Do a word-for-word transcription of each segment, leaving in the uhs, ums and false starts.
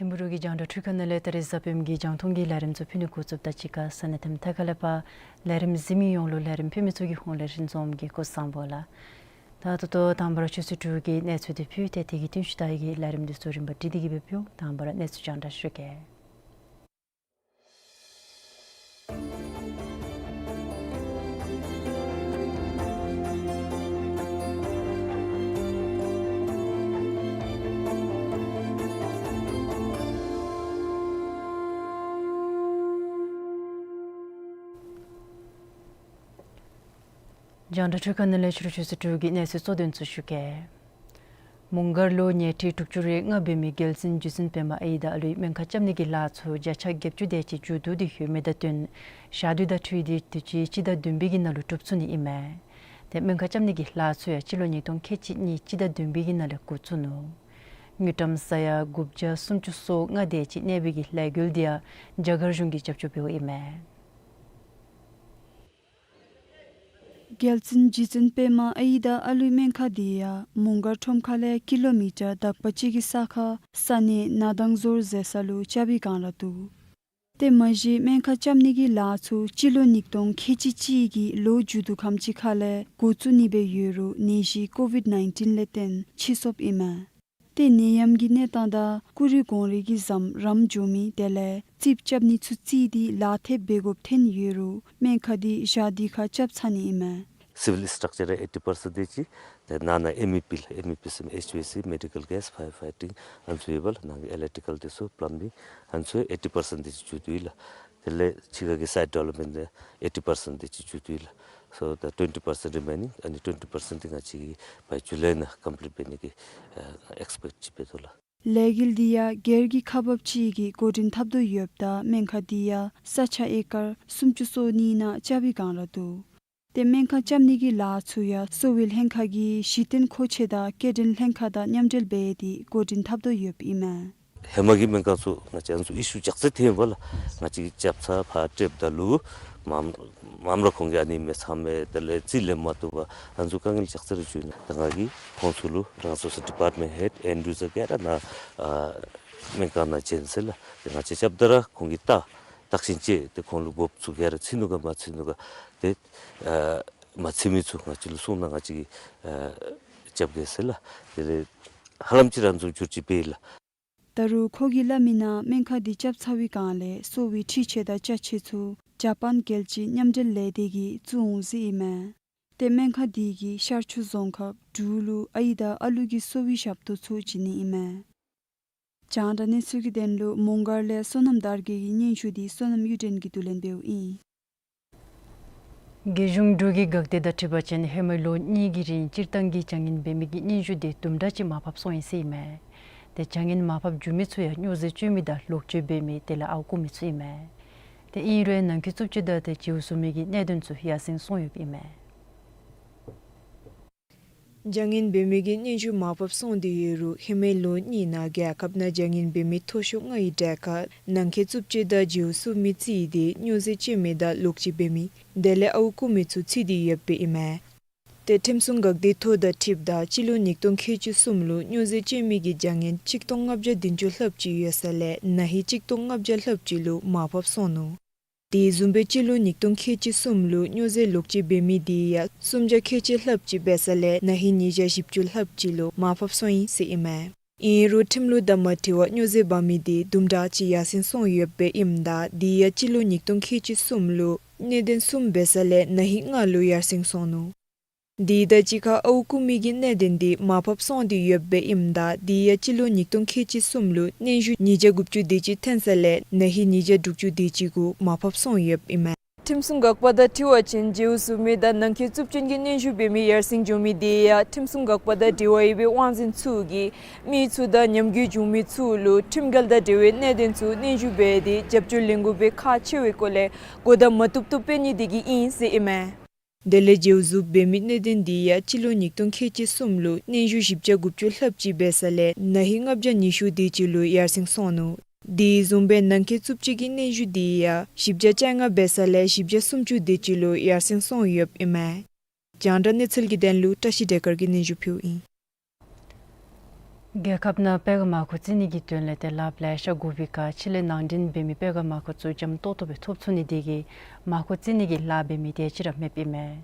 ཐིམ་ཕུ་རུ་གི་རྒྱང་བསྒྲགས་འཕྲུལ་ཁང་ནང་ལས་ད་རིས་གཟའ་སྤེནམ་གི་རྒྱང་མཐོང་གི་ལས་རིམ་ཚུ་ཕུལ་ནི་འགོ་བཙུགསཔ་དང་གཅིག་ཁར་ས་གནས་དེ་མཐའ་ཁ་ལས་ཕར་ལས་རིམ་གཟིགས་མི་ཡོངས་ལུ་ལས་རིམ་ཕུལ་མི་ཚུ་གི་ཧོངས་ལས་རིན་འཛོམས་ཀྱིས་སྐུ་གཟུགས་བཟང་པོ་ལགས། ད་ད་ལྟོ་དང་པ་ར་ཆུ་ཚོད་དྲུག་གི་གནས་ཚུལ་འདི་ཕུལ་ཏེ་དེ་གི་བསྟུན་ཞུ་ད་ཡི་གི་ལས་རིམ་འདི་ཚུ་རིམ་པ་སྒྲིག་སྟེ་གི་སྦེ་ཕུལ། དང་པ་ར་གནས་ཚུལ་རྒྱང་བསྒྲགས་ཞུ་གེ། རྒྱང་བསྒྲགས་འཕྲུལ་ཁང་ནང་ལས་ཕྱི་རུ་ཆུ་ཚོད་དྲུག་གི་གནས་ཚུལ་གཙོ་དོན་ཚུ་ཞུ་གེ། མོང་སྒར་ལུ་ཉལ་ཁྲི་དྲུག་ཅུ་རེ་ལྔ་འབད་མི་རྒྱལ་བཙུན་རྗེ་བཙུན་པདྨ་ཨའི་དང་ཨ་ལུའི་སྨན་ཁང་རྐྱབ་ནི་གི་ལཱ་ཚུ་བརྒྱ་ཆ་བརྒྱད་ཅུ་དེ་ཅིག་མཇུག་བསྡུ་སྟེ་ཡོད་མི་དང་བསྟུན་ཞག་དུས་དང་འཁྲིལ་ཏེ་དུས་ཅི་སྤྱི་ཟླ་བདུན་པའི་གི་ནང་ལུ་གྲུབ་ཚུགས་ནི་ཨིན་མས། ཏེ་སྨན་ཁང་རྐྱབ་ནི་གི་ལཱ་ཚུ་ཡང་སྤྱི་ལོ་ཉིས་སྟོང་ཁལ་གཅིག་གཉིས་སྤྱི་ཟླ་བདུན་པའི་གི་ནང་ལས་འགོ་བཙུགས་ནུག། དངུལ་ཀྲམ་ས་ཡ་དགུ་བརྒྱ་སུམ་ཅུ་སོ་ལྔ་དེ་ཅིག་གནས་པའི་གི་ལས་འགུལ་འདི་ཡང་རྒྱ་གར་གཞུང་གིས་རྒྱབ་སྐྱོར་འབདཝ་ཨིན་མས། རྒྱལ་བཙུན་རྗེ་བཙུན་པདྨ་ཨའི་དང་ཨ་ལུའི་སྨན་ཁང་འདི་ཡང་མོང་སྒར་ཁྲོམ་ཁ་ལས་ཀི་ལོ་མི་ཊར་དག་པ་ཅིག་གི་ས་ཁར་ས་གནས་ན་དང་ཟོར་ཟེར་ས་ལུ་རྐྱབ་པའི་སྒང་ར་འདུག། དེ་མ་གཞི་སྨན་ཁང་རྐྱབ་ནི་གི་ལཱ་ཚུ་སྤྱི་ལོ་ཉིས་སྟོང་ཁལ་གཅིག་གཅིག་གི་ལོ་མཇུག་བསྡུ་ཁམས་ཅིག་ཁ་ལས་འགོ་བཙུགས་ནི་སྦེ་ཡོད་རུང་ནད་གཞི་ཀོ་ཝིཌ་ནའིན་ཊིན་ལས་བརྟེན་ཕྱིས་སོཔ་ཨིན་མས། ཏེ་ནད་ཡམས་ཀྱི་གནས་སྟངས་དང་ཀུ་རེ་གོང་རིགས་ཀྱི་ཟམ་རམ་འགྱོ་མི་དེ་ལས་རྩིགཔ་རྐྱབ་ནི་ཚུ་བརྩིས་ཏེ་ལཱ་ཐེབས་འབད་དགོཔ་ཐོན་ཡོད་རུང་སྨན་ཁང་འདི་ཞག་འདི་ཁར་རྐྱབ་ཚར་ནི་ཨིན་མས། སི་ཝིལ་སི་ཊག་ཅར་ཨེ་ཊི་པར་སེནཊ་དེ་ཅིག། ཏེ་ནང་ན་ཨེམ་ཨི་པི་ལགས། ཨེམ་ཨི་པི་ཟེར་མི་ཨེཆ་ཝི་ཨེ་སི་མེ་ཌི་ཀལ་གེས་ཕ་ཡར་ཕའི་ཊིང་ཨ་ནི་ཚུ་ཡོད་པ་ལགས། ནང་གི་ཨི་ལེག་ཊི་ཀལ་དེ་ཚུ་པ་ལམ་བིང་ཨ་ནི་ཚུ་ཨེ་ཊི་པར་སེནཊ་དེ་ཅིག་མཇུག་བསྡུ་ཡི་ལགས། དེ་ལས་ཕྱི་ཁ་གི་སའིཊ་ཌི་ཝེ་ལོབ་མེནཊ་ཨེ་ཊི་པར་སེནཊ་དེ་ཅིག་མཇུག་བསྡུ་ཡི་ལགས། སོ་ད་ཊུ་ཝེན་ཊི་པར་སེནཊ་རི་མེ་ནིང་ཨ་ནི་ཊུ་ཝེན་ཊི་པར་སེནཊ་དེ་ང་བཅས་ཀྱིས་བའི་ཇུ་ལའི་ནང་ཀམ་པི་ལིཊ་འབད་ནི་གི་ཨེགས་པེཀཊ་ཅིག་འབད་དོ་ལགས། ལས་འགུལ་འདི་ཡང་སྒེར་གྱི་ཁག་འབགཔ་ཅིག་གིས་འགོ་འདྲེན་འཐབ་དོ་ཡོདཔ་ད་སྨན་ཁང་འདི་ཡང་ས་ཆ་ཨེ་ཀར་སུམ་ཅུ་སོ་གཉིས་ནང་རྐྱབ་པའི་སྒང་ར་འདུག། ཏེ་སྨན་ཁང་རྐྱབ་ནི་གི་ལཱ་ཚུ་ཡང་གསོ་བའི་ལྷན་ཁག་གི་གཞི་རྟེན་མཁོ་ཆས་དང་སྐྱེལ་འདྲེན་ལྷན་ཁག་དང་མཉམ་འབྲེལ་འབད་དེ་འགོ་འདྲེན་འཐབ་དོ་ཡོདཔ་ཨིན་མས། ཧེ་མ་གི་སྨན་ཁང་ཚུ་ང་བཅས་ཨ་ནི་ཚུ་ཨི་ཤུ་ཅིག་ཙམ་ཐོན་པ་ལགས། ང་བཅས་ཀྱིས་རྐྱབ་ཚར་ཕར་སྤྲོདཔ་ད་ལུ་མངམ་མངམ་ར་ཁོང་གིས་ཨ་ནི་མི་ཚང་མས་དེ་ལས་རྩིས་ལེན་མ་བཏུབ་པར་ཨ་ནི་ཚུ་དཀའ་ངལ་ཅིག་ཙམ་རེ་བྱུང་ནུག། ད་ང་གིས་ཁོང་ཚུ་ལུ་རང་སོ་སོ་ཌི་པརཊ་མེནཊ་ཧེཌ་ཨེན་ཌི་ཡུ་ཛར་ག་ར་ནཱ་ཨ་སྨན་ཁང་ནང་བྱོན་ཟེར་ལགས། ཏེ་ང་བཅས་རྐྱབ་ད་ར་ཁོང་གིས་བལྟ་བརྟག་ཞིབ་ཅིག་ཏེ་ཁོང་ལུ་དགོཔ་ཚུ་ག་ར་ཚུད་ནུག་ག་མ་ཚུད་ནུག་ག། ཏེ་ཨ་མ་ཚུད་མི་ཚུ་ང་བཅས་ལུ་གསུངས་ན་ང་བཅས་ཀྱིས་ཨ་རྐྱབ་གེ་ཟེར་ལགས། དེ་ལས་ཧ་ལམ་ཅིག་ར་ཨ་ནི་ཚུ་འགྱུར་བཅོས་འབད་ཡི་ལགས། ད་རུང་ཁོ་གིས་སླབ་མིའི་ནང་སྨན་ཁང་འདི་རྐྱབ་ཚར་བའི་སྒང་ལས་གསོ་བའི་འཕྲུལ་ཆས་དང་ཅ་ཆས་ཚུ་ཇ་པཱན་རྒྱལ་སྤྱིའི་མཉམ་འབྲེལ་ལས་སྡེ་གིས་བཙུགས་འོང་ཟེར་ཨིན་མས། ཏེ་སྨན་ཁང་འདི་གིས་ཤར་ཕྱོགས་རྫོང་ཁག་འབྲུག་ལུ་ཨའི་དང་ཨ་ལུ་གི་གསོ་བའི་ཞབས་ཏོག་ཚུ་བྱིན་ནི་ཨིན་མས། རྒྱང་བསྒྲགས་གནས་ཚུལ་གྱི་དོན་ལུ་མོང་སྒར་ལས་བསོད་ནམས་དར་རྒྱས་ཀྱི་སྙན་ཞུ་འདི་བསོད་ནམས་གཡུ་སྒྲོན་གྱིས་བསྡུ་ལེན་འབདཝ་ཨིན། རྒྱལ་གཞུང་འབྲུག་གི་འགག་སྡེ་དང་འཁྲིལ་བ་ཅིན་ཧེ་མ་ལོ་གཉིས་ཀྱི་རིང་སྤྱིར་བཏང་གི་བྱ་ངན་འབད་མི་གི་སྙན་ཞུ་དེ་དུམ་གྲ་ཅིག་མར་ཕབ་སོང་ཡི་ཟེར་ཨིན་མས། ཏེ་བྱ་ངན་མར་ཕབ་བཅུག་མི་ཚུ་ཡང་སྨྱོ་རྫས་སྤྱོད་མི་དང་ལོག་སྤྱོད་འབད་མི་དེ་ལས་ཨརཝ་རྐུ་མི་ཚུ་ཨིན་མས། ཏེ་ཨིན་རུང་ནང་འཁོད་རྩུབ་སྤྱོད་དང་ཏེ་བྱིའུ་གསོ་མི་གི་གནད་དོན་ཚུ་ཡར་སེང་སོང་ཡོདཔ་ཨིན་མས། བྱ་ངན་འབད་མི་གི་སྙན་ཞུ་མར་ཕབ་སོང་སྟེ་ཡོད་རུང་ཧེ་མའི་ལོ་གཉིས་ནང་རྒྱལ་ཁབ་ནང་བྱ་ངན་འབད་མི་མཐོ་ཤོས་ལྔའི་གྲས་ཁར་ནང་འཁོད་རྩུབ་སྤྱོད་དང་བརྗེ་པོ་བཙུགས་མི་རྩིས་ཏེ་སྨྱོ་རྫས་སྤྱོད་མི་དང་ལོག་སྤྱོད་འབད་མི་དེ་ལས་ཨརཝ་རྐུ་མི་ཚུ་རྩིས་ཏེ་ཡོདཔ་ཨིན་མས། ཏེ་ཁྲིམས་སྲུང་འགག་སྡེ་ཐོག་དང་འཁྲིལཝ་ད་སྤྱི་ལོ་ཉིས་སྟོང་ཁལ་གཅིག་གསུམ་ལུ་སྨྱོ་རྫས་སྤྱོད་མི་གི་བྱ་ངན་ཆིག་སྟོང་ལྔ་བརྒྱ་བདུན་ཅུ་ལྷགཔ་ཅིག་ཡོད་ས་ལས་ན་ཧིང་ཆིག་སྟོང་ལྔ་བརྒྱ་ལྷགཔ་ཅིག་ལུ་མར་ཕབ་སོང་ནུག། དེ་བཟུམ་སྦེ་སྤྱི་ལོ་ཉིས་སྟོང་ཁལ་གཅིག་གསུམ་ལུ་སྨྱོ་རྫས་ལོག་སྤྱོད་འབད་མི་དེ་ཡང་སུམ་བརྒྱ་ཁལ་གཅིག་ལྷགཔ་ཅིག་འབད་ས་ལས་ན་ཧིང་ཉིས་བརྒྱ་བཞི་བཅུ་ལྷགཔ་ཅིག་ལུ་མར་ཕབ་སོང་ཡི་ཟེར་ཨིན་མས། ཨིན་རུང་ཁྲིམས་ལུགས་དང་མ་འཁྲིལ་བར་སྨྱོ་རྫས་འབག་མི་དེ་དུམ་གྲ་ཅིག་ཡར་སེང་སོང་ཡོདཔ་ཨིནམ་ད་དེ་ཡང་སྤྱི་ལོ་ཉིས་སྟོང་ཁལ་གཅིག་གསུམ་ལུ་གནད་དོན་གསུམ་འབད་ས་ལས་ན་ཧིང་ལྔ་ལུ་ཡར་སེང་སོང་ནུག། དེ་དང་གཅིག་ཁར་ཨརཝ་རྐུ་མི་གི་གནད་དོན་དེ་མར་ཕབ་སོང་སྟེ་ཡོདཔ་ཨིནམ་ད་དེ་ཡང་སྤྱི་ལོ་ཉིས་སྟོང་ཁལ་གཅིག་གསུམ་ལུ་སྙན་ཞུ་ཉིས་བརྒྱ་དགུ་བཅུ་དེ་ཅིག་ཐོན་ས་ལས་ན་ཧིང་ཉིས་བརྒྱ་དྲུག་ཅུ་དེ་ཅིག་གུ་མར་ཕབ་སོང་ཡོདཔ་ཨིན་མས། ཁྲིམས་སྲུང་འགག་པ་དང་འཁྲིལ་བ་ཅིན་བརྗེ་པོ་བཙུགས་མི་དང་ནང་འཁོད་རྩུབ་སྤྱོད་ཀྱི་སྙན་ཞུ་འབད་མི་ཡར་སེང་འགྱོ་མི་དེ་ཡང་ཁྲིམས་སྲུང་འགག་པ་དང་འབྲེལ་བ་ཡོད་པའི་དབང་འཛིན་ཚུ་གིས་མི་ཚུ་དང་ཉམས་རྒུད་བྱུང་མི་ཚུ་ལུ་ཁྲིམས་འགལ་དང་འབྲེལ་བའི་གནད་དོན་ཚུ་སྙན་ཞུ་འབད་དེ་རྒྱབ་སྐྱོར་ལེན་དགོ་པའི་ཁག་ཆེ་བའི་སྐོར་ལས་གོ་བརྡ་མ་བཏུབ་བཏུབ་སྤེལ་ནི་དེ་གིས་ཨིན་ཟེར་ཨིན་མས། དེ་ལས་བརྗེ་པོ་བཙུགས་འབད་མི་གནད་དོན་དེ་ཡང་སྤྱི་ལོ་ཉིས་སྟོང་ཁལ་གཅིག་གསུམ་ལུ་སྙན་ཞུ་བཞི་བརྒྱ་དགུ་བཅུ་ལྷགཔ་ཅིག་འབད་ས་ལས་ན་ཧིང་ལྔ་བརྒྱ་ཉི་ཤུ་དེ་ཅིག་ལུ་ཡར་སེང་སོང་ནུག། དེ་བཟུམ་སྦེ་ནང་འཁོད་རྩུབ་སྤྱོད་ཀྱི་སྙན་ཞུ་དེ་ཡང་བཞི་བརྒྱ་བཅོ་ལྔ་འབད་ས་ལས་བཞི་བརྒྱ་སུམ་ཅུ་དེ་ཅིག་ལུ་ཡར་སེང་སོང་ཡོདཔ་ཨིན་མས། རྒྱང་བསྒྲགས་གནས་ཚུལ་གྱི་དོན་ལུ་བཀྲ་ཤིས་བདེ་དཀར་གྱིས་སྙན་ཞུ་ཕུལཝ་ཨིན། རྒྱལ་ཁབ་ནང་སྤེལ་ཁ་མར་ཁུ་རྩི་ནི་གི་དོན་ལས་ཏེ་ལཱ་ལེ་ཤ་དགོ་པའི་ཁར་ཕྱི་ལས་ནང་འདྲེན་འབད་མི་སྤེལ་ཁ་མར་ཁུ་ཚུ་འཇམ་ཏོག་ཏོ་སྦེ་ཐོབ་ཚུགས་ནི་དེ་གིས་མར་ཁུ་རྩི་ནི་གི་ལཱ་འབད་མི་དེ་ཅིག་ར་མེདཔ་ཨིན་མས།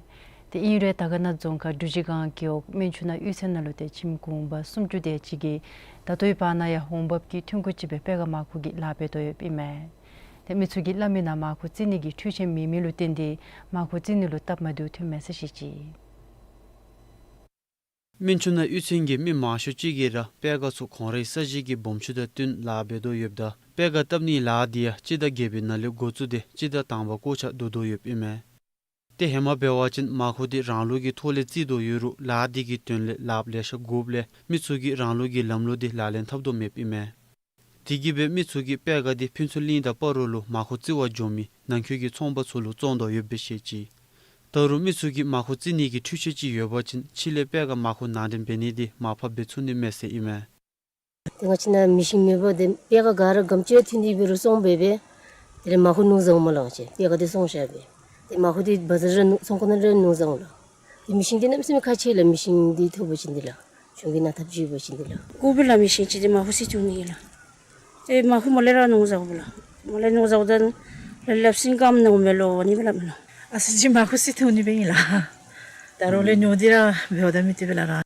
ཏེ་ཨིན་རུང་དར་དཀར་ན་རྫོང་ཁག་འབྲུག་རྗེ་སྒང་རྒེད་འོག་སྨན་ཆུ་ནང་གཡུས་ཚན་ནང་ལུ་ཏེ་ཁྱིམ་གུང་པ་སུམ་ཅུ་དེ་ཅིག་གིས་ད་ལྟོའི་བར་ན་ཡང་འོང་འབབ་ཀྱི་ཐོན་ཁུངས་ཅིག་སྦེ་སྤེལ་ཁ་མར་ཁུ་གི་ལཱ་འབད་དོ་ཡོདཔ་ཨིན་མས། ཏེ་མི་ཚུ་གིས་སླབ་མི་ནང་མར་ཁུ་རྩི་ནི་གི་འཕྲུལ་ཆས་མེད་མི་ལུ་བརྟེན་ཏེ་མར་ཁུ་རྩི་ནི་ལུ་སྟབས་མ་བདེཝ་ཐོནམ་མས་ཟེར་བཤད་ཅི། སྨན་ཆུ་ནང་གཡུས་ཚན་གྱི་མི་མང་ཤོས་ཅིག་གིས་ར་སྤེལ་ཁ་ཚུ་ཁོང་རའི་ས་གཞི་གི་སྦོམ་ཆུང་དང་བསྟུན་ལཱ་འབད་དོ་ཡོདཔ་ད་སྤེལ་ཁ་བཏབ་ནིའི་ལཱ་དེ་ཡང་སྤྱི་ཟླ་བརྒྱད་པའི་ནང་ལས་འགོ་བཙུགས་ཏེ་སྤྱི་ཟླ་དང་པ་སྐོར་ཆ་བསྡུ་དོ་ཡོདཔ་ཨིན་མས། ཏེ་ཧེ་མ་འབད་བ་ཅིན་མར་ཁུ་དེ་རང་ལུགས་ཀྱི་ཐོག་ལས་བརྩི་དོ་ཡོད་རུང་ལཱ་དེ་གི་དོན་ལས་ལཱ་ལེ་ཤ་དགོཔ་ལས་མི་ཚུ་གིས་རང་ལུགས་ཀྱི་ལམ་ལུགས་དེ་ལག་ལེན་འཐབ་དོ་མེདཔ་ཨིན་མས། དེ་གིས་སྦེ་མི་ཚུ་གིས་སྤེལ་ཁ་དེ་ཕུན་ཚོགས་གླིང་དང་སྤ་རོ་ལུ་མར་ཁུ་རྩི་བར་འགྱོ་མི་ནང་འཁོད་ཀྱི་ཚོང་པ་ཚུ་ལུ་བཙོང་དོ་ཡོདཔ་སྦེ་བཤད་ཅི། ད་རུང་མི་ཚུ་གིས་མར་ཁུ་རྩི་ནི་གི་འཕྲུལ་ཆས་ཅིག་ཡོད་པ་ཅིན་ཕྱི་ལས་སྤེལ་ཁ་མར་ཁུ་ནང་འདྲེན་འབད་ནི་དེ་མར་ཕབ་འབད་ཚུགས་ནི་མས་ཟེར་ཨིན་མས། ཏེ་ང་བཅས་ནཱ་མི་ཤིན་མེད་པར་ཏེ་སྤེལ་ཁ་ག་ར་གམ་ཅིག་ཐོན་ཏེ་འབད་རུང་བཙོང་འབད་འབད་དེ་ལས་མར་ཁུ་ནུ་བཟའཝ་མ་ལང་ཅི། སྤེལ་ཁ་དེ་བཙོང་བཞག་སྦེ་ཏེ་མར་ཁུ་དེ་བ་ཛར་ར་ནུ་ཚོང་ཁང་ནང་ར་ནུ་བཟའཝ་ལགས། ཏེ་མི་ཤིན་དེ་གནམ་མེད་ས་མེད་ཁག་ཆེ་ལགས། མི་ཤིན་དེ་ཐོབ་པ་ཅིན་དེ་ལགས། གཞུང་གིས་གནང་ཐབས་ཅིག་འབད་བ་ཅིན་དེ་ལགས། ཀོ་བི་ལགས་མི་ཤིན་ཅིག་དེ་མར་ཁུ་རྩི་བཙུགས་ནི་ཨིན་ལགས། ཏེ་མར་ཁུ་མར་ལས་ར་ནུ་བཟའཝ་ལགས། མར་ལས་ནུ་བཟའཝ་ད་ལ་ལབ་སིང་ཀམ་ནུ་མེ་ལོ་ནི་སྦེ་ལགས་མེ་ལོ། ཨ་ཙི་ཅིག་མར་ཁུ་རྩི་བཙུགས་ནི་སྦེ་ཨིན་ལགས། ད་རུང་ལས་ནུ་དེ་ར་འབདཝ་ད་མི་དེ་སྦེ་ལགས་ར།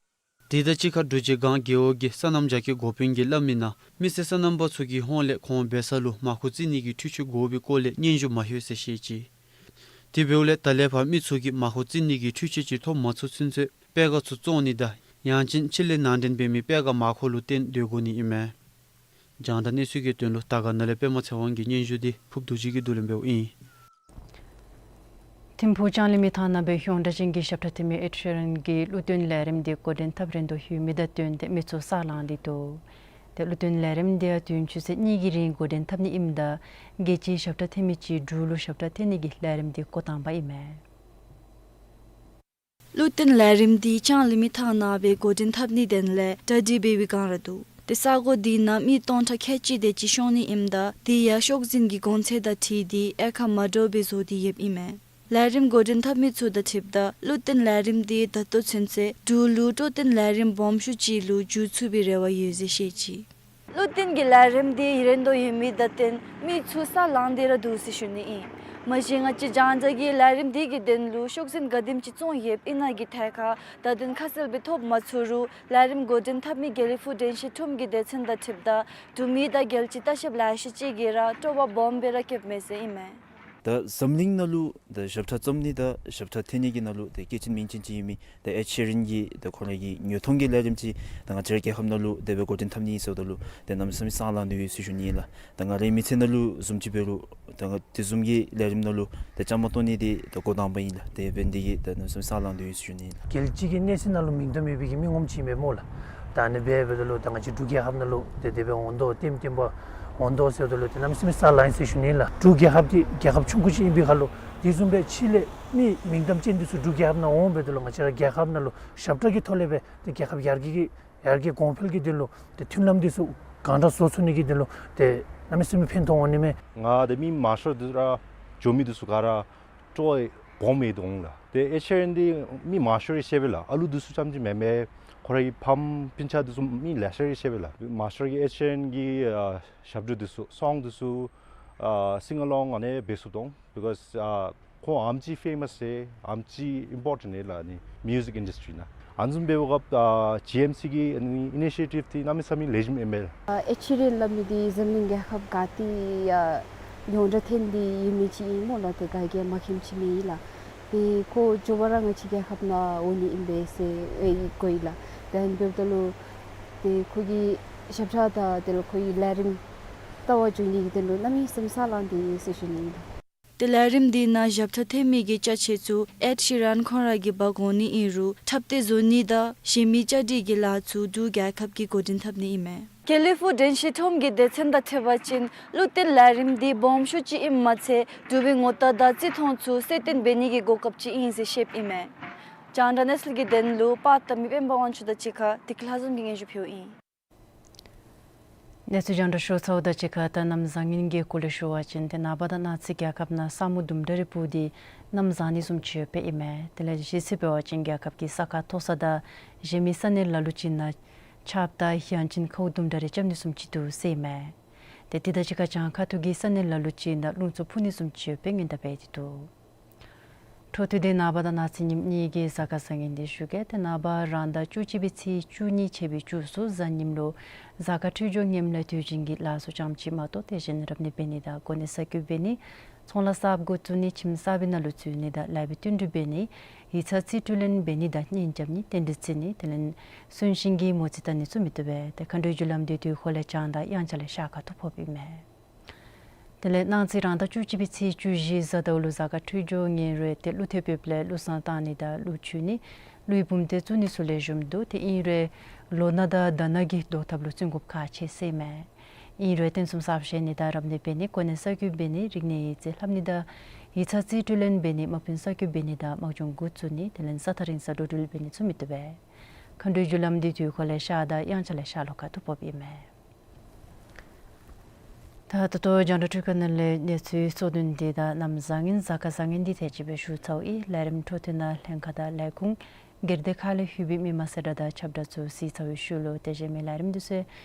དེ་དང་གཅིག་ཁར་འབྲུག་རྗེ་སྒང་རྒེད་འོག་གི་སོ་ནམ་རྒྱ་སྐྱེད་འགོ་དཔོན་གྱིས་སླབ་མི་ནང་མི་སེར་སོ་ནམ་པ་ཚུ་གི་ཧོངས་ལས་ཁོང་འབད་ས་ལུ་མར་ཁུ་རྩི་ནི་གི་འཕྲུལ་ཆས་དགོ་པའི་སྐོར་ལས་སྙན་ཞུ་མ་ལྷོད་ཟེར་བཤད་ཅི། དེ་འབདཝ་ལས་ད་ལས་ཕར་མི་ཚུ་གིས་མར་ཁུ་རྩི་ནི་གི་འཕྲུལ་ཆས་ཅིག་ཐོབ་མ་ཚུགས་ཚུན་ཚོད་སྤེལ་ཁ་ཚུ་བཙོང་ནི་དང་ཡང་ཅིན་ཕྱི་ལས་ནང་འདྲེན་འབད་མི་སྤེལ་ཁ་མར་ཁུ་ལུ་བརྟེན་སྡོད་དགོ་ནི་ཨིན་མས། རྒྱང་བསྒྲགས་གནས་ཚུལ་གྱི་དོན་ལུ་དར་དཀར་ན་ལས་པདྨ་ཚེ་དབང་གི་སྙན་ཞུ་དེ་ཕུབ་རྡོ་རྗེ་གིས་བསྡུ་ལེན་འབདཝ་ཨིན། ཐིམ་ཕུག་ལྕང་གླིང་མི་ཐང་ནང་སྦེ་ཡོངས་གྲགས་ཅན་གྱི་ཞབས་ཁྲ་འཐེན་མི་ཨེཌ་ཤི་རན་གྱི་གླུ་སྟོན་ལས་རིམ་དེ་འགོ་འདྲེན་འཐབ་རན་དོ་ཡོད་མི་དང་བསྟུན་ཏེ་མི་ཚུ་ས་ལངས་ཏེ་འདུག། ཏེ་གླུ་སྟོན་ལས་རིམ་དེ་ཡང་དུས་ཡུན་ཆུ་ཚོད་གཉིས་ཀྱི་རིང་འགོ་འདྲེན་འཐབ་ནི་ཨིནམ་ད་རྒྱལ་སྤྱིའི་ཞབས་ཁྲ་འཐེན་མི་ཅིག་འབྲུག་ལུ་ཞབས་ཁྲ་འཐེན་ནི་གི་ལས་རིམ་དེ་འགོ་དང་པ་ཨིན་མས། གླུ་སྟོན་ལས་རིམ་དེ་ལྕང་གླིང་མི་ཐང་ནང་སྦེ་འགོ་འདྲེན་འཐབ་ནིའི་དོན་ལས་གྲ་སྒྲིག་འབད་བའི་སྒང་ར་འདུག། ཏེ་ས་གོ་དེ་ནང་མི་སྟོང་ཕྲག་ཁལ་གཅིག་དེ་ཅིག་ཤོང་ནི་ཨིནམ་ད་དེ་ཡང་ཤོག་འཛིན་གྱི་གོང་ཚད་དང་འཁྲིལ་ཏེ་དབྱེ་ཁག་མ་འདྲཝ་སྦེ་བཟོ་སྟེ་ཡོདཔ་ཨིན་མས། ལས་རིམ་འགོ་འདྲེན་འཐབ་མི་ཚུ་དང་འཁྲིལཝ་ད་གླུ་སྟོན་ལས་རིམ་དེ་ད་ལྟོ་ཚུན་ཚོད་འབྲུག་ལུ་སྤྲོ་སྟོན་ལས་རིམ་སྦོམ་ཤོས་ཅིག་ལུ་འགྱུར་ཚུགས་པའི་རེ་བ་ཡོད་ཟེར་བཤད་ཅི། གླུ་སྟོན་གྱི་ལས་རིམ་དེ་ཡུན་རིང་དུ་ཡོད་མི་དང་བསྟུན་མི་ཚུ་ས་ལངས་ཏེ་ར་འདུག་ཟེར་ཞུ་ནི་ཨིན། མ་གཞི་ང་བཅས་རྒྱང་བསྒྲགས་ཀྱིས་ལས་རིམ་དེ་གི་དོན་ལུ་ཤོག་འཛིན་ག་དེམ་ཅིག་བཙོང་ཡོདཔ་ཨིན་ན་གི་ཐད་ཁར་བརྡ་དོན་ཁ་གསལ་སྦེ་ཐོབ་མ་ཚུགས་རུང་ལས་རིམ་འགོ་འདྲེན་འཐབ་མི་དགེ་ལེགས་ཕུག་དྲན་ཤེས་ཁྲོམ་གྱི་སྡེ་ཚན་དང་འཁྲིལཝ་ད་འབྲུག་མི་དང་རྒྱལ་སྤྱིའི་ལྟ་བཤལཔ་ལེ་ཤ་ཅིག་གིས་ར་སྤྲོ་བ་སྦོམ་སྦེ་ར་བསྐྱེདཔ་མས་ཟེར་ཨིན་མས། ད་འཛམ་གླིང་ནང་ལུ་ད་ཞབས་ཁྲ་བརྩམ་ནི་དང་ཞབས་ཁྲ་འཐེན་ནི་གི་ནང་ལུ་ད་སྐྱེས་ཆེན་མིང་ཆེན་ཅིག་ཡོད་མི་ད་ཨེཌ་ཤི་རན་གྱིས་ད་ཁོ་རའི་གི་ཉོ་ཐོང་གི་ལས་རིམ་ཅིག་ད་ང་བཅས་ར་རྒྱལ་ཁབ་ནང་ལུ་དེ་སྦེ་འགོ་འདྲེན་འཐབ་ནི་ཟེརཝ་ད་ལུ་ད་གནམ་མེད་ས་མེད་ས་ལངས་ཏེ་ཡོད་ཟེར་ཞུ་ནི་ཨིན་ལགས། ད་ང་རའི་མི་ཚེ་ནང་ལུ་བཟུམ་ཅིག་འབད་རུང་ད་ང་དེ་བཟུམ་གྱི་ལས་རིམ་ནང་ལུ་ད་བཅའ་མར་གཏོགས་ནི་དེ་ད་འགོ་དང་པ་ཨིན་ལགས། དེ་འབད་ནི་དེ་གིས་ད་གནམ་མེད་ས་མེད་ས་ལངས་ཏེ་ཡོད་ཟེར་ཞུ་ནི་ཨིན་ལགས། རྒྱལ་སྤྱི་གི་གནས་ཚད་ནང་ལུ་མིང་དོན་མེད་པའི་གི་མི་ངོམ་ཅིག་མས་སྨོ་ལགས། ད་ཨ་ནི་འབདཝ་ད་ལུ་ད་ང་བཅས་འབྲུག་རྒྱལ་ཁབ་ནང་ལུ་ཏེ་དེ་སྦེ་འོང་དོ་ལྟེམ་ལྟེམ་པ་འོང་དོ་ཟེརཝ་ད་ལུ་ཏེ་གནམ་མེད་ས་མེད་ས་ལངས་ཡི་ཟེར་ཞུ་ནི་ཨིན་ལགས། འབྲུག་རྒྱལ་ཁབ་འདི་རྒྱལ་ཁབ་ཆུང་ཀུ་ཅིག་ཨིན་པའི་ཁར་ལུ་ དེ་བཟུམ་སྦེ་ཕྱི་ལས་མི་མིང་གཏམ་ཅན་འདི་ཚུ་འབྲུག་རྒྱལ་ཁབ་ནང་འོང་འབདཝ་ད་ལུ་ང་བཅས་ར་རྒྱལ་ཁབ་ནང་ལུ་ཞབས་ཁྲ་གི་ཐོག་ལས་སྦེ་ཏེ་རྒྱལ་ཁབ་ཡར་རྒྱས་ཀྱི་ཡར་རྒྱས་གོང་འཕེལ་གྱི་དོན་ལུ་ཏེ་མཐུན་ལམ་འདི་ཚུ་གང་དྲག་བཟོ་ཚུགས་ནི་གི་དོན་ལུ་ཏེ་གནམ་མེད་ས་མེད་ཕན་ཐོགས་འོང་ནི་མས། ང་ཏེ་མི་མང་ཤོས་འདི་ར་འགྱོ་མི་འདི་ཚུ་ག་ར་སྤྲོ་བ་སྦོམ་ཡོད་འོང་ལགས། ཏེ་ཨེཌ་ཤི་རན་འདི་མི་མང་ཤོས་ར་ཤེས་པས་ལགས། ཨ་ལུ་འདི་ཚུ་རྐྱངམ་ཅིག་མེན་མས། ཁོ་རའི་ཕམ་སྤུན་ཆ་འདི་ཚུ་མི་ལེ་ཤ་ར་ཤེས་པས་ལགས། མང་ཤོས་ཀྱིས་ཨེཌ་ཤི་རན་གྱི་ཨ་ཞབས་བྲོ་འདི་ཚུ་སོང་འདི་ཚུ་ཨ་སིང་ཨ་ལོང་ཨ་ནི་འབད་ཚུགས་འོང་། because ཨ་ཁོ་ཨམ་ཅིག་ཕེ་མཱས་ཨིན། ཨམ་ཅིག་ཨིམ་པོར་ཊེནཊ་ཨིན་ལགས་ཨ་ནི་མིའུ་ཟིག་ཨིན་ཌསི་ཊི་ནང་། ཨ་ནི་བཟུམ་འབདཝ་སྐབས་ཨ་ཇི་ཨེམ་སི་གི་ཨ་ནི་ཨི་ནི་ཤི་ཡེ་ཊིབ་འདི་གནམ་མེད་ས་མེད་ལེགས་ཤོམ་ཨིན་མས་ལགས། ཨ་ཨེཌ་ཤི་རན་སླབ་མི་འདི་འཛམ་གླིང་རྒྱལ་ཁབ་ག་ཏེ་ཡང་ཡོངས་གྲགས་ཐོན་ཏེ་ཡོད་མི་ཅིག་ཨིན་སྨོ་ལགས། ཏེ་ག་གིས་མ་མཁྱེནམ་ཅིག་མེད་ལགས། ཏེ་ཁོ་མགྱོགས་པ་ར་ང་བཅས་རྒྱལ་ཁབ་ནང་འོང་ནི་ཨིན་པས་ཟེར་ཨེ་གོ་ཡི་ལགས། ཏེ་ཨ་ནི་འབདཝ་ད་ལུ་ཏེ་ཁོ་གི་ཞབས་ཁྲ་དང་དེ་ལས་ཁོ་གི་ལས་རིམ་ལྟ་བར་འགྱོ་ནི་གི་དོན་ལུ་གནམ་མེད་ས་མེད་སེམས་ལང་སྟེ་ཡོད་ཟེར་ཞུ་ནི་ཨིན་ལགས། ཏེ་ལས་རིམ་འདི་ནང་ཞབས་ཁྲ་འཐེན་མི་གི་ཅ་ཆས་ཚུ་ཨེཌ་ཤི་རན་ཁོང་ར་གིས་འབག་འོང་ནི་ཨིན་རུང་འཁྲབ་སྟེ་བཟོ་ནི་དང་གཞན་མི་བཅའ་སྒྲིག་གི་ལཱ་ཚུ་འབྲུག་རྒྱལ་ཁབ་ཀྱིས་འགོ་འདྲེན་འཐབ་ནི་ཨིན་མས། དགེ་ལེགས་ཕུག་དྲན་ཤེས་ཁྲོམ་གྱི་སྡེ་ཚན་དང་འཁྲིལ་བ་ཅིན་གླུ་གཏད་ལས་རིམ་འདི་སྦོམ་ཤོས་ཅིག་ཨིནམ་མ་ཚད་འབྲུག་པའི་ངོ་རྟགས་དང་བརྩི་མཐོང་ཚུ་གསལ་སྟོན་འབད་ནི་གི་གོ་སྐབས་ཅིག་ཨིན་ཟེར་བཤདཔ་ཨིན་མས། རྒྱང་བསྒྲགས་གནས་ཚུལ་གྱི་དོན་ལུ་པར་བཏབ་མི་དཔལ་འབར་དབང་ཕྱུག་དང་གཅིག་ཁར་བདེ་སྐྱིད་ལྷ་འཛོམས་ཀྱིས་སྙན་ཞུ་ཕུལཝ་ཨིན། གནས་ཚུལ་རྒྱང་བསྒྲགས་ཞུ་ཚརཝ་དང་གཅིག་ཁར་ད་གནམ་བཟང་ངན་གྱི་སྐོར་ལས་ཞུ་བ་ཅིན་ཏེ་ནངས་པ་དང་གནངས་ཚེ་རྒྱལ་ཁབ་ནང་ས་སྨུག་དུམ་གྲ་རེ་སྤུབས་ཏེ་གནམ་བཟང་ནི་བཟུམ་ཅིག་ཡོདཔ་ཨིན་མས། དེ་ལས་གཞེས་ཚེ་འབད་བ་ཅིན་རྒྱལ་ཁབ་ཀྱི་ས་ཁ་མཐོ་ས་དང་གཞན་མི་ས་གནས་ལ་ལུ་ཅིག་ནང་ཆརཔ་དང་ཡང་ཅིན་ཁཝ་དུམ་གྲ་རེ་རྐྱབ་ནི་བཟུམ་ཅིག་འདུག་ཟེར་ཨིན་མས། ཏེ་དེ་དང་གཅིག་ཁར་བྱང་ཁ་ཐུག་གི་ས་གནས་ལ་ལུ་ཅིག་ནང་རླུང་འཚུབ་འཕུ་ནི་བཟུམ་ཅིག་ཡོདཔ་སྦེ་སྔོན་བརྡ་འབད་དེ་འདུག། འཕྲོ་མཐུད་དེ་ནངས་པ་དང་གནངས་ཚེ་ཉིནམ་གཉིས་ཀྱི་གཟའ་སྐར་བཟང་ངན་འདི་ཞུ་གེ། ཏེ་ནངས་པ་རང་ཟླ་བཅུ་གཅིག་པའི་ཚེས་བཅུ་གཉིས་ཆད་པའི་བཅུ་གསུམ་གཟའ་ཉིམ་ལུ་གཟའ་སྐར་འཕྲོད་སྦྱོར་ངནམ་ལས་དུས་ཆེན་གྱི་ལཱ་ཚུ་ཙམ་ཅིག་མ་གཏོགས་དེ་བཞིན་རབ་གནས་འབད་ནི་དང་གོ་གནས་གསར་བསྐོ་འབད་ནི་ཚོང་ལཱ་གསརཔ་འགོ་བཙུགས་ནི་ཁྱིམ་གསར་པའི་ནང་ལུ་འཛུལ་ནི་དང་ལེགས་པའི་བསྟུན་གྲོས་འབད་ནི་ཡིག་ཚང་རྩིས་སྤྲོད་ལེན་འབད་ནི་དང་གཉེན་རྐྱབ་ནི་རྟེན་འབྲེལ་བརྩི་ནི་དེ་ལས་གསོན་གཤིན་གྱི་མོ་རྩིས་བལྟ་ནི་ཚུ་མི་བཏུབ་པས། ཏེ་མཁའ་འགྲོའི་རྒྱུ་ལམ་འདི་དུས་འཁོར་ལས་བྱང་དང་དབྱངས་འཆར་ལས་ཤར་ཁ་ཐུག་ཕོགཔ་ཨིན་མས། དེ་ལས་གནངས་ཚེ་རང་ཟླ་བཅུ་གཅིག་པའི་ཚེས་བཅུ་བཞི་གཟའ་ཟླཝ་ལུ་གཟའ་སྐར་འཕྲོད་སྦྱོར་ངན་རུང་ཏེ་ཀླུ་ཐེབས་ཡོདཔ་ལས་ཀླུ་བསངས་གཏང་ནི་དང་ཀླུ་མཆོད་ནི་ཀླུའི་བུམ་སྡེ་བཙུགས་ནི་ཚུ་ལེགས་ཤོམ་འདུག། ཏེ་ཨིན་རུང་ལོ་ན་དང་ཟླ་ན་གི་བཟློག་ཐབས་ལུ་བརྩོན་དགོཔ་ཁག་ཆེ་ཟེར་ཨིན་མས། ཨིན་རུང་རྟེན་གསུམ་གསརཔ་བཞེངས་ནི་དང་རབ་གནས་འབད་ནི་གོ་གནས་གསར་བསྐོ་འབད་ནི་རིག་གནས་ཡིག་རྩིས་ལྷབ་ནི་དང་ཡིག་ཚང་རྩིས་སྤྲོད་ལེན་འབད་ནི་དམག་དཔོན་གསར་བསྐོ་འབད་ནི་དང་དམག་སྦྱོང་འགོ་བཙུགས་ནི་དེ་ལས་ས་ཐག་རིང་ས་འགྲོ་འགྲུལ་འབད་ནི་ཚུ་མི་བཏུབ་པས། མཁའ་འགྲོའི་རྒྱུ་ལམ་འདི་དུས་འཁོར་ལས་ཤར་དང་དབྱངས་འཆར་ལས་ཤར་ལྷོ་ཁ་ཐུག་ཕོགཔ་ཨིན་མས། ད་ད་ལྟོ་རྒྱང་བསྒྲགས་འཕྲུལ་ཁང་ནང་ལས་གནས་ཚུལ་གཙོ་དོན་འདི་དང་གནམ་བཟང་ངན་གཟའ་སྐར་བཟང་ངན་འདི་ཐད་ཅིག་སྦེ་ཞུ་ཚརཝ་ཨིན། ལས་རིམ་འཕྲོ་མཐུད་ནང་ལྷན་ཁག་དང་ལས་ཁུངས་སྒེར་སྡེ་ཁག་ལས་ལྷོད་པའི་མི་མང་གསལ་བསྒྲགས་དང་ཁྱབ་བསྒྲགས་ཚུ་གཟིགས་ཚར་བའི་ཤུལ་ལུ་དེ་བཞིན་མི་ལས་རིམ་འདི་ཚུ་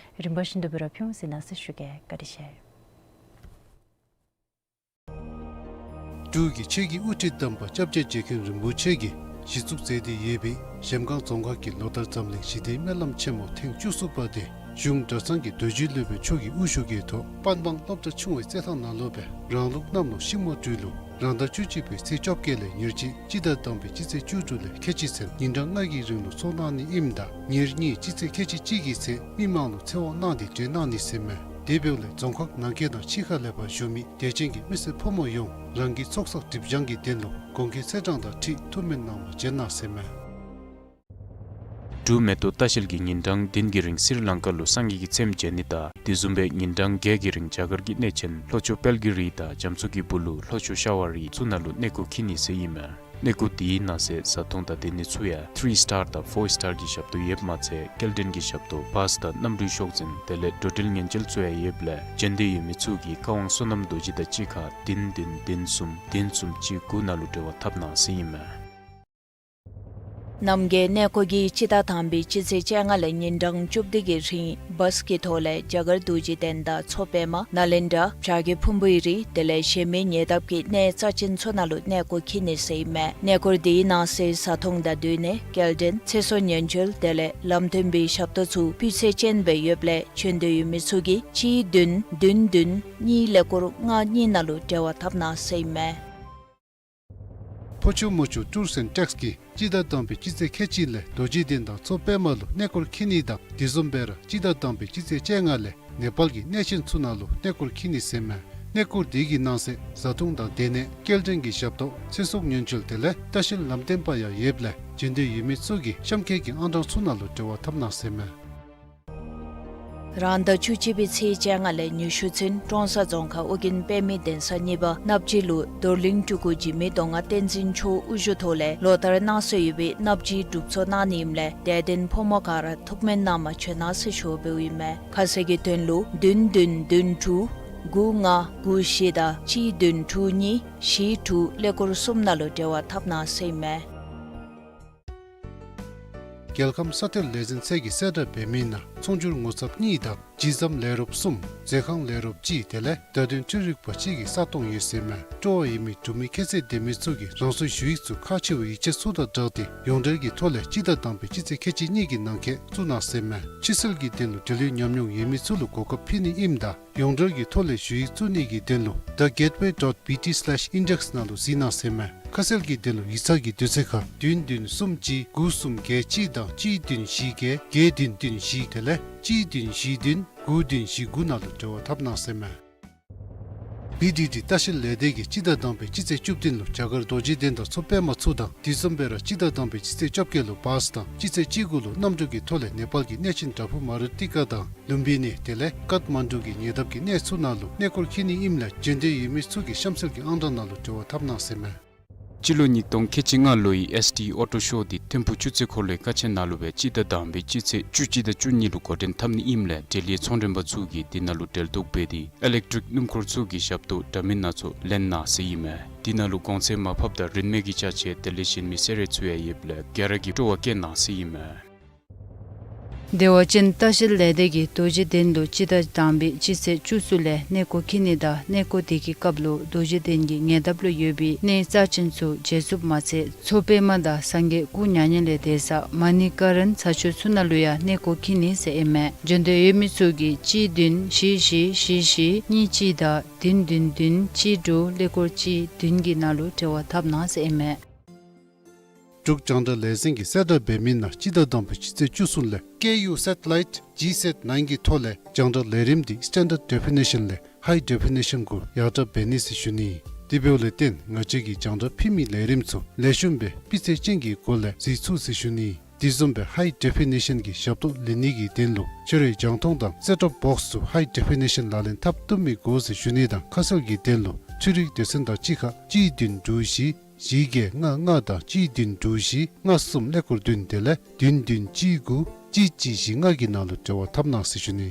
རིམ་པ་བཞིན་དུ་སྦེ་ར་ཕུལ་འོང་ཟེར་གནང་ཟེར་ཞུ་གེ། བཀའ་དྲིན་ཆེ། འབྲུག་གི་ཆོས་ཀྱི་དབུ་ཁྲིད་དམ་པ་སྐྱབས་རྗེ་རྗེ་མཁན་རིན་པོ་ཆེ་གིས་གཞི་བཙུགས་མཛད་དེ་ཡོད་པའི་གཞལམ་སྒང་རྫོང་ཁག་གི་ལོ་ལྟར་འཛམ་གླིང་ཞི་བདེའི་སྨོན་ལམ་ཆེན་མོ་ཐེངས་བཅུ་གསུམ་པ་དེ་གཞུང་གྲྭ་ཚང་གི་རྡོ་རྗེ་སློབ་དཔོན་མཆོག་གིས་དབུ་བཞུགས་ཀྱི་ཐོག་པན་སྦང་སློབ་གྲྭ་ཆུང་བའི་རྩེད་ཐང་ནང་ལུ་སྦེ་རང་ལུགས་གནམ་ལོ་ཤིང་མོ་སྦྲུལ་ལོ་རང་ཟླ་བཅུ་གཅིག་པའི་ཚེས་བཅོ་བརྒྱད་ལས་ཉེར་གཅིག་སྤྱི་ཟླ་དང་པའི་སྤྱི་ཚེས་བཅུ་དྲུག་ལས་ཁལ་གཅིག་ཚུན་ཉིན་གྲངས་ལྔ་གི་རིང་ལུ་ཚོགས་གནང་ནི་ཨིནམ་ད་ཉེར་གཉིས་སྤྱི་ཚེས་ཁལ་གཅིག་གཅིག་གི་ཚེ་མི་མང་ལུ་ཚེ་དབང་གནང་སྟེ་གྲོལ་གནང་ནི་ཟེར་མས། དེ་འབདཝ་ལས་རྫོང་ཁག་ནང་འཁོད་དང་ཕྱི་ཁ་ལས་ཕར་བཞུགས་མི་དད་ཅན་གྱི་མི་སེར་ཕོ་མོ་ཡོངས་རང་གི་ཚོགས་བསགས་སྒྲིབ་སྦྱང་གི་དོན་ལུ་གོང་འཁོད་ཚེས་གྲངས་དང་འཁྲིལ་ཐུགས་སྨོན་གནང་བར་བྱོན་གནང་ཟེར་མས། འབྲུག་མེ་ཏོག་ལྟ་བཤལ་གྱིས་ཉིན་གྲངས་བདུན་གྱི་རིང་སི་རི་ལང་ཀ་ལུ་སངས་རྒྱས་ཀྱི་ཚེམས་མཇལ་ནི་དང་དེ་བཟུམ་སྦེ་ཉིན་གྲངས་བརྒྱད་ཀྱི་རིང་རྒྱ་གར་གྱི་གནས་ཆེན་ལྷོ་ཕྱོགས་དཔལ་གྱི་རི་དང་རྒྱ་མཚོ་གི་སྦུག་ལུ་ལྷོ་ཕྱོགས་ཤ་བ་རི་ཚུ་ནང་ལུ་གནས་སྐོར་འཁྱིད་ནི་ཟེར་ཨིན་མས། གནས་སྐོར་དེའི་ནང་གསེས་བཟའ་འཐུང་དང་སྡོད་ནི་ཚུ་ཡང་ཐི་རི་སི་ཊར་དང་ཕོར་སི་ཊར་གྱི་ཞབས་ཏོག་ཡོདཔ་མ་ཚད་སྐྱེལ་འདྲེན་གྱི་ཞབས་ཏོག་བཱས་དང་གནམ་གྲུའི་ཤོག་འཛིན་དེ་ལས་འགྲོ་འགྲུལ་ཉེན་བཅོལ་ཚུ་ཡང་ཡོདཔ་ལས་བྱོན་འདོད་ཡོད་མི་ཚུ་གིས་བཀའ་དབང་བསོད་ནམས་རྡོ་རྗེ་དང་གཅིག་ཁར་བདུན་བདུན་བདུན་གསུམ་བདུན་གསུམ་གཅིག་དགུ་ནང་ལུ་འབྲེལ་བ་འཐབ་གནང་ཟེར་ཨིན་མས། རྣམ་རྒྱལ་གནས་སྐོར་གྱིས་སྤྱི་ཟླ་དང་པའི་སྤྱི་ཚེས་བཅོ་ལྔ་ལས་ཉིན་གྲངས་བཅུ་བདུན་གྱི་རིང་བཱས་ཀྱི་ཐོག་ལས་རྒྱ་གར་རྡོ་རྗེ་གདན་དང་མཚོ་པདྨ་ནཱ་ལེནྡྲ་བྱ་རྒོད་ཕུང་པོའི་རི་དེ་ལས་གཞན་མི་ཉེ་འདབས་ཀྱི་གནས་རྩ་ཆེན་ཚུ་ནང་ལུ་གནས་སྐོར་འཁྱིད་ནི་ཟེར་ཨིན་མས། གནས་སྐོར་དེའི་ནང་གསེས་བཟའ་འཐུང་དང་སྡོད་གནས་སྐྱེལ་འདྲེན་ཚེ་སྲོག་ཉེན་བཅོལ་དེ་ལས་ལམ་སྟོན་པའི་ཞབས་ཏོག་ཚུ་སྤུས་ཚད་ཅན་སྦེ་ཡོདཔ་ལས་བྱོན་འདོད་ཡོད་མི་ཚུ་གིས་གཅིག་བདུན་བདུན་བདུན་གཉིས་ཀླད་ཀོར་ལྔ་གཉིས་ནང་ལུ་འབྲེལ་བ་འཐབ་གནང་ཟེར་ཨིན་མས། ཕོ་ཆུ་མོ་ཆུ་ཊུརསི་ཨེནཌ་ཊེགསི་གིས་སྤྱི་ཟླ་དང་པའི་སྤྱི་ཚེས་ཁལ་གཅིག་ལས་རྡོ་རྗེ་གདན་དང་མཚོ་པདྨ་ལུ་གནས་སྐོར་འཁྱིད་ནི་དང་དེ་བཟུམ་སྦེ་ར་སྤྱི་ཟླ་དང་པའི་སྤྱི་ཚེས་བཅོ་ལྔ་ལས་ནེ་པཱལ་གྱི་གནས་ཆེན་ཚུ་ནང་ལུ་གནས་སྐོར་འཁྱིད་ནི་ཟེར་མས། གནས་སྐོར་དེ་གི་ནང་གསེས་བཟའ་འཐུང་དང་སྡོད་གནས་སྐྱེལ་འདྲེན་གྱི་ཞབས་ཏོག་ཚེ་སྲོག་ཉེན་བཅོལ་དེ་ལས་ལྟ་བཤལ་ལམ་སྟོན་པ་ཡང་ཡོདཔ་ལས་བྱོན་འདོད་ཡོད་མི་ཚུ་གིས་གཤམ་འཁོད་ཀྱི་ཨང་གྲངས་ཚུ་ནང་ལུ་འབྲེལ་བ་འཐབ་གནང་ཟེར་མས། རང་ཟླ་བཅུ་གཅིག་པའི་ཚེས་བཅོ་ལྔ་ལས་ཉི་ཤུ་ཚུན་ཀྲོང་གསར་རྫོང་ཁག་ཨོ་རྒྱན་དཔེ་མེད་གདན་ས་གཉིས་པ་སྣབས་སྦྱིས་ལུ་རྡོར་གླིང་སྤྲུལ་སྐུ་འཇིགས་མེད་མདོ་སྔགས་བསྟན་འཛིན་མཆོག་དབུ་བཞུགས་ཐོག་ལས་ལོ་ལྟར་གནང་སྲོལ་ཡོད་པའི་སྣབས་སྦྱིས་སྒྲུབ་ཚོགས་གནང་ནི་ཨིནམ་ལས་དད་ལྡན་ཕོ་མོ་ག་ར་ཐུགས་སྨོན་གནང་མ་བྱོན་ན་ཟེར་ཞུ་འབདཝ་ཨིན་མས། ཁ་གསལ་གྱི་དོན་ལུ་བདུན་བདུན་བདུན་དྲུག་དགུ་ལྔ་དགུ་བཞི་དང་གཅིག་བདུན་དྲུག་གཉིས་བཞི་དྲུག་ཀླད་ཀོར་གསུམ་ནང་ལུ་འབྲེལ་བ་འཐབ་གནང་ཟེར་ཨིན་མས། རྒྱལ་ཁམས་ས་གཏེར་ལས་འཛིན་ཚད་ཀྱིས་གསལ་བསྒྲགས་འབད་མི་ནང་ཚོང་སྒྱུར་ངོ་ཚབ་གཉིས་དང་ཇི་ཟམ་ལས་རོགསཔ་གསུམ་མཛོད་ཁང་ལས་རོགསཔ་གཅིག་དེ་ལས་བརྡ་དོན་འཕྲུལ་རིག་པ་གཅིག་གི་ས་སྟོང་ཡོད་ཟེར་ཨིན་མས། སྤྲོ་བ་ཡོད་མི་འབྲུག་མི་ཁྱད་ཚད་ལྡན་མི་ཚུ་གིས་རང་སོའི་ཞུ་ཡིག་ཚུ་ཁག་ཆེ་བའི་ཡིག་ཆ་ཚུ་དང་སྦྲགས་ཏེ་ཡོངས་འབྲེལ་གྱི་ཐོག་ལས་སྤྱི་ཟླ་དང་པའི་སྤྱི་ཚེས་ཁལ་གཅིག་གཉིས་ཀྱི་ནང་འཁོད་བཙུགས་གནང་ཟེར་ཨིན་མས། ཕྱི་སེལ་གྱི་དོན་ལུ་འབྲེལ་ཡོད་ཉམས་མྱོང་ཡོད་མི་ཚུ་ལུ་གོ་སྐབས་ཕུལ་ནི་ཨིནམ་ད་ཡོངས་འབྲེལ་གྱི་ཐོག་ལས་ཞུ་ཡིག་བཙུགས་ནི་གི་དོན་ལུ་the gateway dot B T slash index ནང་ལུ་གཟིགས་གནང་ཟེར་ཨིན་མས། ཁ་གསལ་གྱི་དོན་ལུ་ཡིག་ཚང་གི་དུས་ཚོད་ཁར་བདུན་བདུན་གསུམ་གཅིག་དགུ་གསུམ་བརྒྱད་གཅིག་དང་གཅིག་བདུན་བཞི་བརྒྱད་བརྒྱད་བདུན་བདུན་བཞི་དེ་ལས་གཅིག་བདུན་བཞི་བདུན་དགུ་བདུན་བཞི་དགུ་ནང་ལུ་འབྲེལ་བ་འཐབ་གནང་ཟེར་ཨིན་མས། བི་ཌི་ཌི་ལྟ་བཤལ་ལས་སྡེ་གིས་སྤྱི་ཟླ་དང་པའི་སྤྱི་ཚེས་བཅུ་བདུན་ལུ་རྒྱ་གར་རྡོ་རྗེ་གདན་དང་མཚོ་པདྨ་ཚུ་དང་དེ་བཟུམ་སྦེ་ར་སྤྱི་ཟླ་དང་པའི་སྤྱི་ཚེས་བཅོ་བརྒྱད་ལུ་བཱས་དང་སྤྱི་ཚེས་བཅུ་དགུ་ལུ་གནམ་གྲུ་གི་ཐོག་ལས་ནེ་པཱལ་གྱི་གནས་ཆེན་བྲག་ཕུག་མ་རུ་ཏི་ཀ་དང་ལུམ་བི་ནི་དེ་ལས་ཀཏ་མན་ཌུ་གི་ཉེ་འདབས་ཀྱི་གནས་ཚུ་ནང་ལུ་གནས་སྐོར་འཁྱིད་ནི་ཨིནམ་ལས་འབྱོན་འདོད་ཡོད་མི་ཚུ་གིས་གཤམ་གསལ་གྱི་ཨང་གྲངས་ནང་ལུ་འབྲེལ་བ་འཐབ་གནང་ཟེར་ཨིན་མས། སྤྱི་ལོ་ཉིས་སྟོང་ཁལ་གཅིག་ལྔ་ལོའི་ཨེསི་ཌི་ཨོ་ཊོ་ཤོ་འདི་ཐིམ་ཕུག་ཆུ་ཚོད་འཁོར་ལོའི་ཀ་ཆེན་ནང་ལུ་སྦེ་སྤྱི་ཟླ་དང་པའི་སྤྱི་ཚེས་བཅུ་གཅིག་དང་བཅུ་གཉིས་ལུ་འགོ་འདྲེན་འཐབ་ནི་ཨིནམ་ལས་འབྲེལ་ཡོད་ཚོང་མགྲོན་པ་ཚུ་གིས་དེ་ནང་ལུ་འབྲེལ་གཏོགས་འབད་དེ་ཨི་ལེག་ཊིག་སྣུམ་འཁོར་ཚུ་གི་ཞབས་ཏོག་འདྲ་མིན་སྣ་ཚོགས་ལེན་གནང་ཟེར་ཨིན་མས། དེ་ནང་ལུ་གོང་ཚད་མར་ཕབ་དང་རིན་མེད་ཀྱི་ཅ་ཆས་དེ་ལས་གཞན་མི་གསོལ་རས་ཚུ་ཡང་ཡོདཔ་ལས་ག་ར་གིས་སྤྲོ་བ་བསྐྱེད་གནང་ཟེར་ཨིན་མས། བདེ་བ་ཅན་ལྟ་བཤལ་ལས་སྡེ་གིས་རྡོ་རྗེ་གདན་ལུ་སྤྱི་ཟླ་དང་པའི་སྤྱི་ཚེས་བཅུ་གསུམ་ལས་གནས་སྐོར་འཁྱིད་ནི་དང་གནས་སྐོར་དེ་གི་སྐབས་ལུ་རྡོ་རྗེ་གདན་གྱི་ཉེ་འདབས་ལུ་ཡོད་པའི་གནས་རྩ་ཅན་ཚུ་མཇལ་ཚུགསཔ་མ་ཚད་མཚོ་པདྨ་དང་སངས་རྒྱས་སྐུ་མྱ་ངན་ལས་འདས་ས་མ་ཎི་ཀ་རན་ཚ་ཆུ་ཚུ་ནང་ལུ་ཡང་གནས་སྐོར་འཁྱིད་ནི་ཟེར་ཨིན་མས། འབྱོན་འདོད་ཡོད་མི་ཚུ་གིས་གཅིག་བདུན་བཞི་བཞི་བཞི་བཞི་གཉིས་གཅིག་དང་བདུན་བདུན་བདུན་གཅིག་དྲུག་ཀླད་ཀོར་གཅིག་བདུན་གྱི་ནང་ལུ་འབྲེལ་བ་འཐབ་གནང་ཟེར་ཨིན་མས། འབྲུག་རྒྱང་བསྒྲགས་ལས་འཛིན་གྱིས་གསལ་བསྒྲགས་འབད་མི་ནང་སྤྱི་ཟླ་དང་པའི་སྤྱི་ཚེས་བཅུ་གསུམ་ལས་ཀེ་ཡུ་སེ་ཊི་ལའིཊ་ཇི་སེཊ་ནའིན་གྱི་ཐོག་ལས་རྒྱང་བསྒྲགས་ལས་རིམ་འདི་སི་ཊེན་ཌརཌ་ཌེ་ཕི་ནེ་ཤཱན་ལས་ཧའི་ཌེ་ཕི་ནེ་ཤཱན་གུ་ཡར་དྲག་འབད་ནི་ཟེར་ཞུ་ནི། དེ་འབདཝ་ལས་བརྟེན་ང་བཅས་ཀྱིས་རྒྱང་བསྒྲགས་ཕུལ་མི་ལས་རིམ་ཚུ་ལེགས་ཤོམ་སྦེ་སྤུས་ཚད་ཅན་གྱི་སྒོ་ལས་གཟིགས་ཚུགས་ཟེར་ཞུ་ནི། དེ་བཟུམ་སྦེ་ཧའི་ཌེ་ཕི་ནེ་ཤཱན་གྱི་ཞབས་ཏོག་ལེན་ནི་གི་དོན་ལུ་ཁྱོད་རའི་རྒྱང་མཐོང་དང་སེཊ་ཊོབ་བོགསི་ཚུ་ཧའི་ཌེ་ཕི་ནེ་ཤཱན་ལག་ལེན་འཐབ་བཏུབ་མི་དགོ་ཟེར་ཞུ་ནི་དང་ཁ་གསལ་གྱི་དོན་ལུ་འཕྲུལ་རིག་སྡེ་ཚན་དང་གཅིག་ཁར་གཅིག་བདུན་དྲུག་བཞི་བཞི་བརྒྱད་ལྔ་ལྔ་དང་གཅིག་བདུན་དྲུག་བཞི་ལྔ་གསུམ་ཀླད་ཀོར་བདུན་དེ་ལས་བདུན་བདུན་གཅིག་དགུ་གཅིག་གཅིག་བཞི་ལྔ་གི་ནང་ལུ་འབྲེལ་བ་འཐབ་གནང་ཟེར་ཞུ་ནི།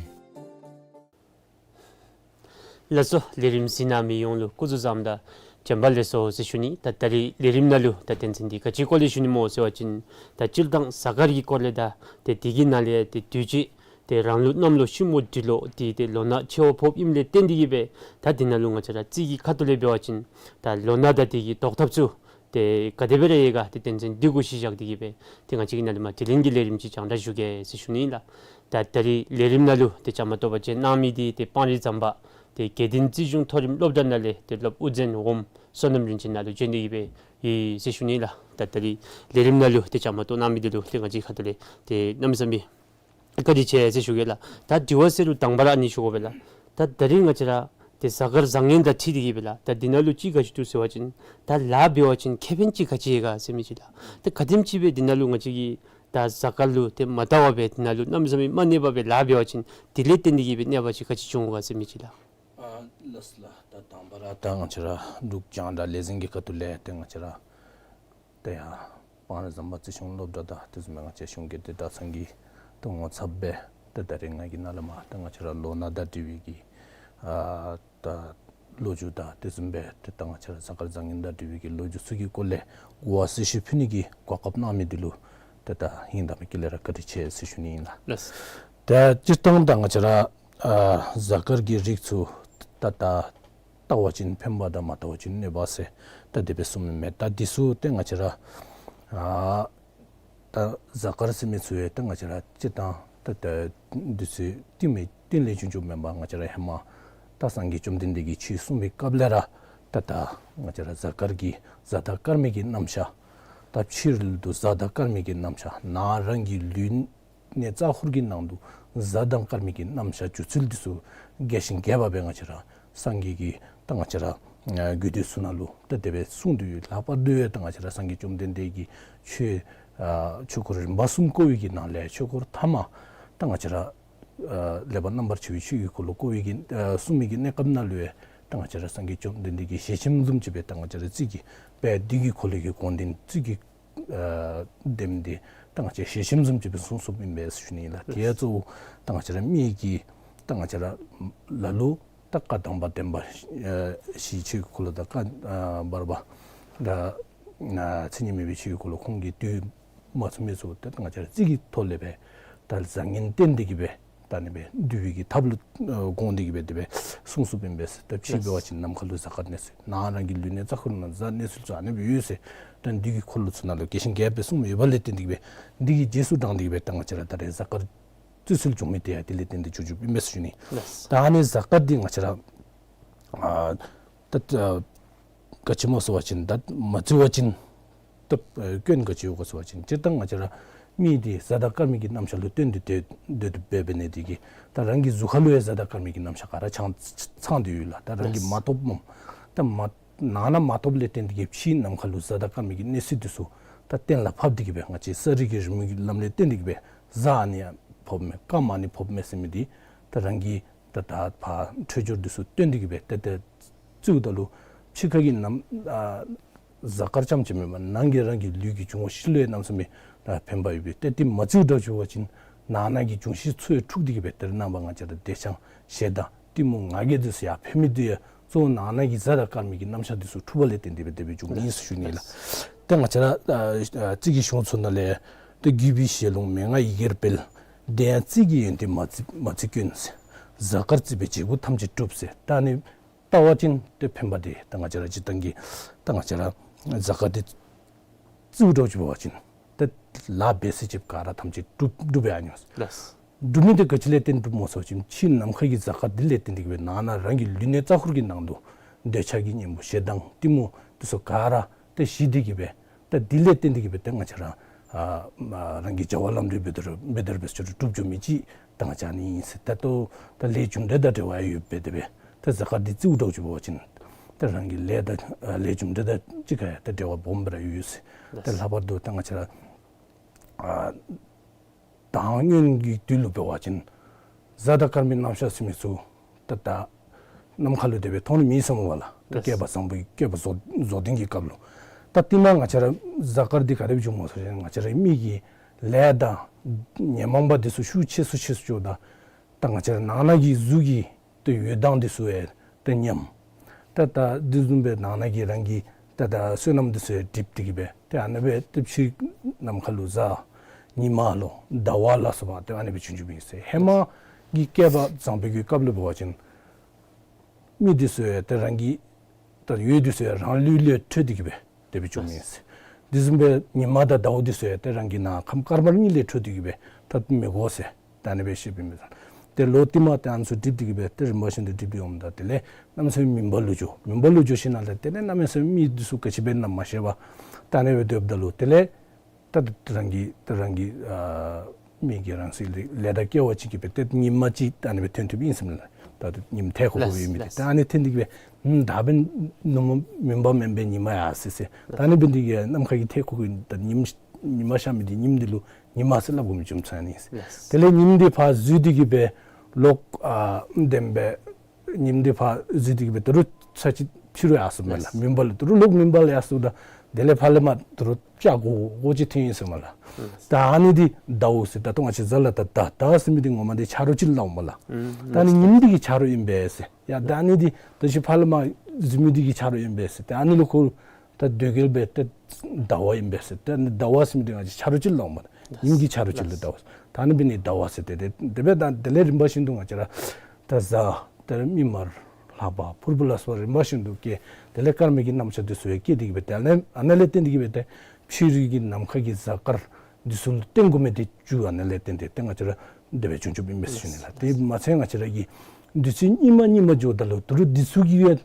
ལགས་སོ། ལས་རིམ་གཟིགས་གནང་མི་ཡོངས་ལུ་སྐུ་གཟུགས་བཟང་དང་བྱོན་པ་ལེགས་སོ་ཟེར་ཞུ་ནི། ད་ད་རིས་ལས་རིམ་ནང་ལུ་ད་དོན་ཚན་འདི་ག་ཅིའི་སྐོར་ལས་ཞུ་ནི་སྨོ་ཟེར་བ་ཅིན་ད་སྤྱིར་བཏང་གཟའ་སྐར་གྱི་སྐོར་ལས་དང་ཏེ་དེ་གི་ནང་ལས་ཏེ་དུས་ཅི་ཏེ་རང་ལུགས་གནམ་ལོ་ཤིང་མོ་འབྲི་ལོ་འདི་ཏེ་ལོ་ན་ཆེ་བ་ཕོགཔ་ཨིནམ་ལས་བརྟེན་ཏེ་གིས་སྦེ་ད་འདི་ནང་ལུ་ང་བཅས་ར་རྩིས་ཀྱི་ཁ་ཐུག་ལས་འབད་བ་ཅིན་ད་ལོ་ན་དང་དེ་གི་བཟློག་ཐབས་ཚུ་ཏེ་ག་དེ་སྦེ་ར་ཡོད་ག་ཏེ་དོན་ཚན་འདི་གུ་གཞི་བཞག་སྟེ་གིས་སྦེ་ཏེ་ང་བཅས་ཀྱིས་ནཱ་ལས་མར་དྲི་ལན་གྱི་ལས་རིམ་ཅིག་རྒྱང་བསྒྲགས་ཞུ་གེ་ཟེར་ཞུ་ནི་ཨིན་ལགས། ད་ད་རིས་ལས་རིམ་ནང་ལུ་ཏེ་བཅའ་མར་གཏོགས་པར་བྱོན་གནང་མི་འདི་ཏེ་སྤང་རི་ཟམ་པ་ཏེ་དགེ་ལྡན་རྩིས་གཞུང་མཐོ་རིམ་སློབ་གྲྭ་ནང་ལས་ཏེ་སློབ་དབུ་འཛིན་འོགམ་བསོད་ནམས་རིན་ཆེན་ནཱ་ལུ་བྱོན་ཏེ་གིས་སྦེ་ཡོད་ཟེར་ཞུ་ནི་ཨིན་ལགས། ད་ད་རིས་ལས་རིམ་ནང་ལུ་ཏེ་བཅའ་མར་གཏོགས་གནང་མི་འདི་ལུ་ཏེ་ང་བཅས་ཁ་ཐུག་ལས་ཏེ་གནམ་མེད་ས་མེད་བཀའ་དྲིན་ཆེ་ཟེར་ཞུ་གེ་ལགས། ད་དྲི་བ་ཟེར་རུང་དང་པ་ར་ཨ་ནི་ཞུ་དགོ་པས་ལགས། ད་ད་རིས་ང་བཅས་ར་ཏེ་གཟའ་སྐར་བཟང་ངན་དང་འཁྲིལ་ཏེ་གིས་སྦེ་ལགས། ད་འདི་ནང་ལུ་ཅིག་ག་ཅི་འདུག་ཟེར་བ་ཅིན་ད་ལཱ་འབད་བ་ཅིན་ཁེ་ཕན་ཅིག་ག་ཅི་ཡོད་ག་ཟེར་མི་ཅིག་ལགས། ད་ག་དེམ་ཅིག་སྦེ་འདི་ནང་ལུ་ང་བཅས་ཀྱིས་ད་གཟའ་སྐར་ལུ་ཏེ་མ་བལྟ་བར་སྦེ་འདི་ནང་ལུ་གནམ་མེད་ས་མེད་མ་གནས་པར་སྦེ་ལཱ་འབད་བ་ཅིན་དེ་ལས་བརྟེན་ཏེ་གིས་སྦེ་གནོད་པ་ཅིག་ག་ཅི་འབྱུང་ག་ཟེར་མི་ཅིག་ལགས། ཨ་ལགས་སོ་ལགས། ད་དང་པ་ར་ད་ང་བཅས་ར་འབྲུག་རྒྱང་བསྒྲགས་ལས་འཛིན་གྱི་ཁ་ཐུག་ལས་ཏེ་ང་བཅས་ར་ད་ཡར་སྤང་རི་ཟམ་པ་རྩིས་གཞུང་སློབ་གྲྭ་དང་དེ་བཟུམ་སྦེ་ང་བཅས་གཞུང་སྒེར་སྡེ་གྲྭ་ཚང་གི་ད་ངོ་ཚབ་སྦེ་ད་ད་རིས་ང་གིས་ནཱ་ལས་མར་ད་ང་བཅས་ར་ལོ་ན་དང་འབྲེལ་བའི་གི་ཨ་ད་ལོ་རྒྱུས་དང་དེ་བཟུམ་སྦེ་ཏེ་ད་ང་བཅས་ར་གཟའ་སྐར་བཟང་ངན་དང་འབྲེལ་བའི་གི་ལོ་རྒྱུས་ཚུ་གི་སྐོར་ལས་གོ་བ་གསལ་ཞུ་ཕུལ་ནི་གི་གོ་སྐབས་གནང་མི་འདི་ལུ་ཏེ་ད་ཧིང་དང་མི་དཀྱིལ་ལས་ར་བཀའ་དྲིན་ཆེ་ཟེར་ཞུ་ནི་ཨིན་ལགས། ལགས། ད་སྤྱིར་བཏང་ད་ང་བཅས་ར་ཨ་གཟའ་སྐར་གྱི་རིགས་ཚུ་ད་ད་བལྟ་བ་ཅིན་ཕན་པ་དང་མ་བལྟ་བ་ཅིན་གནོད་པ་ཟེར་ད་དེ་སྦེ་གསུངས་མི་མས། ད་འདི་ཚུ་ཏེ་ང་བཅས་ར་ཨ་ད་གཟའ་སྐར་ཟེར་མི་ཚུ་ཡང་ད་ང་བཅས་ར་སྤྱིར་བཏང་ད་ད་དུས་ཚོད་རྟིང་མི་རྟིང་ལས་བྱུང་བྱུངམ་མེན་པར་ང་བཅས་ར་ཧེ་མ་ད་སངས་རྒྱས་བཅོམ་ལྡན་འདས་ཀྱིས་ཆོས་གསུངས་པའི་སྐབས་ལས་ར་ད་ད་ང་བཅས་ར་གཟའ་སྐར་གྱི་གཟའ་དང་སྐར་མའི་གི་རྣམ་གཞག་ད་ཕྱི་རོལ་དུ་གཟའ་དང་སྐར་མའི་གི་རྣམ་གཞག་ནང་རང་གི་ལུས་གནས་རྩ་འཁོར་གྱི་ནང་དུ་གཟའ་དང་སྐར་མའི་གི་རྣམ་གཞག་སྒྱུ་རྩལ་འདི་ཚུ་རྒྱས་ཤིང་རྒྱས་པ་སྦེ་ང་བཅས་ར་སངས་རྒྱས་ཀྱི་ད་ང་བཅས་ར་ཨ་རྒྱུད་སྡེ་ཚུ་ནང་ལུ་ད་དེ་སྦེ་གསུངས་ཏེ་ཡོད། ལྷག་པར་དུ་ཡང་ད་ང་བཅས་ར་སངས་རྒྱས་བཅོམ་ལྡན་འདས་ཀྱིས་ཆོས་ཨ་ཆོས་འཁོར་རིམ་པ་གསུམ་བསྐོར་བའི་གི་ནང་ལས་ཆོས་འཁོར་ཐ་མ་ད་ང་བཅས་ར་ ཨ་ལེགས་པར་རྣམ་པར་ཕྱེ་བའི་ཆོས་ཀྱི་འཁོར་ལོ་བསྐོར་བའི་གི་ཨ་གསུང་མི་གི་གནས་སྐབས་ནང་ལུ་ཡང་ད་ང་བཅས་ར་སངས་རྒྱས་བཅོམ་ལྡན་འདས་ཀྱི་ཞལ་ཆེམས་བཟུམ་ཅིག་སྦེ་ད་ང་བཅས་ར་རྩིས་ཀྱི་དཔལ་འདུས་ཀྱི་འཁོར་ལོ་གི་དགོངས་དོན་རྩིས་ཀྱི་ཨ་དེམ་འདི་ད་ང་བཅས་ཞལ་ཆེམས་བཟུམ་ཅིག་སྦེ་གསུངས་གསུངསམ་ཨིན་པས་ཟེར་ཞུ་ནི་ཨིན་ལགས། དེ་ཡང་གཙོ་བོ་ད་ང་བཅས་ར་མི་གི་ད་ང་བཅས་ར་ལ་ལུ་ད་བཀའ་དམ་པ་བདེན་པ་ཨ་ཞི་བའི་ཆོས་ཀྱི་འཁོར་ལོ་དང་བཀའ་ཨ་བར་པ་ད་ཨ་མཚན་ཉིད་མེད་པའི་ཆོས་ཀྱི་འཁོར་ལོ་ཁོང་གིས་བསྡུ་མ་ཚུགས་མི་ཚུ་ད་ང་བཅས་ར་རྩིས་ཀྱི་ཐོག་ལས་སྦེ་ད་བཟང་ངན་བསྟན་ཏེ་གི་སྦེ་ད་ཨ་ནི་སྦེ་བསྡུ་བའི་གི་ཐབས་ལུ་ཨ་དགོངས་ཏེ་གི་སྦེ་དེ་སྦེ་གསུངས་གསུངསམ་ཨིན་པས་ཟེར། ད་ཕྱི་འབད་བ་ཅིན་ནམ་མཁའ་ལུ་གཟའ་སྐར་གནས་ཚུལ་ནང་རང་གི་ལུས་གནས་རྩ་འཁོར་ནང་གཟའ་གནས་ཚུལ་ཚུ་ཨ་ནི་སྦེ་ཡོད་ཟེར། ད་འདི་གི་འཁོར་ལོ་ཚུ་ནང་ལུ་རྒྱས་ཤིང་རྒྱསཔ་སྦེ་གསུངས་ཡོདཔ་ལས་བརྟེན་ཏེ་གི་སྦེ་འདི་གི་རྗེས་སུ་འབྲངས་ཏེ་གི་སྦེ་ད་ང་བཅས་ར་ད་རེས་གཟའ་སྐར་རྩིས་སྲོལ་བྱུང་མི་དེ་ཡང་དེ་ལས་བརྟེན་ཏེ་བྱུང་བྱུངམ་ཨིན་མས་ཟེར་ཞུ་ནི། ལགས། ད་ཨ་ནི་གཟའ་སྐར་འདི་ང་བཅས་ར་ཨ་ད་ཨ་ག་ཅི་སྨོ་ཟེར་བ་ཅིན་ད་མ་བརྩི་བ་ཅིན་ད་ཨ་སྐྱོན་ག་ཅི་ཡོད་ག་ཟེར་བ་ཅིན་སྤྱིར་བཏང་ང་བཅས་ར་མི་འདི་གཟའ་དང་སྐར་མའི་གི་རྣམ་གཞག་ལུ་བརྟེན་ཏེ་སྡོད་སྡོད་དོ་འབད་འབད་ནི་དེ་གིས་ད་རང་གི་གཟུགས་ཁ་ལུ་ཡང་གཟའ་དང་སྐར་མའི་གི་རྣམ་གཞག་ག་ར་ཚང་ཚང་སྟེ་ཡོད་ལགས། ད་རང་གིས་ལགས། མ་རྟོགས་སྨོ། ད་མ་ནང་ན་མ་རྟོགསཔ་ལས་བརྟེན་ཏེ་གི་ཕྱི་ནམ་མཁའ་ལུ་གཟའ་དང་སྐར་མའི་གི་གནས་ཚུལ་འདི་ཚུ་ད་གཏན་ལ་ཕབ་སྟེ་གི་སྦེ་ང་བཅས་ས་རིས་ཀྱི་རིང་མོའི་གི་ལམ་ལས་བརྟེན་ཏེ་གི་སྦེ་གཟའ་ཨ་ནི་ཡང་ཕོགཔ་མས་སྐར་མ་ཨ་ནི་ཕོགཔ་མས་ཟེར་མི་འདི་ད་རང་གིས་ད་ད་ཕར་འཕྲོད་སྦྱོར་འདི་ཚུ་བཏོན་ཏེ་གི་སྦེ་ཏེ་ཏེ་བརྩིཝ་ད་ལུ་ཕྱི་ཁ་གི་ནམ་ཨ་གཟའ་སྐར་རྐྱངམ་ཅིག་མེན་པར་ནང་གི་རང་གི་ལུས་ཀྱི་འབྱུང་བ་བཞི་ལུ་ཡང་གནམ་མེད་ས་མེད་ད་ཕན་པ་ཡོད་པས། ཏེ་དེ་མ་བརྩིཝ་འདྲཝ་ཅིག་འབད་བ་ཅིན་ནང་ན་གི་འབྱུང་བཞི་ཚུ་ཡང་འཁྲུགས་ཏེ་གི་སྦེ་ཏེ་རྣམ་པ་ང་བཅས་ར་བདེ་ཆགས་ཞེ་སྡང་གཏི་མུག་ང་རྒྱལ་འདི་ཚུ་ཡར་འཕེལ་མི་འདི་ཡང་གཙོ་བོ་ནང་ན་གི་གཟའ་དང་སྐར་མའི་གི་རྣམ་གཞག་འདི་ཚུ་འཁྲུགས་པ་ལས་བརྟེན་ཏེ་སྦེ་དེ་སྦེ་འབྱུང་ནི་ཨིན་ཟེར་ཞུ་ནི་ལགས། ཏེ་ང་བཅས་ར་ཨ་ཨ་རྩིས་ཀྱི་གཞུང་ཚུ་ནང་ལས་ཏེ་བརྒྱུད་པའི་ཞལ་ལུང་མན་ངག་ཡི་གེར་སྤེལ། དེ་ཡང་རྩིས་ཀྱི་ཡོན་ཏན་མ་བརྩི་མ་བརྩི་སྐྱོན་ཟེར། གཟའ་སྐར་བརྩིས་པས་བྱེད་པོ་ཐམས་ཅད་གྲུབ་ཟེར། ད་ཨ་ནི་བལྟ་བ་ཅིན་ཏེ་ཕན་པ་འདི་ད་ང་བཅས་ར་སྤྱིར་བཏང་གི་ད་ང་བཅས་ར་གཟའ་སྐར་འདི་བརྩིཝ་འདྲཝ་ཅིག་འབད་བ་ཅིན་ཏེ་ལཱ་འབད་ས་ཅིག་ག་ར་ཐམས་ཅད་འགྲུབ་འགྲུབ་པའི་ཨ་ནི་ལགས། འགྲུབ་མི་འདི་ག་ཅི་ལས་བརྟེན་འགྲུབ་སྨོ་ཟེར་བ་ཅིན་ཕྱི་ནམ་མཁའ་གི་གཟའ་སྐར་འདི་ལས་བརྟེན་ཏེ་གི་སྦེ་ནང་ན་རང་གི་ལུས་གནས་རྩ་འཁོར་གྱི་ནང་དུ་འདོད་ཆགས་ཀྱི་གཉེན་པོ་ཞེ་སྡང་གཏི་མུག་འདི་ཚུ་ག་ར་ཏེ་ཞི་སྟེ་གི་སྦེ་ཏེ་འདི་ལས་བརྟེན་ཏེ་གི་སྦེ་ཏེ་ང་བཅས་ར་ཨ་མ་རང་གི་བྱ་བ་ལམ་འགྲོ་འབད་དེ་ར་འབད་དེ་ར་འབད་ས་ཅིག་འགྲུབ་འགྱོ་མི་ཅིག་ད་ང་བཅས་ཨ་ནི་ཨིན་ཟེར། ད་ལྟོ་ད་ལས་རྒྱུ་འབྲས་དང་འབྲེལ་བ་ཡོདཔ་སྦེ་དེ་སྦེ་ད་གཟའ་སྐར་འདི་བརྩིཝ་འདྲཝ་ཅིག་འབད་བ་ཅིན་ད་རང་གི་ལས་དང་ཨ་ལས་རྒྱུ་འབྲས་དང་གཅིག་ཁར་ཡང་ད་འབྲེལ་བ་སྦོམ་སྦེ་ར་ཡོད་ཟེར། ད་ལྷག་པར་དུ་ད་ང་བཅས་ར་ཨ་ད་སྔོན་གྱི་དུས་ལུ་འབད་བ་ཅིན་གཟའ་དང་སྐར་མའི་རྣམ་གཞག་ཟེར་མི་ཚུ་ད་ད་ནམ་མཁའ་ལུ་དེ་སྦེ་མཐོང་ནི་མེད་ཟེར་སྨོ་ལགས། ད་ལགས། བསྐལ་པ་བཟང་པོའི་བསྐལ་པ་རྫོགས་རྫོགས་ལྡན་གྱི་སྐབས་ལུ། ད་དེ་ནང་ང་བཅས་ར་གཟའ་སྐར་འདི་ག་དེ་སྦེ་བྱུངམ་སྨོ་ཟེར་བ་ཅིན་ང་བཅས་ར་མི་གི་ལས་དང་ཉོན་མོངས་པ་འདི་ཚུ་ཤུགས་ཆེ་སུ་ཆེ་སུ་འགྱོཝ་ད་ད་ང་བཅས་ར་ནང་ན་གི་གཟུགས་ཀྱི་ཏེ་འོད་མདངས་འདི་ཚུ་ཡང་ཏེ་ཉམས། ད་ད་འདི་བཟུམ་སྦེ་ནང་ན་གི་རང་གི་ད་ད་བསོད་ནམས་འདི་ཚུ་ཡང་འགྲིབ་སྟེ་གི་སྦེ་ཏེ་ཨ་ནི་སྦེ་ཏེ་ཕྱི་ནམ་མཁའ་ལུ་གཟའ་ཉི་མ་ལོ་ཟླ་བ་ལ་སོགས་པ་ཏེ་ཨ་ནི་སྦེ་བྱུང་བྱུངམ་ཨིན་ཟེར། ཧེ་མ་གི་བསྐལ་པ་བཟང་པོའི་གི་སྐབས་ལུ་འབད་བ་ཅིན་མི་འདི་ཚུ་ཡང་ཏེ་རང་གི་ད་འོད་འདི་ཚུ་ཡང་རང་ལུས་ལས་འཕྲོས་ཏེ་གི་སྦེ་དེ་སྦེ་བྱུངམ་ཨིན་ཟེར། འདི་བཟུམ་སྦེ་ཉི་མ་དང་ཟླཝ་འདི་ཚུ་ཡང་ཏེ་རང་གི་ནང་ཁམས་དཀར་དམར་གཉིས་ལས་འཕྲོས་ཏེ་གི་སྦེ་ད་མི་གོ་ཟེར། ད་ཨ་ནི་སྦེ་བཤདཔ་ཨིན་པས། ཏེ་ལོ་དེ་མ་ཏེ་ཨ་ནི་ཚུ་འགྲིབ་སྟེ་གི་སྦེ་ཏེ་རིམ་པ་བཞིན་དུ་འགྲིབ་སྟེ་འོངམ་ད་དེ་ལས་གནམ་མེད་ས་མེད་མུན་པ་ལུ་འགྱོ། མུན་པ་ལུ་འགྱོ་ཞིནམ་ལས་དེ་ལས་གནམ་མེད་ས་མེད་མི་འདི་ཚུ་ག་ཅི་འབད་ན་མ་ཤེས་པར་ད་ཨ་ནི་སྦེ་སྡོདཔ་ད་ལུ་དེ་ལས་ད་རང་གི་ད་རང་གི་ཨ་མི་གི་རང་སྲིད་ལས་ལས་དང་སྐལ་བ་ཅིག་གིས་སྦེ་ཏེ་ཉིམ་མ་ཅིག་ད་ཨ་ནི་སྦེ་ཐོན་ཐོནམ་ཨིན་ཟེར་མས་ལགས། ད་ཉིམ་ཐད་ཁུ་ཁུ་ཡོད་མི་འདི་ལགས། ད་ཨ་ནི་ཐོན་ཏེ་གི་སྦེ་ད་འབདན་ནུབ་མོ་མུན་པ་མེན་པའི་ཉི་མ་ཡར་སོ་ཡི་ཟེར། ད་ཨ་ནི་འབདན་འདི་གིས་ནམ་མཁའ་གི་ཐད་ཁུ་ཁུ་ད་ཉིམ་ཉི་མ་ཤར་མི་འདི་ཉིམ་འདི་ལུ་ཉི་མ་ཟེར་སླབ་དགོ་མི་བྱུང་ཚར་ནི་ཨིན་ཟེར། ལགས། དེ་ལས་ཉིམ་འདི་ཕར་འཛུལ་ཏེ་གི་སྦེ་ལོག་ཨ་དེ་སྦེ་ཉིམ་འདི་ཕར་འཛུལ་ཏེ་གི་སྦེ་ད་རུང་ཚར་གཅིག་ཕྱི་རུ་ཡར་སོ་མས་ལགས། ལགས། མུན་པ་ལུ་ད་རུང་ལོག་མུན་པ་ལུ་ཡར་སོཝ་ད་དེ་ལས་ཕར་ལས་མར་ད་རུང་སྐྱ་གོ་གོ་ཅིག་ཐོན་ཡི་ཟེར་མས་ལགས། ལགས། ད་ཨ་ནི་འདི་ཟླཝ་ཟེར། ད་ལྟོ་ང་བཅས་གཟའ་ལུ་ད་ཟླ་ཟླ་ཟེར་མི་འདི་ངོ་མ་འདི་ཆ་རོགས་ཅིག་སླབ་མས་ལགས། ཨུམ། ད་ཨ་ནི་ཉིམ་འདི་གི་ཆ་རོགས་ཨིན་པས་ཟེར། ཡ་ད་ཨ་ནི་འདི་ད་ཅི་ཕར་ལས་མར་འཛུལ་མི་འདི་གི་ཆ་རོགས་ཨིན་པས་ཟེར། ད་ཨ་ནི་ལུ་ཁོ་ད་དོ་གལ་སྦེ་ཏེ་ཟླཝ་ཨིན་པས་ཟེར། ཏེ་ཟླཝ་ཟེར་མི་འདི་ང་བཅས་ཆ་རོགས་ཅིག་ལུ་འོངམ་ད་ཉིམ་གྱི་ཆ་རོགས་ཅིག་ལུ་ཟླཝ་ཟེར། ད་ཨ་ནི་འབད་ནི་ཟླཝ་ཟེར། ཏེ་ཏེ་དེ་སྦེ་ད་དེ་ལས་རིམ་པ་བཞིན་དུ་ང་བཅས་ར་ད་གཟའ་ཏེ་མིག་དམར་ལྷག་པ་ཕུར་བུ་ལ་སོགས་རིམ་པ་བཞིན་དུ་སྐྱེ། དེ་ལས་སྐར་མའི་གི་རྣམ་གཞག་འདི་ཚུ་ཡང་སྐྱེ་སྟེ་གི་སྦེ་ཏེ་ཨ་ནི་ཨ་ནི་ལས་བརྟེན་ཏེ་གི་སྦེ་ཏེ་ཕྱི་རོལ་གྱི་ནམ་མཁའ་གི་གཟའ་སྐར་འདི་ཚུ་ལུ་བརྟེན་དགོ་མི་འདི་རྒྱུ་ཨ་ནི་ལས་བརྟེན་ཏེ་ཏེ་ང་བཅས་ར་དེ་སྦེ་བྱུང་བྱུངམ་ཨིན་པས་ཟེར་ཞུ་ནི་ལགས། དེ་མ་ཚད་ང་བཅས་ར་གི་དུས་ཚོད་སྙིགས་མ་སྙིགས་མ་འགྱོཝ་ད་ལུ་ད་རུང་འདི་ཚུ་གི་ཡང་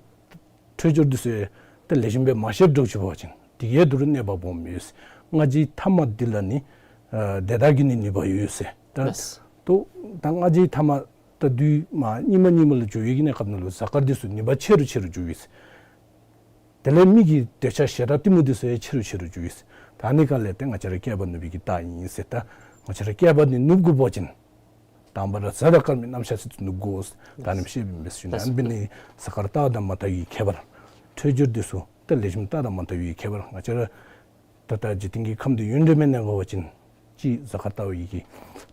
འཕྲོད་སྦྱོར་འདི་ཚུ་ཡང་ཏེ་ལེགས་ཤོམ་སྦེ་མ་ཤེསཔ་འདྲཝ་ཅིག་འབད་བ་ཅིན་དེ་གིས་ཡང་ད་རུང་གནོད་པ་སྦོམ་ཡོད་ཟེར། སྔ་རྗེས་ཐ་མ་འདི་ལ་ནི་ཨ་དེ་དག་གི་ནི་ནུས་པ་ཡོད་ཟེར། ད་ལགས། ད་ད་སྔ་རྗེས་ཐ་མ་ད་དུས་མ་སྙིགས་མ་སྙིགས་མ་ལུ་འགྱོ་བའི་གི་གནས་སྐབས་ནང་ལུ་གཟའ་སྐར་འདི་ཚུ་ནུས་པ་ཆེ་རུ་ཆེ་རུ་འགྱོཝ་ཨིན་ཟེར། དེ་ལས་མི་གི་འདོད་ཆགས་ཞེ་སྡང་གཏི་མུག་འདི་ཚུ་ཡང་ཆེ་རུ་ཆེ་རུ་འགྱོཝ་ཨིན་ཟེར། ད་ཨ་ནི་ག་ལས་ཏེ་ང་བཅས་ར་བསྐལ་པ་ནུབ་པའི་གི་རྟགས་ཨིན་ཟེར། ད་ང་བཅས་ར་བསྐལ་པ་འདི་ནུབ་དགོ་པ་ཅིན་ དང་པ་ར་གཟའ་དང་སྐར་མའི་རྣམ་གཞག་ཚུ་ནང་གོ་ད་ནི་བཤད་པའི་མེད་ཟེར་ཞུ་ནི། ཨ་ནི་འབད་ནི་གཟའ་སྐར་རྟགས་དང་མ་བཏགས་པའི་ཁྱད་པར། འཕྲོད་སྦྱོར་འདི་ཚུ་ད་ལེགས་ཤོམ་རྟགས་དང་མ་བཏགས་པའི་ཁྱད་པར་ང་བཅས་ར་ད་ལྟ་འཇིག་རྟེན་གྱི་ཁམས་འདི་ཡུན་རིངམོ་ནང་འབད་བ་ཅིན་གཅིག་གཟའ་སྐར་རྟགས་ཡི་གི་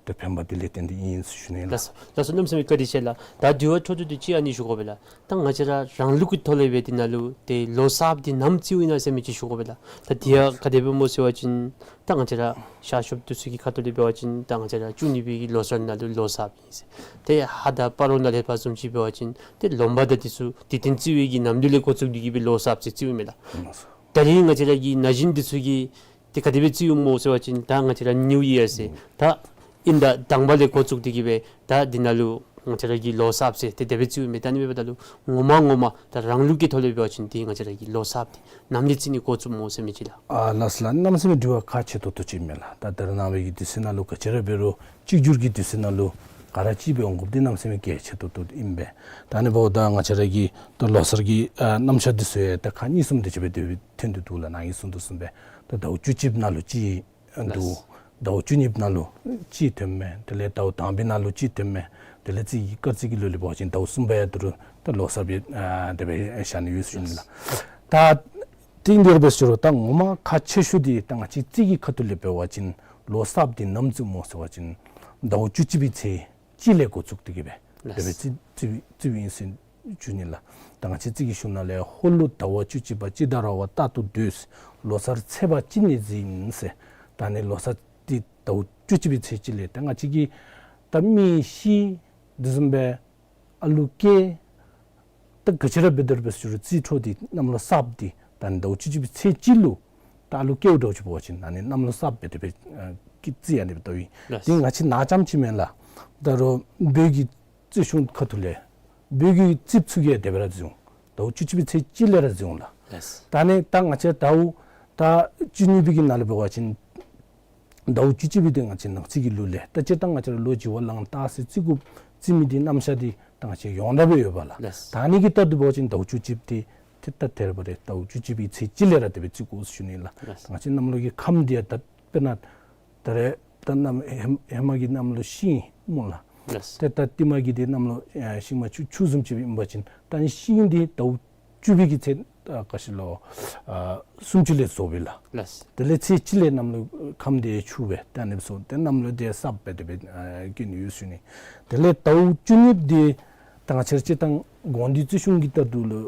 ཏེ་ཕན་པ་འདི་ལས་བརྟེན་ཏེ་ཨིན་ཟེར་ཞུ་ནི་ལགས། ལགས་སོ། ལགས་སོ། གནམ་མེད་ས་མེད་བཀའ་དྲིན་ཆེ་ལགས། ད་དྲི་བ་འཕྲོ་མཐུད་དེ་གཅིག་ཨ་ནི་ཞུ་དགོ་པས་ལགས། ད་ང་བཅས་ར་རང་ལུགས་ཀྱི་ཐོག་ལས་འབད་དེ་ནང་ལུ་ཏེ་ལོ་གསརཔ་འདི་ནམ་བརྩིཝ་ཨིན་ན་ཟེར་མི་ཅིག་ཞུ་དགོ་པས་ལགས། ད་དེ་ཡང་ག་དེ་སྦེ་སྨོ་ཟེར་བ་ཅིན་ད་ང་བཅས་ར་ཤར་ཕྱོགས་འདི་ཚུ་གི་ཁ་ཐུག་ལས་འབད་བ་ཅིན་ད་ང་བཅས་ར་བཅུ་གཉིས་པའི་གི་ལོ་གསར་ནང་ལུ་ལོ་གསརཔ་ཨིན་ཟེར། ཏེ་ཧ་ད་སྤ་རོ་ནང་ལས་ཕར་བཟུམ་ཅིག་འབད་བ་ཅིན་ཏེ་ལོ་འབའ་དང་འདི་ཚུ་དེ་སྟེང་བརྩི་བའི་གི་ནམ་ལུགས་ལས་འགོ་བཙུགས་ཏེ་གི་སྦེ་ལོ་གསརཔ་ཟེར་བརྩིཝ་མས་ལགས། ད་རིས་ང་བཅས་ར་གི་ན་གཞོན་འདི་ཚུ་གིས་ཏེ་ག་དེ་སྦེ་བརྩིཝ་སྨོ་ཟེར་བ་ཅིན་ད་ང་བཅས་ར་ནིའུ་ཡི་ཡར་ཟེར་ད་དབྱིན་ཟླ་དང་པ་ལས་འགོ་བཙུགས་ཏེ་གི་སྦེ་ད་འདི་ནང་ལུ་ང་བཅས་ར་གི་ལོ་གསརཔ་ཟེར་ཏེ་དེ་སྦེ་བརྩིཝ་མས། ད་ཨ་ནི་འབདཝ་ད་ལུ་ངོ་མ་ངོ་མ་ད་རང་ལུགས་ཀྱི་ཐོག་ལས་འབད་བ་ཅིན་ཏེ་ང་བཅས་ར་གི་ལོ་གསརཔ་འདི་ནམ་ལས་བརྩི་ནི་འགོ་བཙུགསཔ་སྨོ་ཟེར་མི་ཅིག་ལགས། ཨ་ལགས་སོ་ལགས། གནམ་མེད་ས་མེད་དྲི་བ་ཁག་ཆེ་ཏོག་ཏོ་ཅིག་མས་ལགས། ད་ད་རེས་ནངས་པའི་གི་དུས་ཚོད་ནང་ལུ་ག་ཅི་ར་འབད་རུང་གཅིག་གྱུར་གྱི་དུས་ཚོད་ནང་ལུ་ག་ར་གཅིག་སྦེ་འོང་དགོཔ་འདི་གནམ་མེད་ས་མེད་གལ་ཆེ་ཏོག་ཏོ་ཨིན་པས། ད་ཨ་ནི་འབདཝ་ད་ང་བཅས་ར་གི་ད་ལོ་གསར་གྱི་ཨ་རྣམ་གཞག་འདི་ཚུ་ཡང་ད་ཁག་གཉིས་གསུམ་དེ་ཅིག་སྦེ་དེ་སྦེ་ཐོན་ཏེ་འདུག་ལགས། ནཱ་གིས་གསུངས་དོ་བཟུམ་སྦེ་ད་ཟླཝ་བཅུ་གཅིག་པའི་ནང་ལུ་གཅིག་འདུག། ཟླཝ་བཅུ་གཉིས་པའི་ནང་ལུ་གཅིག་ཐོནམ་མས། དེ་ལས་ཟླཝ་དང་པའི་ནང་ལུ་གཅིག་ཐོནམ་མས། དེ་ལས་རྩིས་ཀྱི་སྐར་རྩིས་ཀྱི་ལུགས་ལས་འབད་བ་ཅིན་ཟླཝ་གསུམ་པ་ཡང་ད་རུང་ད་ལོ་གསར་སྦེ་ཨ་དེ་སྦེ་བཞག་ནི་ཡོད་ཟེར་ཞུ་ནི་ལགས། ད་ཏེ་འདི་ར་འབད་ཟེར་རུང་ད་ངོ་མ་ཁག་ཆེ་ཤོས་འདི་ད་ང་བཅས་རྩིས་ཀྱི་ཁ་ཐུག་ལས་འབད་བ་ཅིན་ལོ་གསརཔ་འདི་ནམ་བརྩིཝ་སྨོ་ཟེར་བ་ཅིན་ཟླཝ་བཅུ་གཅིག་པའི་ཚེས་གཅིག་ལས་འགོ་བཙུགས་ཏེ་གི་སྦེ་དེ་སྦེ་རྩིས་རྩིས་རྩིསཝ་ཨིན་ཟེར་ཞུ་ནི་ལགས། ད་ང་བཅས་རྩིས་ཀྱི་གཞུང་ནང་ལས་ཧོར་ལུགས་ཟླ་བ་བཅུ་གཅིག་པ་སྤྱི་ཟླ་ར་བ་རྟག་ཏུ་སྡོད། ལོ་གསར་ཚེས་པ་གཅིག་ནས་འཛིན་ཟེར། ད་ཨ་ནི་ལོ་གསར་འདི་ཟླཝ་བཅུ་གཅིག་པའི་ཚེས་གཅིག་ལས་ད་ང་བཅས་ཀྱི་ད་མི་ཤི་དེ་བཟུམ་སྦེ་ཨ་ལུ་སྐྱེ་ད་ག་ཅི་ར་འབད་དེ་ར་འབད་ཟེར་རུང་རྩིས་འཕྲོ་འདི་གནམ་ལོ་གསརཔ་འདི་ད་ཨ་ནི་ཟླཝ་བཅུ་གཅིག་པའི་ཚེས་གཅིག་ལུ་ད་ཨ་ལུ་སྐྱེཝ་འདྲཝ་ཅིག་འབད་བ་ཅིན་ཨ་ནི་གནམ་ལོ་གསརཔ་སྦེ་དེ་སྦེ་ཨ་རྩིས་ཨ་ནི་སྦེ་བཏབ་ཨིན། ལགས། འདི་ང་བཅས་ནཱ་རྐྱངམ་ཅིག་མེན་ལགས། ད་རུང་བོད་ཀྱི་རྩིས་གཞུང་ཁ་ཐུག་ལས་བོད་ཀྱི་རྩིསཔ་ཚུ་གིས་དེ་སྦེ་ར་རྩིསཝ་འོང་། ཟླཝ་བཅུ་གཅིག་པའི་ཚེས་གཅིག་ལས་ར་རྩིསཝ་འོང་ལགས། ལགས། ད་ཨ་ནི་ད་ང་བཅས་ཟླཝ་ད་བཅུ་གཉིས་པའི་གི་ནང་ལུ་འབད་བ་ཅིན་ཟླཝ་བཅུ་གཅིག་པའི་འདི་ང་བཅས་ནང་རྩིས་ཀྱི་ལུགས་ལས་ད་སྤྱིར་བཏང་ང་བཅས་ར་ལོ་བྱི་བ་ལང་སྟག་ཟེར་རྩི་དགོཔ་རྩི་མི་འདི་རྣམ་གཞག་འདི་ད་ང་བཅས་ཡོངས་གྲགས་སྦེ་ཡོད་པས་ལགས། ལགས། ད་ཨ་ནི་གི་ལྟར་དུ་འབད་བ་ཅིན་ཟླཝ་བཅུ་གཅིག་པའི་འདི་ཏེ་ད་དེ་ར་འབད་རུང་ཟླཝ་བཅུ་གཅིག་པའི་ཚེས་གཅིག་ལས་ར་དེ་སྦེ་རྩི་དགོ་ཟེར་ཞུ་ནི་ལགས། ལགས། ད་ང་བཅས་གནམ་ལོ་གི་ཁམས་འདི་ཡང་ད་དཔེར་ན་ད་རེས་ད་གནམ་ཧེ་ཧེ་མ་གི་གནམ་ལོ་ཤིང་སྨོ་ལགས། ལགས། ཏེ་ད་ལྟདམོ་གི་འདི་གནམ་ལོ་ཨ་ཤིང་མ་ཆུ་ཆུ་བཟུམ་ཅིག་ཨིན་པ་ཅིན་ད་ཨ་ནི་ཤིང་འདི་ཟླཝ་བཅུ་པའི་གི་ཚེས་ཨ་ག་ཅི་ལོ་ཨ་སུམ་ཅུ་ལས་རྫོགསཔ་ཨིན་ལགས། ལགས། དེ་ལས་ཚེས་གཅིག་ལས་གནམ་ལོ་ཁམས་འདི་ཆུ་སྦེ་ད་ཨ་ནི་སྦེ་སོང་སྟེ་གནམ་ལོ་འདི་གསརཔ་སྦེ་དེ་སྦེ་ཨ་བཀོད་ནི་ཡོད་ཟེར་ཞུ་ནི། དེ་ལས་ཟླཝ་བཅུ་གཉིས་འདི་ད་ང་བཅས་ར་སྤྱིར་བཏང་དགོངས་འདུས་རྩིས་གཞུང་གི་ལྟར་དུ་ལུ་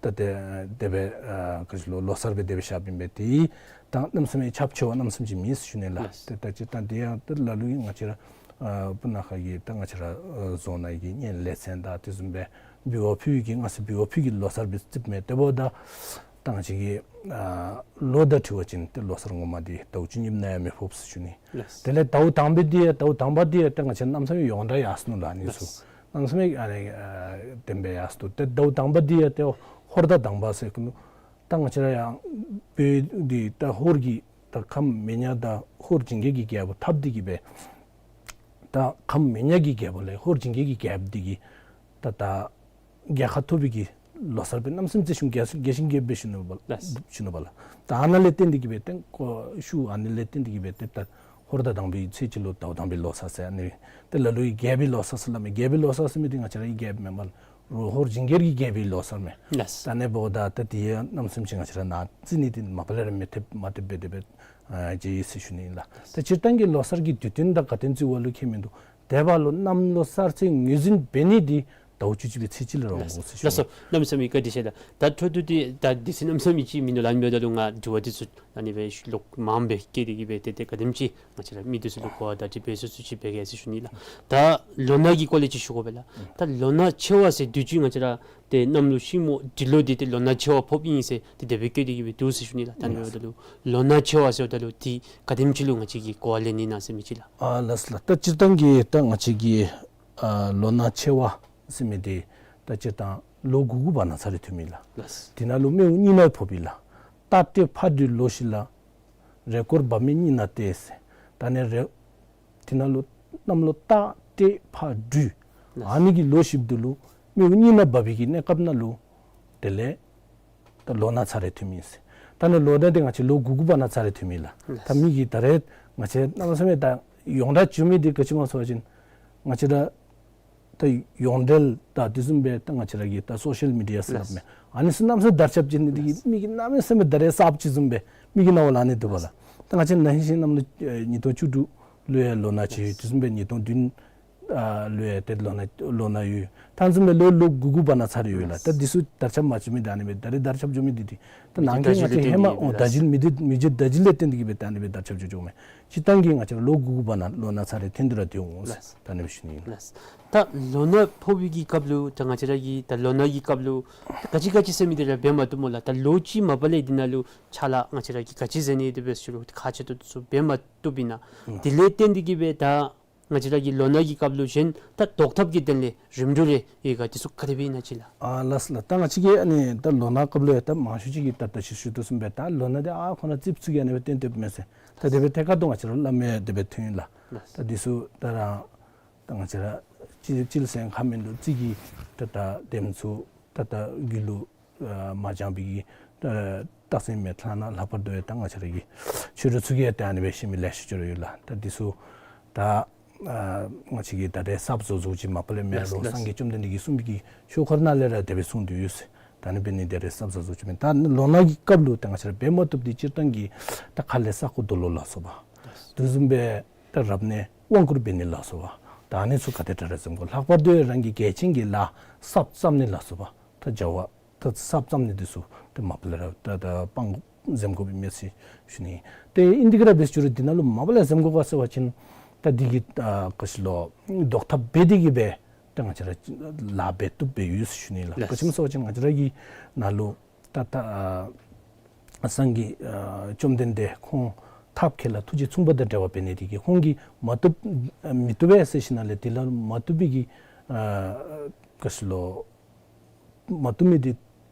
ད་དེ་དེ་སྦེ་ཨ་ག་ཅི་ལོ་ལོ་གསར་སྦེ་དེ་སྦེ་བཞགཔ་ཨིན་པས། དེ་ད་གནམ་མེད་ས་མེད་ཁྱབ་ཆེ་བ་གནམ་མེད་ས་མེད་ཅིག་མེད་ཟེར་ཞུ་ནི་ལགས། ལགས། ཏེ་ད་སྤྱིར་བཏང་དེ་ཡང་ད་ལ་ལུ་གིས་ང་བཅས་ར་ཨ་སྤུ་ན་ཁ་གི་ད་ང་བཅས་ར་ཨ་རྫོང་ནང་གི་གཉེན་ལས་ཚན་དང་དེ་བཟུམ་སྦེ་འབུལ་བ་ཕུལ་གྱི་མངའ་གསོལ་འབུལ་བ་ཕུལ་གྱི་ལོ་གསར་སྦེ་རྩིསཔ་མས། དེ་འབདཝ་ད་ད་ང་བཅས་ཀྱི་ཨ་ལོ་དང་འཁྲིལ་བ་ཅིན་ཏེ་ལོ་གསར་ངོ་མ་འདི་ཟླཝ་བཅུ་གཉིས་པ་ནང་ཡང་མི་ཕོགཔ་ཟེར་ཞུ་ནི། ལགས། དེ་ལས་ཟླཝ་དང་པ་འདི་ཡང་ཟླཝ་དང་པ་འདི་ཡང་ཏེ་ང་བཅས་གནམ་མེད་ས་མེད་ཡོངས་གྲགས་ཡར་སོ་ནུག་ལགས། ཨ་ནི་ཚུ་ལགས། གནམ་མེད་ས་མེད་ཨ་ནི་ཨ་བདེན་པའི་ཡར་སོ་ནུག། ཏེ་ཟླཝ་དང་པ་འདི་ཡང་ཏེ་ཧོར་ཟླ་དང་པ་ཟེར་གོ་ནུག། ད་ང་བཅས་ར་ཡང་བོད་འདི་ད་ཧོར་གྱི་ད་ཁམས་མེ་ཉ་དང་ཧོར་ཇིང་གེ་གི་རྒྱལ་པོ་འཐབ་སྟེ་གི་སྦེ་ད་ཁམས་མེ་ཉ་གི་རྒྱལ་པོ་ལས་ཧོར་ཇིང་གེ་གི་རྒྱལཔོ་འདི་གིས་ད་ད་རྒྱལ་ཁ་ཐོབ་པའི་གི་ལོ་གསར་སྦེ་གནམ་མེད་ས་མེད་རྩིས་གཞུང་རྒྱས་རྒྱས་ཤིང་རྒྱསཔ་སྦེ་ཞུ་ནུག་པ་ལགས། ཞུ་ནུག་པ་ལགས། ད་ཨ་ནཱ་ལས་བརྟེན་ཏེ་གི་སྦེ་ཏེ་ཁོ་ཤུལ་ཨ་ནི་ལས་བརྟེན་ཏེ་གི་སྦེ་ཏེ་ད་ཧོར་ཟླ་དང་པའི་ཚེས་གཅིག་ལུ་ཟླཝ་དང་པའི་ལོ་གསར་ཟེར་ཨ་ནི་ཏེ་ལ་ལུ་གིས་རྒྱལ་པོའི་ལོ་གསར་ཟེར་སླབ་མས། རྒྱལ་པོའི་ལོ་གསར་ཟེར་མི་འདི་ང་བཅས་ར་གི་རྒྱལཔོ་མེན་པ་ལགས། ཧོར་ཇིང་གེ་གི་རྒྱལ་པོའི་ལོ་གསར་མས། ལགས། ད་ཨ་ནི་འབདཝ་ད་ད་དེ་ཡང་གནམ་མེད་ས་མེད་ཅིག་ང་བཅས་ར་ནཱ་རྩིས་ནི་འདི་མ་པ་ལས་ར་མི་ཐེབས་མ་ཐེབས་སྦེ་དེ་སྦེ་ཨ་མཇལ་ཡི་ཟེར་ཞུ་ནི་ཨིན་ལགས། ད་སྤྱིར་བཏང་གི་ལོ་གསར་གྱི་དུས་སྟོན་དང་ག་དེམ་ཅིག་འབད་རུང་ཁྱད་མིན་འདུག། དེ་འབདཝ་ལུ་གནམ་ལོ་གསར་ཚེས་ངོས་འཛིན་འབད་ནི་འདི་ཟླཝ་བཅུ་གཅིག་པའི་ཚེས་གཅིག་ལུ་ར་འོང་དགོ་ཟེར་ཞུ་ནི། ལགས་སོ། གནམ་མེད་ས་མེད་བཀའ་དྲིན་ཆེ་ལགས། ད་འཕྲོ་མཐུད་དེ་ད་དུས་ཚོད་གནམ་མེད་ས་མེད་ཅིག་མིན་འདུག་ལགས། ཨ་ནི་འབདཝ་ད་ལུ་ང་དྲི་བ་འདི་ཚུ་ཨ་ནི་སྦེ་ལོག་མངམ་སྦེ་བསྐྱལ་ཏེ་གི་སྦེ་ཏེ་ཏེ་ག་དེམ་ཅིག་ང་བཅས་ར་མི་འདི་ཚུ་ལུ་གོ་བ་བརྡ་སྤྲོད་འབད་ཚུགས་ཚུགས་ཅིག་འབད་གེ་ཟེར་ཞུ་ནི་ལགས། ད་ལོ་ན་གི་སྐོར་ལས་ཅིག་ཞུ་དགོ་པས་ལགས། ད་ལོ་ན་ཆེ་བ་ཟེར་དུས་ཅི་ང་བཅས་ར་ཏེ་གནམ་ལོ་ཤིང་མོ་འབྲི་ལོ་འདི་ཏེ་ལོ་ན་ཆེ་བ་ཕོགཔ་ཨིན་ཟེར་ཏེ་དེ་སྦེ་བཀོད་དེ་གི་སྦེ་འདུག་ཟེར་ཞུ་ནི་ལགས། ད་ཨ་ནི་འབདཝ་ད་ལུ་ལོ་ན་ཆེ་བ་ཟེརཝ་ད་ལུ་ཏེ་ག་དེམ་ཅིག་ལུ་ང་བཅས་ཀྱིས་གོ་བ་ལེན་ནི་ཨིན་ན་ཟེར་མི་ཅིག་ལགས། ཨ་ལགས་སོ་ལགས། ད་སྤྱིར་བཏང་གི་ད་ང་བཅས་ཀྱི་ཨ་ལོ་ན་ཆེ་བ་ཟེར་མི་འདི་ད་སྤྱིར་བཏང་ལོ་དགུ་དགུ་བར་ན་ཚར་རེ་ཐོནམ་ཨིན་ལགས། ལགས། དེ་ནང་ལུ་སྨེ་བོ་གཉིས་ནང་ཕོགཔ་ཨིན་ལགས། རྟ་སྟོད་ཕག་སྦྲུལ་ལོ་བཞི་ལ། རེས་སྐོར་བབ་མེད་གཉིས་ནང་སྟེ་ཟེར། ད་ཨ་ནི་རེས་དེ་ནང་ལུ་གནམ་ལོ་རྟ་སྟོད་ཕག་སྦྲུལ་ཨ་ནི་གི་ལོ་བཞི་པོ་འདི་ལུ་སྨེ་བོ་གཉིས་ནང་བབས་པའི་གི་གནས་སྐབས་ནང་ལུ་དེ་ལས་ད་ལོ་ན་ཚར་རེ་ཐོནམ་ཨིན་ཟེར། ད་ཨ་ནི་ལོ་ན་འདི་ང་བཅས་ལོ་དགུ་དགུ་བར་ན་ཚར་རེ་ཐོནམ་ཨིན་ལགས། ད་མི་གིས་ད་རེས་ང་བཅས་གནམ་མེད་ས་མེད་ད་ཡོངས་གྲགས་བྱུང་མི་འདི་ག་ཅི་སྨོ་ཟེར་བ་ཅིན་ ང་བཅས་ར་ད་ཡོངས་འབྲེལ་ད་དེ་བཟུམ་སྦེ་ད་ང་བཅས་ར་གི་ད་སོ་ཤལ་མི་ཌི་ཡ་ཟེར་སླབ་མས། ཨ་ནི་ཚུ་གནམ་མེད་ས་མེད་དར་ཁྱབ་ཅིག་ནི་དེ་གིས་མི་གིས་གནམ་མེད་ས་མེད་ད་རེས་གསརཔ་ཅིག་བཟུམ་སྦེ་མི་གི་རྣ་བར་ལངས་ནི་འདུག་པ་ལགས། ད་ང་བཅས་ན་ཧིང་གཤེགས་གནམ་ལོ་ཨེ་ཉིས་སྟོང་བཅུ་དྲུག་ལུ་ཡང་ལོ་ན་ཅིག་ཡོད། དེ་བཟུམ་སྦེ་ཉིས་སྟོང་བདུན་ཨ་ལུ་ཡང་ཏེ་ལོ་ན་ལོ་ན་ཡོད། ད་ཨ་ནི་བཟུམ་སྦེ་ལོ་ལོ་དགུ་དགུ་བར་ན་ཚར་ཡོད་ལགས། ད་འདི་ཚུ་དར་ཁྱབ་མ་བྱུང་མི་ད་ཨ་ནི་སྦེ་ད་རེས་དར་ཁྱབ་འགྱོ་མི་འདི་འདི་ད་ནང་གི་ང་བཅས་ཧེ་མ་ཨོ་དར་བརྒྱུད་མི་འདི་མི་རྗེ་དར་བརྒྱུད་ལས་བརྟེན་ཏེ་གིས་སྦེ་ད་ཨ་ནི་སྦེ་དར་ཁྱབ་འགྱོ་འགྱོཝ་མས། སྤྱིར་བཏང་གི་ང་བཅས་ར་ལོ་དགུ་དགུ་བར་ན་ལོ་ན་ཚར་རེ་ཐོན་ཏེ་ར་སྡོད་འོང་ཟེར་ད་ཨ་ནི་སྦེ་ཞུ་ནི་ཨིན་ལགས། ད་ལོ་ན་ཕོག་པའི་གི་སྐབས་ལུ་ད་ང་བཅས་ར་གིས་ད་ལོ་ན་གི་སྐབས་ལུ་ད་ག་ཅི་ག་ཅི་ཟེར་མི་འདི་ར་འབད་མ་བཏུབ་སྨོ་ལགས། ད་ལོ་གཅིག་མ་པ་ལས་འདི་ནང་ལུ་ཕྱག་ལཱ་ང་བཅས་ར་གིས་ག་ཅི་མཛད་ནི་འདི་འབད་ཟེར་ཞུ་རུང་ཁག་ཆེ་ཏོག་ཏོ་ཚུ་འབད་མ་བཏུབ་ཨིན་ན། དེ་ལས་བརྟེན་ཏེ་གིས་སྦེ་ད་ང་བཅས་ར་གི་ལོ་ན་གི་སྐབས་ལུ་གཞན་ད་བཟློག་ཐབས་ཀྱི་དོན་ལས་རིམ་གྲོ་རེ་ཡོད་ག། འདི་ཚུ་ག་དེ་སྦེ་ཨིན་ན་ཅིག་ལགས། ཨ་ལགས་ལགས། ད་ང་བཅས་ཀྱིས་ཨ་ནི་ད་ལོ་ན་སྐབས་ལུ་ཡང་ད་མང་ཤོས་ཅིག་གིས་ད་ད་ཅི་ཞུ་དོ་བཟུམ་སྦེ་ད་ལོ་ན་འདི་ཨ་ཁོ་ན་ཙིགཔ་ཙིགཔ་ཨ་ནི་སྦེ་བཏོན་བཏོནམ་མས་ཟེར། ད་དེ་སྦེ་ཐད་ཀར་དུ་ང་བཅས་ར་སླབ་མི་དེ་སྦེ་ཐོན་ཡི་ལགས། ད་འདི་ཚུ་ད་ར་ད་ང་བཅས་ར་སྤྱི་སྤྱིར་ཟེར་ཁ་མིན་འདུག་ཅིག་གིས་ད་ད་དེམ་ཚུ་ད་ད་རྒྱུད་ལུ་ཨ་མ་སྦྱངས་པའི་གི་ཨ་རྟགས་མཚན་མེད། ལྷག་ན་ལྷག་པར་དུ་ཡང་ད་ང་བཅས་ར་གི་ཆོས་གྲོགས་ཚུ་གིས་ཡང་ད་ཨ་ནི་སྦེ་ཤེས་མི་ལེ་ཤ་ཅིག་ར་ཡོད་ལགས། ད་འདི་ཚུ་ད་ཨ་ང་བཅས་ཀྱིས་ད་རེས་གསརཔ་བཟོ་བཟོཝ་ཅིག་མ་པ་ལས་མེན་ལགས། ལགས་སངས་རྒྱས་བཅོམ་ལྡན་འདས་ཀྱིས་གསུངས་པའི་གི་ཆོས་འཁོར་ནང་ལས་ར་དེ་སྦེ་གསུངས་ཏེ་ཡོད་ཟེར། ད་ཨ་ནི་འབད་ནི་དེ་རེས་གསརཔ་བཟོ་བཟོཝ་ཅིག་མེན། ད་ལོ་ན་གི་སྐབས་ལུ་ད་ང་བཅས་ར་འབད་མ་བཏུབ་འདི་སྤྱིར་བཏང་གི་ད་ཁ་ལས་ས་རྐོ་རྡོ་ལོག་ལ་སོགས་པ། དེ་བཟུམ་སྦེ་ད་རབ་གནས་དབང་བསྐུར་འབད་ནི་ལ་སོགས་པ། ད་ཨ་ནི་ཚུ་ག་དེ་དྲག་ར་འཛེམ་དགོ། ལྷག་པར་དུ་རང་གི་གལ་ཆེན་གྱི་ལཱ་གསརཔ་བརྩམ་ནི་ལ་སོགས་པ། ད་བྱ་བ་ད་གསརཔ་བརྩམ་ནི་འདི་ཚུ་ད་མ་པ་ལས་ར་ད་ད་སྤང་དགོ་འཛེམ་དགོཔ་ཨིན་མས་ཟེར་ཞུ་ནི། ཏེ་ཨིན་དེ་ག་ར་འབད་ཞུ་རུང་འདི་ནང་ལུ་མ་པ་ལས་འཛེམ་དགོ་ག་ཟེར་བ་ཅིན་ད་འདི་གི་ཨ་ག་ཅི་ལོ་བཟློག་ཐབས་འབད་དེ་གིས་སྦེ་ད་ང་བཅས་ར་ལཱ་འབད་བཏུབ་སྦེ་ཡོད་ཟེར་ཞུ་ནི་ལགས། ལགས། ག་ཅི་སྨོ་ཟེར་བ་ཅིན་ང་བཅས་ར་གི་ནང་ལུ་ད་ད་ཨ་སངས་རྒྱས་ཨ་བཅོམ་ལྡན་འདས་ཁོང་ཐབས་མཁས་ལ་ཐུགས་རྗེ་མཚུངས་པ་དང་འབྲེལ་བ་འབད་ནི་དེ་གིས་ཁོང་གིས་མ་བཏུབ་ཨ་མི་བཏུབ་པས་ཟེར་ཞིནམ་ལས་དེ་ལ་མ་བཏུབ་པའི་གི་ཨ་ག་ཅི་ལོ་མ་བཏུབ་མི་དེ་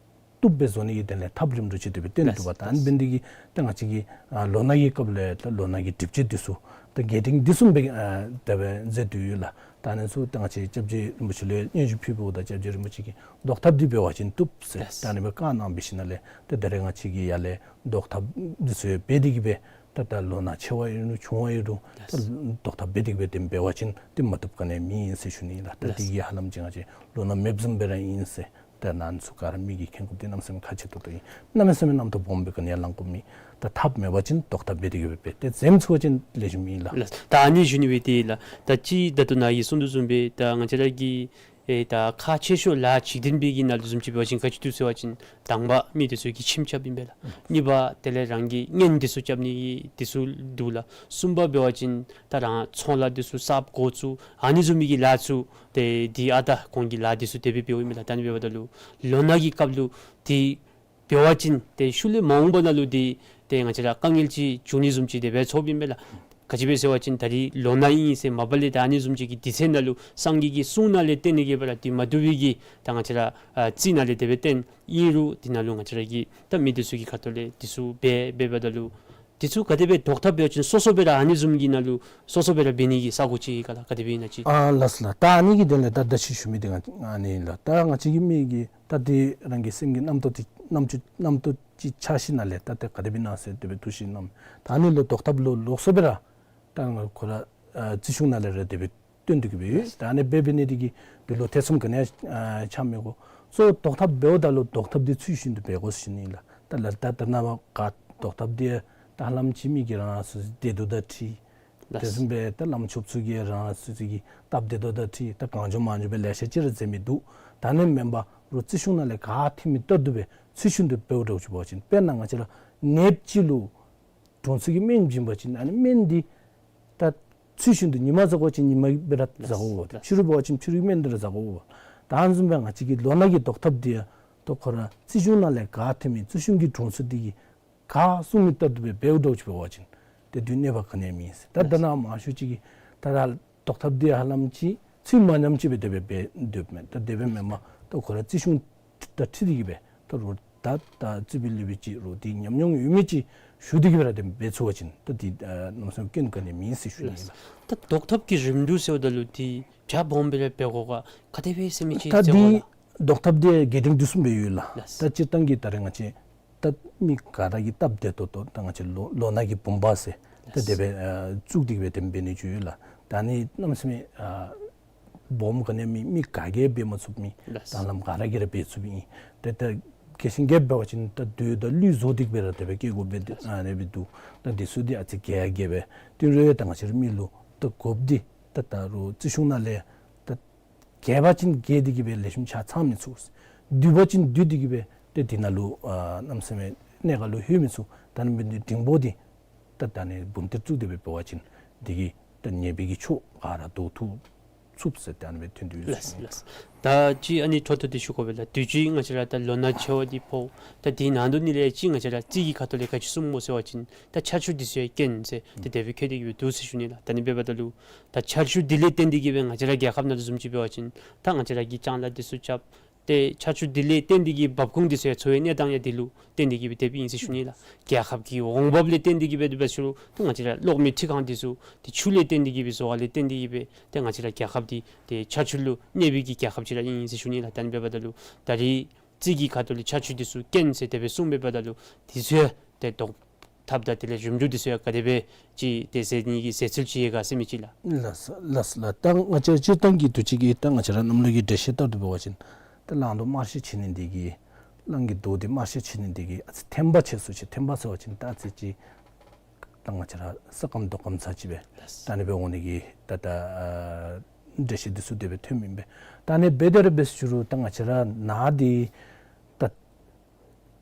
བཏུབ་སྦེ་བཟོ་ནི་གི་དོན་ལས་ཐབས་རིམ་གྲོ་ཅིག་དེ་སྦེ་བཏོན་ལགས། འདུག་པ། ད་ཨ་ནི་འབད་ནི་དེ་གིས་ད་ང་བཅས་ཀྱིས་ཨ་ལོ་ན་གི་སྐབས་ལས་ད་ལོ་ན་གི་སྒྲིབ་བྱེད་འདི་ཚུ་ད་རྒྱས་འབྲིང་འདི་ཚུ་སྦེ་ཨ་དེ་སྦེ་མཛད་དེ་ཡོད་ལགས། ད་ཨ་ནི་ཚུ་ད་ང་བཅས་སྐྱབས་རྗེ་རིན་པོ་ཆེ་ལུ་སྙན་ཞུ་ཕུལཝ་ད་སྐྱབས་རྗེ་རིན་པོ་ཆེ་གིས་བཟློག་ཐབས་འདི་འབད་བ་ཅིན་བཏུབ་ཟེར། ལགས། ད་ཨ་ནི་སྦེ་བཀའ་གནང་འབད་ཞིནམ་ལས་ད་ད་རེས་ང་བཅས་ཀྱིས་ཡར་ལས་བཟློག་ཐབས་འདི་ཚུ་འབད་དེ་གིས་སྦེ་ད་ད་ལོ་ན་ཆེ་བ་ཨིན་རུང་ཆུང་བ་ཨིན་རུང་ད་ལགས། བཟློག་ཐབས་འབད་དེ་གིས་སྦེ་དེ་འབད་བ་ཅིན་དེ་མ་བཏུབ་ག་ནི་ཡང་མེད་ཟེར་ཞུ་ནི་ལགས། ད་ལགས། དེ་གིས་ཧ་ལམ་ཅིག་ང་བཅས་ལོ་ན་མེདཔ་བཟུམ་སྦེ་ར་ཨིན་ཟེར། ད་ཨ་ནི་ཚུ་ག་ར་མི་གིས་མཁྱེན་དགོཔ་འདི་གནམ་མེད་ས་མེད་ཁག་ཆེ་ཏོག་ཏོ་ཨིན། གནམ་མེད་ས་མེད་རྣམ་རྟོག་སྦོམ་སྦེ་ག་ནི་ཡང་ལང་དགོཔ་མེད། ད་ཐབས་མེད་པ་ཅིན་བཟློག་ཐབས་འབད་དེ་གིས་སྦེ་འབད་དེ་འཛེམ་ཚུགས་པ་ཅིན་ལེགས་ཤོམ་ཨིན་ལགས། ལགས། ད་ཨ་ནི་ཞུ་ནི་སྦེ་འདི་ལགས། ད་ཅི་ད་ལྟོ་ནཱ་གིས་གསུངས་དོ་བཟུམ་སྦེ་ད་ང་བཅས་ར་གི་ཨེ་ད་ཁག་ཆེ་ཤོས་ལཱ་འཇིག་རྟེན་པའི་གི་ནང་ལུ་བཟུམ་ཅིག་འབད་བ་ཅིན་ག་ཅི་འདུག་ཟེར་བ་ཅིན་དང་པ་མི་འདི་ཚུ་གི་ཁྱིམ་རྐྱབ་ཨིན་པས་ལགས། གཉིས་པ་དེ་ལས་རང་གི་གཉེན་འདི་ཚུ་རྐྱབ་ནི་གི་འདི་ཚུ་འདུག་ལགས། གསུམ་པ་འབད་བ་ཅིན་ད་རང་ཚོང་ལཱ་འདི་ཚུ་གསརཔ་འགོ་བཙུགས་ཨ་ནི་བཟུམ་མའི་གི་ལཱ་ཚུ་ཏེ་འདི་ཨ་ད་ཁོང་གི་ལཱ་འདི་ཚུ་དེ་སྦེ་འབདཝ་ཨིན་པས་ལགས། ད་ཨ་ནི་འབདཝ་ད་ལུ་ལོ་ན་གི་སྐབས་ལུ་འདི་འབད་བ་ཅིན་ཏེ་ཤུལ་ལས་མ་འོངས་པ་ནང་ལུ་འདི་ཏེ་ང་བཅས་ར་དཀའ་ངལ་ཅིག་འབྱུང་ནི་བཟུམ་ཅིག་དེ་སྦེ་ཚོརཝ་ཨིན་པས་ལགས། ག་ཅི་སྦེ་ཟེར་བ་ཅིན་ད་རིས་ལོ་ན་ཨིན་ཟེར་མ་པ་ལས་ད་ཨ་ནི་བཟུམ་ཅིག་གི་དུས་ཚོད་ནང་ལུ་སངས་རྒྱས་ཀྱི་གསུང་ནང་ལས་བརྟེན་ནི་གིས་སྦེ་ར་འདི་མ་བཏུབ་པའི་གི་ད་ང་བཅས་ར་ཨ་རྩིས་ནང་ལས་དེ་སྦེ་བཏོན་ཨིན་རུང་འདི་ནང་ལུ་ང་བཅས་ར་གི་ད་མི་འདི་ཚུ་གི་ཁ་ཐུག་ལས་འདི་ཚུ་འབད་འབདཝ་ད་ལུ་འདི་ཚུ་ག་དེ་སྦེ་བཟློག་ཐབས་འབད་བ་ཅིན་སོ་སོ་སྦེ་ར་ཨ་ནི་བཟུམ་གྱི་ནང་ལུ་སོ་སོ་སྦེ་ར་འབད་ནི་གི་ས་གོ་ཅིག་ག་ལགས། ག་དེ་སྦེ་ཨིན་ན་ཅིག། ཨ་ལགས་སོ་ལགས། ད་ཨ་ནི་གི་དོན་ལས་ད་ད་ཅི་ཞུ་མི་འདི་ང་ཨ་ནི་ལགས། ད་ང་བཅས་ཀྱི་མི་གིས་ད་འདི་རང་གི་སེམས་ཀྱི་རྣམ་རྟོག་འདི་རྣམ་ཅོ་རྣམ་རྟོག་ཅིག་ཆགས་ཞིནམ་ལས་ད་ཏེ་ག་དེ་སྦེ་ཨིན་ན་ཟེར་དེ་སྦེ་འདུག་ཞིནམ་ད་ཨ་ནི་ལུ་བཟློག་ཐབས་ལུ་ལོགས་སུ་སྦེ་ར་ད་ང་ཁོ་ར་ཨ་རྩིས་གཞུང་ནང་ལས་ར་དེ་སྦེ་བཏོན་ཏེ་གི་སྦེ་ཡོད། ད་ཨ་ནི་སྦེ་འབད་ནི་འདི་གིས་འདི་ལུ་ཐེ་ཚོམ་ག་ནི་ཡང་ཨ་ཆགས་མི་དགོ། གཙོ་བོ་བཟློག་ཐབས་འབདཝ་ད་ལུ་བཟློག་ཐབས་འདི་ཚུལ་བཞིན་དུ་འབད་དགོ་ཟེར་ཞུ་ནི་ལགས། ད་ལགས་ད་ད་ནཱ་བ་ག་བཟློག་ཐབས་འདི་ད་ཧ་ལམ་ཅིག་མི་གིས་རང་སོ་སོའི་བདེ་སྡུག་དང་འཁྲིལ། དེ་བཟུམ་སྦེ་ད་བླམ་ཆོསཔ་ཚུ་གིས་རང་སོ་སོ་གི་སྟབས་བདེ་སྡུག་དང་འཁྲིལ་ད་གང་བྱུང་མང་བྱུང་སྦེ་ལེ་ཤ་ཅིག་ར་མཛད་མི་འདུག། ད་ཨ་ནི་མེན་པར་རྩིས་གཞུང་ནང་ལས་ག་ཐོན་མི་ལྟར་དུ་སྦེ་ཚུལ་བཞིན་དུ་འབདཝ་འདྲཝ་ཅིག་འབད་བ་ཅིན་དཔེར་ན་ང་བཅས་ར་ནདཔ་ཅིག་ལུ་དྲུང་འཚོ་གིས་སྨན་བྱིན་པ་ཅིན་ཨ་ནི་སྨན་འདི་ད་ཚུལ་བཞིན་དུ་ཉི་མ་བཟའ་དགོ་པ་ཅིན་ཉི་མ་སྦེ་ར་བཟའ་དགོ། ཕྱི་རུ་འབད་བ་ཅིན་ཕྱི་རུའི་སྨན་འདི་ར་བཟའ་དགོ། ད་ཨ་ནི་བཟུམ་སྦེ་ང་བཅས་ཀྱི་ལོ་ན་གི་བཟློག་ཐབས་འདི་ཡང་ད་ཁོ་ར་རྩིས་གཞུང་ནང་ལས་ག་ཐོན་མི་རྩིས་གཞུང་གི་དྲུང་འཚོ་འདི་གིས་ག་གསུང་མི་ལྟར་དུ་སྦེ་འབདཝ་འདྲཝ་ཅིག་འབད་བ་ཅིན་ཏེ་དུས་གནོད་པ་ག་ནི་ཡང་མེད་ཟེར། ད་ད་ནཱ་མང་ཤོས་ཅིག་གིས་ད་ར་བཟློག་ཐབས་འདི་ཧ་ལམ་ཅིག་ཚུལ་མ་ཉམས་ཅིག་སྦེ་དེ་སྦེ་འབད་སྡོདཔ་མས། ད་དེ་སྦེ་མེན་པར་ད་ཁོ་ར་རྩིས་གཞུང་དང་འཁྲིལ་ཏེ་གི་སྦེ་ད་རུང་ད་ད་རྩིས་པའི་ལུགས་སྦེ་ཅིག་རུང་འདི་ཉམས་མྱོང་ཡོད་མི་ཅིག་ཞུ་སྟེ་གི་སྦེ་ར་དེ་འབད་ཚུགས་པ་ཅིན་ད་འདི་ཨ་གནམ་མེད་ས་མེད་སྐྱོན་ག་ནི་ཡང་མེད་ཟེར་ཞུ་ནི་ཨིན་ལགས། ད་བཟློག་ཐབས་ཀྱི་རིམ་གྲོ་ཟེརཝ་ད་ལུ་འདི་རྒྱ་སྦོམ་སྦེ་ར་འབད་དགོ་ག་ག་དེ་སྦེ་ཟེར་མི་ཅིག་ད་འདི་བཟློག་ཐབས་འདི་རྒྱས་འབྲིང་འདི་བཟུམ་སྦེ་ཡོད་ལགས། ད་སྤྱིར་བཏང་གི་ད་རེས་ང་བཅས་ད་མི་ག་ར་གི་སྟབས་བདེ་ཏོག་ཏོ་ད་ང་བཅས་ལོ་ལོ་ན་གི་བུམ་པ་ཟེར་ད་དེ་སྦེ་ཨ་བཙུགས་ཏེ་གི་སྦེ་དེ་འབད་ནི་ཅིག་ཡོད་ལགས། ད་ཨ་ནི་གནམ་མེད་ས་མེད་ཨ་ སྦོམ་ག་ནི་མེད། མི་ག་གིས་འབད་མ་ཚུགས་མི། ལགས། ད་ལམ་ག་ར་གིས་ར་འབད་ཚུགསཔ་ཨིན། ཏེ་ད་རྒྱལ་ཞེན་རྒྱསཔ་འབད་བ་ཅིན་ད་རྡོ་དང་ལུད་བཟོ་སྟེ་གི་སྦེ་ར་དེ་སྦེ་བཀལ་དགོཔ་སྦེ་ཨ་ནི་སྦེ་འདུག། ད་འདི་ཚུ་འདི་ཨ་ཙི་རྒྱས་རྒྱས་སྦེ་དེ་རུང་ད་ང་བཅས་ར་མི་ལུ་ད་དགོཔ་འདི་ད་ད་རུང་རྩིས་གཞུང་ནང་ལས་ད་རྒྱས་པ་ཅིན་རྒྱས་ཏེ་གི་སྦེ་ལེགས་ཤོམ་ཆ་ཚང་མི་ཚུགས། བསྡུས་པ་ཅིན་བསྡུས་ཏེ་གི་སྦེ་ཏེ་འདི་ནང་ལུ་ཨ་གནམ་མེད་ས་མེད་གནད་འགག་ལུ་ལྷོད་མི་ཚུགས། ད་ནི་འབདན་འདི་འབྲིང་པོ་འདི་ད་ད་ནི་འབུམ་ཐེར་བཙུགས་ཏེ་སྦེ་འབད་བ་ཅིན་འདི་གིས་ད་ཉེས་པའི་གི་ཕྱོགས་ག་ར་བཟློག་ཐུབ་ཚུགས་ཟེར་ད་ནི་སྦེ་ཐོན་ཏེ་ཡོད་ཟེར་ཞུ་ནི། ལགས། ད་ཅི་ཨ་ནི་འཕྲོ་མཐུད་དེ་ཞུ་དགོ་པས་ལགས། དུས་ཅི་ང་བཅས་ར་ད་ལོ་ན་ཆེ་བ་འདི་ཕོག། ད་འདི་ནང་དོག་ནང་ལས་ཅིག་ང་བཅས་ར་རྩིས་ཀྱི་ཁ་ཐུག་ལས་ག་ཅི་གསུངམ་སྨོ་ཟེར་བ་ཅིན་ད་ཆར་ཆུ་འདི་ཚུ་ཡང་རྐྱེན་ཟེར་ཏེ་དེ་སྦེ་བཀོད་དེ་གི་སྦེ་འདུག་ཟེར་ཞུ་ནི་ལགས། ད་ནི་འབདཝ་ད་ལུ་ད་ཆར་ཆུ་འདི་ལས་བརྟེན་ཏེ་གི་སྦེ་ང་བཅས་ར་རྒྱལ་ཁབ་ནང་ལུ་བཟུམ་ཅིག་འབད་བ་ཅིན་ད་ང་བཅས་ར་གིས་ལྕང་ལཱ་འདི་ཚུ་རྐྱབ། ཏེ་ཆར་ཆུ་འདི་ལས་བརྟེན་ཏེ་གི་འབབ་ཁུངས་འདི་ཚུ་ཡང་འཚོ་བའི་གནས་སྟངས་ཡང་འདི་ལུ་བརྟེན་ཏེ་གི་སྦེ་དེ་སྦེ་ཨིན་ཟེར་ཞུ་ནི་ལགས། རྒྱལ་ཁབ་ཀྱི་འོང་འབབ་ལས་བརྟེན་ཏེ་གི་སྦེ་དེ་སྦེ་ཞུ་རུང་ད་ང་བཅས་ར་གློག་མེ་འཕྲུལ་ཁང་འདི་ཚུ་ཏེ་ཆུ་ལས་བརྟེན་ཏེ་གི་སྦེ་བཟོ་བ་ལས་བརྟེན་ཏེ་གི་སྦེ་ཏེ་ང་བཅས་ར་རྒྱལ་ཁབ་འདི་ཏེ་ཆར་ཆུ་ལུ་གནས་པའི་གི་རྒྱལ་ཁབ་ཅིག་ར་ཨིན་ཟེར་ཞུ་ནི་ལགས། ད་ནི་འབདཝ་ད་ལུ་ད་རེས་རྩིས་ཀྱི་ཁ་ཐུག་ལས་ཆར་ཆུ་འདི་ཚུ་རྐྱེན་ཟེར་དེ་སྦེ་གསུངམ་འབདཝ་ད་ལུ་འདི་ཚུ་ཡང་ཏེ་བཟློག་ཐབས་དང་དེ་ལས་ཞིབ་འཇུག་འདི་ཚུ་ཡང་ག་དེ་སྦེ་ཅིག་ཏེ་ཟེར་ནི་གི་ཟེར་ཚུལ་ཅིག་ཡོད་ག་ཟེར་མི་ཅིག་ལགས། ལགས་སོ་ལགས་སོ་ལགས། ད་ང་བཅས་སྤྱིར་བཏང་གི་དུས་ཅི་གི་ད་ང་བཅས་ར་གནམ་ལོ་གི་འགྲེལ་བཤད་ལྟར་དུ་འབད་བ་ཅིན་ད་གླང་རྡོ་དམར་ཤོད་ཆེ་ནི་འདི་གིས་གླང་གི་རྡོ་འདི་དམར་ཤོད་ཆེ་ནི་འདི་གིས་ཨ་ཙི་ཐན་པ་ཆེ་སུ་ཅིག། ཐན་པ་ཟེར་བ་ཅིན་ད་ཨ་ཙི་ཅིག་ད་ང་བཅས་ར་ས་སྐམ་རྡོ་སྐམ་ཚར་ཅིག་སྦེ་ལགས། ད་ནི་སྦེ་འོང་ནི་གི་ད་ད་ཨ་འགྲེལ་བཤད་འདི་ཚུ་དེ་སྦེ་ཐོན་མི་ཨིན་པས། ད་ནི་འབད་དེ་ར་འབད་ཞུ་རུང་ད་ང་བཅས་ར་ནཱ་འདི་ད་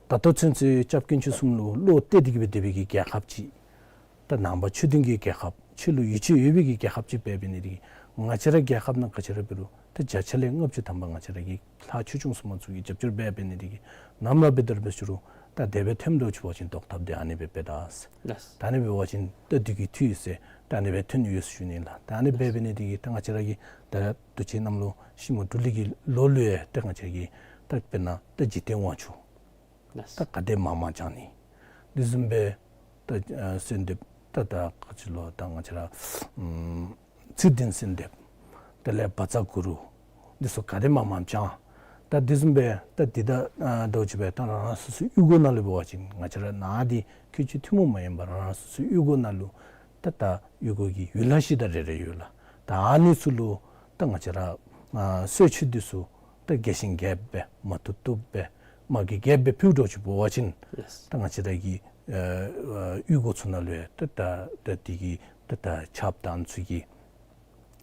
ད་ལྟོ་ཚུན་ཚོད་སྐྱབས་དཀོན་མཆོག་གསུམ་ལུ་བློ་གཏད་དེ་གི་སྦེ་སྡོད་པའི་གི་རྒྱལ་ཁབ་ཅིག། ད་ནང་པ་ཆོས་ལྡན་གྱི་རྒྱལ་ཁབ་ཆོས་ལུ་ཡིད་ཆེས་ཡོད་པའི་གི་རྒྱལ་ཁབ་ཅིག་འབད་འབད་ནི་འདི་གིས་ང་བཅས་ར་རྒྱལ་ཁབ་ནང་ག་ཅི་ར་འབད་རུང་ད་བརྒྱ་ཆ་ལས་ལྔ་བཅུ་ཐམ་པ་ང་བཅས་ར་གི་ལྷ་ཆོས་སྐྱོང་སྲུང་མ་ཚུ་གིས་རྒྱབ་སྐྱོར་འབད་འབད་ནི་འདི་གིས་ནམ་ར་འབད་དེ་ར་འབད་ཞུ་རུང་ད་དེ་སྦེ་ཐོནམ་འདྲཝ་ཅིག་འབད་བ་ཅིན་བཟློག་ཐབས་འདི་ཨ་ནི་སྦེ་འབད་ད་ཟེར། ལགས། ད་ཨ་ནི་འབད་བ་ཅིན་ད་འདི་གིས་འཐུས་ཡོད་ཟེར་ད་ཨ་ནི་སྦེ་ཐོན་ཡོད་ཟེར་ཞུ་ནི་ལགས། ད་ཨ་ནི་སྦེ་འབད་ནི་འདི་གིས་ད་ང་བཅས་ར་གི་ད་དུས་ཅི་གནམ་ལོ་ཤིང་མོ་འབྲུ་ལེགས་ཀྱི་ལོ་ལུ་ཡང་ད་ང་བཅས་ར་གི་ད་དཔེར་ན་ད་འཇིག་རྟེན་དབང་ཕྱུག། ལགས། ད་ག་དེ་མང་མང་བགྱང་ནི། དེ་བཟུམ་སྦེ་ད་ཨ་གསོལ་འདེབས་ད་ད་ག་ཅི་ལོ་ད་ང་བཅས་ར་ཨམ་ཚེ་བདུན་གསོལ་འདེབས། དེ་ལས་བཛྲ་གུ་རུ། འདི་ཚུ་ག་དེ་མང་མང་བགྱང་། ད་དེ་བཟུམ་སྦེ་ད་འདི་ད་ཨ་འདྲཝ་ཅིག་སྦེ་ད་རང་རང་སོ་སོའི་གཡུས་སྒོ་ནང་ལུ་འབད་བ་ཅིན་ང་བཅས་ར་ནཱ་འདི་ཁལ་གཅིག་ཐུན་མོང་མ་ཡིན་པར་རང་རང་སོ་སོའི་གཡུས་སྒོ་ནང་ལུ་ད་ད་གཡུས་སྒོ་གི་ཡུལ་ལྷ་གཞི་བདག་རེ་རེ་ཡོད་ལགས། ད་ཨ་ནི་ཚུ་ལུ་ད་ང་བཅས་ར་ཨ་གསོལ་མཆོད་འདི་ཚུ་ད་རྒྱས་ཤིང་རྒྱསཔ་སྦེ་མ་བཏུབ་བཏུབ་སྦེ་མ་གི་རྒྱསཔ་སྦེ་ཕུལ་འདྲཝ་ཅིག་འབད་བ་ཅིན་ལགས། ད་ང་བཅས་ར་གི་ཨ་ཨ་གཡུས་སྒོ་ཚུ་ནང་ལུ་ཡང་ད་ད་ད་འདི་གི་ད་ད་ཆརཔ་དང་ཚུ་གི་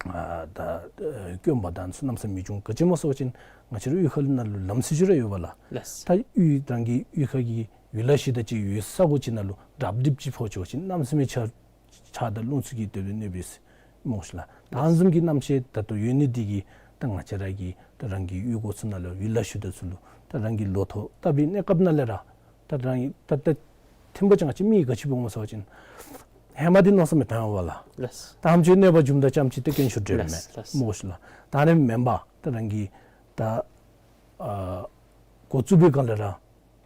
ཨ་ད་ཨ་སྐྱོན་པ་དང་ཚུ་གནམ་མེད་ས་མེད་བྱུང་། ག་ཅི་སྨོ་ཟེར་བ་ཅིན་ང་བཅས་ར་གཡུས་ཁ་ལུ་ནང་ལུ་ལམ་སྲོལ་ཅིག་ར་ཡོད་པས་ལགས། ལགས། ད་གཡུས་རང་གི་གཡུས་ཁ་གི་ཡུལ་ལྷ་གཞི་བདག་ཅིག་ཡོད་ས་གོ་ཅིག་ནང་ལུ་སྒྲིབ་སྒྲིབ་ཅིག་ཕོག་ཅི་བ་ཅིན་གནམ་མེད་ས་མེད་ཆར་ཆར་དང་རླུང་ཚུ་གིས་དེ་ལུ་གནོད་པས་ཟེར་སྨོ་ཤིག་ལགས། ད་ཨ་ནི་བཟུམ་གྱི་རྣམ་ཤེས་ད་ལྟོ་ཡོད་ནི་འདི་གིས་ད་ང་བཅས་ར་གི་ད་རང་གི་གཡུས་སྒོ་ཚུ་ནང་ལུ་ཡུལ་ལྷ་གཞི་བདག་ཚུ་ལུ་ད་རང་གི་ལོ་ཐོག་བཏབ་པའི་གནས་སྐབས་ནང་ལས་ར་ད་རང་གི་ད་ད་ཐེམ་པ་ཅིག་ང་བཅས་མི་ག་ཅི་འབད་འོང་ཟེར་བ་ཅིན་ཧེ་མ་འདི་མནོ་བསམ་མི་བཏང་བས་ལགས། ལགས། ད་ཨ་ནེམ་ཅིག་གནོད་པ་འབྱུངམ་ད་ཙམ་ཅིག་ད་དཀོན་མཆོག་འདྲེན་མས། ལགས། ལགས། སྨོ་ཤིག་ལགས། ད་ཨ་ནི་མེན་པར་ད་རང་གི་ད་ཨ་འགོ་བཙུགས་པའི་སྒང་ལས་ར་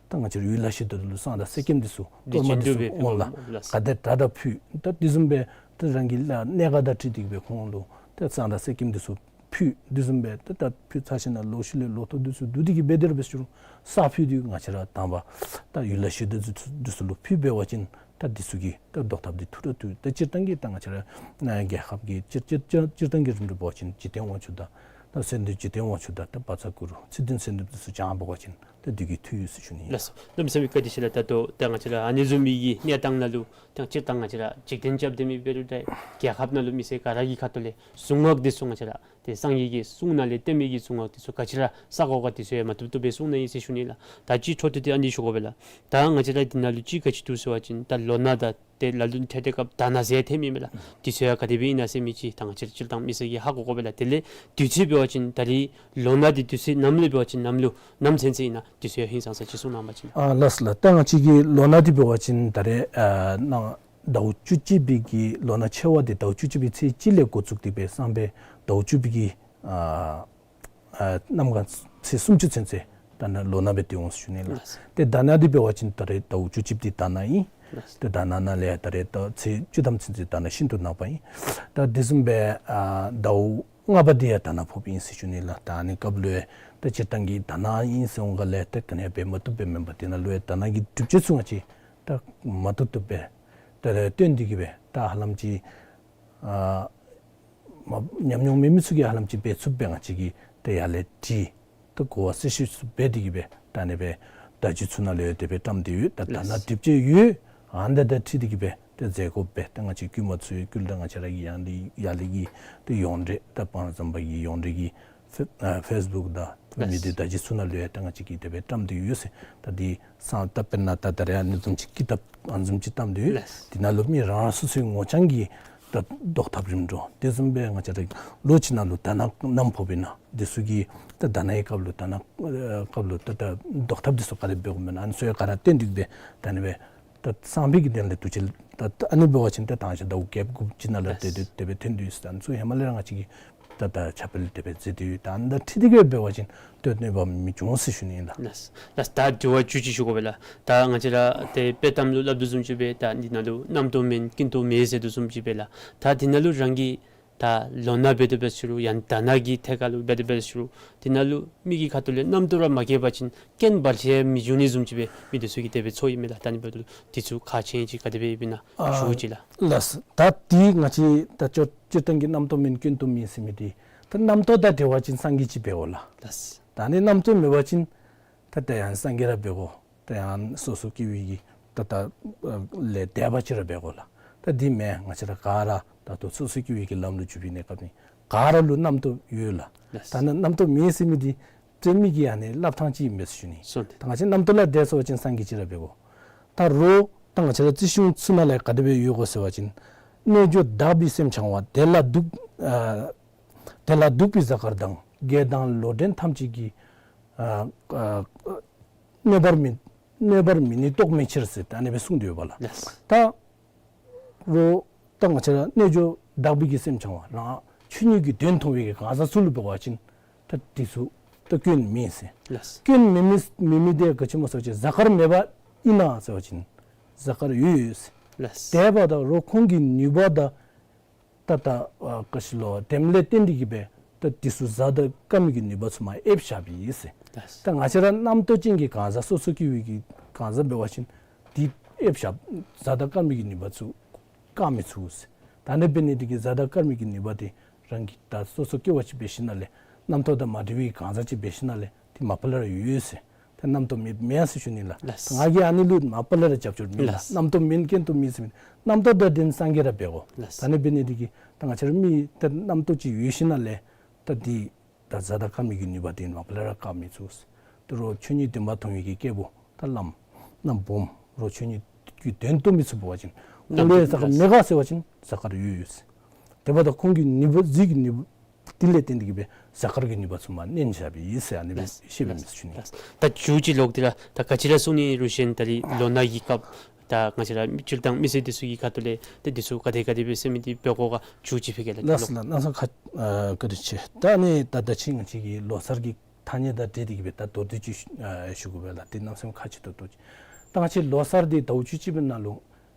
ད་ང་བཅས་ར་ཡུལ་ལྷ་གཞི་བདག་ལུ་བསང་དང་གསེར་སྐྱེམས་འདི་ཚུ་གཏོར་མ་འདི་ཚུ་འདི་བཅུད་འདུས་པའི་འོང་ལགས། ལགས། ག་དེ་དྲག་དྲག་ཕུལ། ད་དེ་བཟུམ་སྦེ་ད་རང་གི་ལཱ་གནད་འགག་དང་འཁྲིལ་ཏེ་གི་སྦེ་ཁོང་ལུ་ད་བསང་དང་གསེར་སྐྱེམས་འདི་ཚུ་ཕུལ། དེ་བཟུམ་སྦེ་ད་ད་ཕུལ་ཚར་ཞིནམ་ལས་ལོག་ཤུལ་ལས་ལོ་ཐོག་འདི་ཚུ་བསྡུ་སྟེ་གི་སྦེ་དེ་ར་འབད་ཞུ་རུང་ས་ཕུད་འདི་ང་བཅས་ར་དང་པ་ད་ཡུལ་ལྷ་གཞི་བདག་འདི་ཚུ་ལུ་ཕུལ་འབད་བ་ཅིན་ད་འདི་ཚུ་གི་ད་བཟློག་ཐབས་འདི་ཐུགས་ར་ཐུགས། ད་སྤྱིར་བཏང་གི་ད་ང་བཅས་ར་ཨ་རྒྱལ་ཁབ་ཀྱི་སྤྱིར་སྤྱིར་སྤྱིར་སྤྱིར་བཏང་གི་རིམ་གྲོ་འབད་བ་ཅིན་འཇིག་རྟེན་དབང་ཕྱུག་དང་ད་གསོལ་འདེབས་འཇིག་རྟེན་དབང་ཕྱུག་དང་ད་བཛྲ་གུ་རུ་ཚེ་བདུན་གསོལ་འདེབས་འདི་ཚུ་བགྱང་འབད་བ་ཅིན་ད་འདི་གིས་འཐུས་ཡོད་ཟེར་ཞུ་ནི་ཨིན། ལགས་སོ། གནམ་མེད་ས་མེད་བཀའ་དྲིན་ཆེ་ལགས། ད་ལྟོ་ད་ང་བཅས་ར་ཨ་ནི་བཟུམ་མའི་གི་གནས་སྟངས་ནང་ལུ་ད་སྤྱིར་བཏང་ང་བཅས་ར་འཇིག་རྟེན་རྐྱབ་སྡོད་མི་འབད་རུང་ད་རྒྱལ་ཁབ་ནང་ལུ་མི་སེར་ག་ར་གི་ཁ་ཐུག་ལས་གཟུངས་སྔགས་འདི་ཚུ་ང་བཅས་ར་ཏེ་སངས་རྒྱས་ཀྱི་གསུང་ནང་ལས་བསྟན་མི་གི་གཟུངས་སྔགས་འདི་ཚུ་ག་ཅི་ར་བསག་དགོ་ག་འདི་ཚུ་ཡང་མ་བཏུབ་བཏུབ་སྦེ་གསུངས་ནུག་ཨིན་ཟེར་ཞུ་ནི་ལགས། ད་ཅི་འཕྲོ་མཐུད་དེ་ཨ་ནི་ཞུ་དགོ་པས་ལགས། ད་ང་བཅས་ར་འདི་ནང་ལུ་ཅིག་ག་ཅི་འདུག་ཟེར་བ་ཅིན་ད་ལོ་ན་དང་ཏེ་ལ་ལུ་ཐོན་ཏེ་སྐབས་དར་ནག་ཟེར་ཐོན་མི་མས་ལགས། འདི་ཚུ་ཡང་ག་དེ་སྦེ་ཨིན་ན་ཟེར་མི་ཅིག་ད་ང་བཅས་ར་སྤྱིར་བཏང་མི་སེར་གྱིས་ཧ་གོ་དགོ་པས་ལགས། དེ་ལས་དུས་ཚོད་འབད་བ་ཅིན་ད་རེས་ལོ་ན་འདི་དུས་ཚོད་ནམ་ལས་འབད་བ་ཅིན་ནམ་ལུ་ནམ་ཚུན་ཚོད་ཨིན་ན་འདི་ཚུ་ཡང་ཧིང་སངས་ས་ཅིག་གསུང་གནང་བ་ཅིན། ཨ་ལགས་སོ་ལགས། ད་ང་བཅས་ཀྱི་ལོ་ན་འདི་འབད་བ་ཅིན་ད་རེས་ཨ་ནཱ་ཟླཝ་བཅུ་གཅིག་པའི་གི་ལོ་ན་ཆེ་བ་འདི་ཟླཝ་བཅུ་གཅིག་པའི་ཚེས་གཅིག་ལས་འགོ་བཙུགས་ཏེ་སྦེ་སང་ཕོད་ཟླཝ་བཅུ་པའི་གི་ཨ་ཨ་གནམ་གང་ཚེས་སུམ་ཅུ་ཚུན་ཚོད་ད་ནཱ་ལོ་ན་སྦེ་སྡོད་འོང་ཟེར་ཞུ་ནི་ལགས། ལགས། ཏེ་དར་ནག་འདི་འབད་བ་ཅིན་ད་རེས་ཟླཝ་བཅུ་གཅིག་འདི་དར་ནག་ཨིན། ལགས། ཏེ་དར་ནག་ནང་ལས་ད་རེས་ད་ཚེས་བཅུ་ཐམ་ཚུན་ཚོད་དར་ནག་ཤིན་ཏུ་ནག་པ་ཨིན། ད་དེ་བཟུམ་སྦེ་ཨ་ཟླཝ་ལྔ་པ་འདི་ཡང་དར་ནག་ཕོགཔ་ཨིན་ཟེར་ཞུ་ནི་ལགས། ད་ཨ་ནི་སྐབས་ལུ་ཡང་ད་སྤྱིར་བཏང་གི་དར་ནག་ཨིན་ཟེར་འོང་ག་ལས་ཏེ་ག་ནི་འབད་མ་བཏུབ་སྦེ་མེན་པར་དེ་ནང་ལུ་ཡང་དར་ནག་གི་སྒྲུབ་བྱེད་ཚུ་ང་བཅས་ད་མ་བཏུབ་བཏུབ་སྦེ་ད་རེས་སྟོན་ཏེ་གི་སྦེ་ད་ཧ་ལམ་ཅིག་ཨ་ མ་ཉམས་མྱོང་མེད་མི་ཚུ་གིས་ཧ་ལམ་ཅིག་འབད་ཚུགསཔ་སྦེ་ང་བཅས་ཀྱིས་ཏེ་ཡར་ལས་དྲིས། ད་གོ་བ་གསལ་ཤོས་སུ་འབད་དེ་གིས་སྦེ་ད་ཨ་ནི་སྦེ་བརྡ་བརྒྱུད་ཚུ་ནང་ལུ་ཡང་དེ་སྦེ་བཀྲམ་སྟེ་ཡོད། ད་ད་ནཱ་ལགས། སྒྲིག་ཆས་ཡོད། ཨ་ནི་དང་འཁྲིལ་ཏེ་གིས་སྦེ་ཏེ་མཛད་དགོ་པས། ད་ང་བཅས་བཀོད་མ་ཚུ་ཡང་བཀོད་ད་ང་བཅས་ར་གི་ཡང་ལས་ཡར་ལས་ཀྱི་ཏེ་ཡོངས་འབྲེལ་ད་སྤང་ར་ཟམ་པ་གི་ཡོངས་འབྲེལ་གྱི་ཕེ་ཨ་ཕེསི་བུཀ་དང་མི་སྡེ་བརྡ་བརྒྱུད་ཚུ་ནང་ལུ་ཡང་ད་ང་བཅས་ཀྱིས་དེ་སྦེ་བཀྲམ་སྟེ་ཡོད་ཟེར། ད་འདི་སང་ད་དཔེར་ན་ད་ད་རེས་ཨ་ནི་བཟུམ་ཅིག་ཀི་ཏབ་ཨ་ནི་བཟུམ་ཅིག་བཀྲམ་སྟེ་ཡོད། ལགས། དེ་ནང་ལུ་མི་རང་རང་སོ་སོའི་ངོ་རྐྱང་གི་ད་བཟློག་ཐབས་རིམ་གྲོ་དེ་བཟུམ་སྦེ་ང་བཅས་ར་ལོ་གཅིག་ནང་ལུ་དྷ་ན་གནམ་ཕོགཔ་ཨིན་ན་དེ་ཚུ་གི་ད་དྷ་ནའི་སྐབས་ལུ་དྷ་ན་ཨ་སྐབས་ལུ་ད་ད་བཟློག་ཐབས་དེ་ཚུ་ག་དེ་སྦེ་འབད་དགོཔ་ཨིན་ན་ཨ་ནི་ཚུ་ཡང་ག་ར་བསྟན་ཏེ་གིས་སྦེ་ད་ཨ་ནི་སྦེ་ད་སང་ཕོད་ཀྱི་དོན་ལས་དུས་ཅི་ད་ད་ཨ་ནི་འབད་བ་ཅིན་ད་དང་ཞག་ཟླཝ་བརྒྱད་དགུ་ཅིག་ནང་ལུ་ཏེ་ཏེ་དེ་སྦེ་ཐོན་དོ་ཡོད་ཟེར། ཨ་ནི་ཚུ་ཧེ་མ་ལས་ར་ང་བཅས་ཀྱིས་ད་ད་ཁྱབ་སྤེལ་དེ་སྦེ་མཛད་དེ་ཡོད། ད་ཨ་ནི་དང་འཁྲིལ་ཏེ་གིས་འབད་བ་ཅིན་ད་གནོད་པ་མི་འབྱུང་ཟེར་ཞུ་ནི་ཨིན་ལགས། ལགས། ལགས། ད་དྲི་བ་བཅུ་གཅིག་ཞུ་དགོ་པས་ལགས། ད་ང་བཅས་ར་ཏེ་དཔྱེ་གཏམ་ལུ་སླབ་དོ་བཟུམ་ཅིག་སྦེ་ད་འདི་ནང་ལུ་རྣམ་རྟོག་མེད་ཀུན་རྟོག་མེད་ཟེར་དོ་བཟུམ་ཅིག་སྦེ་ལགས། ད་འདི་ནང་ལུ་རང་གིས་ད་ལོ་ན་འབད་དེ་འབད་ཟེར་རུང་ཡང་དྷ་ན་གི་ཐད་ཁར་ལུ་འབད་དེ་འབད་ཟེར་རུང་དེ་ནང་ལུ་མི་གི་ཁ་ཐུག་ལས་རྣམ་རྟོག་ར་མ་སྐྱེས་པ་ཅིན་རྐྱེན་བར་ཆད་མི་འབྱུང་ནི་བཟུམ་ཅིག་སྦེ་མི་དེ་ཚུ་གིས་དེ་སྦེ་ཚོར་ཨིན་མས་ལགས། ད་ཨ་ནི་འབདཝ་ད་ལུ་དེ་ཚུ་ཁག་ཆེ་ཅིག་ག་དེ་སྦེ་ཨིན་ན་ཨ་ཞུ་ཅིག་ལགས། ལགས། ད་འདི་ང་བཅས་ད་སྤྱིར་སྤྱིར་བཏང་གི་རྣམ་རྟོག་མེད་ཀུན་རྟོག་མེད་ཟེར་མི་འདི་ད་རྣམ་རྟོག་དང་འབྲེལ་བ་ཅིན་སངས་རྒྱས་ཅིག་འབད་དགོ་ལགས། ལགས། ད་ཨ་ནི་རྣམ་རྟོག་མེད་པ་ཅིན་ད་ད་ཡང་སངས་རྒྱས་ར་འབད་དགོ། ད་ཡང་སོ་སོ་སྐྱེ་བོའི་གི་ད་ད་ལས་འདས་པ་ཅིག་ར་འབད་དགོ་ལགས། ད་འདི་མེན། ང་བཅས་ར་ག་ར་ད་ལྟོ་སོ་སོ་སྐྱེ་བོའི་གི་ལམ་ལུ་འཇུག་པའི་གནས་སྐབས་ནི་ག་ར་ལུ་རྣམ་རྟོག་ཡོད་ལགས། ལགས། ད་ནི་རྣམ་རྟོག་མེད་ཟེར་མི་འདི་རྩོད་མི་གི་ཨ་ནི་སླབ་ཐངས་ཅིག་ཨིན་པས་ཟེར་ཞུ་ནི། སོང་སྟེ། ད་ང་བཅས་རྣམ་རྟོག་ལས་འདས་སོང་པ་ཅིན་སངས་རྒྱས་ཅིག་ར་འབད་དགོ། ད་རོགས་ད་ང་བཅས་ར་རྩིས་གཞུང་ཚུ་ནང་ལས་ག་དེ་སྦེ་ཡོད་གོ་ཟེར་བ་ཅིན་རྣལ་འབྱོར་དག་པའི་སེམས་འཆང་བ། དེ་ལ་འདུག་ཨ་དེ་ལ་འདུག་པའི་གཟའ་སྐར་དང་། དགེ་དང་ལོག་འདྲེན་ཐམས་ཅད་ཀྱིས་ཨ་ཨ་གནོད་པར་མི་གནོད་པར་མི་ནུས་རྟོག་མེད་ཕྱིར་ཟེར་ད་ཨ་ནི་སྦེ་གསུངས་ཏེ་ཡོད་པ་ལགས། ལགས། ད་རོགས་ད་ང་བཅས་ར་རྣལ་འབྱོར་དག་པའི་གི་སེམས་འཆང་བ་རང་ཆོས་ཉིད་ཀྱི་དོན་མཐོང་བའི་གི་གང་ཟག་ཚུ་ལུ་འབད་བ་ཅིན་ད་དེ་ཚུ་ད་སྐྱོན་མེད་ཟེར། ལགས། སྐྱོན་མེད་མི་མེད་མི་དེ་ག་ཅི་སྨོ་ཟེར་བ་ཅིན་གཟའ་སྐར་མེད་པ་ཨིན་ན་ཟེར་བ་ཅིན་གཟའ་སྐར་ཡོད་ཡོད་ཟེར། ལགས། དེ་འབདཝ་ད་རོགས་ཁོང་གི་ནུས་པ་དང་ད་ད་ཨ་ག་ཅི་ལོ་དེམ་ལས་བརྟེན་ཏེ་གིས་སྦེ་ད་དེ་ཚུ་གཟའ་དང་སྐར་མའི་གི་ནུས་པ་ཚུ་མར་ཨེབ་བཞགཔ་ཨིན་ཟེར། ལགས། ད་ང་བཅས་ར་རྣམ་རྟོག་ཅན་གྱི་གང་ཟག་སོ་སོ་སྐྱེ་བོའི་གི་གང་ཟག་འབད་བ་ཅིན་དེ་ཨེབ་བཞག་གཟའ་དང་སྐར་མའི་གི་ནུས་པ་ཚུ་བཀག་མི་ཚུགས་ཟེར། ད་ཨ་ནི་འབད་ནི་དེ་གིས་གཟའ་དང་སྐར་མའི་གི་ནུས་པ་དེ་རང་གིས་ད་སོ་སོ་སྐྱེ་བ་ཅིག་འབད་ཞིནམ་ལས་རྣམ་རྟོག་དང་མ་འདྲེས་པའི་གང་ཟག་ཅིག་འབད་ཞིནམ་ལས་དེ་མ་པ་ལས་ར་ཡོད་ཡོད་ཟེར། ད་རྣམ་རྟོག་མེད་མེན་ཟེར་ཞུ་ནི་ལགས། ལགས། ང་གིས་ཨ་ནི་ལུ་མ་པ་ལས་ར་རྒྱབ་སྐྱོར་མེད་ལགས། ལགས། རྣམ་རྟོག་མེད་ཀུན་རྟོག་མེད་ཟེར་མི་རྣམ་རྟོག་དང་ལྡན་སངས་རྒྱས་ར་འབད་དགོ། ལགས། ད་ཨ་ནི་འབད་ནི་དེ་གིས་ད་ང་བཅས་ར་མི་ད་རྣམ་རྟོག་ཅིག་ཡོད་ཞིནམ་ལས་ད་དེ་ད་གཟའ་དང་སྐར་མའི་གི་ནུས་པ་དེ་མ་པ་ལས་ར་བཀག་མི་ཚུགས་ཟེར། ད་རོགས་ཆོས་ཉིད་བདེན་པ་མཐོང་བའི་གི་སྐྱེས་བུ་ད་བླམ་རྣམ་སྦོམ་རོགས་ཆོས་ཉིད་ཀྱི་དོན་རྟོགས་མི་ཚུགས་པ་ཅིན་ཁོང་ལུ་ཡང་གཟའ་སྐར་མེད་ག་ཟེར་བ་ཅིན་གཟའ་སྐར་ཡོད་ཡོད་ཟེར། དེ་འབདཝ་ད་ཁོང་གི་ནུས་པ་གཟིགས་ཀྱི་ནུས་པ་དེ་ལས་བརྟེན་ཏེ་གིས་སྦེ་གཟའ་སྐར་གྱི་ནུས་པ་ཚུ་མར་མནན་བཞགཔ་ཨིན་ཟེར་ཨ་ནི་སྦེ་ལགས། ཤེས་པའི་ལགས། མི་ཚུ་ནི། ལགས། ད་མཇུག་ཅིག་ལོག་སྟེ་ར་ད་ག་ཅི་ར་གསུང་ནི་རུང་གཞན་ད་རེས་ལོ་ན་གི་སྐབས་ད་ང་བཅས་ར་སྤྱིར་བཏང་མི་སེར་དེ་ཚུ་གི་ཁ་ཐུག་ལས་ཏེ་དེ་ཚུ་ག་དེ་ག་དེ་སྦེ་ཟེར་མི་འདི་འབད་དགོ་ག་མཇུག་ཅིག་ཕུལ་གེ་ལགས། ལགས་སོ་ལགས། གནམ་མེད་ས་མེད་ཁ་ཨ་བཀའ་དྲིན་ཆེ། ད་ཨ་ནི་ད་ད་ཅི་ང་བཅས་ཀྱི་ལོ་གསར་གྱི་ཐ་སྙད་དང་འབྲེལ་ཏེ་གིས་སྦེ་ད་མདོར་བསྡུས་ཅིག་ཨ་ཞུ་དགོ་པས་ལགས། ཏེ་གནམ་མེད་ས་མེད་ཁག་ཆེ་ཏོག་ཏོ་ཅིག། ད་ང་བཅས་ལོ་གསར་འདི་ཟླཝ་བཅུ་གཅིག་པའི་ནང་ལུ་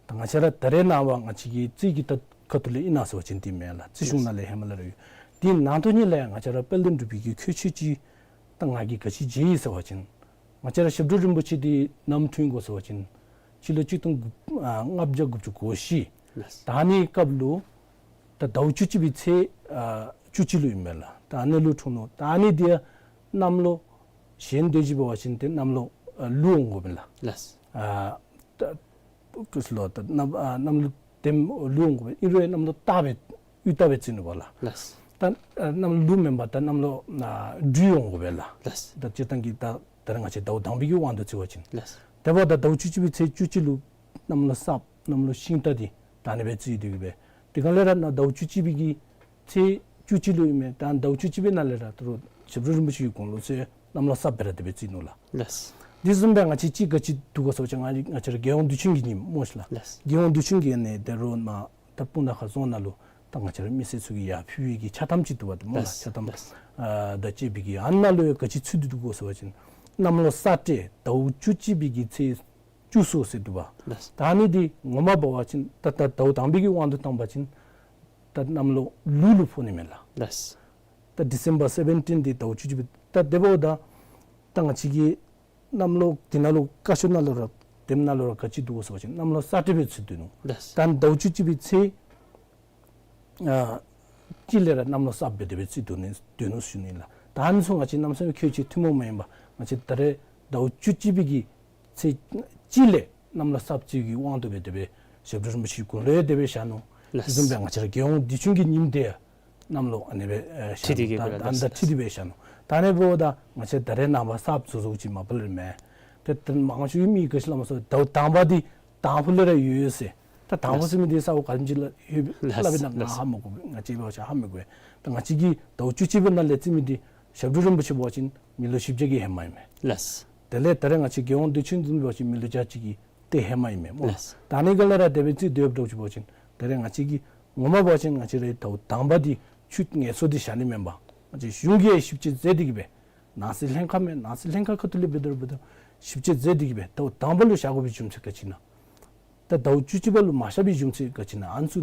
ད་ང་བཅས་ར་ད་རེས་ནངས་པ་ང་བཅས་ཀྱི་རྩིས་ཀྱི་ད་ཁ་ཐུག་ལས་ཨིན་ན་ཟེར་བ་ཅིན་འདི་མེན་ལགས། རྩིས་གཞུང་ནང་ལས་ཧེ་མ་ལས་ར་ཡོད། དེ་ནང་དོན་ཉིད་ལས་ང་བཅས་ར་དཔལ་ལྡན་འབྲུག་པའི་གི་ཁྱད་ཆོས་ཅིག་ད་ང་གིས་ག་ཅི་མཇལ་ཡི་ཟེར་བ་ཅིན་ང་བཅས་ར་ཞབས་དྲུང་རིན་པོ་ཆེ་འདི་ནམ་འཁྲུངས་ཡི་གོ་ཟེར་བ་ཅིན་སྤྱི་ལོ་གཅིག་སྟོང་དགུ་ཨ་ལྔ་བརྒྱ་དགུ་བཅུ་གོ་བཞི། ལགས། ད་ཨ་ནི་སྐབས་ལུ་ད་ཟླཝ་བཅུ་གཅིག་པའི་ཚེས་ཨ་བཅུ་གཅིག་ལུ་ཨིན་མས་ལགས། ད་ཨ་ནི་ལུ་འཁྲུངས་ནུག། ད་ཨ་ནི་འདི་ཡང་གནམ་ལོ་གཞན་དེ་ཅིག་འབད་བ་ཅིན་ཏེ་གནམ་ལོ་ཨ་ལུག་འོང་དགོ་པས་ལགས། ལགས། ཨ་ད་ཀུ་ལོ་ད་གནམ་ཨ་གནམ་ལོ་དེམ་ལུག་འོང་དགོ་པས། ཨིན་རུང་གནམ་ལོ་སྟག་སྦེ་དབྱུག་སྟག་སྦེ་བརྩི་ནུག་པ་ལགས། ལགས། ད་ཨ་གནམ་ལོ་ལུག་མེན་པར་ད་གནམ་ལོ་ཨ་སྦྲུལ་འོང་དགོ་པས་ལགས། ལགས། ད་སྤྱིར་བཏང་གི་ད་ད་རེས་ང་བཅས་ཟླཝ་དང་པའི་གི་དབང་དུ་བརྩི་བ་ཅིན། ལགས། དེ་འབདཝ་ད་ཟླཝ་བཅུ་གཅིག་པའི་ཚེས་བཅུ་གཅིག་ལུ་གནམ་ལོ་སྲབ་གནམ་ལོ་ཤིང་རྟ་འདི་ད་ཨ་ནི་སྦེ་བརྩི་དོ་གི་སྦེ། དེ་གང་ལས་ར་ནཱ་ཟླཝ་བཅུ་གཅིག་པའི་གི་ཚེས་བཅུ་གཅིག་ལུ་ཨིན་མས། ད་ཟླཝ་བཅུ་གཅིག་པའི་ནང་ལས་ར་ད་རུང་ཞབས་དྲུང་རིན་པོ་ཆེ་གི་དགུང་ལོ་ཚུ་གནམ་ལོ་སྲབ་སྦེ་ར་དེ་སྦེ་བརྩི་ནུག་ལགས། ལགས། དེ་བཟུམ་སྦེ་ང་བཅས་ཅིག་ག་ཅི་འདུག་གོ་ཟེར་བ་ཅིན་ང་ང་བཅས་ར་རྒྱལ་ཡོངས་དུས་ཆེན་གྱི་ཉིནམ་སྨོ་ཤིག་ལགས། ལགས། རྒྱལ་ཡོངས་དུས་ཆེན་གྱི་ཨ་ནི་ད་རུང་ནཱ་ད་སྤུངས་ཐང་ཁ་རྫོང་ནང་ལུ་ད་ང་བཅས་ར་མི་སེར་ཚུ་གིས་ཡར་ཕུལ་བའི་གི་ཕྱག་ཐམ་ཅིག་འདུག་པ་ཏེ་སྨོ་ལགས། ལགས། ཕྱག་ཐམ། ལགས། ཨ་དང་བཅས་པའི་གི་ཨ་ནཱ་ལུ་ཡང་ག་ཅི་ཚུད་དེ་འདུག་གོ་ཟེར་བ་ཅིན་གནམ་ལོ་ས་སྤྲེལ་ཟླཝ་བཅུ་གཅིག་པའི་གི་ཚེས་བཅུ་གསུམ་ཟེར་འདུག་པ། ལགས། ད་ཨ་ནི་འདི་ངོ་མ་འབད་བ་ཅིན་ད་ད་ཟླཝ་དང་པའི་གི་དབང་དུ་བཏང་བ་ཅིན་ད་གནམ་ལོ་ལུག་ལུ་ཕོག་ནི་མས་ལགས། ལགས། ད་ཌི་སེམ་བར་སེ་བེན་ཊིན་འདི་ཟླཝ་བཅུ་གཅིག་པའི་ད་དེ་འབདཝ་ད་ད་ང་བཅས་ཀྱི་གནམ་ལོ་འདི་ནང་ལུ་བཀའ་ཤོག་ནང་ལུ་ར་དེམ་ནང་ལུ་ར་ག་ཅི་འདུག་གོ་ཟེར་བ་ཅིན་གནམ་ལོ་ས་སྤྲེལ་སྦེ་ཚུད་དེ་འདུག། ལགས། ད་ཟླཝ་བཅུ་གཅིག་པའི་ཚེས་ཨ་ གཅིག་ལས་ར་གནམ་ལོ་གསརཔ་སྦེ་དེ་སྦེ་བརྩི་དོ་ནི་དོ་ནུག་ཞུ་ནི་ལགས། ད་ཨ་ནི་ཚུ་ང་བཅས་གནམ་མེད་ས་མེད་ཁྱད་ཆོས་ཐུན་མོང་མ་ཡིན་པ་ང་བཅས་ད་རེས་ཟླཝ་བཅུ་གཅིག་པའི་གི་ཚེས་གཅིག་ལས་གནམ་ལོ་གསརཔ་བརྩི་གི་དབང་དུ་སྦེ་དེ་སྦེ་ཞབས་དྲུང་རིན་པོ་ཆེ་དགུང་ལོ་ཡང་དེ་སྦེ་བཞག་ནུག། ལགས། དེ་བཟུམ་སྦེ་ང་བཅས་ར་རྒྱལ་ཡོངས་དུས་ཆེན་གྱི་ཉིནམ་དེ་ཡང་གནམ་ལོ་ཨ་ནི་སྦེ་ཨེ་བཞག་ཁྲིད་དེ་ནུག། གི་ད་ཨ་ནི་ད་ཁྲིད་དེ་སྦེ་བཞག་ནུག། ད་ཨ་ནི་འབདཝ་ད་ང་བཅས་ད་རེས་ནངས་པ་གསརཔ་བཟོ་བཟོཝ་ཅིག་མ་པ་ལས་མེན། ཏེ་ད་མང་ཤོས་མི་ག་ཅི་སླབ་མས་ཟེར་ད་དང་པ་འདི་དང་ཕུ་ལས་ར་ཡོད་ཡོད་ཟེར། ད་དང་ཕུ་ཟེར་མི་འདི་ས་འོག་ག་ཅི་ལུ་ཡོད་སླབ་ཨིན་ན་ང་ཧ་མ་གོ། ང་བཅས་འབད་བ་ཅིན་ཧ་མི་གོ། ད་ང་བཅས་ཀྱིས་ཟླཝ་བཅུ་གཅིག་པའི་ནང་ལས་བརྩི་མི་འདི་ཞབས་དྲུང་རིན་པོ་ཆེ་འབད་བ་ཅིན་མི་ལོ་བཞི་བརྒྱ་གི་ཧེ་མ་ཨིན་མས། ལགས། དེ་ལས་ད་རེས་ང་བཅས་རྒྱལ་ཡོངས་དུས་ཆེན་བཟུམ་འབད་བ་ཅིན་མི་ལོ་བརྒྱ་གཅིག་གི་ཏེ་ཧེ་མ་ཨིན་མས་སྨོ། ལགས། ད་ཨ་ནི་ག་ལས་ར་དེ་སྦེ་བརྩི་དོ་ཡོདཔ་འདྲཝ་ཅིག་འབད་བ་ཅིན་ད་རེས་ང་བཅས་ཀྱིས་ངོ་མ་འབད་བ་ཅིན་ང་བཅས་ར་ད་དང་པ་འདི་ཆུ་ངལ་གསོ་འདི་བཞག་ནི་མེན་པར་ང་བཅས་གཞུང་གིས་ཞིབ་དཔྱད་མཛད་དེ་གི་སྦེ་ནང་སྲིད་ལྷན་ཁག་མས། ནང་སྲིད་ལྷན་ཁག་ཁ་ཐུག་ལས་འབད་དོ་ར་འབད་དོ་ཞིབ་དཔྱད་མཛད་དེ་གི་སྦེ་ད་དང་པ་ལུ་བཞག་དགོ་པའི་རྒྱུ་མཚན་ག་ཅི་ཨིན་ན། ད་ཟླཝ་བཅུ་གཅིག་པ་ལུ་མ་བཞག་པའི་རྒྱུ་མཚན་ག་ཅི་ཨིན་ན། ཨ་ནི་ཚུ་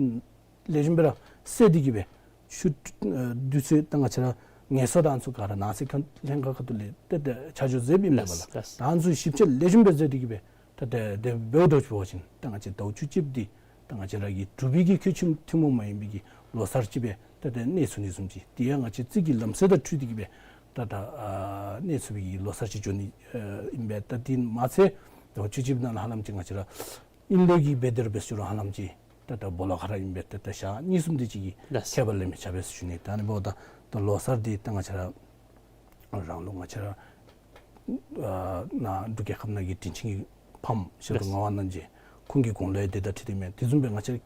ལེགས་ཤོམ་སྦེ་ར་བསལ་ཏེ་གི་སྦེ་ཆུ་ཨ་དུས་ཚོད་ད་ང་བཅས་ར་ངལ་གསོ་དང་ཨ་ནི་ཚུ་ག་ར་ནང་སྲིད་ཁ་ལྷན་ཁག་ཁ་ཐུག་ལས་ཏེ་ཏེ་ཆ་འཇོག་མཛདཔ་ཨིན་མས་པ་ལགས། ལགས། ད་ཨ་ནི་ཚུ་ཞིབ་དཔྱད་ལེགས་ཤོམ་སྦེ་མཛད་དེ་གི་སྦེ་ད་ཏེ་དེ་འབདཝ་འདྲཝ་ཅིག་འབད་བ་ཅིན་ད་ང་བཅས་ཟླཝ་བཅུ་གཅིག་པ་འདི་ད་ང་བཅས་ར་གི་འབྲུག་པའི་གི་ཁྱད་ཆོས་ཐུན་མོང་མ་ཡིན་པའི་གི་ལོ་གསར་ཅིག་སྦེ་ད་ཏེ་གནས་ཚུགས་ནི་བཟུམ་ཅིག། དེ་ཡང་ང་བཅས་རྩིས་ཀྱི་ལམ་སྲོལ་དང་འཁྲིལ་ཏེ་གི་སྦེ་ད་ད་ཨ་གནས་ཚུགས་པའི་གི་ལོ་གསར་ཅིག་འགྱོ་ནི་ཨ་ཨིན་པས། ད་དེ་མ་ཚད་ཟླཝ་བཅུ་གཅིག་པའི་ནང་ལུ་ཧ་ལམ་ཅིག་ང་བཅས་ར་ཨིན་ལུགས་ཀྱི་འབད་དེ་ར་འབད་ཞུ་རུང་ཧ་ལམ་ཅིག་ད་ད་སྦོ་ལོགས་ཁར་ཨིན་པས། ད་ད་ཞག་གཉིས་གསུམ་དེ་ཅིག་གི་ལགས། ཁྱད་པར་ལས་མི་ཆགས་པས་ཟེར་ཞུ་ནི། ད་ཨ་ནི་འབདཝ་ད་ད་ལོ་གསར་འདི་ད་ང་བཅས་ར་རང་ལུགས་ང་བཅས་ར་ཨ་ནཱ་འབྲུག་རྒྱལ་ཁབ་ནང་གི་དྲིན་ཅན་གྱི་ཕམ་ཞབས་དྲུང་ལགས། ངག་དབང་རྣམ་རྒྱལ་ཁོང་གི་དགུང་ལོ་ཡང་དེ་དང་འཁྲིལ་ཏེ་མས། དེ་བཟུམ་སྦེ་ང་བཅས་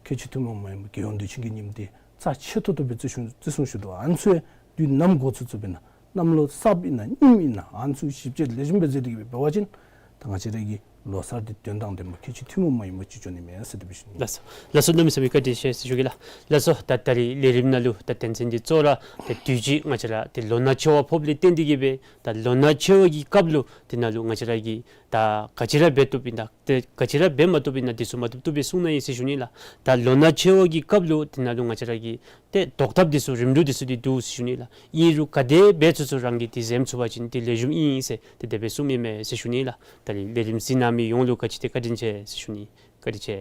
ཁྱད་ཆོས་ཐུན་མོང་མ་ཡིན་པ་རྒྱལ་ཡོངས་དུས་ཆེན་གྱི་ཉིནམ་འདི་རྩ་ཆེ་ཏོག་ཏོ་སྦེ་བརྩི་སྲུང་བརྩི་སྲུང་ཞུ་དོ། ཨ་ནི་ཚུ་ཡང་དུས་ནམ་འགོ་ཚུགས་ཚུགསཔ་ཨིན་ན་གནམ་ལོ་གསརཔ་ཨིན་ན་ཉིནམ་ཨིན་ན་ཨ་ནི་ཚུ་ཞིབ་དཔྱད་ལེགས་ཤོམ་སྦེ་མཛད་དེ་གི་སྦེ་འབད་བ་ཅིན་ད་ང་བཅས་ར་གི་ལོ་གསར་འདི་དོན་དང་ལྡན་པ་ཁྱད་ཆོས་ཐུན་མོང་མ་ཡིན་པ་ཅིག་འགྱོ་ནི་མས་ཟེར་དེ་སྦེ་ཞུ་ནི། ལགས་སོ། ལགས་སོ། གནམ་མེད་ས་མེད་བཀའ་དྲིན་ཆེ་ཟེར་ཞུ་གེ་ལགས། ལགས་སོ། ད་ད་རིས་ལས་རིམ་ནང་ལུ་ད་དོན་ཚན་འདི་གཙོ་བོ་ར་ད་དུས་ཅི་ང་བཅས་ར་ད་ལོ་ན་ཆེ་བ་ཕོགཔ་ལས་བརྟེན་ཏེ་གི་སྦེ་ད་ལོ་ན་ཆེ་བ་གི་སྐབས་ལུ་དེ་ནང་ལུ་ང་བཅས་ར་གིས་ད་ག་ཅི་ར་འབད་བཏུབ་ཨིན་ན་ད་ག་ཅི་ར་འབད་མ་བཏུབ་ཨིན་ན་དེ་ཚུ་མ་བཏུབ་བཏུབ་སྦེ་གསུང་གནང་ཡི་ཟེར་ཞུ་ནི་ལགས། ད་ལོ་ན་ཆེ་བ་གི་སྐབས་ལུ་དེ་ནང་ལུ་ང་བཅས་ར་གིས་ཏེ་བཟློག་ཐབས་འདི་ཚུ་རིམ་གྲོ་འདི་ཚུ་འདི་འདུག་ཟེར་ཞུ་ནི་ལགས། ཨིན་རུང་ག་དེ་འབད་ཚུགས་ཚུགས་རང་གིས་འདི་འཛེམ་ཚུགས་པ་ཅིན་འདི་ལེགས་ཤོམ་ཨིན་ཟེར་ཏེ་དེ་སྦེ་གསུངམ་ཨིན་མས་ཟེར་ཞུ་ནི་ལགས། ད་རིས་ལས་རིམ་གཟིགས་གནང་མི་ཡོངས་ལུ་ག་ཅི་ཏེ་བཀའ་དྲིན་ཆེ་ཟེར་ཞུ་ནི། བཀའ་དྲིན་ཆེ།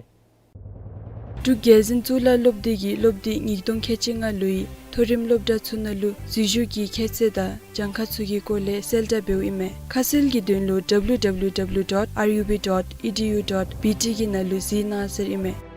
འབྲུག་རྒྱལ་འཛིན་གཙུག་ལག་སློབ་སྡེ་གི་སློབ་དེབ་ཉིས་སྟོང་ཁལ་གཅིག་ལྔ་ལོའི་མཐོ་རིམ་སློབ་གྲྭ་ཚུ་ནང་ལུ་འཛུལ་ཞུགས་ཀྱི་ཁྱད་ཚད་དང་གྱངས་ཁ་ཚུ་གི་སྐོར་ལས་གསལ་བསྒྲགས་འབདཝ་ཨིན་མས། ཁ་གསལ་གྱི་དོན་ལུ་W W W dot R U B dot E D U dot B T གི་ནང་ལུ་གཟིགས་གནང་ཟེར་ཨིན་མས།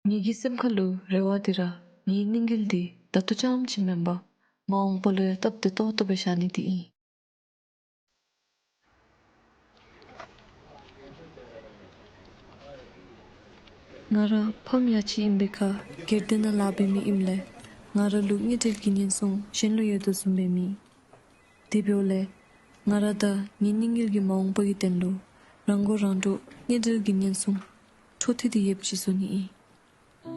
ངེ་གི་སེམས་ཁ་ལུ་རེ་བ་འདི་ར་ངེའི་གནས་འགལ་འདི་ད་ལྟོ་ཙམ་ཅིག་མེན་པར་མ་འོངས་པ་ལུ་ཡང་སྟབས་བདེ་ཏོག་ཏོ་སྦེ་བཞག་ནི་འདི་ཨིན། ང་ར་ཕམ་ཡ་གཅིག་ཨིན་པའི་ཁར་སྒེར་སྡེ་ནང་ལཱ་འབད་མི་ཨིནམ་ལས་ང་ར་ལུ་དངུལ་འབྲེལ་གྱི་ཉེན་སྲུང་གཞན་ལུ་ཡོད་དོ་བཟུམ་སྦེ་མེད། དེ་འབདཝ་ལས་ང་ར་དང་ངེའི་གནས་འགལ་གྱི་མ་འོངས་པ་གི་དོན་ལུ་རང་མགོ་རང་འདྲོངས་དངུལ་འབྲེལ་གྱི་ཉེན་སྲུང་འཕྲོ་མཐུད་དེ་ཡོདཔ་ཅིག་བཟོ་ནི་ཨིན། ང་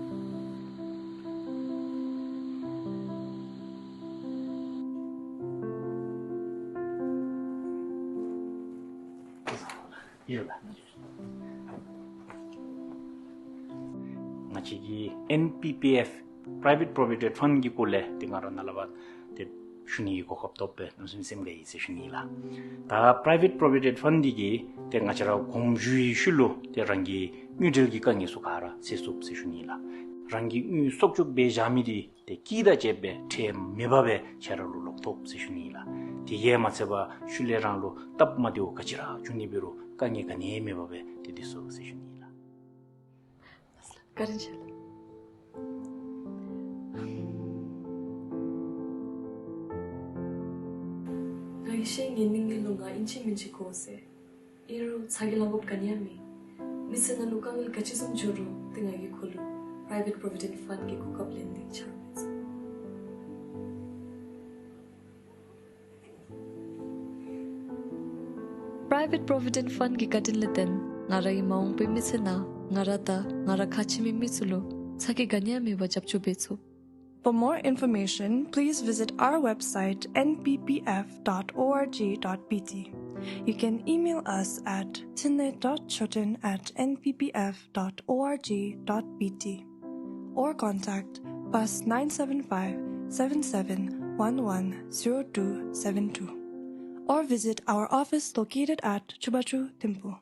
བཅས་ཀྱི་N P P F Private Provident Fund གི་སྐོར་ལས་ཏེ་ང་ར་ནཱ་ལས་ཕར་ཏེ་ ཞུ་ནི་གི་གོ་སྐབས་ཐོབ་པས་གནམ་མེད་ས་མེད་སེམས་དགའ་ཡི་ཟེར་ཞུ་ནི་ལགས། ད་private provident fund འདི་གིས་ཏེ་ང་བཅས་ར་གོམ་ཞུ་བའི་ཤུལ་ལུ་ཏེ་རང་གི་དངུལ་འབྲེལ་གྱི་དཀའ་ངལ་ཚུ་ག་ར་སེལ་ཚུགས་ཟེར་ཞུ་ནི་ལགས། རང་གི་དངུལ་གསོག་བཅོས་འབད་བཞག་མི་འདི་ཏེ་སྐྱིད་དང་བཅས་པའི་ཁྲལ་མེད་པར་སྦེ་ཁྱེད་ར་ལུ་ལོག་ཐོབ་ཟེར་ཞུ་ནི་ལགས། དེ་གིས་མ་ཚད་པར་ཤུལ་ལས་རང་ལུ་སྟབས་མ་བདེཝ་ག་ཅི་ར་བྱུང་ནི་འབད་རུང་དཀའ་ངལ་ག་ནི་ཡང་མེད་པར་སྦེ་ཏེ་སྡོད་ཚུགས་ཟེར་ཞུ་ནི་ལགས། བཀའ་དྲིན་ཆེ་ལགས། ང་གིས་ཤེས་ངེའི་སྙིང་གི་ལོང་ང་ཨིན་ཅི་མིན་ཅི་དགོ་ཟེར། ཨིན་རུང་ཚ་གྱང་ལང་དགོཔ་ག་ནི་ཡང་མེད། མི་ཚེ་ནང་ལུ་དཀའ་ངལ་ག་ཅི་བཟུམ་འབྱུང་རུང་ཏེ་ང་གིས་ཁོ་ལུ་private provident fund གི་གོ་སྐབས་ལེན་ནི་ཆ་རོགས་འབད་ཚུགས། Private Provident Fund གི་བཀའ་དྲིན་ལས་བརྟེན་ང་རའི་མ་འོངས་པའི་མི་ཚེ་ནང་ང་ར་དང་ང་ར་ཁ་ཆེ་མི་མི་ཚུ་ལུ་ཚ་གྱང་ག་ནི་ཡང་མེད་པར་རྒྱབ་སྐྱོར་འབད་ཚུགས། For more information, please visit our website N P P F dot org dot B T. You can email us at tine dot choten at N P P F dot org dot B T or contact plus nine seven five, seven seven one one, zero two seven two or visit our office located at Chubachu Thimphu.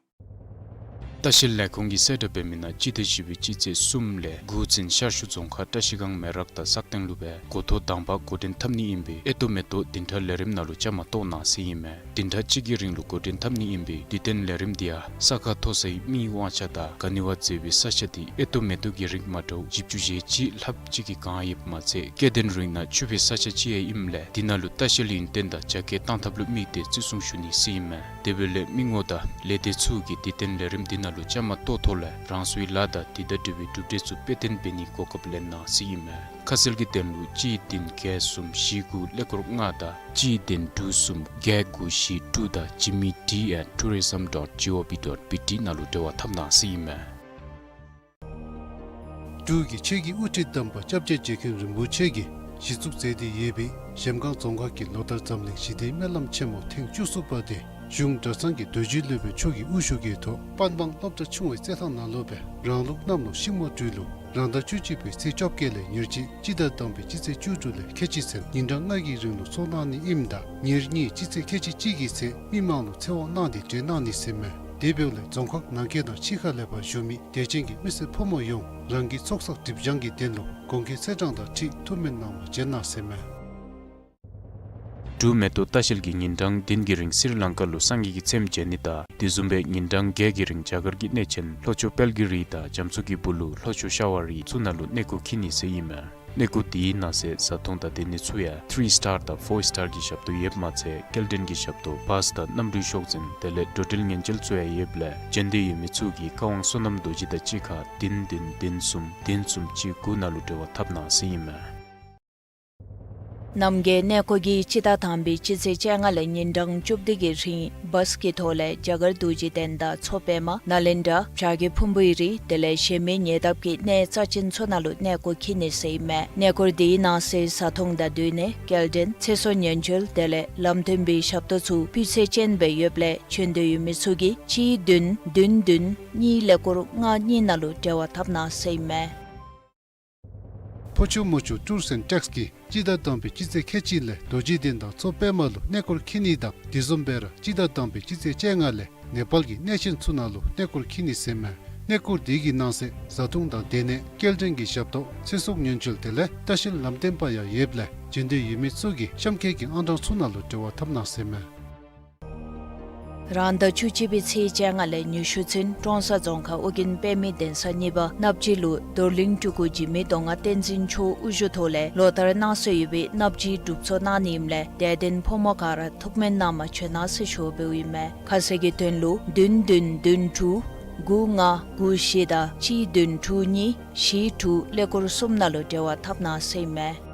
ལྟ་བཤལ་ལས་ཁུངས་ཀྱིས་གསལ་བསྒྲགས་འབད་མི་ནང་སྤྱི་ཟླ་བཞི་པའི་སྤྱི་ཚེས་གསུམ་ལས་དགུ་ཚུན་ཤར་ཕྱོགས་རྫོང་ཁག་བཀྲ་ཤིས་སྒང་མེ་རག་དང་སག་སྟེང་ལུ་སྦེ་འགོ་ཐོག་དང་པ་འགོ་འདྲེན་འཐབ་ནི་ཨིན་པས་ཨེ་ཏོ་མེ་ཏོག་བདུན་ཕྲག་ལས་རིམ་ནང་ལུ་བཅའ་མར་གཏོགས་གནང་ཟེར་ཨིན་མས། བདུན་ཕྲག་གཅིག་གི་རིང་ལུ་འགོ་འདྲེན་འཐབ་ནི་ཨིན་པས། དུས་སྟོན་ལས་རིམ་འདི་ཡང་ས་ཁ་མཐོ་སའི་མིའི་དབང་ཆ་དང་ག་ནི་བ་མཛེས་པའི་ས་ཆ་འདི་ཨེ་ཏོ་མེ་ཏོག་གི་རིགས་མ་འདྲཝ་བཞི་བཅུ་ཞེ་གཅིག་ལྷགཔ་ཅིག་གིས་གང་ཡོདཔ་མ་ཚད་སྐྱེ་ལྡན་རིགས་ནང་ཕྱུག་པའི་ས་ཆ་ཅིག་ཡང་ཨིནམ་ལས་འདི་ནང་ལུ་ལྟ་བཤལ་ཡུན་བརྟན་དང་རྒྱ་སྐྱེད་བཏང་ཐབས་ལུ་དམིགས་ཏེ་བརྩི་སྲུང་ཞུ་ནི་ཟེར་ཨིན་མས། དེ་འབདཝ་ལས་མི་ངོམ་དང་ལས་སྡེ་ཚུ་གིས་དུས་སྟོན་ལས་རིམ་འདི་ནང་ལུ་བཅའ་མར་གཏོགས་ཐོག་ལས་རང་སོའི་ལཱ་དང་དེ་དང་འབྲེལ་བའི་གྲུབ་འབྲས་ཚུ་དཔེ་སྟོན་འབད་ནིའི་གོ་སྐབས་ལེན་གནང་ཟེར་ཨིན་མས། ཁ་གསལ་གྱི་དོན་ལུ་གཅིག་བདུན་བརྒྱད་གསུམ་བཞི་དགུ་ཀླད་ཀོར་ལྔ་དང་གཅིག་བདུན་དྲུག་གསུམ་བརྒྱད་དགུ་བཞི་དྲུག་དང་Jimmy D at tourism dot G O V dot B T ནང་ལུ་འབྲེལ་བ་འཐབ་གནང་ཟེར་ཨིན་མས། འབྲུག་གི་ཆོས་ཀྱི་དབུ་ཁྲིད་དམ་པ་སྐྱབས་རྗེ་རྗེ་མཁན་རིན་པོ་ཆེ་གིས་གཞི་བཙུགས་མཛད་དེ་ཡོད་པའི་གཞལམ་སྒང་རྫོང་ཁག་གི་ལོ་ལྟར་འཛམ་གླིང་ཞི་བདེའི་སྨོན་ལམ་ཆེན་མོ་ཐེངས་བཅུ་གསུམ་པ་དེ་གཞུང་གྲྭ་ཚང་གི་རྡོ་རྗེ་སློབ་དཔོན་མཆོག་གི་དབུ་བཞུགས་ཀྱི་ཐོག་པན་སྦང་སློབ་གྲྭ་ཆུང་བའི་རྩེད་ཐང་ནང་ལུ་སྦེ་རང་ལུགས་གནམ་ལོ་ཤིང་མོ་སྦྲུལ་ལོ་རང་ཟླ་བཅུ་གཅིག་པའི་ཚེས་བཅོ་བརྒྱད་ལས་ཉེར་གཅིག་སྤྱི་ཟླ་དང་པའི་སྤྱི་ཚེས་བཅུ་དྲུག་ལས་ཁལ་གཅིག་ཚུན་ཉིན་གྲངས་ལྔ་གི་རིང་ལུ་ཚོགས་གནང་ནི་ཨིནམ་ད་ཉེར་གཉིས་སྤྱི་ཚེས་ཁལ་གཅིག་གཅིག་གི་ཚེ་མི་མང་ལུ་ཚེ་དབང་གནང་སྟེ་གྲོལ་གནང་ནི་ཟེར་མས། དེ་འབདཝ་ལས་རྫོང་ཁག་ནང་འཁོད་དང་ཕྱི་ཁ་ལས་ཕར་བཞུགས་མི་དད་ཅན་གྱི་མི་སེར་ཕོ་མོ་ཡོངས་རང་གི་ཚོགས་བསགས་སྒྲིབ་སྦྱང་གི་དོན་ལུ་དགོངས་འགལ་ཚེས་གྲངས་དང་འཁྲིལ་ཐུགས་སྨོན་གནང་བར་བྱོན་གནང་ཟེར་མས། འབྲུག་མེ་ཏོག་ལྟ་བཤལ་གྱིས་ཉིན་གྲངས་བདུན་གྱི་རིང་སི་རི་ལང་ཀ་ལུ་སངས་རྒྱས་ཀྱི་ཚེམས་མཇལ་ནི་དང་དེ་བཟུམ་སྦེ་ཉིན་གྲངས་བརྒྱད་ཀྱི་རིང་རྒྱ་གར་གྱི་གནས་ཆེན་ལྷོ་ཕྱོགས་དཔལ་གྱི་རི་དང་རྒྱ་མཚོ་གི་སྦུག་ལུ་ལྷོ་ཕྱོགས་ཤ་བ་རི་ཚུ་ནང་ལུ་གནས་སྐོར་འཁྱིད་ནི་ཟེར་ཨིན་མས། གནས་སྐོར་དེའི་ནང་གསེས་བཟའ་འཐུང་དང་སྡོད་ནི་ཚུ་ཡང་ཐི་རི་སི་ཊར་དང་ཕོར་སི་ཊར་གྱི་ཞབས་ཏོག་ཡོདཔ་མ་ཚད་སྐྱེལ་འདྲེན་གྱི་ཞབས་ཏོག་བཱས་དང་གནམ་གྲུའི་ཤོག་འཛིན་དེ་ལས་འགྲོ་འགྲུལ་ཉེན་བཅོལ་ཚུ་ཡང་ཡོདཔ་ལས་བྱོན་འདོད་ཡོད་མི་ཚུ་གིས་བཀའ་དབང་བསོད་ནམས་རྡོ་རྗེ་དང་གཅིག་ཁར་བདུན་བདུན་བདུན་གསུམ་བདུན་གསུམ་གཅིག་དགུ་ནང་ལུ་འབྲེལ་བ་འཐབ་གནང་ཟེར་ཨིན་མས། རྣམ་རྒྱལ་གནས་སྐོར་གྱིས་སྤྱི་ཟླ་དང་པའི་སྤྱི་ཚེས་བཅོ་ལྔ་ལས་ཉིན་གྲངས་བཅུ་བདུན་གྱི་རིང་བཱས་ཀྱི་ཐོག་ལས་རྒྱ་གར་རྡོ་རྗེ་གདན་དང་མཚོ་པདྨ་ནཱ་ལེནྡྲ་བྱ་རྒོད་ཕུང་པོའི་རི་དེ་ལས་གཞན་མི་ཉེ་འདབས་ཀྱི་གནས་རྩ་ཆེན་ཚུ་ནང་ལུ་གནས་སྐོར་འཁྱིད་ནི་ཟེར་ཨིན་མས། གནས་སྐོར་དེའི་ནང་གསེས་བཟའ་འཐུང་དང་སྡོད་གནས་སྐྱེལ་འདྲེན་ཚེ་སྲོག་ཉེན་བཅོལ་དེ་ལས་ལམ་སྟོན་པའི་ཞབས་ཏོག་ཚུ་སྤུས་ཚད་ཅན་སྦེ་ཡོདཔ་ལས་བྱོན་འདོད་ཡོད་མི་ཚུ་གིས་གཅིག་བདུན་བདུན་བདུན་གཉིས་ཀླད་ཀོར་ལྔ་གཉིས་ནང་ལུ་འབྲེལ་བ་འཐབ་གནང་ཟེར་ཨིན་མས། ཕོ་ཆུ་མོ་ཆུ་ཊུརསི་ཨེནཌ་ཊེགསི་གིས་སྤྱི་ཟླ་དང་པའི་སྤྱི་ཚེས་ཁལ་གཅིག་ལས་རྡོ་རྗེ་གདན་དང་མཚོ་པདྨ་ལུ་གནས་སྐོར་འཁྱིད་ནི་དང་དེ་བཟུམ་སྦེ་ར་སྤྱི་ཟླ་དང་པའི་སྤྱི་ཚེས་བཅོ་ལྔ་ལས་ནེ་པཱལ་གྱི་གནས་ཆེན་ཚུ་ནང་ལུ་གནས་སྐོར་འཁྱིད་ནི་ཟེར་མས། གནས་སྐོར་དེ་གི་ནང་གསེས་བཟའ་འཐུང་དང་སྡོད་གནས་སྐྱེལ་འདྲེན་གྱི་ཞབས་ཏོག་ཚེ་སྲོག་ཉེན་བཅོལ་དེ་ལས་ལྟ་བཤལ་ལམ་སྟོན་པ་ཡང་ཡོདཔ་ལས་བྱོན་འདོད་ཡོད་མི་ཚུ་གིས་གཤམ་འཁོད་ཀྱི་ཨང་གྲངས་ཚུ་ནང་ལུ་འབྲེལ་བ་འཐབ་གནང་ཟེར་མས། རང་ཟླ་བཅུ་གཅིག་པའི་ཚེས་བཅོ་ལྔ་ལས་ཉི་ཤུ་ཚུན་ཀྲོང་གསར་རྫོང་ཁག་ཨོ་རྒྱན་པདྨའི་གདན་ས་གཉིས་པ་སྣབས་སྦྱིས་ལུ་རྡོར་གླིང་སྤྲུལ་སྐུ་འཇིགས་མེད་མདོ་སྔགས་བསྟན་འཛིན་མཆོག་དབུ་བཞུགས་ཐོག་ལས་ལོ་ལྟར་གནང་སྲོལ་ཡོད་པའི་སྣབས་སྦྱིས་སྒྲུབ་ཚོགས་གནང་ནི་ཨིནམ་ལས་དད་ལྡན་ཕོ་མོ་ག་ར་ཐུགས་སྨོན་གནང་མ་བྱོན་གནང་ཟེར་ཞུ་འབདཝ་ཨིན་མས། ཁ་གསལ་གྱི་དོན་ལུ་བདུན་བདུན་དྲུག་དགུ་ལྔ་དགུ་བཞི་དང་གཅིག་བདུན་དྲུག་གཉིས་བཞི་དྲུག་ཀླད་ཀོར་གསུམ་ནང་ལུ་འབྲེལ་བ་འཐབ་གནང་ཟེར་ཨིན་མས།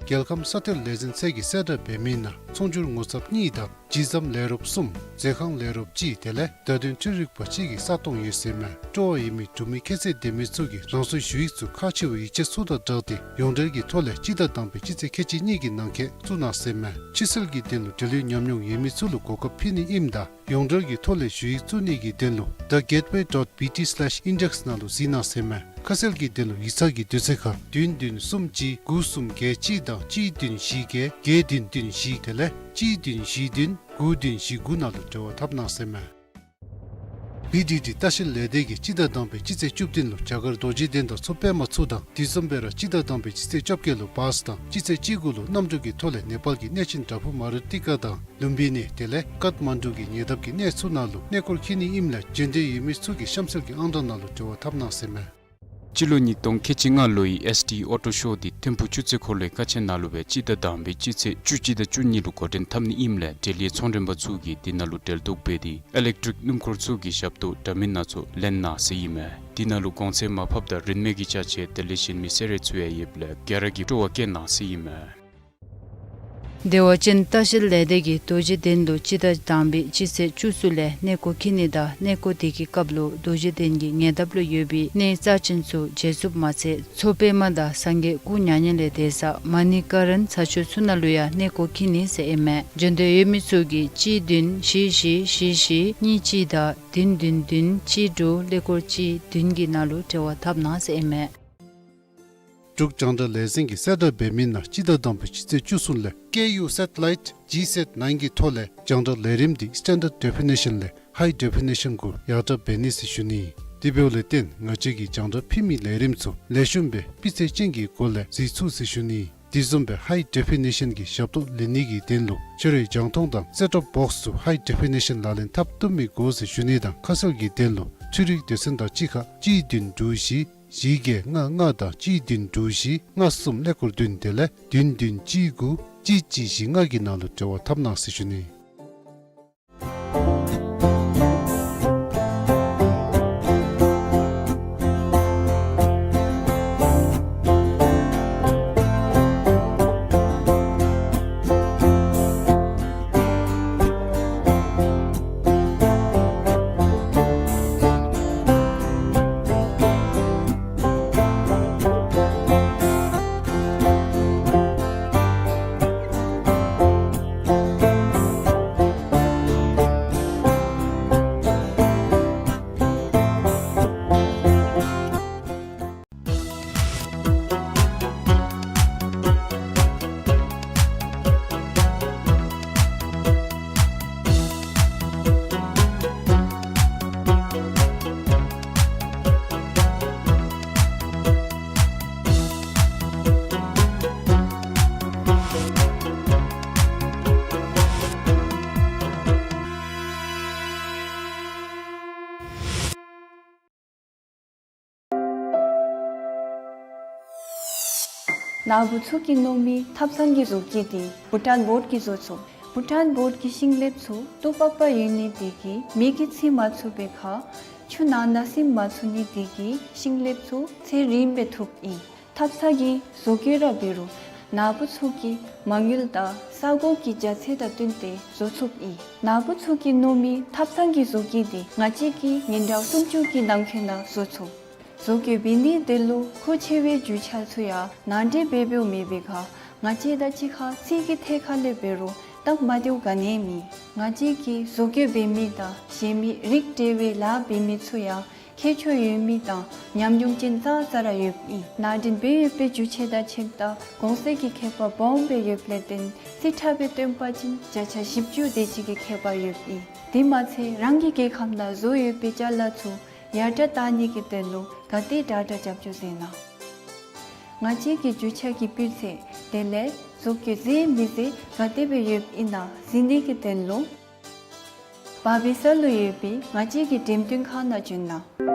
རྒྱལ་ཁམས་ས་གཏེར་ལས་འཛིན་ཚད་ཀྱིས་གསལ་བསྒྲགས་འབད་མི་ནང་ཚོང་སྒྱུར་ངོ་ཚབ་གཉིས་དང་ཇི་ཙམ་ལས་རོགསཔ་གསུམ་མཛོད་ཁང་ལས་རོགསཔ་གཅིག་དེ་ལས་བརྡ་དོན་འཕྲུལ་རིག་པ་གཅིག་གི་ས་སྟོང་ཡོད་ཟེར་མས། སྤྲོ་བ་ཡོད་མི་འབྲུག་མི་ཁྱད་ཚད་ལྡན་མི་ཚུ་གིས་རང་སོའི་ཞུ་ཡིག་ཚུ་ཁག་ཆེ་བའི་ཡིག་ཆ་ཚུ་དང་སྦྲགས་ཏེ་ཡོངས་འབྲེལ་གྱི་ཐོག་ལས་སྤྱི་ཟླ་དང་པའི་སྤྱི་ཚེས་ཁལ་གཅིག་གཉིས་ཀྱི་ནང་འཁོད་བཙུགས་གནང་ཟེར་མས། ཕྱི་སེལ་གྱི་དོན་ལུ་འབྲེལ་ཡོད་ཉམས་མྱོང་ཡོད་མི་ཚུ་ལུ་གོ་སྐབས་ཕུལ་ནི་ཨིནམ་ད་ཡོངས་འབྲེལ་གྱི་ཐོག་ལས་ཞུ་ཡིག་བཙུགས་ནི་གི་དོན་ལུ་the gateway dot B T slash index ནང་ལུ་གཟིགས་གནང་ཟེར་མས། ཁ་གསལ་གྱི་དོན་ལུ་ཡིག་ཚང་གི་དུས་ཚོད་ཁར་བདུན་བདུན་གསུམ་གཅིག་དགུ་གསུམ་བརྒྱད་གཅིག་དང་གཅིག་བདུན་བཞི་བརྒྱད་བརྒྱད་བདུན་བདུན་བཞི་དེ་ལས་གཅིག་བདུན་བཞི་བདུན་དགུ་བདུན་བཞི་དགུ་ནང་ལུ་འབྲེལ་བ་འཐབ་གནང་ཟེར་མས། བི་ཌི་ཌི་ལྟ་བཤལ་ལས་སྡེ་གིས་སྤྱི་ཟླ་དང་པའི་སྤྱི་ཚེས་བཅུ་བདུན་ལུ་རྒྱ་གར་རྡོ་རྗེ་གདན་དང་མཚོ་པདྨ་ཚུ་དང་དེ་བཟུམ་སྦེ་ར་སྤྱི་ཟླ་དང་པའི་སྤྱི་ཚེས་བཅོ་བརྒྱད་ལུ་བཱས་དང་སྤྱི་ཚེས་བཅུ་དགུ་ལུ་གནམ་གྲུ་གི་ཐོག་ལས་ནེ་པཱལ་གྱི་གནས་ཆེན་བྲག་ཕུག་མ་རུ་ཏི་ཀ་དང་ལུམ་བི་ནི་དེ་ལས་ཀཱཐ་མན་ཌུ་གི་ཉེ་འདབས་ཀྱི་གནས་ཚུ་ནང་ལུ་གནས་སྐོར་འཁྱིད་ནི་ཨིནམ་ལས་འབྱོན་འདོད་ཡོད་མི་ཚུ་གིས་གཤམ་གསལ་གྱི་ཨང་གྲངས་ནང་ལུ་འབྲེལ་བ་འཐབ་གནང་ཟེར་མས། སྤྱི་ལོ་ཉིས་སྟོང་ཁལ་གཅིག་ལྔ་ལོའི་ཨེསི་ཊི་ཨོ་ཊོ་ཤོ་འདི་ཐིམ་ཕུག་ཆུ་ཚོད་འཁོར་ལོའི་ཀ་ཆེན་ནང་ལུ་སྦེ་སྤྱི་ཟླ་དང་པའི་སྤྱི་ཚེས་བཅུ་གཅིག་དང་བཅུ་གཉིས་ལུ་འགོ་འདྲེན་འཐབ་ནི་ཨིནམ་ལས་འབྲེལ་ཡོད་ཚོང་མགྲོན་པ་ཚུ་གིས་འདི་ནང་ལུ་འབྲེལ་གཏོགས་འབད་དེ་ཨི་ལེག་ཊིག་སྣུམ་འཁོར་ཚུ་གི་ཞབས་ཏོག་འདྲ་མིན་སྣ་ཚོགས་ལེན་གནང་ཟེར་ཨིན་མས། འདི་ནང་ལུ་གོང་ཚད་མར་ཕབ་དང་རིན་མེད་ཀྱི་ཅ་ཆས་དེ་ལས་གཞན་མི་གསོལ་རས་ཚུ་ཡང་ཡོདཔ་ལས་ག་ར་གིས་སྤྲོ་བ་བསྐྱེད་གནང་ཟེར་ཨིན་མས། བདེ་བ་ཅན་ལྟ་བཤལ་ལས་སྡེ་གིས་རྡོ་རྗེ་གདན་ལུ་སྤྱི་ཟླ་དང་པའི་སྤྱི་ཚེས་བཅུ་གསུམ་ལས་གནས་སྐོར་འཁྱིད་ནི་དང་གནས་སྐོར་དེ་གི་སྐབས་ལུ་རྡོ་རྗེ་གདན་གྱི་ཉེ་འདབས་ལུ་ཡོད་པའི་གནས་རྩ་ཆེན་ཚུ་མཇལ་ཚུགསཔ་མ་ཚད་མཚོ་པདྨ་དང་སངས་རྒྱས་སྐུ་མྱ་ངན་ལས་འདས་ས་མ་ཎི་ཀ་རན་ས་ཆ་ཚུ་ནང་ལུ་ཡང་གནས་སྐོར་འཁྱིད་ནི་ཟེར་ཨིན་མས། འབྱོན་འདོད་ཡོད་མི་ཚུ་གིས་གཅིག་བདུན་བཞི་བཞི་བཞི་བཞི་གཉིས་གཅིག་དང་བདུན་བདུན་བདུན་གཅིག་དྲུག་ཀླད་ཀོར་གཅིག་བདུན་གྱི་ནང་ལུ་འབྲེལ་བ་འཐབ་གནང་ཟེར་ཨིན་མས། འབྲུག་རྒྱང་བསྒྲགས་ལས་འཛིན་གྱིས་གསལ་བསྒྲགས་འབད་མི་ནང་སྤྱི་ཟླ་དང་པའི་སྤྱི་ཚེས་བཅུ་གསུམ་ལས་ཀེ་ཡུ་སེ་ཊི་ལའིཊ་ཇི་སེཊ་ནའིན་གྱི་ཐོག་ལས་རྒྱང་བསྒྲགས་ལས་རིམ་འདི་སི་ཊེན་ཌརཌ་ཌེ་ཕི་ནེ་ཤཱན་ལས་ཧའི་ཌེ་ཕི་ནེ་ཤཱན་གུ་ཡར་དྲག་འབད་ནི་ཟེར་ཞུ་ནི། དེ་འབདཝ་ལས་བརྟེན་ང་བཅས་ཀྱིས་རྒྱང་བསྒྲགས་ཕུལ་མི་ལས་རིམ་ཚུ་ལེགས་ཤོམ་སྦེ་སྤུས་ཚད་ཅན་གྱི་སྒོ་ལས་གཟིགས་ཚུགས་ཟེར་ཞུ་ནི། དེ་བཟུམ་སྦེ་ཧའི་ཌེ་ཕི་ནེ་ཤཱན་གྱི་ཞབས་ཏོག་ལེན་ནི་གི་དོན་ལུ་ཁྱོད་རའི་རྒྱང་མཐོང་དང་སེཊ་ཊོབ་བོགསི་ཚུ་ཧའི་ཌེ་ཕི་ནེ་ཤཱན་ལག་ལེན་འཐབ་བཏུབ་མི་དགོ་ཟེར་ཞུ་ནི་དང་ཁ་གསལ་གྱི་དོན་ལུ་འཕྲུལ་རིག་སྡེ་ཚན་དང་གཅིག་ཁར་གཅིག་བདུན་དྲུག་བཞི་བཞི་བརྒྱད་ལྔ་ལྔ་དང་གཅིག་བདུན་དྲུག་བཞི་ལྔ་གསུམ་ཀླད་ཀོར་བདུན་དེ་ལས་བདུན་བདུན་གཅིག་དགུ་གཅིག་གཅིག་བཞི་ལྔ་གི་ནང་ལུ་འབྲེལ་བ་འཐབ་གནང་ཟེར་ཞུ་ནི། ནཱ་བུ་ཚུ་གིས་མནོ་མི་ཐབ་ཚང་གི་བཟོ་བཀོད་འདི་བྷུ་ཊཱན་བོརཌ་ཀྱིས་བཟོ་ཚུགས། བྷུ་ཊཱན་བོརཌ་ཀྱི་ཤིང་ལེབ་ཚུ་ཏོག་པག་པ་ཡོད་ནི་དེ་གིས་མེ་གིས་འཚིག་མ་ཚུགས་པའི་ཁར་ཆུ་ནང་ན་ཟིམ་མ་ཚུགས་ནི་དེ་གིས་ཤིང་ལེབ་ཚུ་ཚེ་རིངམོ་སྦེ་ཐུགཔ་ཨིན། ཐབ་ཚང་གི་བཟོ་བཀོད་ར་འབད་རུང་ནཱ་བུ་ཚུ་གི་མ་དངུལ་དང་ས་གོ་གི་རྒྱ་ཚད་དང་བསྟུན་ཏེ་བཟོ་ཚུགསཔ་ཨིན། ནཱ་བུ་ཚུ་གིས་མནོ་མི་ཐབ་ཚང་གི་བཟོ་བཀོད་འདི་ང་བཅས་ཀྱིས་ཉིན་གྲངས་སུམ་ཅུ་གི་ནང་འཁོད་ནང་བཟོ་ཚུགས། བཟོ་བཀོད་འབད་ནིའི་དོན་ལུ་མཁོ་ཆེ་བའི་རྒྱུ་ཆ་ཚུ་ཡང་ནང་འདྲེན་འབད་འབདཝ་མེད་པའི་ཁར་ང་བཅས་དང་གཅིག་ཁར་རྩིས་ཀྱི་ཐད་ཁར་ལས་འབད་རུང་སྟབས་མ་བདེཝ་ག་ནི་ཡང་མེད། ང་བཅས་ཀྱིས་བཟོ་བཀོད་འབད་མི་དང་གཞན་མི་རིགས་བསྒྲེས་པའི་ལཱ་འབད་མི་ཚུ་ཡང་ཁྱད་ཆོས་ཡོད་མི་དང་ཉམས་མྱོང་ཅན་ཙང་ཙ་ར་ཡོདཔ་ཨིན། ནང་འདྲེན་འབད་ཡོད་པའི་རྒྱུ་ཆ་དང་ཕྱེདཔ་ད་གོང་ཚད་ཀྱི་ཁྱད་པར་སྦོམ་སྦེ་ཡོདཔ་ལས་བརྟེན་རྩིས་ཁྲ་སྦེ་སྟོན་པ་ཅིན་བརྒྱ་ཆ་བཞི་བཅུ་དེ་ཅིག་གི་ཁྱད་པར་ཡོདཔ་ཨིན། དེ་མ་ཚད་རང་གི་རྒྱལ་ཁམས་ནང་བཟོ་ཡོད་པའི་ཅ་ལ་ཚུ་ཡར་དྲག་བཏང་ནི་གི་དོན་ལུ་ག་དེ་དྲག་དྲག་རྒྱབ་སྐྱོར་མཛད་གནང་། ང་བཅས་ཀྱི་རྒྱུ་ཆ་གི་སྤུས་ཚད་དེ་ལས་བཟོ་བཀོད་མཛེས་མི་མཛེས་ག་དེ་སྦེ་ཡོདཔ་ཨིན་ན་གཟིགས་ནི་གི་དོན་ལུ་བར་བི་སལ་ལུ་ཡོད་པའི་ང་བཅས་ཀྱི་འགྲེམས་སྟོན་ཁང་ནང་བྱོན་གནང་།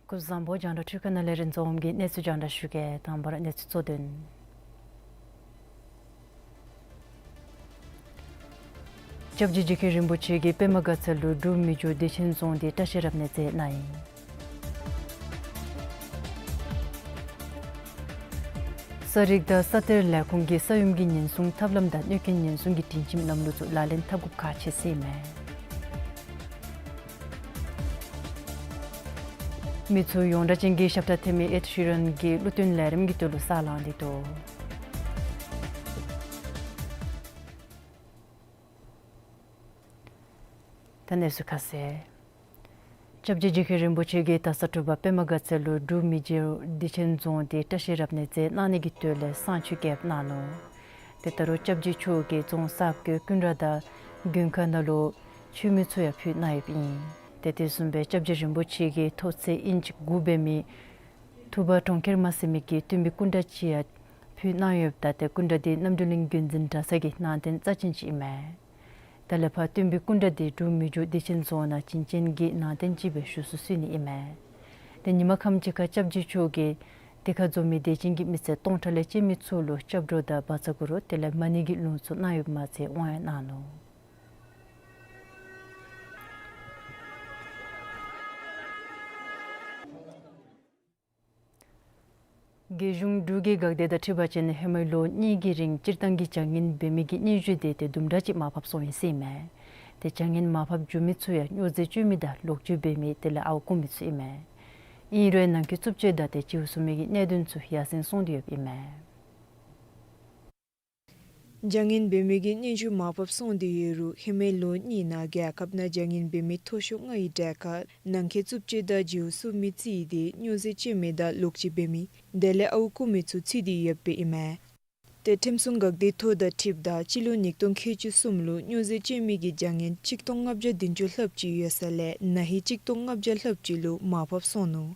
སྐུ་གཟུགས་བཟང་པོ། རྒྱང་བསྒྲགས་འཕྲུལ་ཁང་ནང་ལས་རིན་འཛོམས་ཀྱིས་གནས་ཚུལ་རྒྱང་བསྒྲགས་ཞུ་གེ། དང་པ་ར་གནས་ཚུལ་གཙོ་དོན། སྐྱབས་རྗེ་རྗེ་མཁན་རིན་པོ་ཆེ་གིས་པདྨ་དགའ་ཚལ་ལུ་འབྲུག་མི་རྒྱུད་བདེ་ཆེན་རྫོང་འདི་བཀྲ་ཤིས་རབ་གནས་མཛད་གནང་ཡི། ས་རིག་དང་ས་གཏེར་ལས་ཁུངས་ཀྱིས་ས་ཡོམ་གྱི་ཉེན་སྲུང་ཐབས་ལམ་དང་གནོད་སྐྱོན་ཉེན་སྲུང་གི་སྒྲིང་ཁྱིམ་ལམ་ལུགས་ཚུ་ལག་ལེན་འཐབ་དགོཔ་ཁག་ཆེ་ཟེར་ཨིན་མས། མི་ཚུ་ཡོངས་གྲགས་ཅན་གྱི་ཞབས་ཁྲ་འཐེན་མི་ཨེཌ་ཤི་རན་གྱིས་ལུ་ཏོན་ལས་རིམ་གྱི་དོན་ལུ་ས་ལངས་ཏེ་འདུག། ད་གནས་ཚུལ་ཁ་གསལ། སྐྱབས་རྗེ་རྗེ་མཁན་རིན་པོ་ཆེ་གིས་ད་ས་དྲོ་པ་པདྨ་དགའ་ཚལ་ལུ་འབྲུག་མི་རྗེ་བདེ་ཆེན་རྫོང་འདི་བཀྲ་ཤིས་རབ་གནས་མཛད་གནང་ནི་གི་དོན་ལས་བསང་མཆོད་རྐྱབ་གནང་ནུག། ཏེ་ད་རུང་སྐྱབས་རྗེ་མཆོག་གིས་རྫོང་གསརཔ་གི་སྐུ་འདྲ་དང་མགོན་ཁང་ནང་ལུ་མཆོད་མེ་ཚུ་ཡང་ཕུལ་གནང་ཡོདཔ་ཨིན། ཏེ་དེ་བཟུམ་སྦེ་སྐྱབས་རྗེ་རིན་པོ་ཆེ་གི་ཐོག་ཚད་ཨིན་ཅི་དགུ་འབད་མི་ཐུབ་པ་གྲོང་ཁྱེར་མ་ཟེར་མི་གི་སྟོན་པའི་སྐུ་འདྲ་ཅིག་ཡང་ཕུལ་གནང་ཡོདཔ་ད་ཏེ་སྐུ་འདྲ་འདི་རྣམ་གྲོལ་གླིང་དགོན་འཛིན་གྲྭ་ཚང་གི་ནང་རྟེན་རྩ་ཅན་ཅིག་ཨིན་མས། ད་ལས་ཕར་སྟོན་པའི་སྐུ་འདྲ་འདི་འབྲུག་མི་རྗེ་བདེ་ཆེན་རྫོང་ནང་བྱིན་ཅན་གྱི་ནང་རྟེན་ཅིག་སྦེ་བཞུགས་སུ་གསོལ་ནི་ཨིན་མས། ཏེ་ཉིན་མ་ཁམས་ཅིག་ཁར་སྐྱབས་རྗེ་མཆོག་གིས་དེ་ཁར་འཛོམས་མི་དད་ཅན་གྱི་མི་སེར་སྟོང་ཕྲག་ལས་བཅད་མི་ཚུ་ལུ་སྐྱབས་འགྲོ་དང་བཛྲ་གུ་རུ་དེ་ལས་མ་ཎི་གི་ལུང་ཚུ་གནང་ཡོདཔ་མ་ཚད་དབང་ཡང་གནང་ནུག། རྒྱལ་གཞུང་འབྲུག་གི་འགག་སྡེ་དང་འཁྲིལ་བ་ཅིན་ཧེ་མའི་ལོ་གཉིས་ཀྱི་རིང་སྤྱིར་བཏང་གི་བྱ་ངན་འབད་མི་གི་སྙན་ཞུ་དེ་ཏེ་དུམ་གྲ་ཅིག་མར་ཕབ་སོང་ཡི་ཟེར་ཨིན་མས། ཏེ་བྱ་ངན་མར་ཕབ་འགྱོ་མི་ཚུ་ཡང་སྨྱོ་རྫས་སྤྱོད་མི་དང་ལོག་སྤྱོད་འབད་མི་དེ་ལས་ཨརཝ་རྐུ་མི་ཚུ་ཨིན་མས། ཨིན་རུང་ནང་འཁོད་རྩུབ་སྤྱོད་དང་ཏེ་བྱིའུ་གསོ་མི་གི་གནད་དོན་ཚུ་ཡར་སེང་སོང་སྟེ་ཡོདཔ་ཨིན་མས། བྱ་ངན་འབད་མི་གི་སྙན་ཞུ་མར་ཕབ་སོང་སྟེ་ཡོད་རུང་ཧེ་མའི་ལོ་གཉིས་ནང་རྒྱལ་ཁབ་ནང་བྱ་ངན་འབད་མི་མཐོ་ཤོས་ལྔའི་གྲས་ཁར་ནང་འཁོད་རྩུབ་སྤྱོད་དང་བྱིའུ་གསོ་མི་རྩིས་ཏེ་སྨྱོ་རྫས་སྤྱོད་མི་དང་ལོག་སྤྱོད་འབད་མི་དེ་ལས་ཨརཝ་རྐུ་མི་ཚུ་རྩིས་ཏེ་ཡོདཔ་ཨིན་མས། ཏེ་ཁྲིམས་སྲུང་འགག་སྡེ་ཐོག་དང་འཁྲིལཝ་ད་སྤྱི་ལོ་ཉིས་སྟོང་ཁལ་གཅིག་གསུམ་ལུ་སྨྱོ་རྫས་སྤྱོད་མི་གི་བྱ་ངན་གཅིག་སྟོང་ལྔ་བརྒྱ་བདུན་ཅུ་ལྷགཔ་ཅིག་ཡོད་ས་ལས་ན་ཧིང་གཅིག་སྟོང་ལྔ་བརྒྱ་ལྷགཔ་ཅིག་ལུ་མར་ཕབ་སོང་ནུག།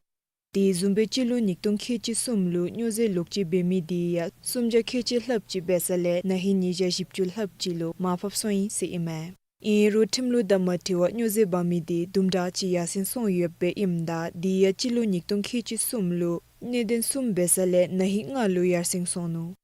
དེ་བཟུམ་སྦེ་སྤྱི་ལོ་ཉིས་སྟོང་ཁལ་གཅིག་གསུམ་ལུ་སྨྱོ་རྫས་ལོག་སྤྱོད་འབད་མི་དེ་ཡང་སུམ་བརྒྱ་ཁལ་གཅིག་ལྷགཔ་ཅིག་འབད་ས་ལས་ན་ཧིང་ཉིས་བརྒྱ་བཞི་བཅུ་ལྷགཔ་ཅིག་ལུ་མར་ཕབ་སོང་ཡི་ཟེར་ཨིན་མས། ཨིན་རུང་ཁྲིམས་ལུགས་དང་མ་འཁྲིལ་བར་སྨྱོ་རྫས་འབག་མི་དེ་དུམ་གྲ་ཅིག་ཡར་སེང་སོང་ཡོདཔ་ཨིནམ་ད་དེ་ཡང་སྤྱི་ལོ་ཉིས་སྟོང་ཁལ་གཅིག་གསུམ་ལུ་གནད་དོན་གསུམ་འབད་ས་ལས་ན་ཧིང་ལྔ་ལུ་ཡར་སེང་སོང་ནུག།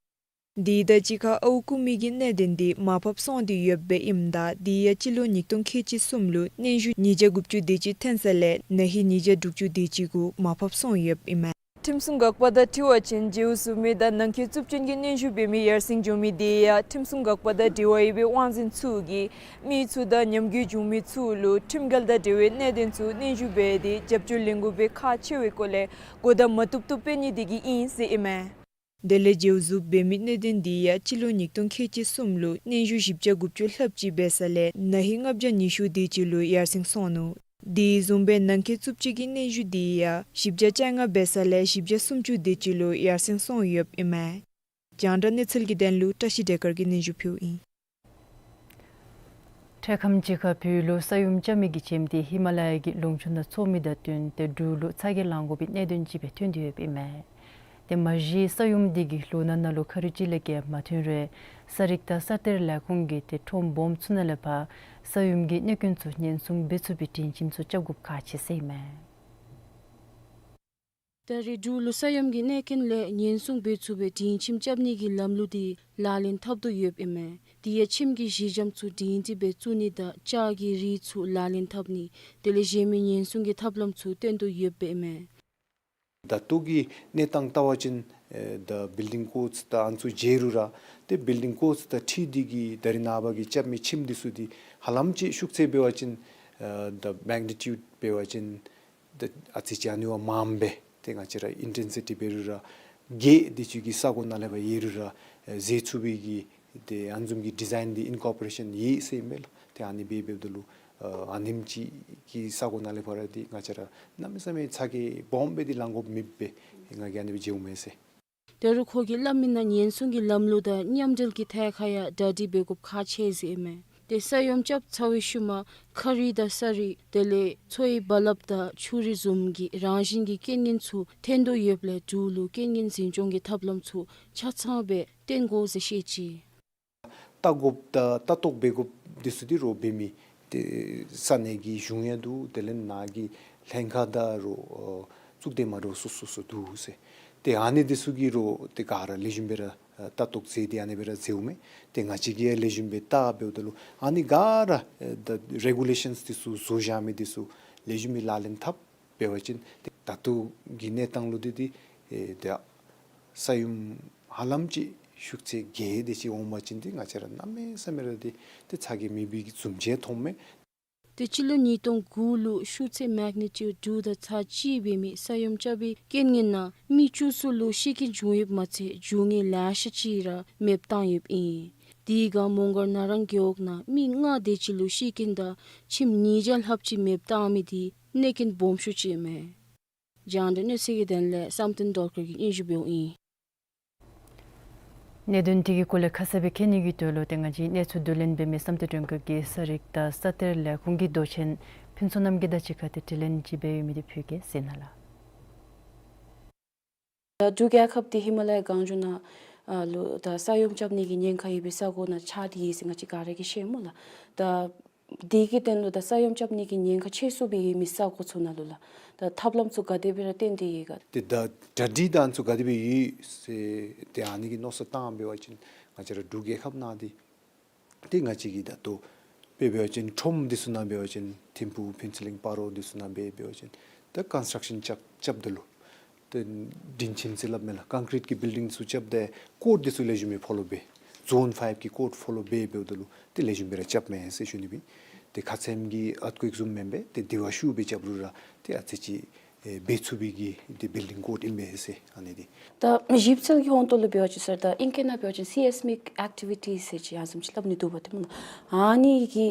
དེ་དང་གཅིག་ཁར་ཨརཝ་རྐུ་མི་གི་གནད་དོན་དེ་མར་ཕབ་སོང་སྟེ་ཡོདཔ་ཨིནམ་ད་དེ་ཡང་སྤྱི་ལོ་ཉིས་སྟོང་ཁལ་གཅིག་གསུམ་ལུ་གནོན་ཤུགས་ཉིས་བརྒྱ་དགུ་བཅུ་དེ་ཅིག་ཐོན་ས་ལས་ན་ཧིང་ཉིས་བརྒྱ་དྲུག་ཅུ་དེ་ཅིག་གུ་མར་ཕབ་སོང་ཡོདཔ་ཨིན་མས། ཁྲིམས་སྲུང་འགག་པ་དང་འཁྲིལ་བ་ཅིན་བྱིའུ་གསོ་མི་དང་ནང་འཁོད་རྩུབ་སྤྱོད་ཀྱི་གནོན་ཤུགས་འབད་མི་ཡར་སེང་འགྱོ་མི་དེ་ཡང་ཁྲིམས་སྲུང་འགག་པ་དང་འབྲེལ་བ་ཡོད་པའི་དབང་འཛིན་ཚུ་གིས་མི་ཚུ་དང་ཉམས་རྒུད་བྱུང་མི་ཚུ་ལུ་ཁྲིམས་འགལ་དང་འབྲེལ་བའི་གནད་དོན་ཚུ་གནོན་ཤུགས་འབད་དེ་རྒྱབ་སྐྱོར་ལེན་དགོ་པའི་ཁག་ཆེ་བའི་སྐོར་ལས་གོ་བརྡ་མ་བཏུབ་བཏུབ་སྤེལ་ནི་དེ་གིས་ཨིན་ཟེར་ཨིན་མས། དེ་ལས་བྱིའུ་གསོ་འབད་མི་གནད་དོན་དེ་ཡང་སྤྱི་ལོ་ཉིས་སྟོང་ཁལ་གཅིག་གསུམ་ལུ་གནོན་ཤུགས་བཞི་བརྒྱ་དགུ་བཅུ་ལྷགཔ་ཅིག་འབད་ས་ལས་ན་ཧིང་ལྔ་བརྒྱ་ཉི་ཤུ་དེ་ཅིག་ལུ་ཡར་སེང་སོང་ནུག། དེ་བཟུམ་སྦེ་ནང་འཁོད་རྩུབ་སྤྱོད་ཀྱི་གནོན་ཤུགས་དེ་ཡང་བཞི་བརྒྱ་བཅོ་ལྔ་འབད་ས་ལས་བཞི་བརྒྱ་སུམ་ཅུ་དེ་ཅིག་ལུ་ཡར་སེང་སོང་ཡོདཔ་ཨིན་མས། རྒྱང་བསྒྲགས་གནས་ཚུལ་གྱི་དོན་ལུ་བཀྲ་ཤིས་བདེ་དཀར་གྱིས་སྙན་ཞུ་ཕུལཝ་ཨིན། འཕྲལ་ཁམས་ཅིག་ཁར་བོད་ལུ་ས་ཡོམ་རྐྱབ་མི་གི་ཁྱིམ་དེ་ཧི་མ་ལ་ཡ་གི་ལུང་ཕྱོགས་ནང་ཚོར་མི་དང་བསྟུན་ཏེ་འབྲུག་ལུ་ཚ་གྱང་ལང་དགོ་པའི་གནད་དོན་ཅིག་སྦེ་ཐོན་ཏེ་ཡོདཔ་ཨིན་མས། ཏེ་མ་གཞི་ས་ཡོམ་དེ་གིས་ལོ་ན་ནང་ལུ་ཁ་རུ་ཅིག་ལས་བརྒལ་མ་ཐོན་རུང་ས་རིག་དང་ས་གཏེར་ལས་ཁུངས་ཀྱིས་ཏེ་ཁྲོམ་སྦོམ་ཚུ་ནང་ལས་ཕར་ས་ཡོམ་གྱི་གནོད་སྐྱོན་ཚུ་ཉེན་སྲུང་འབད་ཚུགས་པའི་སྒྲིང་ཁྱིམ་ཚུ་རྐྱབ་དགོཔ་ཁག་ཆེ་ཟེར་ཨིན་མས། ད་རེས་འབྲུག་ལུ་ས་ཡོམ་གྱི་གནོད་སྐྱོན་ལས་ཉེན་སྲུང་འབད་ཚུགས་པའི་སྒྲིང་ཁྱིམ་རྐྱབ་ནི་གི་ལམ་ལུགས་དེ་ལག་ལེན་འཐབ་དོ་ཡོདཔ་ཨིན་མས། དེ་ཡང་ཁྱིམ་གྱི་གཞི་འགྱམ་ཚུ་སྒྲིང་སྒྲི་སྦེ་བཙུགས་ནི་དང་ལྕགས་ཀྱི་རིགས་ཚུ་ལག་ལེན་འཐབ་ནི་དེ་ལས་གཞན་མི་ཉེན་སྲུང་གི་ཐབས་ལམ་ཚུ་བཏོན་དོ་ཡོདཔ་ཨིན་མས། ད་ལྟོ་གི་གནས་སྟངས་བལྟ་བ་ཅིན་ཨེ་ད་བིལ་ཌིང་ཀོཌསི་དང་ཨ་ནི་ཚུ་མཇལ་རུང་ར་ཏེ་བིལ་ཌིང་ཀོཌསི་དང་འཁྲིལ་ཏེ་གི་ད་རེས་ནངས་པ་གི་རྐྱབ་མི་ཁྱིམ་འདི་ཚུ་འདི་ཧ་ལམ་ཅིག་ཤུགས་ཚད་འབད་བ་ཅིན་ཨེ་ད་མེག་ནི་ཊིའུཌ་འབད་བ་ཅིན་ཏེ་ཨ་ཙི་ཅིག་ཨ་ནི་བ་མངམ་སྦེ་ཏེ་ང་བཅས་ར་ཨིན་ཊེན་སི་ཊི་འབད་རུང་ར་བརྒྱད་དེ་ཅིག་གི་ས་གོ་ནང་ལས་ཕར་ཡོད་རུང་ར་ཨེ་མཛད་ཚུགས་པའི་གི་ཏེ་ཨ་ནི་བཟུམ་གྱི་ཌི་ཛའིན་འདི་ཨིན་ཀོར་པོ་རེ་ཤཱན་ཡོད་ཟེར་ཨིན་པས་ལགས། ཏེ་ཨ་ནི་སྦེ་འབདཝ་ད་ལུ་ཨ་ཨ་ནེམ་ཅིག་གི་ས་གོ་ནང་ལས་ཕར་ར་འདི་ང་བཅས་ར་གནམ་མེད་ས་མེད་ཚ་གྱང་སྦོམ་སྦེ་འདི་ལང་དགོཔ་མེདཔ་སྦེ་ང་གིས་ཨ་ནི་སྦེ་མཇལཝ་མས་ཟེར། ད་རུང་ཁོ་གིས་སླབ་མི་ནང་ཉེན་སྲུང་གི་ལམ་ལུགས་དང་མཉམ་འབྲེལ་གྱི་ཐད་ཁར་ཡང་གྲ་སྒྲིག་འབད་དགོཔ་ཁག་ཆེ་ཟེར་ཨིན་མས། ཏེ་ས་ཡོམ་རྐྱབ་ཚར་བའི་ཤུལ་མ་ཁ་རུ་དང་ས་རུ་དེ་ལས་མཚོ་ཡི་རྦ་རླབས་དང་ཆུ་རུད་བཟུམ་གྱི་རང་བཞིན་གྱི་རྐྱེན་ངན་ཚུ་ཐོན་དོ་ཡོདཔ་ལས་འབྲུག་ལུ་རྐྱེན་ངན་འཛིན་སྐྱོང་གི་ཐབས་ལམ་ཚུ་ཆ་ཚང་སྦེ་བཏོན་དགོ་ཟེར་བཤད་ཅི། བལྟ་དགོཔ་དང་ལྟ་རྟོག་འབད་དགོཔ་འདི་ཚུ་འདི་རོགས་འབད་མི་ཏེ་ས་གནས་ཀྱི་གཞུང་ཡང་འདུག། དེ་ལས་ནཱ་གི་ལྷན་ཁག་དང་རོགས་ཨ་གཙུག་སྡེ་མ་འདྲཝ་སོ་སོ་སོ་འདུག་ཟེར། ཏེ་ཨ་ནི་འདི་ཚུ་གིས་རོགས་ཏེ་ག་ར་ལེགས་ཤོམ་སྦེ་ར་ཨ་ལྟ་རྟོག་མཛད་དེ་ཨ་ནི་སྦེ་ར་མཛདཝ་མས། ཏེ་ང་བཅས་ཀྱིས་ཡང་ལེགས་ཤོམ་སྦེ་བལྟ་འབདཝ་ད་ལུ་ཨ་ནི་ག་ར་ཨེ་ད་རེ་གུ་ལེ་ཤཱནསི་འདི་ཚུ་བཟོ་བཞག་མི་འདི་ཚུ་ལེགས་ཤོམ་སྦེ་ལག་ལེན་འཐབ་འབད་བ་ཅིན་ཏེ་ད་ལྟོ་གི་གནས་སྟངས་ལུ་འདི་འདི་ཨེ་ད་ས་ཡོམ་ ཧ་ལམ་ཅིག་ཤུགས་ཚད་བརྒྱད་དེ་ཅིག་འོང་པ་ཅིན་ཏེ་ང་བཅས་ར་གནམ་མེད་ས་མེད་ར་ཏེ་ཏེ་ཚ་གྱང་མེད་པའི་གི་བཟུམ་ཅིག་མཐོངམ་མས། ཏེ་སྤྱི་ལོ་ཉིས་སྟོང་དགུ་ལུ་ཤུགས་ཚད་མེག་ནི་ཊིའུཌ་དྲུག་དང་ཚག་གཅིག་འབད་མི་ས་ཡོམ་རྐྱབ་པའི་རྐྱེན་ངན་ནང་མི་བཅུ་གསུམ་ལུ་ཤི་རྐྱེན་བྱུང་ཡོདཔ་མ་ཚད་རྒྱུ་དངོས་ལེ་ཤ་ཅིག་ར་མེདཔ་བཏང་ཡོདཔ་ཨིན། དེ་སྒང་མོང་སྒར་ན་རང་རྒེད་འོག་ནང་མི་ལྔ་དེ་ཅིག་ལུ་ཤི་རྐྱེན་དང་ཁྱིམ་ཉིས་བརྒྱ་ལྷགཔ་ཅིག་མེདཔ་བཏང་མི་དེ་གནོད་རྐྱེན་སྦོམ་ཤོས་ཅིག་མས། རྒྱང་བསྒྲགས་གནས་ཚུལ་གྱི་དོན་ལས་བསམ་གཏན་རྡོ་རྗེ་གིས་སྙན་ཞུ་འབདཝ་ཨིན། གནད་དོན་དེ་གི་སྐོར་ལས་ཁ་གསལ་སྦེ་མཁྱེན་ནི་གི་དོན་ལུ་ཏེ་ང་བཅས་གནས་ཚུལ་བསྡུ་ལེན་འབད་མི་བསམ་གཏན་སྒྲོན་དཀར་གྱིས་ས་རིག་དང་ས་གཏེར་ལས་ཁུངས་ཀྱི་མདོ་ཆེན་ཕུན་ཚོགས་རྣམ་རྒྱལ་དང་གཅིག་ཁར་ཏེ་དྲི་ལན་ཅིག་འབད་ཡོད་མི་དེ་ཕུལ་གེ་གསན་གནང་ལགས། ད་འབྲུག་རྒྱལ་ཁབ་འདི་ཧི་མ་ལ་ཡ་གངས་ལྗོངས་ནང་ཨ་ལུ་ད་ས་ཡོམ་རྐྱབ་ནི་གི་ཉེན་ཁ་ཡོད་པའི་ས་གོ་ནང་ཆགས་ཏེ་ཡོད་ཟེར་ང་བཅས་ག་ར་གིས་ཤེས་སྨོ་ལགས། ད་དེ་གི་དོན་ལུ་ད་ས་ཡོམ་རྐྱབ་ནི་གི་ཉེན་ཁ་ཆེ་སུ་སྦེ་ཡོད་མི་ས་གོ་ཚུ་ནང་ལུ་ལགས། ད་ཐབས་ལམ་ཚུ་ག་དེ་སྦེ་ར་བཏོན་ཏེ་ཡོད་ག། ཏེ་ད་གྲ་སྒྲིག་དང་ཚུ་ག་དེ་སྦེ་ཡོད་ཟེར་ཏེ་ཨ་ནི་གི་མནོ་བསམ་བཏང་འབད་བ་ཅིན་ང་བཅས་ར་འབྲུག་རྒྱལ་ཁབ་ནང་འདི་ཏེ་ང་བཅས་ཀྱི་ད་ལྟོ་དཔེ་འབད་བ་ཅིན་ཁྲོམ་འདི་ཚུ་ནང་འབད་བ་ཅིན་ཐིམ་ཕུག་ཕུན་ཚོགས་གླིང་སྤ་རོ་འདི་ཚུ་ནང་འབད་འབད་བ་ཅིན་ད་ཀོན་སི་ཊྲག་ཤཱན་རྐྱབ་རྐྱབ་ད་ལུ་ཏེ་སྒྲིང་ཁྱིམ་ཟེར་སླབ་མས་ལགས། ཀོན་ཀི་རིཊ་གི་བིལ་ཌིང་ཚུ་རྐྱབ་ད་ཀོཌ་འདི་ཚུ་ལེགས་ཤོམ་སྦེ་ཕོ་ལོ་འབད། ཛོན་ཕའིབ་ཀྱི་ཀོཌ་ཕོ་ལོ་འབད་འབདཝ་ད་ལུ་ཏེ་ལེགས་ཤོམ་སྦེ་ར་རྐྱབ་མས་ཟེར་ཞུ་ནི་སྦེ། ཏེ་ཁ་ཙ་ཁྱིམ་གྱི་ཨརཐ་ཀུའེཀ་བཟུམ་མེན་པར་ཏེ་དེ་བ་ཤུགས་སྦེ་རྐྱབ་རུང་ར་ཏེ་ཨ་ཙི་ཅིག་ཨེ་འབད་ཚུགས་པའི་གི་ཏེ་བིལ་ཌིང་ཀོཌ་ཨིན་པས་ཟེར་ཨ་ནི་འདི། ད་ཞིབ་འཚོལ་གྱི་ཧོང་ཏོ་ལུ་འབད་བ་ཅིན་ཟེར་ད་ཨིང་སྐད་ནང་འབད་བ་ཅིན་སི་སི་མིག་ཨེག་ཊི་བི་ཊི་ཟེར་ཅིག་ཡང་བཟུམ་ཅིག་སླབ་ནི་འདུག་པ་ཏེ་སྨོ་ལགས། ཨ་ནི་གི་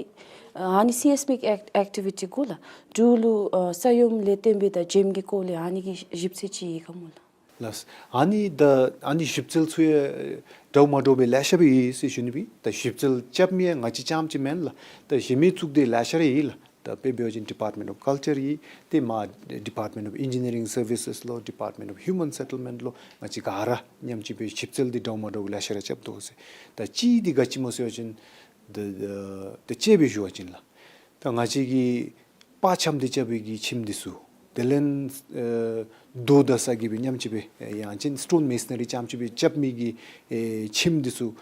ཨ་ནི་སི་སི་མིག་ཨེག་ཨེག་ཊི་བི་ཊི་གུ་ལགས་འབྲུག་ལུ་ཨ་ས་ཡོམ་ལས་བརྟེན་པའི་ད་ཇེམ་གྱི་སྐོར་ལས་ཨ་ནི་གི་ཞིབ་འཚོལ་ཅིག་ཡོད་ག་སྨོ་ལགས། ལགས། ཨ་ནི་ད་ཨ་ནི་ཞིབ་འཚོལ་ཚུ་ཡང་འདྲཝ་མ་འདྲཝ་སྦེ་ལེ་ཤ་སྦེ་ཡོད་ཟེར་ཞུ་ནི་སྦེ། ད་ཞིབ་འཚོལ་རྐྱབ་མི་ཡང་ང་བཅས་རྐྱངམ་ཅིག་མེན་ལགས། ད་གཞན་མི་གཙུག་སྡེ་ལེ་ཤ་ར་ཡོད་ལགས། ད་དཔེ་འབད་བ་ཅིན་ཌི་པརཊ་མེནཊ་ཨོཕ་ཀལ་ཅར་ཡོད། ཏེ་མར་ཌི་པརཊ་མེནཊ་ཨོཕ་ཨིན་ཇི་ནི་ཡ་རིང་སར་བི་སེས་ལོ་ཌི་པརཊ་མེནཊ་ཨོཕ་ཧིའུ་མཱན་སེ་ཊལ་མེནཊ་ལོ་ང་བཅས་ག་ར་མཉམ་གཅིག་སྦེ་ཞིབ་འཚོལ་འདི་འདྲཝ་མ་འདྲཝ་ལེ་ཤ་ར་རྐྱབ་དོ་ཟེར། ད་གཅིག་འདི་ག་ཅི་སྨོ་ཟེར་བ་ཅིན་ད་ད་ད་དཔྱེ་སྦེ་ཞུ་བ་ཅིན་ལགས། ད་ང་བཅས་ཀྱི་པར་ཆམ་འདི་རྐྱབ་པའི་གི་ཁྱིམ་འདི་ཚུ། དེ་ལས་ཨེ་རྡོ་དང་ས་གིས་སྦེ་མཉམ་གཅིག་སྦེ་ཨེ་ཡང་ཅིན་སི་ཊོན་མེ་སོ་ནེ་རི་རྐྱངམ་ཅིག་སྦེ་རྐྱབ་མི་གི་ཨེ་ཁྱིམ་འདི་ཚུ།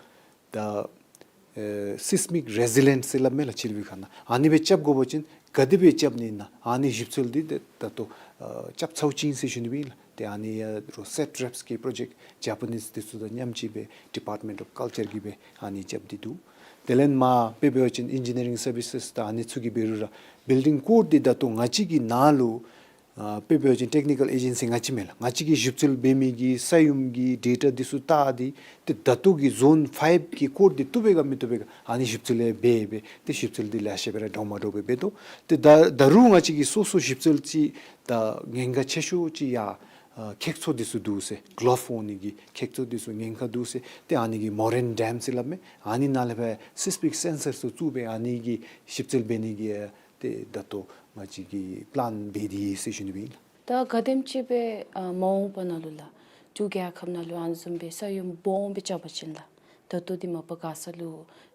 ད་ཨེ་སི་སི་མིག་རེ་ཟི་ལེནཊ་ཟེར་སླབ་མས་ལགས་ཕྱི་རོལ་པའི་ཁ་ནང་། ཨ་ནི་སྦེ་རྐྱབ་དགོ་པ་ཅིན་ག་དེ་སྦེ་རྐྱབ་ནི་ཨིན་ན་ཨ་ནི་ཞིབ་འཚོལ་འདི་ད་ད་ལྟོ་ཨེ་རྐྱབ་ཚརཝ་ཅིག་ཨིན་ཟེར་ཞུ་ནི་སྦེ་ཨིན་ལགས། ཏེ་ཨ་ནི་ཡང་རོགས་སེཊ་རེབས་ཀྱི་པྲོ་ཇེཀཊ་ཇ་པ་ནིསི་འདི་ཚུ་དང་མཉམ་གཅིག་སྦེ་ཌི་པརཊ་མེནཊ་ཨོཕ་ཀལ་ཅར་གིས་སྦེ་ཨ་ནི་རྐྱབ་སྟེ་འདུག། དེ་ལས་མར་དཔེ་འབད་བ་ཅིན་ཨིན་ཇི་ནི་ཡ་རིང་སར་བི་སེས་དང་ཨ་ནི་ཚུ་གིས་འབད་རུང་ར་བིལ་ཌིང་ཀོཌ་འདི་ད་ལྟོ་ང་བཅས་ཀྱི་ནང་ལུ་ཨ་དཔེ་འབད་བ་ཅིན་ཊེཀ་ནི་ཀལ་ཨེ་ཇེན་སི་ང་བཅས་མེན་ལགས། ང་བཅས་ཀྱིས་ཞིབ་འཚོལ་འབད་མི་གི་ས་ཡོམ་གྱི་ཌེ་ཊ་འདི་ཚུ་བལྟ་སྟེ་ཏེ་ད་ལྟོ་གི་ཛོན་ཕའིབ་ཀྱི་ཀོཌ་འདི་བཏུབ་པས་ག་མི་བཏུབ་པས་ག་ཨ་ནི་ཞིབ་འཚོལ་ཡང་འབད་འབད་ཏེ་ཞིབ་འཚོལ་འདི་ལེ་ཤ་སྦེ་ར་འདྲཝ་མ་འདྲཝ་སྦེ་འབད་དོ། ཏེ་ད་ད་རུང་ང་བཅས་ཀྱི་སོ་སོ་ཞིབ་འཚོལ་ཅིག་ད་ཉེན་ཁ་ཆེ་ཤོས་ཅིག་ཡང་ཨ་ཁེགས་ཚོར་འདི་ཚུ་འདུག་ཟེར། གོ་ལོབ་འོང་ནི་གི་ཁེགས་ཚོར་འདི་ཚུ་ཉེན་ཁ་འདུག་ཟེར། ཏེ་ཨ་ནི་གི་མོ་རན་ཌེམ་ཟེར་སླབ་མས། ཨ་ནི་ནང་ལས་སྦེ་སི་སི་མིག་སེན་སར་ཚུ་བཙུགས་སྦེ་ཨ་ནི་གི་ཞིབ་འཚོལ་འབད་ནི་གི་ཨ་ཏེ་ད་ལྟོ་ང་བཅས་ཀྱིས་པི་ལཱན་འབད་དེ་ཡོད་ཟེར་ཞུ་ནི་སྦེ་ཨིན་ལགས། ད་ག་དེམ་ཅིག་སྦེ་ཨ་མ་འོངས་པ་ནང་ལུ་ལགས་འབྲུག་རྒྱལ་ཁབ་ནང་ལུ་ཨ་ནི་བཟུམ་སྦེ་ས་ཡོམ་སྦོམ་སྦེ་རྐྱབ་པ་ཅིན་ལགས། ད་ལྟོ་འདི་མ་པ་ག་ས་ལུ་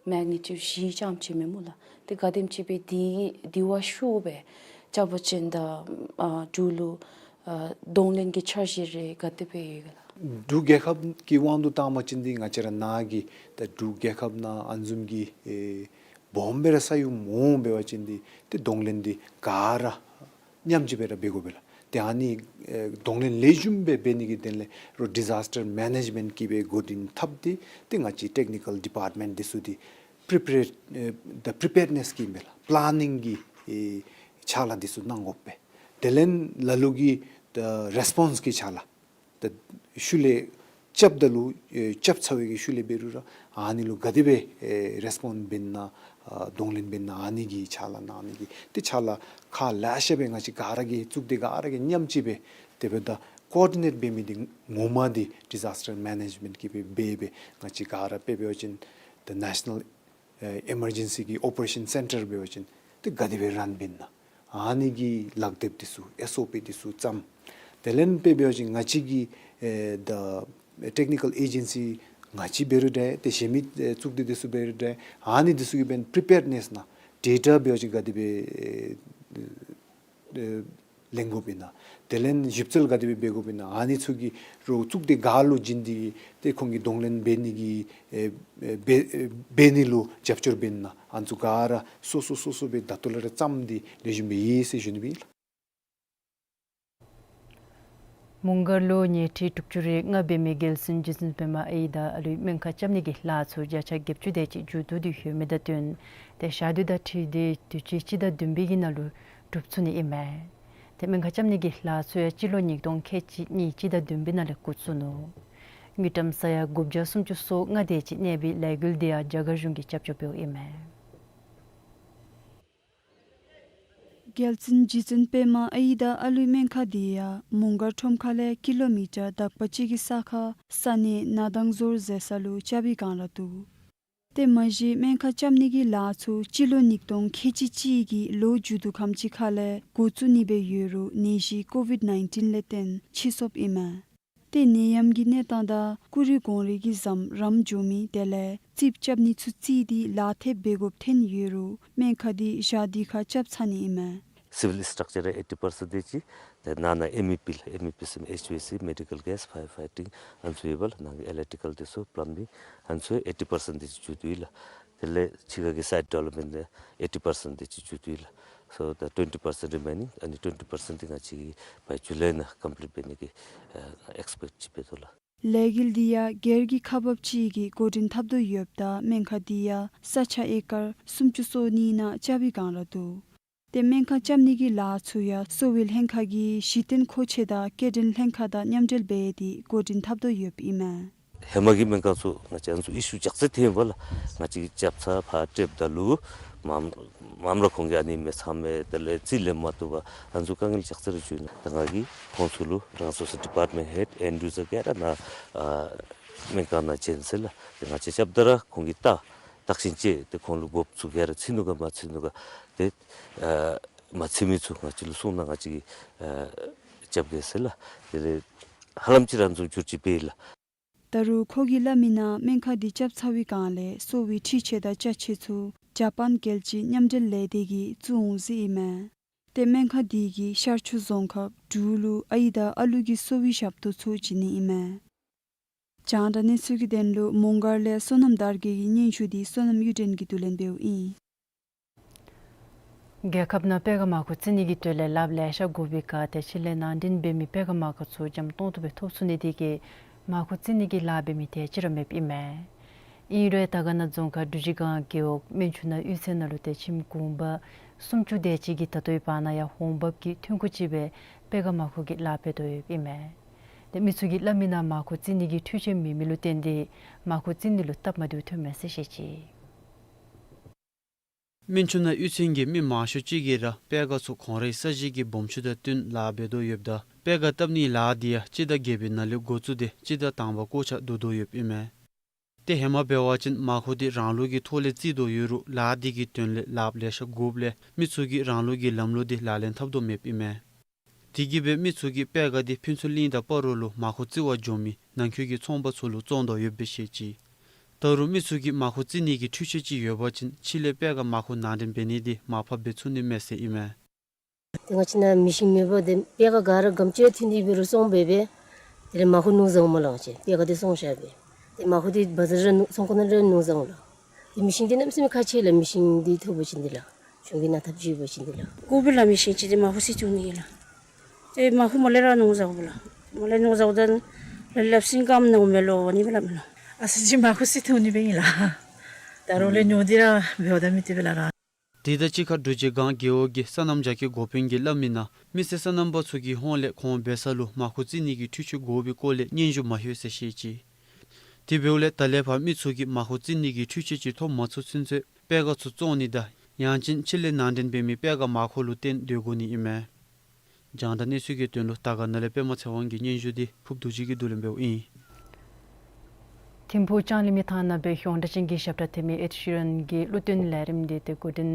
མེག་ནི་ཊིའུཌ་བཞི་རྐྱངམ་ཅིག་མས་སྨོ་ལགས། ཏེ་ག་དེམ་ཅིག་སྦེ་དེ་དེ་བ་ཤུགས་སྦེ་རྐྱབ་པ་ཅིན་ད་ཨ་འབྲུག་ལུ་ཨ་གདོང་ལེན་གྱི་འཆར་གཞི་རེ་ག་དེ་སྦེ་ཡོད་ག་ལགས། འབྲུག་རྒྱལ་ཁབ་ཀྱི་དབང་དུ་བཏང་པ་ཅིན་འདི་ང་བཅས་ར་ནཱ་གི་ད་འབྲུག་རྒྱལ་ཁབ་ནང་ཨ་ནི་བཟུམ་གྱི་ཨེ་སྦོམ་སྦེ་ར་ས་ཡོམ་འོང་འབད་བ་ཅིན་འདི་ཏེ་གདོང་ལེན་འདི་ག་ར་མཉམ་གཅིག་སྦེ་ར་འབད་དགོ་པས་ལགས། ཏེ་ཨ་ནི་ཨེ་གདོང་ལེན་ལེགས་ཤོམ་སྦེ་འབད་ནི་གི་དོན་ལས་རོགས་ཌི་ཛཱས་ཊར་མེ་ནེཇ་མེནཊ་གིས་སྦེ་འགོ་འདྲེན་འཐབ་སྟེ་ཏེ་ང་བཅས་ཊེཀ་ནི་ཀལ་ཌི་པརཊ་མེནཊ་འདི་ཚུ་འདི་པི་རི་པེརཌ་ཨེ་ད་པི་རི་པེརཌ་ནེསི་གི་མེན་ལགས་པི་ལཱ་ནིང་གི་ཨེ་ཕྱག་ལཱ་འདི་ཚུ་གནང་དགོ་པས། དེ་ལས་ལ་ལུ་གིས་ད་རེསི་པོནསི་གི་ཕྱག་ལཱ་ད་ཤུལ་ལས་རྐྱབ་ད་ལུ་ཨེ་རྐྱབ་ཚར་བའི་གི་ཤུལ་ལས་འབད་རུང་ར་ཨ་ནི་ལུ་ག་དེ་སྦེ་ཨེ་རེསི་པོནཌ་འབད་ན་ཨ་གདོང་ལེན་འབད་ན་ཨ་ནི་གི་ཕྱག་ལཱ་གནང་ནི་གི་ཏེ་ཕྱག་ལཱ་ཁག་ལེ་ཤ་སྦེ་ང་བཅས་ག་ར་གིས་གཙུག་སྡེ་ག་ར་གིས་མཉམ་གཅིག་སྦེ་དེ་སྦེ་ད་ཀོ་ཨོར་ཌི་ནེཊ་འབད་མི་འདི་ངོ་མ་འདི་ཌི་ཛཱས་ཊར་མེ་ནེཇ་མེནཊ་གིས་སྦེ་འབད་སྦེ་ང་བཅས་ག་ར་དཔེ་འབད་བ་ཅིན་ད་ནེ་ཤ་ནཱལ་ཨེ་ཨི་མར་ཇེན་སི་གི་ཨོ་པ་རེ་ཤཱན་སེན་ཊར་འབད་བ་ཅིན་ཏེ་ག་དེ་སྦེ་རཱན་འབད་ན་ཨ་ནི་གི་ལག་དེབ་འདི་ཚུ་ཨེསི་ཨོ་པི་འདི་ཚུ་བརྩམས། དེ་ལས་དཔེ་འབད་བ་ཅིན་ང་བཅས་ཀྱི་ཨེ་ད་ཊེཀ་ནི་ཀལ་ཨེ་ཇེན་སི་ང་བཅས་འབད་རུང་འདྲ་ཏེ་གཞན་མི་ཨེ་གཙུག་སྡེ་འདི་ཚུ་འབད་རུང་འདྲ་ཨ་ནི་འདི་ཚུ་གིས་འབདན་པི་རི་པེརཌ་ནེསི་ནང་ཌེ་ཊ་འབད་བ་ཅིན་ག་དེ་སྦེ་ཨེ་ཨེ་ལེན་དགོཔ་ཨིན་ན། དེ་ལས་ཞིབ་འཚོལ་ག་དེ་སྦེ་འབད་དགོཔ་ཨིན་ན། ཨ་ནི་ཚུ་གི་རོགས་གཙུག་སྡེ་ག་ལུ་བྱིན་ཏེ་ཏེ་ཁོང་གིས་གདོང་ལེན་འབད་ནི་གི་ཨེ་ཨེ་འབད་ཨེ་འབད་ནི་ལུ་རྒྱབ་སྐྱོར་འབད་ན་ཨ་ནི་ཚུ་ག་ར་སོ་སོ་སོ་སོ་སྦེ་ད་ལྟོ་ལས་ར་བརྩམས་ཏེ་ལེགས་ཤོམ་སྦེ་ཡོད་ཟེར་ཞུ་ནི་སྦེ་ཨིན་ལགས། མོང་སྒར་ལུ་ཉལ་ཁྲི་དྲུག་ཅུ་རེ་ལྔ་འབད་མི་རྒྱལ་བཙུན་རྗེ་བཙུན་པདྨ་ཨའི་དང་ཨ་ལུའི་སྨན་ཁང་རྐྱབ་ནི་གི་ལཱ་ཚུ་བརྒྱ་ཆ་བརྒྱད་ཅུ་དེ་ཅིག་མཇུག་བསྡུ་སྟེ་ཡོད་མི་དང་བསྟུན་ཏེ་ཞག་དུས་དང་འཁྲིལ་ཏེ་དུས་ཅི་སྤྱི་ཟླ་བདུན་པའི་གི་ནང་ལུ་གྲུབ་ཚུགས་ནི་ཨིན་མས། ཏེ་སྨན་ཁང་རྐྱབ་ནི་གི་ལཱ་ཚུ་ཡང་སྤྱི་ལོ་ཉིས་སྟོང་ཁལ་གཅིག་གཉིས་སྤྱི་ཟླ་བདུན་པའི་ནང་ལས་འགོ་བཙུགས་ནུག། དངུལ་ཀྲམ་ས་ཡ་དགུ་བརྒྱ་སུམ་ཅུ་སོ་ལྔ་དེ་ཅིག་གནས་པའི་ལས་འགུལ་དེ་ཡང་རྒྱ་གར་གཞུང་གིས་རྒྱབ་སྐྱོར་འབདཝ་ཨིན་མས། རྒྱལ་བཙུན་རྗེ་བཙུན་པདྨ་ཨའི་དང་ཨ་ལུའི་སྨན་ཁང་དེ་ཡང་མོང་སྒར་ཁྲོམ་ཁ་ལས་ཀི་ལོ་མི་ཊར་དག་པ་ཅིག་གི་ས་ཁར་ས་གནས་ན་དང་ཟོར་ཟེར་ས་ལུ་རྐྱབ་པའི་སྒང་ར་འདུག། དེ་མ་གཞི་སྨན་ཁང་རྐྱབ་ནི་གི་ལཱ་ཚུ་སྤྱི་ལོ་ཉིས་སྟོང་ཁལ་གཅིག་གཅིག་གི་ལོ་མཇུག་བསྡུ་ཁམས་ཅིག་ཁ་ལས་འགོ་བཙུགས་ནི་སྦེ་ཡོད་རུང་ནད་གཞི་ཀོ་ཝིཌ་ནའིན་ཊིན་ལས་བརྟེན་ཕྱིས་སོཔ་ཨིན་མས། ཏེ་ནད་ཡམས་ཀྱི་གནས་སྟངས་དང་ཀུ་རེ་གོང་རིལ་གྱི་ཟམ་རམ་འགྱོ་མི་དེ་ལས་རྩིགཔ་རྐྱབ་ནི་ཚུ་བརྩིས་ཏེ་ལཱ་ཐེབས་འབད་དགོཔ་ཐོན་ཡོད་རུང་སྨན་ཁང་འདི་ཞག་འདི་ཁར་རྐྱབ་ཚར་ནི་ཨིན་མས། སི་ཝིལ་སི་ཊག་ཅར་ཨེ་ཊི་པར་སེནཊ་དེ་ཅིག་ཏེ་ནང་ན་ཨེམ་ཨི་པི་ལགས། ཨེམ་ཨི་པི་ཟེར་མི་ཨེཆ་ཝི་ཨེ་སི་མེ་ཌི་ཀལ་གེས་ཕ་ཡར་ཕའི་ཊིང་ཨ་ནི་ཚུ་ཡོདཔ་ལགས། ནང་གི་ཨི་ལེག་ཊི་ཀལ་དེ་ཚུ་པ་ལམ་བིང་ཨ་ནི་ཚུ་ཨེ་ཊི་པར་སེནཊ་དེ་ཅིག་མཇུག་བསྡུ་ཡི་ལགས། དེ་ལས་ཕྱི་ཁ་གི་སའིཊ་ཌི་ཝེ་ལོབ་མེནཊ་ཨེ་ཊི་པར་སེནཊ་དེ་ཅིག་མཇུག་བསྡུ་ཡི་ལགས། སོ་ད་ཊུ་ཝེན་ཊི་པར་སེནཊ་རི་མེ་ནིང་ཨ་ནི་ཊུ་ཝེན་ཊི་པར་སེནཊ་དེ་ང་བཅས་ཀྱིས་བཱའི་ཇུ་ལའི་ནང་ཀམ་པི་ལིཊ་འབད་ནི་གི་ཨེགས་པེཀཊ་ཅིག་འབད་དོ་ལགས། ལས་འགུལ་འདི་ཡང་སྒེར་གྱི་ཁག་འབགཔ་ཅིག་གིས་འགོ་འདྲེན་འཐབ་དོ་ཡོདཔ་ད་སྨན་ཁང་འདི་ཡང་ས་ཆ་ཨེ་ཀར་སུམ་ཅུ་སོ་གཉིས་ནང་རྐྱབ་པའི་སྒང་ར་འདུག། ཏེ་སྨན་ཁང་རྐྱབ་ནི་གི་ལཱ་ཚུ་ཡང་གསོ་བའི་ལྷན་ཁག་གི་གཞི་རྟེན་མཁོ་ཆས་དང་སྐྱེལ་འདྲེན་ལྷན་ཁག་དང་མཉམ་འབྲེལ་འབད་དེ་འགོ་འདྲེན་འཐབ་དོ་ཡོདཔ་ཨིན་མས། ཧེ་མ་གི་སྨན་ཁང་ཚུ་ང་བཅས་ཨ་ནི་ཚུ་ཨི་ཤུ་ཇག་ཚད་ཐོན་པས་ལགས། ང་བཅས་ཀྱིས་རྐྱབ་ཚར་ཕར་སྤྲོདཔ་ད་ལུ་མངམ་མངམ་ར་ཁོང་གིས་ཨ་ནི་མི་ཚངམ་མས། དེ་ལས་རྩིས་ལེན་མ་བཏུབ་པར་ཨ་ནི་ཚུ་དཀའ་ངལ་ཇག་ཚད་ར་བྱུང་ནུག། ད་ང་གིས་ཁོང་ཚུ་ལུ་རང་སོ་སོ་ཌི་པཱརཊ་མེནཊ་ཧེཌ་ཨེན་ཌི་ཡུ་ཛར་ག་ར་ནཱ་ཨ་སྨན་ཁང་ནང་བྱོན་ཟེར་ལགས། ཏེ་ང་བཅས་རྐྱབ་ད་ར་ཁོང་གིས་བལྟ་བརྟག་ཞིབ་དཔྱད་དེ་ཁོང་ལུ་དགོཔ་ཚུ་ག་ར་ཚུད་ནུག་ག་མ་ཚུད་ནུག་ག། ཏེ་ཨ་མ་ཚུད་མི་ཚུ་ང་བཅས་ལུ་གསུངས་ན་ང་བཅས་ཀྱིས་ཨ་རྐྱབ་གེ་ཟེར་ལགས། དེ་ལས་ཧ་ལམ་ཅིག་ར་ཨ་ནི་ཚུ་འགྱུར་བཅོས་འབད་ཡི་ལགས། ད་རུང་ཁོ་གིས་སླབ་མིའི་ནང་སྨན་ཁང་འདི་རྐྱབ་ཚར་བའི་སྒང་ལས་གསོ་བའི་འཕྲུལ་ཆས་དང་ཅ་ཆས་ཚུ་ཇ་པཱན་རྒྱལ་སྤྱིའི་མཉམ་འབྲེལ་ལས་སྡེ་གིས་བཙུགས་འོང་ཟེར་ཨིན་མས། ཏེ་སྨན་ཁང་འདི་གིས་ཤར་ཕྱོགས་རྫོང་ཁག་འབྲུག་ལུ་ཨའི་དང་ཨ་ལུ་གི་གསོ་བའི་ཞབས་ཏོག་ཚུ་བྱིན་ནི་ཨིན་མས། རྒྱང་བསྒྲགས་གནས་ཚུལ་གྱི་དོན་ལུ་མོང་སྒར་ལས་བསོད་ནམས་དར་རྒྱས་ཀྱི་སྙན་ཞུ་འདི་བསོད་ནམས་གཡུ་སྒྲོན་གྱིས་བསྡུ་ལེན་འབདཝ་ཨིན། རྒྱལ་ཁབ་ནང་པད་སྒ་མར་ཁུ་བཙིར་ནི་གི་དོན་ལས་ལགཔ་ལེ་ཤ་དགོ་པའི་ཁར་ཏེ་ཕྱི་ལས་ནང་འདྲེན་འབད་མི་པད་སྒ་མར་ཁུ་ཚུ་འཇམ་ཏོང་ཏོ་སྦེ་ཐོབ་ཚུགས་ནི་དེ་གིས་མར་ཁུ་བཙིར་ནི་གི་ལཱ་འབད་མི་དེ་ཅིག་ར་མེདཔ་ཨིན་མས། ཨིན་རུང་དར་དཀར་ན་རྫོང་ཁག་འབྲུག་རྗེ་སྒང་རྒེད་འོག་སྨན་ཆུ་ནང་གཡུས་ཚན་ནང་ལུ་ཏེ་ཁྱིམ་གུང་པ་སུམ་ཅུ་དེ་ཅིག་གིས་ད་ལྟོའི་བར་ན་ཡང་འོང་འབབ་ཀྱི་ཐོན་ཁུངས་ཅིག་སྦེ་པད་སྒ་མར་ཁུ་གི་ལཱ་འབད་དོ་ཡོདཔ་ཨིན་མས། ཏེ་མི་ཚུ་གིས་སླབ་མིའི་ནང་མར་ཁུ་བཙིར་ནི་གི་འཕྲུལ་ཆས་མེད་མི་ལུ་བརྟེན་ཏེ་མར་ཁུ་བཙིར་ནི་ལུ་སྟབས་མ་བདེཝ་ཐོན་མས་ཟེར་བཤད་ཅི། སྨན་ཆུ་ནང་གཡུས་ཚན་གྱི་མི་མང་ཤོས་ཅིག་གིས་ར་པད་སྒ་ཚུ་ཁོང་རའི་ས་གཞི་གི་སྦོམ་ཆུང་དང་བསྟུན་ལཱ་འབད་དོ་ཡོདཔ་ད་པད་སྒ་བཏབ་ནིའི་ལཱ་འདི་ཡང་སྤྱི་ཟླ་བརྒྱད་པའི་ནང་ལས་འགོ་བཙུགས་ཏེ་སྤྱི་ཟླ་དང་པ་སྐོར་ཆ་བསྡུ་དོ་ཡོདཔ་ཨིན་མས། ཏེ་ཧེ་མ་འབད་བ་ཅིན་མར་ཁུ་འདི་རང་ལུགས་ཀྱི་ཐོག་ལས་བཙིར་དོ་ཡོད་རུང་ལཱ་འདི་གི་དོན་ལས་ལགཔ་ལེ་ཤ་དགོཔ་ལས་མི་ཚུ་གིས་རང་ལུགས་ཀྱི་ལམ་ལུགས་འདི་ལག་ལེན་འཐབ་དོ་མེདཔ་ཨིན་མས། དེ་གིས་སྦེ་མི་ཚུ་གིས་པད་སྒ་འདི་ཕུན་ཚོགས་གླིང་དང་སྤ་རོ་ལུ་མར་ཁུ་བཙིར་བར་འགྱོ་མི་ནང་འཁོད་ཀྱི་ཚོང་པ་ཚུ་ལུ་བཙོང་དོ་ཡོདཔ་སྦེ་བཤད་ཅི། ད་རུང་མི་ཚུ་གིས་མར་ཁུ་བཙིར་ནི་གི་འཕྲུལ་ཆས་ཅིག་ཡོད་པ་ཅིན་ཕྱི་ལས་པད་སྒ་མར་ཁུ་ནང་འདྲེན་འབད་ནི་འདི་མར་ཕབ་འབད་ཚུགས་ནི་མས་ཟེར་ཨིན་མས། ཏེ་ང་བཅས་ནཱ་མེ་ཤིན་མེད་པར་ཏེ་པད་སྒ་ག་ར་གམ་ཅིག་ཐོན་ཏེ་འབད་རུང་བཙོང་འབད་སྦེ་དེ་ལས་མར་ཁུ་ནོར་བཟའཝ་མས་ལགས། ང་བཅས་པད་སྒ་འདི་བཙོང་བཞག་སྦེ་ཏེ་མར་ཁུ་འདི་བ་ཛར་ར་ནོར་ཚོང་ཁང་ནང་ར་ནོར་བཟའཝ་ལགས། ཏེ་མེ་ཤིན་འདི་གནམ་མེད་ས་མེད་ཁག་ཆེ་ལགས། མེ་ཤིན་འདི་ཐོབ་པ་ཅིན་འདི་ལགས། གཞུང་གིས་གནང་ཐབས་ཅིག་ཡོད་པ་ཅིན་འདི་ལགས། དགོ་པས་ལགས། མེ་ཤིན་ཅིག་འདི་མར་ཁུ་བཙིར་བཏུབ་ནི་ལགས། ཏེ་མར་ཁུ་མར་ལས་ར་ནོར་བཟའཝ་ལགས། མར་ལས་ནོར་བཟའཝ་ད་ལ་ལགཔ་སིང་གམ་ནང་མེ་ལོག་འོང་ནི་སྦེ་སླབ་མས་ལགས། ཨ་ཙི་ཅིག་མར་ཁུ་བཙིར་བཏུབ་ནི་སྦེ་ཨིན་ལགས། ད་རུང་ལས་ཉོ་སྟེ་ར་འབདཝ་ད་མི་བཏུབ་པས་ལགས་ར། དེ་དང་གཅིག་ཁར་འབྲུག་རྗེ་སྒང་རྒེད་འོག་གི་སོ་ནམ་རྒྱ་སྐྱེད་འགོ་དཔོན་གྱིས་སླབ་མིའི་ནང་མི་སེར་སོ་ནམ་པ་ཚུ་གི་ཧོངས་ལས་ཁོང་འབད་ས་ལུ་མར་ཁུ་བཙིར་ནི་གི་འཕྲུལ་ཆས་དགོ་པའི་སྐོར་ལས་སྙན་ཞུ་མ་ལྷོད་ཟེར་བཤད་ཅི། དེ་འབདཝ་ལས་ད་ལས་ཕར་མི་ཚུ་གིས་མར་ཁུ་བཙིར་ནི་གི་འཕྲུལ་ཆས་ཅིག་ཐོབ་མ་ཚུགས་ཚུན་ཚོད་པད་སྒ་ཚུ་བཙོང་ནི་དང་ཡང་ཅིན་ཕྱི་ལས་ནང་འདྲེན་འབད་མི་པད་སྒ་མར་ཁུ་ལུ་བརྟེན་སྡོད་དགོ་ནི་ཨིན་མས། རྒྱང་བསྒྲགས་གནས་ཚུལ་གྱི་དོན་ལུ་དར་དཀར་ན་ལས་པདྨ་ཚེ་དབང་གི་སྙན་ཞུ་འདི་ཕུརབ་རྡོ་རྗེ་གིས་བསྡུ་ལེན་འབདཝ་ཨིན། ཐིམ་ཕུག་ལྕང་གླིང་མི་ཐང་ནང་སྦེ་ཡོངས་གྲགས་ཅན་གྱི་ཞབས་ཁྲ་འཐེན་མི་ཨེཌ་ཤི་རན་གྱི་བློ་བརྟན་ལས་རིམ་འདི་ཏེ་འགོ་འདྲེན་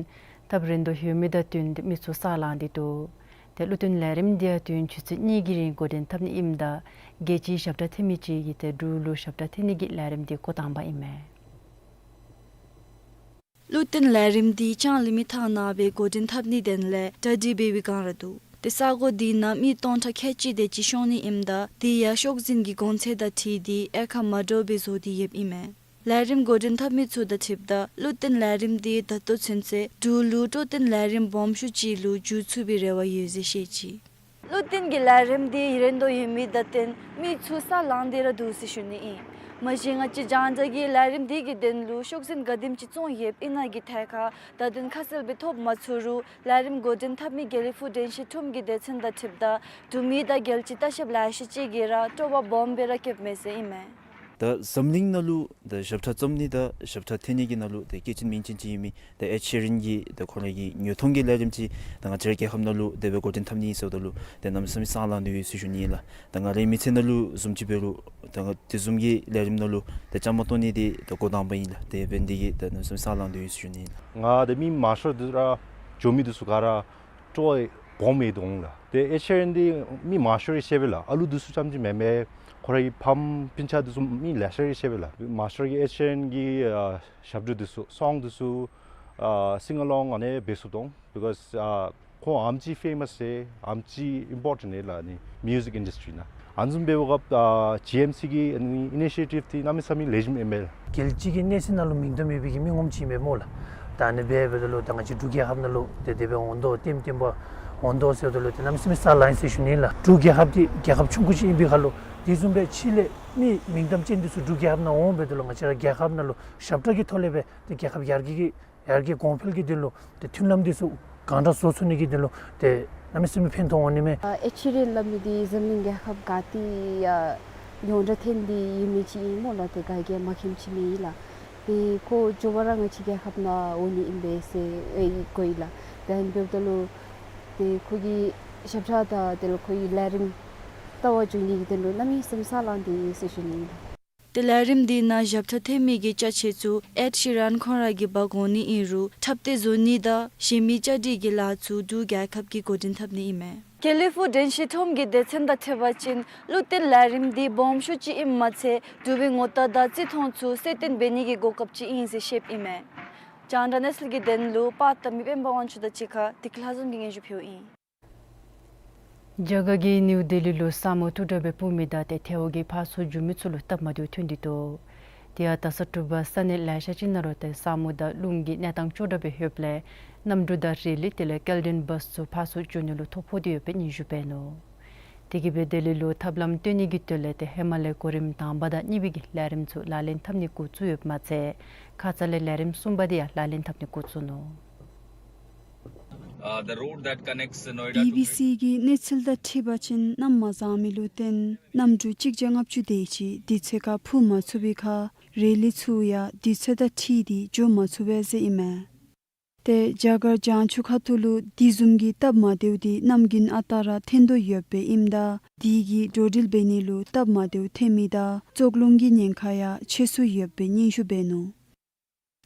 འཐབ་རན་དོ་ཡོད་མི་དང་བསྟུན་ཏེ་མི་ཚུ་ས་ལངས་ཏེ་འདུག། ཏེ་བློ་བརྟན་ལས་རིམ་འདི་ཡང་དུས་ཡུན་ཆུ་ཚོད་གཉིས་ཀྱི་རིང་འགོ་འདྲེན་འཐབ་ནི་ཨིནམ་ད་རྒྱལ་སྤྱིའི་ཞབས་ཁྲ་འཐེན་མི་ཅིག་གིས་ཏེ་འབྲུག་ལུ་ཞབས་ཁྲ་འཐེན་ནི་གི་ལས་རིམ་འདི་འགོ་དང་པ་ཨིན་མས། བློ་བརྟན་ལས་རིམ་འདི་ལྕང་གླིང་མི་ཐང་ནང་སྦེ་འགོ་འདྲེན་འཐབ་ནིའི་དོན་ལས་གྲ་སྒྲིག་འབད་བའི་སྒང་ར་འདུག། ཏེ་ས་གོ་འདི་ནང་མི་སྟོང་ཕྲག་ཁལ་གཅིག་དེ་ཅིག་ཤོང་ནི་ཨིནམ་ད་དེ་ཡང་ཤོག་འཛིན་གྱི་གོང་ཚད་དང་འཁྲིལ་ཏེ་དབྱེ་ཁག་མ་འདྲཝ་སྦེ་བཟོ་སྟེ་ཡོདཔ་ཨིན་མས། ལས་རིམ་འགོ་འདྲེན་འཐབ་མི་ཚུ་དང་འཁྲིལཝ་ད་བློ་བརྟན་ལས་རིམ་འདི་ད་ལྟོ་ཚུན་ཚོད་འབྲུག་ལུ་སྤྲོ་བརྟན་ལས་རིམ་སྦོམ་ཤོས་ཅིག་ལུ་འགྱུར་ཚུགས་པའི་རེ་བ་ཡོད་ཟེར་བཤད་ཅི། བློ་བརྟན་གྱི་ལས་རིམ་འདི་ཡུན་རིང་དུ་ཡོད་མི་དང་བརྟེན་མི་ཚུ་ས་ལངས་ཏེ་ར་འདུག་ཟེར་ཞུ་ནི་ཨིན། མ་གཞི་ང་བཅས་རྒྱང་བསྒྲགས་ཀྱི་ལས་རིམ་འདི་གི་དོན་ལུ་ཤོག་འཛིན་ག་དེམ་ཅིག་བཙོང་ཡོདཔ་ཨིན་ན་གི་ཐད་ཁར་བརྡ་དོན་ཁ་གསལ་སྦེ་ཐོབ་མ་ཚུགས་རུང་ལས་རིམ་འགོ་འདྲེན་འཐབ་མི་དགེ་ལེགས་ཕུག་དྲན་ཤེས་ཁྲོམ་གྱི་སྡེ་ཚན་དང་འཁྲིལཝ་ད་འབྲུག་མི་དང་རྒྱལ་སྤྱིའི་ལྟ་བཤལཔ་ལེ་ཤ་ཅིག་གིས་ར་སྤྲོ་བ་སྦོམ་སྦེ་ར་བསྐྱེདཔ་མས་ཟེར་ཨིན་མས། ད་འཛམ་གླིང་ནང་ལུ་ད་ཞབས་ཁྲ་བརྩམ་ནི་དང་ཞབས་ཁྲ་འཐེན་ནི་གི་ནང་ལུ་ད་སྐྱེས་ཆེན་མིང་ཆེན་ཅིག་ཨིན་མི་ད་ཨེཌ་ཤི་རན་གྱི་ད་ཁོ་རའི་གི་ཉོ་ཐོང་གི་ལས་རིམ་ཅིག་ད་ང་བཅས་རའི་རྒྱལ་ཁབ་ནང་ལུ་དེ་སྦེ་འགོ་འདྲེན་འཐབ་ནི་ཨིན་ཟེརཝ་ད་ལུ་ད་གནམ་མེད་ས་མེད་སང་ལངས་ཏེ་ཡོད་ཟེར་ཞུ་ནི་ཨིན་ལགས། ད་ང་རའི་མི་ཚེ་ནང་ལུ་བཟུམ་ཅིག་འབད་རུང་ད་ང་དེ་བཟུམ་གྱི་ལས་རིམ་ནང་ལུ་ད་བཅའ་མར་གཏོགས་ནི་འདི་ད་འགོ་དང་པ་ཨིན་ལགས། དེ་འབད་ནི་འདི་གིས་ད་གནམ་མེད་ས་མེད་སང་ལངས་ཏེ་ཡོད་ཟེར་ཞུ་ནི་ཨིན་ལགས། ང་ད་མི་མང་ཤོས་འདི་ར་འགྱོ་མི་འདི་ཚུ་ག་ར་སྤྲོ་བ་སྦོམ་ཡོད་འོང་ལགས། ཏེ་ཨེཌ་ཤི་རན་འདི་མི་མང་ཤོས་ར་ཤེས་པས་ལགས། ཨ་ལུ་འདི་ཚུ་རྐྱངམ་ཅིག་མེན་མས། ཁོ་རའི་ཕམ་སྤུན་ཆ་འདི་ཚུ་མི་ལེ་ཤ་ར་ཤེས་པས་ལགས། མང་ཤོས་ར་གིས་ཨེཌ་ཤི་རན་གྱི་ཨ་ཞབས་བྲོ་འདི་ཚུ་སོང་འདི་ཚུ་ཨ་སིང་ཨ་ལོང་ཨ་ནི་འབད་ཚུགས་འོང་། བི་ཀོས་ཨ་ཁོ་ཨ་ནེམ་ཅིག་ཕེ་མཱས་ཨིན། ཨ་ནེམ་ཅིག་ཨིམ་པོར་ཊེནཊ་ཨིན་ལགས་ཨ་ནི་མིའུ་ཟིག་ཨིན་ཌསི་ཊི་རི་ནང་། ཨ་ནི་བཟུམ་འབདཝ་སྐབས་ཨ་ཇི་ཨེམ་སི་གི་ཨ་ནི་ཨི་ནི་ཤི་ཡེ་ཊིབ་འདི་གནམ་མེད་ས་མེད་ལེགས་ཤོམ་ཨིན་མས་ལགས། རྒྱལ་སྤྱི་གི་གནས་ཚད་ནང་ལུ་མིང་དོན་མེད་པའི་གི་མི་ངོམ་ཅིག་ཨིན་མས་སྨོ་ལགས། ད་ཨ་ནི་འབདཝ་ད་ལུ་ད་ང་བཅས་འབྲུག་རྒྱལ་ཁབ་ནང་ལུ་ཏེ་དེ་སྦེ་འོང་དོ་ལྟེམ་ལྟེམ་སྦེ་འོང་དོ་ཟེརཝ་ད་ལུ་ཏེ་གནམ་མེད་ས་མེད་སང་ལངས་ཡི་ཟེར་ཞུ་ནི་ལགས། འབྲུག་རྒྱལ་ཁབ་འདི་རྒྱལ་ཁབ་ཆུང་ཀུ་ཅིག་ཨིན་པའི་ཁར་ལུ་དེ་བཟུམ་སྦེ་ཕྱི་ལས་མི་མིང་དོན་ཅན་འདི་ཚུ་འབྲུག་རྒྱལ་ཁབ་ནང་འོང་འབདཝ་ད་ལུ་ང་བཅས་ར་རྒྱལ་ཁབ་ནང་ལུ་ཞབས་ཁྲ་གི་ཐོག་ལས་སྦེ་ཏེ་རྒྱལ་ཁབ་ཡར་རྒྱས་ཀྱི་ཡར་རྒྱས་གོང་འཕེལ་གྱི་དོན་ལུ་ཏེ་མཐུན་ལམ་འདི་ཚུ་གང་དྲག་བཟོ་ཚུགས་ནི་གི་དོན་ལུ་ཏེ་གནམ་མེད་ས་མེད་ཕན་ཐོགས་འོང་ནི་མས། ཨ་ཨེཌ་ཤི་རན་སླབ་མི་འདི་འཛམ་གླིང་རྒྱལ་ཁབ་ག་ཏེ་ཡང་ཡོངས་གྲགས་ཐོན་ཏེ་ཡོད་མི་ཅིག་ཨིན་སྨོ་ལགས། ཏེ་ག་གིས་མ་མཁྱེནམ་ཅིག་མེད་ལགས། ཏེ་ཁོ་མགྱོགས་པ་ར་ང་བཅས་རྒྱལ་ཁབ་ནང་འོང་ནི་ཨིན་པས་ཟེར་ཨེ་གོ་ཡི་ལགས། ཏེ་ཨ་ནི་འབདཝ་ད་ལུ་ཏེ་ཁོ་གི་ཞབས་ཁྲ་དང་དེ་ལས་ཁོ་གི་ལས་རིམ་ལྟ་བར་འགྱོ་ནི་གི་དོན་ལུ་གནམ་མེད་ས་མེད་སང་ལངས་ཏེ་ཡོད་ཟེར་ཞུ་ནི་ཨིན་ལགས། ཏེ་ལས་རིམ་འདི་ནང་ཞབས་ཁྲ་འཐེན་མི་གི་ཅ་ཆས་ཚུ་ཨེཌ་ཤི་རན་ཁོང་ར་གིས་འབག་འོང་ནི་ཨིན་རུང་འཁྲབ་སྟོན་བཟོ་ནི་དང་གཞན་མི་བཅའ་སྒྲིག་གི་ལཱ་ཚུ་འབྲུག་རྒྱལ་ཁབ་ཀྱིས་འགོ་འདྲེན་འཐབ་ནི་ཨིན་མས། དགེ་ལེགས་ཕུག་དྲན་ཤེས་ཁྲོམ་གྱི་སྡེ་ཚན་དང་འཁྲིལ་བ་ཅིན་བློ་བརྟན་ལས་རིམ་འདི་སྦོམ་ཤོས་ཅིག་ཨིནམ་མ་ཚད་འབྲུག་པའི་ངོ་རྟགས་དང་བརྩི་མཐོང་ཚུ་གསལ་སྟོན་འབད་ནི་གི་གོ་སྐབས་ཅིག་ཨིན་ཟེར་བཤདཔ་ཨིན་མས། རྒྱང་བསྒྲགས་གནས་ཚུལ་གྱི་དོན་ལུ་པར་བཏབ་མི་དཔོན་པོ་དབང་ཕྱུག་དང་གཅིག་ཁར་བདེ་སྐྱིད་ལྷ་འཛོམས་ཀྱིས་སྙན་ཞུ་ཕུལཝ་ཨིན། རྒྱ་གར་གྱིས་ནིའུ་ལྡི་ལི་ལུ་ས་སྨུག་དུམ་གྲ་སྦེ་སྤུབ་མི་དང་ཏེ་ཐལཝ་གིས་ཕར་ཚུར་འགྱོ་མི་ཚུ་ལུ་སྟབས་མ་བདེཝ་ཐོན་ཏེ་འདུག། དེ་ཡང་ད་ས་དྲོ་པ་ས་གནས་ལེ་ཤ་ཅིག་ནང་ལུ་ཏེ་ས་སྨུག་དང་རླུང་གི་གནས་སྟངས་སྐྱོ་དྲགས་སྦེ་ཡོདཔ་ལས་གནམ་གྲུ་དང་རེ་ལི་དེ་ལས་སྐྱེལ་འདྲེན་བཱསི་ཚུ་ཕར་ཚུར་འགྱོ་ནི་ལུ་ཐོ་ཕོག་སྟེ་ཡོདཔ་སྦེ་སྙན་ཞུ་འབད་ནུག། དེ་གིས་སྦེ་ལྡི་ལི་ལུ་ཐབས་ལམ་སྟོན་ནི་གི་དོན་ལས་ཏེ་ཧེ་མ་ལས་གོ་རིམ་དང་པ་དང་གཉིས་པའི་གི་ལས་རིམ་ཚུ་ལག་ལེན་འཐབ་ནི་འགོ་བཙུགས་ཡོདཔ་མ་ཚད་ཁ་ཙ་ལས་ལས་རིམ་གསུམ་པ་དེ་ཡང་ལག་ལེན་འཐབ་ནི་འགོ་བཙུགས་ནུག། Uh, the road that connects Noida to བི་བི་སི་གི་གནས་ཚུལ་དང་འཁྲིལ་བ་ཅིན་གནམ་མ་བཟང་མི་ལུ་བརྟེན་གནམ་གྲུ་གཅིག་བརྒྱ་ལྔ་བཅུ་དེ་ཅིག་དུས་ཚོད་ཁར་འཕུར་མ་ཚུགས་པའི་ཁར་རེ་ལི་ཚུ་ཡང་དུས་ཚོད་དང་འཁྲིལ་ཏེ་འགྱོ་མ་ཚུགས་པས་ཟེར་ཨིན་མས། ཏེ་རྒྱ་གར་བྱང་ཕྱོགས་ཁ་ཐུག་ལུ་དེ་བཟུམ་གྱི་སྟབས་མ་བདེཝ་འདི་གནམ་དགུན་ཨ་རྟག་ར་ཐོན་དོ་ཡོདཔ་སྦེ་ཨིནམ་ད་དེ་གིས་འགྲོ་འགྲུལ་འབད་ནི་ལུ་སྟབས་མ་བདེཝ་ཐོན་མི་དང་བཙོག་རླུང་གི་ཉེན་ཁ་ཡང་ཆེ་སུ་ཡོདཔ་སྦེ་སྙན་ཞུ་འབད་ནུག།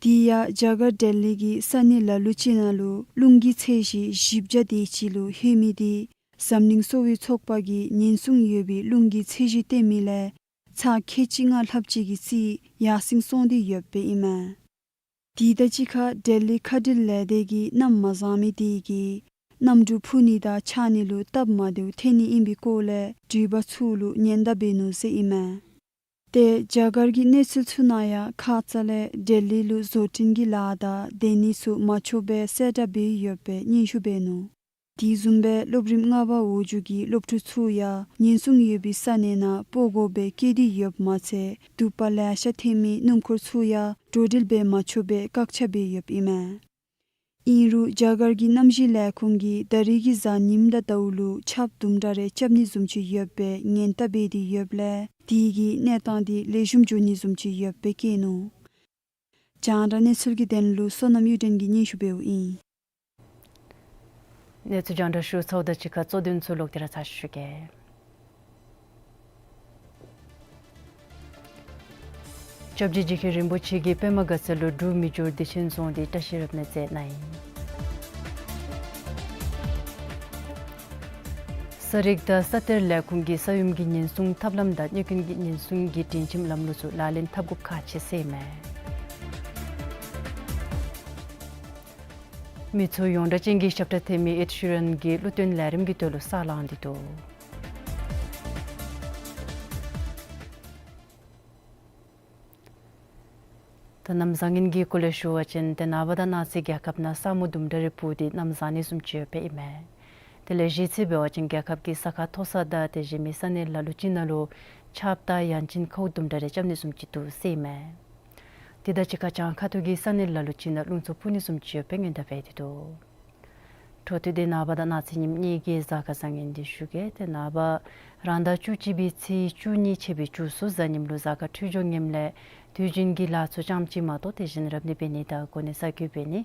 དེ་ཡང་རྒྱ་གར་ལྡི་ལི་གི་ས་གནས་ལ་ལུ་ཅིག་ནང་ལུ་རླུང་གི་ཚད་གཞི་བཞི་བརྒྱ་དེ་ཅིག་ལུ་ལྷོད་མི་དེ་འཛམ་གླིང་གསོ་བའི་ཚོགས་པ་གིས་ཉེན་སྲུང་ཡོད་པའི་རླུང་གི་ཚད་གཞི་བཏོན་མི་ལས་ཚད་ཁལ་གཅིག་ལྔ་ལྷགཔ་ཅིག་གི་རྩིས་ཡར་སེང་སོང་སྟེ་ཡོདཔ་སྦེ་ཨིན་མས། དེ་དང་གཅིག་ཁར་ལྡི་ལི་མཁའ་འགྲུལ་ལས་སྡེ་གིས་གནམ་མ་བཟང་མི་དེ་གིས་གནམ་གྲུ་འཕུར་ནི་དང་ཆགས་ནི་ལུ་སྟབས་མ་བདེཝ་ཐོན་ནི་ཨིན་པའི་སྐོར་ལས་འགྲུལ་པ་ཚུ་ལུ་ཉེན་བརྡ་འབད་ནུག་ཟེར་ཨིན་མས། ཏེ་རྒྱ་གར་གྱི་གནས་ཚུལ་ཚུ་ནང་ཡང་ཁ་ཙ་ལས་ལྡི་ལི་ལུ་བཟོ་སྐྲུན་གྱི་ལཱ་དང་སྡོད་ནི་ཚུ་མ་ཆོགཔ་སྦེ་གསལ་བསྒྲགས་འབད་ཡོདཔ་སྦེ་སྙན་ཞུ་འབད་ནུག། དེ་བཟུམ་སྦེ་སློབ་རིམ་ལྔ་པ་འོག་འཇུག་གི་སློབ་ཕྲུག་ཚུ་ཡང་ཉེན་སྲུང་ཡོད་པའི་ས་གནས་ནང་སྤོ་དགོཔ་སྦེ་བཀོད་དེ་ཡོདཔ་མ་ཚད་དུ་པ་ལེ་ཤ་ཐོན་མི་སྣུམ་འཁོར་ཚུ་ཡང་འགྲོ་འགྲུལ་འབད་མ་ཆོགཔ་སྦེ་བཀག་ཆ་འབད་ཡོདཔ་ཨིན་མས། ཨིན་རུང་རྒྱ་གར་གྱི་གནམ་གཤིས་ལས་ཁུངས་ཀྱིས་ད་རིས་ཀྱི་གཟའ་ཉིམ་དང་ཟླཝ་ལུ་ཆརཔ་དུམ་གྲ་རེ་རྐྱབ་ནི་བཟུམ་ཅིག་ཡོདཔ་སྦེ་ཉེན་བརྡ་འབད་དེ་ཡོདཔ་ལས་དེ་གིས་གནས་སྟངས་དེ་ལེགས་ཤོམ་འགྱོ་ནི་བཟུམ་ཅིག་ཡོདཔ་སྦེ་བཀོད་ནུག། རྒྱང་བསྒྲགས་གནས་ཚུལ་གྱི་དོན་ལུ་བསོད་ནམས་གཡུ་སྒྲོན་གྱིས་སྙན་ཞུ་འབདཝ་ཨིན། གནས་ཚུལ་རྒྱང་བསྒྲགས་ཞུ་ཚརཝ་དང་གཅིག་ཁར་གཙོ་དོན་ཚུ་ལོག་སྟེ་ར་ཚར་ཞུ་གེ། སྐྱབས་རྗེ་རྗེ་མཁན་རིན་པོ་ཆེ་གིས་པདྨ་དགའ་ཚལ་ལུ་འབྲུག་མི་འགྱུར་བདེ་ཆེན་རྫོང་འདི་བཀྲ་ཤིས་རབ་གནས་མཛད་གནང་ཡི། ས་རིག་དང་ས་གཏེར་ལས་ཁུངས་ཀྱིས་ས་ཡོམ་གྱི་ཉེན་སྲུང་ཐབས་ལམ་དང་རྙོད་སྐྱོན་གྱི་ཉེན་སྲུང་གི་སྒྲིང་ཁྱིམ་ལམ་ལུགས་ཚུ་ལག་ལེན་འཐབ་དགོཔ་ཁག་ཆེ་ཟེར་ཨིན་མས། མི་ཚུ་ཡོངས་གྲགས་ཅན་གྱི་ཞབས་ཁྲ་འཐེན་མི་ཨེཌ་ཤི་རན་གྱིས་གླུ་སྟོན་ལས་རིམ་གྱི་དོན་ལུ་ས་ལངས་ཏེ་འདུག། ད་གནམ་བཟང་ངན་གྱི་སྐོར་ལས་ཞུ་བ་ཅིན་ཏེ་ནངས་པ་དང་གནངས་ཚེ་རྒྱལ་ཁབ་ནང་ས་སྨུག་དུམ་གྲ་རེ་སྤུབས་ཏེ་གནམ་བཟང་ནི་བཟུམ་ཅིག་ཡོདཔ་སྦེ་ཨིན་མས། དེ་ལས་གཞི་རྩའི་འབད་བ་ཅིན་རྒྱལ་ཁབ་ཀྱི་ས་ཁ་མཐོ་ས་དང་དེ་བཞིན་མི་ས་གནས་ལ་ལུ་ཅིག་ནང་ལུ་ཆརཔ་དང་ཡང་ཅིན་ཁཝ་དུམ་གྲ་རེ་རྐྱབ་ནི་བཟུམ་ཅིག་འདུག་ཟེར་ཨིན་མས། དེ་དང་གཅིག་ཁར་བྱང་ཁ་ཐུག་གི་ས་གནས་ལ་ལུ་ཅིག་ནང་རླུང་འཚུབ་འཕུ་ནི་བཟུམ་ཅིག་ཡོད་པའི་སྔོན་བརྡ་སྤེལ་ཏེ་འདུག། འཕྲོ་མཐུད་དེ་ནངས་པ་དང་གནངས་ཚེ་ཉིནམ་གཉིས་ཀྱི་གཟའ་སྐར་བཟང་ངན་འདི་ཞུ་གེ། ཏེ་ནངས་པ་རང་ཟླ་བཅུ་གཅིག་པའི་ཚེས་བཅུ་གཉིས་ཕྱད་པའི་བཅུ་གསུམ་གཟའ་ཉིམ་ལུ་གཟའ་སྐར་འཕྲོད་སྦྱོར་ངནམ་ལས་དུས་རྒྱུན་གྱི་ལཱ་ཚུ་ཙམ་ཅིག་མ་གཏོགས་དེ་བཞིན་རབ་གནས་འབད་ནི་དང་གོ་གནས་གསར་བསྐོ་འབད་ནི་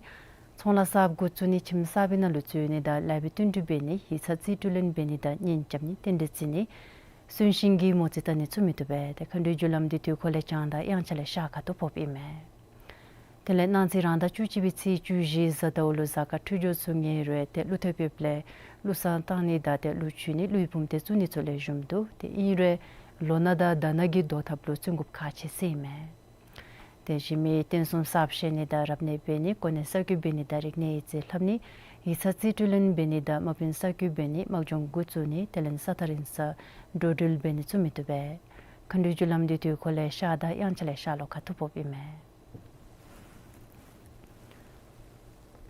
ཚོང་ལཱ་གསརཔ་འགོ་བཙུགས་ནི་ཁྱིམ་གསར་པའི་ནང་ལུ་འཛུལ་ནི་དང་ལཱ་འབད་བསྟུན་གྲོས་འབད་ནི་ཡིག་ཚང་རྩིས་སྤྲོད་ལེན་འབད་ནི་དང་གཉེན་རྐྱབ་ནི་རྟེན་འབྲེལ་བརྩི་ནི་གསོན་གཤིན་གྱི་མོ་རྩིས་བལྟ་ནི་ཚུ་མི་བཏུབ་པས། ཏེ་མཁའ་འགྲོའི་རྒྱུ་ལམ་འདི་དུས་འཁོར་ལས་བྱང་དང་དབྱངས་འཆར་ལས་ཤར་ཁ་ཐུག་ཕོགཔ་ཨིན་མས། དེ་ལས་གནངས་ཚེ་རང་ཟླ་བཅུ་གཅིག་པའི་ཚེས་བཅུ་བཞི་གཟའ་ཟླཝ་ལུ་གཟའ་སྐར་འཕྲོད་སྦྱོར་ཚུ་ངན་རུང་ཏེ་ཀླུ་ཐེབས་ཡོདཔ་ལས་ཀླུ་བསངས་གཏང་ནི་དང་ཏེ་ཀླུ་མཆོད་ནི་ཀླུའི་བུམ་སྡེ་བཙུགས་ནི་ཚུ་ལེགས་ཤོམ་འདུག། ཏེ་ཨིན་རུང་ལོ་ན་དང་ཟླ་ན་གི་བཟློག་ཐབས་ལུ་བརྩོན་འགྲུས་ཁག་ཆེ་ཟེར་ཨིན་མས། དེ་བཞིན་མི་རྟེན་གསུམ་གསརཔ་བཞེངས་ནི་དང་རབ་གནས་འབད་ནི་གོ་གནས་གསར་བསྐོ་འབད་ནི་དང་རིག་གནས་ཡིག་རྩིས་ལྷབ་ནི་ཡིག་ཚང་རྩིས་སྤྲོད་ལེན་འབད་ནི་དང་དམག་དཔོན་གསར་བསྐོ་འབད་ནི་དམག་སྦྱོང་འགོ་བཙུགས་ནི་དེ་ལས་ས་ཐག་རིང་ས་འགྲོ་འགྲུལ་འབད་ནི་ཚུ་མི་བཏུབ་པས། མཁའ་འགྲོའི་རྒྱུ་ལམ་འདི་དུས་འཁོར་ལས་ཤར་དང་དབྱངས་འཆར་ལས་ཤར་ལྷོ་ཁ་ཐུག་ཕོགཔ་ཨིན་མས།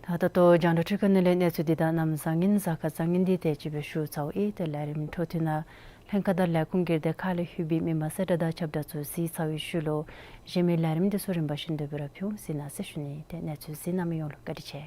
ད་ད་ལྟོ་རྒྱང་བསྒྲགས་འཕྲུལ་ཁང་ནང་ལས་གནས་ཚུལ་འདི་དང་གནམ་བཟང་ངན་གཟའ་སྐར་བཟང་ངན་འདི་དེ་ཅིག་སྦེ་ཞུ་ཚརཝ་ཨིན། ཏེ་ལས་རིམ་འཕྲོ་མཐུད་ནང་ལྷན་ཁག་དང་ལས་ཁུངས་སྒེར་སྡེ་ཁག་ལས་ལྷོད་པའི་མི་མང་གསལ་བསྒྲགས་དང་ཁྱབ་བསྒྲགས་ཚུ་གཟིགས་ཚར་བའི་ཤུལ་ལུ་གཞན་མི་ལས་རིམ་འདི་ཚུ་རིམ་པ་བཞིན་དུ་སྦེ་ར་ཕུལ་འོང་གཟིགས་གནང་ཟེར་ཞུ་ནི། ཏེ་གནས་ཚུལ་གཟིགས་གནང་མི་ཡོངས་ལུ་བཀའ་དྲིན་ཆེ།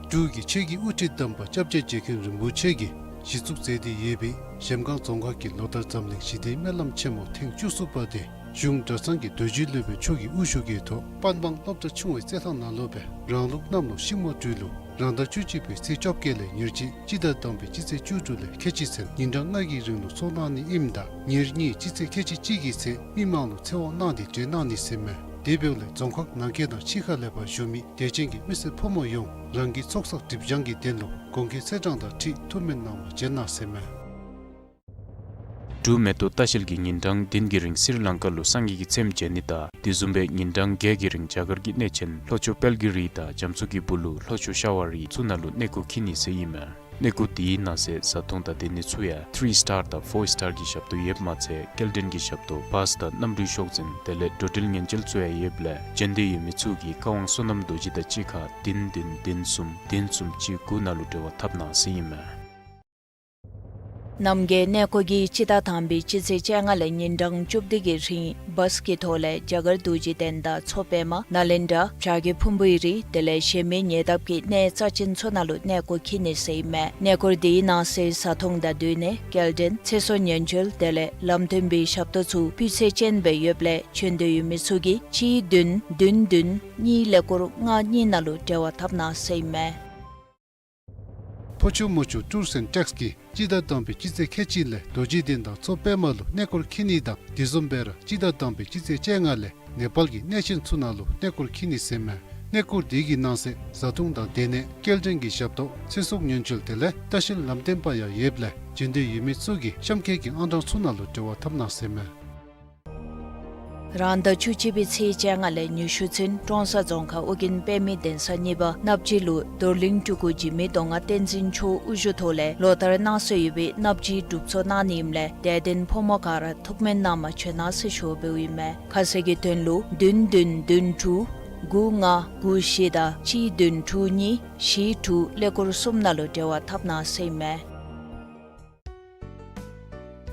འབྲུག་གི་ཆོས་ཀྱི་དབུ་ཁྲིད་དམ་པ་སྐྱབས་རྗེ་རྗེ་མཁན་རིན་པོ་ཆེ་གིས་གཞི་བཙུགས་མཛད་དེ་ཡོད་པའི་གཞལམ་སྒང་རྫོང་ཁག་གི་ལོ་ལྟར་འཛམ་གླིང་ཞི་བདེའི་སྨོན་ལམ་ཆེན་མོ་ཐེངས་བཅུ་གསུམ་པ་དེ་གཞུང་གྲྭ་ཚང་གི་རྡོ་རྗེ་སློབ་དཔོན་མཆོག་གི་དབུ་བཞུགས་ཀྱི་ཐོག་པན་བང་སློབ་གྲྭ་ཆུང་བའི་རྩེད་ཐང་ནང་ལུ་སྦེ་རང་ལུགས་གནམ་ལོ་ཤིང་མོ་སྦྲུལ་ལོ་རང་ཟླ་བཅུ་གཅིག་པའི་ཚེས་བཅོ་བརྒྱད་ལས་ཉེར་གཅིག་སྤྱི་ཟླ་དང་པའི་སྤྱི་ཚེས་བཅུ་དྲུག་ལས་ཁལ་གཅིག་ཚུན་ཉིན་གྲངས་ལྔ་གི་རིང་ལུ་ཚོགས་གནང་ནི་ཨིནམ་ད་ཉེར་གཉིས་སྤྱི་ཚེས་ཁལ་གཅིག་གཅིག་གི་ཚེ་མི་མང་ལུ་ཚེ་དབང་གནང་སྟེ་གྲོལ་གནང་ནི་ཟེར་མས། དེ་འབདཝ་ལས་རྫོང་ཁག་ནང་འཁོད་དང་ཕྱི་ཁ་ལས་ཕར་བཞུགས་མི་དད་ཅན་གྱི་མི་སེར་ཕོ་མོ་ཡོངས་རང་གི་ཚོགས་བསགས་སྒྲིབ་སྦྱང་གི་དོན་ལུ་དགོངས་འགལ་ཚེས་གྲངས་དང་འཁྲིལ་ཐུགས་སྨོན་གནང་བར་བྱོན་གནང་ཟེར་མས། འབྲུག་མེ་ཏོག་ལྟ་བཤལ་གྱིས་ཉིན་གྲངས་བདུན་གྱི་རིང་སི་རི་ལང་ཀ་ལུ་སངས་རྒྱས་ཀྱི་ཚེམས་མཇལ་ནི་དང་དེ་བཟུམ་སྦེ་ཉིན་གྲངས་བརྒྱད་ཀྱི་རིང་རྒྱ་གར་གྱི་གནས་ཆེན་ལྷོ་ཕྱོགས་དཔལ་གྱི་རི་དང་རྒྱ་མཚོ་གི་སྦུག་ལུ་ལྷོ་ཕྱོགས་ཤ་བ་རི་ཚུ་ནང་ལུ་གནས་སྐོར་འཁྱིད་ནི་ཟེར་ཨིན་མས། གནས་སྐོར་དེའི་ནང་གསེས་བཟའ་འཐུང་དང་སྡོད་ནི་ཚུ་ཡང་ཐི་རི་སི་ཊར་དང་ཕོར་སི་ཊར་གྱི་ཞབས་ཏོག་ཡོདཔ་མ་ཚད་སྐྱེལ་འདྲེན་གྱི་ཞབས་ཏོག་བཱས་དང་གནམ་གྲུའི་ཤོག་འཛིན་དེ་ལས་འགྲོ་འགྲུལ་ཉེན་བཅོལ་ཚུ་ཡང་ཡོདཔ་ལས་བྱོན་འདོད་ཡོད་མི་ཚུ་གིས་བཀའ་དབང་བསོད་ནམས་རྡོ་རྗེ་དང་གཅིག་ཁར་བདུན་བདུན་བདུན་གསུམ་བདུན་གསུམ་གཅིག་དགུ་ནང་ལུ་འབྲེལ་བ་འཐབ་གནང་ཟེར་ཨིན་མས། རྣམ་རྒྱལ་གནས་སྐོར་གྱིས་སྤྱི་ཟླ་དང་པའི་སྤྱི་ཚེས་བཅོ་ལྔ་ལས་ཉིན་གྲངས་བཅུ་བདུན་གྱི་རིང་བཱས་ཀྱི་ཐོག་ལས་རྒྱ་གར་རྡོ་རྗེ་གདན་དང་མཚོ་པདྨ་ནཱ་ལེནྡྲ་བྱ་རྒོད་ཕུང་པོའི་རི་དེ་ལས་གཞན་མི་ཉེ་འདབས་ཀྱི་གནས་རྩ་ཆེན་ཚུ་ནང་ལུ་གནས་སྐོར་འཁྱིད་ནི་ཟེར་ཨིན་མས། གནས་སྐོར་དེའི་ནང་གསེས་བཟའ་འཐུང་དང་སྡོད་གནས་སྐྱེལ་འདྲེན་ཚེ་སྲོག་ཉེན་བཅོལ་དེ་ལས་ལམ་སྟོན་པའི་ཞབས་ཏོག་ཚུ་སྤུས་ཚད་ཅན་སྦེ་ཡོདཔ་ལས་བྱོན་འདོད་ཡོད་མི་ཚུ་གིས་གཅིག་བདུན་བདུན་བདུན་གཉིས་ཀླད་ཀོར་ལྔ་གཉིས་ནང་ལུ་འབྲེལ་བ་འཐབ་གནང་ཟེར་ཨིན་མས། ཕོ་ཆུ་མོ་ཆུ་ཊུརསི་ཨེནཌ་ཊེགསི་གིས་སྤྱི་ཟླ་དང་པའི་སྤྱི་ཚེས་ཁལ་གཅིག་ལས་རྡོ་རྗེ་གདན་དང་མཚོ་པདྨ་ལུ་གནས་སྐོར་འཁྱིད་ནི་དང་དེ་བཟུམ་སྦེ་ར་སྤྱི་ཟླ་དང་པའི་སྤྱི་ཚེས་བཅོ་ལྔ་ལས་ནེ་པཱལ་གྱི་གནས་ཆེན་ཚུ་ནང་ལུ་གནས་སྐོར་འཁྱིད་ནི་ཟེར་མས། གནས་སྐོར་དེ་གི་ནང་གསེས་བཟའ་འཐུང་དང་སྡོད་གནས་སྐྱེལ་འདྲེན་གྱི་ཞབས་ཏོག་ཚེ་སྲོག་ཉེན་བཅོལ་དེ་ལས་ལྟ་བཤལ་ལམ་སྟོན་པ་ཡང་ཡོདཔ་ལས་བྱོན་འདོད་ཡོད་མི་ཚུ་གིས་གཤམ་འཁོད་ཀྱི་ཨང་གྲངས་ཚུ་ནང་ལུ་འབྲེལ་བ་འཐབ་གནང་ཟེར་མས། རང་ཟླ་བཅུ་གཅིག་པའི་ཚེས་བཅོ་ལྔ་ལས་ཉི་ཤུ་ཚུན་ཀྲོང་གསར་རྫོང་ཁག་ཨོ་རྒྱན་དཔེ་མེད་གདན་ས་གཉིས་པ་སྣབས་སྦྱིས་ལུ་རྡོར་གླིང་སྤྲུལ་སྐུ་འཇིགས་མེད་མདོ་སྔགས་བསྟན་འཛིན་མཆོག་དབུ་བཞུགས་ཐོག་ལས་ལོ་ལྟར་གནང་སྲོལ་ཡོད་པའི་སྣབས་སྦྱིས་སྒྲུབ་ཚོགས་གནང་ནི་ཨིནམ་ལས་དད་ལྡན་ཕོ་མོ་ག་ར་ཐུགས་སྨོན་གནང་བར་བྱོན་གནང་ཟེར་ཞུ་འབདཝ་ཨིན་མས། ཁ་གསལ་གྱི་དོན་ལུ་བདུན་བདུན་བདུན་དྲུག་དགུ་ལྔ་དགུ་བཞི་དང་གཅིག་བདུན་དྲུག་གཉིས་བཞི་དྲུག་ཀླད་ཀོར་གསུམ་ནང་ལུ་འབྲེལ་བ་འཐབ་གནང་ཟེར་ཨིན་མས།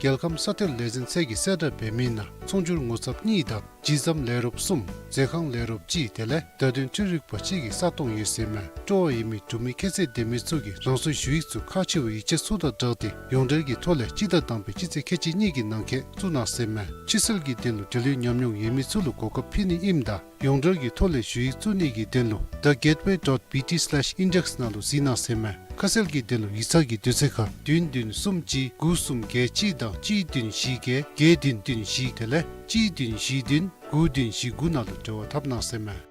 རྒྱལ་ཁམས་ས་མཐོའི་ལས་འཛིན་ཚད་ཀྱིས་གསལ་བསྒྲགས་འབད་མི་ནང་ཚོང་སྒྱུར་ངོ་ཚབ་གཉིས་དང་ཇི་ཟམ་ལས་རོགས་གསུམ་མཛོད་ཁང་ལས་རོགས་གཅིག་དེ་ལས་བརྡ་དོན་འཕྲུལ་རིག་པ་གཅིག་གི་ས་སྟོང་ཡོད་ཟེར་མས། སྤྲོ་བ་ཡོད་མི་འབྲུག་མི་ཁྱད་ཚད་ལྡན་མི་ཚུ་གིས་རང་སོའི་ཞུ་ཡིག་ཚུ་ཁག་ཆེ་བའི་ཡིག་ཆ་ཚུ་དང་སྦྲགས་ཏེ་ཡོངས་འབྲེལ་གྱི་ཐོག་ལས་སྤྱི་ཟླ་དང་པའི་སྤྱི་ཚེས་ཁལ་གཅིག་གཉིས་ཀྱི་ནང་འཁོད་བཙུགས་གནང་ཟེར་མས། ཕྱི་སེལ་གྱི་དོན་ལུ་འབྲེལ་ཡོད་ཉམས་མྱོང་ཡོད་མི་ཚུ་ལུ་གོ་སྐབས་ཕུལ་ནི་ཨིནམ་ད་ཡོངས་འབྲེལ་གྱི་ཐོག་ལས་ཞུ་ཡིག་བཙུགས་ནི་གི་དོན་ལུ་the gateway dot B T slash index ནང་ལུ་གཟིགས་གནང་ཟེར་མས། ཁ་གསལ་གྱི་དོན་ལུ་ཡིག་ཚང་གི་དུས་ཚོད་ཁར་བདུན་བདུན་གསུམ་གཅིག་དགུ་གསུམ་བརྒྱད་གཅིག་དང་གཅིག་བདུན་བཞི་བརྒྱད་བརྒྱད་བདུན་བདུན་བཞི་དེ་ལས་གཅིག་བདུན་བཞི་བདུན་དགུ་བདུན་བཞི་དགུ་ནང་ལུ་འབྲེལ་བ་འཐབ་གནང་ཟེར་མས།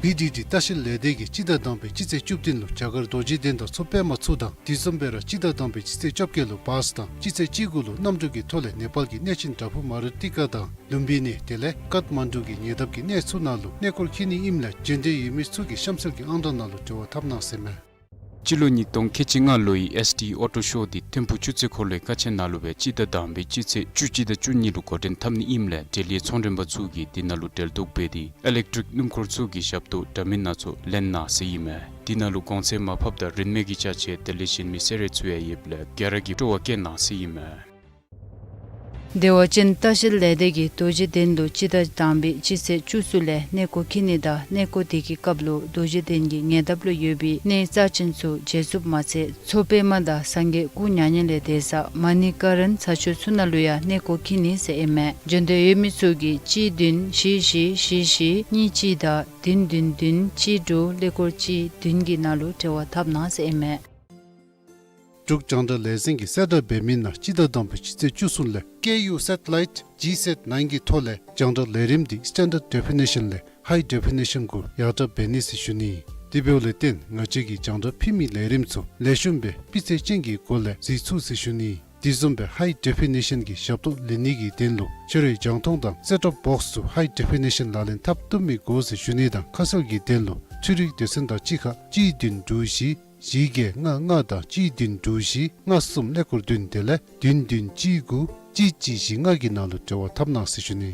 བི་ཌི་ཌི་ལྟ་བཤལ་ལས་སྡེ་གིས་སྤྱི་ཟླ་དང་པའི་སྤྱི་ཚེས་བཅུ་བདུན་ལུ་རྒྱ་གར་རྡོ་རྗེ་གདན་དང་མཚོ་པདྨ་ཚུ་དང་དེ་བཟུམ་སྦེ་ར་སྤྱི་ཟླ་དང་པའི་སྤྱི་ཚེས་བཅོ་བརྒྱད་ལུ་བཱས་དང་སྤྱི་ཚེས་བཅུ་དགུ་ལུ་གནམ་གྲུ་གི་ཐོག་ལས་ནེ་པཱལ་གྱི་གནས་ཆེན་བྲག་ཕུག་མ་རུ་ཏི་ཀ་དང་ལུམ་བི་ནི་དེ་ལས་ཀཏ་མན་ཌུ་གི་ཉེ་འདབས་ཀྱི་གནས་ཚུ་ནང་ལུ་གནས་སྐོར་འཁྱིད་ནི་ཨིནམ་ལས་འབྱོན་འདོད་ཡོད་མི་ཚུ་གིས་གཤམ་གསལ་གྱི་ཨང་གྲངས་ནང་ལུ་འབྲེལ་བ་འཐབ་གནང་ཟེར་མས། སྤྱི་ལོ་ཉིས་སྟོང་ཁལ་གཅིག་ལྔ་ལོའི་ཨེསི་ཌི་ཨོ་ཊོ་ཤོ་འདི་ཐིམ་ཕུག་ཆུ་ཚོད་འཁོར་ལོའི་ཀ་ཆེན་ནང་ལུ་སྦེ་སྤྱི་ཟླ་དང་པའི་སྤྱི་ཚེས་བཅུ་གཅིག་དང་བཅུ་གཉིས་ལུ་འགོ་འདྲེན་འཐབ་ནི་ཨིནམ་ལས་འབྲེལ་ཡོད་ཚོང་མགྲོན་པ་ཚུ་གིས་འདི་ནང་ལུ་འབྲེལ་གཏོགས་འབད་དེ་ཨི་ལེག་ཊིག་སྣུམ་འཁོར་ཚུ་གི་ཞབས་ཏོག་འདྲ་མིན་སྣ་ཚོགས་ལེན་གནང་ཟེར་ཨིན་མས། འདི་ནང་ལུ་གོང་ཚད་མར་ཕབ་དང་རིན་མེད་ཀྱི་ཅ་ཆས་དེ་ལས་གཞན་མི་སེར་ཚུ་ཡང་ཡོདཔ་ལས་ག་ར་གིས་སྤྲོ་བ་བསྐྱེད་གནང་ཟེར་ཨིན་མས། བདེ་བ་ཅན་ལྟ་བཤལ་ལས་སྡེ་གིས་རྡོ་རྗེ་གདན་དུ་སྤྱི་ཟླ་དང་པའི་སྤྱི་ཚེས་བཅུ་གསུམ་ལས་གནས་སྐོར་འཁྱིད་ནི་དང་གནས་སྐོར་དེ་གི་སྐབས་ལུ་རྡོ་རྗེ་གདན་གྱི་ཉེ་འདབས་ལུ་ཡོད་པའི་གནས་རྩ་ཅན་ཚུ་མཇལ་ཚུགསཔ་མ་ཚད་མཚོ་པདྨ་དང་སངས་རྒྱས་སྐུ་མྱ་ངན་ལས་འདས་ས་མ་ཎི་ཀ་རན་ཚ་ཤོད་ཚུ་ནང་ལུ་ཡང་གནས་སྐོར་འཁྱིད་ནི་ཟེར་ཨིན་མས། འབྱོན་འདོད་ཡོད་མི་ཚུ་གིས་གཅིག་བདུན་བཞི་བཞི་བཞི་བཞི་གཉིས་གཅིག་དང་བདུན་བདུན་བདུན་གཅིག་དྲུག་ཀླད་ཀོར་གཅིག་བདུན་གྱི་ནང་ལུ་འབྲེལ་བ་འཐབ་གནང་ཟེར་ཨིན་མས། འབྲུག་རྒྱང་བསྒྲགས་ལས་འཛིན་གྱིས་གསལ་བསྒྲགས་འབད་མི་ནང་སྤྱི་ཟླ་དང་པའི་སྤྱི་ཚེས་བཅུ་གསུམ་ལས་ཀེ་ཡུ་སེ་ཊི་ལའིཊ་ཇི་སེཊ་ནའིན་གྱི་ཐོག་ལས་རྒྱང་བསྒྲགས་ལས་རིམ་འདི་སི་ཊེན་ཌརཌ་ཌེ་ཕི་ནེ་ཤཱན་ལས་ཧའི་ཌེ་ཕི་ནེ་ཤཱན་གུ་ཡར་དྲག་འབད་ནི་ཟེར་ཞུ་ནི། དེ་འབདཝ་ལས་བརྟེན་ང་བཅས་ཀྱིས་རྒྱང་བསྒྲགས་ཕུལ་མི་ལས་རིམ་ཚུ་ལེགས་ཤོམ་སྦེ་སྤུས་ཚད་ཅན་གྱི་སྒོ་ལས་གཟིགས་ཚུགས་ཟེར་ཞུ་ནི། དེ་བཟུམ་སྦེ་ཧའི་ཌེ་ཕི་ནེ་ཤཱན་གྱི་ཞབས་ཏོག་ལེན་ནི་གི་དོན་ལུ་ཁྱོད་རའི་རྒྱང་མཐོང་དང་སེཊ་ཊོབ་བོགསི་ཚུ་ཧའི་ཌེ་ཕི་ནེ་ཤཱན་ལག་ལེན་འཐབ་བཏུབ་མི་དགོ་ཟེར་ཞུ་ནི་དང་ཁ་གསལ་གྱི་དོན་ལུ་འཕྲུལ་རིག་སྡེ་ཚན་དང་གཅིག་ཁར་གཅིག་བདུན་དྲུག་བཞི་བཞི་བརྒྱད་ལྔ་ལྔ་དང་གཅིག་བདུན་དྲུག་བཞི་ལྔ་གསུམ་ཀླད་ཀོར་བདུན་དེ་ལས་བདུན་བདུན་གཅིག་དགུ་གཅིག་གཅིག་བཞི་ལྔ་གི་ནང་ལུ་འབྲེལ་བ་འཐབ་གནང་ཟེར་ཞུ་ནི།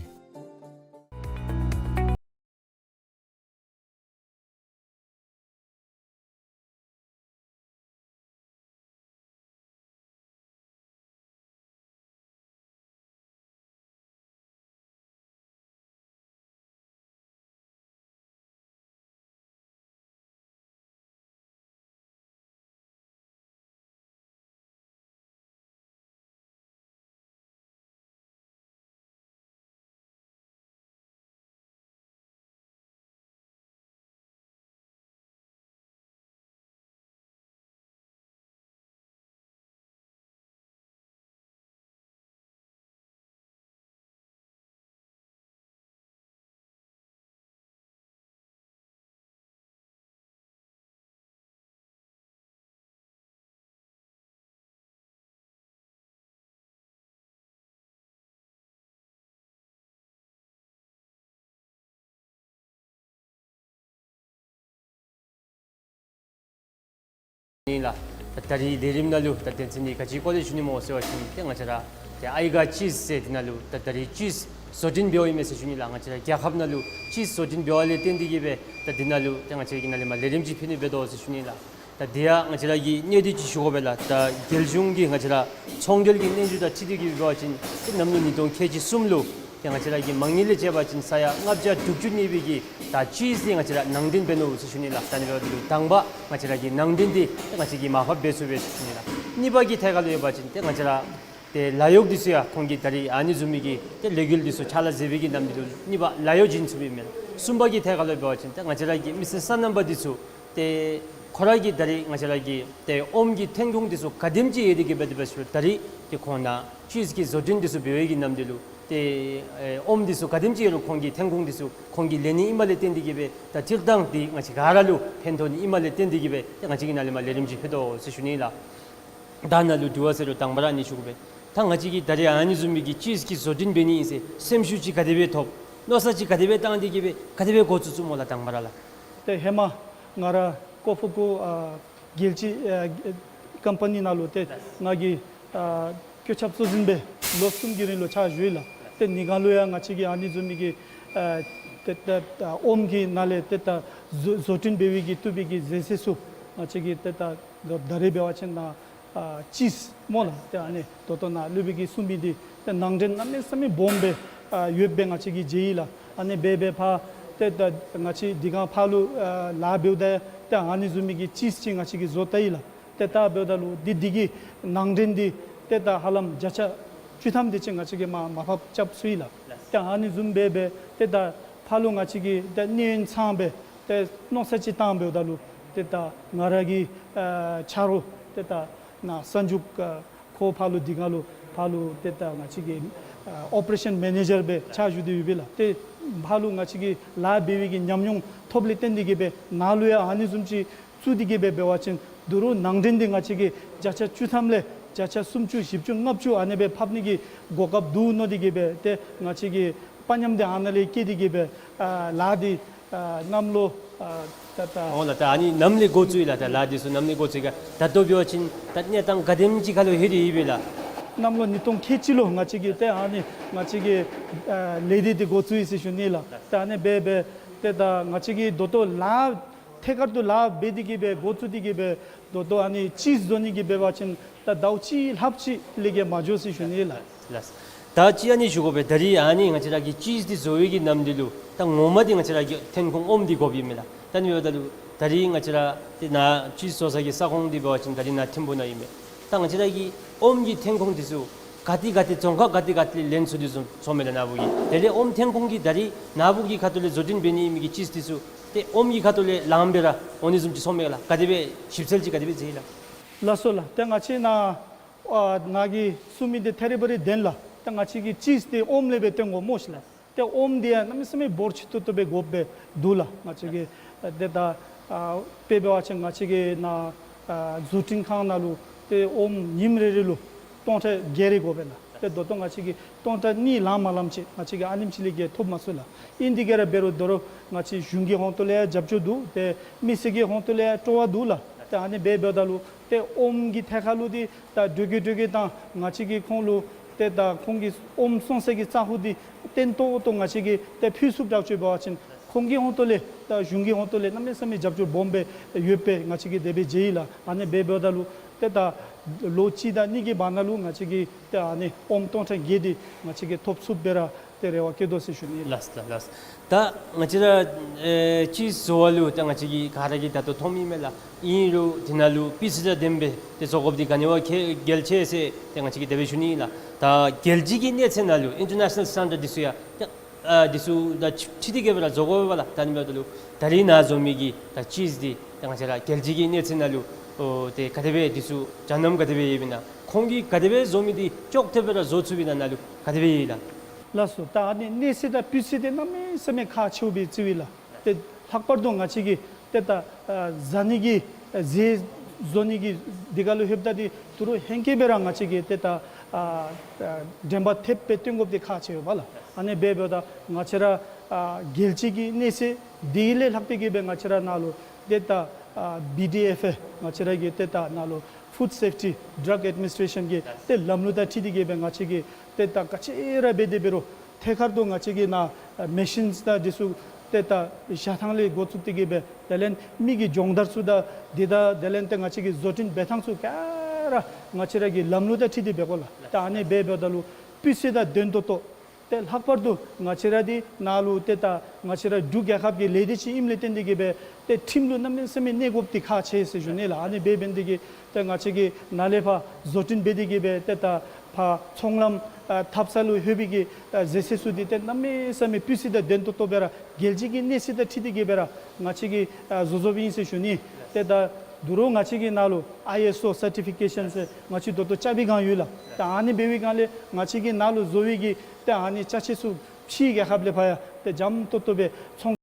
ཨིན་ལགས། ད་ད་རིས་ལས་རིམ་ནང་ལུ་ད་དོན་ཚན་འདི་ག་ཅིའི་སྐོར་ལས་ཞུ་ནི་སྨོ་ཟེར་བ་ཅིན་ཏེ་ང་བཅས་ར་ཏེ་ཨའི་ག་ཅིསི་ཟེར་འདི་ནང་ལུ་ད་ད་རིས་ཅིསི་བཟོ་སྐྲུན་འབདཝ་ཨིན་མས་ཟེར་ཞུ་ནི་ལགས། ང་བཅས་ར་རྒྱལ་ཁབ་ནང་ལུ་ཅིསི་བཟོ་སྐྲུན་འབདཝ་ལས་བརྟེན་ཏེ་གིས་སྦེ་ད་འདི་ནང་ལུ་ཏེ་ང་བཅས་ཀྱིས་ནཱ་ལས་མར་ལས་རིམ་ཅིག་ཕུལ་ནི་འབད་དོ་ཟེར་ཞུ་ནི་ལགས། ད་འདི་ཡང་ང་བཅས་ར་གིས་གནད་དོན་ཅིག་ཞུ་དགོ་པས་ལགས། ད་རྒྱལ་གཞུང་གིས་ང་བཅས་ར་ཚོང་འབྲེལ་གྱི་སྙན་ཞུ་དང་འཁྲིལ་ཏེ་གིས་འབད་བ་ཅིན་ཏེ་གནམ་ལོ་ཉིས་སྟོང་ཁལ་གཅིག་གསུམ་ལུ་ཏེ་ང་བཅས་ར་གི་མ་དངུལ་ལས་བཅད་པ་ཅིན་ས་ཡ་ལྔ་བརྒྱ་དྲུག་ཅུ་གནས་པའི་གི་ད་ཅིསི་འདི་ང་བཅས་ར་ནང་འདྲེན་འབད་ནུག་ཟེར་ཞུ་ནི་ལགས། ད་ཨ་ནི་འབདཝ་ད་ལུ་དང་པ་ང་བཅས་ར་གི་ནང་འདྲེན་འདི་ཏེ་ང་བཅས་ཀྱིས་མར་ཕབ་འབད་ཚུགས་པས་ཟེར་ཞུ་ནི་ལགས། གཉིས་པ་གི་ཐད་ཁར་ལུ་ཡོད་པ་ཅིན་ཏེ་ང་བཅས་ར་ཏེ་ལཱ་གཡོག་འདི་ཚུ་ཡང་ཁོང་གིས་ད་རིས་ཨ་ནི་བཟུམ་མའི་གི་ཏེ་ལས་འགུལ་འདི་ཚུ་ཕྱག་ལཱ་མཛད་པའི་གི་ནམ་འདི་ལུ་གཉིས་པ་ལཱ་གཡོག་བྱིན་ཚུགས་པས་མེན་ན། གསུམ་པ་གི་ཐད་ཁར་ལུ་འབད་བ་ཅིན་ཏེ་ང་བཅས་ར་གི་མི་སེར་སོ་ནམ་པ་འདི་ཚུ་ཏེ་ཁོ་ར་གི་ད་རིས་ང་བཅས་ར་གི་ཏེ་ཨོམ་གྱི་ཐོན་ཁུངས་འདི་ཚུ་ག་དེམ་ཅིག་ཡོད་དེ་གིས་འབད་དེ་འབད་ཞུ་ད་རིས་ཏེ་ཁོང་ནཱ་ཅིསི་གི་བཟོ་སྐྲུན་འདི་ཚུ་འབད་བའི་གི་ནམ་འདི་ལུ་ཏེ་ཨེ་ཨོམ་འདི་ཚུ་ག་དེམ་ཅིག་ཡོད་རུང་ཁོང་གི་ཐོན་ཁུངས་འདི་ཚུ་ཁོང་གིས་ལེན་ནི་ཨིནམ་ལས་བརྟེན་ཏེ་གིས་སྦེ་ད་སྤྱིར་བཏང་འདི་ང་བཅས་ག་ར་ལུ་ཕན་ཐོགས་ནི་ཨིནམ་ལས་བརྟེན་ཏེ་གིས་སྦེ་ཏེ་ང་བཅས་ཀྱིས་ནཱ་ལས་མར་ལས་རིམ་ཅིག་ཕུལ་དོ་ཟེར་ཞུ་ནི་ལགས། ད་ནཱ་ལུ་དྲི་བ་ཟེར་རུང་དང་པ་ར་ཨ་ནི་ཞུ་དགོ་པས། ད་ང་བཅས་ཀྱིས་ད་རིས་ཨ་ནི་བཟུམ་མའི་གི་ཅིསི་གི་བཟོ་སྐྲུན་འབད་ནི་ཨིན་ཟེར་སེམས་ཤུགས་ཅིག་ག་དེ་སྦེ་ཐོབ། མནོ་བསམ་ཅིག་ག་དེ་སྦེ་བཏང་སྟེ་གིས་སྦེ་ག་དེ་སྦེ་འགོ་བཙུགས་བཙུགསཔ་སྨོ་ལགས་དང་པ་ར་ལགས། ཏེ་ཧེ་མ་ང་ར་ཀོ་ཕུ་ཀུ་ཨ་རྒྱལ་སྤྱི་ཨ་ཀམ་པ་ནི་ནང་ལུ་ཏེ་ང་གིས་ཨ་བཀོད་ཁྱབ་གཙོ་འཛིན་སྦེ་ལོ་གསུམ་གྱི་རིང་ལུ་ཕྱག་ཞུ་ཡི་ལགས། ཏེ་ནི་ག་ལུ་ཡང་ང་བཅས་ཀྱིས་ཨ་ནི་བཟུམ་མའི་གི་ཨ་ཏེ་ད་ཨོམ་གྱི་ནང་ལས་ཏེ་ད་བཟོ་བཟོ་སྐྲུན་འབད་བའི་གི་བཏུབ་པའི་གི་ཟས་ཟས་ཚུ་ང་བཅས་ཀྱིས་ཏེ་ད་ད་རིས་འབད་བ་ཅིན་ནཱ་ཨ་ཅིསི་སྨོ་ལགས། ཏེ་ཨ་ནི་ད་ལྟོ་ནཱ་སློབ་དཔོན་གྱིས་གསུངས་མི་འདི་ཏེ་ནང་འདྲེན་གནམ་མེད་ས་མེད་སྦོམ་སྦེ་ཨ་ཡོདཔ་སྦེ་ང་བཅས་ཀྱིས་མཇལ་ཡི་ལགས། ཨ་ནི་སྦེ་སྦེ་ཕར་ཏེ་ད་ང་བཅས་འདི་ག་ཕར་ལུ་ཨ་ལཱ་འབདཝ་ད་ཏེ་ཨ་ནི་བཟུམ་མའི་གི་ཅིསི་ཅིག་ང་བཅས་ཀྱིས་བཟོ་བལྟ་ཡི་ལགས། ཏེ་ད་འབདཝ་ད་ལུ་འདི་འདི་གི་ནང་འདྲེན་འདི་ཏེ་ད་ཧ་ལམ་བརྒྱ་ཆ་བཅུ་ཐམ་དེ་ཅིག་ང་བཅས་ཀྱིས་མར་མར་ཕབ་རྐྱབ་ཚུགས་ཡི་ལགས། ཏེ་ཨ་ནི་བཟུམ་སྦེ་སྦེ་ཏེ་ད་ཕར་ལུ་ང་བཅས་ཀྱིས་ཏེ་གནས་ཡུན་ཚངམ་སྦེ་ཏེ་མནོ་བསམ་ཅིག་བཏངམ་འབདཝ་ད་ལུ་ཏེ་ད་ང་ར་གི་ཨ་ཆ་རོགས་ཏེ་ད་ནཱ་གསར་འཇུག་ཨ་ཁོ་ཕར་ལུ་འདི་ག་ལུ་ཕར་ལུ་ཏེ་ད་ང་བཅས་ཀྱི་ཨ་ཨོ་པ་རེ་ཤཱན་མེ་ནེ་ཇར་སྦེ་ཕྱག་ཞུ་སྟེ་ཡོད་པས་ལགས། ཏེ་ཕར་ལུ་ང་བཅས་ཀྱིས་ལཱ་འབད་བའི་གི་ཉམས་མྱོང་ཐོབ་ལས་བརྟེན་ཏེ་གིས་སྦེ་ནཱ་ལུ་ཡང་ཨ་ནི་བཟུམ་ཅིག་བཙུགས་ཏེ་གིས་སྦེ་འབད་བ་ཅིན་ད་རུང་ནང་འདྲེན་འདི་ང་བཅས་ཀྱིས་བརྒྱ་ཆ་བཅུ་ཐམ་ལས་བརྒྱ་ཆ་སུམ་ཅུ་བཞི་བཅུ་ལྔ་བཅུ་ཨ་ནི་སྦེ་ཕབ་ནི་གི་གོ་སྐབས་འདུག་མནོ་སྟེ་གིས་སྦེ་ཏེ་ང་བཅས་ཀྱིས་དཔའ་ཉམས་འདི་ཨ་ནཱ་ལས་བསྐྱེད་དེ་གིས་སྦེ་ཨ་ལཱ་འདི་ཨ་གནམ་ལོ་ ཨ་ད་ད་འོ་ལགས། ད་ཨ་ནི་ནམ་ལས་འགོ་བཙུགས་ཡི་ལགས། ད་ལཱ་འདི་ཚུ་ནམ་ལས་འགོ་བཙུགས་ཡི་ག། ད་ལྟོ་འབད་བ་ཅིན་ད་གནས་སྟངས་ག་དེམ་ཅིག་ཁར་ལུ་ལྷོད་དེ་ཡོད་པས་ལགས། གནམ་ལོ་ཉིས་སྟོང་ཁལ་གཅིག་ལུ་ང་བཅས་ཀྱིས་ཏེ་ཨ་ནི་ང་བཅས་ཀྱིས་ཨ་ལས་སྡེ་འདི་འགོ་བཙུགས་ཡི་ཟེར་ཞུ་ནི་ལགས། ད་ཨ་ནི་འབད་འབད་ཏེ་ད་ང་བཅས་ཀྱིས་ད་ལྟོ་ལཱ་ཐད་ཀར་དུ་ལཱ་འབད་དེ་གི་སྦེ་འགོ་བཙུགས་ཏེ་གི་སྦེ་ད་ལྟོ་ཨ་ནི་ཅིསི་བཟོ་ནི་གི་འབད་བ་ཅིན་ད་ཟླཝ་གཅིག་ལྷགཔ་ཅིག་ལས་བརྒལ་མ་འགྱོ་ཟེར་ཞུ་ནི་ལགས། ལགས། ད་ཅི་ཨ་ནི་ཞུ་དགོ་པས། ད་རིས་ཨ་ནི་ང་བཅས་ར་གི་ཅིསི་འདི་བཟོ་བའི་གི་ནམ་འདི་ལུ་ད་ངོ་མ་འདི་ང་བཅས་ར་གི་ཐོན་ཁུངས་ཨོམ་འདི་དགོཔ་ཨིན་མས་ལགས། ད་ཨ་ནི་འབདཝ་ད་ལུ་ད་རིས་ང་བཅས་ར་ཏེ་ནཱ་ཅིསི་བཟོ་ས་གི་ས་ཁོངས་འདི་འབད་བ་ཅིན་ད་རིས་ནཱ་ཐིམ་ཕུ་ནང་ཨིན་མས། ད་ང་བཅས་ར་གི་ཨོམ་གྱི་ཐོན་ཁུངས་འདི་ཚུ་ག་ཏེ་ག་ཏེ་རྫོང་ཁག་ག་ཏེ་ག་ཏེ་ལས་ལེན་ཚུགས་དོ་བཟུམ་ཚོར་མས་ལགས་ནཱ་བུ་གིས། དེ་ལས་ཨོམ་ཐོན་ཁུངས་ཀྱི་ད་རིས་ནཱ་བུ་གི་ཁ་ཐུག་ལས་བཟོ་སྐྲུན་འབད་ནི་ཨིན་མི་གི་ཅིསི་འདི་ཚུ་ཏེ་ཨོམ་གྱི་ཁ་ཐུག་ལས་ལངམ་སྦེ་ར་འོང་ནི་བཟུམ་ཅིག་ཚོར་མས་ལགས། ག་དེ་སྦེ་ཞིབ་འཚོལ་ཅིག་ག་དེ་སྦེ་མཛད་ཡི་ལགས། ལགས་སོ་ལགས། ཏེ་ང་བཅས་ནཱ་ཨ་ནཱ་གིས་གསུང་མི་འདི་ཐད་རི་བ་རི་བདེན་ལགས། ཏེ་ང་བཅས་ཀྱིས་ཅིསི་འདི་ཨོམ་ལས་སྦེ་བཏོན་དགོ་སྨོ་ཤེས་ལགས། ཏེ་ཨོམ་འདི་ཡང་གནམ་མེད་ས་མེད་འབོར་ཆེ་ཏོག་ཏོ་སྦེ་དགོཔ་སྦེ་འདུག་ལགས། ང་བཅས་ཀྱིས་ཨ་ཏེ་ད་ཨ་དཔེ་འབད་བ་ཅིན་ང་བཅས་ཀྱི་ནཱ་ཨ་བཟོ་སྐྲུན་ཁང་ནང་ལུ་ཏེ་ཨོམ་ཉིནམ་རེ་རེ་ལུ་སྟོང་ཕྲག་བརྒྱད་རེ་དགོ་པས་ལགས། ཏེ་ད་ལྟོ་ང་བཅས་ཀྱིས་སྟོང་ཕྲག་གཉིས་ལངམ་མ་ལངམ་ཅིག་ང་བཅས་ཀྱིས་ཨ་ནེམ་ཅིག་ལས་བརྒལ་ཐོབ་མ་ཚུགས་ལགས། ཨིན་དེ་གི་ར་འབད་རུང་དོ་རུང་ང་བཅས་གཞུང་གི་ཧོང་ཏོ་ལས་ཡང་རྒྱབ་སྐྱོར་འདུག། ཏེ་མི་སེར་གྱི་ཧོང་ཏོ་ལས་ཡང་སྤྲོ་བ་འདུག་ལགས། ཏེ་ཨ་ནི་འབད་འབདཝ་ད་ལུ་ཏེ་ཨོམ་གྱི་ཐད་ཁར་ལུ་འདི་ད་འགྲུལ་སྐྱེལ་འགྲུལ་སྐྱེལ་དང་ང་བཅས་ཀྱིས་ཁོང་ལུ་ཏེ་ད་ཁོང་གི་ཨོམ་བཙོང་སའི་གི་ས་ཁོངས་འདི་བརྟན་ཏོག་ཏོ་ང་བཅས་ཀྱིས་ཏེ་ཕུལ་ཚུགསཔ་དྲག་ཅིག་འབད་བ་ཅིན་ཁོང་གི་ཧོང་ཏོ་ལས་ད་གཞུང་གི་ཧོང་ཏོ་ལས་གནམ་མེད་ས་མེད་རྒྱབ་སྐྱོར་སྦོམ་སྦེ་ཡོདཔ་སྦེ་ང་བཅས་ཀྱིས་དེ་སྦེ་མཇལ་ཡི་ལགས། ཨ་ནི་འབད་འབདཝ་ད་ལུ་ཏེ་ད་ལོ་གཅིག་དང་གཉིས་ཀྱི་བར་ན་ལུ་ང་བཅས་ཀྱིས་ཏེ་ཨ་ནི་ཨོམ་སྟོང་ཕྲག་བརྒྱད་འདི་ང་བཅས་ཀྱིས་ཐོབ་ཚུགསཔ་སྦེ་ར་ཏེ་རེ་བ་བསྐྱེད་དོ་ཟེར་ཞུ་ནི་ལགས། ལགས་ལགས། ད་ང་བཅས་ར་ཨེ་ཅིསི་བཟོ་བ་ལུ་ད་ང་བཅས་ཀྱིས་ག་ར་གིས་ད་ལྟོ་མཐོང་མི་མས་ལགས། ཨིན་རུང་དེ་ནང་ལུ་སྤུས་ཚད་དང་ལྡནམ་སྦེ་ཏེ་བཟོ་དགོཔ་འདི་ག་ནི་བ་གལ་གལ་ཆེ་ཟེར་ཏེ་ང་བཅས་ཀྱིས་དེ་སྦེ་ཞུ་ནི་ལགས། ད་རྒྱལ་སྤྱི་གི་གནས་ཚད་ནང་ལུ་ཨིན་ཊར་ནེ་ཤ་ནཱལ་སི་ཊེན་ཌརཌ་འདི་ཚུ་ཡང་ད་ཨ་འདི་ཚུ་དང་འཁྲིལ་ཏེ་གི་སྦེ་ར་བཟོ་དགོ་པས་ལགས། ད་ཨ་ནི་འབདཝ་ད་ལུ་ད་རིས་ནཱ་བཟོ་མི་གི་ད་ཅིསི་འདི་ད་ང་བཅས་ར་རྒྱལ་སྤྱི་གི་གནས་ཚད་ནང་ལུ་ཨོ་ཏེ་ག་དེ་སྦེ་འདི་ཚུ་སྦྱང་གནང་ག་དེ་སྦེ་ཡོདཔ་ཨིན་ན། ཁོང་གིས་ག་དེ་སྦེ་བཟོ་མི་འདི་ཅོག་འཐདཔ་སྦེ་ར་བཟོ་ཚུགསཔ་ཨིན་ན་ནཱ་ལུ་ག་དེ་སྦེ་ཡོད་ལགས། ལགས་སོ། ད་ཨ་ནི་གནས་ཚད་དང་སྤུས་ཚད་འདི་གནམ་མེད་ས་མེད་ཁག་ཆེཝ་སྦེ་བརྩིཝ་ཨིན་ལགས། ཏེ་ལྷག་པར་དུ་ང་བཅས་ཀྱིས་ཏེ་ད་ཨ་བཟའ་ནི་གི་ཨ་ཟས་བཟོ་ནི་གི་འདི་ཁར་ལུ་ལྷོདཔ་ད་འདི་དོ་རུང་ཧེང་སྐལ་སྦེ་ར་ང་བཅས་ཀྱིས་ཏེ་ད་ཨ་ཨ་འགྲེམས་པ་ཐེབས་སྦེ་སྟོན་དགོཔ་འདི་ཁག་ཆེ་བས་ལགས། ཨ་ནི་འབད་འབདཝ་ད་ང་བཅས་ར་ཨ་རྒྱལ་སྤྱི་གི་གནས་ཚད་འདི་ལས་ལྷག་སྟེ་གི་སྦེ་ང་བཅས་ར་ནཱ་ལུ་ཏེ་ད་ཨ་བི་ཌི་ཨེཕ་ཨེ་ང་བཅས་ར་གི་ཏེ་ད་ནཱ་ལུ་ཕུཌ་སེཕ་ཊི་ཌྲག་ཨེཌ་མི་ནིས་ཊེ་རེ་ཤཱན་གྱི་ཏེ་ལམ་ལུགས་དང་འཁྲིལ་ཏེ་གི་སྦེ་ང་བཅས་ཀྱིས་ཏེ་ད་ག་ཅི་ར་འབད་དེ་འབད་རུང་ཐད་ཀར་དུ་ང་བཅས་ཀྱིས་ནཱ་ཨ་མེ་ཤིནསི་དང་འདི་ཚུ་ཏེ་ད་བཞག་ཐངས་ལས་འགོ་བཙུགས་ཏེ་གི་སྦེ་དེ་ལས་མི་གི་སྦྱོང་བརྡར་ཚུ་དང་འདི་དང་དེ་ལས་ཏེ་ང་བཅས་ཀྱི་བཟོ་སྐྲུན་འབད་ཐངས་ཚུ་ག་ར་ང་བཅས་ར་གི་ལམ་ལུགས་དང་འཁྲིལ་ཏེ་འབད་དགོ་ལགས། ད་ཨ་ནི་འབད་འབདཝ་ད་ལུ་སྤུས་ཚད་དང་ལྡན་ཏོག་ཏོ་ཏེ་ལྷག་པར་དུ་ང་བཅས་ར་འདི་ནཱ་ལུ་ཏེ་ད་ང་བཅས་ར་འབྲུག་རྒྱལ་ཁབ་ཀྱི་ལས་སྡེ་ཅིག་ཨིནམ་ལས་བརྟེན་ཏེ་གི་སྦེ་ཏེ་ཁྲིམས་ལུ་གནམ་མེད་ས་མེད་གནས་དགོཔ་འདི་ཁག་ཆེ་ཟེར་ཞུ་ནི་ལགས། ཨ་ནི་འབད་འབད་ནི་དེ་གིས་ཏེ་ང་བཅས་ཀྱིས་ནཱ་ལས་ཕར་བཟོ་སྐྲུན་འབད་དེ་གི་སྦེ་ཏེ་ད་ཕར་ཚོང་ལམ་ཨ་འཐབ་ས་ལུ་ལྷོད་པའི་གི་ཨ་ཟས་ཚུ་འདི་ཏེ་གནམ་མེད་ས་མེད་སྤུས་ཚད་དང་ལྡན་ཏོག་ཏོ་སྦེ་ར་རྒྱལ་སྤྱི་གི་གནས་ཚད་དང་འཁྲིལ་ཏེ་གི་སྦེ་ར་ང་བཅས་ཀྱིས་ཨ་བཟོ་བཟོཝ་ཨིན་ཟེར་ཞུ་ནི། ཏེ་ད་དོ་རུང་ང་བཅས་ཀྱི་ནཱ་ལུ་ཨའི་ཨེསི་ཨོ་སར་ཊི་ཕི་ཀེ་ཤཱན་ཟེར་ང་བཅས་ད་ལྟོ་རྐྱབ་པའི་སྒང་ཡོད་ལགས། ད་ཨ་ནི་འབད་བའི་སྒང་ལས་ང་བཅས་ཀྱིས་ནཱ་ལུ་བཟོ་བའི་གི་ཏེ་ཨ་ནི་ཅ་ཆས་ཚུ་ཕྱིའི་རྒྱལ་ཁབ་ལས་ཕར་ཡང་ཏེ་འཇམ་ཏོག་ཏོ་སྦེ་ཚོང་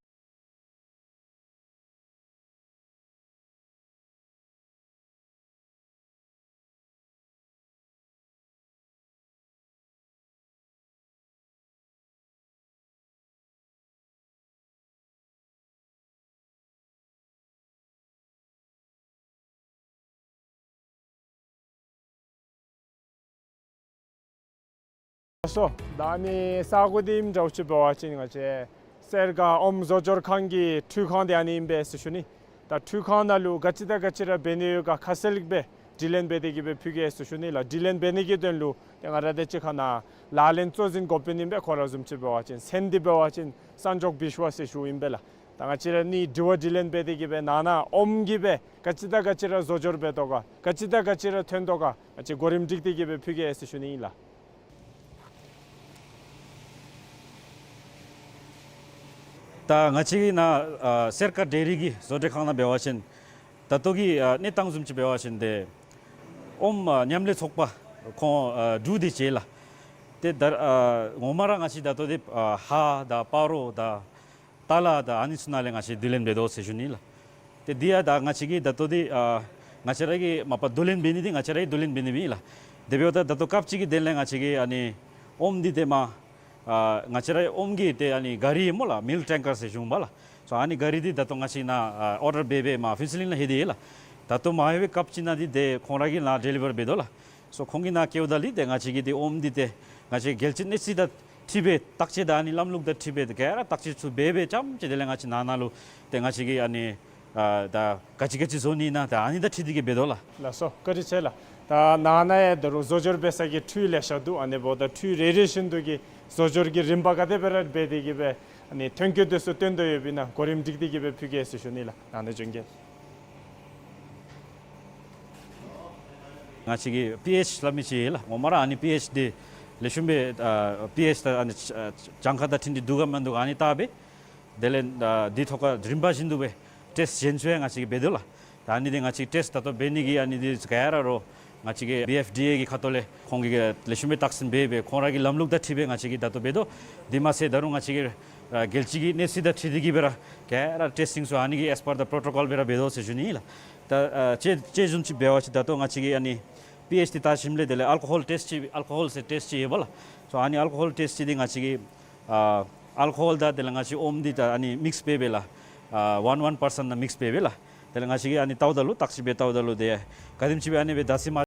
ལགས་སོ། ད་ཨ་ནི་ས་གོ་འདི་ཨིནམ་འདྲཝ་ཅིག་འབད་བ་ཅིན་ང་བཅས་སེར་ཀ་ཨོམ་བཟོ་སྦྱོར་ཁང་གི་འཕྲུལ་ཁང་འདི་ཨ་ནི་ཨིན་པས་ཟེར་ཞུ་ནི། ད་འཕྲུལ་ཁང་ནང་ལུ་ག་ཅི་དང་ག་ཅི་ར་འབད་ནི་ཡོད་ག་ཁ་གསལ་སྦེ་དྲི་ལན་འབད་དེ་གི་སྦེ་ཕུལ་གེ་ཟེར་ཞུ་ནི་ལགས། དྲི་ལན་འབད་ནི་གི་དོན་ལུ་ཏེ་ང་ར་དང་གཅིག་ཁར་ནཱ་ལག་ལེན་གཙོ་འཛིན་འགོ་དཔོན་ཨིན་པས། ཁོ་ར་བཟུམ་ཅིག་འབད་བ་ཅིན་མཚན་འདི་འབད་བ་ཅིན་སན་ཇོག་བིཤ་ཝ་ཟེར་ཞུཝ་ཨིན་པས་ལགས། ད་ང་བཅས་ར་གཉིས་དྲི་བ་དྲི་ལན་འབད་དེ་གི་སྦེ་ནཱ་ནཱ་ཨོམ་གྱིས་སྦེ་ག་ཅི་དང་ག་ཅི་ར་བཟོ་སྦྱོར་འབད་དོ་ག། ག་ཅི་དང་ག་ཅི་ར་ཐོན་དོ་ག། ང་བཅས་གོ་རིམ་སྒྲིག་སྟེ་གི་སྦེ་ཕུལ་གེ་ཟེར་ཞུ་ནི་ཨིན་ལགས། ད་ང་བཅས་ཀྱི་ནཱ་ཨ་སེར་ཀ་ཌེ་རི་གི་བཟོ་གྲྭ་ཁང་ནང་འབད་བ་ཅིན་ད་ལྟོ་གི་ཨ་གནས་སྟངས་བཟུམ་ཅིག་འབད་བ་ཅིན་ཏེ་ཨོམ་ཨ་མཉམ་ལས་ཚོགས་པ་ཁོང་ཨ་དྲུག་འདི་བྱས་ལགས། ཏེ་ད་ཨ་ངོ་མ་ར་ང་བཅས་ད་ལྟོ་འདི་ཨ་ཧ་དང་སྤ་རོ་དང་ཏ་ལ་དང་ཨ་ནི་ཚུ་ནང་ལས་ང་བཅས་བསྡུ་ལེན་འབད་དོ་ཟེར་ཞུ་ནི་ལགས། ཏེ་འདི་ཡང་ད་ང་བཅས་ཀྱིས་ད་ལྟོ་འདི་ཨ་ང་བཅས་ར་གི་མ་པ་བསྡུ་ལེན་འབད་ནི་འདི་ང་བཅས་ར་གིས་བསྡུ་ལེན་འབད་ནི་ཨིན་ལགས། དེ་འབདཝ་ད་ད་ལྟོ་སྐབས་ཅིག་གི་དོན་ལས་ང་བཅས་ཀྱིས་ཨ་ནི་ཨོམ་འདི་ཏེ་མ་ཨ་ང་བཅས་ར་ཨོམ་གྱི་ཏེ་ཨ་ནི་ག་རི་སྨོ་ལགས། མིལཀ་ཊེང་ཀར་ཟེར་ཞུ་འོང་པ་ལགས། ཨ་ནི་གཱ་རི་འདི་ད་ལྟོ་ང་བཅས་ནཱ་ཨ་ཨོར་ཌར་འབད་འབད་མར་ཕུན་ཚོགས་གླིང་ལུ་ལྷོད་དེ་ཡོད་ལགས། ད་ལྟོ་མ་ལྷོད་པའི་སྐབས་ཅིག་ནང་འདི་ཏེ་ཁོང་ར་གིས་ནཱ་ཌེ་ལི་བར་འབད་དོ་ལགས། སོ་ཁོང་གིས་ནཱ་བཀལཝ་ད་ལུ་ཏེ་ང་བཅས་ཀྱིས་འདི་ཨོམ་འདི་ཏེ་ང་བཅས་རྒྱལ་སྤྱི་གནས་ཚུལ་དང་འཁྲིལ་སྦེ་བརྟག་དཔྱད་དང་ཨ་ནི་ལམ་ལུགས་དང་འཁྲིལ་སྦེ་ག་ར་བརྟག་དཔྱད་ཚུ་འབད་འབད་རྐྱངམ་ཅིག་དེ་ལས་ང་བཅས་ནཱ་ནཱ་ལུ་ཏེ་ང་བཅས་ཀྱིས་ཨ་ནི་ཨ་ད་ག་ཅི་ག་ཅི་བཟོ་ནི་ཨིན་ན་ད་ཨ་ནི་དང་འཁྲིལ་ཏེ་གིས་འབད་དོ་ལགས། ལགས་སོ། བཀའ་དྲིན་ཆེ་ལགས། ད་ནཱ་ནཱ་ཡང་ད་རུང་བཟོ་སྦྱོར་འབད་ས་གི་འཕྲུལ་ལེ་ཤ་འདུག། ཨ་ནི་འབདཝ་ད་འཕྲུལ་རེ་རེ་བཞིན་དུ་གི་བཟོ་སྦྱོར་གྱི་རིམ་པ་ག་དེ་སྦེ་ར་འབད་དེ་གིས་སྦེ་ཨ་ནི་ཐོན་སྐྱེད་དེ་ཚུ་བཏོན་དོ་ཡོདཔ་ཨིན་ན་གོ་རིམ་སྒྲིག་སྟེ་གིས་སྦེ་ཕུལ་གེ་ཟེར་ཞུ་ནི་ལགས། ནཱ་ནཱ་བྱོན་གེ། ང་བཅས་ཀྱི་པི་ཨེཆ་སླབ་མི་ཅིག་ཡོད་ལགས། ངོ་མ་ར་ཨ་ནི་པི་ཨེཆ་འདི་ལེགས་ཤོམ་སྦེ་ཨ་པི་ཨེཆ་དང་ཨ་ནི་ཨ་གྱངས་ཁ་དང་འཁྲིལ་ཏེ་འདུག་ག་མིན་འདུག་ག་ཨ་ནི་བལྟ་སྦེ་དེ་ལས་ཨ་འདི་ཐོག་ཁར་རིམ་པ་བཞིན་དུ་སྦེ་ཊེསཊ་གཞན་ཚུ་ཡང་ང་བཅས་ཀྱིས་འབད་དོ་ལགས། ད་ཨ་ནི་འདི་ང་བཅས་ཊེསཊ་ད་ལྟོ་འབད་ནི་གི་ཨ་ནི་འདི་ག་ར་རོགས་ང་བཅས་ཀྱི་བི་ཨེཕ་ཌི་ཨེ་གི་ཁ་ཐུག་ལས་ཁོང་གིས་ལེགས་ཤོམ་སྦེ་བརྟག་ཞིབ་འབད་སྦེ་ཁོང་ར་གི་ལམ་ལུགས་དང་འཁྲིལ་སྦེ་ང་བཅས་ཀྱིས་ད་ལྟོ་འབད་དོ། དེ་མ་ཚད་ད་རུང་ང་བཅས་ཀྱི་ཨ་རྒྱལ་སྤྱི་གི་གནས་ཚུལ་དང་འཁྲིལ་ཏེ་གིས་སྦེ་ར་ག་ར་ཊེསི་ཊིང་ཚུ་ཨ་ནི་གི་ཨེས་པར་ད་པོ་རོ་ཊོ་ཀོལ་སྦེ་ར་འབད་དོ་ཟེར་ཞུ་ནི་ལགས། ད་ཨ་དཔྱེ་དཔྱེ་བཟུམ་ཅིག་འབད་བ་ཅིན་ད་ལྟོ་ང་བཅས་ཀྱིས་ཨ་ནི་པི་ཨེཆ་འདི་བལྟ་ཞིནམ་ལས་དེ་ལས་ཨལ་ཀོ་ཧོལ་ཊེསཊ་ཅིག་ཨལ་ཀོ་ཧོལ་ཟེར་ཊེསཊ་ཅིག་ཡོད་པ་ལགས། སོ་ཨ་ནི་ཨལ་ཀོ་ཧོལ་ཊེསཊ་ཅིག་འདི་ང་བཅས་ཀྱིས་ཨ་ཨལ་ཀོ་ཧོལ་དང་དེ་ལས་ང་བཅས་ཨོམ་འདི་ད་ཨ་ནི་མིགསི་འབད་སྦེ་ལགས། ཨ་ཝན་ཝན་པར་སེནཊ་ནང་མིགསི་འབད་སྦེ་ལགས། དེ་ལས་ང་བཅས་ཀྱིས་ཨ་ནི་བལྟཝ་ད་ལུ་བརྟག་ཞིབ་འབད་བལྟཝ་ད་ལུ་ཏེ་ག་དེམ་ཅིག་སྦེ་ཨ་ནི་སྦེ་ད་སི་མ་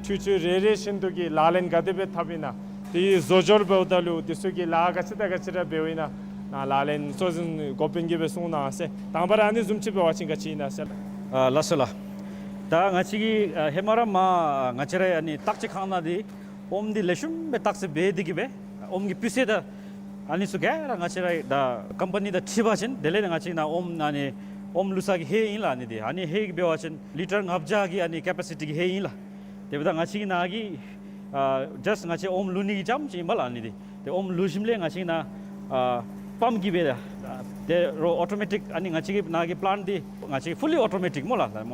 འཕྲུལ་ཆས་རེ་རེ་བཞིན་དུ་གི་ལག་ལེན་ག་དེ་སྦེ་འཐབ་ཨིན་ན། དེའི་བཟོ་སྦྱོར་འབདཝ་ད་ལུ་དེ་ཚུ་གི་ལཱ་ག་ཅི་དང་ག་ཅི་ར་འབདཝ་ཨིན་ན་ནཱ་ལག་ལེན་གཙོ་འཛིན་འགོ་དཔོན་གྱིས་སྦེ་གསུང་གནང་ཟེར། དང་པ་ར་ཨ་ནི་བཟུམ་ཅིག་འབད་བ་ཅིན་ག་ཅི་ཨིན་ན་ཟེར། ཨ་ལགས་སོ་ལགས། ད་ང་བཅས་ཀྱིས་ཨ་ཧེ་མ་ར་མར་ང་བཅས་ར་ཨ་ནི་བརྟག་དཔྱད་ཁང་ནང་འདི་ཨོམ་འདི་ལེགས་ཤོམ་སྦེ་བརྟག་དཔྱད་འབད་དེ་གིས་སྦེ་ཨོམ་གྱི་སྤུས་ཚད་དང་ཨ་ནི་ཚུ་ག་ར་ང་བཅས་ར་ད་ཀམ་པ་ནི་དང་འཁྲིལ་བ་ཅིན་དེ་ལས་ང་བཅས་ནཱ་ཨོམ་ཨ་ནི་ཨོམ་བླུག་ས་གི་ཧེ་ཨིན་ལགས། ཨ་ནི་འདི་ཨ་ནི་ཧེ་གི་འབད་བ་ཅིན་ལི་ཊར་ལྔ་བརྒྱ་གི་ཨ་ནི་ཀེ་པ་སི་ཊི་གི་ཧེ་ཨིན་ལགས། དེ་འབདཝ་ད་ང་བཅས་ཀྱིས་ནཱ་གི་ཨ་ཇཱསཊ་ང་བཅས་ཨོམ་བླུག་ནི་གི་རྐྱངམ་ཅིག་ཨིན་པས་ལགས། ཨ་ནི་འདི་ཏེ་ཨོམ་བླུག་ཞིནམ་ལས་ང་བཅས་ནཱ་ཨ་པམཔ་གིས་སྦེ་ད་ཏེ་རོགས་ཨོ་ཊོ་མེ་ཊིཀ་ཨ་ནི་ང་བཅས་ཀྱི་ནཱ་གི་པི་ལེནཊ་འདི་ང་བཅས་ཕུ་ལི་ཨོ་ཊོ་མེ་ཊིཀ་སྨོ་ལགས། ང་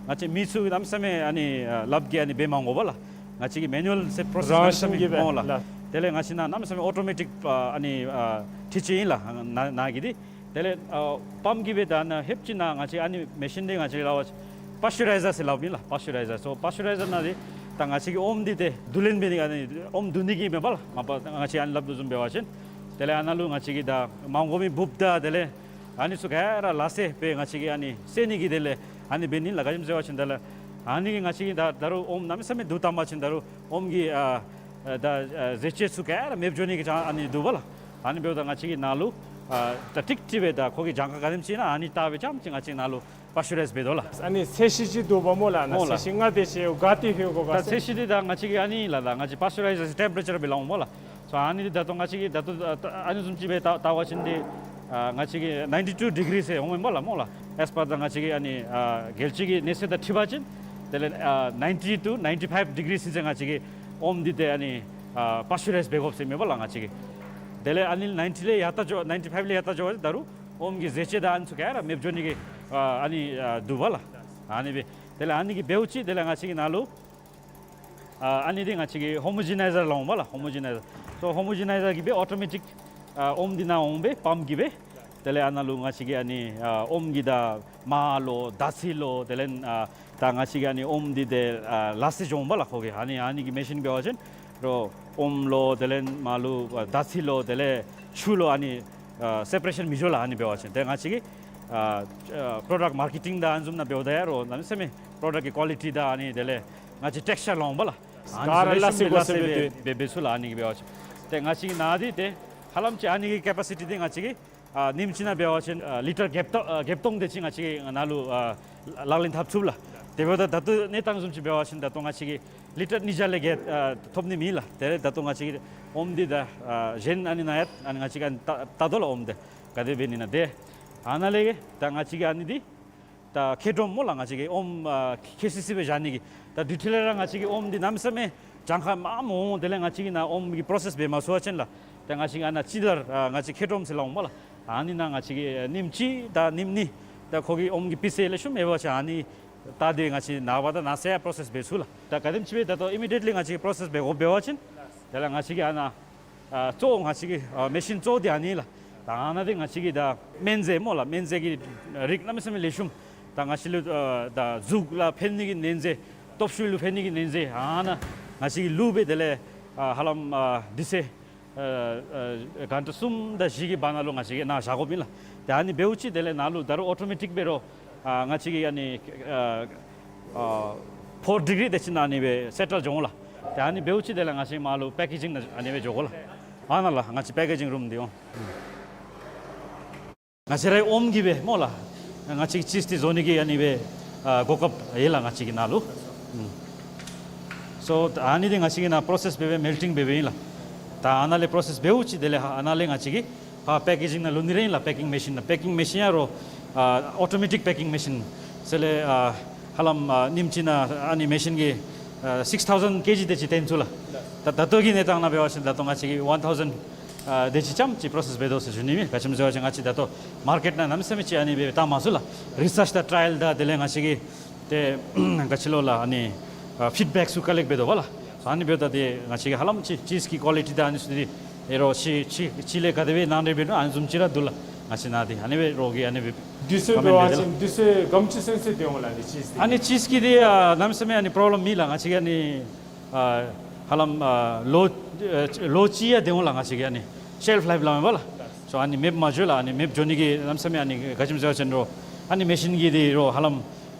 བཅས་མི་ཚུ་གནམ་མེད་ས་མེད་ཨ་ནི་ཨ་ལགཔ་གིས་ཨ་ནི་འབད་མ་དགོ་པས་ལགས། ང་བཅས་ཀྱི་མེ་ནུ་ཨལ་ཟེར་པོ་རོ་སེསི་རང་བཞིན་གྱིས་སྦེ་སྨོ་ལགས། ལགས། དེ་ལས་ང་བཅས་ནཱ་གནམ་མེད་ས་མེད་ཨོ་ཊོ་མེ་ཊིཀ་ཨ་ཨ་ནི་ཨ་འཕྲུལ་ཆས་ཨིན་ལགས། ནཱ་ནཱ་གི་འདི་དེ་ལས་ཨ་པམཔ་གིས་སྦེ་ད་ནཱ་ཧེབ་ཅིག་ནཱ་ང་བཅས་ཨ་ནི་མེ་ཤིན་འདི་ང་བཅས་ལགས་པཱསི་ཅུ་རའི་ཛར་ཟེར་སླབ་ཨིན་ལགས། པཱསི་ཅུ་རའི་ཛར། སོ་པཱསི་ཅུ་རའི་ཛར་ནང་འདི་ད་ང་བཅས་ཀྱི་ཨོམ་འདི་ཏེ་བསྡུ་ལེན་འབད་ནི་ཨ་ནི་ཨོམ་བསྡུ་ནི་གི་མེན་པས་ལགས། མ་པ་ང་བཅས་ཨ་ནི་སླབ་དོ་བཟུམ་འབད་བ་ཅིན་དེ་ལས་ཨ་ནཱ་ལུ་ང་བཅས་ཀྱིས་ད་མ་དགོ་མི་འབུཔ་དང་དེ་ལས་ཨ་ནི་ཚུ་ག་ར་ལ་སེ་སྦེ་ང་བཅས་ཀྱིས་ཨ་ནི་བསད་ནི་གི་དེ་ལས་ཨ་ནི་འབད་ནི་ལགས། ག་ཅི་སྨོ་ཟེར་བ་ཅིན་དེ་ལས་ཨ་ནི་གིས་ང་བཅས་ཀྱིས་ད་ད་རུང་ཨོམ་གནམ་མེད་ས་མེད་བསྡུ་བཏང་པ་ཅིན་ད་རུང་ཨོམ་གྱི་ཨ་ཨ་ད་ཨ་ཟས་བཅུད་ཚུ་ག་ར་མེདཔ་འགྱོ་ནི་གི་ཅང་ཨ་ནི་འདུག་པས་ལགས། ཨ་ནི་འབདཝ་ད་ང་བཅས་ཀྱིས་ནཱ་ལུ་ཨ་ད་ཀྲིག་ཀྲི་སྦེ་ད་ཁོ་གི་གྱངས་ཁ་ག་དེམ་ཅིག་ཨིན་ན་ཨ་ནི་བལྟ་སྦེ་རྐྱངམ་ཅིག་ང་བཅས་ནཱ་ལུ་པཱསི་ཅུ་རའིཛ་འབད་དོ་ལགས། ཨ་ནི་ཚད་གཞི་ཅིག་འདུག་པས་སྨོ་ལགས། ནཱ་སྨོ་ལགས། ཚད་གཞི་ཨ་ནི་ལགས། ད་ཚད་གཞི་འདི་ད་ང་བཅས་ཀྱིས་ཨ་ནི་ལགས་ད་ང་བཅས་པཱསི་ཅུ་རའི་ཛར་ཊེམ་པེ་རེ་ཅར་སྦེ་སླབ་འོང་སྨོ་ལགས། སོ་ཨ་ནི་འདི་ད་ལྟོ་ང་བཅས་ཀྱིས་ད་ལྟོ་ཨ་ཨ་ནི་བཟུམ་ཅིག་སྦེ་བལྟ་བལྟ་བ་ཅིན་འདི་ཨ་ང་བཅས་ཀྱིས་ནའིན་ཊི་ཊུ་ཌི་གི་རི་ཟེར་འོང་མས་སྨོ་ལགས། སྨོ་ལགས། ཨེས་པར་ད་ང་བཅས་ཀྱི་ཨ་ནི་ཨ་རྒྱལ་སྤྱི་གི་གནས་ཚད་དང་འཁྲིལ་བ་ཅིན་དེ་ལས་ཨ་ནའིན་ཊི་ཊུ་ནའིན་ཊི་ཕའིབ་ཌི་གི་རི་ཟིན་ཚེ་ང་བཅས་ཀྱིས་ཨོམ་འདི་ཏེ་ཨ་ནི་ཨ་པཱསི་ཅུ་རའིཛ་འབད་དགོཔ་ཟེར་མས་སྨོ་ལགས་ང་བཅས་ཀྱིས། དེ་ལས་ཨ་ནི་ནའིན་ཊི་ལས་ཡར་ལྟ་འགྱོ་ནའིན་ཊི་ཕའིབ་ལས་ཡར་ལྟ་འགྱོ་བ་ཅིན་ད་རུང་ཨོམ་གྱི་ཟས་བཅུད་དང་ཨ་ནི་ཚུ་ག་ར་མེདཔ་འགྱོ་ནི་གི་ཨ་ཨ་ནི་ཨ་འདུག་པས་ལགས། ཨ་ནི་སྦེ་དེ་ལས་ཨ་ནི་གིས་འབདཝ་ཅིག་དེ་ལས་ང་བཅས་ཀྱིས་ནཱ་ལུ་ཨ་ཨ་ནི་འདི་ང་བཅས་ཀྱིས་ཧོ་མོ་ཇི་ནའི་ཛར་སླབ་འོང་སྨོ་ལགས། ཧོ་མོ་ཇི་ནའི་ཛར། སོ་ཧོ་མོ་ཇི་ནའི་ཛར་གིས་སྦེ་ཨོ་ཊོ་མེ་ཊིཀ་ཨ་ཨོམ་འདི་ནཱ་འོང་སྦེ་པམཔ་གིས་སྦེ་དེ་ལས་ཨ་ནཱ་ལུ་ང་བཅས་ཀྱིས་ཨ་ནི་ཨ་ཨོམ་གྱི་ད་མར་ལོ་ད་ཚི་ལོ་དེ་ལས་ཨ་ད་ང་བཅས་ཀྱིས་ཨ་ནི་ཨོམ་འདི་ཏེ་ཨ་ལ་སེ་འགྱོ་འོང་སྨོ་ལགས་ཁོ་གིས། ཨ་ནི་ཨ་ནི་གི་མེ་ཤིན་འབད་བ་ཅིན་རོགས་ཨོམ་ལོ་དེ་ལས་མར་ལོ་ཨ་ད་ཚི་ལོ་དེ་ལས་ཆུ་ལོ་ཨ་ནི་ཨ་སེ་པ་རེ་ཤཱན་མི་འགྱོ་ལགས། ཨ་ནི་འབད་བ་ཅིན་ཏེ་ང་བཅས་ཀྱིས་ཨ་ཨ་པྲོ་ཌག་མར་ཀེ་ཊིང་དང་ཨ་ནི་བཟུམ་ནང་འབདཝ་ད་ཡང་རོགས་གནམ་མེད་ས་མེད་པྲོ་ཌག་གི་ཀོ་ལི་ཊི་དང་ཨ་ནི་དེ་ལས་ང་བཅས་ཊེགསི་ཅར་སླབ་འོང་སྨོ་ལགས། ཨ་ནི་ག་ར་ལ་སེ་ལེགས་ཤོམ་ལ་སེ་སྦེ་འབད་འབད་ཚུགས་ལགས། ཨ་ནི་གིས་འབད་བ་ཅིན་ཏེ་ང་བཅས་ཀྱིས་ནཱ་འདི་ཏེ་ཧ་ལམ་ཅིག་ཨ་ནི་གི་ཀེ་པ་སི་ཊི་འདི་ང་བཅས་ཀྱིས་ཨ་ཉིནམ་གཅིག་ནང་འབད་བ་ཅིན་ཨ་ལི་ཊར་བརྒྱད་སྟོང་ཨ་བརྒྱད་སྟོང་དེ་ཅིག་ང་བཅས་ཀྱིས་ནཱ་ལུ་ཨ་ལག་ལེན་འཐབ་ཚུགས་ལགས། དེ་འབདཝ་ད་ད་ལྟོ་གནས་སྟངས་བཟུམ་ཅིག་འབད་བ་ཅིན་ད་ལྟོ་ང་བཅས་ཀྱིས་ལི་ཊར་ཉིས་བརྒྱ་ལས་བརྒལ་ཨ་ཐོབ་ནི་མེད་ལགས། དེ་ལས་ད་ལྟོ་ང་བཅས་ཀྱིས་ཨོམ་འདི་ད་ཨ་གཞན་ཨ་ནི་ནཱ་ཡང་ཨ་ནི་ང་བཅས་ཀྱིས་ཨ་ནི་བལྟ་བལྟ་དོ་ལགས། ཨོམ་འདི་ག་དེ་འབད་ནི་ཨིན་ན། ཏེ་ཨ་ནཱ་ལས་ད་ང་བཅས་ཀྱིས་ཨ་ནི་འདི་ད་ཁེ་ཌོམ་སྨོ་ལགས། ང་བཅས་ཀྱིས་ཨོམ་ཨ་ཁེ་སི་སི་སྦེ་བཞག་ནི་གི་ད་དུས་ཐོག་ལས་ར་ང་བཅས་ཀྱིས་ཨོམ་འདི་གནམ་མེད་ས་མེད་གྱངས་ཁ་མངམ་འོང་། དེ་ལས་ང་བཅས་ཀྱིས་ནཱ་ཨོམ་གྱི་པྲོ་སེསི་འབད་མ་ཚུགས་པ་ཅིན་ལགས། ཏེ་ང་བཅས་ཀྱིས་ཨ་ནཱ་ཅི་དར་ཨ་ང་བཅས་ཁེ་ཌོམ་ཟེར་སླབ་འོང་སྨོ་ལགས། ཨ་ནི་ནང་ང་བཅས་ཀྱིས་ཉིནམ་གཅིག་དང་ཉིནམ་གཉིས་ད་ཁོ་གི་ཨོམ་གྱི་སྤུས་ཚད་ལེགས་ཤོམ་མེད་པ་ཅིན་ཨ་ནི་ ད་འདི་ང་བཅས་ནངས་པ་དང་གནངས་ཚེ་ཡང་པོརོ་སེསི་འབད་ཚུགས་ལགས། ད་ག་དེམ་ཅིག་སྦེ་ད་ལྟོ་ཨི་མི་ཌི་ཡེཊ་ལི་ང་བཅས་ཀྱིས་པོརོ་སེསི་འབད་དགོཔ་འབད་བ་ཅིན་དེ་ལས་ང་བཅས་ཀྱིས་ཨ་ནཱ་ཨ་གཙོ་བོ་ང་བཅས་ཀྱི་ཨ་མེ་ཤིན་གཙོ་བོ་འདི་ཨ་ནི་ལགས། ད་ཨ་ནཱ་འདི་ང་བཅས་ཀྱིས་ད་སྨན་རྫས་སྨོ་ལགས། སྨན་རྫས་ཀྱི་རིགས་གནམ་མེད་ས་མེད་ལེགས་ཤོམ། ད་ང་བཅས་ལུ་ཨ་ད་གཟུགས་ལུ་ཕན་ནི་གི་སྨན་རྫས་སྟོབས་ཤུགས་ལུ་ཕན་ནི་གི་སྨན་རྫས་ཨ་ནཱ་ང་བཅས་ཀྱིས་བླུགས་སྦེ་དེ་ལས་ཨ་ཧ་ལམ་ཨ་དུས་ཚོད་ཨ་ཨ་གྷན་ཊ་གསུམ་དང་བཞི་གི་བར་ན་ལུ་ང་བཅས་ཀྱིས་ནཱ་བཞག་དགོཔ་ཨིན་ལགས། ཏེ་ཨ་ནི་འབདཝ་ཅིག་དེ་ལས་ནཱ་ལུ་ད་རུང་ཨོ་ཊོ་མེ་ཊིཀ་འབད་རུང་ཨ་ང་བཅས་ཀྱིས་ཨ་ནི་ཨ་ཨ་ཕོར་ཌི་གི་རི་དེ་ཅིག་ནང་ཨ་ནི་སྦེ་སེ་ཊལ་འགྱོ་འོང་ལགས། ཏེ་ཨ་ནི་འབདཝ་ཅིག་དེ་ལས་ང་བཅས་མར་ལུ་པེ་ཀེ་ཇིང་ནང་ཨ་ནི་སྦེ་འགྱོ་དགོ་ལགས། ཨ་ནཱ་ལགས་ང་བཅས་པེ་ཀེ་ཇིང་རུམ་འདི་འོང་། ང་བཅས་རའི་ཨོམ་གྱིས་སྦེ་སྨོ་ལགས། ང་བཅས་ཀྱིས་ཅིསི་འདི་བཟོ་ནི་གི་ཨ་ནི་སྦེ་ཨ་གོ་སྐབས་ཡོད་ལགས་ང་བཅས་ཀྱི་ནང་ལུ། ཨུམ། སོ་ཨ་ནི་འདི་ང་བཅས་ཀྱིས་ནཱ་པོརོ་སེསི་འབད་སྦེ་མེལ་ཊིང་འབད་སྦེ་ཨིན་ལགས། ད་ཨ་ནཱ་ལས་པོརོ་སེསི་འབདཝ་ཅིག་དེ་ལས་ཨ་ནཱ་ལས་ང་བཅས་ཀྱིས་ཕར་པེ་ཀེ་ཇིང་ནང་བླུག་ནི་ར་ཨིན་ལགས། པེ་ཀིང་མེ་ཤིན་ནང་པེ་ཀིང་མེ་ཤིན་ཡང་རོགས་ཨ་ཨོ་ཊོ་མེ་ཊིཀ་པེ་ཀིང་མེ་ཤིན་ཟེར་ལས་ཨ་ཧ་ལམ་ཨ་ཉིནམ་གཅིག་ནང་ཨ་ནི་མེ་ཤིན་གྱིས་ཨ་སིགསི་ཐའུ་ཟེན་ཀེ་ཇི་དེ་ཅིག་བཏོན་ཚུགས་ལགས། ད་ད་ལྟོ་གི་གནས་སྟངས་ནང་འབད་བ་ཅིན་ད་ལྟོ་ང་བཅས་ཀྱིས་ཝན་ཐའུ་ཟེན་ཨ་དེ་ཅིག་ཙམ་ཅིག་པོརོ་སེསི་འབད་དོ་ཟེར་ཞུ་ནི་མས། ག་ཅི་སྨོ་ཟེར་བ་ཅིན་ང་བཅས་ད་ལྟོ་མར་ཀེཊ་ནང་གནམ་མེད་ས་མེད་ཅིག་ཨ་ནི་སྦེ་བཏང་མ་ཚུགས་ལགས། རི་སརཆ་དང་ཊ་ར་ཡལ་དང་དེ་ལས་ང་བཅས་ཀྱིས་ཏེ་ག་ཅི་ལོ་ལགས་ཨ་ནི་ཨ་ཕིཌ་བེཀ་ཚུ་ཀ་ལེཀཊ་འབད་དོ་བ་ལགས། ཨ་ནི་འབདཝ་ད་ཏེ་ང་བཅས་ཀྱིས་ཧ་ལམ་ཅིསི་ཅིསི་གི་ཀོ་ལི་ཊི་དང་ཨ་ནི་ཚུ་འདི་ཨེ་རོགས་ཅིསི་ཅིསི་ཅིསི་ལས་ག་དེ་སྦེ་ནང་འདྲེན་འབད་ནུག་ཨ་ནི་བཟུམ་ཅིག་ར་འདུག་ལགས། ང་བཅས་ནཱ་འདི་ཨ་ནི་སྦེ་རོགས་ཀྱིས་ཨ་ནི་སྦེ་དུས་ཚོད་འབད་བ་ཅིན་དུས་ཚོད་ག་དེམ་ཅིག་ཚུན་ཚོད་སྡོད་འོང་ལགས་ཨ་ནི་ཅིསི་འདི། ཨ་ནི་ཅིསི་གི་འདི་ཨ་གནམ་མེད་ས་མེད་ཨ་ནི་པོརོབ་ལེམ་མེད་ལགས། ང་བཅས་ཀྱིས་ཨ་ནི་ཨ་ཧ་ལམ་ཨ་ལོ་ཨ་ལོ་གཅིག་ཡང་སྡོད་འོང་ལགས། ང་བཅས་ཀྱིས་ཨ་ནི་ཤེལཕ་ལའིཕ་སླབ་མས་པ་ལགས། སོ་ཨ་ནི་མེདཔ་མ་འགྱོ་ལགས། ཨ་ནི་མེདཔ་འགྱོ་ནི་གི་གནམ་མེད་ས་མེད་ཨ་ནི་ག་ཅི་སྨོ་ཟེར་བ་ཅིན་རོགས་ཨ་ནི་མེ་ཤིན་གྱིས་འདི་རོགས་ཧ་ལམ་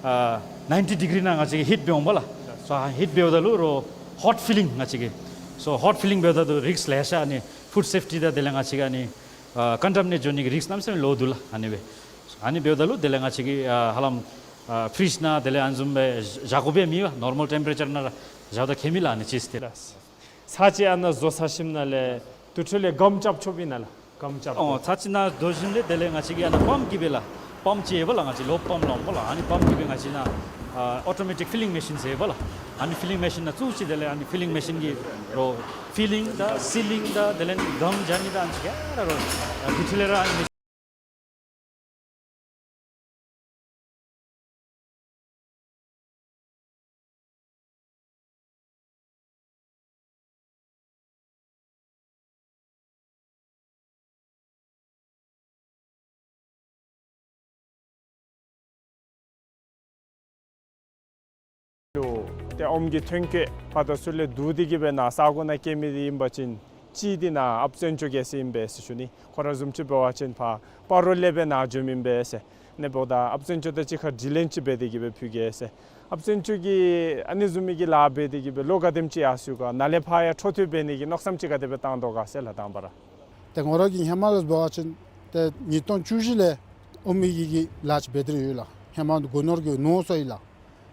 ཨ་ནའིན་ཊི་ཌི་གི་རི་ནང་ང་བཅས་ཀྱིས་ཧིཊ་འབད་འོང་པ་ལགས། སོ་ཨ་ཧིཊ་འབདཝ་ད་ལུ་རོགས་ཧོཊ་ཕི་ལིང་ང་བཅས་ཀྱིས། སོ་ཧོཊ་ཕི་ལིང་འབདཝ་ད་ལུ་རིསཀ་ལེ་ཤ་ཨ་ནི་ཕུཌ་སེཕ་ཊི་དང་དེ་ལས་ང་བཅས་ཀྱིས་ཨ་ནི་ཨ་ཀོན་ཊ་མི་ནེཊ་འགྱོ་ནི་གི་རིསཀ་གནམ་མེད་ས་མེད་ལོ་འདུག་ལགས། ཨ་ནི་སྦེ་ཨ་ནི་འབདཝ་ད་ལུ་དེ་ལས་ང་བཅས་ཀྱིས་ཨ་ཧ་ལམ་ཨ་ཕི་རིཇ་ནང་དེ་ལས་ཨ་ནི་བཟུམ་སྦེ་བཞག་དགོཔ་ཡང་མེད་པ། ནོར་མཱལ་ཊེམ་པེ་རེ་ཅར་ནང་ར་བཞག་ད་ཁྱད་མེད་ལགས་ཨ་ནི་ཅིསི་འདི། ལགས། ཚར་གཅིག་ཨ་ནཱ་བཟོ་ཚར་ཞིནམ་ལས་དེ་འཕྲོ་ལས་སྒམ་རྐྱབ་ཆོགཔ་ཨིན་ན་ལགས། སྒམ་རྐྱབ། ཨོ་ཚར་གཅིག་ནཱ་བཟོ་ཞིནམ་ལས་དེ་ལས་ང་བཅས་ཀྱིས་ཨ་ནཱ་པམཔ་གིས་སྦེ་ལགས། པམཔ་ཅིག་ཡོད་པ་ལགས། ང་བཅས་ལོབ་པམཔ་སླབ་འོང་པ་ལགས། ཨ་ནི་པམཔ་གིས་སྦེ་ང་བཅས་ནཱ་ཨ་ཨོ་ཊོ་མེ་ཊིཀ་ཕི་ལིང་མེ་ཤིན་ཟེར་ཡོད་པ་ལགས། ཨ་ནི་ཕི་ལིང་མེ་ཤིན་ནང་བཙུགས་ཅི། དེ་ལས་ཨ་ནི་ཕི་ལིང་མེ་ཤིན་གྱིས་རོགས་ཕི་ལིང་དང་སི་ལིང་དང་དེ་ལས་སྒམ་རྐྱབ་ནི་དང་ཨ་ནི་ཅིག་ག་ར་རོགས་ཨ་དེ་འཕྲོ་ལས་ར་ཨ་ནི་མེ་ཏེ་ཨོམ་གྱི་ཐོན་སྐྱེད་ཕར་དང་ཚུར་ལས་བསྡུ་སྟེ་གི་སྦེ་ནཱ་ས་གོ་ནང་སྐྱེལ་མི་འདི་ཨིན་པ་ཅིན་གཅིག་འདི་ནཱ་ཨཔ་བཙན་སྐྱོགས་རྒྱལ་མཚན་ཨིན་པས་ཟེར་ཞུ་ནི། ཁོ་ར་བཟུམ་ཅིག་འབད་བ་ཅིན་ཕར་སྤ་རོ་ལས་སྦེ་ནཱ་འབྱོནམ་ཨིན་པས་ཟེར། ཨ་ནི་འབདཝ་ད་ཨཔ་བཙན་སྐྱོགས་དང་གཅིག་ཁར་དྲི་ལན་ཅིག་འབད་དེ་གི་སྦེ་ཕུལ་གེ་ཟེར། ཨཔ་བཙན་སྐྱོགས་ཀྱིས་ཨ་ནི་བཟུམ་མའི་གི་ལཱ་འབད་དེ་གི་སྦེ་ལོ་ག་དེམ་ཅིག་ཡར་སོང་ག། ནཱ་ལས་ཕར་ཡང་འཕྲོ་མཐུད་འབད་ནི་གི་མནོ་བསམ་ཅིག་ག་དེ་སྦེ་བཏང་དོ་ག་ཟེར་ལགས་དང་པ་ར། ཏེ་ང་ར་གིས་ཧེ་མ་ལས་འབད་བ་ཅིན་ཏེ་ཉིས་སྟོང་བཅུ་བཞི་ལས་ཨོམ་གྱི་གི་ལཱ་ཅིག་འབད་དེ་ར་ཡོད་ལགས། ཧེ་མ་སྒོ་ནོར་གྱི་ནོར་སོང་ཡི་ལགས།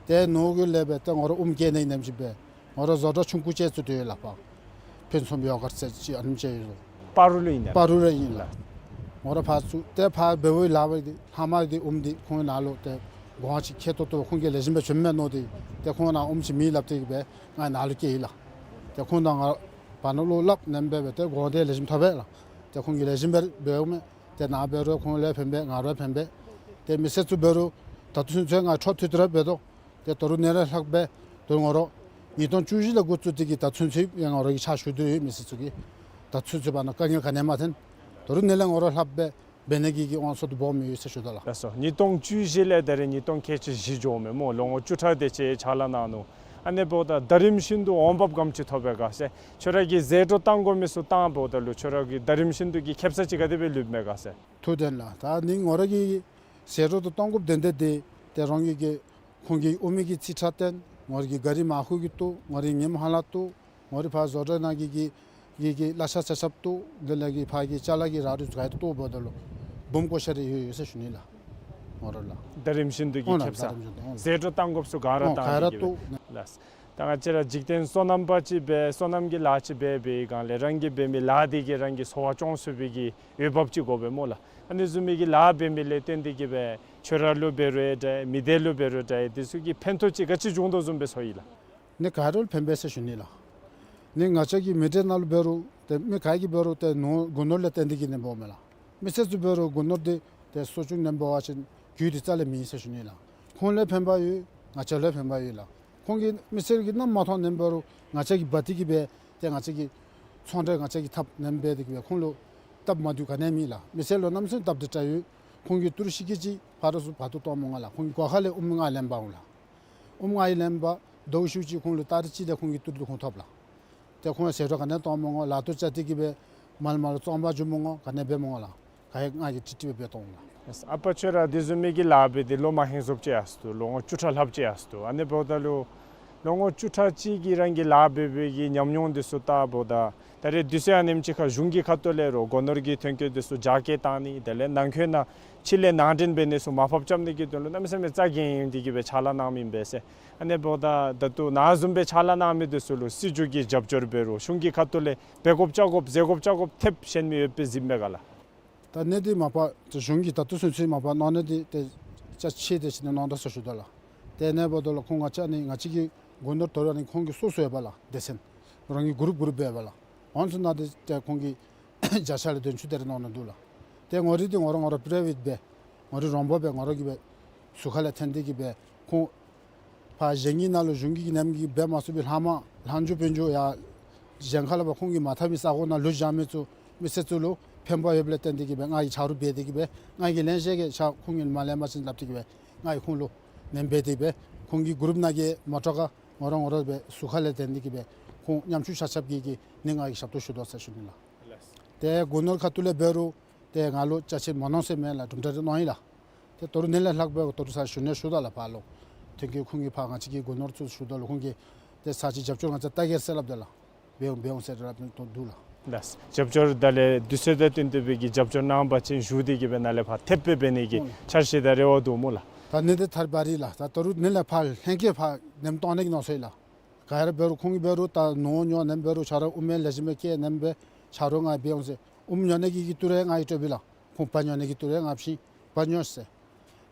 ཏེ་ནོར་གྱི་ལས་སྦེ་ཏེ་ང་ར་ཨོམ་སྐྱེ་ནི་ཨིན་ནམ་ཅིག་སྦེ་ང་ར་བཟོ་གྲྭ་ཆུང་ཀུ་ཅིག་བཙུགས་ཏེ་ཡོད་ལགས། ཕུན་སུམ་ཡོ་གརཊ་ཟེར་ཅིག་ཨ་ནེམ་ཅིག་ཡོད་ལགས། སྤ་རོ་ལུ་ཨིན་ན། སྤ་རོ་ལུ་ཨིན་ལགས། ང་ར་ཕར་ཚུར་ཏེ་ཕར་འབདཝ་ལས་འབད་དེ་ལྷག་མ་འདི་ཨོམ་འདི་ཁོང་ནཱ་ལུ་ཏེ་གོང་ཅིག་ཁེ་ཏོག་ཏོ་ཁོང་གིས་ལེགས་ཤོམ་སྦེ་བྱིནམ་མས་མནོ་སྟེ་ཏེ་ཁོང་ནཱ་ཨོམ་ཅིག་མེད་སླབ་སྟེ་གི་སྦེ་ང་ནཱ་ལུ་བསྐྱལ་ཡི་ལགས། ཏེ་ཁོང་དང་ང་བར་ན་བློ་སླབ་ཨ་ནེམ་སྦེ་འབད་དེ་གོང་འདི་ལེགས་ཤོམ་ཐོབ་པས་ལགས། ཏེ་ཁོང་གིས་ལེགས་ཤོམ་སྦེ་འབདཝ་མས། ཏེ་ནཱ་འབད་རུང་ཁོང་ལུ་ཕན་པས། ང་ར་ཕན་པས། ཏེ་མི་སེར་ཚུ་འབད་རུང་ད་ལྟོ་ཚུན་ཚོད་ང་འཕྲོ་མཐུད་དེ་ར་འབད་དོ། ཏེ་ད་རུང་ཨ་ནི་ལས་ལྷག་སྦེ་ད་རུང་ང་ར་ཉིས་སྟོང་བཅུ་བཞི་ལས་འགོ་བཙུགས་ཏེ་གི་ད་ཚུན་ཚོད་ཡང་ང་ར་གིས་ཕྱག་ཞུ་དོ་ཡོད། མི་སེར་ཚུ་གིས་ད་ཚུན་ཚོད་བར་ན་དཀའ་ངལ་ག་ནི་ཡང་མ་ཐོན། ད་རུང་ཨ་ནི་ལས་ང་ར་ལྷག་སྦེ་འབད་ནི་གི་གི་དབང་ཚད་དུ་སྦོམ་ཡོད་ཟེར་ཞུ་དོ་ལགས། ལགས་སོ། ཉིས་སྟོང་བཅུ་བཞི་ལས་ད་རེས་ཉིས་སྟོང་ཁལ་གཅིག་བཞི་འགྱོཝ་མས་སྨོ། ལོ་ངོ་བཅུ་ཕྲག་དེ་ཅིག་ཕྱག་ལཱ་གནང་ནུག། ཨ་ནི་འབདཝ་ད་ད་རིམ་བཞིན་དུ་འོང་འབབ་ག་དེམ་ཅིག་ཐོབ་པས་ག་ཟེར། ཁྱོད་ར་གིས་ཟད་འགྲོ་བཏང་དགོ་མི་ཚུ་བཏང་འབདཝ་ད་ལུ་ཁྱོད་ར་གིས་ད་རིམ་བཞིན་དུ་གི་ཁེ་སང་ཅིག་ག་དེ་སྦེ་ལུསཔ་མས་ག་ཟེར། ཐུབ་བསྟན་ལགས། ད་ནི་ང་ར་གིས་ཟད་འགྲོ་དང་བཏང་དགོཔ་དོན་དག་འདི་ཏེ་རང་གི་གི་ཁོང་གི་ཨོམ་གྱི་རྩིས་ཁྲ་བཏོན། ང་ར་གི་གཱ་རི་མར་ཁུ་གི་བཏོག། ང་ར་གི་ཉིམ་ཧ་ལ་བཏོག། ང་ར་ཕར་བཟོ་གྲྭ་ནང་གི་གི་གི་གི་གླ་ཆ་ཆ་ཁྱབ་བཏོག། དེ་ལས་གི་ཕར་གི་ཅ་ལ་གི་རག་རིགས་ག་ཡོད་བཏོག་འབདཝ་ད་ལུ་སྦོམ་བཀོ་བཞག་རེ་ཡོད་ཡོད་ཟེར་ཞུ་ནི་ལགས། ང་ར་ལགས། ད་རིམ་བཞིན་དུ་གི་ཨོ་ལགས། ཁེ་སང་ད་རིམ་བཞིན་དུ་ཨོ་ལགས། ཟད་འགྲོ་བཏང་དགོཔ་ཚུ་ག་ར་ཨོ་བཏང་ག་ར་སྟེ་གི་སྦེ་བཏོག། ལགས། ད་ང་བཅས་ར་འཇིག་རྟེན་སོ་ནམ་པ་ཅིག་སྦེ་སོ་ནམ་གྱི་ལཱ་ཅིག་འབད་བའི་སྒང་ལས་རང་གིས་འབད་མི་ལཱ་འདི་གིས་རང་གི་འཚོ་བ་སྐྱོང་ཚུགས་པའི་གི་འོས་འབབ་ཅིག་དགོ་པས་སྨོ་ལགས། ཨ་ནི་བཟུམ་མའི་གི་ལཱ་འབད་མི་ལས་བརྟེན་ཏེ་གི་སྦེ་ཁྱོད་ར་ལུ་འབད་རུང་འདྲ་མི་སྡེ་ལུ་འབད་རུང་འདྲ་འདི་ཚུ་གི་ཕན་ཐོགས་ཅིག་ག་ཅི་བྱུང་དོ་བཟུམ་སྦེ་ཚོར་ཡི་ལགས། ནི་ག་ར་ལུ་ཕན་པས་ཟེར་ཞུ་ནི་ལགས། ནི་ང་བཅས་ཀྱི་མི་སྡེ་ནང་ལུ་འབད་རུང་ཏེ་མི་ག་གིས་འབད་རུང་ཏེ་ནོར་སྒོ་ནོར་ལས་བརྟེན་ཏེ་གི་ཨ་ནེམ་འབདཝ་མས་ལགས། མི་སེར་ཚུ་འབད་རུང་སྒོ་ནོར་འདི་ཏེ་གསོ་སྐྱོང་ཨ་ནེམ་འབད་བ་ཅིན་རྒྱུ་འདི་རྩ་ལས་མེད་ཟེར་ཞུ་ནི་ལགས། ཁོང་ལུ་ཕན་པ་ཡོད། ང་བཅས་ལུ་ཕན་པ་ཡོད་ལགས། ཁོང་གིས་མི་སེར་གྱིས་གནམ་མ་མཐོང་ནེམ་འབད་རུང་ང་བཅས་ཀྱིས་འབག་སྟེ་གི་སྦེ་ཏེ་ང་བཅས་ཀྱི་ཚོང་འབྲེལ་ང་བཅས་ཀྱིས་འཐབ་ནེམ་འབད་དེ་གི་སྦེ་ཁོང་ལུ་སྟབས་མ་བདེཝ་ག་ནི་ཡང་མེད་ལགས། མི་སེར་ལུ་གནམ་མེད་ས་མེད་སྟབས་བདེ་དྲགས་ཡོད། ཁོང་གིས་ཏི་རུ་ཤིང་ཀི་ཅིག་ཕར་རུ་ཚུར་འབག་སྟེ་གཏང་མི་དགོ་ལགས། ཁོང་གི་སྒོ་ཁ་ལས་ཨོམ་ལྔ་ལེན་འབག་འོང་ལགས། ཨོམ་ལྔ་ལེན་འབག་ཟླཝ་གཅིག་ཁོང་ལུ་ཏ་རིག་གཅིག་ལས་ཁོང་གི་ཏི་རུ་འདི་ཁོང་ཐོབ་ལགས། ཏེ་ཁོང་ཟད་འགྲོ་ག་ནི་ཡང་གཏང་མི་དགོ། ལཱ་ཐོག་བཅའ་སྟེ་གི་སྦེ་མལ་མལ་ལུ་བཙོང་འབག་འགྱོ་མི་དགོ། ག་ནི་འབད་མི་དགོ་ལགས། ག་ཡང་ང་གིས་ཀྲིག་ཀྲི་སྦེ་འབད་གཏང་འོང་ལགས། ཨ་པ་ཁྱོད་ར་དེ་བཟུམ་མའི་གི་ལཱ་འབད་དེ་ལོ་མ་ཧེང་སོངཔ་ཅིག་ཡར་སོང་དོ། ལོ་ངོ་བཅུ་ཕྲག་ལྷགཔ་ཅིག་ཡར་སོང་དོ། ཨ་ནི་འབདཝ་ད་ལུ་ལོ་ངོ་བཅུ་ཕྲག་གཅིག་གི་རང་གི་ལཱ་འབད་བའི་གི་ཉམས་མྱོང་འདི་ཚུ་བལྟཝ་ད་ད་རེས་དུས་ཚོད་ཨ་ནེམ་ཅིག་ཁར་གཞུང་གི་ཁ་ཐུག་ལས་རོགས་སྒོ་ནོར་གྱི་ཐོན་སྐྱེད་འདི་ཚུ་རྒྱ་སྐྱེད་བཏང་ནི་དེ་ལས་ནང་འཁོད་ནང་ཕྱི་ལས་ནང་འདྲེན་འབད་ནི་ཚུ་མར་ཕབ་རྐྱབ་ནི་གི་དོན་ལུ་གནམ་མེད་ས་མེད་རྩ་འགེངས་ཏེ་གི་སྦེ་ཕྱག་ལཱ་གནང་མི་ཨིན་པས་ཟེར། ཨ་ནི་འབདཝ་ད་ད་ལྟོ་ནཱ་བཟུམ་སྦེ་ཕྱག་ལཱ་གནང་མི་འདི་ཚུ་ལུ་སྲིད་བྱུས་ཀྱི་རྒྱབ་སྐྱོར་འབད་རུང་གཞུང་གི་ཁ་ཐུག་ལས་འབད་དགོཔ་བཅའ་དགོཔ་ཟད་དགོཔ་བཅའ་དགོཔ་ཐེབས་གཞན་མི་ཡོདཔ་སྦེ་གཟིགསཔ་མས་ག་ལགས། ད་གནད་དེ་མ་པ་ཏེ་གཞུང་གིས་ད་ལྟོ་ཚུན་ཚོད་མ་པ་གནང་ནི་འདི་ཏེ་ཅ་ཆས་དེ་ཅིག་ནི་གནང་དོ་ཟེར་ཞུ་དོ་ལགས། ཏེ་ཨ་ནི་འབདཝ་ད་ལུ་ཁོང་ང་བཅས་ནི་ང་བཅས་ཀྱི་སྒོ་ནོར་དོ་རུང་ཨ་ནི་ཁོང་གི་སོ་སོ་ཡོད་པ་ལགས། སྡེ་ཚན་རང་གི་གུ་རུབ་གུ་རུབ་སྦེ་ཡོད་པ་ལགས། ཨ་ནི་ཚུ་ནང་འདི་ཏེ་ཁོང་གིས་བརྒྱ་ཆ་ལས་བདུན་ཅུ་དེ་རེ་གནང་ནི་འདུག་ལགས། ཏེ་ངོ་རིས་འདི་ང་ར་ང་ར་པྲའི་ཝེཊ་སྦེ་ངོ་རིས་རོང་པ་སྦེ་ང་ར་གིས་སྦེ་ཟུར་ཁ་ལས་འཐེན་ཏེ་གི་སྦེ་ཁོང་ཕར་གཞན་གྱི་ནང་ལུ་གཞུང་གིས་ནམ་གྱི་འབད་མ་ཚུགས་པའི་ལྷག་མ་ལྷག་འགྱོ་འབད་འགྱོ་ཡར་གཞན་ཁ་ལས་ཕར་ཁོང་གིས་མ་འཐབ་མི་ས་གོ་ནང་ལུ་བཞག་མི་ཚུ་མི་སེར་ཚུ་ལུ་ཕན་པ་ཡོདཔ་ལས་བརྟེན་ཏེ་གི་སྦེ་ང་གིས་ཆ་རོགས་འབད་དེ་གི་སྦེ་ང་གིས་ལན་བཤད་གེ། ཆ་ཁོང་གིས་མ་ལེན་པ་ཅིན་སླབ་སྟེ་གི་སྦེ་ང་གིས་ཁོང་ལུ་ལན་འབད་དེ་སྦེ་ཁོང་གི་གུ་རུབ་ནང་གི་མོ་ཊ་ཁར་ང་ར་ང་ར་སྦེ་ཟུར་ཁ་ལས་འཐེན་ཏེ་གི་སྦེ་ཁོང་ཉམ་ཆུང་ཆ་ཁྱབ་ཀྱི་གི་ནི་ང་གིས་ཞབས་ཏོག་ཞུ་དོ་ཟེར་ཞུ་ནི་ལགས། ཏེ་སྒོ་ནོར་ཁ་ཐུག་ལས་འབད་རུང་ཏེ་ང་ལུ་ཅ་ཆས་མ་གནང་ཟེར་མེད་ལགས། གྲུབ་འབྲས་རེ་གནང་ཡི་ལགས། ཏེ་དོ་རུང་ནི་ལས་ལྷག་སྦེ་དོ་རུང་ས་ཞུ་ནི་ཞུ་དོ་ལགས། ཕར་ལུ་ཐོན་སྐྱེད་ཁོང་གིས་ཕར་ང་བཅས་ཀྱི་སྒོ་ནོར་ཚུ་ཞུཝ་ད་ལུ་ཁོང་གིས་ཏེ་ས་ཅིག་རྒྱབ་སྐྱོར་ང་བཅས་བལྟ་གེ་ཟེར་སླབ་དེས་ལགས། འབད་འོང་འབད་འོང་ཟེར་སླབ་ནི་འདུག་ལགས། ལགས། རྒྱབ་སྐྱོར་ད་ལས་དུས་ཚོད་དང་བསྟུན་ཏེ་སྦེ་གི་རྒྱབ་སྐྱོར་གནང་པ་ཅིན་ཞུ་སྟེ་གི་སྦེ་ནཱ་ལས་ཕར་ཐེབས་སྦེ་འབད་ནི་གི་ཨུམ་འཆར་གཞི་དང་རེ་བ་འདུག་སྨོ་ལགས། ད་ནི་འདི་ཐར་བ་རེ་ལགས། ད་དོ་རུང་ནི་ལས་ཕར་ལྷན་རྒྱས་ཕར་ནེམ་གཏང་ནི་གི་མནོ་བསམ་ཡོད་ལགས། ག་ར་འབད་རུང་ཁོང་གིས་འབད་རུང་ད་ནོར་ཉོ་ནེམ་འབད་རུང་ཆ་རོགས་ཨོམ་ཡང་ལེགས་ཤོམ་སྦེ་བསྐྱལ་ནེམ་སྦེ་ཆ་རོགས་ང་འབད་འོང་ཟེར། ཨོམ་ཉོ་ནི་གི་གི་ཏི་རུ་ཡང་ང་གིས་སྤྲོད་པས་ལགས། ཁོང་བལ་ཉོ་ནི་གི་ཏི་རུ་ཡང་ང་བྱིན། བལ་ཉོ་ཟེར།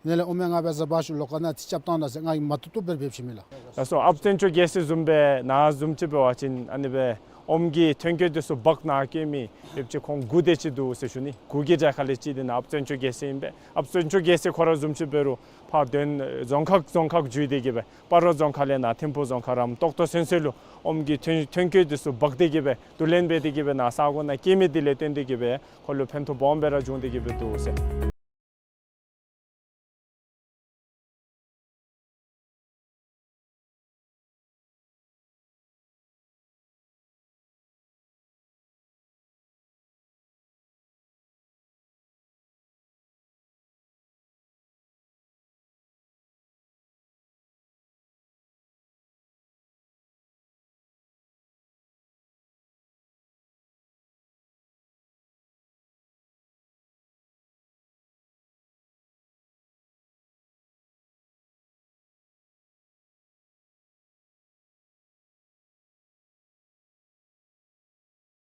ནི་ལས་ཨོམ་ཡང་ང་འབད་ཟ་འབག་ཤོག། ལོག་ཀ་ནང་ཏེ་རྐྱབ་བཏང་ད་ཟེར་ང་གིས་མ་བཏུབ་བཏུབ་སྦེ་འབད་བྱིན་མས་ལགས། ལགས་སོ། ཨཔ་བཙན་སྐྱོགས་རྒྱལ་མཚན་བཟུམ་སྦེ་ནཱ་བཟུམ་ཅིག་འབད་བ་ཅིན་ཨ་ནི་སྦེ་ཨོམ་གྱི་ཐོན་སྐྱེད་འདི་ཚུ་འབག་ནཱ་བསྐྱལ་མི་ཡོདཔ་ཅིག་ཁོང་དགུ་དེ་ཅིག་འདུག་ཟེར་ཞུ་ནི། དགུ་གི་གྲལ་ཁ་ལས་གཅིག་འདི་ནཱ་ཨཔ་བཙན་སྐྱོགས་རྒྱལ་མཚན་ཨིན་པས། ཨཔ་བཙན་སྐྱོགས་རྒྱལ་མཚན་ཁོ་ར་བཟུམ་ཅིག་འབད་རུང་ཕར་དོན་རྫོང་ཁག་རྫོང་ཁག་བརྒྱུད་དེ་གི་སྦེ་སྤ་རོ་རྫོང་ཁག་ལས་ནཱ་ཐིམ་ཕུ་རྫོང་ཁག་རམ་ཏོག་ཏོ་ཚུན་ཚོད་ལུ་ཨོམ་གྱི་ཐོན་ཐོན་སྐྱེད་འདི་ཚུ་འབག་སྟེ་གི་སྦེ་བསྡུ་ལེན་འབད་དེ་གི་སྦེ་ནཱ་ས་གོ་ནང་བསྐྱལ་མི་འདི་ལས་བརྟེན་ཏེ་གི་སྦེ་ཁོ་ལུ་ཕན་ཐོགས་སྦོམ་སྦེ་ར་བྱུང་སྟེ་གི་སྦེ་འདུག་ཟེར།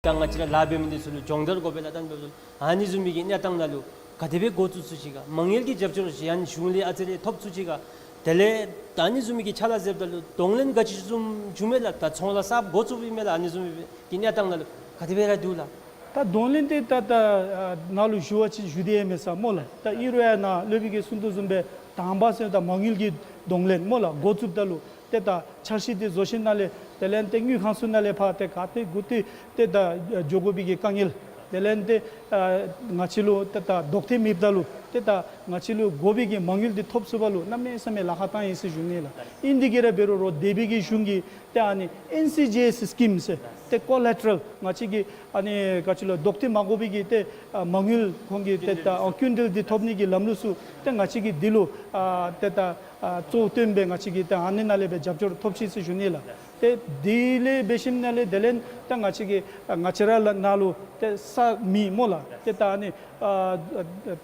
ད་ང་བཅས་ར་ལཱ་འབད་མི་འདི་ཚུ་ལུ་སྦྱོང་བརྡར་དགོ་པས་ལགས། ད་ཨ་ནི་བཟུམ་མའི་གི་གནས་སྟངས་ནང་ལུ་ག་དེ་སྦེ་འགོ་བཙུགས་ཚུགས་ཅི་ག། མ་དངུལ་གྱི་རྒྱབ་སྐྱོར་ཅིག་ཡང་གཞུང་ལས་ཨ་ཙི་རེ་ཐོབ་ཚུགས་ཅི་ག། དེ་ལས་ད་ཨ་ནི་བཟུམ་མའི་གི་ཕྱག་ལཱ་མཛདཔ་ད་ལུ་གདོང་ལེན་ག་ཅི་བཟུམ་བྱུང་མས་ལགས། ད་ཚོང་ལཱ་གསརཔ་འགོ་བཙུགསཔ་ཨིན་མས་ལགས། ཨ་ནི་བཟུམ་མའི་གི་གནས་སྟངས་ནང་ལུ་ག་དེ་སྦེ་ར་འདུག་ལགས། ད་གདོང་ལེན་འདི་ད་ད་ཨ་ནཱ་ལུ་ཞུ་བ་ཅིན་ཞུ་སྟེ་ཡང་མེད་ས་སྨོ་ལགས། ད་ཨིན་རུང་ཡང་ནཱ་སློབ་དཔོན་གྱིས་གསུང་དོ་བཟུམ་སྦེ་དང་པ་ཟེར་ད་མ་དངུལ་གྱི་གདོང་ལེན་སྨོ་ལགས། འགོ་བཙུགསཔ་ད་ལུ་ཏེ་ད་འཆར་གཞི་འདི་བཟོ་ཞིནམ་ལས་དེ་ལས་ཏེ་དངུལ་ཁང་ཚུ་ནང་ལས་ཕར་ཏེ་ག་ཏེ་གུ་ཏེ་ཏེ་ད་འགྱོ་དགོ་པའི་གི་དཀའ་ངལ། དེ་ལས་ཏེ་ཨ་ང་བཅས་ལུ་ཏེ་ད་ལྡོག་ཐེ་མེདཔ་ད་ལུ་ཏེ་ད་ང་བཅས་ལུ་དགོ་པའི་གི་མ་དངུལ་འདི་ཐོབ་ཚུགས་པ་ལུ་གནམ་མེད་ས་མེད་ལཱ་ཁག་བཏང་ཡི་ཟེར་ཞུ་ནི་ལགས། ཨིན་དེ་གི་ར་འབད་རུང་རོགས་འདས་པའི་གི་གཞུང་གིས་ཏེ་ཨ་ནི་ཨེན་སི་ཇི་ཨེསི་སི་ཀིམ་ཟེར་ཏེ་ཀོ་ལེ་ཊ་རཱལ་ང་བཅས་ཀྱི་ཨ་ནི་ག་ཅི་ལོ་ལྡོག་ཐེ་མ་དགོ་པའི་གི་ཏེ་ཨ་མ་དངུལ་ཁོང་གིས་ཏེ་ད་ཨ་ཀུན་ཊལ་འདི་ཐོབ་ནི་གི་ལམ་ལུགས་ཚུ་ཏེ་ང་བཅས་ཀྱིས་འདི་ལུ་ཨ་ཏེ་ད་ཨ་གཙོ་བོ་བཏོན་སྦེ་ང་བཅས་ཀྱིས་ཏེ་ཨ་ནི་ནང་ལས་སྦེ་རྒྱབ་སྐྱོར་ཐོབ་ཅི་ཟེར་ཞུ་ནི་ལགས། ཏེ་དེ་ལས་འབད་ཞིནམ་ལས་དེ་ལས་ད་ང་བཅས་ཀྱིས་ཨ་ང་བཅས་ར་ལགས་ནང་ལུ་ཏེ་ས་མེད་སྨོ་ལགས། ཏེ་ད་ཨ་ནི་ཨ་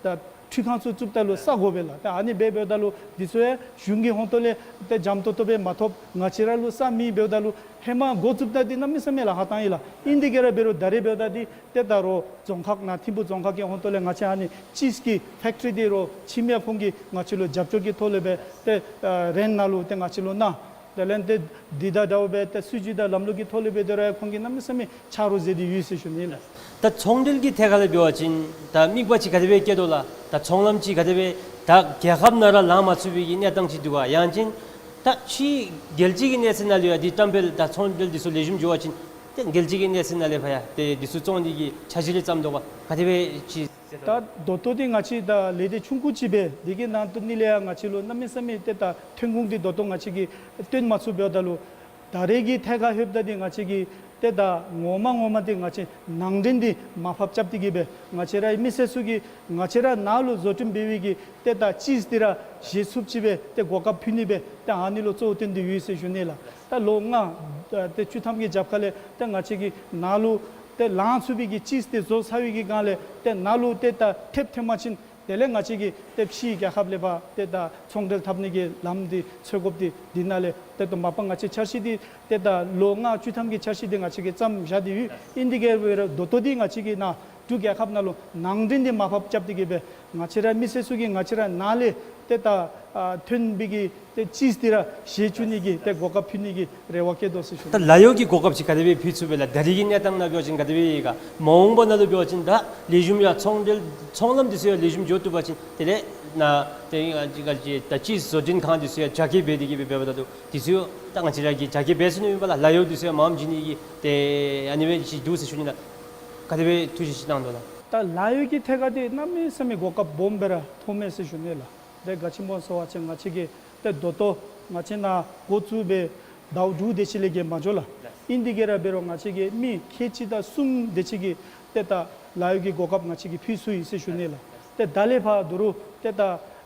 ད་འཕྲུལ་ཁང་ཚུ་བཙུགསཔ་ད་ལུ་ས་དགོ་པས་ལགས། ཏེ་ཨ་ནི་འབད་འབདཝ་ད་ལུ་འདི་ཚུ་ཡང་གཞུང་གི་ཧོང་ཏོ་ལས་ཏེ་འཇམ་ཏོང་ཏོ་སྦེ་མ་ཐོབ། ང་བཅས་ར་ལུ་ས་མེད་འབདཝ་ད་ལུ་ཧེ་མ་འགོ་བཙུགསཔ་ད་འདི་གནམ་མེད་ས་མེད་ལཱ་ཁག་བཏང་ཡི་ལགས། ཨིན་དེ་གི་ར་འབད་རུང་ད་རེས་འབདཝ་ད་འདི་ཏེ་ད་རོགས་རྫོང་ཁག་ནང་ཐིམ་ཕུ་རྫོང་ཁག་གི་ཧོང་ཏོ་ལས་ང་བཅས་ཨ་ནི་ཅིསི་ཀྱི་ཕེཀ་ཊི་རི་འདི་རོགས་ཁྱིམ་ཡང་ཁོང་གིས་ང་བཅས་ལུ་རྒྱབ་སྐྱོར་གྱི་ཐོག་ལས་སྦེ་ཏེ་ཨ་རེནཊ་ནང་ལུ་ཏེ་ང་བཅས་ལུ་གནང་། དེ་ལས་ཏེ་འདི་དང་འདྲཝ་སྦེ་ཏེ་སྲིད་བྱུས་དང་ལམ་ལུགས་ཀྱི་ཐོག་ལས་སྦེ་དེ་ར་ཁོང་གིས་གནམ་མེད་ས་མེད་ཆ་རོགས་མཛད་དེ་ཡོད་ཟེར་ཞུ་ནི་ལགས། ད་ཚོང་འབྲེལ་གྱི་ཐད་ཁར་ལས་འབད་བ་ཅིན་ད་དམིགས་པ་ཅིག་ག་དེ་སྦེ་བསྐྱེད་དོ་ལགས། ད་ཚོང་ལམ་ཅིག་ག་དེ་སྦེ་ད་རྒྱལ་ཁབ་ནང་ར་ལང་མ་ཚུགས་པའི་གི་གནས་སྟངས་ཅིག་འདུག་ག། ཡང་ཅིན་ ད་ཕྱིའི་རྒྱལ་སྤྱི་གི་གནས་ཚད་ནང་ལུ་ཡང་འདི་བཀྲམ་སྤེལ་དང་ཚོང་འབྲེལ་འདི་ཚུ་ལེགས་ཤོམ་འགྱོ་བ་ཅིན་ཏེ་རྒྱལ་སྤྱི་གི་གནས་ཚད་ནང་ལས་ཕར་ཡང་ཏེ་འདི་ཚུ་བཙོང་ནི་གི་འཆར་གཞི་རེ་བརྩམས་དོ་ག། ག་དེ་སྦེ་ཅིག། ད་ད་ལྟོ་འདི་ང་བཅས་ད་ལས་སྡེ་ཆུང་ཀུ་ཅིག་སྦེ་འདི་གི་ནང་དུ་ནི་ལས་ཡང་ང་བཅས་ལུ་གནམ་མེད་ས་མེད་ཏེ་ད་ཐོན་ཁུངས་འདི་ད་ལྟོ་ང་བཅས་ཀྱིས་བཏོན་མ་ཚུགས་འབདཝ་ད་ལུ་ད་རེས་ཀྱི་ཐད་ཁར་ལྷོདཔ་ད་འདི་ང་བཅས་ཀྱིས་ཏེ་ད་ངོ་མ་ངོ་མ་འདི་ང་བཅས་ནང་འདྲེན་འདི་མར་ཕབ་རྐྱབ་སྟེ་གི་སྦེ་ང་བཅས་ར་མི་སེར་ཚུ་གིས་ང་བཅས་ར་ནང་ལུ་བཟོ་སྐྲུན་འབད་བའི་གི་ཏེ་ད་ཅིསི་འདི་ར་བཞེས་ཚུགསཔ་ཅིག་སྦེ་ཏེ་གོ་སྐབས་ཕུལ་ནི་སྦེ་ཏེ་ཨ་ནི་ལུ་གཙོ་བོ་བཏོན་ཏེ་ཡོད་ཟེར་ཞུ་ནི་ལགས། ད་ལོ་ལྔ་ཏེ་བཅུ་ཐམ་གྱི་རྒྱབ་ཁ་ལས་ཏེ་ང་བཅས་ཀྱིས་ནང་ལུ་ཏེ་ལང་ཚུགས་པའི་གི་ཅིསི་འདི་བཟོ་ཚར་བའི་གི་སྒང་ལས་ཏེ་ནང་ལུ་ཏེ་ད་ཐེབས་ཐོན་པ་ཅིན་དེ་ལས་ང་བཅས་ཀྱིས་ཏེ་ཕྱིའི་རྒྱལ་ཁབ་ལས་ཕར་ཏེ་ད་ཚོང་འབྲེལ་འཐབ་ནི་གི་ལམ་འདི་འཚོལ་དགོཔ་འདི་འདི་ནང་ལས་ཏེ་ད་མ་པ་ང་བཅས་འཆར་གཞི་འདི་ཏེ་ད་ལོ་ལྔ་བཅུ་ཐམ་གྱི་འཆར་གཞི་འདི་ང་བཅས་ཀྱིས་བརྩམས་བཞག་སྟེ་ཡོད། ཨིན་དེ་གི་སྦེ་ར་ད་ལྟོ་འདི་ང་བཅས་ཀྱིས་ནཱ་འབྲུག་རྒྱལ་ཁབ་ནང་ལུ་ནང་འདྲེན་འདི་མར་ཕབ་རྐྱབ་སྟེ་གི་སྦེ་ང་བཅས་ར་མི་སེར་ཚུ་གིས་ང་བཅས་ར་ནང་ལས་ཏེ་ད་ཨ་ཐོན་པའི་གི་ཏེ་ཅིསི་འདི་ར་བཞེས་བཅུག་ནི་གི་ཏེ་གོ་སྐབས་ཕུལ་ནི་གི་རེ་བ་བསྐྱེད་དོ་ཟེར་ཞུ། ད་ལཱ་གཡོག་གི་གོ་སྐབས་ཅིག་ག་དེ་སྦེ་ཕུལ་ཚུགས་པས་ལགས། ད་རེས་ཀྱི་གནས་སྟངས་ནང་འབད་བ་ཅིན་ག་དེ་སྦེ་ཡོད་ག། མ་འོངས་པ་ནང་ལུ་འབད་བ་ཅིན་ད་ལེགས་ཤོམ་ཡང་ཚོང་འབྲེལ་ཚོང་ལམ་འདི་ཚུ་ཡང་ལེགས་ཤོམ་འགྱོ་བཏུབ་པ་ཅིན་དེ་ལས་ནཱ་ཏེ་ཨ་ཅིག་ག་ཅིག་ད་ཅིསི་བཟོ་སྐྲུན་ཁང་འདི་ཚུ་ཡང་རྒྱ་སྐྱེད་འབད་དེ་གི་སྦེ་འབདཝ་ད་ལུ་འདི་ཚུ་ཡང་ད་ང་བཅས་ར་གིས་རྒྱ་སྐྱེད་འབད་ཚུགས་ནི་ཨིན་པས་ལགས། ལཱ་གཡོག་འདི་ཚུ་ཡང་མངམ་བྱིན་ནི་གི་ཏེ་ཨ་ནི་སྦེ་ཅིག་འདུག་ཟེར་ཞུ་ནི་ལགས། ག་དེ་སྦེ་ཐུགས་བཞེད་ཅིག་གནང་དོ་ལགས། ད་ལཱ་གཡོག་གི་ཐད་ཁར་འདི་གནམ་མེད་ས་མེད་གོ་སྐབས་སྦོམ་སྦེ་ར་མཐོངམ་མས་ཟེར་ཞུ་ནི་ལགས། ཏེ་ག་ཅི་སྨོ་ཟེར་བ་ཅིན་ང་བཅས་ཀྱིས་ཏེ་ད་ལྟོ་ང་བཅས་ནཱ་འགོ་བཙུགས་སྦེ་ཟླཝ་དྲུག་དེ་ཅིག་ལས་བརྒལ་མ་འགྱོ་ལགས། ཨིན་དེ་གི་ར་འབད་རུང་ང་བཅས་ཀྱིས་མི་ཁལ་གཅིག་དང་གསུམ་དེ་ཅིག་གི་ཏེ་ད་ལཱ་གཡོག་གི་གོ་སྐབས་ང་བཅས་ཀྱིས་ཕུལ་ཚུགས་ཡི་ཟེར་ཞུ་ནི་ལགས། ཏེ་ད་ལས་ཕར་ད་རུང་ཏེ་ད་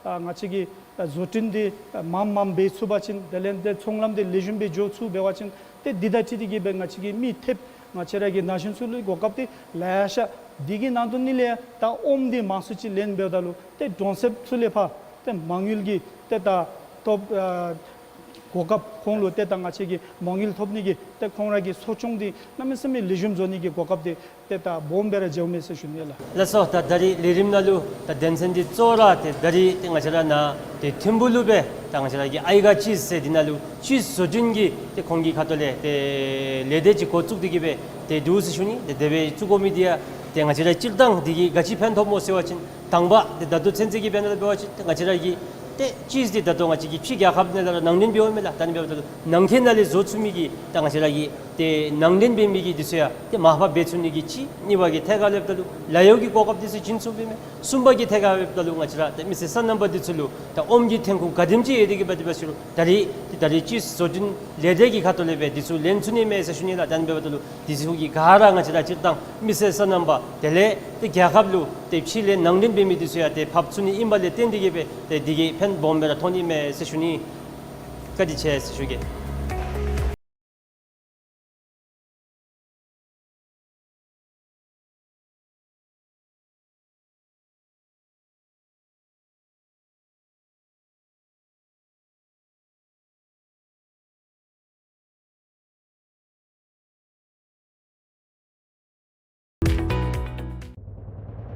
ཨ་ང་བཅས་ཀྱིས་ཨ་བཟོ་སྐྲུན་འདི་ཨ་མངམ་མངམ་འབད་ཚུགས་པ་ཅིན་དེ་ལས་ཏེ་ཚོང་ལམ་འདི་ལེགས་ཤོམ་སྦེ་འགྱོ་ཚུགས་འབད་བ་ཅིན་ཏེ་འདི་དང་འཁྲིལ་ཏེ་གི་སྦེ་ང་བཅས་ཀྱིས་མི་ཐེབས་ང་བཅས་ར་གི་ན་གཞོན་ཚུ་ལུ་གོ་སྐབས་འདི་ལེ་ཤ། འདི་གི་ནང་དུ་ནི་ལས་ཡང་ད་ཨོམ་འདི་མང་སུ་ཅིག་ལེན་འབདཝ་ད་ལུ་ཏེ་གྲོང་གསེབ་ཚུ་ལས་ཕར་ཏེ་མ་དངུལ་གྱི་ཏེ་ད་ཐོབ་ཨ་གོ་སྐབས་ཁོང་ལུ་ཏེ་ད་ང་བཅས་ཀྱིས་མ་དངུལ་ཐོབ་ནི་གི་ཏེ་ཁོང་ར་གི་གསོ་སྐྱོང་འདི་གནམ་མེད་ས་མེད་ལེགས་ཤོམ་བཟོ་ནི་གི་གོ་སྐབས་འདི་ཏེ་ད་སྦོམ་སྦེ་ར་འགྱོཝ་མས་ཟེར་ཞུ་ནི་ལགས། ལགས་སོ། ད་ད་རིས་ལས་རིམ་ནང་ལུ་ད་དོན་ཚན་འདི་གཙོ་བོ་ར་ཏེ་ད་རིས་ཏེ་ང་བཅས་ར་ནཱ་ཏེ་ཐིམ་ཕུག་ལུ་སྦེ་ད་ང་བཅས་ར་གི་ཨའི་ག་ཅིསི་ཟེར་འདི་ནང་ལུ་ཅིསི་བཟོ་སྐྲུན་གྱི་ཏེ་ཁོང་གི་ཁ་ཐུག་ལས་ཏེ་ལས་སྡེ་ཅིག་འགོ་བཙུགས་ཏེ་གི་སྦེ་ཏེ་འདུག་ཟེར་ཞུ་ནི། ཏེ་དེ་སྦེ་བཙུགས་དགོ་མི་འདི་ཡང་ཏེ་ང་བཅས་ར་སྤྱིར་བཏང་འདི་གིས་ག་ཅི་ཕན་ཐོགས་སྨོ་ཟེར་བ་ཅིན་དང་པ་ཏེ་ད་ལྟོ་ཚུན་ཚོད་ཀྱི་དཔེར་ན་འབད་བ་ཅིན་ཏེ་ང་བཅས་ར་གི་ཏེ་ཅིསི་འདི་ད་ལྟོ་ང་བཅས་ཀྱིས་ཕྱི་རྒྱལ་ཁབ་ནང་ལས་ར་ནང་འདྲེན་འབད་འོང་མས་ལགས། ད་ནི་འབདཝ་ད་ལུ་ནང་འཁོད་ནང་ལས་བཟོ་ཚུགས་མི་གི་ད་ང་བཅས་ར་གི་ཏེ་ནང་འདྲེན་འབད་མི་གི་འདི་ཚུ་ཡང་ཏེ་མར་ཕབ་འབད་ཚུགས་ནི་གི་གཅིག། གཉིས་པ་གི་ཐད་ཁར་ལྷོདཔ་ད་ལུ་ལཱ་གཡོག་གི་གོ་སྐབས་འདི་ཚུ་བྱིན་ཚུགསཔ་ཨིན་མས། གསུམ་པ་གི་ཐད་ཁར་ལྷོདཔ་ད་ལུ་ང་བཅས་ར་ཏེ་མི་སེར་སོ་ནམ་པ་འདི་ཚུ་ལུ་ད་ཨོམ་གྱི་ཐོན་ཁུངས་ག་དེམ་ཅིག་ཡོད་དེ་གི་འབད་དེ་འབད་ཟེར་རུང་ད་རིས་ཏེ་ད་རིས་ཅིསི་བཟོ་སྐྲུན་ལས་སྡེ་གི་ཁ་ཐུག་ལས་སྦེ་འདི་ཚུ་ལེན་ཚུགས་ནི་མས་ཟེར་ཞུ་ནི་ལགས། ད་ནི་འབདཝ་ད་ལུ་འདི་ཚུ་གིས་ག་ར་ང་བཅས་ར་སྤྱིར་བཏང་མི་སེར་སོ་ནམ་པ་དེ་ལས་ཏེ་རྒྱལ་ཁབ་ལུ་ཏེ་ཕྱི་ལས་ནང་འདྲེན་འབད་མི་འདི་ཚུ་ཡང་ཏེ་ཕབ་ཚུགས་ནི་ཨིན་པ་ལས་བརྟེན་ཏེ་གི་སྦེ་ཏེ་འདི་གིས་ཕན་སྦོམ་སྦེ་ར་ཐོགས་ནི་མས་ཟེར་ཞུ་ནི། བཀའ་དྲིན་ཆེ་ཟེར་ཞུ་གེ།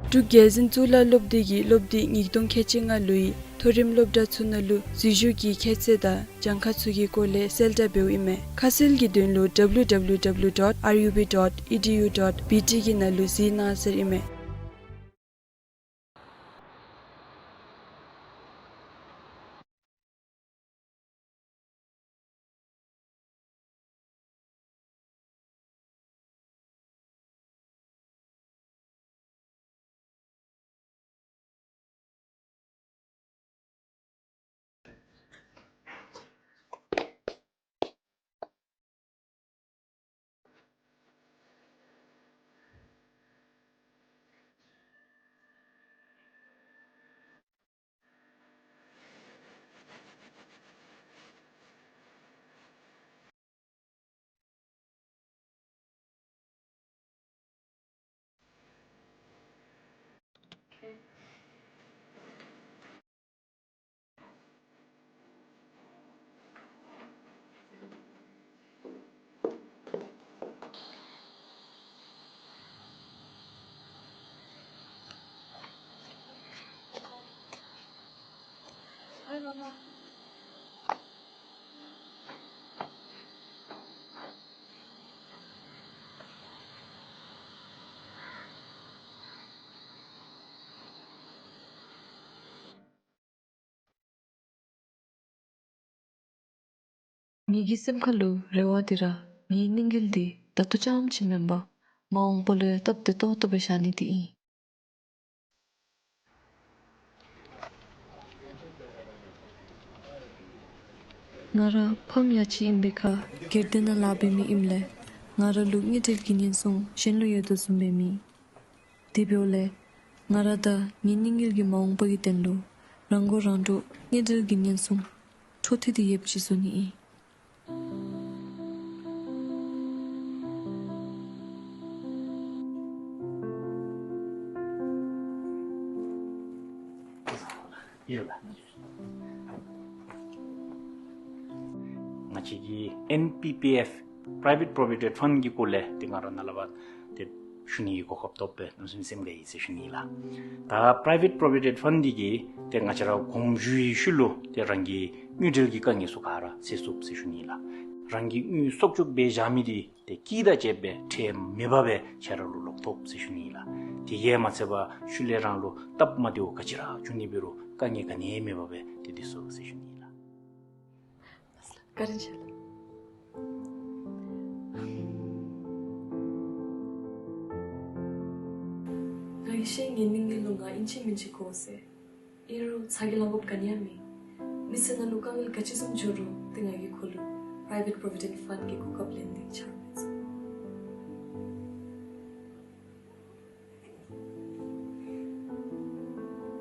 འབྲུག་རྒྱལ་འཛིན་གཙུག་ལག་སློབ་སྡེ་གི་སློབ་དེབ་ཉིས་སྟོང་ཁལ་གཅིག་ལྔ་ལོའི་མཐོ་རིམ་སློབ་གྲྭ་ཚུ་ནང་ལུ་འཛུལ་ཞུགས་ཀྱི་ཁྱད་ཚད་དང་གྱངས་ཁ་ཚུ་གི་སྐོར་ལས་གསལ་བསྒྲགས་འབདཝ་ཨིན་མས། ཁ་གསལ་གྱི་དོན་ལུ་W W W dot R U B dot E D U dot B T གི་ནང་ལུ་གཟིགས་གནང་ཟེར་ཨིན་མས། ངེ་གི་སེམས་ཁ་ལུ་རེ་བ་འདི་ར་ངེའི་གནས་འགེལ་འདི་ད་ལྟོ་རྐྱངམ་ཅིག་མེན་པར་མ་འོངས་པ་ལུ་ཡང་སྟབས་བདེ་ཏོག་ཏོ་སྦེ་བཞག་ནི་འདི་ཨིན། ང་ར་ཕམ་ཡ་གཅིག་ཨིན་པའི་ཁར་སྒེར་སྡེ་ནང་ལཱ་འབད་མི་ཨིནམ་ལས་ང་ར་ལུ་དངུལ་འབྲེལ་གྱི་ཉེན་སྲུང་གཞན་ལུ་ཡོད་དོ་བཟུམ་སྦེ་མེད། དེ་འབདཝ་ལས་ང་ར་དང་ངེའི་གནས་འགེལ་གྱི་མ་འོངས་པ་གི་དོན་ལུ་རང་མགོ་རང་འདྲོངས་དངུལ་འབྲེལ་གྱི་ཉེན་སྲུང་འཕྲོ་མཐུད་དེ་ཡོདཔ་ཅིག་བཟོ་ནི་ཨིན། ང་བཅས་ཀྱི་ཨེན་པི་པི་ཨེཕ་Private Provident Fund གི་སྐོར་ལས་ཏེ་ང་ར་ནཱ་ལས་ཕར་ཏེ་ཞུ་ནི་གི་གོ་སྐབས་ཐོབ་པས་གནམ་མེད་ས་མེད་སེམས་དགའ་ཡི་ཟེར་ཞུ་ནི་ལགས། ད་Private Provident Fund འདི་གིས་ཏེ་ང་བཅས་ར་གོང་ཞུ་བའི་ཤུལ་ལུ་ཏེ་རང་གི་དངུལ་འབྲེལ་གྱི་དཀའ་ངལ་ཚུ་ག་ར་སེལ་ཚུགས་ཟེར་ཞུ་ནི་ལགས། རང་གི་དངུལ་གསོག་འཇོག་འབད་བཞག་མི་འདི་ཏེ་དཀྱིལ་དང་བཅས་པའི་ཁྲལ་མེད་པར་སྦེ་ཁྱེད་ར་ལུ་ལོག་ཐོབ་ཟེར་ཞུ་ནི་ལགས། དེ་གིས་མ་ཚད་པར་ཤུལ་ལས་རང་ལུ་སྟབས་མ་བདེཝ་ག་ཅི་ར་བྱུང་ནི་འབད་རུང་དཀའ་ངལ་ག་ནི་ཡང་མེད་པར་སྦེ་ཏེ་སྡོད་ཚུགས་ཟེར་ཞུ་ནི་ལགས། བཀའ་དྲིན་ཆེ་ལགས། ང་གིས་ཤེས་ངེའི་གནས་འགེལ་ལུ་ང་ཨིན་ཅི་མིན་ཅི་དགོ་ཟེར། ཨིན་རུང་ཚ་གྱང་ལང་དགོཔ་ག་ནི་ཡང་མེད། མི་ཚེ་ནང་ལུ་དཀའ་ངལ་ག་ཅི་བཟུམ་འབྱུང་རུང་ཏེ་ང་གིས་ཁོ་ལུ་Private Provident Fund གི་གོ་སྐབས་ལེན་ཏེ་ཆ་རོགས་འབད་ཚུགས།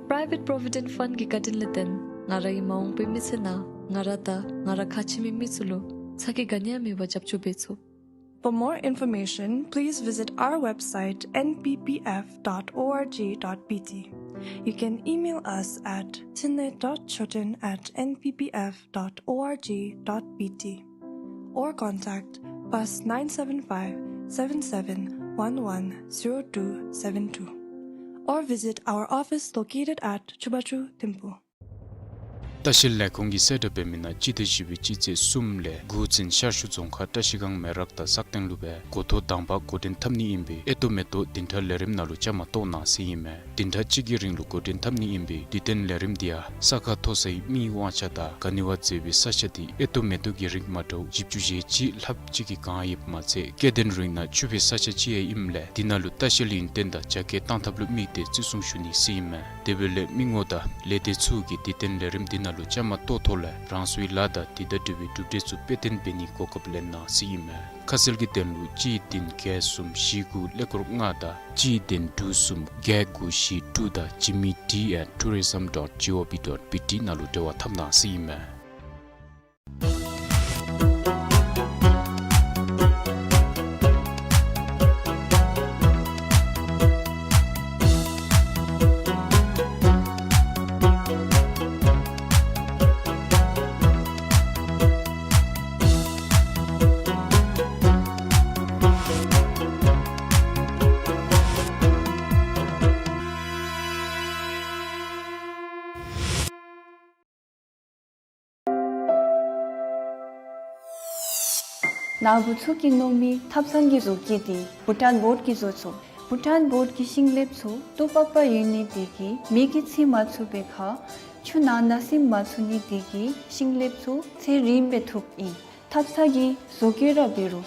Private Provident Fund གི་བཀའ་དྲིན་ལས་བརྟེན་ང་རའི་མ་འོངས་པའི་མི་ཚེ་ནང་ང་ར་དང་ང་ར་ཁ་ཆེ་མི་མི་ཚུ་ལུ་ཚ་གྱང་ག་ནི་ཡང་མེད་པར་རྒྱབ་སྐྱོར་འབད་ཚུགས། For more information, please visit our website N P P F dot org dot B T. You can email us at tine dot choten at N P P F dot org dot B T or contact plus nine seven five, seven seven one one, zero two seven two or visit our office located at Chubachu Thimphu. ལྟ་བཤལ་ལས་ཁུངས་ཀྱིས་གསལ་བསྒྲགས་འབད་མི་ནང་སྤྱི་ཟླ་བཞི་པའི་སྤྱི་ཚེས་གསུམ་ལས་དགུ་ཚུན་ཤར་ཕྱོགས་རྫོང་ཁག་བཀྲིས་སྒང་མེ་རག་དང་སག་སྟེང་ལུ་སྦེ་འགོ་ཐོག་དང་པ་འགོ་འདྲེན་འཐབ་ནི་ཨིན་པས། ཨེ་ཏོག་མེ་ཏོག་བདུན་ཕྲག་ལས་རིམ་ནང་ལུ་བཅའ་མར་གཏོགས་གནང་ཟེར་ཨིན་མས། བདུན་ཕྲག་གཅིག་གི་རིང་ལུ་འགོ་འདྲེན་འཐབ་ནི་ཨིན་པས། དུས་སྟོན་ལས་རིམ་འདི་ཡང་ས་ཁ་མཐོ་སའི་མི་དབང་ཆ་དང་ག་ནི་བ་མཛེས་པའི་ས་ཆ་འདི་ཨེ་ཏོག་མེ་ཏོག་གི་རིགས་མ་འདྲཝ་བཞི་བཅུ་ཞེ་གཅིག་ལྷགཔ་ཅིག་གིས་གང་ཡོདཔ་མ་ཚད་སྐྱེ་ལྡན་རིགས་ནང་ཕྱུག་པའི་ས་ཆ་ཅིག་ཡང་ཨིནམ་ལས་འདི་ནང་ལུ་ལྟ་བཤལ་ཡུན་བརྟན་དང་རྒྱ་སྐྱེད་བཏང་ཐབས་ལུ་དམིགས་ཏེ་བརྩི་སྲུང་ཞུ་ནི་ཟེར་ཨིན་མས། དེ་འབདཝ་ལས་མི་ངོམ་དང་ལས་སྡེ་ཚུ་གིས་དུས་སྟོན་ལས་རིམ་འདི་ནང་ལུ་བཅའ་མར་གཏོགས་ཐོག་ལས་རང་སོའི་ལཱ་དང་དེ་དང་འབྲེལ་བའི་གྲུབ་འབྲས་ཚུ་དཔེ་སྟོན་འབད་ནིའི་གོ་སྐབས་ལེན་གནང་ཟེར་ཨིན་མས། ཁ་གསལ་གྱི་དོན་ལུ་གཅིག་བདུན་བརྒྱད་གསུམ་བཞི་དགུ་ཀླད་ཀོར་ལྔ་དང་གཅིག་བདུན་དྲུག་གསུམ་བརྒྱད་དགུ་བཞི་དྲུག་དང་Jimmy D at tourism dot G O V dot B T ནང་ལུ་འབྲེལ་བ་འཐབ་གནང་ཟེར་ཨིན་མས། ནཱ་བུ་ཚུ་གིས་མནོ་མི་ཐབ་ཚང་གི་བཟོ་བཀོད་འདི་བྷུ་ཊཱན་བོརཌ་ཀྱིས་བཟོ་ཚུགས། བྷུ་ཊཱན་བོརཌ་ཀྱི་ཤིང་ལེབ་ཚུ་ཏོག་པག་པ་ཡོད་ནི་དེ་གིས་མེ་གིས་འཚིག་མ་ཚུགས་པའི་ཁར་ཆུ་ནང་ན་ཟིམ་མ་ཚུགས་ནི་དེ་གིས་ཤིང་ལེབ་ཚུ་ཚད་རིངམོ་སྦེ་ཐུགཔ་ཨིན། ཐབ་ཚང་གི་བཟོ་བཀོད་ར་འབད་རུང་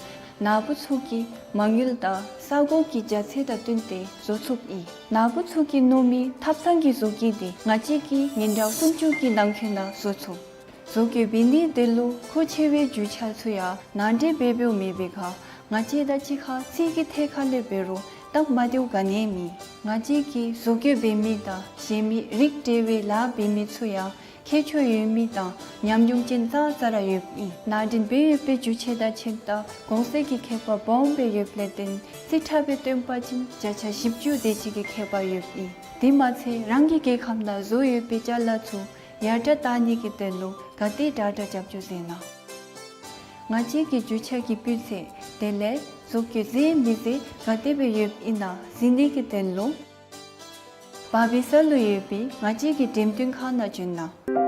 ནཱ་བུ་ཚུ་གིས་མ་དངུལ་དང་ས་གོ་གི་རྒྱ་ཚད་དང་བསྟུན་ཏེ་བཟོ་ཚུགསཔ་ཨིན། ནཱ་བུ་ཚུ་གིས་མནོ་མི་ཐབ་ཚང་གི་བཟོ་བཀོད་འདི་ང་བཅས་ཀྱིས་ཉིན་གྲངས་སུམ་ཅུ་གི་ནང་འཁོད་ནང་བཟོ་ཚུགས། བཟོ་བཀོད་འབད་ནིའི་དོན་ལུ་མཁོ་ཆེ་བའི་རྒྱུ་ཆ་ཚུ་ཡང་ནང་འདྲེན་འབད་འབདཝ་མེད་པའི་ཁར་ང་བཅས་དང་གཅིག་ཁར་རྩིས་ཀྱི་ཐད་ཁར་ལས་འབད་རུང་སྟབས་མ་བདེཝ་ག་ནི་ཡང་མེད། ང་བཅས་ཀྱིས་བཟོ་བཀོད་འབད་མི་དང་གཞན་མི་རིགས་འདྲ་བའི་ལཱ་འབད་མི་ཚུ་ཡང་ཁྱད་ཆོས་ཡོད་མི་དང་ཉམས་མྱོང་ཅན་ཙང་ཙ་ར་ཡོདཔ་ཨིན། ནང་འདྲེན་འབད་ཡོད་པའི་རྒྱུ་ཆ་དང་ཕྱེདཔ་ད་གོང་ཚད་ཀྱི་ཁྱད་པར་སྦོམ་སྦེ་ཡོདཔ་ལས་བརྟེན་རྩིས་ཁྲ་སྦེ་སྟོན་པ་ཅིན་བརྒྱ་ཆ་བཞི་བཅུ་དེ་ཅིག་གི་ཁྱད་པར་ཡོདཔ་ཨིན། དེ་མ་ཚད་རང་གི་རྒྱལ་ཁབ་ནང་བཟོ་ཡོད་པའི་ཅ་ལ་ཚུ་ཡར་དྲག་བཏང་ནི་གི་དོན་ལུ་ག་དེ་དྲག་དྲག་རྒྱབ་སྐྱོར་མཛད་གནང་། ང་བཅས་ཀྱི་རྒྱུ་ཆ་གི་སྤུས་ཚད་དེ་ལས་བཟོ་བཀོད་མཛེས་མི་མཛེས་ག་དེ་སྦེ་ཡོདཔ་ཨིན་ན་གཟིགས་ནི་གི་དོན་ལུ་བར་བི་ས་ལུ་ཡོད་པའི་ང་བཅས་ཀྱི་འགྲེམས་སྟོན་ཁང་ནང་བྱོན་གནང་།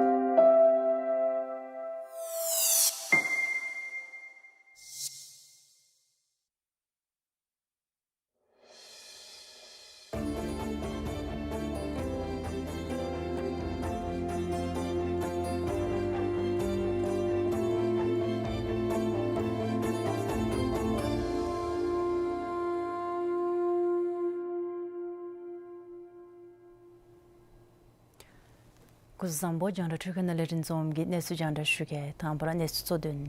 སྐུ་གཟུགས་བཟང་པོ། རྒྱང་བསྒྲགས་འཕྲུལ་ཁང་ནང་ལས་རིན་འཛོམས་ཀྱིས་གནས་ཚུལ་རྒྱང་བསྒྲགས་ཞུ་གེ། དང་པ་ར་གནས་ཚུལ་གཙོ་དོན།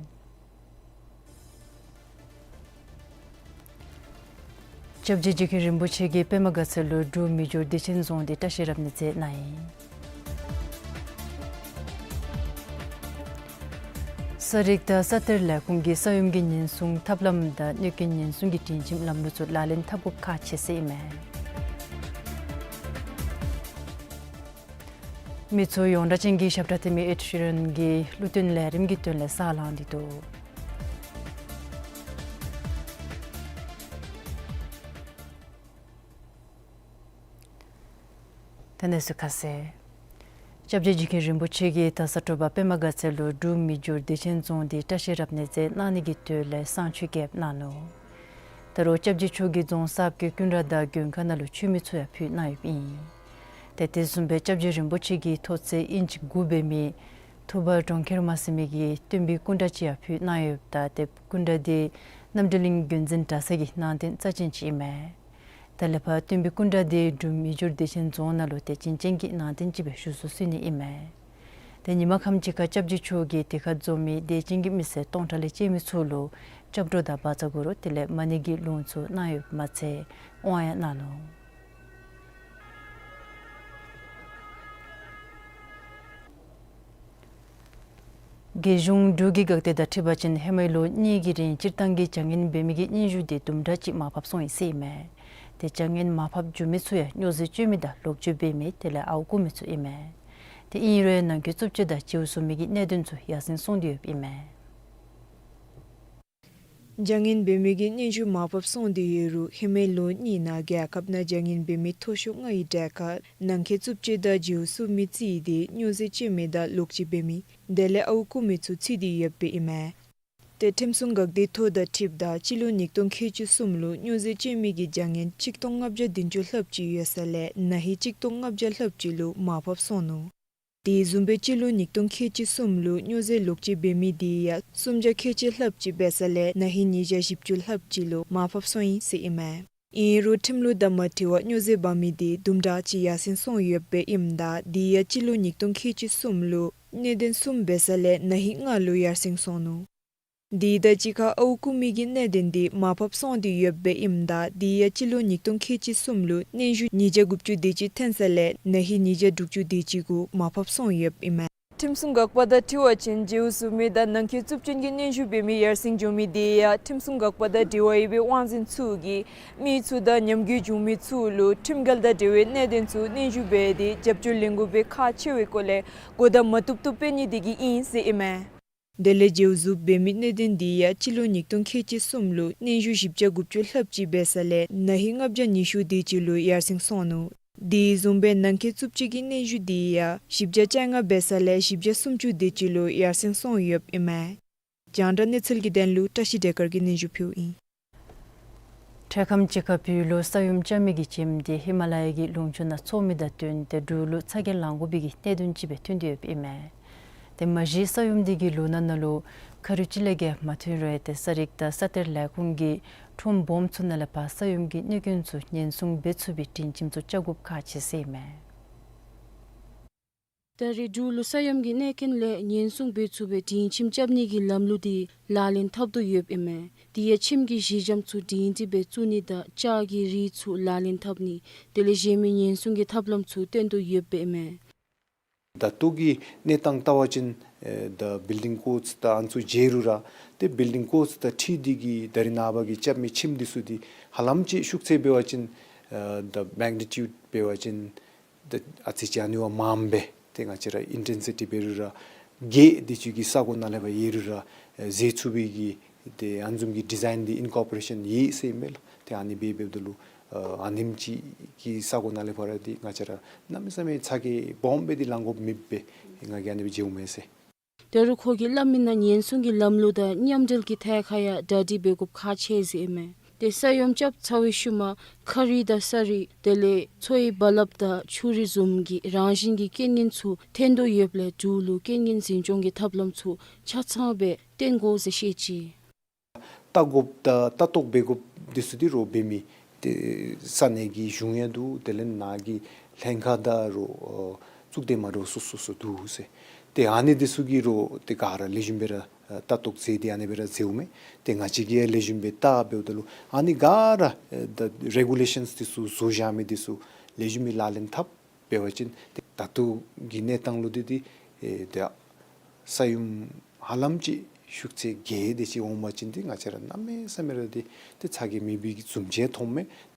སྐྱབས་རྗེ་འཇིགས་མཁན་རིན་པོ་ཆེ་གིས་པདྨ་དགའ་ཚལ་ལུ་འབྲུག་མི་འགྱུར་བདེ་ཆེན་རྫོང་འདི་བཀྲ་ཤིས་རབ་གནས་མཛད་གནང་ཡི། ས་རིག་དང་ས་གཏེར་ལས་ཁུངས་ཀྱིས་ས་ཡོམ་གྱི་ཉེན་སྲུང་ཐབས་ལམ་དང་གནོད་སྐྱོན་ཉེན་སྲུང་གི་སྒྲིང་ཁྱིམ་ལམ་ལུགས་ཚུ་ལག་ལེན་འཐབ་དགོཔ་ཁག་ཆེ་ཟེར་ཨིན་མས། མི་ཚུ་ཡོངས་གྲགས་ཅན་གྱི་ཞབས་ཁྲ་འཐེན་མི་ཨེཌ་ཤི་རན་གྱི་གླུ་སྟོན་ལས་རིམ་གྱི་དོན་ལས་ས་ལངས་ཏེ་འདུག། ད་གནས་ཚུལ་ཁ་གསལ། སྐྱབས་རྗེ་འཇིགས་མཁན་རིན་པོ་ཆེ་གིས་ད་ས་དྲོ་པ་པདྨ་དགའ་ཚལ་ལུ་འབྲུག་མི་འགྱུར་བདེ་ཆེན་རྫོང་འདི་བཀྲ་ཤིས་རབ་གནས་མཛད་གནང་ནི་གི་དོན་ལས་བསང་མཆོད་རྐྱབ་གནང་ནུག། ད་རུང་སྐྱབས་རྗེ་མཆོག་གིས་རྫོང་གསརཔ་གི་སྐུ་འདྲ་དང་མགོན་ཁང་ནང་ལུ་མཆོད་མེ་ཚུ་ཡང་ཕུལ་གནང་ཡོདཔ་ཨིན། ཏེ་དེ་བཟུམ་སྦེ་སྐྱབས་རྗེ་རིན་པོ་ཆེ་གི་ཐོག་ཚད་ཨིན་ཅི་དགུ་འབད་མི་ཐུབ་པ་གྲོང་ཁྱེར་མ་ཟེར་མི་གི་སྟོན་པའི་སྐུ་འདྲ་ཅིག་ཡང་ཕུལ་གནང་ཡོདཔ་ད་ཏེ་སྐུ་འདྲ་འདི་རྣམ་གྲོལ་གླིང་དགོན་འཛིན་གྲྭ་ཚང་གི་ནང་རྟེན་རྩ་ཅན་ཅིག་ཨིན་མས། ད་ལས་ཕར་སྟོན་པའི་སྐུ་འདྲ་འདི་འབྲུག་མི་འགྱུར་བདེ་ཆེན་རྫོང་ནང་ལུ་ཏེ་བྱིན་ཅན་གྱི་ནང་རྟེན་ཅིག་སྦེ་བཞུགས་སུ་གསོལ་ནི་ཨིན་མས། ཏེ་ཉིན་མ་ཁམས་ཅིག་ཁར་སྐྱབས་རྗེ་མཆོག་གིས་དེ་ཁར་འཛོམས་མི་དད་ཅན་གྱི་མི་སེར་སྟོང་ཕྲག་ལས་བཅད་མི་ཚུ་ལུ་སྐྱབས་འགྲོ་དང་བཛྲ་གུ་རུ་དེ་ལས་མ་ཎི་གི་ལུང་ཚུ་གནང་ཡོདཔ་མ་ཚད་དབང་ཡང་གནང་ནུག། རྒྱལ་གཞུང་འབྲུག་གི་འགག་སྡེ་དང་འཁྲིལ་བ་ཅིན་ཧེ་མའི་ལོ་གཉིས་ཀྱི་རིང་སྤྱིར་བཏང་གི་བྱ་ངན་འབད་མི་གི་སྙན་ཞུ་དེ་དུམ་གྲ་ཅིག་མར་ཕབ་སོང་ཡི་ཟེར་ཨིན་མས། ཏེ་བྱ་ངན་མར་ཕབ་བཅུག་མི་ཚུ་ཡང་སྨྱོ་རྫས་སྤྱོད་མི་དང་ལོག་སྤྱོད་འབད་མི་དེ་ལས་ཨརཝ་བརྐུ་མི་ཚུ་ཨིན་མས། ཏེ་ཨིན་རུང་ནང་འཁོད་རྩུབ་སྤྱོད་དང་བརྗེ་བོ་བཟོ་མི་གི་གནད་དོན་ཚུ་ཡར་སེང་སོང་སྟེ་ཡོདཔ་ཨིན་མས། བྱ་ངན་འབད་མི་གི་སྙན་ཞུ་མར་ཕབ་སོང་སྟེ་ཡོད་རུང་ཧེ་མའི་ལོ་གཉིས་ནང་རྒྱལ་ཁབ་ནང་བྱ་ངན་འབད་མི་མཐོ་ཤོས་ལྔའི་གྲས་ཁར་ནང་འཁོད་རྩུབ་སྤྱོད་དང་བརྗེ་བོ་བཟོ་མི་རྩིས་ཏེ་སྨྱོ་རྫས་སྤྱོད་མི་དང་ལོག་སྤྱོད་འབད་མི་དེ་ལས་ཨརཝ་བརྐུ་མི་ཚུ་རྩིས་ཏེ་ཡོདཔ་ཨིན་མས། ཏེ་ཁྲིམས་སྲུང་འགག་སྡེ་ཐོག་དང་འཁྲིལཝ་ད་སྤྱི་ལོ་ཉིས་སྟོང་ཁལ་གཅིག་གསུམ་ལུ་སྨྱོ་རྫས་སྤྱོད་མི་གི་བྱ་ངན་གཅིག་སྟོང་ལྔ་བརྒྱ་བདུན་ཅུ་ལྷགཔ་ཅིག་ཡོད་ས་ལས་ན་ཧིང་གཅིག་སྟོང་ལྔ་བརྒྱ་ལྷགཔ་ཅིག་ལུ་མར་ཕབ་སོང་ནུག། དེ་བཟུམ་སྦེ་སྤྱི་ལོ་ཉིས་སྟོང་ཁལ་གཅིག་གསུམ་ལུ་སྨྱོ་རྫས་ལོག་སྤྱོད་འབད་མི་དེ་ཡང་སུམ་བརྒྱ་ཁལ་གཅིག་ལྷགཔ་ཅིག་འབད་ས་ལས་ན་ཧིང་ཉིས་བརྒྱ་བཞི་བཅུ་ལྷགཔ་ཅིག་ལུ་མར་ཕབ་སོང་ཡི་ཟེར་ཨིན་མས། ཨིན་རུང་ཁྲིམས་ལུགས་དང་མ་འཁྲིལ་བར་སྨྱོ་རྫས་འབག་མི་དེ་དུམ་གྲ་ཅིག་ཡར་སེང་སོང་ཡོདཔ་ཨིནམ་ད་དེ་ཡང་སྤྱི་ལོ་ཉིས་སྟོང་ཁལ་གཅིག་གསུམ་ལུ་གནད་དོན་གསུམ་འབད་ས་ལས་ན་ཧིང་ལྔ་ལུ་ཡར་སེང་སོང་ནུག། དེ་དང་གཅིག་ཁར་ཨརཝ་བརྐུ་མི་གི་གནད་དོན་དེ་མར་ཕབ་སོང་སྟེ་ཡོདཔ་ཨིནམ་ད་དེ་ཡང་སྤྱི་ལོ་ཉིས་སྟོང་ཁལ་གཅིག་གསུམ་ལུ་སྙན་ཞུ་ཉིས་བརྒྱ་དགུ་བཅུ་དེ་ཅིག་ཐོན་ས་ལས་ན་ཧིང་ཉིས་བརྒྱ་དྲུག་ཅུ་དེ་ཅིག་གུ་མར་ཕབ་སོང་ཡོདཔ་ཨིན་མས། ཁྲིམས་སྲུང་འགག་པ་དང་འཁྲིལ་བ་ཅིན་བརྗེ་བོ་བཟོ་མི་དང་ནང་འཁོད་རྩུབ་སྤྱོད་ཀྱི་སྙན་ཞུ་འབད་མི་ཡར་སེང་འགྱོ་མི་དེ་ཡང་ཁྲིམས་སྲུང་འགག་པ་དང་འབྲེལ་བ་ཡོད་པའི་དབང་འཛིན་ཚུ་གིས་མི་ཚུ་དང་ཉམས་རྒུད་བྱུང་མི་ཚུ་ལུ་ཁྲིམས་འགལ་དང་འབྲེལ་བའི་གནད་དོན་ཚུ་སྙན་ཞུ་འབད་དེ་རྒྱབ་སྐྱོར་ལེན་དགོ་པའི་ཁག་ཆེ་བའི་སྐོར་ལས་གོ་བརྡ་མ་བཏུབ་བཏུབ་སྤེལ་ནི་དེ་གིས་ཨིན་ཟེར་ཨིན་མས། དེ་ལས་བརྗེ་བོ་བཟོ་འབད་མི་གནད་དོན་དེ་ཡང་སྤྱི་ལོ་ཉིས་སྟོང་ཁལ་གཅིག་གསུམ་ལུ་སྙན་ཞུ་བཞི་བརྒྱ་དགུ་བཅུ་ལྷགཔ་ཅིག་འབད་ས་ལས་ན་ཧིང་ལྔ་བརྒྱ་ཉི་ཤུ་དེ་ཅིག་ལུ་ཡར་སེང་སོང་ནུག། དེ་བཟུམ་སྦེ་ནང་འཁོད་རྩུབ་སྤྱོད་ཀྱི་སྙན་ཞུ་དེ་ཡང་བཞི་བརྒྱ་བཅོ་ལྔ་འབད་ས་ལས་བཞི་བརྒྱ་སུམ་ཅུ་དེ་ཅིག་ལུ་ཡར་སེང་སོང་ཡོདཔ་ཨིན་མས། རྒྱང་བསྒྲགས་གནས་ཚུལ་གྱི་དོན་ལུ་བཀྲ་ཤིས་བདེ་དཀར་གྱིས་སྙན་ཞུ་ཕུལཝ་ཨིན། འཕྲལ་ཁམས་ཅིག་ཁར་བོད་ལུ་ས་ཡོམ་རྐྱབ་མི་གི་ཆེམ་དེ་ཧི་མ་ལ་ཡ་གི་ལུང་ཕྱོགས་ནང་འཚོ་མི་དང་བསྟུན་ཏེ་འབྲུག་ལུ་ཚ་གྱང་ལང་དགོ་པའི་གི་གནད་དོན་ཅིག་སྦེ་ཐོན་ཏེ་ཡོདཔ་ཨིན་མས། ཏེ་མ་གཞི་ས་ཡོམ་དེ་གིས་ལོ་ན་ནང་ལུ་ཁ་རུ་ཅིག་ལས་བརྒལ་མ་ཐོན་རུང་ཏེ་ས་རིག་དང་ས་གཏེར་ལས་ཁུངས་ཀྱིས་ཁྲོམ་སྦོམ་ཚུ་ནང་ལས་ཕར་ས་ཡོམ་གྱི་གནོད་སྐྱོན་ཚུ་ཉེན་སྲུང་འབད་ཚུགས་པའི་སྒྲིང་ཁྱིམ་ཚུ་རྐྱབ་དགོཔ་ཁག་ཆེ་ཟེར་ཨིན་མས། ད་རེས་འབྲུག་ལུ་ས་ཡོམ་གྱི་གནོད་སྐྱོན་ལས་ཉེན་སྲུང་འབད་ཚུགས་པའི་སྒྲིང་ཁྱིམ་རྐྱབ་ནི་གི་ལམ་ལུགས་དེ་ལག་ལེན་འཐབ་དོ་ཡོདཔ་ཨིན་མས། དེ་ཡང་ཁྱིམ་གྱི་གཞི་འགྱམ་ཚུ་སྒྲིང་སྒྲི་སྦེ་བཙུགས་ནི་དང་ལྕགས་ཀྱི་རིགས་ཚུ་ལག་ལེན་འཐབ་ནི་དེ་ལས་གཞན་མི་ཉེན་སྲུང་གི་ཐབས་ལམ་ཚུ་བཏོན་དོ་ཡོདཔ་ཨིན་མས། ད་ལྟོ་གི་གནས་སྟངས་བལྟ་བ་ཅིན་ཨེ་ད་བིལ་ཌིང་ཀོཌསི་དང་ཨ་ནི་ཚུ་མཇལ་རུང་ར་ཏེ་བིལ་ཌིང་ཀོཌསི་དང་འཁྲིལ་ཏེ་གི་ད་རེས་ནངས་པ་གི་རྐྱབ་མི་ཁྱིམ་འདི་ཚུ་འདི་ཧ་ལམ་ཅིག་ཤུགས་ཚད་འབད་བ་ཅིན་ཨེ་ད་མེག་ནི་ཊིའུཌ་འབད་བ་ཅིན་ཏེ་ཨ་ཙི་ཅིག་ཨ་ནི་བ་མངམ་སྦེ་ཏེ་ང་བཅས་ར་ཨིན་ཊེན་སི་ཊི་འབད་རུང་ར་གེགས་འདི་ཚུ་གི་ས་གོ་ནང་ལས་ཕར་ཡོད་རུང་ར་ཨེ་ཟད་ཚུགས་པའི་གི་ཏེ་ཨ་ནི་བཟུམ་གྱི་ཌི་ཛའིན་འདི་ཨིན་ཀོར་པོ་རེ་ཤཱན་ཡོད་ཟེར་ཨིན་མས་ལགས། ཏེ་ཨ་ནི་འབད་འབདཝ་ད་ལུ་ཨ་ཨ་ནེམ་ཅིག་གི་ས་གོ་ནང་ལས་ཕར་ར་འདི་ང་བཅས་ར་གནམ་མེད་ས་མེད་ཚ་གྱང་སྦོམ་སྦེ་འདི་ལང་དགོཔ་མེདཔ་སྦེ་ང་གིས་ཨ་ནི་སྦེ་མཇལཝ་མས་ཟེར། ད་རུང་ཁོ་གིས་སླབ་མི་ནང་ཉེན་སྲུང་གི་ལམ་ལུགས་དང་མཉམ་འབྲེལ་གྱི་ཐད་ཁར་ཡང་གྲ་སྒྲིག་འབད་དགོཔ་ཁག་ཆེ་ཟེར་ཨིན་མས། ཏེ་ས་ཡོམ་རྐྱབ་ཚར་བའི་ཤུལ་མ་ཁ་རུ་དང་ས་རུ་དེ་ལས་མཚོ་ཡི་རྦ་རླབས་དང་ཆུ་རུད་བཟུམ་གྱི་རང་བཞིན་གྱི་རྐྱེན་ངན་ཚུ་ཐོན་དོ་ཡོདཔ་ལས་འབྲུག་ལུ་རྐྱེན་ངན་འཛིན་སྐྱོང་གི་ཐབས་ལམ་ཚུ་ཆ་ཚང་སྦེ་བཏོན་དགོ་ཟེར་བཤད་ཅི། བལྟ་དགོཔ་དང་བལྟ་རྟོག་འབད་དགོཔ་འདི་ཚུ་འདི་རོགས་འབད་མི་ཏེ་ས་གནས་ཀྱི་གཞུང་ཡང་འདུག། དེ་ལས་ནཱ་གི་ལྷན་ཁག་དང་རོགས་ གཙུག་སྡེ་མ་འདྲཝ་སོ་སོ་སོ་འདུག་ཟེར། ཏེ་ཨ་ནི་འདི་ཚུ་གི་རོགས་ཏེ་ག་ར་ལེགས་ཤོམ་སྦེ་ར་ལྟ་རྟོག་མཛད་དེ་ཨ་ནི་སྦེ་ར་མཛདཔ་མས། ཏེ་ང་བཅས་ཀྱིས་ཡང་ལེགས་ཤོམ་སྦེ་བལྟ་འབདཝ་ད་ལུ་ཨ་ནི་ག་ར་ད་རེ་གུ་ལེ་ཤཱནསི་འདི་ཚུ་བཟོ་བཞག་མི་འདི་ཚུ་ལེགས་ཤོམ་སྦེ་ལག་ལེན་འཐབ་འབད་བ་ཅིན་ཏེ་ད་ལྟོ་གི་གནས་སྟངས་ལུ་འདི་འདི་ཨེ་ད་ས་ཡོམ་ཧ་ལམ་ཅིག་ཤུགས་ཚད་བརྒྱད་དེ་ཅིག་འོང་བ་ཅིན་ཏེ་ང་བཅས་ར་གནམ་མེད་ས་མེད་ར་འདི་ཏེ་ཚ་གྱང་མེད་པའི་གི་བཟུམ་ཅིག་མཐོངམ་མས།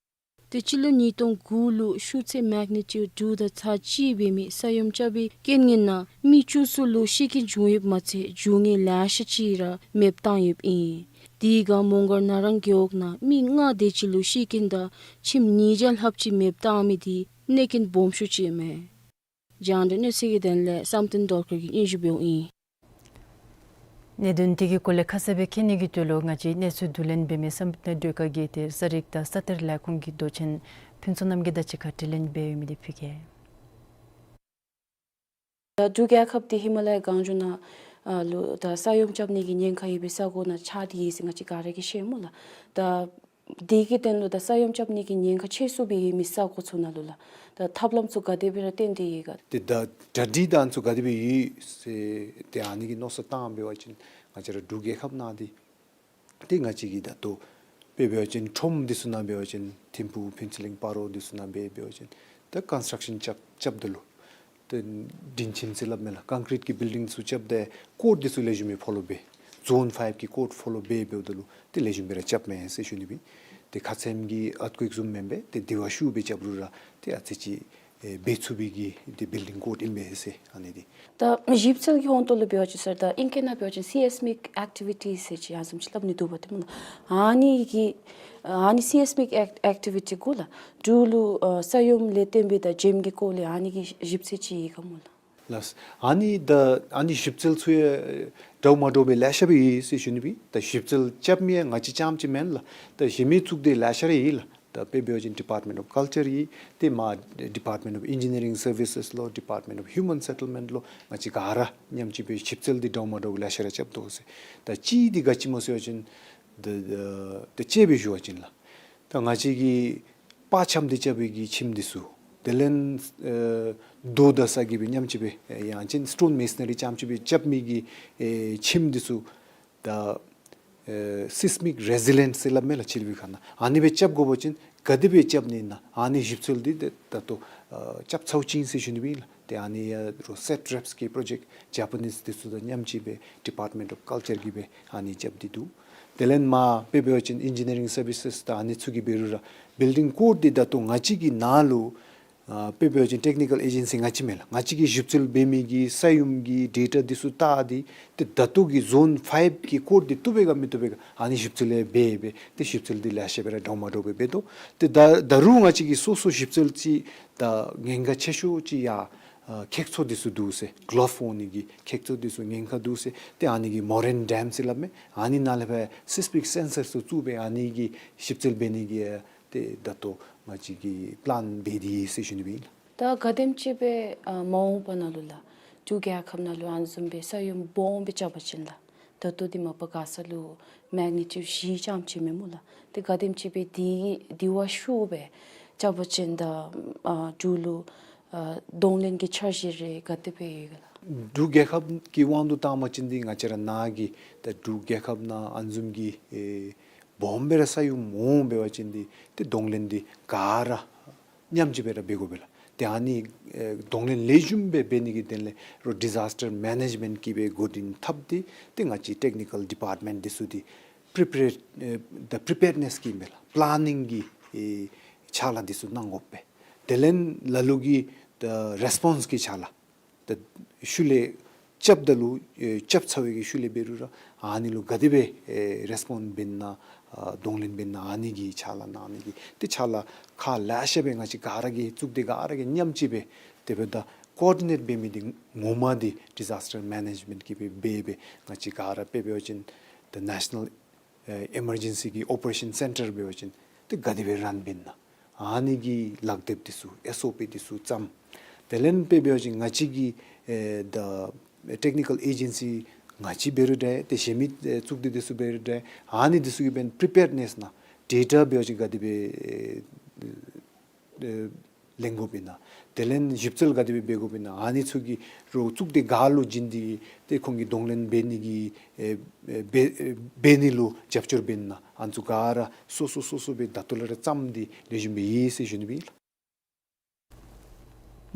དེ་སྤྱི་ལོ་ཉིས་སྟོང་དགུ་ལུ་ཤུགས་ཚད་མེག་ནི་ཊིའུཌ་དྲུག་དང་ཚག་གཅིག་འབད་མི་ས་ཡོམ་རྐྱབ་པའི་རྐྱེན་ངན་ནང་མི་བཅུ་གསུམ་ལུ་ཤི་རྐྱེན་བྱུང་ཡོདཔ་མ་ཚད་རྒྱུ་དངོས་ལེ་ཤ་ཅིག་ར་མེདཔ་བཏང་ཡོདཔ་ཨིན། དེ་སྒང་མོང་སྒར་ན་རང་རྒེད་འོག་ནང་མི་ལྔ་དེ་ཅིག་ལུ་ཤི་རྐྱེན་དང་ཁྱིམ་ཉིས་བརྒྱ་ལྷགཔ་ཅིག་མེདཔ་བཏང་མི་དེ་གནོད་རྐྱེན་སྦོམ་ཤོས་ཅིག་མས། རྒྱང་བསྒྲགས་གནས་ཚུལ་གྱི་དོན་ལས་བསམ་གཏན་རྡོ་རྗེ་གིས་སྙན་ཞུ་འབདཝ་ཨིན། གནད་དོན་དེ་གི་སྐོར་ལས་ཁ་གསལ་སྦེ་མཁྱེན་ནི་གི་དོན་ལུ་ང་བཅས་གནས་ཚུལ་བསྡུ་ལེན་འབད་མི་བསམ་གཏན་རྡོ་རྗེ་གིས་ཏེ་གསོ་རིག་དང་སོ་ཐར་ལས་ཁུངས་ཀྱི་མདོ་ཆེན་ཕུན་ཚོགས་རྣམ་རྒྱལ་དང་གཅིག་ཁར་དྲི་ལན་འབད་མི་འདི་ཕུལ་གེ། ད་འབྲུག་རྒྱལ་ཁབ་འདི་ཧི་མ་ལ་ཡའི་གངས་ལྗོངས་ནང་ལུ་ད་ས་ཡོམ་རྐྱབ་ནི་གི་ཉེན་ཁ་ཡོད་པའི་ས་གོ་ནང་ཆགས་ཏེ་ཡོད་ཟེར་ང་བཅས་ག་ར་གིས་ཤེས་སྨོ་ལགས། ད་དེ་གི་དོན་ལུ་ད་ས་ཡོམ་རྐྱབ་ནི་གི་ཉེན་ཁ་ཆེ་སུ་སྦེ་ཡོད་མི་ས་གོ་ཚུ་ནང་ལུ་ལགས། ད་ཐབས་ལམ་ཚུ་ག་དེ་སྦེ་ར་བཏོན་ཏེ་ཡོད་ག། ཏེ་ད་གྲ་སྒྲིག་དང་ཚུ་ག་དེ་སྦེ་ཡོད་ཟེར་ཏེ་ཨ་ནི་གི་མནོ་བསམ་བཏང་འབད་བ་ཅིན་ང་བཅས་ར་འབྲུག་རྒྱལ་ཁབ་ནང་འདི་ཏེ་ང་བཅས་ཀྱི་ད་ལྟོ་དཔེ་འབད་བ་ཅིན་ཁྲོམ་འདི་ཚུ་ནང་འབད་བ་ཅིན་ཐིམ་ཕུག་ཕུན་ཚོགས་གླིང་སྤ་རོ་འདི་ཚུ་ནང་འབད་འབད་བ་ཅིན་ད་ཀོན་སི་ཊྲག་ཤཱན་རྐྱབ་རྐྱབ་ད་ལུ་ཏེ་མགྲིན་ཆེན་ཟེར་སླབ་མས་ལགས། ཀོན་ཀི་རིཊ་གི་བིལ་ཌིང་ཚུ་རྐྱབ་ད་ཀོཌ་འདི་ཚུ་ལེགས་ཤོམ་སྦེ་ཕོ་ལོ་འབད། ཛོན་ཕའིབ་ཀྱི་ཀོཌ་ཕོ་ལོ་འབད་འབདཝ་ད་ལུ་ཏེ་ལེགས་ཤོམ་སྦེ་ར་རྐྱབ་མས་ཟེར་ཞུ་ནི་སྦེ། ཏེ་ཁ་ཙ་གི་ཨརཐ་ཀུའེཀ་བཟུམ་མེན་པས། ཏེ་དེ་བ་ཤུགས་སྦེ་རྐྱབ་རུང་ར་ཏེ་ཨ་ཙི་ཅིག་ཨེ་འབད་ཚུགས་པའི་གི་ཏེ་བིལ་ཌིང་ཀོཌ་ཨིན་པས་ཟེར་ཨ་ནི་འདི། ད་ཞིབ་འཚོལ་གྱི་ཧོང་ཏོ་ལུ་འབད་བ་ཅིན་ཟེར་ད་ཨིང་སྐད་ནང་འབད་བ་ཅིན་སི་སི་མིག་ཨེག་ཊི་བི་ཊིས་ཟེར་ཅིག་ཡང་བཟུམ་ཅིག་སླབ་ནི་འདུག་པ་ཏེ་སྨོ་ལགས། ཨ་ནི་གི་ཨ་ནི་སི་སི་མིག་ཨེག་ཨེག་ཊི་བི་ཊི་གུ་ལགས་འབྲུག་ལུ་ཨ་ས་ཡོམ་ལས་བརྟེན་པའི་ད་ཇེམ་གྱི་སྐོར་ལས་ཨ་ནི་གི་ཞིབ་འཚོལ་ཅིག་ཡོད་ག་སྨོ་ལགས། ལགས། ཨ་ནི་ད་ཨ་ནི་ཞིབ་འཚོལ་ཚུ་ཡང་འདྲཝ་མ་འདྲཝ་སྦེ་ལེ་ཤ་སྦེ་ཡོད་ཟེར་ཞུ་ནི་སྦེ། ད་ཞིབ་འཚོལ་རྐྱབ་མི་ཡང་ང་བཅས་རྐྱངམ་ཅིག་མེན་ལགས། ད་གཞན་མི་གཙུག་སྡེ་ལེ་ཤ་ར་ཡོད་ལགས། ད་དཔེ་འབད་བ་ཅིན་ཌི་པརཊ་མེནཊ་ཨོཕ་ཀལ་ཅར་ཡོད། ཏེ་མར་ཌི་པརཊ་མེནཊ་ཨོཕ་ཨིན་ཇི་ནི་ཡ་རིང་སར་བི་སེས་ལོ་ཌི་པརཊ་མེནཊ་ཨོཕ་ཧིའུ་མཱན་སེ་ཊལ་མེནཊ་ལོ་ང་བཅས་ག་ར་མཉམ་གཅིག་སྦེ་ཞིབ་འཚོལ་འདི་འདྲཝ་མ་འདྲཝ་ལེ་ཤ་ར་རྐྱབ་དོ་ཟེར། ད་གཅིག་འདི་ག་ཅི་སྨོ་ཟེར་བ་ཅིན་ད་ད་དཔྱེ་སྦེ་ཞུ་བ་ཅིན་ལགས། ད་ང་བཅས་ཀྱི་པར་ཆམ་འདི་རྐྱབ་པའི་གི་ཁྱིམ་འདི་ཚུ་དེ་ལས་ཨེ་རྡོ་དང་ས་གིས་སྦེ་མཉམ་གཅིག་སྦེ་ཨེ་ཡང་ཅིན་སི་ཊོན་མེ་སོ་ནེ་རི་རྐྱངམ་ཅིག་སྦེ་རྐྱབ་མི་གི་ཨེ་ཁྱིམ་འདི་ཚུ་ད་ཨེ་སི་སི་མིག་རེ་ཟི་ལེནཊ་ཟེར་སླབ་མས་ལགས་ཕྱི་གླིང་པའི་ཁ་ནང་། ཨ་ནི་སྦེ་རྐྱབ་དགོ་པ་ཅིན་ག་དེ་སྦེ་རྐྱབ་ནི་ཨིན་ན་ཨ་ནི་ཞིབ་འཚོལ་འདི་ད་ད་ལྟོ་ཨེ་རྐྱབ་ཚརཝ་ཅིག་ཨིན་ཟེར་ཞུ་ནི་སྦེ་ཨིན་ལགས། ཏེ་ཨ་ནི་ཡང་རོགས་སེཊ་རེབས་ཀྱི་པྲོ་ཇེཀཊ་ཇ་པ་ནིསི་འདི་ཚུ་དང་མཉམ་གཅིག་སྦེ་ཌི་པརཊ་མེནཊ་ཨོཕ་ཀལ་ཅར་གྱིས་སྦེ་ཨ་ནི་རྐྱབ་སྟེ་འདུག། དེ་ལས་མར་དཔེ་འབད་བ་ཅིན་ཨིན་ཇི་ནི་ཡ་རིང་སར་བི་སེས་དང་ཨ་ནི་ཚུ་གིས་འབད་རུང་ར་བིལ་ཌིང་ཀོཌ་འདི་ད་ལྟོ་ང་བཅས་ཀྱི་ནང་ལུ་ཨ་དཔེ་འབད་བ་ཅིན་ཊེག་ནི་ཀལ་ཨེ་ཇེན་སི་ང་བཅས་མེན་ལགས། ང་བཅས་ཀྱིས་ཞིབ་འཚོལ་འབད་མི་གི་ས་ཡོམ་གྱི་ཌེ་ཊ་འདི་ཚུ་བལྟ་སྟེ་ཏེ་ད་ལྟོ་གི་ཛོན་ཕའིབ་ཀྱི་ཀོཌ་འདི་བཏུབ་པས་ག་མི་བཏུབ་པས་ག་ཨ་ནི་ཞིབ་འཚོལ་ཡང་འབད་འབད་ཏེ་ཞིབ་འཚོལ་འདི་ལེ་ཤ་སྦེ་ར་འདྲཝ་མ་འདྲཝ་སྦེ་འབད་དོ། ཏེ་ད་ད་རུང་ང་བཅས་ཀྱི་སོ་སོ་ཞིབ་འཚོལ་ཅིག་ད་ཉེན་ཁ་ཆེ་ཤོས་ཅིག་ཡང་ཨ་ཁེགས་ཚུགས་འདི་ཚུ་འདུག་ཟེར། ཀློག་འོང་ནི་གི་ཁེགས་ཚུགས་འདི་ཚུ་ཉེན་ཁ་འདུག་ཟེར། ཏེ་ཨ་ནི་གི་མོ་རན་ཌེམ་ཟེར་སླབ་མས། ཨ་ནི་ནང་ལས་སྦེ་སི་སི་མིག་སེན་སར་ཚུ་བཙུགས་སྦེ་ཨ་ནི་གི་ཞིབ་འཚོལ་འབད་ནི་གི་ཏེ་ད་ལྟོ་ང་བཅས་ཀྱིས་པི་ལཱན་འབད་དེ་ཡོད་ཟེར་ཞུ་ནི་སྦེ་ཨིན་ལགས། ད་ག་དེམ་ཅིག་སྦེ་ཨ་མ་འོངས་པ་ནང་ལུ་ལགས་འབྲུག་རྒྱལ་ཁབ་ནང་ལུ་ཨ་ནི་བཟུམ་སྦེ་ས་ཡོམ་སྦོམ་སྦེ་རྐྱབ་པ་ཅིན་ལགས་ད་ལྟོ་འདི་མ་པ་ག་ས་ལུ་མེག་ནི་ཊིའུཌ་བཞི་རྐྱངམ་ཅིག་མས་སྨོ་ལགས། ཏེ་ག་དེམ་ཅིག་སྦེ་འདི་འདི་བ་ཤུགས་སྦེ་རྐྱབ་པ་ཅིན་ད་ཨ་འབྲུག་ལུ་ཨ་གདོང་ལེན་གྱི་འཆར་གཞི་རེ་ག་དེ་སྦེ་ཡོད་ག་ལགས། འབྲུག་རྒྱལ་ཁབ་ཀྱི་དབང་དུ་བཏང་བ་ཅིན་འདི་ང་བཅས་ར་ནཱ་གི་ད་འབྲུག་རྒྱལ་ཁབ་ནང་ཨ་ནི་བཟུམ་གྱི་ཨེ་སྦོམ་སྦེ་ར་ས་ཡོམ་འོང་འབད་བ་ཅིན་འདི་ཏེ་གདོང་ལེན་འདི་ག་ར་མཉམ་གཅིག་སྦེ་ར་འབད་དགོ་པས་ལགས། ཏེ་ཨ་ནི་ཨེ་གདོང་ལེན་ལེགས་ཤོམ་སྦེ་འབད་ནི་གི་དོན་ལས་རོགས་ཌི་ཛཱས་ཊར་མེ་ནེཇ་མེནཊ་གི་སྦེ་འགོ་འདྲེན་འཐབ་སྟེ་ཏེ་ང་བཅས་ཊེག་ནི་ཀལ་ཌི་པརཊ་མེནཊ་འདི་ཚུ་འདི་པི་རི་པེརཌ་ཨེ་ད་པི་རི་པེརཌ་ནེསི་གི་མས་ལགས་པི་ལཱ་ནིང་གི་ཨེ་ཕྱག་ལཱ་འདི་ཚུ་གནང་དགོ་པས། དེ་ལས་ལ་ལུ་གིས་ད་རེསི་པོནསི་གི་ཕྱག་ལཱ་ད་ཤུལ་ལས་རྐྱབ་ད་ལུ་ཨེ་རྐྱབ་ཚར་བའི་གི་ཤུལ་ལས་འབད་རུང་ར་ཨ་ནི་ལུ་ག་དེ་སྦེ་ཨེ་རེསི་པོནཌ་འབད་ན་ཨ་གདོང་ལེན་འབད་ན་ཨ་ནི་གི་ཕྱག་ལཱ་གནང་ནི་གི་ཏེ་ཕྱག་ལཱ་ཁག་ལེ་ཤ་སྦེ་ང་བཅས་ག་ར་གིས་གཙུག་སྡེ་ག་ར་གིས་མཉམ་གཅིག་སྦེ་དེ་སྦེ་ད་ཀོ་ཨོར་ཌི་ནེཊ་འབད་མི་འདི་ངོ་མ་འདི་ཌི་ཛཱས་ཊར་མེ་ནེཇ་མེནཊ་གི་སྦེ་འབད་སྦེ་ང་བཅས་ག་ར་དཔེ་འབད་བ་ཅིན་ད་ནེ་ཤ་ནཱལ་ཨེ་ཨི་མར་ཇེན་སི་གི་ཨོ་པ་རེ་ཤཱན་སེན་ཊར་འབད་བ་ཅིན་ཏེ་ག་དེ་སྦེ་རཱན་འབད་ན་ཨ་ནི་གི་ལག་དེབ་འདི་ཚུ་ཨེསི་ཨོ་པི་འདི་ཚུ་བརྩམ། དེ་ལས་དཔེ་འབད་བ་ཅིན་ང་བཅས་ཀྱི་ཨེ་ད་ཊེག་ནི་ཀལ་ཨེ་ཇེན་སི་ང་བཅས་འབད་རུང་འདྲ་ཏེ་གཞན་མི་ཨེ་གཙུག་སྡེ་འདི་ཚུ་འབད་རུང་འདྲ་ཨ་ནི་འདི་ཚུ་གི་སྦེ་པི་རི་པེརཌ་ནེསི་ནང་ཌེ་ཊ་འབད་བ་ཅིན་ག་དེ་སྦེ་ཨེ་ཨེ་ ལེན་དགོཔ་ཨིན་ན། དེ་ལས་ཞིབ་འཚོལ་ག་དེ་སྦེ་འབད་དགོཔ་ཨིན་ན། ཨ་ནི་ཚུ་གི་རོགས་བཙུགས་ཏེ་ག་ལུ་བྱིན་ཏེ་ཏེ་ཁོང་གིས་གདོང་ལེན་འབད་ནི་གི་ཨེ་ཨེ་འབད་ཨེ་འབད་ནི་ལུ་རྒྱབ་སྐྱོར་འབད་ནི་ཨ་ནི་ཚུ་ག་ར་སོ་སོ་སོ་སོ་སྦེ་ད་ལྟོ་ལས་ར་བརྩམས་ཏེ་ལེགས་ཤོམ་སྦེ་ཡོད་ཟེར་ཞུ་ནི་སྦེ་ཨིན་ལགས།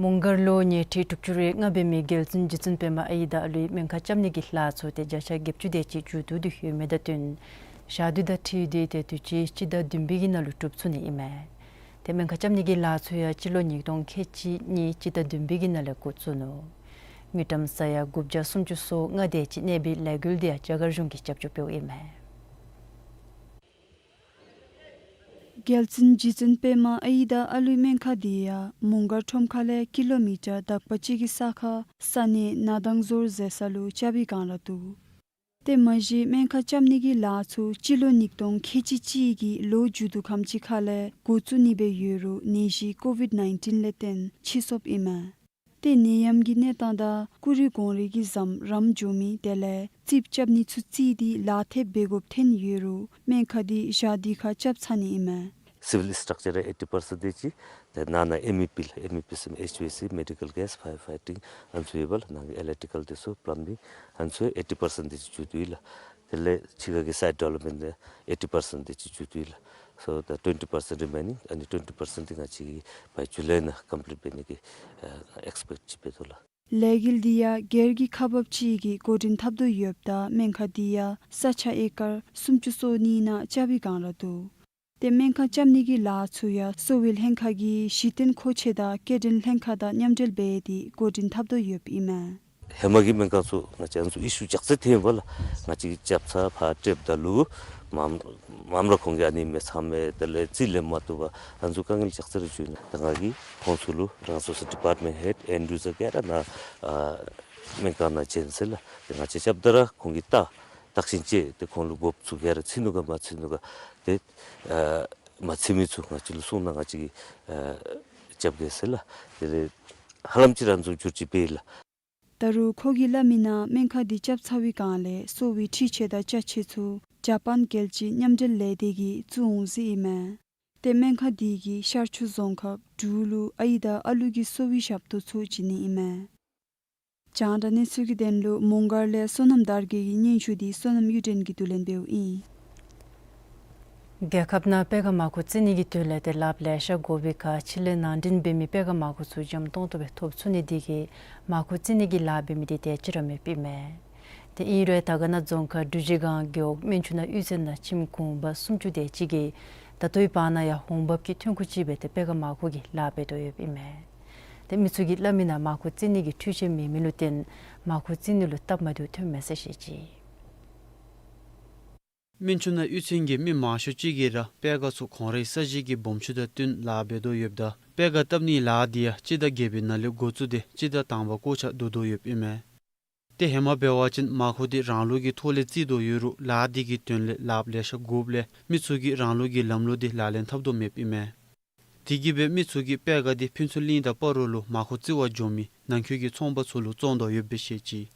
མོང་སྒར་ལུ་ཉལ་ཁྲི་དྲུག་ཅུ་རེ་ལྔ་འབད་མི་རྒྱལ་བཙུན་རྗེ་བཙུན་པདྨ་ཨའི་དང་ཨ་ལུའི་སྨན་ཁང་རྐྱབ་ནི་གི་ལཱ་ཚུ་ཏེ་བརྒྱ་ཆ་བརྒྱད་ཅུ་དེ་ཅིག་མཇུག་བསྡུ་སྟེ་ཡོད་མི་དང་བསྟུན་ཞག་དུས་དང་འཁྲིལ་ཏེ་ཏེ་དུས་ཅི་སྤྱི་ཟླ་བདུན་པའི་གི་ནང་ལུ་གྲུབ་ཚུགས་ནི་ཨིན་མས། ཏེ་སྨན་ཁང་རྐྱབ་ནི་གི་ལཱ་ཚུ་ཡང་སྤྱི་ལོ་ཉིས་སྟོང་ཁལ་གཅིག་གཉིས་སྤྱི་ཟླ་བདུན་པའི་གི་ནང་ལས་འགོ་བཙུགས་ནུག། དངུལ་ཀྲམ་ས་ཡ་དགུ་བརྒྱ་སུམ་ཅུ་སོ་ལྔ་དེ་ཅིག་གནས་པའི་ལས་འགུལ་འདི་ཡང་རྒྱ་གར་གཞུང་གིས་རྒྱབ་སྐྱོར་འབདཝ་ཨིན་མས། རྒྱལ་བཙུན་རྗེ་བཙུན་པདྨ་ཨའི་དང་ཨ་ལུའི་སྨན་ཁང་འདི་ཡང་མོང་སྒར་ཁྲོམ་ཁ་ལས་ཀི་ལོ་མི་ཊར་དག་པ་གཅིག་གི་ས་ཁར་ས་གནས་ན་དང་ཟོར་ཟེར་ས་ལུ་རྐྱབ་པའི་སྒང་ར་འདུག། དེ་མ་གཞི་སྨན་ཁང་རྐྱབ་ནི་གི་ལཱ་ཚུ་སྤྱི་ལོ་ཉིས་སྟོང་ཁལ་གཅིག་གཅིག་གི་ལོ་མཇུག་བསྡུ་ཁམས་ཅིག་ཁ་ལས་འགོ་བཙུགས་ནི་སྦེ་ཡོད་རུང་ནད་གཞི་ཀོ་ཝིཌ་ནའིན་ཊིན་ལས་བརྟེན་ཕྱིས་སོཔ་ཨིན་མས། ཏེ་ནད་ཡམས་ཀྱི་གནས་སྟངས་དང་ཀུ་རེ་གོང་རིམ་གྱིས་ཟམ་རམ་འགྱོ་མི་དེ་ལས་རྩིགཔ་རྐྱབ་ནི་ཚུ་བརྩིས་ཏེ་ལཱ་ཐེབས་འབད་དགོཔ་ཐོན་ཡོད་རུང་སྨན་ཁང་འདི་ཞག་འདི་ཁར་རྐྱབ་ཚར་ནི་ཨིན་མས། སི་ཝིལ་སི་ཊག་ཅར་ཨེ་ཊི་པར་སེནཊ་དེ་ཅིག། ཏེ་ནང་ན་ཨེམ་ཨི་པི་ལགས། ཨེམ་ཨི་པི་ཟེར་མི་ཨེཆ་ཝི་ཨེ་སི་མེ་ཌི་ཀལ་གེས་ཕ་ཡར་ཕའི་ཊིང་ཨ་ནི་ཚུ་ཡོད་པ་ལགས། ནང་གི་ཨི་ལེག་ཊི་ཀལ་དེ་ཚུ་པ་ལམ་བིང་ཨ་ནི་ཚུ་ཨེ་ཊི་པར་སེནཊ་དེ་ཅིག་མཇུག་བསྡུ་ཡི་ལགས། དེ་ལས་ཕྱི་ཁ་གི་སའིཊ་ཌི་ཝེ་ལོབ་མེནཊ་ཨེ་ཊི་པར་སེནཊ་དེ་ཅིག་མཇུག་བསྡུ་ཡི་ལགས། སོ་ད་ཊུ་ཝེན་ཊི་པར་སེནཊ་རི་མེ་ནིང་ཨ་ནི་ཊུ་ཝེན་ཊི་པར་སེནཊ་དེ་ང་བཅས་ཀྱིས་ཕ་ཡི་ཇུ་ལའི་ནང་ཀམ་པི་ལིཊ་འབད་ནི་གི་ཨེག་སི་པེཀཊ་ཅིག་འབད་དོ་ལགས། ལས་འགུལ་འདི་ཡང་སྒེར་གྱི་ཁག་འབགཔ་ཅིག་གིས་འགོ་འདྲེན་འཐབ་དོ་ཡོདཔ་ད་སྨན་ཁང་འདི་ཡང་ས་ཆ་ཨེ་ཀར་སུམ་ཅུ་སོ་གཉིས་ནང་རྐྱབ་པའི་སྒང་ར་འདུག། ཏེ་སྨན་ཁང་རྐྱབ་ནི་གི་ལཱ་ཚུ་ཡང་གསོ་བའི་ལྷན་ཁག་གིས་གཞི་རྟེན་མཁོ་ཆས་དང་སྐྱེལ་འདྲེན་ལྷན་ཁག་དང་མཉམ་འབྲེལ་འབད་དེ་འགོ་འདྲེན་འཐབ་དོ་ཡོདཔ་ཨིན་མས། ཧེ་མ་གི་སྨན་ཁང་ཚུ་ང་བཅས་ཨ་ནི་ཚུ་ཨི་ཤུ་ཅུང་ཙམ་ཐོན་པ་ལགས། ང་བཅས་ཀྱིས་རྐྱབ་ཚར་ཕར་སྤྲོདཔ་ད་ལུ་མངམ་མངམ་ར་ཁོང་གིས་ཨ་ནི་མི་ཚང་མས་དེ་ལས་རྩིས་ལེན་མ་བཏུབ་པར་ཨ་ནི་ཚུ་དཀའ་ངལ་ཅུང་ཙམ་རེ་བྱུང་ནུག། ད་ང་གིས་ཁོང་ཚུ་ལུ་རང་སོ་སོ་ཌི་པརཊ་མེནཊ་ཧེཌ་ཨེན་ཌི་ཡུ་ཛར་ག་ར་ནཱ་ཨ་སྨན་ཁང་ནང་བྱོན་ཟེར་ལགས། ཏེ་ང་བཅས་རྐྱབ་ད་ར་ཁོང་གིས་བལྟ་བརྟག་ཞིབ་ཅིག་ཏེ་ཁོང་ལུ་དགོཔ་ཚུ་ག་ར་ཚུད་ནུག་ག་མ་ཚུད་ནུག་ག། ཏེ་ཨ་མ་ཚུད་མི་ཚུ་ང་བཅས་ལུ་གསུངས་ན་ང་བཅས་ཀྱིས་ཨ་རྐྱབ་གེ་ཟེར་ལགས། དེ་ལས་ཧ་ལམ་ཅིག་ར་ཨ་ནི་ཚུ་འགྱུར་བཅོས་འབད་ཡི་ལགས། ད་རུང་ཁོ་གིས་སླབ་མི་ནང་སྨན་ཁང་འདི་རྐྱབ་ཚར་བའི་སྒང་ལས་གསོ་བའི་འཕྲུལ་ཆས་དང་ཅ་ཆས་ཚུ་ཇ་པཱན་རྒྱལ་སྤྱིའི་མཉམ་འབྲེལ་ལས་སྡེ་གིས་བཙུགས་འོང་ཟེར་ཨིན་མས། ཏེ་སྨན་ཁང་འདི་གིས་ཤར་ཕྱོགས་རྫོང་ཁག་འབྲུག་ལུ་ཨའི་དང་ཨ་ལུ་གི་གསོ་བའི་ཞབས་ཏོག་ཚུ་བྱིན་ནི་ཨིན་མས། རྒྱང་བསྒྲགས་གནས་ཚུལ་གྱི་དོན་ལུ་མོང་སྒར་ལས་བསོད་ནམས་དར་རྒྱས་ཀྱི་སྙན་ཞུ་འདི་བསོད་ནམས་གཡུ་སྒྲོན་གྱིས་བསྡུ་ལེན་འབདཝ་ཨིན། རྒྱལ་ཁབ་ནང་པད་ག་མར་ཁུ་བཙིར་ནི་གི་དོན་ལས་ཏེ་ལགཔ་ལེ་ཤ་དགོ་པའི་ཁར་ཕྱི་ལས་ནང་འདྲེན་འབད་མི་པད་ག་མར་ཁུ་ཚུ་འཇམ་ཏོང་ཏོ་སྦེ་ཐོབ་ཚུགས་ནི་དེ་གིས་མར་ཁུ་བཙིར་ནི་གི་ལཱ་འབད་མི་འདི་དེ་ཅིག་ར་མེདཔ་ཨིན་མས། ཏེ་ཨིན་རུང་དར་དཀར་ན་རྫོང་ཁག་འབྲུག་རྗེ་སྒང་རྒེད་འོག་སྨན་ཆུ་ནང་གཡུས་ཚན་ནང་ཁྱིམ་གུང་པ་སུམ་ཅུ་དེ་ཅིག་གིས་ད་ལྟོའི་བར་ན་ཡང་འོང་འབབ་ཀྱི་ཐོན་ཁུངས་ཅིག་སྦེ་ཏེ་པད་ག་མར་ཁུ་གི་ལཱ་འབད་དོ་ཡོདཔ་ཨིན་མས། ཏེ་མི་ཚུ་གིས་སླབ་མི་ནང་མར་ཁུ་བཙིར་ནི་གི་འཕྲུལ་ཆས་མེད་མི་ལུ་བརྟེན་མར་ཁུ་བཙིར་ནི་ལུ་སྟབས་མ་བདེཝ་ཐོནམ་མས་ཟེར་བཤད་ཅི། སྨན་ཆུ་ནང་གཡུས་ཚན་གྱི་མི་མང་ཤོས་ཅིག་གིས་ར་པད་ག་ཚུ་ཁོང་རའི་ས་གཞི་གི་སྦོམ་ཆུང་དང་བསྟུན་ལཱ་འབད་དོ་ཡོདཔ་ད་པད་ག་བཏབ་ནིའི་ལཱ་འདི་ཡང་སྤྱི་ཟླ་བརྒྱད་པའི་ནང་ལས་འགོ་བཙུགས་ཏེ་སྤྱི་ཟླ་དང་པ་ཀོ་ཆ་བསྡུ་དོ་ཡོདཔ་ཨིན་མས། ཏེ་ཧེ་མ་འབད་བ་ཅིན་མར་ཁུ་འདི་རང་ལུགས་ཀྱི་ཐོག་ལས་བཙིར་དོ་ཡོད་རུང་ལཱ་འདི་གི་དོན་ལས་ལགཔ་ལེ་ཤ་དགོཔ་ལས་མི་ཚུ་གིས་རང་ལུགས་ཀྱི་ལམ་ལུགས་འདི་ལག་ལེན་འཐབ་དོ་མེདཔ་ཨིན་མས། དེ་གིས་སྦེ་མི་ཚུ་གིས་པད་ག་འདི་ཕུན་ཚོགས་གླིང་དང་སྤ་རོ་ལུ་མར་ཁུ་བཙིར་བར་འགྱོ་མི་ནང་འཁོད་ཀྱི་ཚོང་པ་ཚུ་ལུ་བཙོང་དོ་ཡོདཔ་སྦེ་བཤད་ཅི།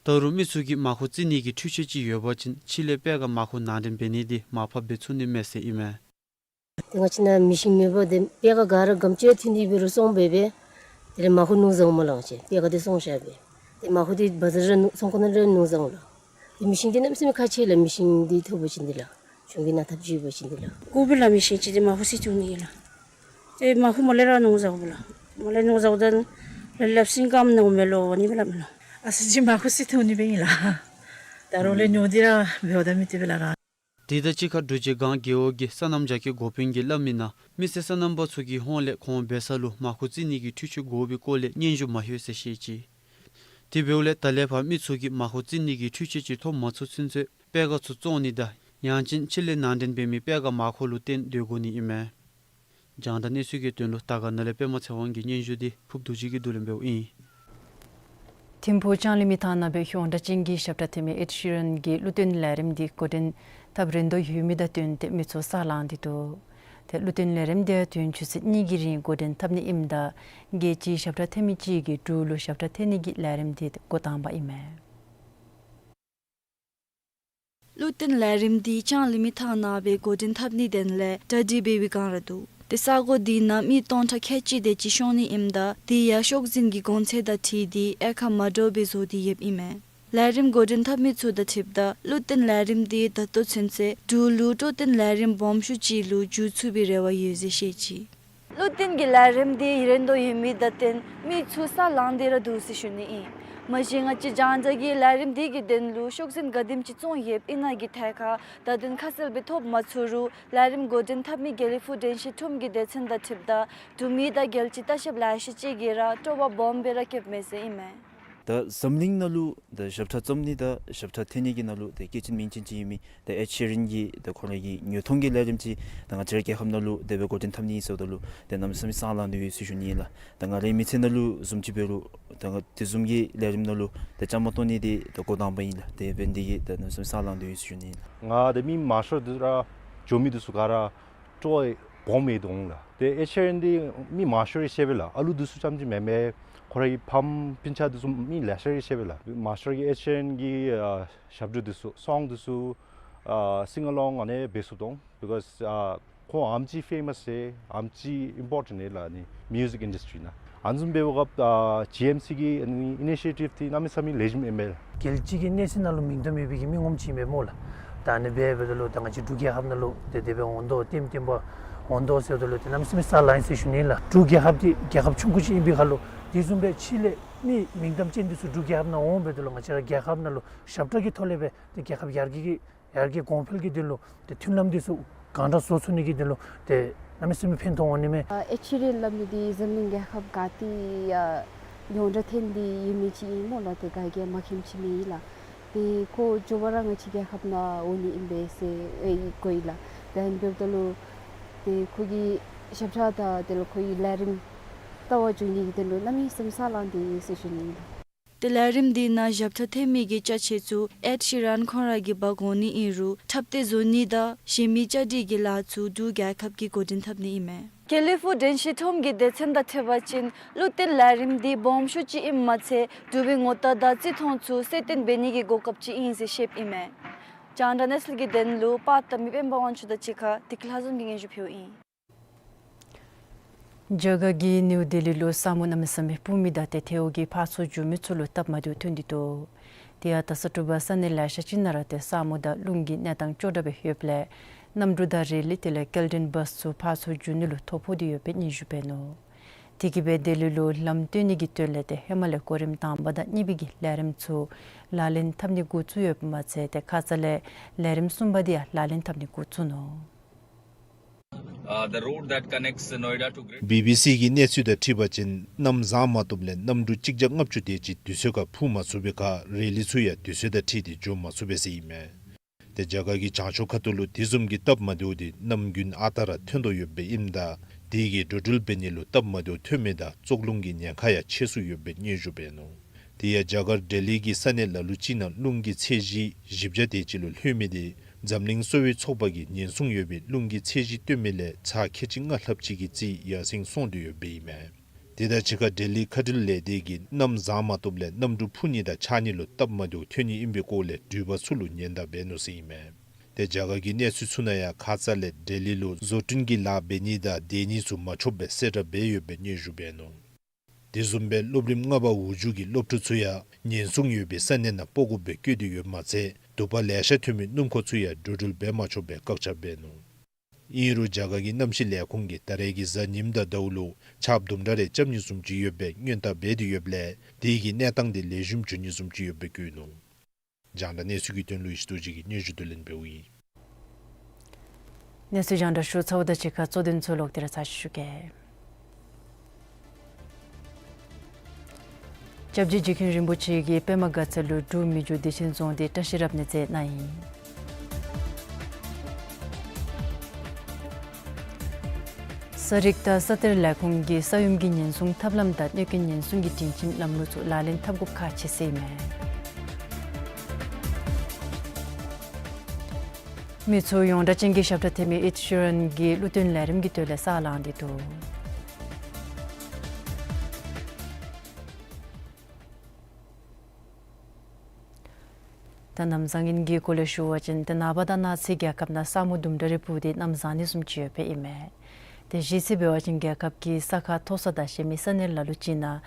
ད་རུང་མི་ཚུ་གིས་མར་ཁུ་བཙིར་ནི་གི་འཕྲུལ་ཆས་ཅིག་ཡོད་པ་ཅིན་ཕྱི་ལས་པད་ག་མར་ཁུ་ནང་འདྲེན་འབད་ནི་འདི་མར་ཕབ་འབད་ཚུགས་ནི་མས་ཟེར་ཨིན་མས། ཏེ་ང་བཅས་ནཱ་མེ་ཤིན་མེད་པར་ཏེ་པད་ག་ག་ར་སྒམ་ཆས་ཐོན་ཏེ་འབད་རུང་བཙོང་འབད་སྦེ་དེ་ལས་མར་ཁུ་ནོར་བཟའཝ་མས་ལགས། ང་བཅས་པད་ག་འདི་བཙོང་བཞག་སྦེ་ཏེ་མར་ཁུ་འདི་བ་ཛར་ར་ཚོང་ཁང་ནང་ར་ནོར་བཟའཝ་ལགས། ཏེ་མེ་ཤིན་འདི་གནམ་མེད་ས་མེད་ཁག་ཆེ་ལགས། མེ་ཤིན་འདི་ཐོབ་པ་ཅིན་འདི་ལགས་གཞུང་གིས་གནང་ཐབས་ཅིག་འབད་བ་ཅིན་འདི་ལགས། དགོ་པས་ལགས། མེ་ཤིན་ཅིག་འདི་མར་ཁུ་བཙིར་བཙུགས་ནི་ལགས། ཏེ་མར་ཁུ་མར་ལས་ར་ནོར་བཟའཝ་ལགས། མར་ལས་ནོར་བཟའཝ་ད་ལ་ལགཔ་སིང་ཀམ་ནོར་མས་ལོ་ནི་སྦེ་སླབ་མས་ལགས། ཨ་ཙི་ཅིག་མར་ཁུ་བཙིར་བཙུགས་ནི་སྦེ་ཨིན་ལགས། ད་རུང་ལས་ཉོ་སྟེ་ར་འབདཝ་ད་མི་བཏུབ་པས་ལགས་ར། དེ་དང་གཅིག་ཁར་འབྲུག་རྗེ་སྒང་རྒེད་འོག་གི་སོ་ནམ་རྒྱ་སྐྱེད་འགོ་དཔོན་གྱིས་སླབ་མི་ནང་མི་སེར་སོ་ནམ་པ་ཚུ་གི་ཧོངས་ལས་ཁོང་འབད་ས་ལུ་མར་ཁུ་བཙིར་ནི་གི་འཕྲུལ་ཆས་དགོ་པའི་སྐོར་ལས་སྙན་ཞུ་མ་ལྷོད་ཟེར་བཤད་ཅི། དེ་འབདཝ་ལས་ད་ལས་ཕར་མི་ཚུ་གིས་མར་ཁུ་བཙིར་ནི་གི་འཕྲུལ་ཆས་ཅིག་ཐོབ་མ་ཚུགས་ཚུན་ཚོད་པད་ག་ཚུ་བཙོང་ནི་དང་ཡང་ཅིན་ཕྱི་ལས་ནང་འདྲེན་འབད་མི་པད་ག་མར་ཁུ་ལུ་བརྟེན་སྡོད་དགོ་ནི་ཨིན་མས། རྒྱང་བསྒྲགས་གནས་ཚུལ་གྱི་དོན་ལུ་དར་དཀར་ན་ལས་པདྨ་ཚེ་དབང་གི་སྙན་ཞུ་འདི་ཕུབ་རྡོ་རྗེ་གིས་བསྡུ་ལེན་འབདཝ་ཨིན། ཐིམ་ཕུག་ལྕང་གླིང་མི་ཐང་ནང་སྦེ་ཡོངས་གྲགས་ཅན་གྱི་ཞབས་ཁྲ་འཐེན་མི་ཨེཌ་ཤི་རན་གྱི་གླུ་བཏོན་ལས་རིམ་འདི་འགོ་འདྲེན་འཐབ་རན་དོ་ཡོད་མི་དང་བསྟུན་ཏེ་མི་ཚུ་ས་ལངས་ཏེ་འདུག། ཏེ་གླུ་བཏོན་ལས་རིམ་འདི་དུས་ཡུན་ཆུ་ཚོད་གཉིས་ཀྱི་རིང་འགོ་འདྲེན་འཐབ་ནི་ཨིནམ་ད་རྒྱལ་སྤྱིའི་ཞབས་ཁྲ་འཐེན་མི་ཅིག་གིས་འབྲུག་ལུ་ཞབས་ཁྲ་འཐེན་ནི་གི་ལས་རིམ་འདི་འགོ་དང་པ་ཨིན་མས། གླུ་བཏོན་ལས་རིམ་འདི་ལྕང་གླིང་མི་ཐང་ནང་སྦེ་འགོ་འདྲེན་འཐབ་ནིའི་དོན་ལས་གྲ་སྒྲིག་འབད་བའི་སྒང་ར་འདུག། ཏེ་ས་གོ་འདི་ནང་མི་སྟོང་ཕྲག་ཁལ་གཅིག་དེ་ཅིག་ཤོང་ནི་ཨིནམ་ད་དེ་ཡང་ཤོག་འཛིན་གྱི་གོང་ཚད་དང་འཁྲིལ་ཏེ་དབྱེ་ཁག་མ་འདྲཝ་སྦེ་བཟོ་སྟེ་ཡོདཔ་ཨིན་མས། ལས་རིམ་འགོ་འདྲེན་འཐབ་མི་ཚུ་དང་འཁྲིལཝ་ད་བློ་བརྟན་ལས་རིམ་འདི་ད་ལྟོ་ཚུན་ཚོད་འབྲུག་ལུ་སྤྲོ་བརྟན་ལས་རིམ་སྦོམ་ཤོས་ཅིག་ལུ་འགྱུར་ཚུགས་པའི་རེ་བ་ཡོད་ཟེར་བཤད་ཅི། བློ་བརྟན་གྱི་ལས་རིམ་འདི་ཡུན་རིང་དུ་ཡོད་མི་དང་བསྟུན་མི་ཚུ་ས་ལངས་ཏེ་ར་འདུག་ཟེར་ཞུ་ནི་ཨིན། མ་གཞི་ང་བཅས་རྒྱང་བསྒྲགས་ཀྱིས་ལས་རིམ་འདི་གི་དོན་ལུ་ཤོག་འཛིན་ག་དེམ་ཅིག་བཙོང་ཡོདཔ་ཨིན་ན་གི་ཐད་ཁར་བརྡ་དོན་ཁ་གསལ་སྦེ་ཐོབ་མ་ཚུགས་རུང་ལས་རིམ་འགོ་འདྲེན་འཐབ་མི་དགེ་ལེགས་ཕུག་དྲན་ཤེས་ཁྲོམ་གྱི་སྡེ་ཚན་དང་འཁྲིལཝ་ད་འབྲུག་མི་དང་རྒྱལ་སྤྱིའི་ལྟ་བཤལཔ་ལེ་ཤ་ཅིག་གིས་ར་སྤྲོ་བ་སྦོམ་སྦེ་ར་བསྐྱེདཔ་མས་ཟེར་ཨིན་མས། ད་འཛམ་གླིང་ནང་ལུ་ད་ཞབས་ཁྲ་བརྩམ་ནི་དང་ཞབས་ཁྲ་འཐེན་ནི་གི་ནང་ལུ་ད་སྐྱེས་ཆེན་མིང་ཅན་ཅིག་ཨིན་མི་ད་ཨེཌ་ཤི་རན་གྱི་ད་ཁོ་རའི་གི་ཉོ་ཐོང་གི་ལས་རིམ་ཅིག་ད་ང་བཅས་ར་རྒྱལ་ཁབ་ནང་ལུ་དེ་སྦེ་འགོ་འདྲེན་འཐབ་ནི་ཟེརཝ་ད་ལུ་ད་གནམ་མེད་ས་མེད་སང་ལངས་ཏེ་ཡོད་ཟེར་ཞུ་ནི་ཨིན་ལགས། ད་ང་རའི་མི་ཚེ་ནང་ལུ་བཟུམ་ཅིག་འབད་རུང་ད་ང་དེ་བཟུམ་གྱི་ལས་རིམ་ནང་ལུ་ད་བཅའ་མར་གཏོགས་ནི་འདི་ད་འགོ་དང་པ་ཨིན་ལགས། དེ་འབད་ནི་འདི་གིས་ད་གནམ་མེད་ས་མེད་སང་ལངས་ཏེ་ཡོད་ཟེར་ཞུ་ནི་ཨིན་ལགས། ང་ད་མི་མང་ཤོས་འདི་ར་འགྱོ་མི་འདི་ཚུ་ག་ར་སྤྲོ་བ་སྦོམ་ཡོད་འོང་ལགས། ཏེ་ཨེཌ་ཤི་རན་འདི་མི་མང་ཤོས་ར་ཤེས་པས་ལགས། ཨ་ལུ་འདི་ཚུ་རྐྱངམ་ཅིག་མེན་པར་ཁོ་རའི་ཕམ་སྤུན་ཆ་འདི་ཚུ་མི་ལེ་ཤ་ར་ཤེས་པས་ལགས། མང་ཤོས་ཀྱིས་ཨེཌ་ཤི་རན་གྱི་ཨ་ཞབས་བྲོ་འདི་ཚུ་སོང་འདི་ཚུ་ཨ་སིང་ཨ་ལོང་ཨ་ནི་འབད་ཚུགསཔ་འོང་། བི་ཀོས་ཨ་ཁོང་ཨ་ཙི་ཕེ་མཱས་ཨིན་ཨ་ཙི་ཨིམ་པོར་ཊེནཊ་ཨིན་ལགས་ཨ་ནི་མིའུ་ཟིག་ཨིན་ཌསི་ཊི་རི་ནང་། ཨ་ནི་བཟུམ་འབདཝ་སྐབས་ཨ་ཇི་ཨེམ་སི་གི་ཨ་ནི་ཨི་ནི་ཤི་ཡེ་ཊིབ་འདི་གནམ་མེད་ས་མེད་ལེགས་ཤོམ་ཨིན་པས་ལགས། རྒྱལ་སྤྱི་གི་གནས་ཚད་ནང་ལུ་མིང་དོན་མེད་པའི་གི་མི་ངོམ་ཅིག་ཨིན་པས་སྨོ་ལགས། ད་ཨ་ནི་འབད་འབདཝ་ད་ལུ་ད་ང་བཅས་འབྲུག་རྒྱལ་ཁབ་ནང་ལུ་ཏེ་དེ་སྦེ་འོང་དོ་ལྟདམོ་ལྟདམོ་འབད་འོང་དོ་ཟེརཝ་ད་ལུ་ཏེ་གནམ་མེད་ས་མེད་སང་ལངས་ཡི་ཟེར་ཞུ་ནི་ལགས། འབྲུག་རྒྱལ་ཁབ་འདི་རྒྱལ་ཁབ་ཆུང་ཀུ་ཅིག་ཨིན་པའི་ཁར་ལུ་དེ་བཟུམ་སྦེ་ཕྱི་ལས་མི་མིང་གཏམ་ཅན་འདི་ཚུ་འབྲུག་རྒྱལ་ཁབ་ནང་འོང་འབདཝ་ད་ལུ་ང་བཅས་ར་རྒྱལ་ཁབ་ནང་ལུ་ཞབས་ཁྲ་གི་ཐོག་ལས་སྦེ་ཏེ་རྒྱལ་ཁབ་ཡར་རྒྱས་ཀྱི་ཡར་རྒྱས་གོང་འཕེལ་གྱི་དོན་ལུ་ཏེ་མཐུན་ལམ་འདི་ཚུ་གང་དྲག་བཟོ་ཚུགས་ནི་གི་དོན་ལུ་ཏེ་གནམ་མེད་ས་མེད་ཕན་ཐོགས་འོང་ནི་མས། ཨ་ཨེཌ་ཤི་རན་སླབ་མི་འདི་འཛམ་གླིང་རྒྱལ་ཁབ་ག་ཏེ་ཡང་ཡོངས་གྲགས་ཐོན་ཏེ་ཡོད་མི་ཅིག་ཨིན་སྨོ་ལགས། ཏེ་ག་གིས་ཡང་མ་མཁྱེནམ་ཅིག་མེད་ལགས། ཏེ་ཁོ་མགྱོགས་པ་ར་ང་བཅས་རྒྱལ་ཁབ་ནང་འོང་ནི་ཨིན་པས་ཟེར་ཨེ་གོ་ཡི་ལགས། ཏེ་ཨ་ནི་འབདཝ་ད་ལུ་ཏེ་ཁོ་གི་ཞབས་ཁྲ་དང་དེ་ལས་ཁོ་གི་ལས་རིམ་ལྟ་བར་འགྱོ་ནི་གི་དོན་ལུ་གནམ་མེད་ས་མེད་སང་ལངས་ཏེ་ཡོད་ཟེར་ཞུ་ནི་ཨིན་ལགས། ཏེ་ལས་རིམ་འདི་ནང་ཞབས་ཁྲ་འཐེན་མི་གི་ཅ་ཆས་ཚུ་ཨེཌ་ཤི་རན་ཁོང་ར་གིས་འབག་འོང་ནི་ཨིན་རུང་འཁྲབ་སྟོན་བཟོ་ནི་དང་གཞན་མི་བཅའ་སྒྲིག་གི་ལཱ་ཚུ་འབྲུག་རྒྱལ་ཁབ་ཀྱིས་འགོ་འདྲེན་འཐབ་ནི་ཨིན་མས། དགེ་ལེགས་ཕུག་དྲན་ཤེས་ཁྲོམ་གྱི་སྡེ་ཚན་དང་འཁྲིལ་བ་ཅིན་བློ་བརྟན་ལས་རིམ་འདི་སྦོམ་ཤོས་ཅིག་ཨིནམ་མ་ཚད་འབྲུག་པའི་ངོ་རྟགས་དང་རྩིས་མཐོང་ཚུ་གསལ་སྟོན་འབད་ནི་གི་གོ་སྐབས་ཅིག་ཨིན་ཟེར་བཤདཔ་ཨིན་མས། རྒྱང་བསྒྲགས་གནས་ཚུལ་གྱི་དོན་ལུ་པར་བཏབ་མི་སྤེན་པ་དབང་ཕྱུག་དང་གཅིག་ཁར་བདེ་སྐྱིད་ལྷ་འཛོམས་ཀྱིས་སྙན་ཞུ་ཕུལཝ་ཨིན། རྒྱ་གར་གྱི་ནིའུ་ལྡི་ལི་ལུ་ས་སྨུག་གནམ་མེད་ས་མེད་སྤུབ་མི་དང་ཏེ་ཐལཝ་གིས་ཕར་ཚུར་འགྱོ་མི་ཚུ་ལུ་སྟབས་མ་བདེཝ་ཐོན་ཏེ་འདུག། དེ་ཡང་ད་ས་དྲོ་པ་ས་གནས་ལེ་ཤ་ཅིག་ནང་ར་ཏེ་ས་སྨུག་དང་རླུང་གི་གནས་སྟངས་སྐྱོ་དྲགས་སྦེ་ཡོདཔ་ལས་གནམ་གྲུ་དང་རེ་ལི་དེ་ལས་སྐྱེལ་འདྲེན་བཱསི་ཚུ་ཕར་ཚུར་འགྱོ་ནི་ལུ་ཐོ་ཕོག་སྟེ་ཡོདཔ་སྦེ་སྙན་ཞུ་འབད་ནུག། དེ་གིས་སྦེ་ལྡི་ལི་ལུ་ལམ་བཏོན་ནི་གི་དོན་ལས་ཏེ་ཧེ་མ་ལས་གོ་རིམ་དང་པ་དང་གཉིས་པའི་གི་ལས་རིམ་ཚུ་ལག་ལེན་འཐབ་ནི་འགོ་བཙུགས་ཡོདཔ་མ་ཚད་ཏེ་ཁ་ཙ་ལས་ལས་རིམ་གསུམ་པ་འདི་ཡང་ལག་ལེན་འཐབ་ནི་འགོ་བཙུགས་ནུག། Uh, the road that connects Noida to Greater བི་བི་སི་གི་གནས་ཚུལ་དང་འཁྲིལ་བ་ཅིན་གནམ་བཟང་མ་བཏུབ་ལས་གནམ་གྲུ་གཅིག་བརྒྱ་ལྔ་བཅུ་དེ་ཅིག་དུས་ཚོད་ཁར་འཕུར་མ་ཚུགས་པའི་ཁར་རེ་ལི་ཚུ་ཡང་དུས་ཚོད་དང་འཁྲིལ་ཏེ་འགྱོ་མ་ཚུགས་པས་ཟེར་ཨིན་མས། ཏེ་རྒྱ་གར་གྱི་བྱང་ཕྱོགས་ཁ་ཐུག་ལུ་དེ་བཟུམ་གྱི་སྟབས་མ་བདེཝ་འདི་ནམ་རྒྱུན་ཨ་རྟག་ར་ཐོན་དོ་ཡོདཔ་སྦེ་ཨིནམ་ད་དེ་གིས་འགྲོ་འགྲུལ་འབད་ནི་ལུ་སྟབས་མ་བདེཝ་ཐོན་མི་དང་བཙོག་རླུང་གི་ཉེན་ཁ་ཡང་ཆེ་སུ་ཡོདཔ་སྦེ་སྙན་ཞུ་འབད་ནུག། དེ་ཡང་རྒྱ་གར་ལྡི་ལི་གི་ས་གནས་ལ་ལུ་ཅིག་ནང་རླུང་གི་ཚད་གཞི་བཞི་བརྒྱ་དེ་ཅིག་ལུ་ལྷོད་མི་དེ་འཛམ་གླིང་གསོ་བའི་ཚོགས་པ་གིས་ཉེན་སྲུང་ཡོད་པའི་རླུང་གི་ཚད་གཞི་སྟོན་མི་ལས་ཚད་ཁལ་གཅིག་ལྔ་ལྷགཔ་ཅིག་གི་རྩིས་ཡར་སེང་སོང་སྟེ་ཡོདཔ་སྦེ་ཨིན་མས། དེ་དང་གཅིག་ཁར་ལྡི་ལི་མཁའ་འགྲུལ་ལས་སྡེ་གིས་གནམ་བཟང་མ་བཏུབ་ལས་གནམ་གྲུ་འཕུར་ནི་དང་ཆགས་ནི་ལུ་སྟབས་མ་བདེཝ་ཐོན་ནི་ཨིན་པའི་སྐོར་ལས་འགྲུལ་པ་ཚུ་ལུ་ཉེན་བརྡ་འབད་ནུག་ཟེར་ཨིན་མས། ཏེ་རྒྱ་གར་གྱི་གནས་ཚུལ་ཚུ་ནང་ཡང་ཁ་ཙ་ལས་ལྡི་ལི་ལུ་བཟོ་སྐྲུན་གྱི་ལཱ་འབད་ནི་དང་སྡོད་ནི་ཚུ་མ་ཆོགཔ་སྦེ་གསལ་བསྒྲགས་འབད་ཡོདཔ་སྦེ་སྙན་ཞུ་འབད་ནུག། དེ་བཟུམ་སྦེ་སློབ་རིམ་ལྔ་པ་འོག་འཇུག་གི་སློབ་ཕྲུག་ཚུ་ཡང་ཉེན་སྲུང་ཡོད་པའི་ས་གནས་ནང་སྤོ་དགོཔ་སྦེ་བཀོད་དེ་ཡོདཔ་མ་ཚད་དུ་པ་ལེ་ཤ་ཐོན་མི་སྣུམ་འཁོར་ཚུ་ཡང་འགྲོ་འགྲུལ་འབད་མ་ཆོགཔ་སྦེ་བཀག་ཆ་འབད་ནུག། ཨིན་རུང་རྒྱ་གར་གྱི་གནམ་གཤིས་ལས་ཁུངས་ཀྱིས་ད་རེས་ཀྱི་གཟའ་ཉིམ་དང་ཟླཝ་ལུ་ཆརཔ་དུམ་གྲ་རེ་རྐྱབ་ནི་བཟུམ་ཅིག་ཡོད་པའི་སྔོན་བརྡ་འབད་དེ་ཡོདཔ་ལས་དེ་གིས་གནས་སྟངས་དེ་ལེགས་ཤོམ་འགྱོ་ནི་བཟུམ་ཅིག་ཡོདཔ་སྦེ་བཀོད་ནུག། རྒྱང་བསྒྲགས་གནས་ཚུལ་གྱི་དོན་ལུ་ཡེ་ཤེས་རྡོ་རྗེ་གིས་སྙན་ཞུ་བསྡུ་ལེན་འབདཝ་ཨིན། གནས་ཚུལ་རྒྱང་བསྒྲགས་ཞུ་ཚརཝ་དང་གཅིག་ཁར་གཙོ་དོན་ཚུ་ལོག་སྟེ་ར་ཚར་ཅིག་ཞུ་གེ། སྐྱབས་རྗེ་རྗེ་མཁན་རིན་པོ་ཆེ་གིས་པདྨ་དགའ་ཚལ་ལུ་འབྲུག་མི་རྗེ་བདེ་ཆེན་རྫོང་འདི་བཀྲ་ཤིས་རབ་གནས་མཛད་གནང་ཡི། ས་རིག་དང་ས་གཏེར་ལས་ཁུངས་ཀྱིས་ས་ཡོམ་གྱི་ཉེན་སྲུང་ཐབས་ལམ་དང་གནོད་སྐྱོན་ཉེན་སྲུང་གི་སྒྲིང་ཁྱིམ་ལམ་ལུགས་ཚུ་ལག་ལེན་འཐབ་དགོཔ་ཁག་ཆེ་ཟེར་ཨིན་མས། མི་ཚུ་ཡོངས་གྲགས་ཅན་གྱི་ཞབས་ཁྲ་འཐེན་མི་ཨེཌ་ཤི་རན་གྱི་གླུ་སྟོན་ལས་རིམ་གྱི་དོན་ལས་ས་ལངས་ཏེ་འདུག། ད་གནམ་བཟང་ངན་གྱི་སྐོར་ལས་ཞུ་བ་ཅིན་ཏེ་ནངས་པ་དང་གནངས་ཚེ་རྒྱལ་ཁབ་ནང་ས་སྨུག་དུམ་གྲ་རེ་སྤུབས་ཏེ་གནམ་བཟང་ནི་བཟུམ་ཅིག་ཡོདཔ་སྦེ་ཨིན་མས། ཏེ་གཞི་རྩའི་འབད་བ་ཅིན་རྒྱལ་ཁབ་ཀྱི་ས་ཁ་མཐོ་ས་དང་གཞན་མི་ས་གནས་ལ་ལུ་ཅིག་ནང་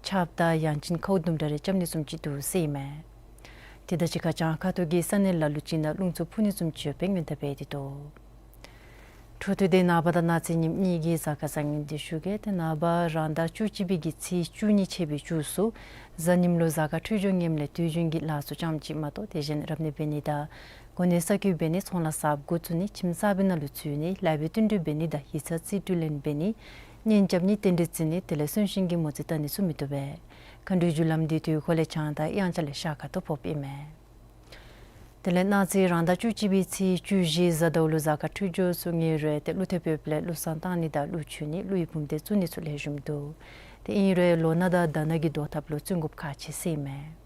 ཆརཔ་དང་ཡང་ཅིན་ཁཝ་དུམ་གྲ་རེ་རྐྱབ་ནི་བཟུམ་ཅིག་འདུག་ཟེར་ཨིན་མས། ཏེ་ད་ཅི་ཁ་བྱང་ཁ་ཐུག་གི་ས་གནས་ལ་ལུ་ཅིག་ནང་རླུང་འཚུབ་འཕུ་ནི་བཟུམ་ཅིག་ཡོདཔ་སྦེ་སྔོན་བརྡ་འབད་དེ་འདུག། འཕྲོ་མཐུད་དེ་ནངས་པ་དང་གནངས་ཚེ་ཉིནམ་གཉིས་ཀྱི་གཟའ་སྐར་བཟང་ངན་འདི་ཞུ་གེ། ཏེ་ནངས་པ་རང་ཟླ་བཅུ་གཅིག་པའི་གི་ཚེས་བཅུ་གཉིས་ཆད་པའི་མཇུག་སུ་གཟའ་ཉིམ་ལུ་གཟའ་སྐར་འཕྲོད་སྦྱོར་ངནམ་ལས་དུས་རྒྱུན་གྱི་ལཱ་ཚུ་རྐྱངམ་ཅིག་མ་གཏོགས་དེ་བཞིན་རབ་གནས་འབད་ནི་དང་གོ་གནས་གསར་བསྐོ་འབད་ནི་ཚོང་ལཱ་གསརཔ་འགོ་བཙུགས་ནི་ཁྱིམ་གསར་པའི་ནང་ལུ་འཛུལ་ནི་ལཱ་འབད་བསྟུན་གྲོས་འབད་ནི་དང་ཡིག་ཚང་རྩིས་སྤྲོད་ལེན་འབད་ནི་གཉེན་རྐྱབ་ནི་རྟེན་འབྲེལ་བརྩི་ནི་དེ་ལས་གསོན་གཤིན་གྱི་མོ་རྩིས་བལྟ་ནི་ཚུ་མི་བཏུབ་པས། མཁའ་འགྲོའི་རྒྱུ་ལམ་འདི་དུས་འཁོར་ལས་བྱང་དང་དབྱངས་འཆར་ལས་ཤར་ཁ་ཐུག་ཕོགཔ་ཨིན་མས། དེ་ལས་གནངས་ཚེ་རང་ཟླ་བཅུ་གཅིག་པའི་ཚེས་བཅུ་བཞི་གཟའ་ཟླཝ་ལུ་གཟའ་སྐར་འཕྲོད་སྦྱོར་ཚུ་ངན་རུང་ཏེ་ཀླུ་ཐེབས་ཡོདཔ་ལས་ཀླུ་བསངས་བཏང་ནི་དང་ཀླུ་མཆོད་ནི་ཀླུ་ཡི་བུམ་སྡེ་བཙུགས་ནི་ཚུ་ལེགས་ཤོམ་འདུག། ཏེ་ཨིན་རུང་ལོ་ནག་དང་ཟླ་ནག་གི་གྲོགས་འཐབ་ལུ་བརྩོན་དགོཔ་ཁག་ཆེ་ཟེར་ཨིན་མས།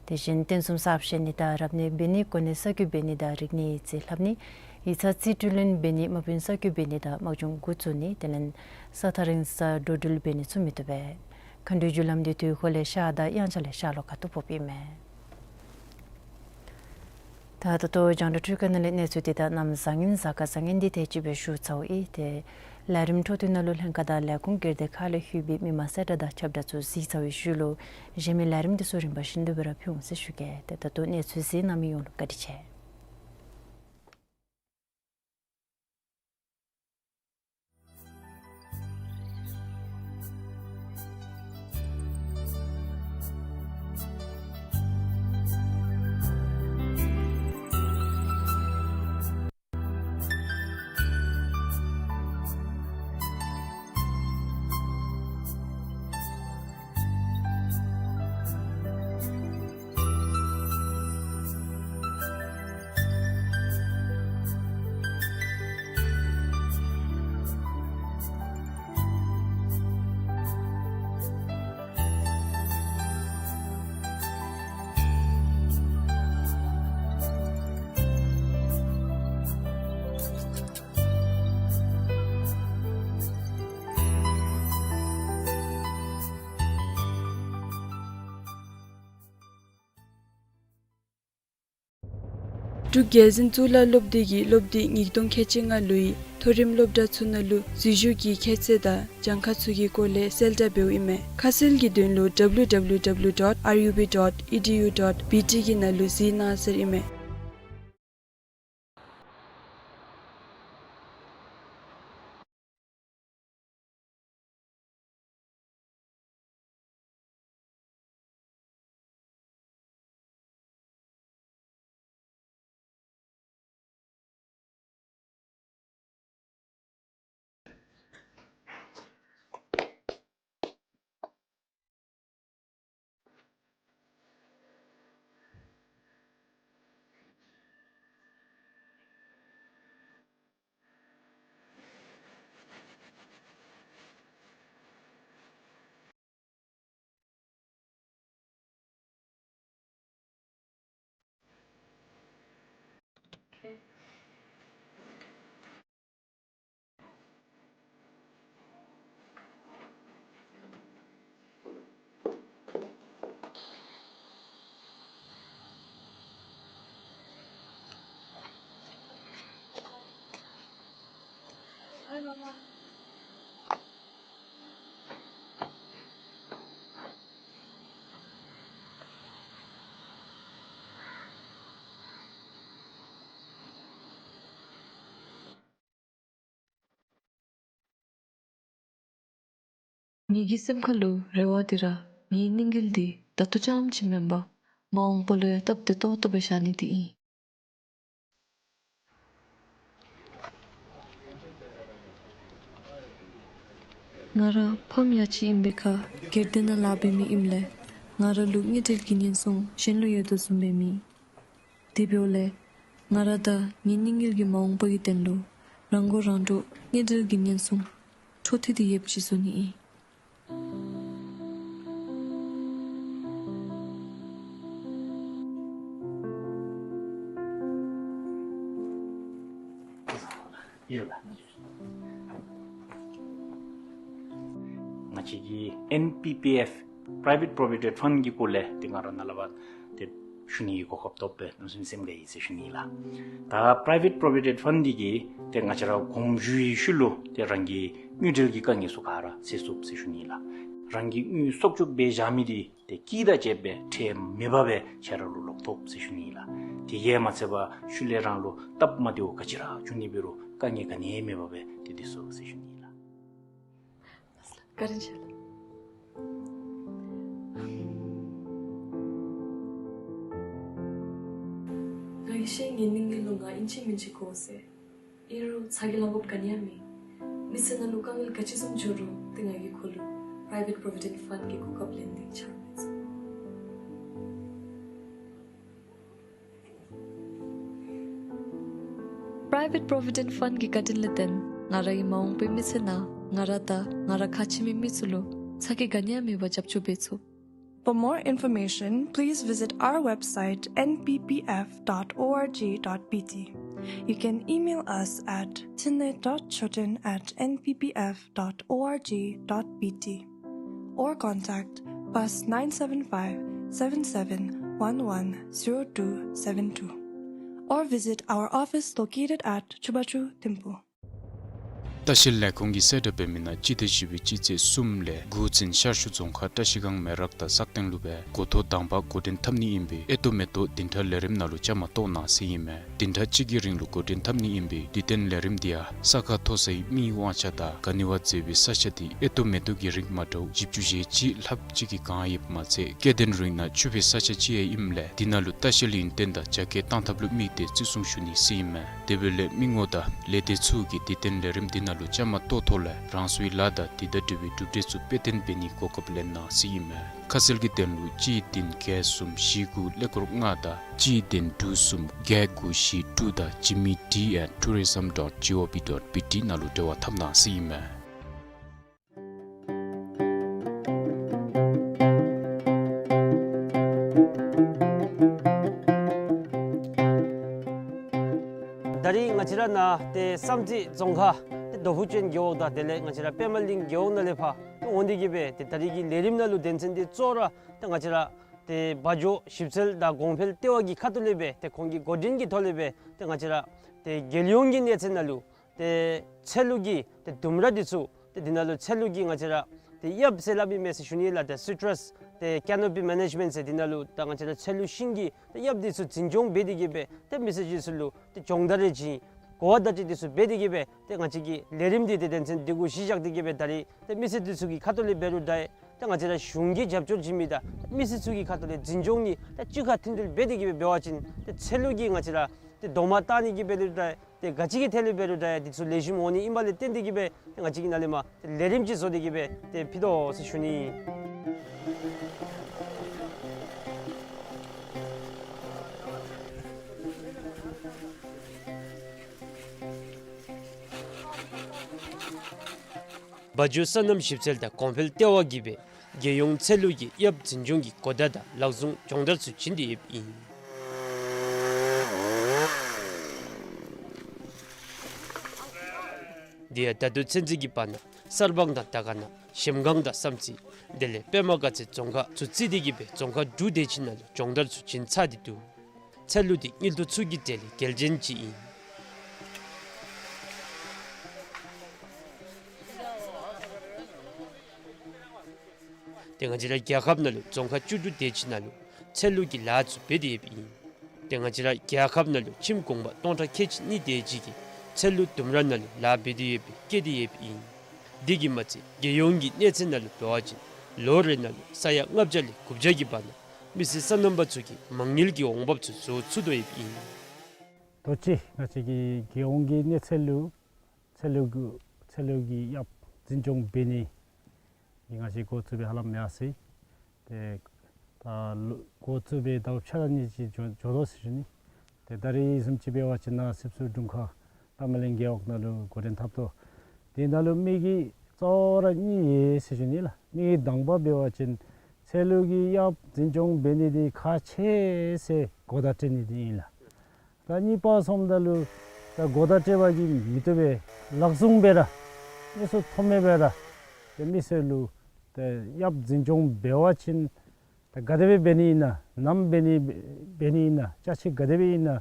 དེ་བཞིན་རྟེན་གསུམ་གསརཔ་བཞེངས་ནི་དང་རབ་གནས་འབད་ནི་གོ་གནས་གསར་བསྐོ་འབད་ནི་དང་རིག་གནས་ཡིག་རྩིས་ལྷབ་ནི་ཡིག་ཚང་རྩིས་སྤྲོད་ལེན་འབད་ནི་དམག་དཔོན་གསར་བསྐོ་འབད་ནི་དང་དམག་སྦྱོང་འགོ་བཙུགས་ནི་དེ་ལས་ས་ཐག་རིང་ས་འགྲོ་འགྲུལ་འབད་ནི་ཚུ་མི་བཏུབ་པས། མཁའ་འགྲོའི་རྒྱུ་ལམ་འདི་དུས་འཁོར་ལས་ཤར་དང་དབྱངས་འཆར་ལས་ཤར་ལྷོ་ཁ་ཐུག་ཕོགཔ་ཨིན་མས། ད་ད་ལྟོ་རྒྱང་བསྒྲགས་འཕྲུལ་ཁང་ནང་ལས་གནས་ཚུལ་འདི་དང་གནམ་བཟང་ངན་གཟའ་སྐར་བཟང་ངན་འདི་དེ་ཅིག་སྦེ་ཞུ་ཚརཝ་ཨིན། ཏེ་ལས་རིམ་འཕྲོ་མཐུད་ནང་ལུ་ལྷན་ཁག་དང་ལས་ཁུངས་སྒེར་སྡེ་ཁག་ལས་ལྷོད་པའི་མི་མང་གསལ་བསྒྲགས་དང་ཁྱབ་བསྒྲགས་ཚུ་གཟིགས་ཚར་བའི་ཤུལ་ལུ་གཞན་མི་ལས་རིམ་འདི་ཚུ་རིམ་པ་བཞིན་དུ་སྦེ་ར་ཕུལ་འོང་ཟེར་ཞུ་གེ། ཏེ་ད་ལྟོ་གནས་ཚུལ་གཟིགས་གནང་མི་ཡོངས་ལུ་བཀའ་དྲིན་ཆེ། འབྲུག་རྒྱལ་འཛིན་གཙུག་ལག་སློབ་སྡེ་གི་སློབ་དེབ་ཉིས་སྟོང་ཁལ་གཅིག་ལྔ་ལོའི་མཐོ་རིམ་སློབ་གྲྭ་ཚུ་ནང་ལུ་འཛུལ་ཞུགས་ཀྱི་ཁྱད་ཚད་དང་གྱངས་ཁ་ཚུ་གི་སྐོར་ལས་གསལ་བསྒྲགས་འབདཝ་ཨིན་མས། ཁ་གསལ་གྱི་དོན་ལུ་W W W dot R U B dot E D U dot B T གི་ནང་ལུ་གཟིགས་གནང་ཟེར་ཨིན་མས། ངེ་གི་སེམས་ཁ་ལུ་རེ་བ་འདི་ར་ངེའི་གནས་འགལ་འདི་ད་ལྟོ་རྐྱངམ་ཅིག་མེན་པར་མ་འོངས་པ་ལུ་ཡང་སྟབས་བདེ་ཏོག་ཏོ་སྦེ་བཞག་ནི་འདི་ཨིན། ང་ར་ཕམ་ཡ་གཅིག་ཨིན་པའི་ཁར་སྒེར་སྡེ་ནང་ལཱ་འབད་མི་ཨིནམ་ལས་ང་ར་ལུ་དངུལ་འབྲེལ་གྱི་ཉེན་སྲུང་གཞན་ལུ་ཡོད་དོ་བཟུམ་འབད་མི། དེ་འབདཝ་ལས་ང་ར་དང་ངེའི་གནས་འགལ་གྱི་མ་འོངས་པ་གི་དོན་ལུ་རང་མགོ་རང་འདྲོངས་དངུལ་འབྲེལ་གྱི་ཉེན་སྲུང་འཕྲོ་མཐུད་དེ་ཡོདཔ་ཅིག་བཟོ་ནི་ཨིན། ང་བཅས་ཀྱི་N P P F Private Provident Fund གི་སྐོར་ལས་ཏེ་ང་ར་ནཱ་ལས་ཕར་ཏེ་ ཞུ་ནི་གི་གོ་སྐབས་ཐོབ་པས་གནམ་མེད་ས་མེད་སེམས་དགའ་ཡི་ཟེར་ཞུ་ནི་ལགས། ད་private provident fund འདི་གིས་ཏེ་ང་བཅས་ར་དགོངསམ་ཞུ་བའི་ཤུལ་ལུ་ཏེ་རང་གི་དངུལ་འབྲེལ་གྱི་དཀའ་ངལ་ཚུ་ག་ར་སེལ་ཚུགས་ཟེར་ཞུ་ནི་ལགས། རང་གི་དངུལ་གསོག་བཅུག་འབད་བཞག་མི་འདི་ཏེ་སྐྱིད་དང་བཅས་པའི་ཁྲལ་མེད་པར་སྦེ་ཁྱེད་ར་ལུ་ལོག་ཐོབ་ཟེར་ཞུ་ནི་ལགས། དེ་གིས་མ་ཚད་པར་ཤུལ་ལས་རང་ལུ་སྟབས་མ་བདེཝ་ག་ཅི་ར་བྱུང་ནི་འབད་རུང་དཀའ་ངལ་ག་ནི་ཡང་མེད་པར་སྦེ་ཏེ་སྡོད་ཚུགས་ཟེར་ཞུ་ནི་ལགས། བཀའ་དྲིན་ཆེ་ལགས། ང་གིས་ཤེས་ངེའི་ནིང་གི་ལོ་ང་ཨིན་ཅི་མིན་ཅི་དགོ་ཟེར། ཨིན་རུང་ཚ་གྱང་ལང་དགོཔ་ག་ནི་ཡང་མེད། མི་ཚེ་ནང་ལུ་དཀའ་ངལ་ག་ཅི་བཟུམ་འབྱུང་རུང་ཏེ་ང་གིས་ཁོ་ལུ་private provident fund གི་གོ་སྐབས་ལེན་ཏེ་ཆ་རོགས་འབད་ཚུགས། Private Provident Fund གི་བཀའ་དྲིན་ལས་བརྟེན་ང་ར་གིས་མ་འོངས་པའི་མི་ཚེ་ནང་ང་ར་དང་ང་ར་ཁ་ཆེ་མི་མི་ཚུ་ལུ་ཚ་གྱང་ག་ནི་ཡང་མེད་པར་རྒྱབ་སྐྱོར་འབད་ཚུགས། For more information, please visit our website N P P F dot org dot B T. You can email us at thinley dot choten at N P P F dot org dot B T or contact plus nine seven five, seven seven one one, zero two seven two or visit our office located at Chubachu Thimphu. ལྟ་བཤལ་ལས་ཁུངས་ཀྱིས་གསལ་བསྒྲགས་འབད་མི་ནང་སྤྱི་ཟླ་བཞི་པའི་སྤྱི་ཚེས་གསུམ་ལས་དགུ་ཚུན་ཤར་ཕྱོགས་རྫོང་ཁག་བཀྲ་ཤིས་སྒང་མེ་རག་དང་སག་སྟེང་ལུ་སྦེ་འགོ་ཐོག་དང་པ་འགོ་འདྲེན་འཐབ་ནི་ཨིན་པས་ཨེ་ཏོག་མེ་ཏོག་བདུན་ཕྲག་ལས་རིམ་ནང་ལུ་བཅའ་མར་གཏོགས་གནང་ཟེར་ཨིན་མས། བདུན་ཕྲག་གཅིག་གི་རིང་ལུ་འགོ་འདྲེན་འཐབ་ནི་ཨིན་པས། དུས་སྟོན་ལས་རིམ་འདི་ཡང་ས་ཁ་མཐོ་སའི་མི་དབང་ཆ་དང་ག་ནི་བ་མཛེས་པའི་ས་ཆ་འདི་ཨེ་ཏོག་མེ་ཏོག་གི་རིགས་མ་འདྲཝ་བཞི་བཅུ་ཞེ་གཅིག་ལྷགཔ་ཅིག་གིས་གང་ཡོདཔ་མ་ཚད་སྐྱེ་ལྡན་རིགས་ནང་ཕྱུག་པའི་ས་ཆ་ཅིག་ཡང་ཨིནམ་ལས་འདི་ནང་ལུ་ལྟ་བཤལ་ཡུན་བརྟན་དང་རྒྱ་སྐྱེད་བཏང་ཐབས་ལུ་དམིགས་ཏེ་བརྩི་སྲུང་ཞུ་ནི་ཟེར་ཨིན་མས། དེ་འབདཝ་ལས་མི་ངོམ་དང་ལས་སྡེ་ཚུ་གིས་དུས་སྟོན་ལས་རིམ་འདི་ནང་ལུ་བཅའ་མར་གཏོགས་ཐོག་ལས་རང་སོའི་ལཱ་དང་དེ་དང་འབྲེལ་བའི་གྲུབ་འབྲས་ཚུ་དཔེ་སྟོན་འབད་ནིའི་གོ་སྐབས་ལེན་གནང་ཟེར་ཨིན་མས། ཁ་གསལ་གྱི་དོན་ལུ་གཅིག་བདུན་བརྒྱད་གསུམ་བཞི་དགུ་ཀླད་ཀོར་ལྔ་དང་གཅིག་བདུན་དྲུག་གསུམ་བརྒྱད་དགུ་བཞི་དྲུག་དང་Jimmy D at tourism dot G O V dot B T ནང་ལུ་འབྲེལ་བ་འཐབ་གནང་ཟེར་ཨིན་མས། ད་རིས་ང་བཅས་ར་ནཱ་ཏེ་བསམ་རྩེ་རྫོང་ཁག་ཏེ་རྡོ་ཕུག་ཅན་རྒེད་འོག་དང་དེ་ལས་ང་བཅས་ར་པདྨ་གླིང་རྒེད་འོག་ནང་ལས་ཕར་ཏེ་འོང་སྟེ་གི་སྦེ་ཏེ་ད་རིས་ཀྱི་ལས་རིམ་ནང་ལུ་དོན་ཚན་འདི་གཙོ་བོ་ར་ཏེ་ང་བཅས་ར་ཏེ་བ་འཇོ་ཞིབ་འཚོལ་དང་གོང་འཕེལ་ལྟེ་བ་གི་ཁ་ཐུག་ལས་སྦེ་ཏེ་ཁོང་གི་འགོ་འདྲེན་གྱི་ཐོག་ལས་སྦེ་ཏེ་ང་བཅས་ར་ཏེ་རྒྱལ་ཡོངས་ཀྱི་གནས་ཚད་ནང་ལུ་ཏེ་ཚལ་ལུ་གི་ཏེ་ལྡུམ་ར་འདི་ཚུ་ཏེ་འདི་ནང་ལུ་ཚལ་ལུ་གི་ང་བཅས་ར་ཏེ་གཡབ་ཟེར་སླབ་ཨིན་མས་ཟེར་ཞུ་ནི་ལགས། ཏེ་citrus ཏེ་canopy management ཟེར་འདི་ནང་ལུ་ད་ང་བཅས་ར་ཚལ་ལུ་ཤིང་གི་ཏེ་གཡབ་འདི་ཚུ་འཛིན་སྐྱོང་འབད་དེ་གི་སྦེ་ཏེ་མི་སེར་འདི་ཚུ་ལུ་ཏེ་སྦྱོང་བརྡར་རེ་བྱིན་གོ་བ་བརྡ་སྤྲོད་འདི་ཚུ་འབད་དེ་གི་སྦེ་ཏེ་ང་བཅས་ཀྱི་ལས་རིམ་འདི་ཏེ་དོན་ཚན་འདི་གུ་གཞི་བཞག་སྟེ་གི་སྦེ་ད་རིས་ཏེ་མི་སེར་འདི་ཚུ་གི་ཁ་ཐུག་ལས་འབད་རུང་འདྲ་ཏེ་ང་བཅས་ར་གཞུང་གིས་རྒྱབ་སྐྱོར་བྱིན་མི་དང་མི་སེར་ཚུ་གི་ཁ་ཐུག་ལས་འཛིན་སྐྱོང་གཉིས་ཏེ་གཅིག་ཁར་མཐུན་སྒྲིལ་འབད་དེ་གི་སྦེ་འབད་བ་ཅིན་ཏེ་ཚལ་ལུ་གི་ང་བཅས་ར་ཏེ་རྡོག་མ་བཏགས་ནི་གི་འབད་རུང་འདྲ་ཏེ་ག་ཅི་གི་ཐད་ལས་འབད་རུང་འདྲ་འདི་ཚུ་ལེགས་ཤོམ་འོང་ནི་ཨིན་པ་ལས་བརྟེན་ཏེ་གི་སྦེ་ཏེ་ང་བཅས་ཀྱིས་ནཱ་ལས་མར་ཏེ་ལས་རིམ་ཅིག་བཟོ་སྟེ་གི་སྦེ་ཏེ་ཕུལ་དོ་ཟེར་ཞུ་ནི། བ་འཇོ་སོ་ནམ་ཞིབ་འཚོལ་དང་གོང་འཕེལ་ལྟེ་བ་གིས་སྦེ་རྒྱལ་ཡོངས་ཚལ་ལུ་གི་གཡབ་འཛིན་སྐྱོང་གི་གོ་བརྡ་དང་ལག་ཟུང་སྦྱོང་བརྡར་ཚུ་བྱིན་ཏེ་ཡོདཔ་ཨིན། དེ་ཡང་ད་ལྟོ་ཚུན་ཚོད་ཀྱི་བར་ན་གསར་སྤང་དང་དར་དཀར་ན་གཞལམ་སྒང་དང་བསམ་རྩེ་དེ་ལས་པདྨ་དགའ་ཚལ་རྫོང་ཁག་ཚུ་བརྩིས་ཏེ་གི་སྦེ་རྫོང་ཁག་དྲུག་དེ་ཅིག་ནང་ལུ་སྦྱོང་བརྡར་ཚུ་བྱིན་ཚར་ཏེ་འདུག། ཚལ་ལུ་འདི་དངུལ་ཐོག་ཚུ་གི་གྲས་ལས་གལ་ཅན་ཅིག་ཨིན། ཏེ་ང་བཅས་ར་རྒྱལ་ཁབ་ནང་ལུ་རྫོང་ཁག་བཅུ་དྲུག་དེ་ཅིག་ནང་ལུ་ཚལ་ལུ་གི་ལཱ་ཚུ་འབད་དེ་ཡོདཔ་ཨིན། ཏེ་ང་བཅས་ར་རྒྱལ་ཁབ་ནང་ལུ་ཁྱིམ་གུང་པ་སྟོང་ཕྲག་ཁལ་གཅིག་གཉིས་དེ་ཅིག་གིས་ཚལ་ལུ་ལྡུམ་ར་ནང་ལུ་ལཱ་འབད་དེ་ཡོད་པའི་སྐད་དེ་ཡོདཔ་ཨིན། དེ་གིས་མ་ཚད་རྒྱལ་ཡོངས་ཀྱི་གནས་ཚད་ནང་ལུ་འབད་བ་ཅིན་ལོ་རེ་ནང་ལུ་ས་ཡ་ལྔ་བརྒྱ་ལས་དགུ་བརྒྱ་གི་བར་ན་མི་སེར་སོ་ནམ་པ་ཚུ་གིས་མ་དངུལ་གྱི་འོང་འབབ་ཚུ་བཟོ་ཚུགས་དོ་ཡོདཔ་ཨིན། ད་ཅི་ང་བཅས་ཀྱི་རྒྱལ་ཡོངས་ཀྱི་གནས་ཚད་ལུ་ཚལ་ལུ་གི་ཚལ་ལུ་གི་གཡབ་འཛིན་སྐྱོང་འབད་ནི་ང་བཅས་འགོ་བཙུགས་སྦེ་ཧ་ལམ་ཡར་སོ་ཡི། ཏེ་ད་ལོ་འགོ་བཙུགས་སྦེ་ཟླཝ་ཕྱེད་དང་གཉིས་ཅིག་འགྱོ་འགྱོ་དོ་ཟེར་ཞུ་ནི། ཏེ་ད་རིས་བཟུམ་ཅིག་འབད་བ་ཅིན་ནཱ་སྲིབ་སུ་དྲུང་ཁག་པདྨ་གླིང་རྒེད་འོག་ནང་ལུ་འགོ་འདྲེན་འཐབ་དོ། དེ་ནང་ལུ་དམིགས་ཡུལ་གཙོ་བོ་ར་གཉིས་ཡོད་ཟེར་ཞུ་ནི་ལགས། དམིགས་ཡུལ་དང་པ་འབད་བ་ཅིན་ཚལ་ལུ་གི་གཡབ་འཛིན་སྐྱོང་འབད་ནི་འདི་ཁག་ཆེ་ཟེར་གོ་བརྡ་སྤྲོད་ནི་འདི་ཨིན་ལགས། ད་གཉིས་པ་སོངམ་ད་ལུ་ད་གོ་བརྡ་སྤྲོད་པ་གིས་མི་བཏུབ་པས། ལག་ཟུང་སྦེ་ར་དངོས་སུ་ཐོགས་མེད་སྦེ་ར་ཏེ་མི་སེར་ལུ་ཏེ་གཡབ་འཛིན་སྐྱོང་འབད་བ་ཅིན་ ད་ག་དེ་སྦེ་འབད་ནི་ཨིན་ན་ནམ་འབད་ནི་འབད་ནི་ཨིན་ན་ཅ་ཆས་ག་དེ་སྦེ་ཨིན་ན་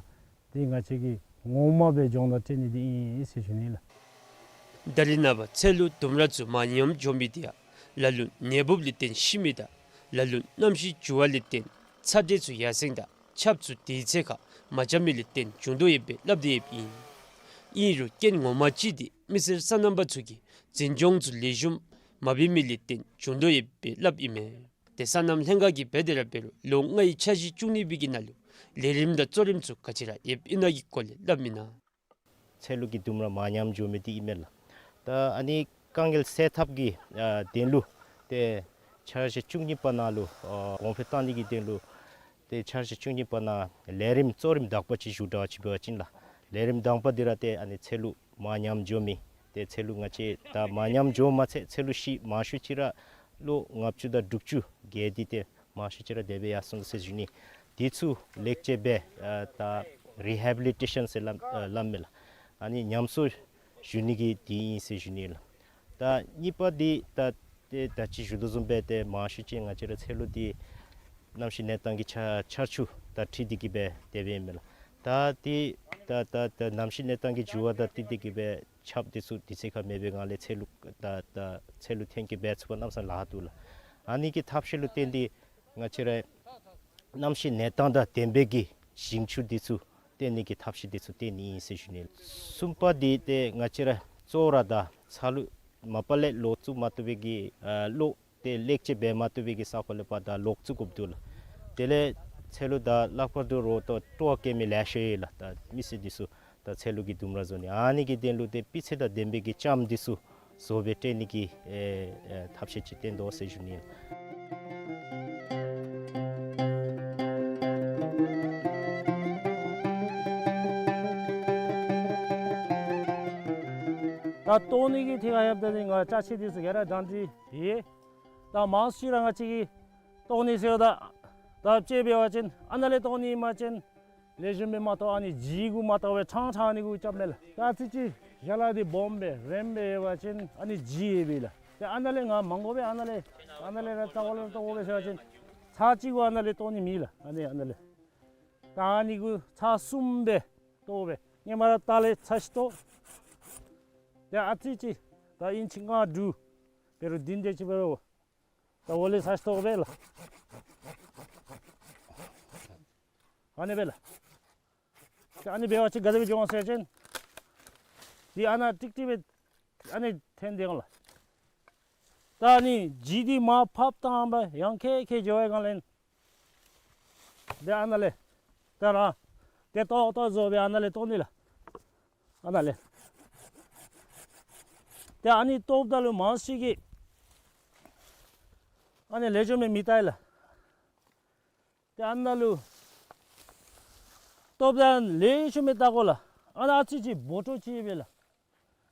དེ་ང་བཅས་ཀྱིས་ངོ་མ་སྦེ་སྦྱོང་བརྡར་སྤྲོད་ནི་འདི་ཨིན་ཟེར་ཞུ་ནི་ལགས། ད་རིས་ནངས་པ་ཚལ་ལུ་ལྡུམ་ར་ཚུ་མ་ཉམས་འགྱོ་མི་འདི་ཡང་ལ་ལུ་ནད་འབུཔ་ལས་བརྟེན་ཤི་མི་དང་ལ་ལུ་གནམ་གཤིས་འགྱུར་བ་ལས་བརྟེན་ཚ་དྲོད་ཚུ་ཡར་སེང་དང་ཆརཔ་ཚུ་དུས་ཚོད་ཁར་མ་རྐྱབ་མི་ལས་བརྟེན་བྱུང་དོ་ཡོདཔ་སྦེ་སླབ་སྟེ་ཡོདཔ་ཨིན། ཨིན་རུང་རྐྱེན་ངོ་མ་ཅིག་འདི་མི་སེར་སོ་ནམ་པ་ཚུ་གིས་འཛིན་སྐྱོང་ཚུ་ལེགས་ཤོམ་མ་འབད་མི་ལས་བརྟེན་བྱུང་དོ་ཡོདཔ་སྦེ་སླབ་ཨིན་མས། ཏེ་སོ་ནམ་ལྷན་ཁག་གིས་འབད་དེ་ར་འབད་རུང་ལོ་ལྔའི་འཆར་གཞི་བཅུ་གཉིས་པའི་གི་ནང་ལུ་ལས་རིམ་དང་གཙོ་རིམ་ཚུ་ག་ཅི་ར་ཡོདཔ་ཨིན་ན་གི་སྐོར་ལས་སླབ་མི་ནང་ཚལ་ལུ་གི་ལྡུམ་ར་མ་ཉམས་འགྱོ་མི་འདི་ཨིན་མས་ལགས། ད་ཨ་ནི་དཀའ་ངལ་སེལ་ཐབས་ཀྱི་ཨ་དོན་ལུ་ཏེ་འཆར་གཞི་བཅུ་གཉིས་པ་ནང་ལུ་ཨ་གོང་འཕེལ་བཏང་ནི་གི་དོན་ལུ་ཏེ་འཆར་གཞི་བཅུ་གཉིས་པ་ནང་ལས་རིམ་གཙོ་རིམ་དག་པ་ཅིག་ཞུ་དྲགས་ཅིག་འབད་བ་ཅིན་ལགས། ལས་རིམ་དང་པ་འདི་ར་ཏེ་ཨ་ནི་ཚལ་ལུ་མ་ཉམས་འགྱོ་མི་ཏེ་ཚལ་ལུ་ང་བཅས་ད་མ་ཉམས་འགྱོ་མ་ཚད་ཚལ་ལུ་ཤི་མང་ཤོས་ཅིག་ར་ལོ་ལྔ་བཅུ་དང་དྲུག་ཅུ་བརྒལ་ཏེ་ཏེ་མང་ཤོས་ཅིག་ར་དེ་སྦེ་ཡར་སོང་ཟེར་ཞུ་ནི། དེ་ཚུ་ལེགས་བཅོས་འབད་ཨ་ད་རི་ཧེ་བི་ལི་ཊེ་ཤཱན་ཟེར་སླབ་ཨ་སླབ་མས་ལགས། ཨ་ནི་ཉམས་གསོ་ཞུ་ནི་གི་དེ་ཨིན་ཟེར་ཞུ་ནི་ལགས། ད་གཉིས་པ་འདི་ད་ཏེ་ད་ཅི་ཞུ་དོ་བཟུམ་སྦེ་ཏེ་མང་ཤོས་ཅིག་ང་བཅས་ར་ཚལ་ལུ་འདི་གནམ་གཤིས་གནས་སྟངས་ཀྱི་ཆ་ཆར་ཆུ་དང་འཁྲིལ་ཏེ་གི་སྦེ་དེ་སྦེ་ཨིན་མས་ལགས། ད་འདི་ད་ད་ད་གནམ་གཤིས་གནས་སྟངས་ཀྱི་འགྱུར་བ་དང་འཁྲིལ་ཏེ་གི་སྦེ་ཆརཔ་འདི་ཚུ་དུས་ཚོད་ཁར་མེད་པའི་ངང་ལས་ཚལ་ལུ་ད་ད་ཚལ་ལུ་ཐོན་སྐྱེད་འབད་ཚུགས་པར་གནམ་ས་ལཱ་འདུག་ལགས། ཨ་ནི་གི་ཐབས་ཤེས་ལུ་བརྟེན་ཏེ་ང་བཅས་ར་གནམ་གཤིས་གནས་སྟངས་དང་ལྡན་པའི་གི་ཞིང་ཆུ་འདི་ཚུ་བཏོན་ནི་གི་ཐབས་ཤེས་འདི་ཚུ་བཏོན་ནི་ཨིན་ཟེར་ཞུ་ནི། གསུམ་པ་འདི་ཏེ་ང་བཅས་ར་གཙོ་བོ་ར་ད་ཚ་ལུ་མ་པ་ལས་ལོག་བཙུགས་མ་བཏུབ་པའི་གི་ཨ་ལོག་ཏེ་ལེགས་བཅོས་འབད་མ་བཏུབ་པའི་གི་ས་གོ་ལས་ཕར་ད་ལོག་བཙུགས་དགོཔ་འདུག་ལགས། དེ་ལས་ཚལ་ལུ་ད་ལྷག་པར་དུ་རོ་ཏོ་སྤྲོ་བ་བསྐྱེད་མི་ལེ་ཤ་ཡོད་ལགས། ད་མི་སེར་འདི་ཚུ་ད་ཚལ་ལུ་གི་ལྡུམ་ར་བཟོ་ནི་ཨ་ནི་གི་དོན་ལུ་ཏེ་སྤུས་ཚད་དང་ལྡན་པའི་གི་ལྕངམ་འདི་ཚུ་བཟོ་སྦེ་སྤྲོད་ནི་གི་ཨེ་ཨེ་ཐབས་ཤེས་ཅིག་བཏོན་དོ་ཟེར་ཞུ་ནི། ད་བཏོག་ནི་གི་ཐད་ཁར་ཡོདཔ་ད་ནི་ང་ཅ་ཆས་འདི་ཚུ་ག་ར་གྲ་སྒྲིག་ཡོད། ད་མང་ཤོས་ར་ང་བཅས་ཀྱིས་བཏོག་ནི་ཟེརཝ་ད་ད་དཔྱེ་འབད་བ་ཅིན་ཨ་ནཱ་ལས་བཏོག་ནི་ཨིན་པ་ཅིན་ལེགས་ཤོམ་སྦེ་མ་བཏོག། ཨ་ནི་ལྗིད་གུ་མ་བཏོག་པར་ཕྲང་ཕྲང་ཨ་ནི་གུ་རྐྱབ་མས་ལགས། ད་ཨ་ཙི་ཅིག་ཞལ་ལག་འདི་སྦོམ་སྦེ་རིངམོ་སྦེ་ཡོད་པ་ཅིན་ཨ་ནི་ལྗིད་ཡོད་པས་ལགས། ཏེ་ཨ་ནཱ་ལས་ང་མ་དགོ་པས། ཨ་ནཱ་ལས་ཨ་ནཱ་ལས་ར་རྩ་བ་ལས་བཏོག་དགོ་པས་ཟེར་བ་ཅིན་ཚར་གཅིག་གུ་ཨ་ནཱ་ལས་བཏོག་ནི་མེད་ལགས། ཨ་ནི་ཨ་ནཱ་ལས་ད་ཨ་ནི་གུ་ཚར་གསུམ་སྦེ་བཏོག་པས། སྔོན་མ་ར་ལྟག་ལས་ཚར་བཞི་བཏོག། ཏེ་ཨ་ཙི་ཅིག་ད་ཨིན་ཅི་ལྔ་དྲུག་འབད་རུང་བདུན་དེ་ཅིག་འབད་རུང་ད་འོག་ལས་ཚར་བཞི་བཏོག་པས་ལགས། ཨ་ནི་སྦེ་ལགས། ཏེ་ཨ་ནི་འབད་བ་ཅིན་ག་དེ་སྦེ་འགྱོ་འོང་ཟེར་བ་ཅིན་འདི་ཨ་ནཱ་ཀྲིག་ཀྲི་སྦེ་ཨ་ནི་འཐོན་སྡོད་འོང་ལགས། ད་ཨ་ནི་ལྗིད་འདི་མར་ཕབ་བཏང་པ་ཡང་ཁེ་ཁེ་འགྱོ་བའི་སྒང་ལས་ཏེ་ཨ་ནཱ་ལས་ད་ར་ཏེ་ཏོག་ཏོ་བཟོ་སྦེ་ཨ་ནཱ་ལས་བཏོག་ནི་ལགས། ཨ་ནཱ་ལས་ཏེ་ཨ་ནི་བཏོགཔ་ད་ལུ་མང་ཤོས་ཀྱིས་ཨ་ནི་ལེགས་ཤོམ་སྦེ་མི་བལྟ་ལགས། ཏེ་ཨ་ནཱ་ལུ་བཏོགཔ་ད་ལེགས་ཤོམ་སྦེ་བལྟ་དགོ་ལགས། ཨ་ནཱ་ཨ་ཙི་ཅིག་སྦོ་ཊོ་ཅིག་ཡོད་པས་ལགས།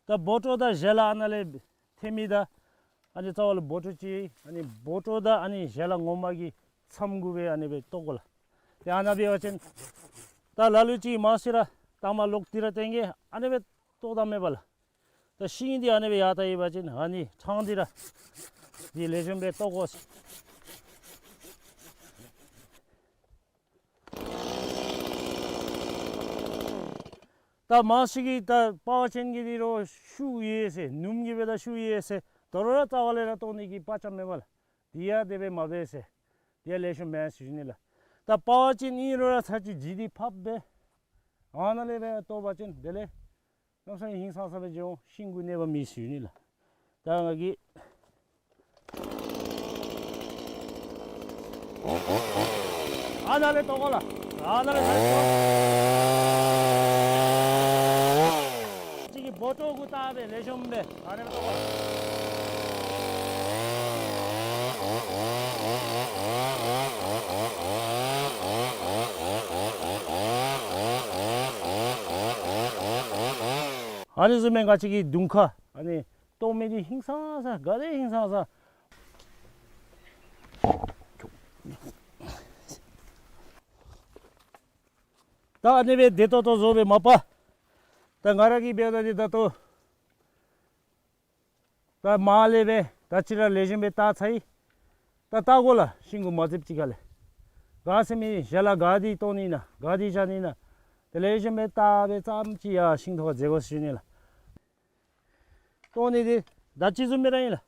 ད་སྦོ་ཊོ་དང་ཞལ་ལག་ཨ་ནཱ་ལས་ཐོན་མི་དང་ཨ་ནི་རྩ་བ་ལུ་སྦོ་ཊོ་ཅིག་ཨ་ནི་སྦོ་ཊོ་དང་ཨ་ནི་ཞལ་ལག་ངོ་མ་གི་མཚམས་གུ་སྦེ་ཨ་ནི་སྦེ་བཏོག་དགོ་ལགས། ཏེ་ཨ་ནཱ་འབད་བ་ཅིན་ད་ལ་ལུ་ཅིག་མང་ཤོས་ར་ད་མར་ལོག་སྟེ་ར་སྟོན་གེ་ཨ་ནི་སྦེ་བཏོག་བཏང་མས་པ་ལགས། ད་ཤིང་འདི་ཨ་ནི་སྦེ་ཡར་བལྟ་ཡོད་པ་ཅིན་ཨ་ནི་ཕྲང་སྟེ་ར་འདི་ལེགས་ཤོམ་སྦེ་བཏོག་དགོ། ད་མང་ཤོས་ཀྱིས་ད་པ་ཝར་ཅེན་གྱི་འདི་རོགས་ཤུགས་ཡོད་ཟེར་སྣུམ་གྱི་འབདཝ་ད་ཤུགས་ཡོད་ཟེར་དོ་རུང་ར་རྩ་བ་ལས་ར་བཏོག་ནི་གི་པ་རྐྱབ་མས་པ་ལགས། འདི་ཡང་དེ་སྦེ་མ་འབད་ཟེར། འདི་ཡང་ལེགས་ཤོམ་མེན་ཟེར་ཞུ་ནི་ལགས། ད་པ་ཝར་ཅེན་ཨིན་རུང་ར་ཚར་གཅིག་ལྗིད་འདི་ཕབ་སྦེ་ཨ་ནཱ་ལས་སྦེ་བཏོག་པ་ཅིན་དེ་ལས་གནམ་ས་ཧིང་སངས་ས་སྦེ་འགྱོ་འོང་། ཤིང་གུ་གནོད་པ་མེད་ཟེར་ཞུ་ནི་ལགས། ད་ང་གིས་ཨ་ནཱ་ལས་བཏོག་གོ་ལགས། ཨ་ནཱ་ལས་བཏོག་གོ། ཅིག་གི་སྦོ་ཊོ་གུ་བཏགས་སྦེ་ལེགས་ཤོམ་སྦེ་ཨ་ནཱ་ལས་བཏོག་གོ། ཨ་ནི་བཟུམ་སྦེ་ང་བཅས་ཀྱི་དུང་ཁ་ཨ་ནི་བཏོག་མི་འདི་ཧིང་སངས་ས་ག་དེ་ཧིང་སངས་ས། ད་ཨ་ནི་སྦེ་བདེ་ཏོག་ཏོ་བཟོ་སྦེ་མ་པ། ད་ང་ར་གིས་འབདཝ་ད་འདི་ད་ལྟོ་ད་མར་ལས་སྦེ་ད་ཅི་ར་ལེགས་ཤོམ་སྦེ་བཏགས་ཚར་ཡི། ད་བལྟ་དགོ་ལགས། ཤིང་གུ་མ་བཙིར་ཅིག་ཁ་ལས། ག་ཟེར་མི་ཞལ་ལག་ག་དེ་བཏོན་ནི་ན་ག་དེ་བཞག་ནི་ན། དེ་ལས་གཞན་མི་བལྟ་སྦེ་ཙམ་ཅིག་ཡར་ཤིང་ཐོག་ཁར་འཛེགས་དགོ་ཟེར་ཞུ་ནི་ལགས། བཏོན་ནི་འདི་ད་ཅི་བཟུམ་སྦེ་ར་ཨིན་ལགས།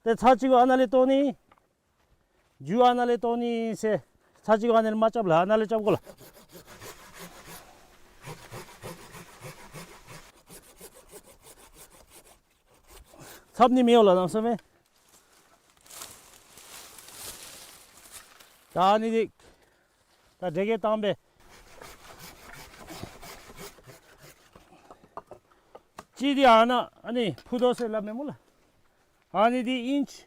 ཏེ་ཚར་གཅིག་གུ་ཨ་ནཱ་ལས་བཏོན་ནི། མཇུག་ཨ་ནཱ་ལས་བཏོན་ནི་ཟེར། ཚར་གཅིག་གུ་ཨ་ནཱ་ལས་མ་རྐྱབ་ལགས། ཨ་ནཱ་ལས་རྐྱབ་དགོ་ལགས། ཚབ་ནི་མི་འོང་ལགས་གནམ་མེད་ས་མེད། ད་ཨ་ནི་འདི་ད་དེ་གིས་བཏང་སྦེ། གཅིག་འདི་ཨ་ནཱ་ཨ་ནི་ཕུ་རྡོ་ཟེར་སླབ་མས་སྨོ་ལགས། ཨ་ནི་འདི་ཨིན་ཅི་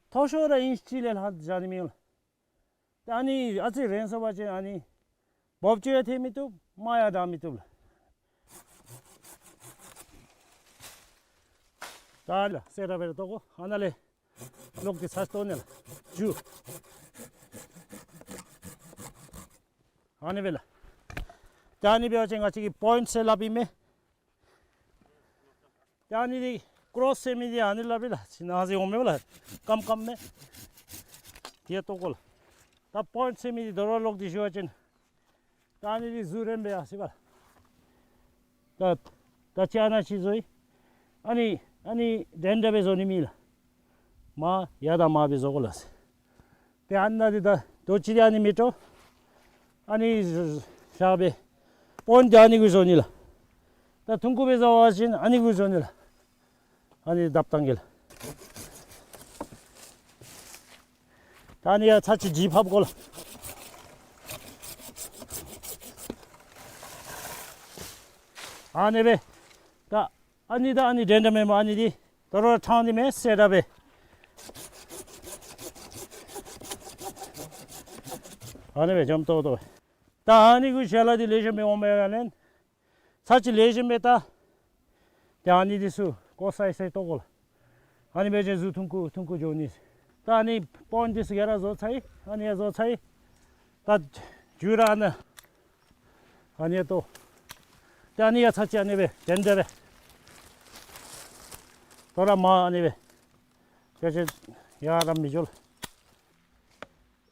མཐོ་ཤོས་ར་ཨིན་ཅི་གཅིག་ལས་ལྷག་བཞག་ནི་མི་འོང་ལགས། ད་ཨ་ནི་ཨ་ཙི་རན་སོང་པ་ཅིན་ཨ་ནི་འབོབ་ཅིག་ཡང་ཐལ་མི་བཏུབ། མར་ཡང་དྲང་མི་བཏུབ་ལགས། ད་ལགས་གསལ་དྲགས་སྦེ་ར་བཏོག་དགོ། ཨ་ནཱ་ལས་ལོག་སྟེ་ཚར་བཏོན་ནི་ལགས། མཇུག་ཨ་ནི་སྦེ་ལགས། ད་ཨ་ནི་འབད་བ་ཅིན་ང་བཅས་ཀྱིས་པོའིནཊ་ཟེར་སླབ་ཨིན་མས། ད་ཨ་ནི་འདི་ཀོརོསི་ཟེར་མི་འདི་ཨ་ནི་སླབ་ཨིན་ལགས། ཅིག་ནང་ཟེར་འོང་མས་ལགས། སྐམ་སྐམ་མས། དེ་བཏོག་དགོ་ལགས། ད་པོའིནཊ་ཟེར་མི་འདི་དོ་རུང་ལོག་སྟེ་ཞུ་བ་ཅིན། ད་ཨ་ནི་འདི་གཟུགས་རན་པས་ཡ་ཟེར་བ་ལགས། ད་ད་ཅི་ཨ་ནཱ་ཅིག་བཟོ་ཡི། ཨ་ནི་ཨ་ནི་འགྲན་ཟླ་སྦེ་བཟོ་ནི་མེད་ལགས། མར་ཡར་དང་མར་སྦེ་བཟོ་དགོ་ལགས། ཏེ་ཨ་ནཱ་འདི་ད་དོ་ཅི་འདི་ཨ་ནི་མི་འདྲོག། ཨ་ནི་བཞག་སྦེ། པོའིནཊ་འདི་ཨ་ནི་གུ་བཟོ་ནི་ལགས། ད་ཐུང་ཀུ་སྦེ་བཟོ་བ་ཅིན་ཨ་ནི་གུ་བཟོ་ནི་ལགས། ཨ་ནི་བརྡབ་བཏང་གེ་ལགས། ད་ཨ་ནི་ཡང་ཚར་གཅིག་འདི་ཕབ་དགོ་ལགས། ཨ་ནི་སྦེ། ད་ཨ་ནི་ད་ཨ་ནི་འགྲན་ཟླ་མེད་སྨོ། ཨ་ནི་འདི་དོ་རུང་ཕྲང་ནི་མས་ཟེར་ད་སྦེ། ཨ་ནི་སྦེ་འཇམ་ཏོག་ཏོ། ད་ཨ་ནི་གུ་ཞལ་ལག་འདི་ལེགས་ཤོམ་སྦེ་འོང་མས་ག་ལགས། ཚར་གཅིག་ལེགས་ཤོམ་སྦེ་བལྟ། ཏེ་ཨ་ནི་འདི་ཚུ་ཀོ་སི་སི་བཏོག་དགོ་ལགས། ཨ་ནི་འབད་བ་ཅིན་གཟུགས་ཐུང་ཀུ་ཐུང་ཀུ་འགྱོ་ནི། ད་ཨ་ནི་པོའིནཊ་འདི་ཚུ་ག་ར་བཟོ་ཚར་ཡི། ཨ་ནི་ཡང་བཟོ་ཚར་ཡི། ད་མཇུག་ར་ཨ་ནཱ་ཨ་ནི་ཡང་བཏོག། ཏེ་ཨ་ནི་ཡང་ཚར་གཅིག་ཨ་ནི་སྦེ་འགྲན་ཟླ་སྦེ། དོ་རུང་མར་ཨ་ནི་སྦེ། ཏེ་ཅིག་ཡར་ར་མི་འགྱོ་ལགས།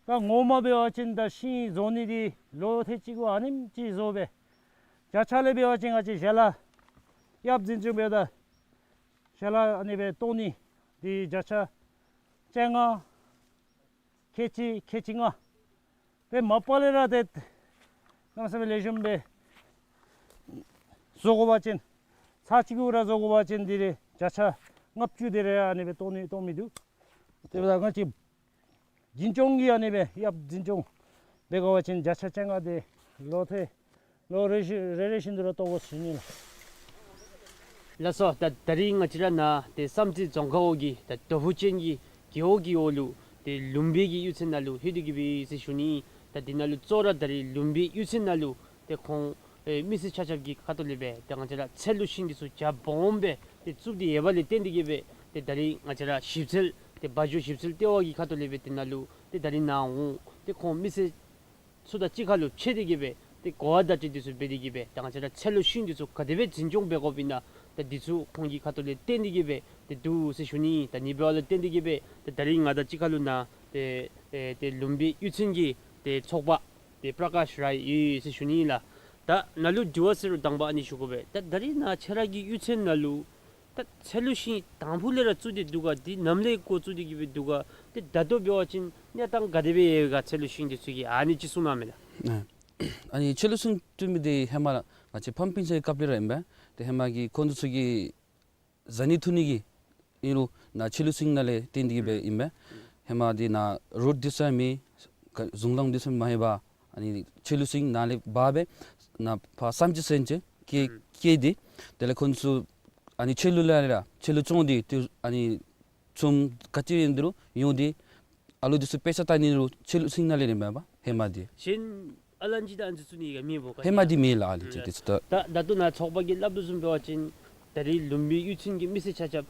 ད་ངོ་མ་འབད་བ་ཅིན་ད་ཤིང་བཟོ་ནི་འདི་ལོ་ཐེངས་གཅིག་གུ་ཨ་ནེམ་ཅིག་བཟོ་སྦེ། བརྒྱ་ཆ་ལས་འབད་བ་ཅིན་ང་བཅས་ཞལ་ལག་ཡབ་འཛིན་སྐྱོང་འབདཝ་ད་ཞལ་ལག་ཨ་ནི་སྦེ་བཏོག་ནི་འདི་བརྒྱ་ཆ་བཅོ་ལྔ་ཁལ་གཅིག་ཁལ་གཅིག་ལྔ་སྦེ་མ་པ་ལས་ར་ཏེ་གནམ་མེད་ས་མེད་ལེགས་ཤོམ་སྦེ་བཟོ་དགོ་པ་ཅིན་ཚར་གཅིག་གུ་ར་བཟོ་དགོ་པ་ཅིན་འདི་རེ་བརྒྱ་ཆ་ལྔ་བཅུ་དེ་རེ་ཨ་ནི་སྦེ་བཏོག་ནི་བཏོག་མི་འདུག། དེ་འབདཝ་ད་ང་བཅས་འཛིན་སྐྱོང་གིས་ཨ་ནི་སྦེ་ཡབ་འཛིན་སྐྱོང་འབད་དགོ་པ་ཅིན་བརྒྱ་ཆ་བཅོ་ལྔ་དེ་ལོ་ཐེངས་ལོ་རེ་བཞིན་རེ་རེ་བཞིན་དུ་ར་བཏོག་དགོ་ཟེར་ཞུ་ནི་ལགས། ལགས་སོ། ད་ད་རིས་ང་བཅས་ར་ནཱ་ཏེ་བསམ་རྩེ་རྫོང་ཁག་འོག་གི་ད་རྡོ་ཕུ་ཅན་གྱི་རྒེད་འོག་གི་འོག་ལུ་ཏེ་ལུམ་བི་གི་གཡུས་ཚན་ནང་ལུ་ལྷོད་དེ་གི་སྦེ་ཟེར་ཞུ་ནི། ད་འདི་ནང་ལུ་གཙོ་བོ་ར་ད་རིས་ལུམ་བི་གཡུས་ཚན་ནང་ལུ་ཏེ་ཁོང་ཨེ་མི་སེར་ཆ་ཁྱབ་ཀྱི་ཁ་ཐུག་ལས་སྦེ་ཏེ་ང་བཅས་ར་ཚལ་ལུ་ཤིང་འདི་ཚུ་རྒྱ་སྦོམ་སྦེ་ཏེ་བཙུགས་ཏེ་ཡོད་པ་ལས་བརྟེན་ཏེ་གི་སྦེ་ཏེ་ད་རིས་ང་བཅས་ར་ཞིབ་འཚོལ་ཏེ་སྦ་འཇོ་ཞིབ་འཚོལ་ལྟེ་བ་གི་ཁ་ཐུག་ལས་སྦེ་འདི་ནང་ལུ་ཏེ་ད་རིས་ནཱ་འོང་ཏེ་ཁོང་མི་སེར་ཚུ་དང་གཅིག་ཁར་ལུ་ཕྱད་དེ་གི་སྦེ་ཏེ་གོ་བ་བརྡ་སྤྲོད་འདི་ཚུ་འབད་དེ་གི་སྦེ་ཏེ་ང་བཅས་ར་ཚལ་ལུ་ཤིང་འདི་ཚུ་ག་དེ་སྦེ་འཛིན་སྐྱོང་འབད་དགོཔ་ཨིན་ན་ད་འདི་ཚུ་ཁོང་གི་ཁ་ཐུག་ལས་བརྟེན་ཏེ་གི་སྦེ་ཏེ་འདུག་ཟེར་ཞུ་ནི། ད་ཨ་ནི་འབདཝ་ལས་བརྟེན་ཏེ་གི་སྦེ་ཏེ་ད་རིས་ང་དང་གཅིག་ཁར་ལུ་ནཱ་ཏེ་ཨེ་ཏེ་ལུམ་བི་གཡུས་ཚན་གྱི་ཏེ་ཚོགས་པ་ཏེ་པྲ་ཀཱཤ་རའི་ཡོད་ཟེར་ཞུ་ནི་ལགས། ད་ནཱ་ལུ་དྲི་བ་ཟེར་རུང་དང་པ་ཨ་ནི་ཞུ་དགོ་པས། ད་ད་རིས་ནཱ་ཁྱེད་ར་གི་གཡུས་ཚན་ནང་ལུ་ད་ཚལ་ལུ་ཤིང་དང་ཕུ་ལས་ར་བཙུགས་ཏེ་འདུག་ག། འདི་ནམ་ལས་འགོ་བཙུགས་ཏེ་གི་སྦེ་འདུག་ག། ཏེ་ད་ལྟོ་འབད་བ་ཅིན་གནས་སྟངས་ག་དེ་སྦེ་ཡོད་ག་ཚལ་ལུ་ཤིང་འདི་ཚུ་གི། ཨ་ནི་ཅིག་གསུང་གནང་མས་ལགས། ཨ་ནི་ཚལ་ལུ་ཤིང་བཙུགས་མི་འདི་ཧེ་མ་ང་བཅས་ཕམ་སྤུན་ཆ་གི་སྐབས་ལས་ར་ཨིན་པས། ཏེ་ཧེ་མ་གི་ཁོང་ཚུ་ཚུ་གི་བཟའ་ནི་འཐུང་ནི་གི་ཨིན་རུང་ནཱ་ཚལ་ལུ་ཤིང་ནང་ལས་བརྟེན་ཏེ་གི་སྦེ་ཨིན་པས། ཧེ་མ་འདི་ནཱ་རོཌ་འདི་ཚུ་ཡང་མེད། ག་གཞུང་ལམ་འདི་ཚུ་མ་ཡོད་པར་ཨ་ནི་ཚལ་ལུ་ཤིང་ནང་ལས་འབག་སྦེ་ནཱ་ཕར་བསམ་རྩེ་ཟེར་ཅིག་བསྐྱལ་བསྐྱལ་ཏེ་དེ་ལས་ཁོང་ཚུ་ཨ་ནི་ཚལ་ལུ་ལས་ར་ཚལ་ལུ་བཙོང་སྟེ་ཏེ་ཨ་ནི་ཚོང་ག་ཅི་ཡོད་རུང་ཡོང་སྟེ་ཨ་ལུ་འདི་ཚུ་དཔེ་ཆ་ལྟ་ནི་རུང་ཚལ་ལུ་ཤིང་ནང་ལས་ཨིན་པས་ཧེ་མ་འདི། གཞན་ཨ་ལན་ཅིག་ད་ཨ་ནི་ཚུ་བཙུགས་ནི་ག་མེད་པོ་ག། ཧེ་མ་འདི་མེད་ལགས། ཨ་ལན་ཅིག་འདི་ཚུ་ད་ད་ད་ལྟོ་ནཱ་ཚོགས་པ་གིས་སླབ་དོ་བཟུམ་འབད་བ་ཅིན་ད་རིས་ལུམ་བི་གཡུས་ཚན་གྱི་མི་སེར་ཆ་ཁྱབ་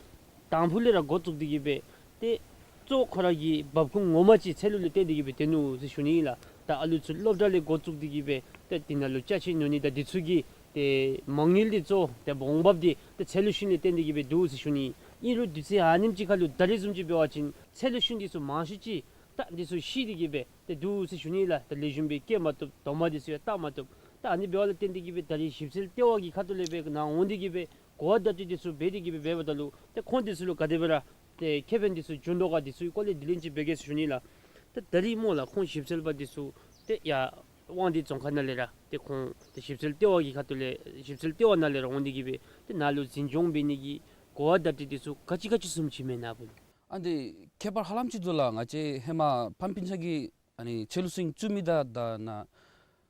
དང་ཕུ་ལས་ར་འགོ་བཙུགས་ཏེ་གི་སྦེ་ཏེ་གཙོ་ཁོ་ར་གི་འབབ་ཁུངས་ངོ་མ་ཅིག་ཚལ་ལུ་ལས་བརྟེན་ཏེ་གི་སྦེ་སྡོད་ནུག་ཟེར་ཞུ་ནི་ལགས། ད་ཨ་ལུ་ཚུ་སློབ་གྲྭ་ལས་འགོ་བཙུགས་ཏེ་གི་སྦེ་ཏེ་འདི་ནང་ལུ་ཅ་ཆས་ཉོ་ནི་དང་འདི་ཚུ་གི་ཏེ་མ་དངུལ་འདི་གཙོ་ཏེ་འོང་འབབ་འདི་ཏེ་ཚལ་ལུ་ཤིང་ལས་བརྟེན་ཏེ་གི་སྦེ་འདུག་ཟེར་ཞུ་ནི། ཨིན་རུང་དུས་ཚོད་ཨ་ནེམ་ཅིག་ཁར་ལུ་ད་རིས་བཟུམ་ཅིག་འབད་བ་ཅིན་ཚལ་ལུ་ཤིང་འདི་ཚུ་མང་ཤོས་ཅིག་ད་འདི་ཚུ་ཤི་སྟེ་གི་སྦེ་ཏེ་འདུག་ཟེར་ཞུ་ནི་ལགས། ད་ལེགས་ཤོམ་སྦེ་སྐྱེ་མ་བཏུབ། དོ་མ་འདི་ཚུ་ཡང་བཏགས་མ་བཏུབ། ད་ཨ་ནི་འབདཝ་ལས་བརྟེན་ཏེ་གི་སྦེ་ད་རིས་ཞིབ་འཚོལ་ལྟེ་བ་གི་ཁ་ཐུག་ལས་སྦེ་ནཱ་འོང་སྟེ་གི་སྦེ་གོ་བ་བརྡ་སྤྲོད་འདི་ཚུ་འབད་དེ་གི་སྦེ་འབདཝ་ད་ལུ་ཏེ་ཁོང་འདི་ཚུ་ལུ་ག་དེ་སྦེ་ར་ཏེ་ཁེ་ཕན་འདི་ཚུ་འབྱུང་དོ་ག་འདི་ཚུ་གི་སྐོར་ལས་དྲི་ལན་ཅིག་འབད་གེ་ཟེར་ཞུ་ནི་ལགས། ད་ད་རིས་སྨོ་ལགས་ཁོང་ཞིབ་འཚོལ་པ་འདི་ཚུ་ཏེ་ཡར་དབང་འདུས་རྫོང་ཁག་ནང་ལས་ར་ཏེ་ཁོང་ཏེ་ཞིབ་འཚོལ་ལྟེ་བ་གི་ཁ་ཐུག་ལས་ཞིབ་འཚོལ་ལྟེ་བ་ནང་ལས་ར་འོང་སྟེ་གི་སྦེ་ཏེ་ནཱ་ལུ་འཛིན་སྐྱོང་འབད་ནི་གི་གོ་བ་བརྡ་སྤྲོད་འདི་ཚུ་ག་ཅི་ག་ཅི་བཟུམ་ཅིག་མས་ནཱ་བུ་ལུ། ཨ་འདི་ཁྱད་པར་ཧ་ལམ་ཅིག་འདུག་ལགས། ང་བཅས་ཧེ་མ་ཕམ་སྤུན་ཆ་གི་ཨ་ནི་ཕྱི་ལུ་ཤིང་བཙུགས་མི་དང་ད་ནཱ་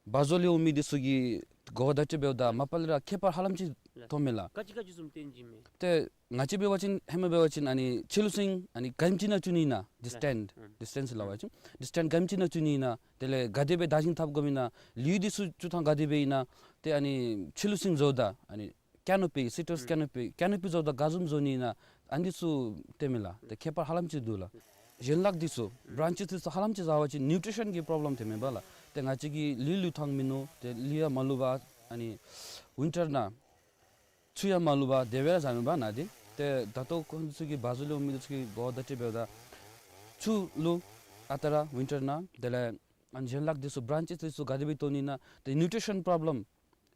བ་བཟོ་ལས་འོང་མི་འདི་ཚུ་གི་གོ་བ་བརྡ་སྤྲོད་འབདཝ་ད་མ་པ་ལས་ར་ཁྱད་པར་ཧ་ལམ་ཅིག་མཐོངམ་མས་ལགས། ག་ཅི་ག་ཅི་བཟུམ་སྟོན་གྱི་མས། ཏེ་ང་བཅས་འབད་བ་ཅིན་ཧེ་མ་འབད་བ་ཅིན་ཨ་ནི་ཕྱི་ལུ་ཤིང་ཨ་ནི་ག་ཨིནམ་ཅིག་ནང་བཙུགས་ནི་ཨིན་ན་ཌི་སི་ཊེནཊ་ཌི་སི་ཊེནཊ་ཟེར་སླབ་པ་ཅིན་ཌི་སི་ཊེནཊ་ག་ཨིནམ་ཅིག་ནང་བཙུགས་ནི་ཨིན་ན། དེ་ལས་ག་དེ་སྦེ་བདག་འཛིན་འཐབ་དགོཔ་ཨིན་ན། ལེའུ་འདི་ཚུ་བཙུགས་ཐངས་ག་དེ་སྦེ་ཨིན་ན། ཏེ་ཨ་ནི་ཕྱི་ལུ་ཤིང་བཟོཝ་ད་ཨ་ནི་ཀེ་ནོ་པི་སི་ཊ་རས་ཀེ་ནོ་པི་ཀེ་ནོ་པི་བཟོཝ་ད་ག་བཟུམ་བཟོ་ནི་ཨིན་ན། ཨ་ནི་ཚུ་སྟོནམ་མས་ལགས། ཏེ་ཁྱད་པར་ཧ་ལམ་ཅིག་འདུག་ལགས། ཡན་ལག་འདི་ཚུ་བྲཱནཅེས་འདི་ཚུ་ཧ་ལམ་ཅིག་ཟེར་བ་ཅིན་ནིའུ་ཊི་རི་ཤཱན་གྱི་པོརོབ་ལེམ་ཐོནམ་མས་པ་ལགས། ཏེ་ང་བཅས་ཀྱིས་ལུད་བླུག་ཐངས་མིན་ནུག། ཏེ་ལུད་ཡང་མ་བླུག་པར་ཨ་ནི་ཝིན་ཊར་ནང་ཆུ་ཡང་མ་བླུག་པར་དེ་སྦེ་ར་བཞགཔ་མས་པ་ནཱ་འདི། ཏེ་ད་ལྟོ་ཁོང་ཚུ་གི་བ་བཟོ་ལས་འོང་མི་འདི་ཚུ་གིས་གོ་བ་བརྡ་སྤྲོད་འབདཝ་ད་ཆུ་བླུག། ཨ་རྟག་ར་ཝིན་ཊར་ནང་དེ་ལས་ཨ་ནི་ཡན་ལག་འདི་ཚུ་བྲཱནཅེས་འདི་ཚུ་ག་དེ་སྦེ་བཏོན་ནི་ཨིན་ན། ཏེ་ནིའུ་ཊི་རི་ཤཱན་པོརོབ་ལེམ་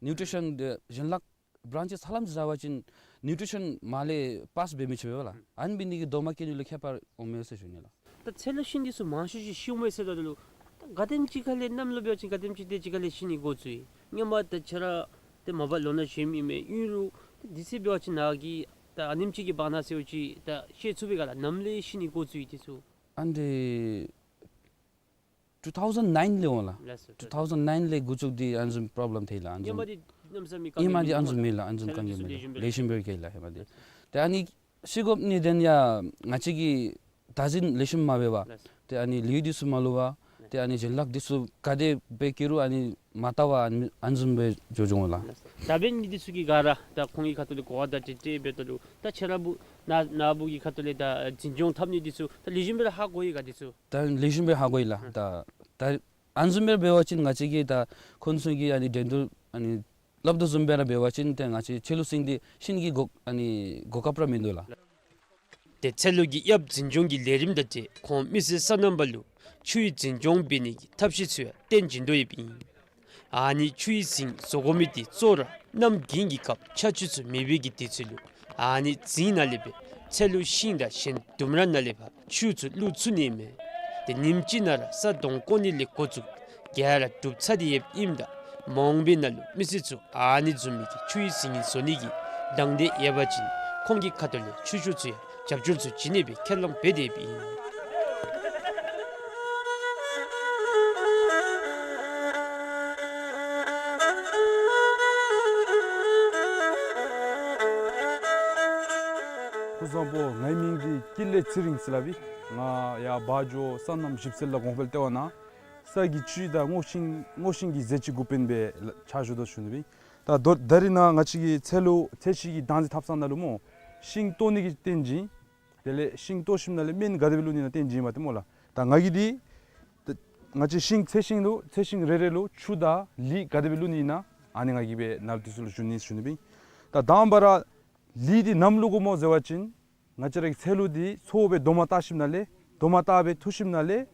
ནིའུ་ཊི་རི་ཤཱན་ཏེ་ཡན་ལག་བྲཱནཅེས་ཧ་ལམ་ཅིག་ཟེར་བ་ཅིན་ནིའུ་ཊི་རི་ཤཱན་མར་ལས་པཱསི་འབད་མི་ཆོག་པས་ལགས། ཨ་ནི་འབད་ནི་གིས་རྡོག་མ་སྐྱེ་ནི་ལུ་ཁྱད་པར་འོངམ་མས་ཟེར་ཞུ་ནི་ལགས། ད་ཚལ་ལུ་ཤིང་འདི་ཚུ་མང་ཤོས་ཅིག་ཤིཝ་མས་ཟེརཝ་ད་ལུ་ད་ག་དེམ་ཅིག་ཁ་ལས་གནམ་ལོ་འབད་བ་ཅིན་ག་དེམ་ཅིག་དེ་ཅིག་ཁ་ལས་ཤི་ནི་འགོ་བཙུགས་ཡི། སྔོན་མ་ད་ཁྱོད་ར་ཏེ་མ་པ་ལོ་ན་གཞོནམ་ཨིན་མས། ཨིན་རུང་ད་དུས་ཚོད་འབད་བ་ཅིན་ནཱ་གིས་ད་ཨ་ནེམ་ཅིག་གི་བར་ན་ཟེར་བ་ཅིན་ད་ཤེས་ཚུགས་པས་ག་ལགས། ནམ་ལས་ཤི་ནི་འགོ་བཙུགས་ཡི་འདི་ཚུ། ཨ་ནི་འདི་ཊུ་ཐའུ་ཛེནཌ་ནའིན་ལས་འོང་ལགས། ལགས་སོ། ཊུ་ཐའུ་ཛེནཌ་ནའིན་ལས་འགོ་བཙུགས་ཏེ་ཨ་ནི་བཟུམ་པོརོབ་ལེམ་ཐོན་ཡི་ལགས། ཨ་ནི་ཧེ་མ་བཟུམ་འདི་གནམ་ས་མེད་དཀའ་ངལ་མེད་ནུག་ལགས། ཧེ་མ་འདི་ཨ་ནི་བཟུམ་མེད་ལགས། ཨ་ནི་བཟུམ་དཀའ་ངལ་མེད་ནུག། ལེགས་ཤོམ་སྦེ་སྐྱེས་ལགས་ཧེ་མ་འདི། ཏེ་ཨ་ནི་ཤི་དགོཔ་ནི་དེ་ཡང་ང་བཅས་ཀྱིས་བདག་འཛིན་ལེགས་ཤོམ་མ་འབད་བར་ཏེ་ཨ་ནི་ལེའུ་འདི་ཚུ་མ་བླུག་པར་ཏེ་ཨ་ནི་ཡན་ལག་འདི་ཚུ་ག་དེ་སྦེ་སྐྱེ་རུང་ཨ་ནི་མར་བཏབ་པར་ཨ་ནི་བཟུམ་སྦེ་འགྱོ་འགྱོཝ་ལགས། ད་འབད་ནི་འདི་ཚུ་གི་ག་ར་ད་ཁོང་གི་ཁ་ཐུག་ལས་གོ་བ་བརྡ་སྤྲོད་འབདཝ་ད་ལུ་ད་ཁྱོད་ར་བུ་ནཱ་ནཱ་བུ་གི་ཁ་ཐུག་ལས་ད་འཛིན་སྐྱོང་འཐབ་ནི་འདི་ཚུ་ད་ལེགས་ཤོམ་སྦེ་ར་ཧ་གོ་ཡི་ག་འདི་ཚུ། ད་ལེགས་ཤོམ་སྦེ་ཧ་གོ་ཡི་ལགས། ད་ད་ཨ་ནི་བཟུམ་སྦེ་འབད་བ་ཅིན་ང་བཅས་ཀྱིས་ད་ཁོང་ཚུ་གི་ཨ་ནི་འགྲན་བསྡུར་ཨ་ནི་སླབ་དོ་བཟུམ་སྦེ་ར་འབད་བ་ཅིན་ཏེ་ང་བཅས་ཕྱི་ལུ་ཤིང་འདི་ཤིང་གི་གོ་ཨ་ནི་གོ་སྐབས་ར་མིན་འདུག་ལགས། ཏེ་ཚལ་ལུ་གི་ཡབ་འཛིན་སྐྱོང་གི་ལས་རིམ་དང་འབྲེལ་ཁོང་མི་སེར་སོ་ནམ་པ་ལུ་ཆུའི་འཛིན་སྐྱོང་འབད་ནི་གི་ཐབས་ཤེས་ཚུ་ཡང་སྟོན་བྱིན་དོ་ཡོདཔ་ཨིན། ཨ་ནི་ཆུའི་ཟིངས་བཟོ་དགོ་མི་འདི་གཙོ་བོ་ར་གནམ་དགུན་གྱི་སྐབས་ཆར་ཆུ་ཚུ་མེད་པའི་གི་དུས་ཚོད་ལུ་ཨ་ནི་ཟིངས་ནང་ལས་སྦེ་ཚལ་ལུ་ཤིང་དང་གཞན་ལྡུམ་ར་ནང་ལས་ཕར་ཆུ་ཚུ་བླུག་ཚུགས་ནི་མས། ཏེ་ཉིནམ་གཅིག་ནང་ར་ས་དོང་བརྐོ་ནི་ལས་འགོ་བཙུགས་རྒྱས་ར་གྲུབ་ཚར་ཏེ་ཡོདཔ་ཨིནམ་ད་མ་འོངས་པའི་ནང་ལུ་མི་སེར་ཚུ་ཨ་ནི་བཟུམ་མའི་གི་ཆུའི་ཟིངས་བཟོ་ནི་གི་དང་འདོད་ཡོད་པ་ཅིན་ཁོང་གི་ཁ་ཐུག་ལས་ཆུ་ཤུགས་ཚུ་ཡང་རྒྱབ་སྐྱོར་ཚུ་བྱིན་ནི་སྦེ་ཁས་བླངས་འབད་དེ་ཡོདཔ་ཨིན། སྐུ་གཟུགས་བཟང་པོ། ངེའི་མིང་འདི་ཀུན་ལེགས་ཚེ་རིང་ཟེར་སླབ་ཨིན། ང་ཡར་བ་འཇོ་སོ་ནམ་ཞིབ་འཚོལ་ལ་གོང་འཕེལ་ལྟེ་བ་ནང་ས་གི་ཆུ་དང་སྔོ་ཤིང་སྔོ་ཤིང་གི་ཟས་བཅུད་འགོ་དཔོན་སྦེ་ཕྱག་ཞུ་དོ་ཞུ་ནི་ཨིན། ད་ད་རིས་ནཱ་ང་བཅས་ཀྱི་ཚལ་ལུ་ཚལ་ཞིང་གི་བདག་འཛིན་འཐབ་ས་ནང་ལུ་སྨོ་ཤིང་བཏོག་ནི་གི་སྟོན་བྱིན། དེ་ལས་ཤིང་བཏོག་ཞིནམ་ལས་སྨན་ག་དེ་སྦེ་བླུག་ནི་ཨིན་ན་སྟོན་བྱིན་མས་ཏེ་སྨོ་ལགས། ད་ང་གིས་འདི་ད་ང་བཅས་ཤིང་ཚལ་ཤིང་ལུ་ཚལ་ཤིང་རེ་རེ་ལུ་ཆུ་དང་ལུད་ག་དེ་སྦེ་བླུག་ནི་ཨིན་ན་ཨ་ནི་ང་གིས་སྦེ་ནཱ་འདི་ཚུ་ལུ་ཞུ་ནི་ཞུ་ནི་ཨིན། ད་དང་པ་ར་ལུད་འདི་ནམ་བླུག་དགོཔ་སྨོ་ཟེར་བ་ཅིན་ང་བཅས་ར་གི་ཚལ་ལུ་འདི་ཚོ་སྦེ་རྡོག་མ་བཏགས་ཞིནམ་ལས་རྡོག་མ་བཏགས་སྦེ་འཐུ་ཞིནམ་ལས་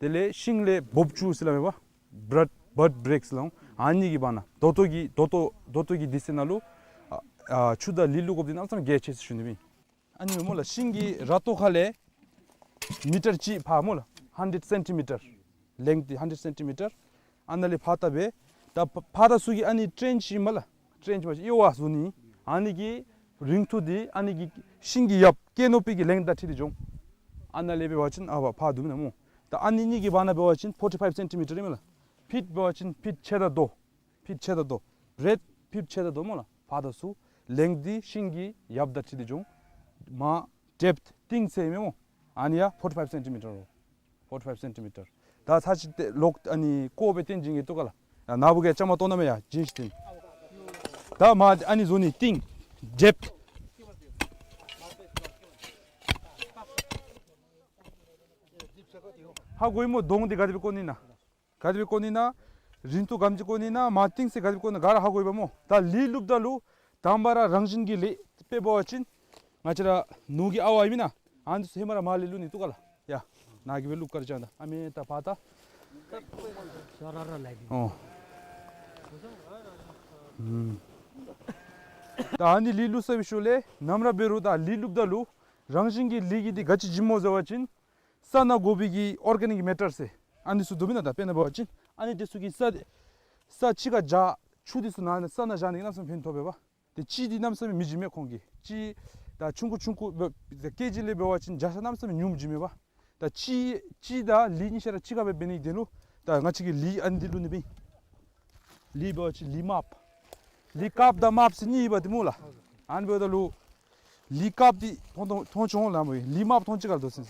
དེ་ལས་ཤིང་ལས་སྦུབས་བཙུགས་ཟེར་སླབ་མས་པ། བརཌ་བརཌ་བྲེཀ་ཟེར་སླབ་འོང་། ཨ་ནི་གི་བར་ན་རྡོག་ཏོ་གི་རྡོག་ཏོ་རྡོག་ཏོ་གི་དུས་ཚོད་ནང་ལུ་ཨ་ཨ་ཆུ་དང་ལུད་བླུག་དགོཔ་འདི་གནམ་མེད་ས་མེད་གལ་ཆེ་ཟེར་ཞུ་ནི་ཨིན། ཨ་ནི་སྨོ་ལགས་ཤིང་གི་ར་ཏོ་ཁ་ལས་མི་ཊར་གཅིག་ཕར་སྨོ་ལགས་ཧན་ཌེཌ་སེན་ཊི་མི་ཊར། ལེངཐ་འདི་ཧན་ཌེཌ་སེན་ཊི་མི་ཊར། ཨ་ནཱ་ལས་ཕར་བཏབ་སྦེ་ད་ཕར་ཕར་དང་ཚུར་གྱི་ཨ་ནི་ཊེན་ཆི་ཨིན་མས་ལགས། ཊེན་ཆི་མ་གཞི་གཡོག་བ་བཟོ་ནི། ཨ་ནི་གི་རིང་ཐུང་འདི་ཨ་ནི་གི་ཤིང་གི་ཡབ་ཀེ་ནོ་པི་གི་ལེངཐ་དང་འཁྲིལ་ཏེ་འགྱོ་འོང་། ཨ་ནཱ་ལས་འབད་བ་ཅིན་ཨ་བ་ཕར་བསྡུ་མི་ནང་སྨོ། ད་ཨ་ནི་གཉིས་ཀྱི་བར་ན་འབད་བ་ཅིན་ཕོར་ཊི་ཕའིབ་སེན་ཊི་མི་ཊར་ཨིན་མས་ལགས། ཕིཊ་འབད་བ་ཅིན་ཕིཊ་ཕྱེད་དང་དོ། ཕིཊ་ཕྱེད་དང་དོ། བརེཌཐ་ཕིཊ་ཕྱེད་དང་དོ་སྨོ་ལགས། ཕར་དང་ཚུར་ལེངཐ་འདི་ཤིང་གི་ཡབ་དང་འཁྲིལ་ཏེ་འགྱོ་འོང་། མར་ཌེབཐ་གཏིང་ཚད་ཨིན་མས་སྨོ། ཨ་ནི་ཡང་ཕོར་ཊི་ཕའིབ་སེན་ཊི་མི་ཊར་ལོ། ཕོར་ཊི་ཕའིབ་སེན་ཊི་མི་ཊར། ད་ཚར་ཅིག་ཏེ་ལོག་ཨ་ནི་བརྐོ་སྦེ་སྟོན་བྱིན་གེ་ལྟོ་ག་ལགས། ཡ་ནཱ་བུ་གིས་བཅའ་མར་གཏོགས་གནང་མས། ཡ་བྱིན་ཞིན་སྟོན། ད་མར་ཨ་ནི་བཟོ་ནི་གཏིང་ཌེབཐ། ཧ་གོ་ཡི་སྨོ། དོང་འདི་ག་དེ་སྦེ་བརྐོ་ནི་ཨིན་ན། ག་དེ་སྦེ་བརྐོ་ནི་ཨིན་ན། རིང་ཐུང་ག་དེམ་ཅིག་བརྐོ་ནི་ཨིན་ན། མར་གཏིང་ཚད་ག་དེ་སྦེ་བརྐོ་ནི་ཨིན་ན་ག་ར་ཧ་གོ་ཡི་པ་སྨོ། ད་ལུད་བླུགཔ་ད་ལུ་དང་པ་ར་རང་བཞིན་གྱི་ལུད་དཔེ་འབད་བ་ཅིན་ ང་བཅས་ར་ནོར་གྱི་ཨ་ཝ་ཨིན་མེན་ན། ཨ་ནི་ཚུ་ཧེ་མ་ར་མར་ལས་བླུག་ནི་འདུག་ག་ལགས། ཡ། ནཱ་གིས་སྦེ་བླུག་དཀར་ཅན་ད། ཨ་མེན་ད་ཕར་ད། ཨོ། ཨུམ། ད་ཨ་ནི་ལི་བླུག་ཚར་བའི་ཤུལ་ལས་ནམ་ར་འབད་རུང་ད་ལི་བླུགཔ་ད་ལུ་རང་བཞིན་གྱི་ལི་གི་འདི་ག་ཅི་བྱིནམ་སྨོ་ཟེར་བ་ཅིན་ས་ནང་དགོ་པའི་གི་ཨོར་གེ་ནིཀ་མེ་ཊར་ཟེར་ཨ་ནི་ཚུ་འདུག་མེན་ན། ད་དཔེར་ན་འབད་བ་ཅིན་ཨ་ནི་འདི་ཚུ་གིས་ས་ས་ཕྱི་ཁར་བཞག་ཆུ་འདི་ཚུ་ནང་ན་ས་ནང་བཞག་ནི་གནམ་མེད་ས་མེད་ཕན་ཐོགས་པས་པ། ཏེ་ལྕི་འདི་གནམ་མེད་ས་མེད་མི་བྱིན་མས་ཁོང་གིས། ལྕི་ད་ཆུང་ཀུ་ཆུང་ཀུ་འབད་ཏེ་ཀེ་ཇི་ལས་འབད་བ་ཅིན་བྱ་ས་གནམ་མེད་ས་མེད་ཉུངམ་བྱིན་མས་པ། ད་ལྕི་ལྕི་དང་ལི་གཉིས་ཆ་ར་གཅིག་ཁར་སྦེ་འབད་ནི་དེ་ལུ་ད་ང་བཅས་ཀྱིས་ལི་ཨ་ནི་འདི་བླུག་ནི་སྦེ། ལི་འབད་བ་ཅིན་ལི་དམརཔོ། ལི་དཀརཔོ་དང་དམརཔོ་ཟེར་གཉིས་ཡོད་པ་འདི་སྨོ་ལགས། ཨ་ནི་འབདཝ་ད་ལུ་ལི་དཀརཔོ་འདི་མཐོང་མཐོང་མཐོང་བྱུང་ལགས་སྨོ། ལི་དམརཔོ་མཐོང་ཅི་ག་ལ་འདུག་ཟེར།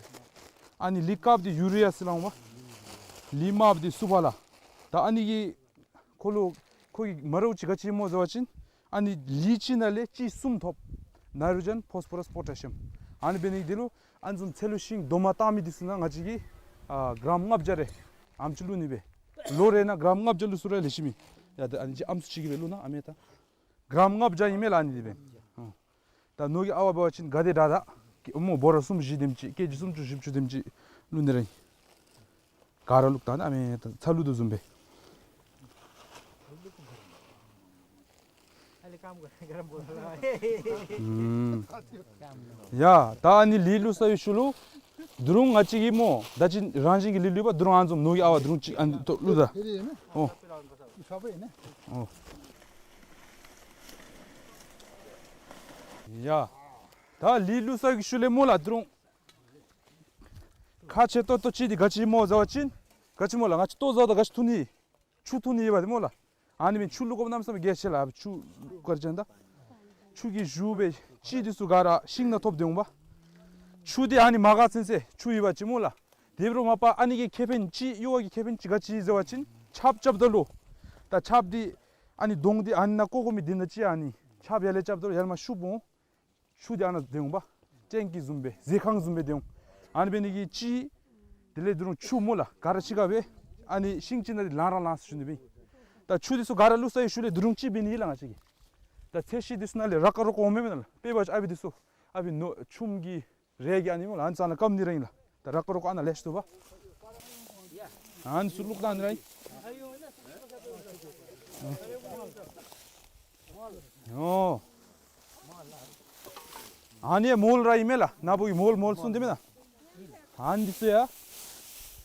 ཨ་ནི་ལི་དཀརཔོ་འདི་ཡུ་རི་ཡ་ཟེར་སླབ་འོང་པ། ལི་དམརཔོ་འདི་སུ་ཕར་ལགས། ད་ཨ་ནི་གིས་ཁོ་ལུ་ཁོ་གི་མ་འདྲཝ་ཅིག་ག་ཅི་སྨོ་ཟེར་བ་ཅིན་ཨ་ནི་ལི་གཅིག་ནང་ལས་གཅིག་གསུམ་ཐོབ། ནའི་ཊྲོ་ཇེན་ཕོསི་ཕོ་རསི་པོ་ཊེ་ཤི་ཡམ། ཨ་ནི་འབད་ནི་དེ་ལུ་ཨ་ནི་བཟུམ་ཚལ་ལུ་ཤིང་རྡོག་མ་བཏགས་མི་འདི་ཚུ་ནང་ང་བཅས་ཀྱིས་ཨ་གྲམ་ལྔ་བརྒྱ་རེ་ཨམ་ཅིག་བླུག་ནི་སྦེ། ལོ་རེ་ནང་གྲམ་ལྔ་བརྒྱ་བླུག་ཚུགས་རུང་ལེགས་ཤོམ་ཨིན། ཡ་ད་ཨ་ནི་ཅིག་ཨམ་སྲུ་ཅིག་གིས་སྦེ་བླུག་ན་ཨ་མེན་ད། གྲམ་ལྔ་བརྒྱ་ཨིན་མས་ལགས་ཨ་ནི་འདི་སྦེ། ཨོ། ད་ནོར་གྱི་ཨ་ཝ་འབད་བ་ཅིན་ག་དེ་དྲག་དྲག་གི་སྨོ་འབོ་ར་གསུམ་བཞི་དེམ་ཅིག་ཀེ་ཇི་སུམ་ཅུ་བཞི་བཅུ་དེམ་ཅིག་བླུག་ནི་ར་ཨིན། ག་ར་བླུག་ད་ནི་ཨ་མེན་ད་ཚ་བླུག་དོ་བཟུམ་སྦེ། ཨུམ། ཡ་ད་ཨ་ནི་ལི་བླུག་ཚར་བའི་ཤུལ་ལུ་དོ་རུང་ང་བཅས་ཀྱིས་སྨོ་ད་ཅི་རང་བཞིན་གྱི་ལི་བླུག་པ་དོ་རུང་ཨ་ནི་བཟུམ་ནོར་གྱི་ཨ་ཝ་དོ་རུང་ཅིག་ཨ་ནི་ཏོ་བླུག་ད། ཨོ། ཨོ། ཡ་ད་ལི་བླུག་ཚར་བའི་ཤུལ་ལས་སྨོ་ལགས་དོ་རུང་ཁག་ཆེ་ཏོག་ཏོ་ཅིག་འདི་ག་ཅི་སྨོ་ཟེར་བ་ཅིན་ག་ཅི་སྨོ་ལགས། ང་བཅས་ལྟོ་བཟའཝ་ད་ག་ཅི་འཐུང་ནི། ཆུ་འཐུང་ནི་ཡོད་པ་འདི་སྨོ་ལགས། ཨ་ནི་མེན་ཆུ་བླུག་དགོཔ་གནམ་མེད་ས་མེད་གལ་ཆེ་ལགས། ཆུ་བླུག་དཀར་ཅན་ད། ཆུ་གི་གཞུ་སྦེ་ལྕི་འདི་ཚུ་ག་ར་ཤིང་ནང་ཐོབ་སྟེ་འོང་པ། ཆུ་འདི་ཨ་ནི་མ་ག་ཚུན་ཚོད་ཆུ་ཡོད་པ་ཅིན་སྨོ་ལགས། དེ་འབད་རུང་མ་པ་ཨ་ནི་གི་ཁེ་ཕན་ཅིག་གཡུར་བ་གི་ཁེ་ཕན་ཅིག་ག་ཅི་ཟེར་བ་ཅིན་ཆརཔ་རྐྱབ་ད་ལུ་ད་ཆརཔ་འདི་ཨ་ནི་དོང་འདི་ཨ་ནི་ནང་བཀོ་བཀོ་མི་འདི་ནང་ཅིག་ཨ་ནི་ཆརཔ་ཡར་ལས་རྐྱབ་ད་ལུ་ཡར་མར་ཤུབ་འོང་། ཆུ་འདི་ཨ་ནཱ་སྡོད་འོང་པ། ཊེང་ཀི་བཟུམ་སྦེ་ཟས་ཁང་བཟུམ་སྦེ་སྡོད་འོང་། ཨ་ནི་འབད་ནི་གིས་ཅིག་དེ་ལས་དོ་རུང་ཆུ་སྨོ་ལགས་ག་ར་གཅིག་ཁར་སྦེ་ཨ་ནི་ཤིང་ཅིག་ནང་ལས་ལང་ར་ལང་ཟེར་ཞུ་ནི་སྦེ། ད་ཆུ་འདི་ཚུ་ག་ར་བླུག་ཚར་བའི་ཤུལ་ལས་དོ་རུང་ཅིག་འབད་ནི་ཨིན་ལགས་ང་བཅས་ཀྱིས། ད་ཚལ་ཤིང་འདི་ཚུ་ནང་ལས་ར་ཀ་རོ་ཀ་འོང་མས་མེན་ན་ལགས། དཔེ་འབད་བ་ཅིན་ཨ་ཕི་འདི་ཚུ་ཨ་ཕི་ནོ་ཆུམ་གྱི་རས་ཀྱི་ཨ་ནི་སྨོ་ལགས་ཨ་ནི་ཚུ་ནང་སྐམ་ནི་ར་ཨིན་ལགས། ད་ར་ཀ་རོ་ཀ་ཨ་ནཱ་ལེགས་ཤོམ་འདུག་པ། ཨ་ནི་ཚུ་བླུག་བཏང་ནི་ར་ཨིན། ཨོ། ཨ་ནི་མོལ་ར་ཨིན་མས་ལགས། ནཱ་བུ་གི་མོལ་མོལ་ཚུ་འདི་མེན་ན། ཨ་ནི་འདི་ཚུ་ཡ།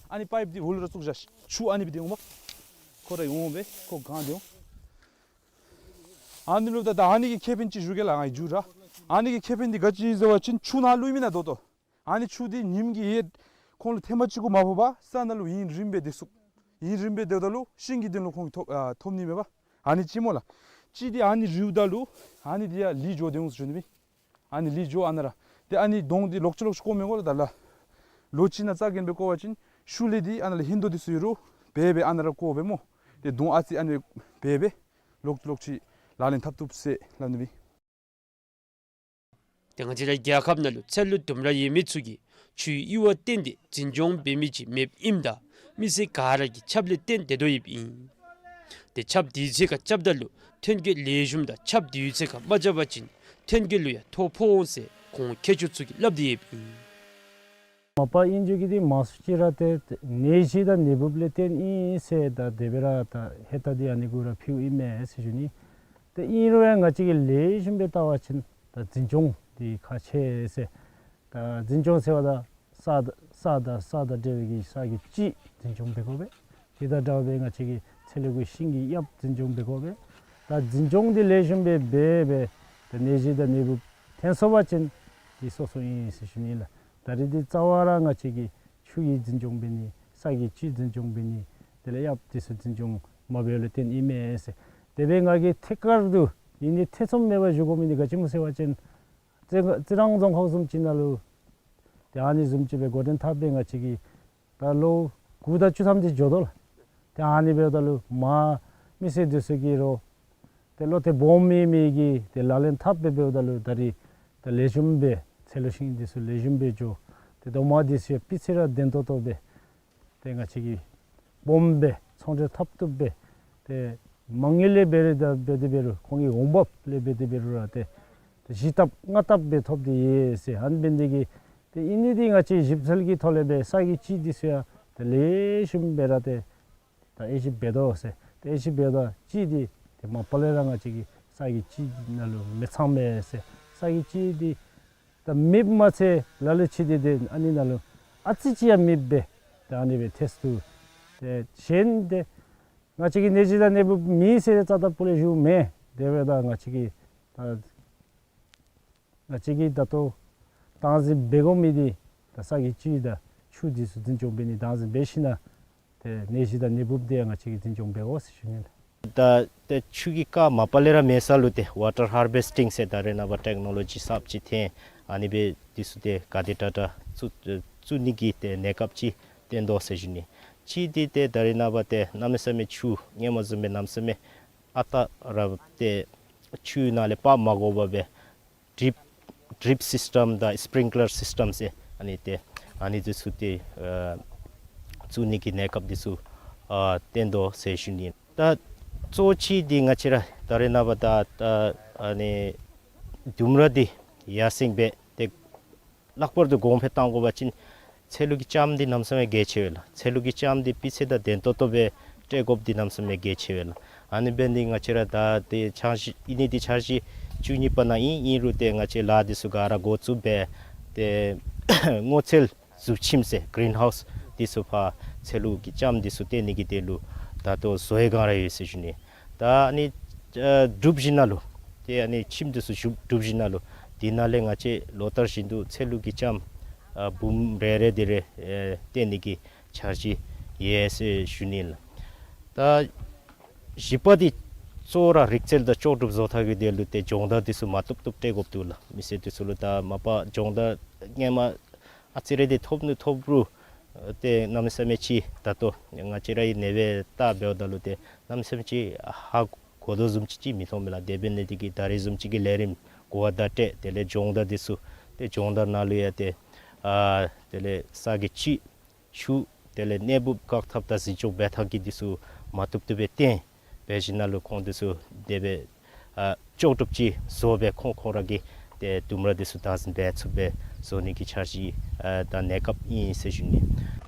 ཨ་ནི་པའིཔ་འདི་འོག་ལུ་ར་བཙུགས་བཞག་ཤིག། ཆུ་ཨ་ནི་སྦེ་འདི་འོང་པ། ཁོ་ར་འོང་སྦེ་ཁོ་གང་འདི་འོང་། ཨ་ནི་ལུ་ད་ད་ཨ་ནི་གི་ཁེ་ཕན་ཅིག་ཞུ་གེ་ལགས་ང་གིས་མཇུག་ར། ཨ་ནི་གི་ཁེ་ཕན་འདི་ག་ཅི་ཨིན་ཟེར་བ་ཅིན་ཆུ་ནང་བླུག་མི་ནང་ད་ལྟོ། ཨ་ནི་ཆུ་འདི་ཉིམ་གི་ཡེ་ཁོང་ལུ་ཐེངས་མ་གཅིག་གུ་མ་ཕོག་པར་ས་ནང་ལུ་ཡུན་རིངམོ་སྦེ་སྡོད་ཚུགས། ཡུན་རིངམོ་སྦེ་སྡོདཔ་ད་ལུ་ཤིང་གི་དོན་ལུ་ཁོང་གིས་ཐོབ་ཨ་ཐོབ་ནི་མས་པ། ཨ་ནི་ཅིག་སྨོ་ལགས། ཅིག་འདི་ཨ་ནི་རིལཝ་ད་ལུ་ཨ་ནི་འདི་ཡ་ལི་འགྱོ་སྡོད་འོང་ཟེར་ཞུ་ནི་སྦེ། ཨ་ནི་ལི་འགྱོ་ཨ་ནཱ་ར། ཏེ་ཨ་ནི་དོང་འདི་ལོག་ཅི་ལོག་ཅི་བརྐོ་མི་དགོ་ལགས། ད་ལ་ལོ་གཅིག་ནང་རྩ་འགེངས་སྦེ་བརྐོ་བ་ཅིན་ཤུལ་ལས་འདི་ཨ་ནཱ་ལས་ཧིང་རྡོ་འདི་ཚུ་ཡོད་རུང་འབད་སྦེ་ཨ་ནཱ་ར་བརྐོ་སྦེ་སྨོ། ཏེ་དོང་ཨ་ཙི་ཨ་ནི་སྦེ་འབད་སྦེ་ལོག་ཅི་ལོག་ཅི་ལག་ལེན་འཐབ་བཏུབ་ཟེར་སླབ་ནི་སྦེ། ཏེ་ང་བཅས་རའི་རྒྱལ་ཁབ་ནང་ལུ་ཚལ་ལུ་ལྡུམ་ར་ཡོད་མི་ཚུ་གིས་ཆུའི་གཡུར་བ་བརྟེན་ཏེ་འཛིན་སྐྱོང་འབད་མི་ཅིག་མེདཔ་ཨིནམ་ད་མི་སེར་ག་ར་གིས་ཆརཔ་ལས་བརྟེན་སྡོད་དོ་ཡོདཔ་ཨིན། ཏེ་ཆརཔ་དུས་ཚོད་ཁར་རྐྱབ་ད་ལུ་ཐོན་སྐྱེད་ལེགས་ཤོམ་དང་ཆརཔ་དུས་ཚོད་ཁར་མ་རྐྱབ་པ་ཅིན་ཐོན་སྐྱེད་ལུ་ཡང་ཐོ་ཕོག་འོང་ཟེར་ཁོང་མཁས་མཆོག་ཚུ་གིས་སླབ་སྟེ་ཡོདཔ་ཨིན། མ་པ་ཨིན་རྒྱུ་གི་འདི་མང་སུ་ཅིག་ར་ཏེ་ནད་གཞི་དང་ནད་འབུཔ་ལས་བརྟེན་ཨིན་ཟེར་ད་དེ་སྦེ་ར་ད་ཧེ་ད་འདི་ཨ་ནི་གུ་ར་ཕུལཝ་ཨིན་མས་ཟེར་ཞུ་ནི། ཏེ་ཨིན་རུང་ཡང་ང་བཅས་ཀྱིས་ལེགས་ཤོམ་སྦེ་བལྟ་བ་ཅིན་ད་འཛིན་སྐྱོང་འདི་ཁག་ཆེ་ཟེར། ད་འཛིན་སྐྱོང་ཟེརཝ་ད་ས་ད་ས་དང་ས་དང་འབྲེལ་བའི་གི་ས་གི་ལྕི་འཛིན་སྐྱོང་འབད་དགོ་པས། དེ་དང་འདྲཝ་སྦེ་ང་བཅས་ཀྱི་ཚལ་ལུ་གི་ཤིང་གི་གཡབ་འཛིན་སྐྱོང་འབད་དགོ་པས། ད་འཛིན་སྐྱོང་འདི་ལེགས་ཤོམ་སྦེ་འབད་སྦེ་ད་ནད་གཞི་དང་ནད་འབུཔ་ཐོན་སོང་པ་ཅིན་འདི་སོ་སོ་ཨིན་ཟེར་ཞུ་ནི་ལགས། ད་རིས་འདི་རྩ་བ་ར་ང་བཅས་ཀྱིས་ཆུ་གི་འཛིན་སྐྱོང་འབད་ནི་ས་གི་ལྕི་འཛིན་སྐྱོང་འབད་ནི་དེ་ལས་གཡབ་འདི་ཚུ་འཛིན་སྐྱོང་མ་འབད་བ་ལས་བརྟེན་ཨིན་མས་ཟེར། དེ་སྦེ་ང་གིས་ཐད་ཀར་དུ་ཨིན་ནི་ཐེ་ཚོམ་མེད་པར་ཞུ་དགོ་མི་འདི་ག་ཅི་སྨོ་ཟེར་བ་ཅིན་རྩི་རྩི་རང་རྫོང་ཁག་བཟུམ་ཅིག་ནང་ལུ་ཏེ་ཨ་ནི་བཟུམ་ཅིག་སྦེ་འགོ་འདྲེན་འཐབ་སྦེ་ང་བཅས་ཀྱིས་ད་ལོ་དགུ་དང་བཅུ་ཐམ་འདི་འགྱོ་དོ་ལགས། ཏེ་ཨ་ནི་འབདཝ་ད་ལུ་མ་མི་སེར་འདི་ཚུ་གིས་རོགས་ཏེ་བློ་གཏད་སྦོམ་མེད་མི་གིས་ཏེ་ལག་ལེན་འཐབ་སྦེ་འབདཝ་ད་ལུ་ད་རིས་ད་ལེགས་ཤོམ་སྦེ་ཚལ་ལུ་ཤིང་འདི་ཚུ་ལེགས་ཤོམ་སྦེ་འགྱོ། ཏེ་རྡོག་མ་འདི་ཚུ་ཡང་སྤུས་ཚད་ར་ལྡན་ཏོག་ཏོ་སྦེ་ཏེ་ང་བཅས་ཀྱིས་སྦོམ་སྦེ་ཚོང་འབྲེལ་འཐབ་བཏུབ་སྦེ་ཏེ་མ་དངུལ་ལས་འབད་རུང་ད་འབད་དེ་འབད་རུང་ཁོང་གི་འོང་འབབ་ལས་འབད་དེ་འབད་རུང་ར་ཏེ་ བཞི་ལྟབ་ལྔ་ལྟབ་སྦེ་ཐོབ་སྟེ་ཡོད་ཟེར། ཨ་ནི་འབད་ནི་དེ་གིས་ཏེ་ཨིན་ནི་འདི་ང་བཅས་ཞིབ་འཚོལ་གྱི་ཐོག་ལས་སྦེ་ས་གི་ལྕི་འདི་ཚུ་ཡང་ཏེ་ལེགས་ཤོམ་སྦེ་ར་ཏེ་ད་དབྱེ་ཞིབ་འབད་དོ་ཟེར། ཏེ་དབྱེ་ཞིབ་འབད་དོ་ལྕི་འདི་ཏེ་མ་པ་ལས་ར་ང་བཅས་ཀྱི་ས་གི་ལྕི་ནང་ལུ་མི་ཚང་མས་ཟེར། ས་གི་ལྕི་འདི་ད་མེདཔ་མ་ཚད་ལ་ལུ་ཅིག་འདི་ཏེ་ཨ་ནི་ནང་ལུ་ཨ་ཙི་ཅིག་ཡང་མེདཔ་སྦེ་ད་ཨ་ནི་སྦེ་ཐལ་འདུག། ཏེ་གཞན་ཏེ་ང་བཅས་ཀྱིས་ནད་གཞི་དང་ནད་འབུབ་མེད་ཟེར་རྩ་དང་པོ་ལས་ཞུ་མེད། དེ་འབདཝ་ད་ང་བཅས་ཀྱིས་ད་ང་བཅས་ཀྱིས་ད་ལྟོ་དམ་འཛིན་འབད་དགོ་མི་འདི་ད་ས་གི་ལྕི་དང་ཆུ་འདི་ཚུ་འཛིན་སྐྱོང་འབད་ནི་དམ་འཛིན་འབད་ཞིན་ན་ཏེ་ནད་གཞི་དང་ནད་འབུབ་འདི་ཡང་ང་བཅས་ཀྱིས་འཛིན་སྐྱོང་འབད་དགོ་ཟེར་ཞུ་ནི་ལགས། ད་ཏེ་ཆུ་གི་རྐ་མ་པ་ལས་ར་མེད་ས་ལུ་ཏེ་ཝ་ཊར་ཧར་བེསི་ཊིང་ཟེར་ད་རེས་ནངས་པ་ཊེཀ་ནོ་ལོ་ཇི་གསརཔ་ཅིག་འཐོན། ཨ་ནི་སྦེ་འདི་ཚུ་ཏེ་ག་དེ་དྲག་དྲག་བཙུགས་བཙུགས་ནི་གི་ཏེ་གནས་སྐབས་ཅིག་བཏོན་དོ་ཟེར་ཞུ་ནི། གཅིག་འདི་ཏེ་ད་རེས་ནངས་པ་ཏེ་གནམ་མེད་ས་མེད་ཆུ་སྔོན་མ་བཟུམ་སྦེ་གནམ་མེད་ས་མེད་ཨ་རྟག་ར་ཏེ་ཆུ་ནང་ལས་ཕབ་མ་དགོ་པར་སྦེ་ཌིརིཔ་ཌིརིཔ་སིསི་ཊམ་དང་སི་པིརིང་ཀི་ལར་སིསི་ཊམ་ཟེར་ཨ་ནི་ཏེ་ཨ་ནི་འདི་ཚུ་ཏེ་ཨ་བཙུགས་ནི་གི་གནས་སྐབས་འདི་ཚུ་ཨ་བཏོན་དོ་ཟེར་ཞུ་ནི། ད་གཙོ་ཆེ་འདི་ང་བཅས་ར་ད་རེས་ནངས་པ་ད་ད་ཨ་ནི་ལྡུམ་ར་འདི་ཡར་སེང་སྦེ་ཏེ་ལྷག་པར་དུ་གོང་འཕེལ་གཏང་དགོ་པ་ཅིན་ཚལ་ལུ་གི་ལྕངམ་འདི་གནམ་མེད་ས་མེད་གལ་ཆེ་བས་ལགས། ཚལ་ལུ་གི་ལྕངམ་འདི་སྤུས་ཚད་དང་ལྡན་ཏོག་ཏོ་སྦེ་སྤྲོད་དགོཔ་འདི་གནམ་མེད་ས་མེད་གལ་ཆེ་བས་ལགས། ཨ་ནི་འབད་ནི་ང་བཅས་ར་ད་ཏེ་འཆར་གཞི་ཨིན་ནི་འདི་འཆར་གཞི་བཅུ་གཉིས་པ་ནང་ཨིན། ཨིན་རུང་ཏེ་ང་བཅས་ལཱ་འདི་ཚུ་ག་ར་འགོ་བཙུགས་སྦེ་ཏེ་སྔོ་ཚལ་འཛུགས་ཁྱིམ་ཟེར་གིརིན་ཧའུསི་འདི་ཚུ་ཕར་ཚལ་ལུ་གི་ལྕངམ་འདི་ཚུ་སྤྲོད་ནི་གི་དོན་ལུ་ད་ལྟོ་བཟོ་བའི་སྒང་ར་ཡོད་ཟེར་ཞུ་ནི། ད་ཨ་ནི་ཨ་གྲུབ་ཞིན་ན་ལུ་ཏེ་ཨ་ནི་ཁྱིམ་འདི་ཚུ་གྲུབ་གྲུབ་ཞིན་ན་ལུ་དེ་ནང་ལས་ང་བཅས་ལོ་ལྟར་བཞིན་དུ་ཚལ་ལུ་གི་ལྕངམ་ཨ་འབུམ་རེ་རེ་དེ་རེ་ཨེ་སྤྲོད་ནི་གི་འཆར་གཞི་ཡོད་ཟེར་ཞུ་ནི་ལགས། ད་བཞི་པ་འདི་གཙོ་བོ་ར་རིག་རྩལ་དང་ལྕོགས་གྲུབ་བཟོ་ཐངས་ཀྱི་དོན་ལུ་ཏེ་སྦྱོང་བརྡར་འདི་ཚུ་མ་བཏུབ་བཏུབ་སྤྲོད་དགོཔ་འདུག་ལགས། མི་སེར་འདི་ཚུ་ལུ་ད་མ་པ་སྦྱོང་བརྡར་སྔོན་མ་ཨ་ཙི་རེ་འདི་ཐོབ་ནི་ཐོབ་རུང་ཏེ་གནམ་མེད་ས་མེད་ཅིག་ད་ལྟོ་ང་བཅས་རའི་ནེ་བའི་ལྟ་འབདཝ་ད་ལུ་ཏེ་གནམ་མེད་ས་མེད་ཅིག་ཧ་གོ་དོ་བཟུམ་ཅིག་ཅིག་མི་མཐོང་མས་ལགས། དེ་འབད་ནི་དེ་གིས་ད་རེས་བཟུམ་ཅིག་གི་ལས་རིམ་གོ་བརྡ་སྤྲོད་དེ་ལས་སྦྱོང་བརྡར་འདི་ཚུ་ཏེ་སྦྱོང་བརྡར་ནང་ལུ་ཡང་ཏེ་ཨ་དེ་ལས་ས་གི་ལྕི་ཆུ་དེ་ལས་ནད་འབུབ་བཀག་ཐབས་དང་འཛིན་སྐྱོང་འབད་ཐངས་ཀྱི་འདི་ཚུ་མ་བཏུབ་བཏུབ་སྦེ་སྟོན། འབད་ཞིན་ན་ལུ་ཁོང་འདི་ཚུ་དེ་སྦེ་ཨ་ལྕོགས་གྲུབ་ཅིག་བཟོ་སྦེ་ཁོང་ཁོང་ར་གིས་ཏེ་ལྡུམ་ར་འདི་ཚུ་བདག་འཛིན་འབད་ཚུགསཔ་སྦེ་བཟོ་ནི་གི་འཆར་གཞི་ཨ་དང་གནས་སྐབས་ཨིན་ཟེར་ཞུ་ནི།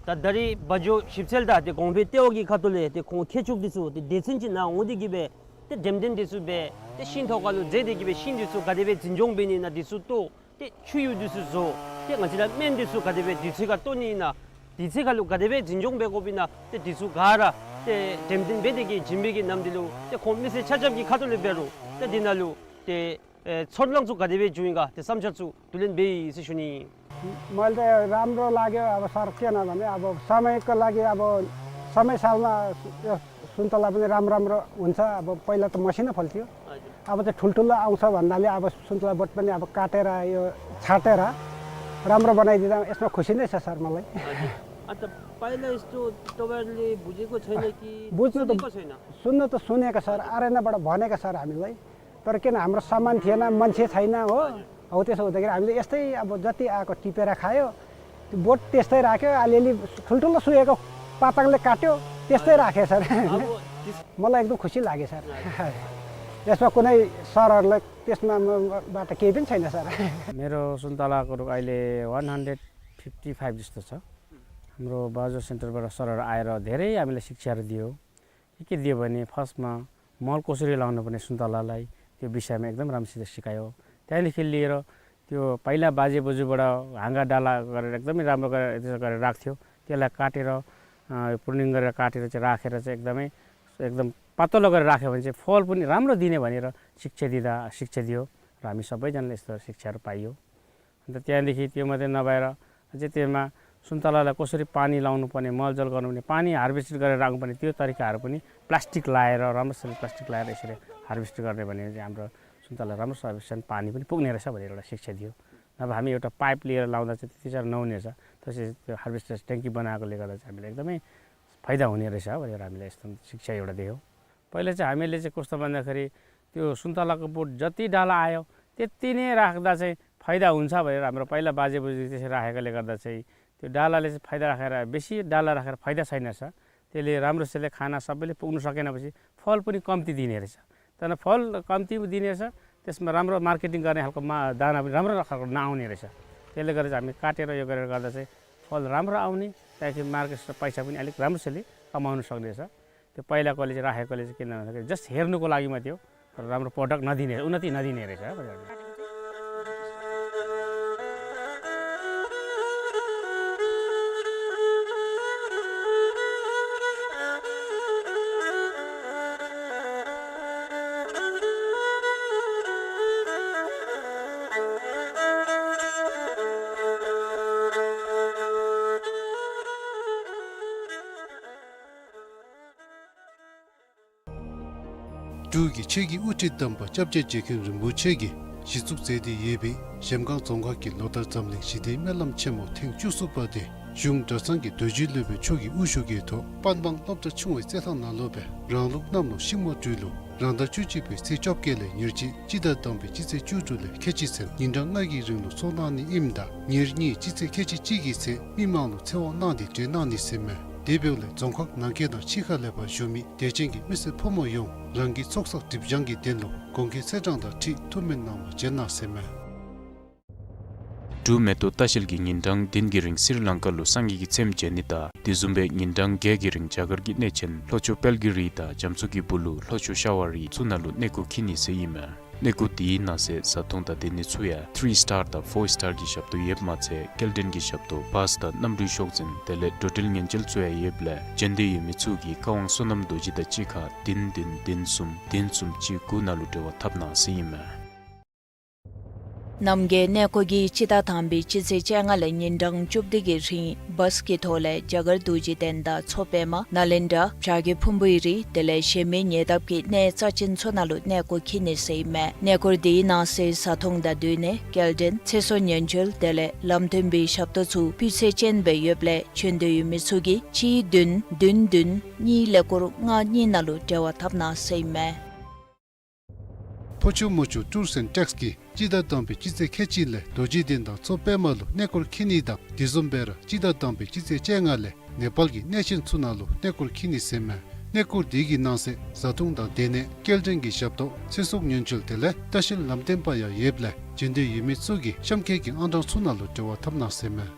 ད་ད་རེས་བ་འཇོ་ཞིབ་འཚོལ་དང་ཏེ་གོང་འཕེལ་ལྟེ་བ་གི་ཁ་ཐུག་ལས་ཏེ་ཁོང་མཁས་མཆོག་འདི་ཚུ་ཏེ་སྡེ་ཚན་ཅིག་ནང་འོང་སྟེ་གིས་སྦེ་ཏེ་འགྲེམས་སྟོན་འདི་ཚུ་འབད། ཏེ་ཤིང་ཐོག་ཁ་ལུ་འཛེགས་ཏེ་གིས་སྦེ་ཤིང་འདི་ཚུ་ག་དེ་སྦེ་འཛིན་སྐྱོང་འབད་ནི་ཨིན་ན་འདི་ཚུ་ལྟོ། ཏེ་ཆུ་ཡུར་འདི་ཚུ་བཟོ། ཏེ་ང་བཅས་ར་སྨན་འདི་ཚུ་ག་དེ་སྦེ་དུས་ཚོད་ཁར་བཏོན་ནི་ཨིན་ན། དུས་ཚོད་ཁར་ལུ་ག་དེ་སྦེ་འཛིན་སྐྱོང་འབད་དགོཔ་ཨིན་ན། ཏེ་འདི་ཚུ་ག་ར་ཏེ་འགྲེམས་སྟོན་འབད་དེ་གིས་བྱིན་པའི་གི་ནམ་འདི་ལུ་ཏེ་ཁོང་མི་སེར་ཆ་ཁྱབ་ཀྱི་ཁ་ཐུག་ལས་འབད་རུང་ཏེ་འདི་ནང་ལུ་ཏེ་ཨེ་ཚོར་སྣང་ཚུ་ག་དེ་སྦེ་བྱུང་ཡི་ག་ཏེ་བསམ་འཆར་ཚུ་བསྡུ་ལེན་འབད་ཡི་ཟེར་ཞུ་ནི། मैले त राम्रो लाग्यो। अब सर, किन भने अब समयको लागि, अब समय सालमा यो सुन्तला पनि राम्रो राम्रो हुन्छ। अब पहिला त मसिनो फल्थ्यो, हजुर। अब चाहिँ ठुल्ठुलो आउँछ भन्नाले अब सुन्तला बोट पनि अब काटेर यो छाटेर राम्रो बनाइदिँदा यसमा खुसी नै छ सर मलाई। हजुर। अन्त पहिला यस्तो तपाईँहरूले बुझेको छैन कि बुझ्नु त सुनेको छैन? सुन्न त सुनेको सर, हजुर। आरएनएबाट भनेको सर हामीलाई। तर किन हाम्रो सामान थिएन, मान्छे छैन हो। हजुर। हौ, त्यसो हुँदाखेरि हामीले यस्तै अब जति आएको टिपेर खायो। त्यो बोट त्यस्तै राख्यो, अलिअलि ठुल्ठुलो सुकेको पातङले काट्यो, त्यस्तै हजुर। राख्यो सर। अब त्यस- मलाई एकदम खुसी लाग्यो सर। हजुर। यसमा कुनै सरहरूलाई त्यसमा म- बाट केही पनि छैन सर। मेरो सुन्तलाको रुख अहिले वान हन्ड्रेड फिफ्टी फाइभ जस्तो छ। हाम्रो बाजु सेन्टरबाट सरहरू आएर धेरै हामीलाई शिक्षाहरू दियो। के के दियो भने, फर्स्टमा मल कसरी लाउनुपर्ने सुन्तलालाई, त्यो विषयमा एकदम राम्रोसित सिकायो। त्यहाँदेखि लिएर त्यो पहिला बाजेबोजूबाट हाँगा डाला गरेर एकदमै राम्रो गरेर, त्यसो गरेर राख्थ्यो। त्यसलाई काटेर, अ, प्रुनिङ गरेर काटेर चाहिँ राखेर चाहिँ एकदमै, एकदम पातलो गरेर राख्यो भने चाहिँ फल पनि राम्रो दिने भनेर शिक्षा दिँदा, शिक्षा दियो र हामी सबैजनाले यस्तो शिक्षाहरू पाइयो। अन्त त्यहाँदेखि त्यो मात्रै नभएर अझै त्यसमा सुन्तलालाई कसरी पानी लाउनुपर्ने, मलजल गर्नुपर्ने, पानी हार्भेस्ट गरेर राख्नुपर्ने, त्यो तरिकाहरू पनि प्लास्टिक लाएर, राम्रोसँग प्लास्टिक लाएर यसरी हार्भेस्ट गर्ने भने चाहिँ हाम्रो सुन्तला राम्रोसँग पानी पनि पुग्ने रहेछ भनेर एउटा शिक्षा दियो। नभए हामी एउटा पाइप लिएर लाउँदा चाहिँ त्यति साह्रो नहुने रहेछ। त्यसरी त्यो हार्भेस्टर ट्याङ्की बनाएकोले गर्दा चाहिँ हामीलाई एकदमै फाइदा हुने रहेछ भनेर हामीलाई यस्तो शिक्षा एउटा दियो। पहिला चाहिँ हामीले चाहिँ कस्तो भन्दाखेरि, त्यो सुन्तलाको बोट जति डाला आयो, त्यति नै राख्दा चाहिँ फाइदा हुन्छ भनेर हाम्रो पहिला बाजेबोजूले त्यसरी राखेकोले गर्दा चाहिँ त्यो डालाले चाहिँ फाइदा राखेर, बेसी डाला राखेर फाइदा छैन रहेछ। त्यसले राम्रोसँगले खाना सबैले पुग्नु सकेनपछि फल पनि कम्ती दिने रहेछ। तर फल कम्ती दिने रहेछ, त्यसमा राम्रो मार्केटिङ गर्ने खालको मा-, दाना पनि राम्रो खालको नआउने रहेछ। त्यसले गर्दा चाहिँ हामी काटेर यो गरेर गर्दा चाहिँ फल राम्रो आउने, त्यहाँदेखि मार्केटमा पैसा पनि अलिक राम्रोसँगले कमाउन सक्ने रहेछ। त्यो पहिलाकोले चाहिँ राखेकोले चाहिँ किन भन्दाखेरि just हेर्नुको लागि मात्रै हो, तर राम्रो प्रडक्ट नदिने, उन्नति नदिने रहेछ बजारमा। འབྲུག་གི་ཆོས་ཀྱི་དབུ་ཁྲིད་དམ་པ་སྐྱབས་རྗེ་རྗེ་མཁན་རིན་པོ་ཆེ་གིས་གཞི་བཙུགས་མཛད་དེ་ཡོད་པའི་གཞལམ་སྒང་རྫོང་ཁག་གི་ལོ་ལྟར་འཛམ་གླིང་ཞི་བདེའི་སྨོན་ལམ་ཆེན་མོ་ཐེངས་བཅུ་གསུམ་པ་དེ་གཞུང་གྲྭ་ཚང་གི་རྡོ་རྗེ་སློབ་དཔོན་མཆོག་གི་དབུ་བཞུགས་ཀྱི་ཐོག་པན་སྦང་སློབ་གྲྭ་ཆུང་བའི་རྩེད་ཐང་ནང་ལུ་སྦེ་རང་ལུགས་གནམ་ལོ་ཤིང་མོ་སྦྲུལ་ལོ་རང་ཟླ་བཅུ་གཅིག་པའི་ཚེས་བཅོ་བརྒྱད་ལས་ཉེར་གཅིག་སྤྱི་ཟླ་དང་པའི་སྤྱི་ཚེས་བཅུ་དྲུག་ལས་ཁལ་གཅིག་ཚུན་ཉིན་གྲངས་ལྔ་གི་རིང་ལུ་ཚོགས་གནང་ནི་ཨིནམ་ད་ཉེར་གཉིས་སྤྱི་ཚེས་ཁལ་གཅིག་གཅིག་གི་ཚེ་མི་མང་ལུ་ཚེ་དབང་གནང་སྟེ་གྲོལ་གནང་ནི་ཟེར་མས། དེ་འབདཝ་ལས་རྫོང་ཁག་ནང་འཁོད་དང་ཕྱི་ཁ་ལས་ཕར་བཞུགས་མི་དད་ཅན་གྱི་མི་སེར་ཕོ་མོ་ཡོངས་རང་གི་ཚོགས་བསགས་སྒྲིབ་སྦྱང་གི་དོན་ལུ་དགོངས་འགལ་ཚེས་གྲངས་དང་འཁྲིལ་ཐུགས་སྨོན་གནང་བར་བྱོན་གནང་ཟེར་མས། འབྲུག་མེ་ཏོག་ལྟ་བཤལ་གྱིས་ཉིན་གྲངས་བདུན་གྱི་རིང་སི་རི་ལང་ཀ་ལུ་སངས་རྒྱས་ཀྱི་ཚེམས་མཇལ་ནི་དང་དེ་བཟུམ་སྦེ་ཉིན་གྲངས་བརྒྱད་ཀྱི་རིང་རྒྱ་གར་གྱི་གནས་ཆེན་ལྷོ་ཕྱོགས་དཔལ་གྱི་རི་དང་རྒྱ་མཚོ་གི་སྦུག་ལུ་ལྷོ་ཕྱོགས་ཤ་བ་རི་ཚུ་ནང་ལུ་གནས་སྐོར་འཁྱིད་ནི་ཟེར་ཨིན་མས། གནས་སྐོར་དེའི་ནང་གསེས་བཟའ་འཐུང་དང་སྡོད་ནི་ཚུ་ཡང་ཐི་རི་སི་ཊར་དང་ཕོར་སི་ཊར་གྱི་ཞབས་ཏོག་ཡོདཔ་མ་ཚད་སྐྱེལ་འདྲེན་གྱི་ཞབས་ཏོག་བཱས་དང་གནམ་གྲུའི་ཤོག་འཛིན་དེ་ལས་འགྲོ་འགྲུལ་ཉེན་བཅོལ་ཚུ་ཡང་ཡོདཔ་ལས་བྱོན་འདོད་ཡོད་མི་ཚུ་གིས་བཀའ་དབང་བསོད་ནམས་རྡོ་རྗེ་དང་གཅིག་ཁར་བདུན་བདུན་བདུན་གསུམ་བདུན་གསུམ་གཅིག་དགུ་ནང་ལུ་འབྲེལ་བ་འཐབ་གནང་ཟེར་ཨིན་མས། རྣམ་རྒྱལ་གནས་སྐོར་གྱིས་སྤྱི་ཟླ་དང་པའི་སྤྱི་ཚེས་བཅོ་ལྔ་ལས་ཉིན་གྲངས་བཅུ་བདུན་གྱི་རིང་བཱས་ཀྱི་ཐོག་ལས་རྒྱ་གར་རྡོ་རྗེ་གདན་དང་མཚོ་པདྨ་ནཱ་ལེནྡྲ་བྱ་རྒོད་ཕུང་པོའི་རི་དེ་ལས་གཞན་མི་ཉེ་འདབས་ཀྱི་གནས་རྩ་ཆེན་ཚུ་ནང་ལུ་གནས་སྐོར་འཁྱིད་ནི་ཟེར་ཨིན་མས། གནས་སྐོར་དེའི་ནང་གསེས་བཟའ་འཐུང་དང་སྡོད་གནས་སྐྱེལ་འདྲེན་ཚེ་སྲོག་ཉེན་བཅོལ་དེ་ལས་ལམ་སྟོན་པའི་ཞབས་ཏོག་ཚུ་སྤུས་ཚད་ཅན་སྦེ་ཡོདཔ་ལས་བྱོན་འདོད་ཡོད་མི་ཚུ་གིས་གཅིག་བདུན་བདུན་བདུན་གཉིས་ཀླད་ཀོར་ལྔ་གཉིས་ནང་ལུ་འབྲེལ་བ་འཐབ་གནང་ཟེར་ཨིན་མས། ཕོ་ཆུ་མོ་ཆུ་ཊུར་སེནཊ་ཊེགས་ཀྱིས་སྤྱི་ཟླ་དང་པའི་སྤྱི་ཚེས་ཁལ་གཅིག་ལས་རྡོ་རྗེ་གདན་དང་མཚོ་པདྨ་ལུ་གནས་སྐོར་འཁྱིད་ནི་དང་དེ་བཟུམ་སྦེ་ར་སྤྱི་ཟླ་དང་པའི་སྤྱི་ཚེས་བཅོ་ལྔ་ལས་ནེ་པཱལ་གྱི་གནས་ཆེན་ཚུ་ནང་ལུ་གནས་སྐོར་འཁྱིད་ནི་ཟེར་མས། གནས་སྐོར་དེ་གི་ནང་གསེས་བཟའ་འཐུང་དང་སྡོད་གནས་སྐྱེལ་འདྲེན་གྱི་ཞབས་ཏོག་ཚེ་སྲོག་ཉེན་བཅོལ་དེ་ལས་ལྟ་བཤལ་ལམ་སྟོན་པ་ཡང་ཡོདཔ་ལས་བྱོན་འདོད་ཡོད་མི་ཚུ་གིས་གཤམ་འཁོད་ཀྱི་ཨང་གྲངས་ཚུ་ནང་ལུ་འབྲེལ་བ་འཐབ་གནང་ཟེར་མས།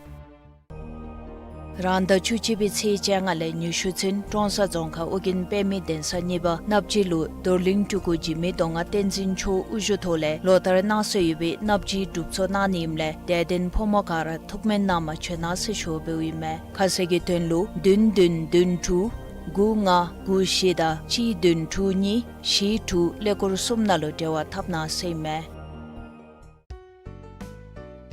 རང་ཟླ་བཅུ་གཅིག་པའི་ཚེས་བཅོ་ལྔ་ལས་ཉི་ཤུ་ཚུན་ཀྲོང་གསར་རྫོང་ཁག་ཨོ་རྒྱན་དཔེ་མེད་གདན་ས་གཉིས་པ་སྣབས་སྦྱིས་ལུ་རྡོར་གླིང་སྤྲུལ་སྐུ་འཇིགས་མེད་མདོ་སྔགས་བསྟན་འཛིན་མཆོག་དབུ་བཞུགས་ཐོག་ལས་ལོ་ལྟར་གནང་སྲོལ་ཡོད་པའི་སྣབས་སྦྱིས་སྒྲུབ་ཚོགས་གནང་ནི་ཨིནམ་ལས་དད་ལྡན་ཕོ་མོ་ག་ར་ཐུགས་སྨོན་གནང་པར་བྱོན་གནང་ཟེར་ཞུ་འབདཝ་ཨིན་མས། ཁ་གསལ་གྱི་དོན་ལུ་བདུན་བདུན་བདུན་དྲུག་དགུ་ལྔ་དགུ་བཞི་དང་གཅིག་བདུན་དྲུག་གཉིས་བཞི་དྲུག་ཀླད་ཀོར་གསུམ་ནང་ལུ་འབྲེལ་བ་འཐབ་གནང་ཟེར་ཨིན་མས།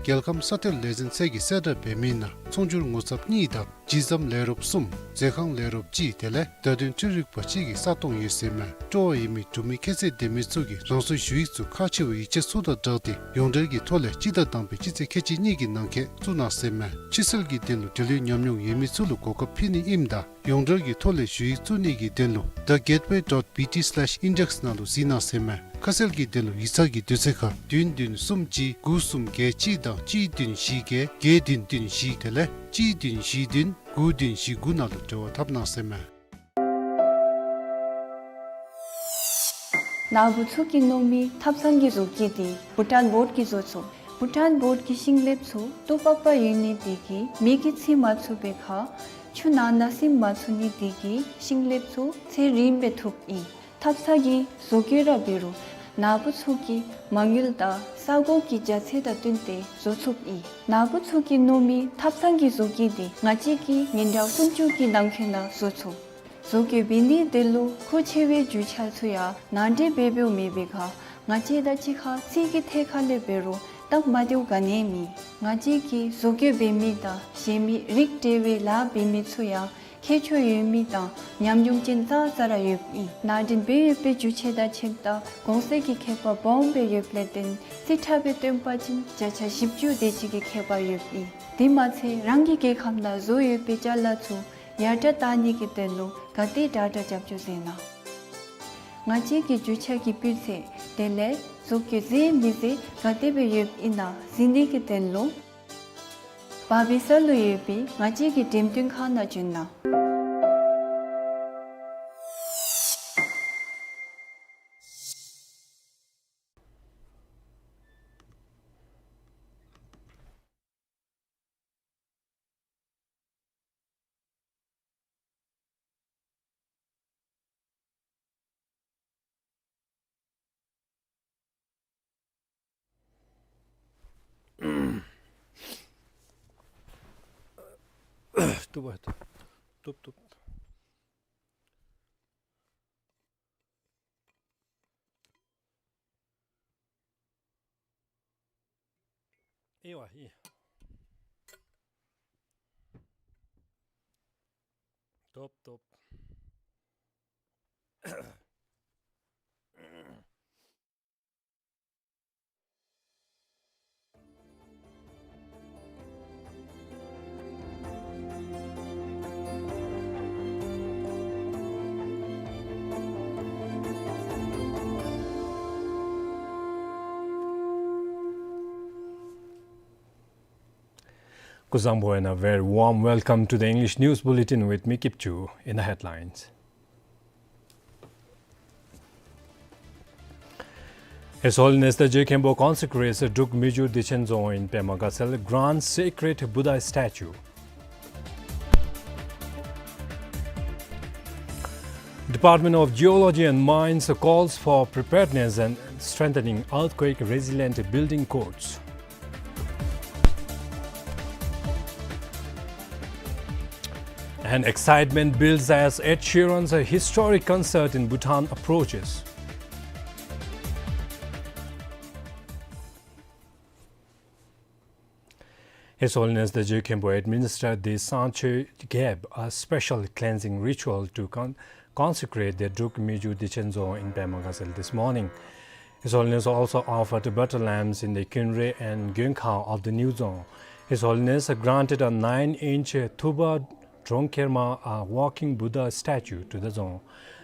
རྒྱལ་ཁམས་ས་མཐོའི་ལས་འཛིན་ཚད་ཀྱིས་གསལ་བསྒྲགས་འབད་མི་ནང་ཚོང་སྒྱུར་ངོ་ཚབ་གཉིས་དང་ཇི་ཟམ་ལས་རོགས་གསུམ་མཛོད་ཁང་ལས་རོགས་གཅིག་དེ་ལས་བརྡ་དོན་འཕྲུལ་རིག་པ་གཅིག་གི་ས་སྟོང་ཡོད་ཟེར་མས། སྤྲོ་བ་ཡོད་མི་འབྲུག་མི་ཁྱད་ཚད་ལྡན་མི་ཚུ་གིས་རང་སོའི་ཞུ་ཡིག་ཚུ་ཁག་ཆེ་བའི་ཡིག་ཆ་ཚུ་དང་སྦྲགས་ཏེ་ཡོངས་འབྲེལ་གྱི་ཐོག་ལས་སྤྱི་ཟླ་དང་པའི་སྤྱི་ཚེས་ཁལ་གཅིག་གཉིས་ཀྱི་ནང་འཁོད་བཙུགས་གནང་ཟེར་མས། ཕྱིར་སེལ་གྱི་དོན་ལུ་འབྲེལ་ཡོད་ཉམས་མྱོང་ཡོད་མི་ཚུ་ལུ་གོ་སྐབས་ཕུལ་ནི་ཨིནམ་ད་ཡོངས་འབྲེལ་གྱི་ཐོག་ལས་ཞུ་ཡིག་བཙུགས་ནི་གི་དོན་ལུ་the gateway dot B T slash index ནང་ལུ་གཟིགས་གནང་ཟེར་མས། ཁ་གསལ་གྱི་དོན་ལུ་ཡིག་ཚང་གི་དུས་ཚོད་ཁར་བདུན་བདུན་གསུམ་གཅིག་དགུ་གསུམ་བརྒྱད་གཅིག་དང་གཅིག་བདུན་བཞི་བརྒྱད་བརྒྱད་བདུན་བདུན་བཞི་དེ་ལས་གཅིག་བདུན་བཞི་བདུན་དགུ་བདུན་བཞི་དགུ་ནང་ལུ་འབྲེལ་བ་འཐབ་གནང་ཟེར་མས། ནཱ་བུ་ཚུ་གིས་མནོ་མི་ཐབ་ཚང་གི་བཟོ་བཀོད་དེ་བྷུ་ཊཱན་བོཌ་ཀྱིས་བཟོ་ཚུགས། བྷུ་ཊཱན་བོཌ་ཀྱི་ཤིང་ལེབ་ཚུ་སྟུག་པག་པ་ཡོད་ནི་དེ་གིས་མེ་གིས་འཚིག་མ་ཚུགས་པའི་ཁར་ཆུ་ནང་ན་སིམ་མ་ཚུགས་ནི་དེ་གིས་ཤིང་ལེབ་ཚུ་ཚེ་རིངམོ་སྦེ་ཐུགཔ་ཨིན། ཐབ་ཚང་གི་བཟོ་བཀོད་ར་འབད་རུང་ནཱ་བུ་ཚུ་གི་མ་དངུལ་དང་ས་གོ་གི་རྒྱ་ཚད་དང་བསྟུན་ཏེ་བཟོ་ཚུགསཔ་ཨིན། ནཱ་བུ་ཚུ་གིས་མནོ་མི་ཐབ་ཚང་གི་བཟོ་བཀོད་དེ་ང་བཅས་ཀྱིས་ཉིན་གྲངས་སུམ་ཅུ་གི་ནང་འཁོད་ནང་བཟོ་ཚུགས། བཟོ་བཀོད་འབད་ནིའི་དོན་ལུ་མཁོ་ཆེ་བའི་རྒྱུ་ཆ་ཚུ་ཡང་ནང་འདྲེན་འབད་འབདཝ་མེད་པའི་ཁར་ང་བཅས་དང་གཅིག་ཁར་རྩིས་ཀྱི་ཐད་ཁར་ལས་འབད་རུང་སྟབས་མ་བདེཝ་ག་ནི་ཡང་མེད། ང་བཅས་ཀྱིས་བཟོ་བཀོད་འབད་མི་དང་གཞན་མི་རིགས་བསྒྲེས་པའི་ལཱ་འབད་མི་ཚུ་ཡང་ཁྱད་ཆོས་ཡོད་མི་དང་ཉམས་མྱོང་ཅན་ཙང་ཙ་ར་ཡོདཔ་ཨིན། ནང་འདྲེན་འབད་ཡོད་པའི་རྒྱུ་ཆ་དང་ཕྱེདཔ་ད་གོང་ཚད་ཀྱི་ཁྱད་པར་སྦོམ་སྦེ་ཡོདཔ་ལས་བརྟེན་རྩིས་ཁྲ་སྦེ་སྟོན་པ་ཅིན་བརྒྱ་ཆ་བཞི་བཅུ་དེ་ཅིག་གི་ཁྱད་པར་ཡོདཔ་ཨིན། དེ་མ་ཚད་རང་གི་རྒྱལ་ཁམས་ནང་བཟོ་ཡོད་པའི་ཅ་ལ་ཚུ་ཡར་དྲག་བཏང་ནི་གི་དོན་ལུ་ག་དེ་དྲག་དྲག་རྒྱབ་སྐྱོར་མཛད་གནང་། ང་བཅས་ཀྱི་རྒྱུ་ཆ་གི་སྤུས་ཚད་དེ་ལས་བཟོ་བཀོད་མཛེས་མི་མཛེས་ག་དེ་སྦེ་ཡོདཔ་ཨིན་ན་གཟིགས་ནི་གི་དོན་ལུ་བར་བི་ས་ལུ་ཡོད་པའི་ང་བཅས་ཀྱི་འགྲེམས་སྟོན་ཁང་ནང་བྱོན་གནང་། བཏུབ་པ་བཏུབ་བཏུབ། ཨེ་ཝ་ཨེ། བཏུབ་བཏུབ། Kuzuzangpo and a very warm welcome to the English News Bulletin with me, Kipchu. In the headlines. His Holiness the Je Khenpo consecrates Druk Mijur Dechen Dzong in Pema Gasal, grants sacred Buddha statue. Department of Geology and Mines calls for preparedness and strengthening earthquake resilient building codes. And excitement builds as Ed Sheeran's historic concert in Bhutan approaches. His Holiness the Je Khenpo administered the Sanche Geb, a special cleansing ritual to con- consecrate the Druk Mijur Dechen Dzong in Pema Gasal this morning. His Holiness also offered butter lamps in the Khyunre and Gyeongkhao of the new dzong. His Holiness granted a nine-inch Tuba Drongkherma, a walking Buddha statue, to the dzong.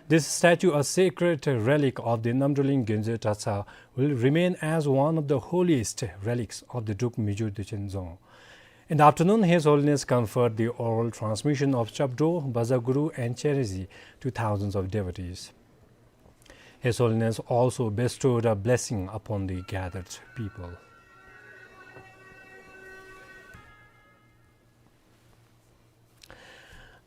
This statue, a sacred relic of the Namdrolin Gyaltsen Dratshang, will remain as one of the holiest relics of the Druk Mijur Dechen Dzong. In the afternoon, His Holiness conferred the oral transmission of Chapdro, Bazaguru, and Cherezi to thousands of devotees. His Holiness also bestowed a blessing upon the gathered people.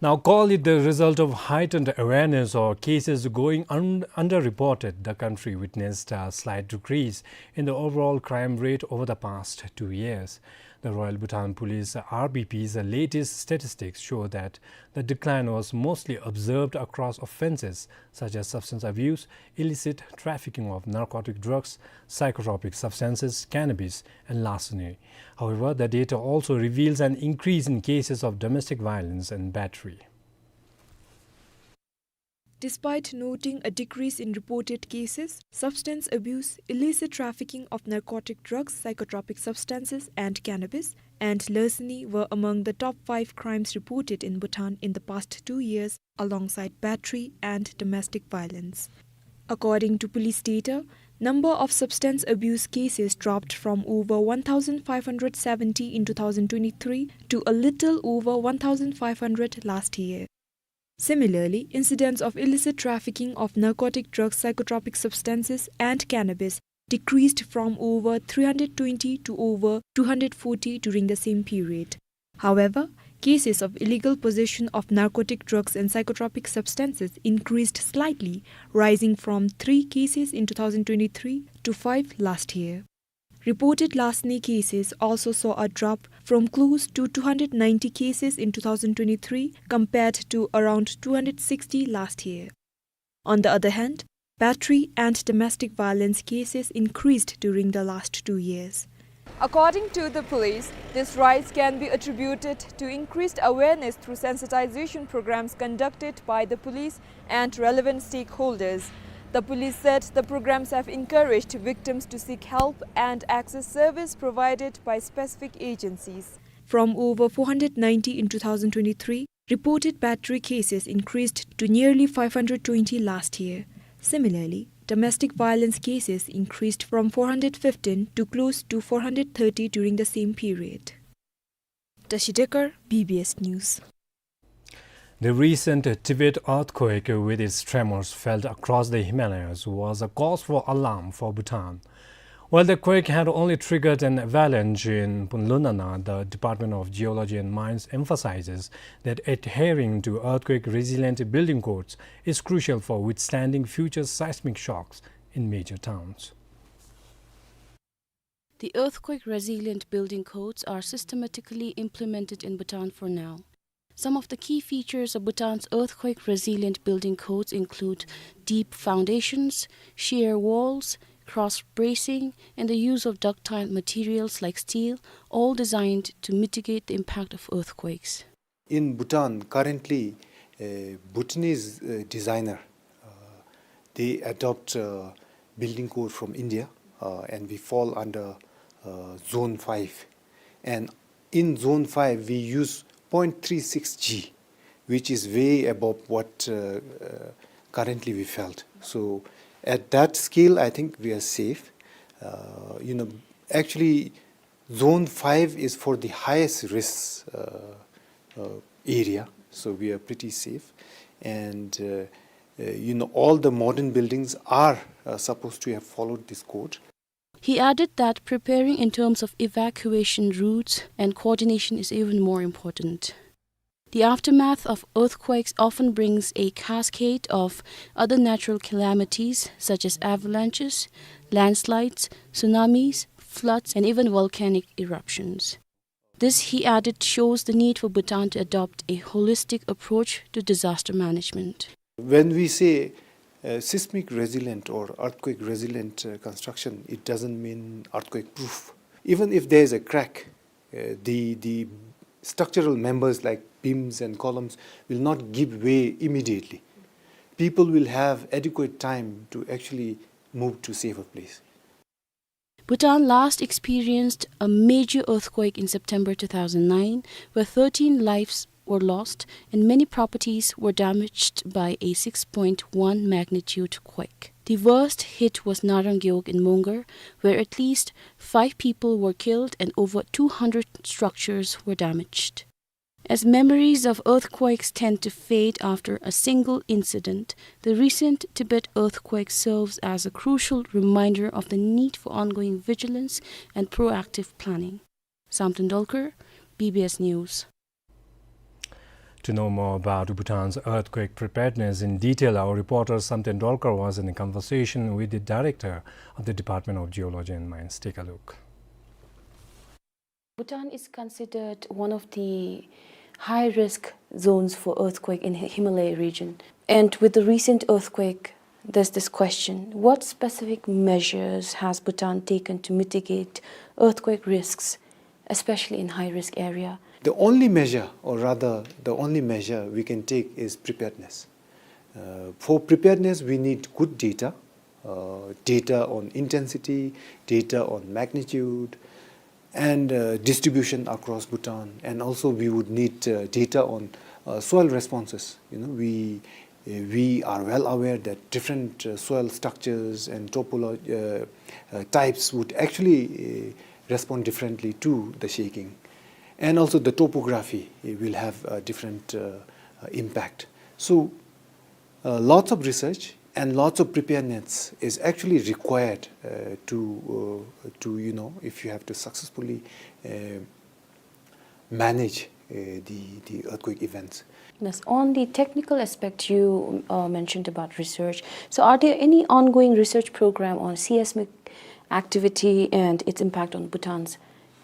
Now, call it the result of heightened awareness or cases going un- underreported, the country witnessed a slight decrease in the overall crime rate over the past two years. The Royal Bhutan Police, R B P's, latest statistics show that the decline was mostly observed across offenses such as substance abuse, illicit trafficking of narcotic drugs, psychotropic substances, cannabis, and larceny. However, the data also reveals an increase in cases of domestic violence and battery. Despite noting a decrease in reported cases, substance abuse, illicit trafficking of narcotic drugs, psychotropic substances, and cannabis, and larceny were among the top five crimes reported in Bhutan in the past two years, alongside battery and domestic violence. According to police data, number of substance abuse cases dropped from over one thousand five hundred seventy in two thousand twenty-three to a little over one thousand five hundred last year. Similarly, incidents of illicit trafficking of narcotic drugs, psychotropic substances, and cannabis decreased from over three hundred twenty to over two hundred forty during the same period. However, cases of illegal possession of narcotic drugs and psychotropic substances increased slightly, rising from three cases in two thousand twenty-three to five last year. Reported larceny cases also saw a drop from close to two hundred ninety cases in two thousand twenty-three compared to around two hundred sixty last year. On the other hand, battery and domestic violence cases increased during the last two years. According to the police, this rise can be attributed to increased awareness through sensitization programs conducted by the police and relevant stakeholders. The police said the programs have encouraged victims to seek help and access service provided by specific agencies. From over four hundred ninety in two thousand twenty-three, reported battery cases increased to nearly five hundred twenty last year. Similarly, domestic violence cases increased from four hundred fifteen to close to four hundred thirty during the same period. Tashi Dekar, B B S News. The recent Tibet earthquake, with its tremors felt across the Himalayas, was a cause for alarm for Bhutan. While the quake had only triggered an avalanche in Lunana, the Department of Geology and Mines emphasizes that adhering to earthquake-resilient building codes is crucial for withstanding future seismic shocks in major towns. The earthquake-resilient building codes are systematically implemented in Bhutan for now. Some of the key features of Bhutan's earthquake-resilient building codes include deep foundations, shear walls, cross bracing, and the use of ductile materials like steel, all designed to mitigate the impact of earthquakes. In Bhutan, currently, a Bhutanese, uh, designer, uh, they adopt, uh, building code from India, uh, and we fall under, uh, Zone five. And in Zone five, we use point three six G, which is way above what, uh, uh, currently we felt. So at that scale, I think we are safe. Uh, you know, actually, Zone five is for the highest risk, uh, uh, area, so we are pretty safe. And, uh, uh, you know, all the modern buildings are, uh, supposed to have followed this code. He added that preparing in terms of evacuation routes and coordination is even more important. The aftermath of earthquakes often brings a cascade of other natural calamities such as avalanches, landslides, tsunamis, floods, and even volcanic eruptions. This, he added, shows the need for Bhutan to adopt a holistic approach to disaster management. When we say, uh, seismic resilient or earthquake resilient, uh, construction, it doesn't mean earthquake proof. Even if there is a crack, uh, the, the structural members like beams and columns will not give way immediately. People will have adequate time to actually move to safer place. Bhutan last experienced a major earthquake in September two thousand nine, where thirteen lives were lost and many properties were damaged by a six point one magnitude quake. The worst hit was Narang Gewog in Mongar, where at least five people were killed and over two hundred structures were damaged. As memories of earthquakes tend to fade after a single incident, the recent Tibet earthquake serves as a crucial reminder of the need for ongoing vigilance and proactive planning. Samten Dolkar, B B S News. To know more about Bhutan's earthquake preparedness in detail, our reporter Samten Dolkar was in a conversation with the director of the Department of Geology and Mines. Take a look. Bhutan is considered one of the high-risk zones for earthquake in Hi-, Himalaya region. And with the recent earthquake, there's this question: what specific measures has Bhutan taken to mitigate earthquake risks, especially in high-risk area? The only measure, or rather the only measure we can take, is preparedness. Uh, for preparedness, we need good data, uh, data on intensity, data on magnitude, and, uh, distribution across Bhutan. And also we would need, uh, data on, uh, soil responses. You know, we, uh, we are well aware that different, uh, soil structures and topolo-, uh, uh, types would actually, uh, respond differently to the shaking. And also the topography, uh, will have a different, uh, uh, impact. So, uh, lots of research and lots of preparedness is actually required, uh, to, uh, to, you know, if you have to successfully, uh, manage, uh, the, the earthquake events. Yes, on the technical aspect you, uh, mentioned about research. So are there any ongoing research program on seismic activity and its impact on Bhutan's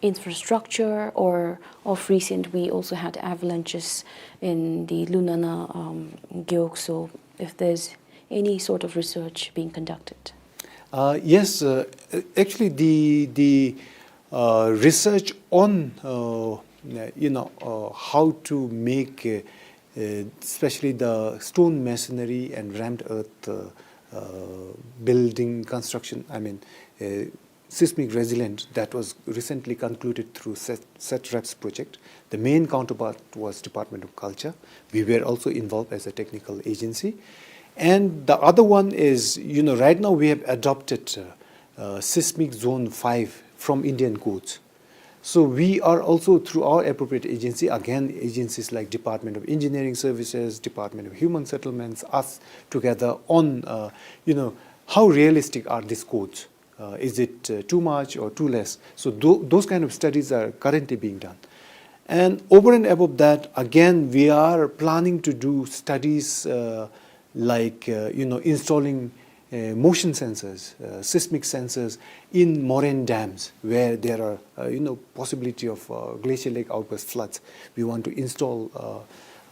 infrastructure, or of recent we also had avalanches in the Lunana, um, Gewog. So if there's any sort of research being conducted. Uh, yes, uh, actually the, the, uh, research on, uh, you know, uh, how to make, uh, uh, especially the stone masonry and rammed earth, uh, uh, building construction, I mean, uh, seismic resilient, that was recently concluded through SAT-, SATREPS project. The main counterpart was Department of Culture. We were also involved as a technical agency. And the other one is, you know, right now we have adopted, uh, uh, seismic zone five from Indian codes. So we are also, through our appropriate agency, again, agencies like Department of Engineering Services, Department of Human Settlements, us together on, uh, you know, how realistic are these codes? Uh, is it, uh, too much or too less? So tho-, those kind of studies are currently being done. And over and above that, again, we are planning to do studies, uh, like, uh, you know, installing uh, motion sensors, uh, seismic sensors in moraine dams where there are, uh, you know, possibility of, uh, glacial lake outburst floods. We want to install, uh,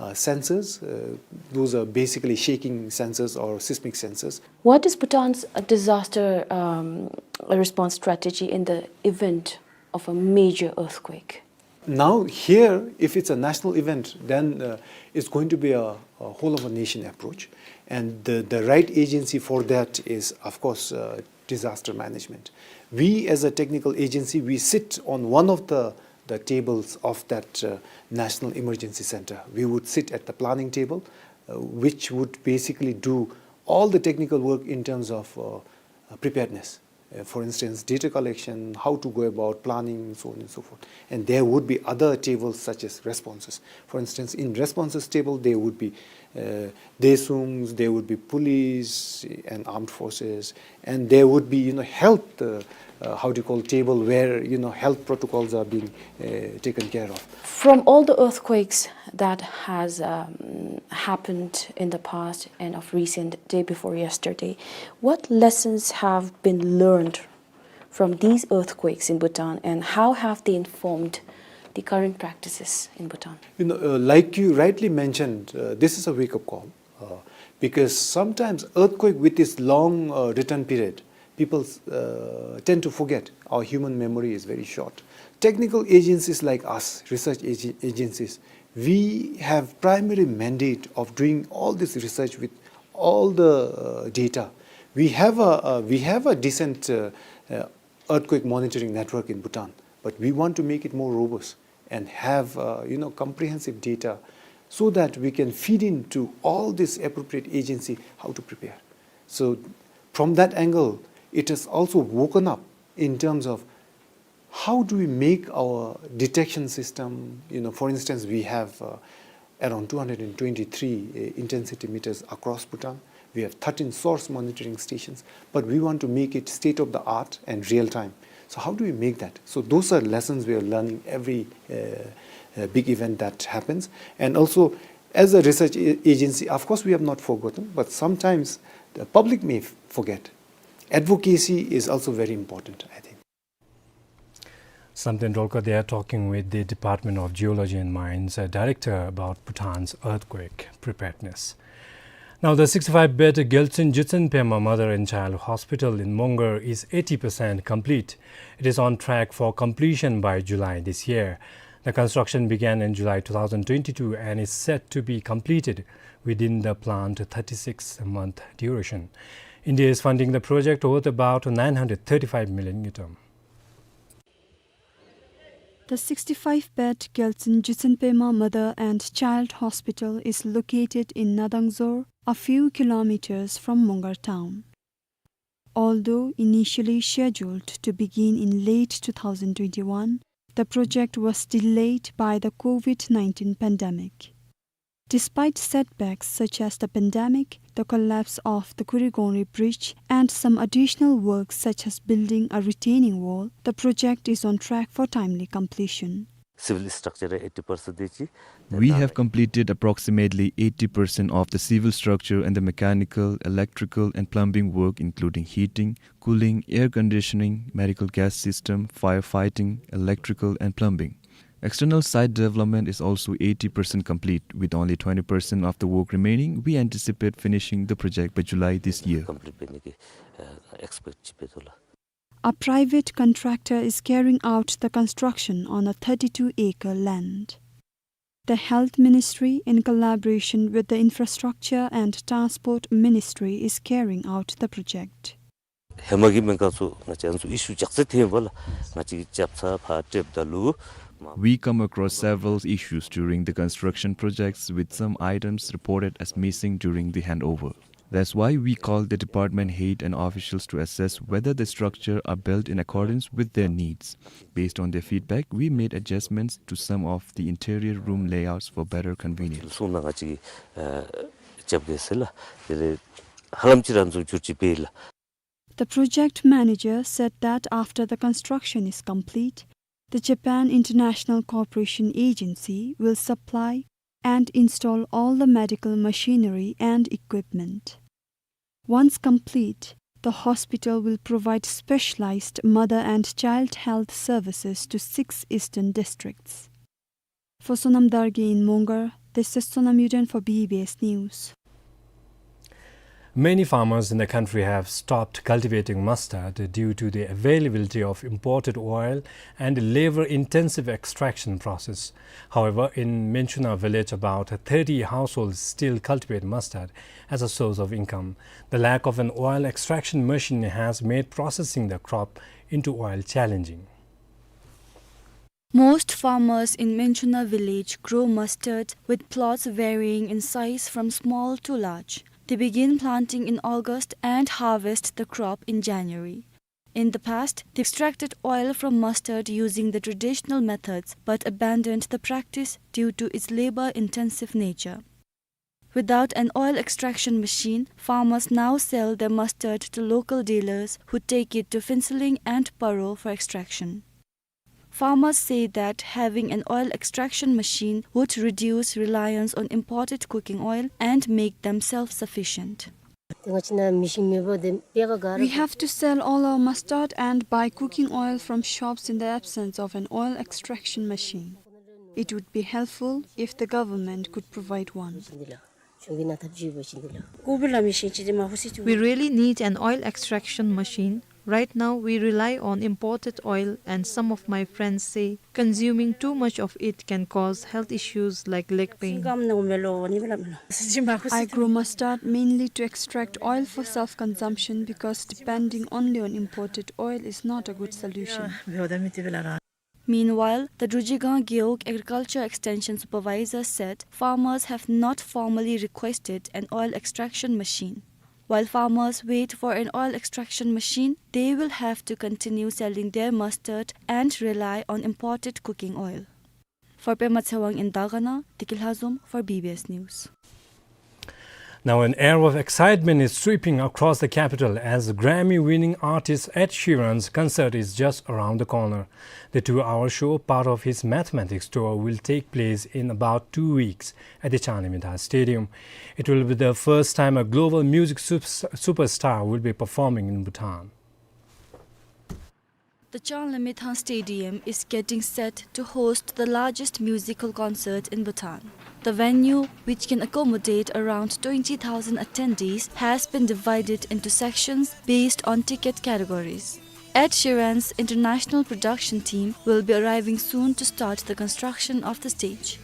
uh, sensors. Uh, those are basically shaking sensors or seismic sensors. What is Bhutan's, uh, disaster, um, response strategy in the event of a major earthquake? Now, here, if it's a national event, then, uh, it's going to be a, a whole of a nation approach. And the, the right agency for that is, of course, uh, disaster management. We, as a technical agency, we sit on one of the, the tables of that, uh, National Emergency Center. We would sit at the planning table, uh, which would basically do all the technical work in terms of, uh, uh, preparedness. Uh, for instance, data collection, how to go about planning, so on and so forth. And there would be other tables such as responses. For instance, in responses table, there would be, uh, Desungs, there would be police and armed forces, and there would be, you know, health, uh, uh, how do you call, table where, you know, health protocols are being, uh, taken care of. From all the earthquakes that has, um, happened in the past and of recent, day before yesterday, what lessons have been learned from these earthquakes in Bhutan, and how have they informed the current practices in Bhutan? You know, uh, like you rightly mentioned, uh, this is a wake-up call, uh, because sometimes earthquake with its long, uh, return period, people, uh, tend to forget. Our human memory is very short. Technical agencies like us, research ag-, agencies, we have primary mandate of doing all this research with all the, uh, data. We have a, a, we have a decent, uh, uh, earthquake monitoring network in Bhutan, but we want to make it more robust and have, uh, you know, comprehensive data so that we can feed into all this appropriate agency how to prepare. So from that angle, it has also woken up in terms of how do we make our detection system, you know, for instance, we have, uh, around two hundred and twenty-three, uh, intensity meters across Bhutan. We have thirteen source monitoring stations, but we want to make it state of the art and real time. So how do we make that? So those are lessons we are learning every, uh, uh, big event that happens. And also, as a research a-, agency, of course, we have not forgotten, but sometimes the public may f-, forget. Advocacy is also very important, I think. Samten Dolkar there talking with the Department of Geology and Mines, uh, director about Bhutan's earthquake preparedness. Now, the sixty-five bed Gyaltsuen Jutsen Pema Mother and Child Hospital in Mongar is eighty percent complete. It is on track for completion by July this year. The construction began in July two thousand twenty-two and is set to be completed within the planned thirty-six month duration. India is funding the project worth about nine hundred thirty-five million ngultrum. The sixty-five bed Gyaltsuen Jutsen Pema Mother and Child Hospital is located in Nadangzor, a few kilometers from Mongar town. Although initially scheduled to begin in late two thousand twenty-one, the project was delayed by the COVID nineteen pandemic. Despite setbacks such as the pandemic, the collapse of the Kurigongri Bridge, and some additional works such as building a retaining wall, the project is on track for timely completion. Civil structure eighty percent ଦେଇଛି. We have completed approximately eighty percent of the civil structure and the mechanical, electrical, and plumbing work, including heating, cooling, air conditioning, medical gas system, firefighting, electrical, and plumbing. External site development is also eighty percent complete, with only twenty percent of the work remaining. We anticipate finishing the project by July this year. Complete ཕེབས་ནི་གི་ཨེགསི་པེགཊ་ཅིག་འབད་དོ་ལགས། A private contractor is carrying out the construction on a thirty-two acre land. The Health Ministry, in collaboration with the Infrastructure and Transport Ministry, is carrying out the project. ཧེ་མ་གི་སྨན་ཁང་ཚུ་ང་བཅས་ཨ་ནི་ཚུ་ཨི་ཤུ་ཇག་ཚད་ཐོན་པ་ལགས། ང་བཅས་ཀྱིས་རྒྱབ་རྩ་ཕར་སྤྲོདཔ་ད་ལུ། We come across several issues during the construction projects, with some items reported as missing during the handover. That's why we call the department head and officials to assess whether the structure are built in accordance with their needs. Based on their feedback, we made adjustments to some of the interior room layouts for better convenience. གསུངས་ན་ང་བཅས་ཀྱིས་ཨ་རྒྱབ་གེ་ཟེར་ལགས། དེ་ལས་ཧ་ལམ་ཅིག་ར་ཨ་ནི་ཚུ་བསྒྱུར་བཅོས་འབད་ཡི་ལགས། The project manager said that after the construction is complete, the Japan International Cooperation Agency will supply and install all the medical machinery and equipment. Once complete, the hospital will provide specialized mother and child health services to six eastern districts. For Sonam Dargay in Mongar, this is Sonam Yuden for B B S News. Many farmers in the country have stopped cultivating mustard due to the availability of imported oil and labor-intensive extraction process. However, in Menchuna village, about thirty households still cultivate mustard as a source of income. The lack of an oil extraction machine has made processing the crop into oil challenging. Most farmers in Menchuna village grow mustard, with plots varying in size from small to large. They begin planting in August and harvest the crop in January. In the past, they extracted oil from mustard using the traditional methods, but abandoned the practice due to its labor-intensive nature. Without an oil extraction machine, farmers now sell their mustard to local dealers who take it to Phuentsholing and Paro for extraction. Farmers say that having an oil extraction machine would reduce reliance on imported cooking oil and make them self-sufficient. We have to sell all our mustard and buy cooking oil from shops in the absence of an oil extraction machine. It would be helpful if the government could provide one. We really need an oil extraction machine. Right now, we rely on imported oil, and some of my friends say consuming too much of it can cause health issues like leg pain. I grow mustard mainly to extract oil for self-consumption because depending only on imported oil is not a good solution. Meanwhile, the Drujigang Gewog Agriculture Extension Supervisor said farmers have not formally requested an oil extraction machine. While farmers wait for an oil extraction machine, they will have to continue selling their mustard and rely on imported cooking oil. For Pema Tshewang in Dagana, Deki Lhazom for B B S News. Now, an air of excitement is sweeping across the capital as Grammy-winning artist Ed Sheeran's concert is just around the corner. The two-hour show, part of his Mathematics tour, will take place in about two weeks at the Changlimithang Stadium. It will be the first time a global music sup-, superstar will be performing in Bhutan. The Changlimithang Stadium is getting set to host the largest musical concert in Bhutan. The venue, which can accommodate around twenty thousand attendees, has been divided into sections based on ticket categories. Ed Sheeran's international production team will be arriving soon to start the construction of the stage.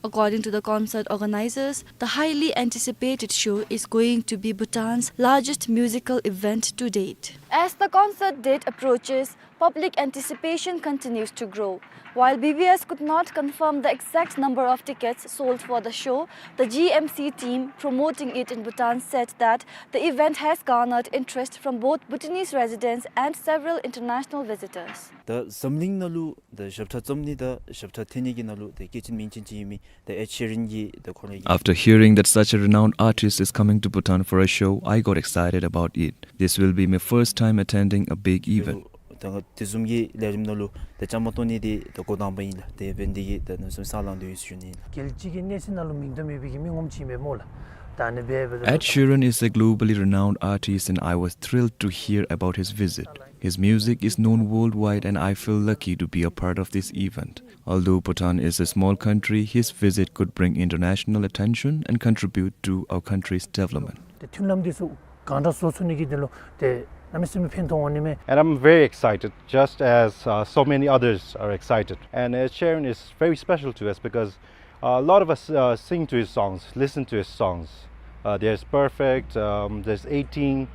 According to the concert organizers, the highly anticipated show is going to be Bhutan's largest musical event to date. As the concert date approaches, public anticipation continues to grow. While B B S could not confirm the exact number of tickets sold for the show, the G M C team promoting it in Bhutan said that the event has garnered interest from both Bhutanese residents and several international visitors. ད་འཛམ་གླིང་ནང་ལུ་ད་ཞབས་ཁྲ་རྩོམ་ནི་དང་ཞབས་ཁྲ་འཐེན་ནི་གི་ནང་ལུ་ད་སྐྱེས་ཆེན་མིང་ཆེན་ཅིག་ཨིན་མི་ད་Ed Sheeran གི་ད་ཁོ་རའི་གི After hearing that such a renowned artist is coming to Bhutan for a show, I got excited about it. This will be my first time attending a big event. ད་དེ་བཟུམ་གྱི་ལས་རིམ་ནང་ལུ་ད་བཅའ་མར་གཏོགས་ནི་འདི་ད་འགོ་དང་པ་ཨིན་ལགས། དེ་འབད་ནི་འདི་གིས་ད་གནམ་མེད་ས་མེད་སེམས་ལང་དོ་ཡོད་ཟེར་ཞུ་ནི་ཨིན་ལགས། རྒྱལ་སྤྱི་གི་གནས་ཚད་ནང་ལུ་མིང་དོ་མེད་པའི་གི་མི་ངོམ་ཅིག་ཨིན་པས་སྨོ་ལགས། ད་ཨ་ནི་འབད་འབདཝ་ད། Ed Sheeran is a globally renowned artist and I was thrilled to hear about his visit. His music is known worldwide and I feel lucky to be a part of this event. Although Bhutan is a small country, his visit could bring international attention and contribute to our country's development. ཏེ་མཐུན་ལམ་འདི་ཚུ་གང་དྲག་བཟོ་ཚུགས་ནི་གི་དོན་ལུ་ཏེ་གནམ་མེད་ས་མེད་ཕན་ཐོགས་འོང་ནི་མས། And I'm very excited, just as, uh, so many others are excited. And Ed Sheeran is very special to us because, uh, a lot of us, uh, sing to his songs, listen to his songs. Uh, there's Perfect, um, there's eighteen,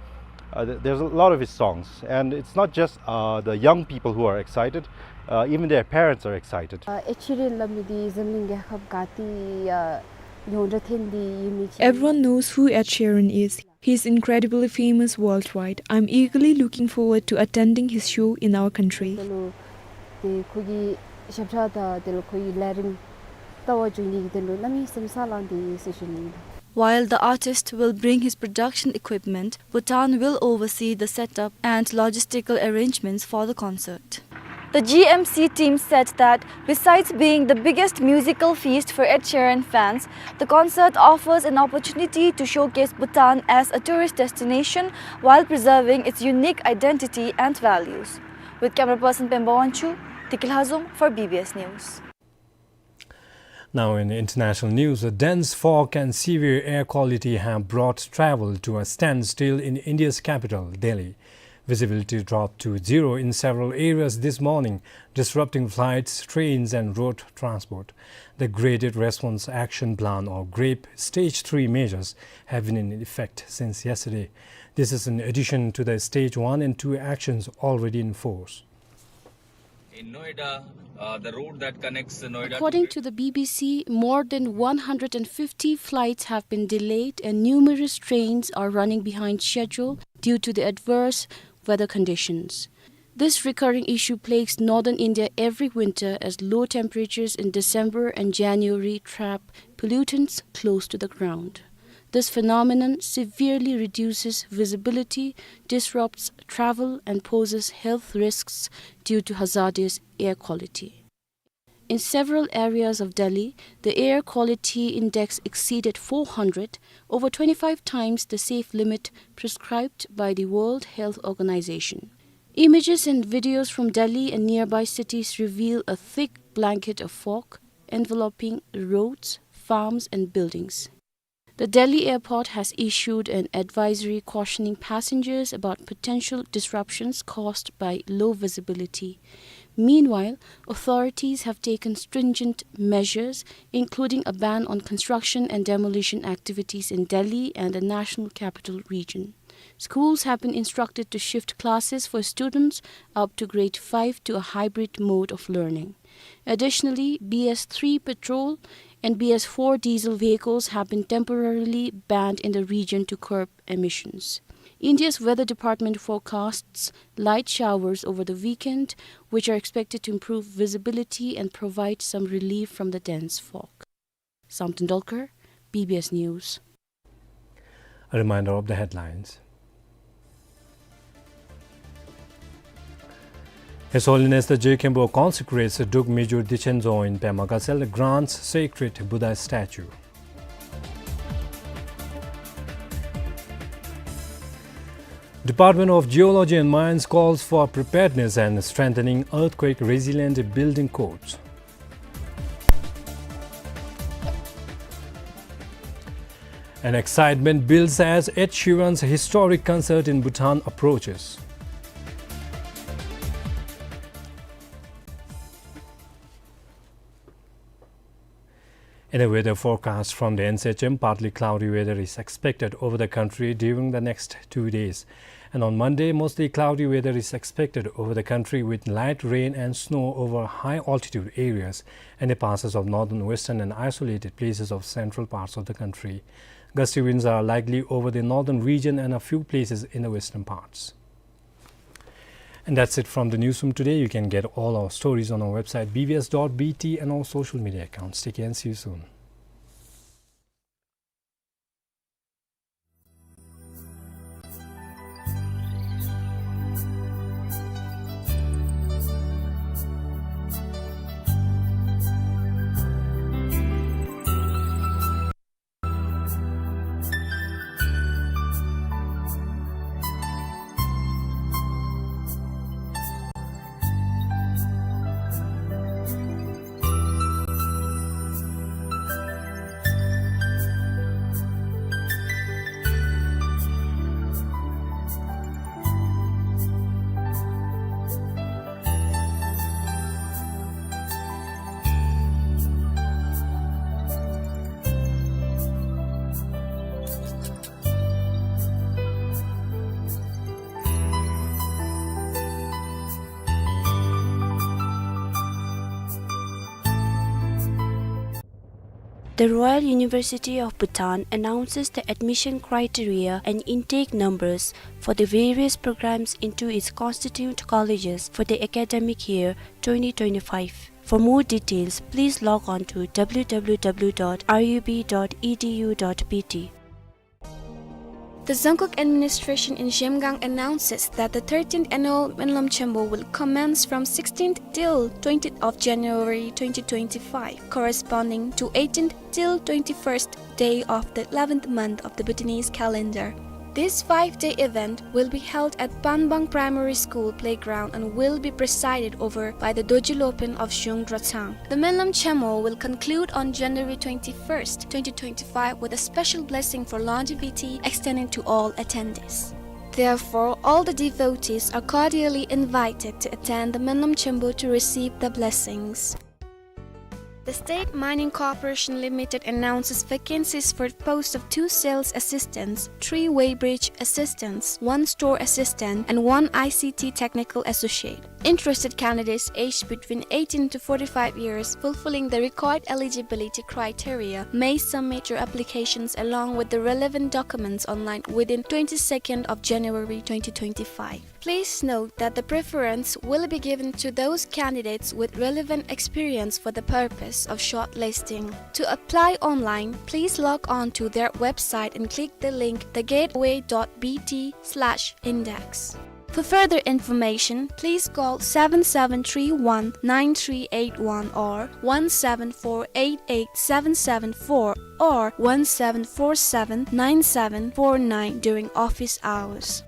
uh, th-, there's a lot of his songs. And it's not just, uh, the young people who are excited, uh, even their parents are excited. ཨེཌ་ཤི་རན་སླབ་མི་འདི་འཛམ་གླིང་རྒྱལ་ཁབ་ག་ཏེ་ཡང་ཡོངས་གྲགས་ཐོན་ཏེ་ཡོད་མི་ཅིག། Everyone knows who Ed Sheeran is. He is incredibly famous worldwide. I'm eagerly looking forward to attending his show in our country. དེ་ལུ་ཏེ་ཁོ་གི་ཞབས་ཁྲ་དང་དེ་ལུ་ཁོ་གི་ལས་རིམ་བལྟ་བར་འགྱོ་ནི་གི་དོན་ལུ་གནམ་མེད་ས་མེད་སེམས་ལང་དོ་ཡོད་ཟེར་ཞུ་ནི་ཨིན། While the artist will bring his production equipment, Bhutan will oversee the setup and logistical arrangements for the concert. The G M C team said that besides being the biggest musical feast for Ed Sheeran fans, the concert offers an opportunity to showcase Bhutan as a tourist destination while preserving its unique identity and values. With camera person Pemba Wangchuk, Tikil Hazum for B B S News. Now in international news, a dense fog and severe air quality have brought travel to a standstill in India's capital, Delhi. Visibility dropped to zero in several areas this morning, disrupting flights, trains, and road transport. The Graded Response Action Plan, or GRAP, Stage three measures have been in effect since yesterday. This is in addition to the Stage one and two actions already in force. In Noida, uh, the road that connects Noida to According to the B B C, more than one hundred and fifty flights have been delayed and numerous trains are running behind schedule due to the adverse weather conditions. This recurring issue plagues northern India every winter as low temperatures in December and January trap pollutants close to the ground. This phenomenon severely reduces visibility, disrupts travel, and poses health risks due to hazardous air quality. In several areas of Delhi, the air quality index exceeded four hundred, over twenty-five times the safe limit prescribed by the World Health Organization. Images and videos from Delhi and nearby cities reveal a thick blanket of fog enveloping roads, farms, and buildings. The Delhi airport has issued an advisory cautioning passengers about potential disruptions caused by low visibility. Meanwhile, authorities have taken stringent measures, including a ban on construction and demolition activities in Delhi and the National Capital Region. Schools have been instructed to shift classes for students up to grade five to a hybrid mode of learning. Additionally, B S three petrol and B S four diesel vehicles have been temporarily banned in the region to curb emissions. India's Weather Department forecasts light showers over the weekend, which are expected to improve visibility and provide some relief from the dense fog. Samten Dolkar, B B S News. A reminder of the headlines. His Holiness the Je Khenpo consecrates Druk Mijur Dechendzo in Pema Gatshel, grants sacred Buddha statue. Department of Geology and Mines calls for preparedness and strengthening earthquake resilient building codes. And excitement builds as Ed Sheeran's historic concert in Bhutan approaches. In a weather forecast from the N C H M, partly cloudy weather is expected over the country during the next two days. And on Monday, mostly cloudy weather is expected over the country with light rain and snow over high altitude areas and the passes of northern, western and isolated places of central parts of the country. Gusty winds are likely over the northern region and a few places in the western parts. And that's it from the newsroom today. You can get all our stories on our website B B S dot B T and our social media accounts. Take care and see you soon. The Royal University of Bhutan announces the admission criteria and intake numbers for the various programs into its constituent colleges for the academic year twenty twenty-five. For more details, please log on to W W W dot R U B dot E D U dot B T. The Dzongkhag administration in Zhemgang announces that the thirteenth annual Menlom Chombo will commence from sixteenth till twentieth of January twenty twenty-five, corresponding to eighteenth till twenty-first day of the eleventh month of the Bhutanese calendar. This five-day event will be held at Panbang Primary School playground and will be presided over by the Dorji Lopen of Zhung Drotsang. The Menlom Chombo will conclude on January twenty-first, twenty twenty-five, with a special blessing for longevity extending to all attendees. Therefore, all the devotees are cordially invited to attend the Menlom Chombo to receive the blessings. The State Mining Corporation Limited announces vacancies for post of two sales assistants, three weighbridge assistants, one store assistant, and one I C T technical associate. Interested candidates aged between eighteen to forty-five years, fulfilling the required eligibility criteria, may submit your applications along with the relevant documents online within twenty-second of January twenty twenty-five. Please note that the preference will be given to those candidates with relevant experience for the purpose of shortlisting. To apply online, please log on to their website and click the link the gateway dot B T slash index. For further information, please call seven seven three one nine three eight one or one seven four eight eight seven seven four or one seven four seven nine seven four nine during office hours.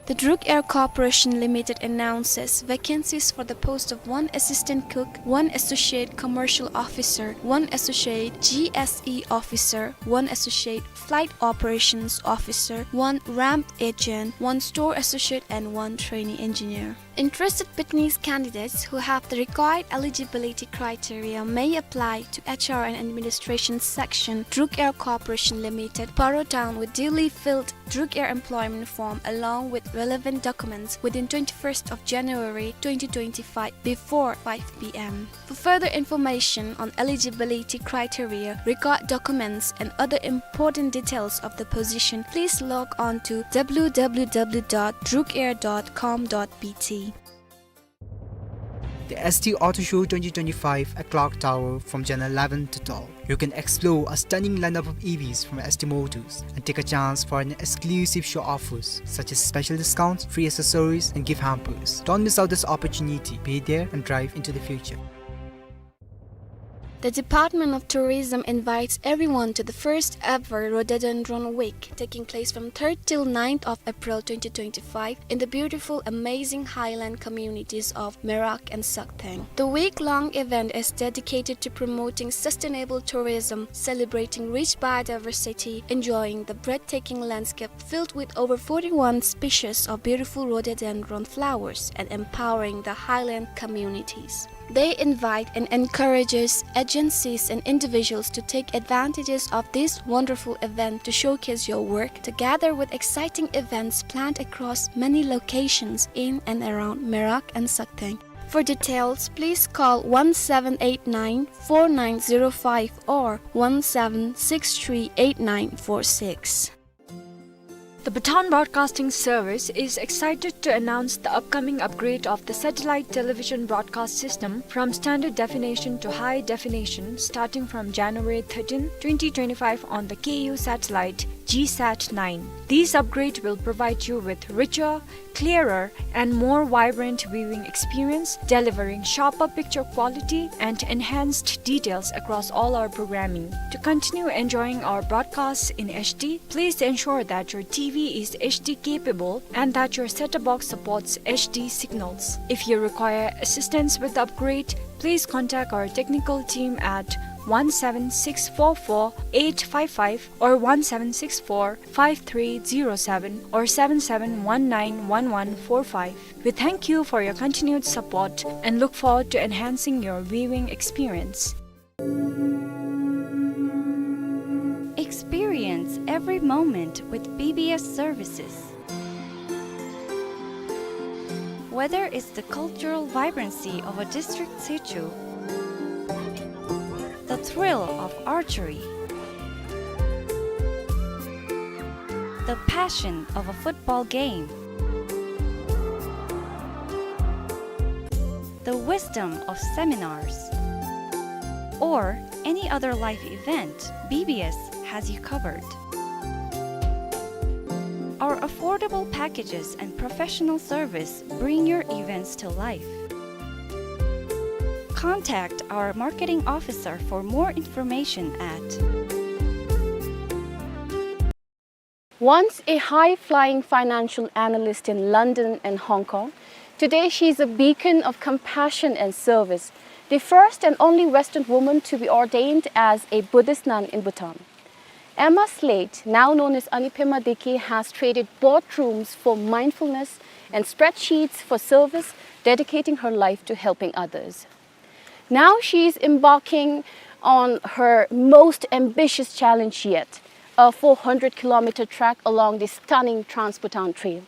The Druk Air Corporation Limited announces vacancies for the post of one assistant cook, one associate commercial officer, one associate G S E officer, one associate flight operations officer, one ramp agent, one store associate, and one trainee engineer. Interested Bhutanese candidates who have the required eligibility criteria may apply to H R and Administration Section, Druk Air Corporation Limited, Paro Town, with duly filled Druk Air employment form along with relevant documents within twenty-first of January twenty twenty-five before five P M. For further information on eligibility criteria, required documents, and other important details of the position, please log on to W W W dot drukair dot com dot B T. The S T Auto Show twenty twenty-five at Clock Tower from January eleven to twelve. You can explore a stunning lineup of E Vs from S T Motors and take a chance for an exclusive show offers such as special discounts, free accessories, and gift hampers. Don't miss out this opportunity. Be there and drive into the future. The Department of Tourism invites everyone to the first ever Rhododendron Week, taking place from third till ninth of April twenty twenty-five in the beautiful, amazing highland communities of Merak and Saktheng. The week-long event is dedicated to promoting sustainable tourism, celebrating rich biodiversity, enjoying the breathtaking landscape filled with over forty-one species of beautiful rhododendron flowers, and empowering the highland communities. They invite and encourages agencies and individuals to take advantages of this wonderful event to showcase your work, together with exciting events planned across many locations in and around Merak and Saktheng. For details, please call one seven eight nine four nine zero five or one seven six three eight nine four six. The Bhutan Broadcasting Service is excited to announce the upcoming upgrade of the satellite television broadcast system from standard definition to high definition starting from January thirteenth, twenty twenty-five on the K U satellite G sat nine. This upgrade will provide you with richer, clearer, and more vibrant viewing experience, delivering sharper picture quality and enhanced details across all our programming. To continue enjoying our broadcasts in H D, please ensure that your T V is H D capable and that your set-top box supports H D signals. If you require assistance with the upgrade, please contact our technical team at one seven six four four eight five five or one seven six four five three zero seven or seven seven one nine one one four five. We thank you for your continued support and look forward to enhancing your viewing experience. Experience every moment with B B S services. Whether it's the cultural vibrancy of a district situ, the thrill of archery, the passion of a football game, the wisdom of seminars, or any other life event, B B S has you covered. Our affordable packages and professional service bring your events to life. Contact our marketing officer for more information at Once a high-flying financial analyst in London and Hong Kong, today she is a beacon of compassion and service, the first and only Western woman to be ordained as a Buddhist nun in Bhutan. Emma Slate, now known as Anipema Deki, has traded boardrooms for mindfulness and spreadsheets for service, dedicating her life to helping others. Now she is embarking on her most ambitious challenge yet, a four hundred kilometer trek along the stunning Trans-Bhutan Trail.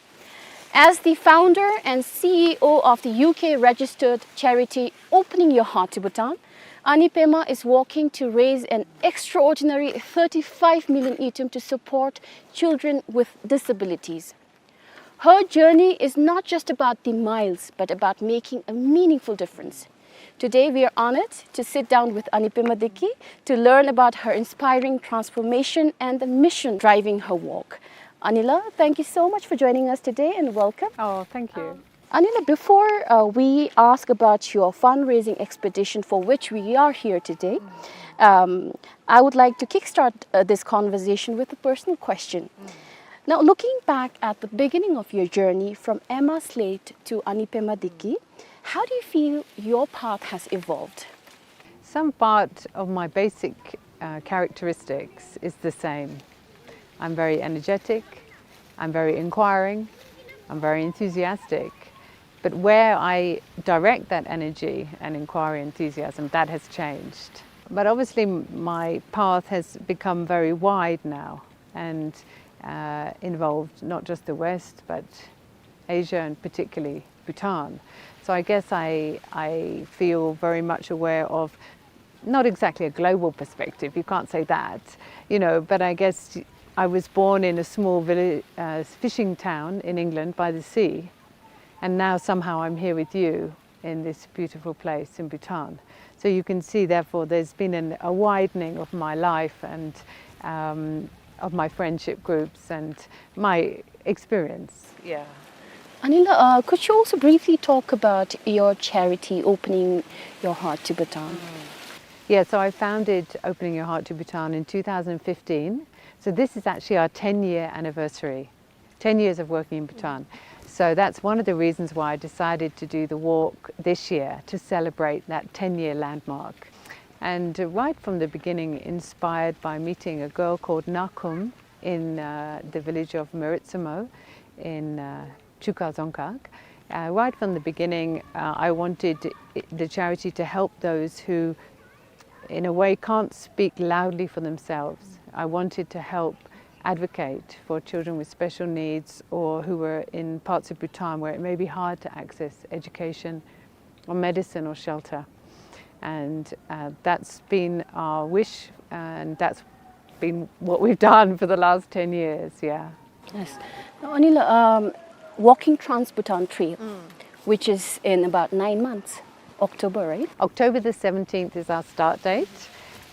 As the founder and C E O of the U K registered charity Opening Your Heart to Bhutan, Anipema is working to raise an extraordinary thirty-five million ngultrum to support children with disabilities. Her journey is not just about the miles, but about making a meaningful difference. Today, we are honored to sit down with Anipema Deki to learn about her inspiring transformation and the mission driving her work. Anila, thank you so much for joining us today and welcome. Oh, thank you. Um, Anila, before, uh, we ask about your fundraising expedition for which we are here today, um, I would like to kickstart, uh, this conversation with a personal question. Now, looking back at the beginning of your journey from Emma Slate to Anipema Deki, how do you feel your path has evolved? Some part of my basic, uh, characteristics is the same. I'm very energetic, I'm very inquiring, I'm very enthusiastic. But where I direct that energy and inquiry enthusiasm, that has changed. But obviously, m-, my path has become very wide now and, uh, involved not just the West, but Asia and particularly Bhutan. So I guess I, I feel very much aware of, not exactly a global perspective, you can't say that, you know, but I guess I was born in a small village, uh, fishing town in England by the sea, and now somehow I'm here with you in this beautiful place in Bhutan. So you can see, therefore, there's been an, a widening of my life and, um, of my friendship groups and my experience. Yeah. Anila, uh, could you also briefly talk about your charity, Opening Your Heart to Bhutan? Yeah, so I founded Opening Your Heart to Bhutan in two thousand fifteen. So this is actually our ten-year anniversary. Ten years of working in Bhutan. So that's one of the reasons why I decided to do the walk this year, to celebrate that ten-year landmark. And, uh, right from the beginning, inspired by meeting a girl called Nakum in, uh, the village of Meritsamo in, uh, Chuka Dzongkhag. Uh, right from the beginning, uh, I wanted i-, the charity to help those who in a way, can't speak loudly for themselves. I wanted to help advocate for children with special needs or who were in parts of Bhutan where it may be hard to access education or medicine or shelter. And, uh, that's been our wish, and that's been what we've done for the last ten years, yeah. Yes. Now, Anila, um, walking Trans-Bhutan Trail, which is in about nine months, October, right? October the seventeenth is our start date,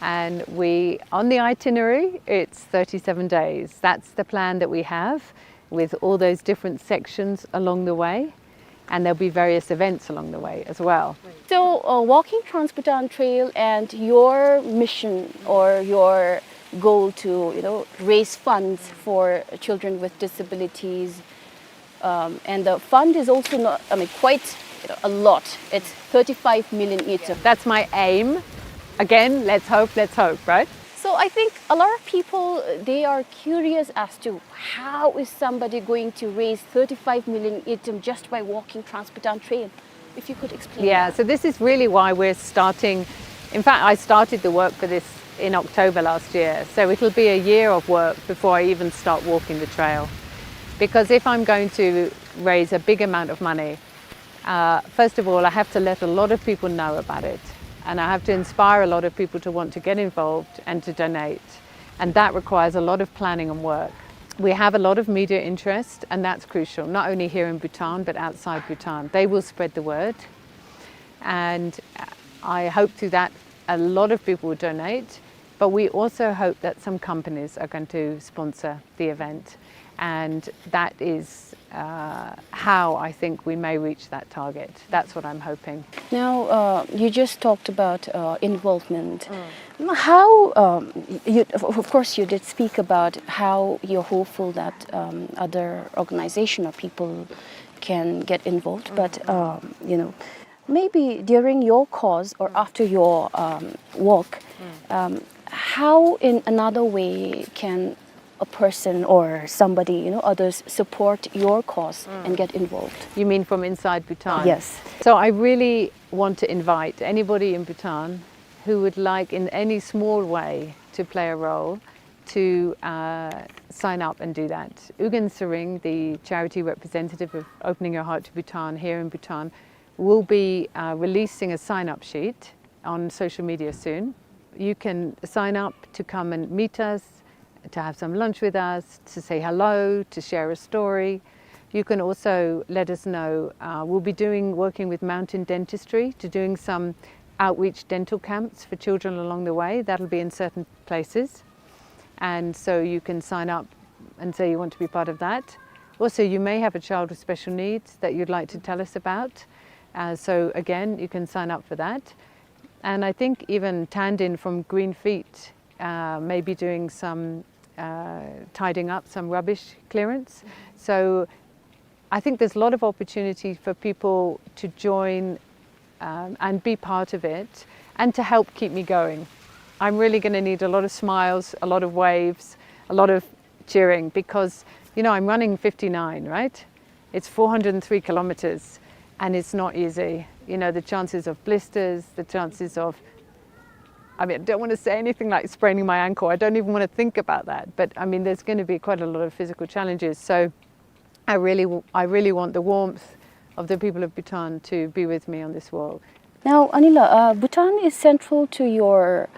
and we, on the itinerary, it's thirty-seven days. That's the plan that we have, with all those different sections along the way, and there'll be various events along the way as well. So, uh, walking Trans-Bhutan Trail and your mission or your goal to, you know, raise funds for children with disabilities, um, and the fund is also not, I mean, quite, you know, a lot. It's thirty-five million ngultrum. That's my aim. Again, let's hope, let's hope, right? So I think a lot of people, they are curious as to how is somebody going to raise thirty-five million ngultrum just by walking Trans-Bhutan Trail? If you could explain. Yeah, that. So this is really why we're starting. In fact, I started the work for this in October last year. So it'll be a year of work before I even start walking the trail. Because if I'm going to raise a big amount of money, uh, first of all, I have to let a lot of people know about it. And I have to inspire a lot of people to want to get involved and to donate. And that requires a lot of planning and work. We have a lot of media interest, and that's crucial, not only here in Bhutan, but outside Bhutan. They will spread the word. And I hope through that a lot of people will donate, but we also hope that some companies are going to sponsor the event. And that is, uh, how I think we may reach that target. That's what I'm hoping. Now, uh, you just talked about, uh, involvement. How, um, you, of, of course, you did speak about how you're hopeful that, um, other organization or people can get involved, but, um, you know, maybe during your cause or after your, um, work, um, how in another way can a person or somebody, you know, others support your cause and get involved? You mean from inside Bhutan? Yes. So I really want to invite anybody in Bhutan who would like, in any small way, to play a role, to, uh, sign up and do that. U Gin Tshering, the charity representative of Opening Your Heart to Bhutan here in Bhutan, will be, uh, releasing a sign-up sheet on social media soon. You can sign up to come and meet us, to have some lunch with us, to say hello, to share a story. You can also let us know, uh, we'll be doing, working with Mountain Dentistry to doing some outreach dental camps for children along the way. That'll be in certain places. And so you can sign up and say you want to be part of that. Also, you may have a child with special needs that you'd like to tell us about. Uh, so again, you can sign up for that. And I think even Tandin from Green Feet, uh, may be doing some, uh, tidying up, some rubbish clearance. So I think there's a lot of opportunity for people to join, um, and be part of it and to help keep me going. I'm really gonna need a lot of smiles, a lot of waves, a lot of cheering because, you know, I'm running fifty-nine, right? It's four hundred and three kilometers and it's not easy. You know, the chances of blisters, the chances of, I mean, I don't wanna say anything like spraining my ankle. I don't even wanna think about that. But I mean, there's gonna be quite a lot of physical challenges. So I really, w-, I really want the warmth of the people of Bhutan to be with me on this walk. Now, Anila, uh, Bhutan is central to your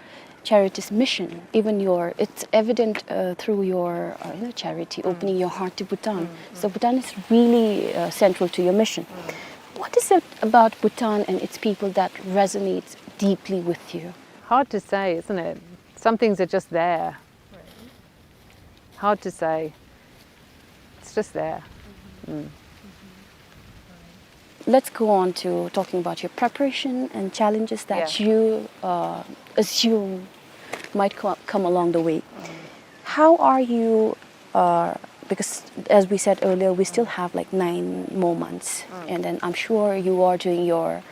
charity's mission. Even your, it's evident, uh, through your, uh, you know, charity, Opening Your Heart to Bhutan. So Bhutan is really, uh, central to your mission. What is it about Bhutan and its people that resonates deeply with you? Hard to say, isn't it? Some things are just there. Hard to say. It's just there. Let's go on to talking about your preparation and challenges that you, uh, assume might co-, come along the way. How are you, uh, because as we said earlier, we still have, like, nine more months, and then I'm sure you are doing your,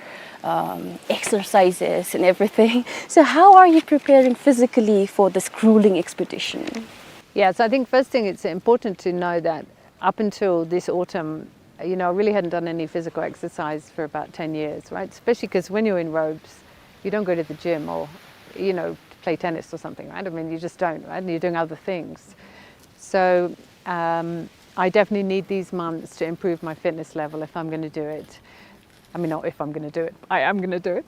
um, exercises and everything. So how are you preparing physically for this grueling expedition? Yeah, so I think first thing, it's important to know that up until this autumn, you know, I really hadn't done any physical exercise for about ten years, right? Especially 'cause when you're in robes, you don't go to the gym or, you know, play tennis or something, right? I mean, you just don't, right? And you're doing other things. So, um, I definitely need these months to improve my fitness level if I'm gonna do it. I mean, not if I'm gonna do it, I am gonna do it.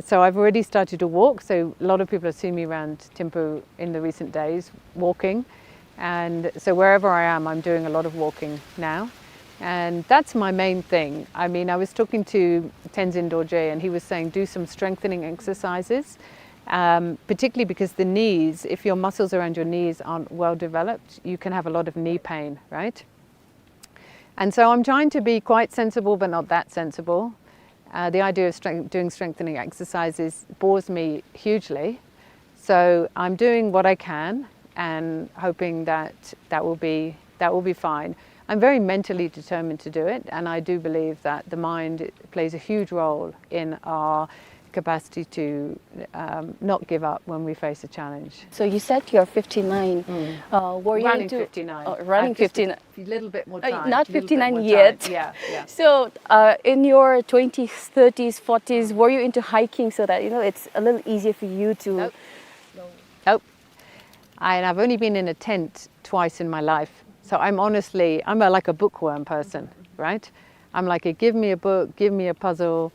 So I've already started to walk. So a lot of people have seen me around Thimphu in the recent days walking. And so wherever I am, I'm doing a lot of walking now. And that's my main thing. I mean, I was talking to Tenzin Dorje and he was saying do some strengthening exercises, um, particularly because the knees, if your muscles around your knees aren't well developed, you can have a lot of knee pain, right? And so I'm trying to be quite sensible, but not that sensible. Uh, the idea of strength, doing strengthening exercises bores me hugely. So I'm doing what I can and hoping that that will be, that will be fine. I'm very mentally determined to do it, and I do believe that the mind plays a huge role in our capacity to, um, not give up when we face a challenge. So you said you're fifty-nine. Uh, were you Running into fifty-nine. Oh, running I've just fifty-nine. A little bit more Uh, time. not A little bit fifty-nine more yet. Time. Yeah, yeah. So, uh, in your twenties, thirties, forties, were you into hiking so that, you know, it's a little easier for you to? Nope. Nope. And I've only been in a tent twice in my life. So I'm honestly, I'm a, like a bookworm person, right? I'm like, a, give me a book, give me a puzzle,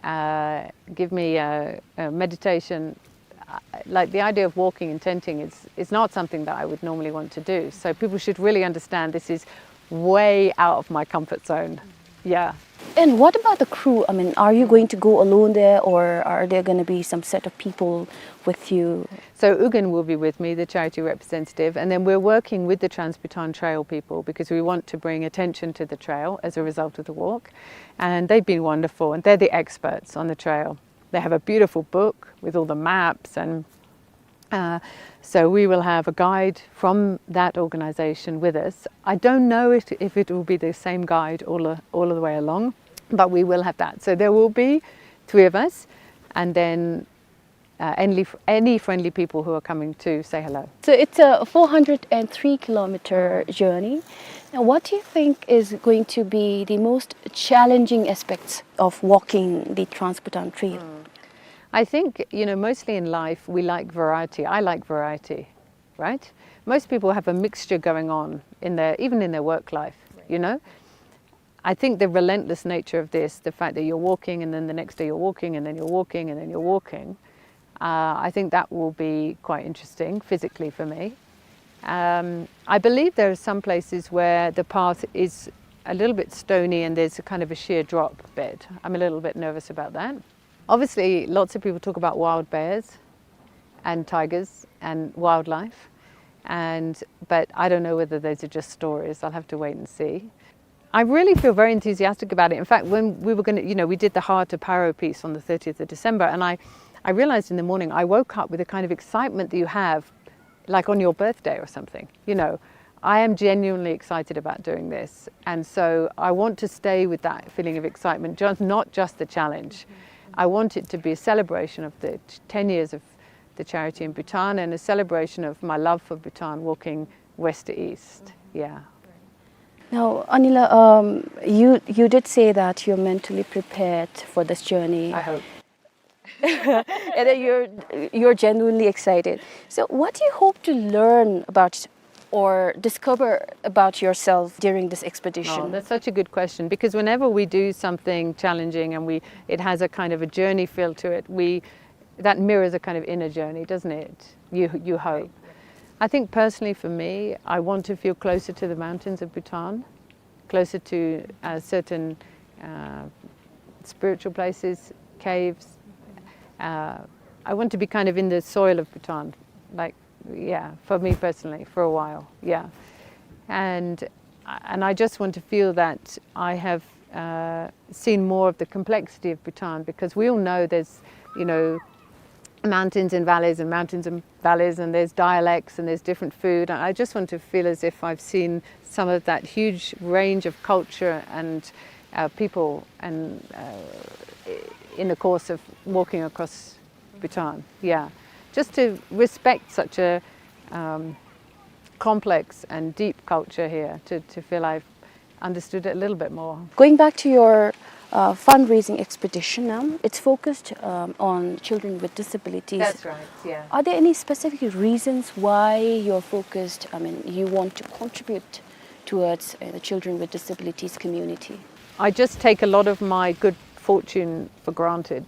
uh, give me a, a meditation. Uh, like, the idea of walking and tenting is, is not something that I would normally want to do. So people should really understand this is way out of my comfort zone. Yeah. And what about the crew? I mean, are you going to go alone there, or are there gonna be some set of people with you? So Ugen will be with me, the charity representative, and then we're working with the Trans-Bhutan Trail people because we want to bring attention to the trail as a result of the walk. And they've been wonderful, and they're the experts on the trail. They have a beautiful book with all the maps, and, uh, so we will have a guide from that organization with us. I don't know if, if it will be the same guide all the, all the way along, but we will have that. So there will be three of us, and then, uh, any, any friendly people who are coming to say hello. So it's a four hundred and three kilometer journey. Now, what do you think is going to be the most challenging aspects of walking the Trans-Bhutan Trail? I think, you know, mostly in life, we like variety. I like variety, right? Most people have a mixture going on in their, even in their work life, you know? I think the relentless nature of this, the fact that you're walking and then the next day you're walking and then you're walking and then you're walking, uh, I think that will be quite interesting physically for me. Um, I believe there are some places where the path is a little bit stony and there's a kind of a sheer drop bed. I'm a little bit nervous about that. Obviously, lots of people talk about wild bears and tigers and wildlife, and, but I don't know whether those are just stories. I'll have to wait and see. I really feel very enthusiastic about it. In fact, when we were gonna, you know, we did the Heart of Paro piece on the thirtieth of December, and I, I realized in the morning, I woke up with a kind of excitement that you have, like, on your birthday or something, you know. I am genuinely excited about doing this, and so I want to stay with that feeling of excitement, just, not just the challenge. I want it to be a celebration of the t-, ten years of the charity in Bhutan and a celebration of my love for Bhutan, walking west to east. Yeah. Now, Anila, um, you, you did say that you're mentally prepared for this journey. I hope. And that you're, you're genuinely excited. So what do you hope to learn about or discover about yourself during this expedition? Oh, that's such a good question, because whenever we do something challenging and we, it has a kind of a journey feel to it, we, that mirrors a kind of inner journey, doesn't it? You, you hope. I think personally for me, I want to feel closer to the mountains of Bhutan, closer to, uh, certain, uh, spiritual places, caves. Uh, I want to be kind of in the soil of Bhutan, like, yeah, for me personally, for a while, yeah. And, and I just want to feel that I have, uh, seen more of the complexity of Bhutan, because we all know there's, you know, mountains and valleys and mountains and valleys, and there's dialects and there's different food. And I just want to feel as if I've seen some of that huge range of culture and, uh, people and, uh, in the course of walking across Bhutan. Yeah, just to respect such a, um, complex and deep culture here, to, to feel I've understood it a little bit more. Going back to your, uh, fundraising expedition, um, it's focused, um, on children with disabilities. That's right, yeah. Are there any specific reasons why you're focused, I mean, you want to contribute towards, uh, the children with disabilities community? I just take a lot of my good fortune for granted.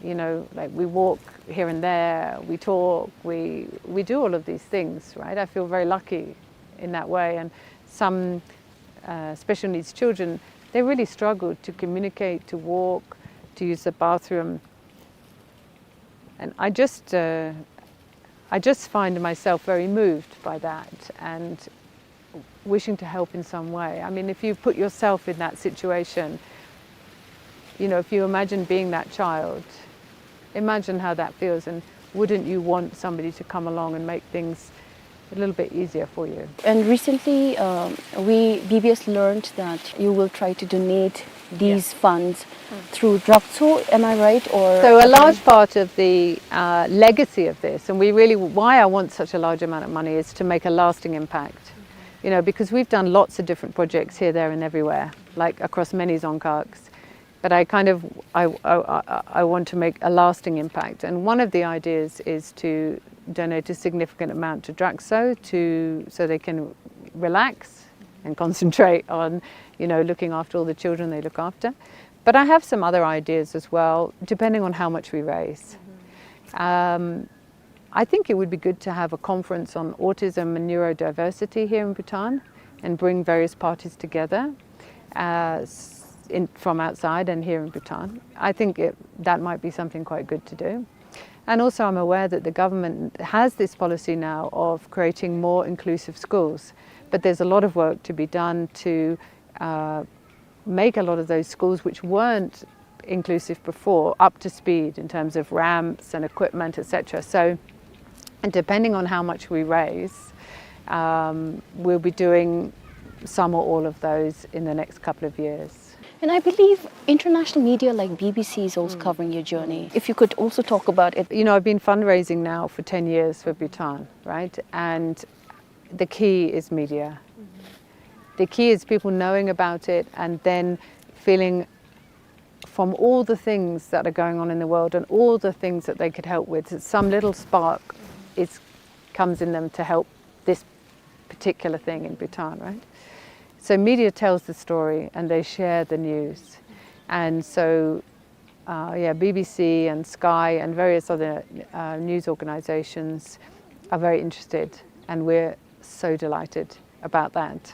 You know, like, we walk here and there, we talk, we, we do all of these things, right? I feel very lucky in that way. And some, uh, special needs children, they really struggle to communicate, to walk, to use the bathroom. And I just, uh, I just find myself very moved by that and wishing to help in some way. I mean, if you put yourself in that situation, you know, if you imagine being that child, imagine how that feels, and wouldn't you want somebody to come along and make things a little bit easier for you? And recently, um, we, B B S learned that you will try to donate these funds through Drakso, am I right? Or so a large part of the, uh, legacy of this, and we really, why I want such a large amount of money, is to make a lasting impact. You know, because we've done lots of different projects here, there, and everywhere, like, across many dzongkhags. But I kind of, I, I, I, I want to make a lasting impact. And one of the ideas is to donate a significant amount to Drakso to, so they can relax and concentrate on, you know, looking after all the children they look after. But I have some other ideas as well, depending on how much we raise. Um, I think it would be good to have a conference on autism and neurodiversity here in Bhutan and bring various parties together. Uh, s-, in, from outside and here in Bhutan. I think it, that might be something quite good to do. And also, I'm aware that the government has this policy now of creating more inclusive schools, but there's a lot of work to be done to, uh, make a lot of those schools which weren't inclusive before up to speed in terms of ramps and equipment, et cetera. So, and depending on how much we raise, um, we'll be doing some or all of those in the next couple of years. And I believe international media like B B C is also covering your journey. If you could also talk about it. You know, I've been fundraising now for ten years for Bhutan, right? And the key is media. The key is people knowing about it and then feeling from all the things that are going on in the world and all the things that they could help with, that some little spark is, comes in them to help this particular thing in Bhutan, right? So media tells the story and they share the news. And so, uh, yeah, B B C and Sky and various other, uh, news organizations are very interested, and we're so delighted about that.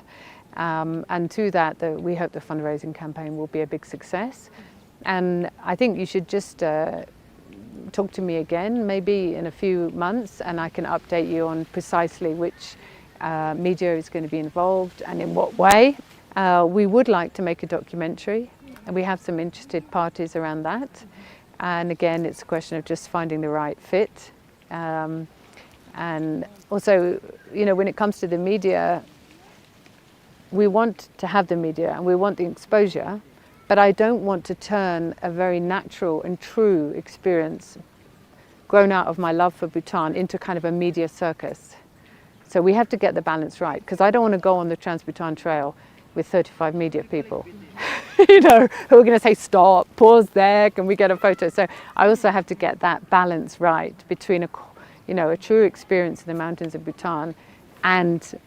Um, and through that, the, we hope the fundraising campaign will be a big success. And I think you should just, uh, talk to me again, maybe in a few months, and I can update you on precisely which, uh, media is gonna be involved and in what way. Uh, we would like to make a documentary, and we have some interested parties around that. And again, it's a question of just finding the right fit. Um, and also, you know, when it comes to the media, we want to have the media and we want the exposure, but I don't want to turn a very natural and true experience grown out of my love for Bhutan into kind of a media circus. So we have to get the balance right, 'cause I don't wanna go on the Trans-Bhutan Trail with thirty-five media people, you know, who are gonna say, "Stop, pause there, can we get a photo?" So I also have to get that balance right between a, co-, you know, a true experience of the mountains of Bhutan and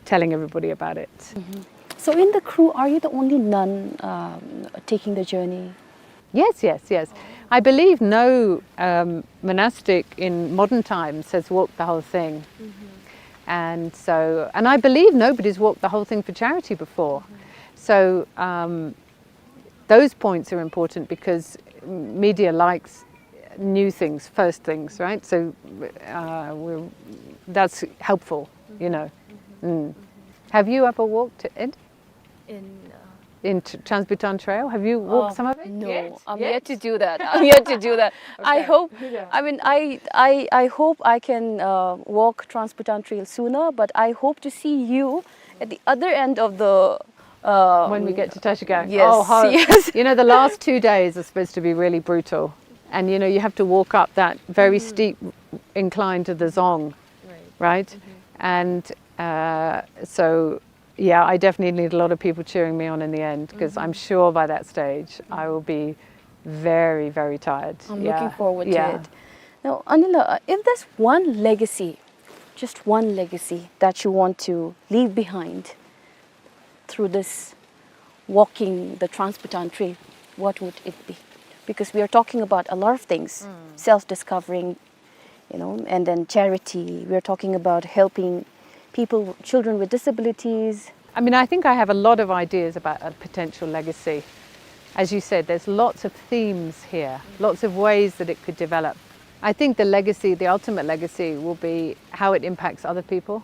telling everybody about it. So in the crew, are you the only nun, um, taking the journey? Yes, yes, yes. I believe no, um, monastic in modern times has walked the whole thing. And so, and I believe nobody's walked the whole thing for charity before. So, um, those points are important because media likes new things, first things, right? So, uh, we're, that's helpful, you know. Mm. Have you ever walked, Ed? In, uh, in Tr-, Trans-Bhutan Trail? Have you walked, uh, some of it? No, yet? I'm yet to do that. I'm yet to do that. I hope, I mean, I, I, I hope I can, uh, walk Trans-Bhutan Trail sooner, but I hope to see you at the other end of the, uh, when we get to Tashkent. Yes, oh, how, yes. You know, the last two days are supposed to be really brutal. And, you know, you have to walk up that very steep incline to the Dzong, right? And, uh, so, yeah, I definitely need a lot of people cheering me on in the end, 'cause I'm sure by that stage I will be very, very tired. I'm looking forward to it. Now, Anila, uh, if there's one legacy, just one legacy that you want to leave behind through this walking the Trans-Bhutan Trail, what would it be? Because we are talking about a lot of things, self-discovering, you know, and then charity. We are talking about helping people, children with disabilities. I mean, I think I have a lot of ideas about a potential legacy. As you said, there's lots of themes here, lots of ways that it could develop. I think the legacy, the ultimate legacy, will be how it impacts other people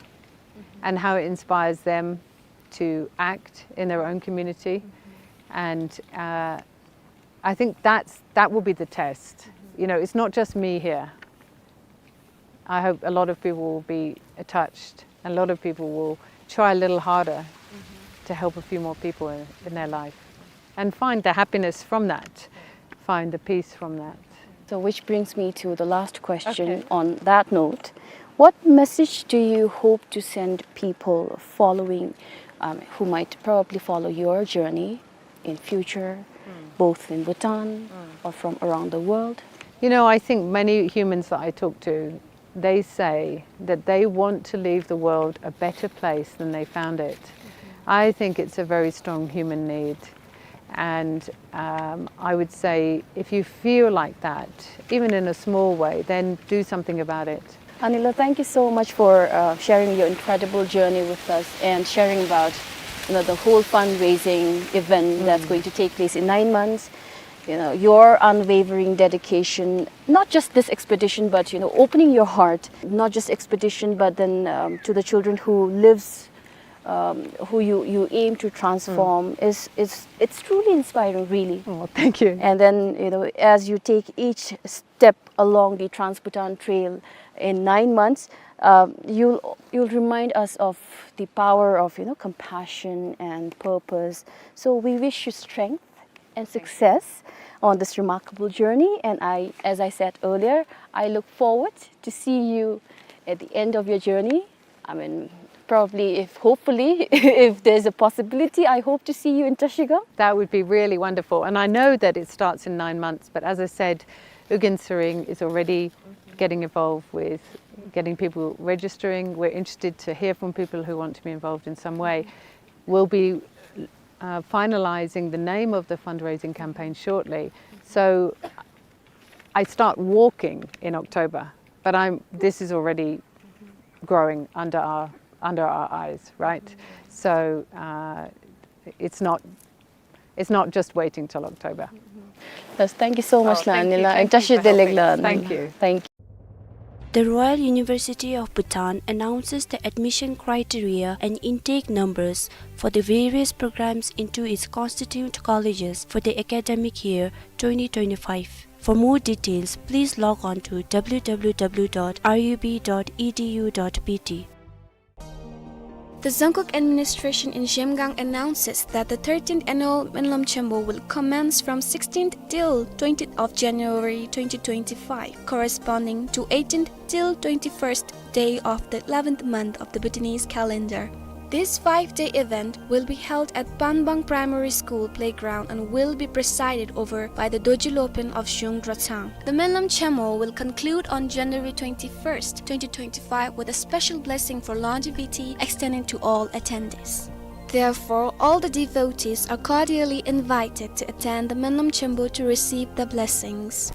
and how it inspires them to act in their own community. And, uh, I think that's, that will be the test. You know, it's not just me here. I hope a lot of people will be touched, and a lot of people will try a little harder to help a few more people in, in their life and find the happiness from that, find the peace from that. So, which brings me to the last question on that note. What message do you hope to send people following, um, who might probably follow your journey in future, both in Bhutan or from around the world? You know, I think many humans that I talk to, they say that they want to leave the world a better place than they found it. I think it's a very strong human need. And, um, I would say, if you feel like that, even in a small way, then do something about it. Anila, thank you so much for, uh, sharing your incredible journey with us and sharing about you know, the whole fundraising event that's going to take place in nine months, you know, your unwavering dedication, not just this expedition, but, you know, opening your heart, not just expedition, but then, um, to the children who lives, um, who you, you aim to transform is, is, it's truly inspiring, really. Oh, thank you. And then, you know, as you take each step along the Trans-Bhutan Trail in nine months, um, you'll, you'll remind us of the power of, you know, compassion and purpose. So we wish you strength and success on this remarkable journey. And I, as I said earlier, I look forward to see you at the end of your journey. I mean, probably, if, hopefully, if there's a possibility, I hope to see you in Trashigang. That would be really wonderful. And I know that it starts in nine months, but as I said, Ugyen Tshering is already getting involved with getting people registering. We're interested to hear from people who want to be involved in some way. We'll be, uh, finalizing the name of the fundraising campaign shortly. So I start walking in October, but I'm, this is already growing under our, under our eyes, right? So, uh, it's not, it's not just waiting till October. Yes, thank you so much, Lanila. Thank you. Thank you. The Royal University of Bhutan announces the admission criteria and intake numbers for the various programs into its constituent colleges for the academic year twenty twenty-five. For more details, please log on to w w w dot r u b dot e d u dot b t. The Dzongkhag Administration in Zhemgang announces that the thirteenth annual Menlam Chombo will commence from sixteenth till twentieth of January twenty twenty-five, corresponding to eighteenth till twenty-first day of the eleventh month of the Bhutanese calendar. This five-day event will be held at Panbang Primary School playground and will be presided over by the Dorji Lopen of Zhung Drotsang. The Menlam Chombo will conclude on January twenty-first, twenty twenty-five, with a special blessing for longevity extending to all attendees. Therefore, all the devotees are cordially invited to attend the Menlam Chombo to receive the blessings.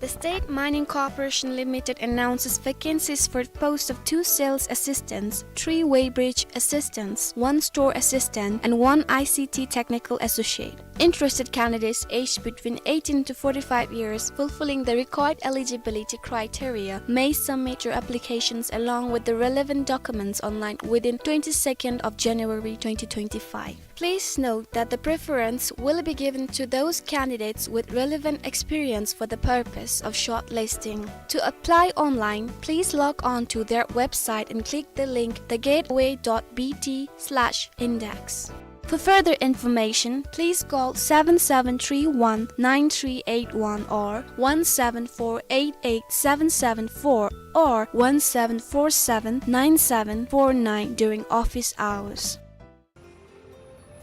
The State Mining Corporation Limited announces vacancies for post of two sales assistants, three weighbridge assistants, one store assistant, and one I C T technical associate. Interested candidates aged between eighteen to forty-five years, fulfilling the required eligibility criteria, may submit your applications along with the relevant documents online within twenty-second of January twenty twenty-five. Please note that the preference will be given to those candidates with relevant experience for the purpose of shortlisting. To apply online, please log on to their website and click the link the gateway dot b t slash index. For further information, please call seven seven three one nine three eight one or one seven four eight eight seven seven four or one seven four seven nine seven four nine during office hours.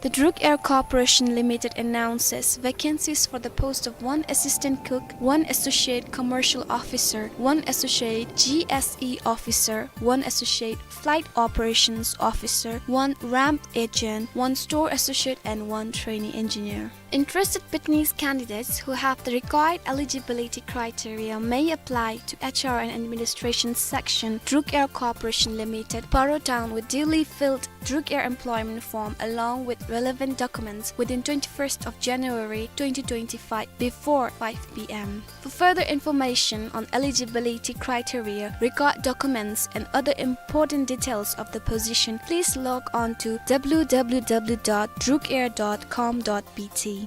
The Druk Air Corporation Limited announces vacancies for the post of one assistant cook, one associate commercial officer, one associate G S E officer, one associate flight operations officer, one ramp agent, one store associate, and one trainee engineer. Interested Bhutanese candidates who have the required eligibility criteria may apply to H R and Administration Section, Druk Air Corporation Limited, Paro Town, with duly filled Druk Air employment form along with relevant documents within twenty-first of January twenty twenty-five before five p m. For further information on eligibility criteria, required documents, and other important details of the position, please log on to w w w dot druk air dot com dot b t.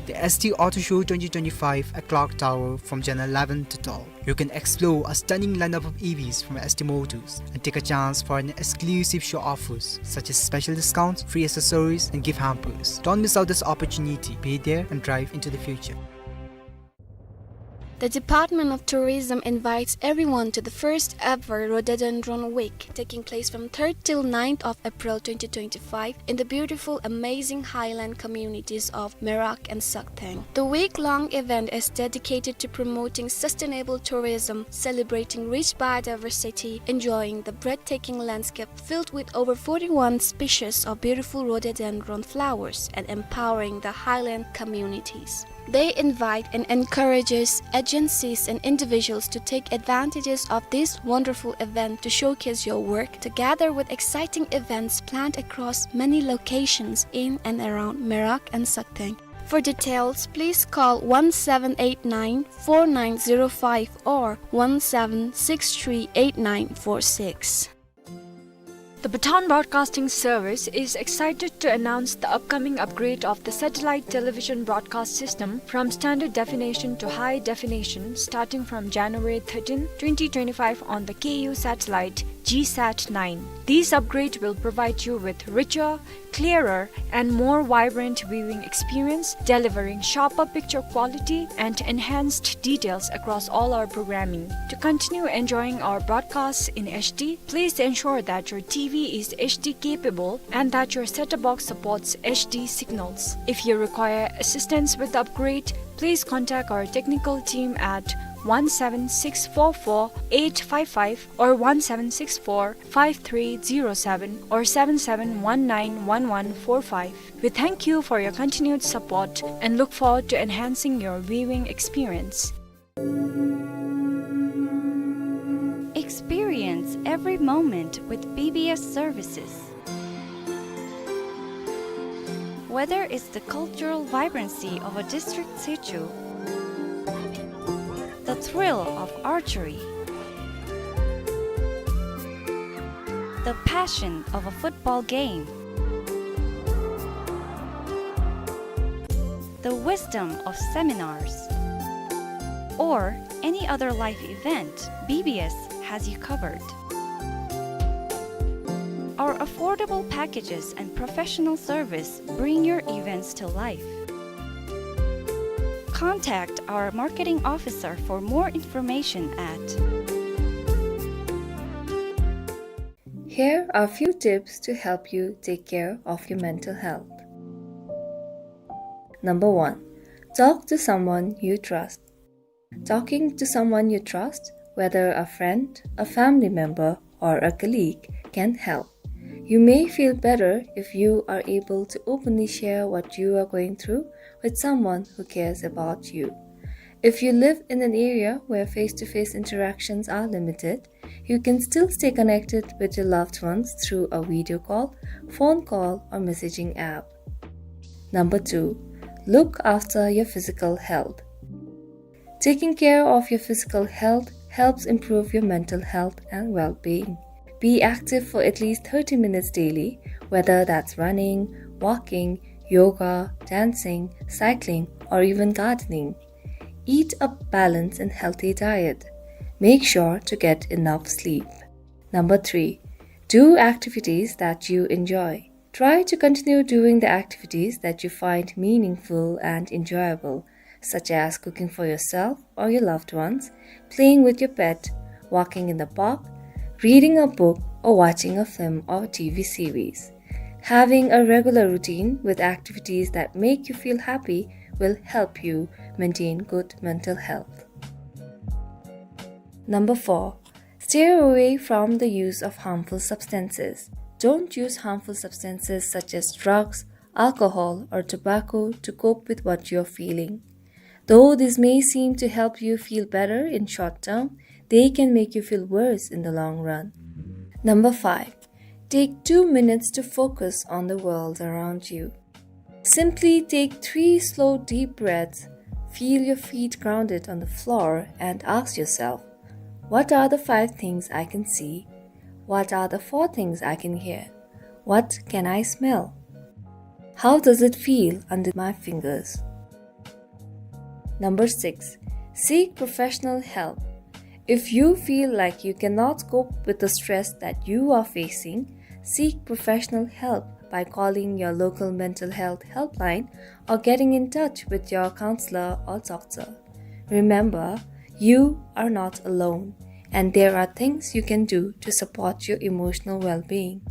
The S T Auto Show twenty twenty-five at Clock Tower from January eleven to twelve. You can explore a stunning lineup of E Vs from S T Motors and take a chance for an exclusive show offers such as special discounts, free accessories, and gift hampers. Don't miss out this opportunity. Be there and drive into the future. The Department of Tourism invites everyone to the first ever Rhododendron Week, taking place from third till ninth of April twenty twenty-five in the beautiful, amazing highland communities of Merak and Saktheng. The week-long event is dedicated to promoting sustainable tourism, celebrating rich biodiversity, enjoying the breathtaking landscape filled with over forty-one species of beautiful rhododendron flowers, and empowering the highland communities. They invite and encourages agencies and individuals to take advantages of this wonderful event to showcase your work, together with exciting events planned across many locations in and around Merak and Sakteng. For details, please call one seven eight nine four nine zero five or one seven six three eight nine four six. The Bhutan Broadcasting Service is excited to announce the upcoming upgrade of the satellite television broadcast system from standard definition to high definition starting from January thirteenth, twenty twenty-five on the K U satellite GSAT nine. This upgrade will provide you with richer, clearer, and more vibrant viewing experience, delivering sharper picture quality and enhanced details across all our programming. To continue enjoying our broadcasts in H D, please ensure that your T V is H D capable and that your set-top box supports H D signals. If you require assistance with the upgrade, please contact our technical team at one seven six four four eight five five or one seven six four five three zero seven or seven seven one nine one one four five. We thank you for your continued support and look forward to enhancing your viewing experience. Experience every moment with B B S services. Whether it's the cultural vibrancy of a district situ, the thrill of archery, the passion of a football game, the wisdom of seminars, or any other life event, B B S has you covered. Our affordable packages and professional service bring your events to life. Contact our marketing officer for more information at. Here are few tips to help you take care of your mental health. Number one, talk to someone you trust. Talking to someone you trust, whether a friend, a family member, or a colleague, can help. You may feel better if you are able to openly share what you are going through with someone who cares about you. If you live in an area where face-to-face interactions are limited, you can still stay connected with your loved ones through a video call, phone call, or messaging app. Number two, look after your physical health. Taking care of your physical health helps improve your mental health and well-being. Be active for at least thirty minutes daily, whether that's running, walking, yoga, dancing, cycling, or even gardening. Eat a balanced and healthy diet. Make sure to get enough sleep. Number three, do activities that you enjoy. Try to continue doing the activities that you find meaningful and enjoyable, such as cooking for yourself or your loved ones, playing with your pet, walking in the park, reading a book, or watching a film or T V series. Having a regular routine with activities that make you feel happy will help you maintain good mental health. Number four, stay away from the use of harmful substances. Don't use harmful substances such as drugs, alcohol, or tobacco to cope with what you're feeling. Though this may seem to help you feel better in short term, they can make you feel worse in the long run. Number five, take two minutes to focus on the world around you. Simply take three slow, deep breaths, feel your feet grounded on the floor, and ask yourself, "What are the five things I can see? What are the four things I can hear? What can I smell? How does it feel under my fingers?" Number six, seek professional help. If you feel like you cannot cope with the stress that you are facing, seek professional help by calling your local mental health helpline or getting in touch with your counselor or doctor. Remember, you are not alone, and there are things you can do to support your emotional well-being.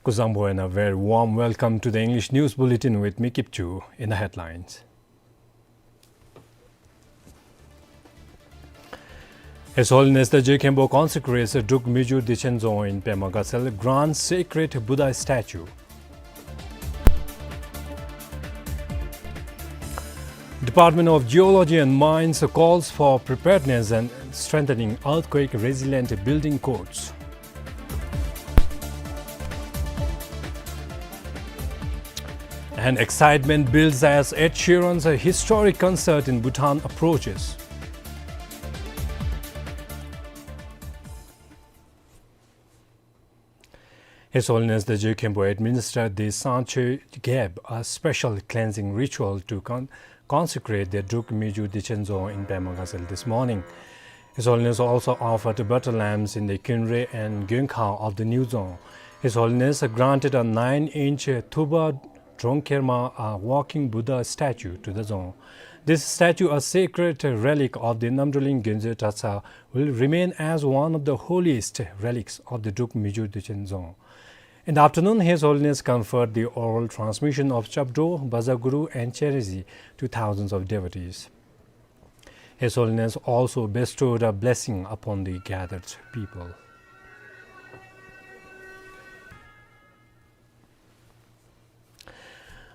Kuzuzangpo and a very warm welcome to the English News Bulletin with me, Kipchu. In the headlines. His Holiness the Jigkhenpo consecrates Druk Myuju Dechen Dzong in Pema Gasel, grants sacred Buddha statue. Department of Geology and Mines calls for preparedness and strengthening earthquake resilient building codes. And excitement builds as Ed Sheeran's historic concert in Bhutan approaches. His Holiness the Jigkhenpo administered the Sancho Geb, a special cleansing ritual to con- consecrate the Druk Myuju Dechen Dzong in Pema Gasel this morning. His Holiness also offered butter lambs in the Khyunre and Gyengkhao of the new dzong. His Holiness granted a nine-inch Tuba Drongkherma, a walking Buddha statue, to the dzong. This statue, a sacred relic of the Namdrolin Gyaltsuen Dratshang, will remain as one of the holiest relics of the Druk Myuju Dechen Dzong. In the afternoon, His Holiness conferred the oral transmission of Chabdro, Bazaguru, and Cherezi to thousands of devotees. His Holiness also bestowed a blessing upon the gathered people.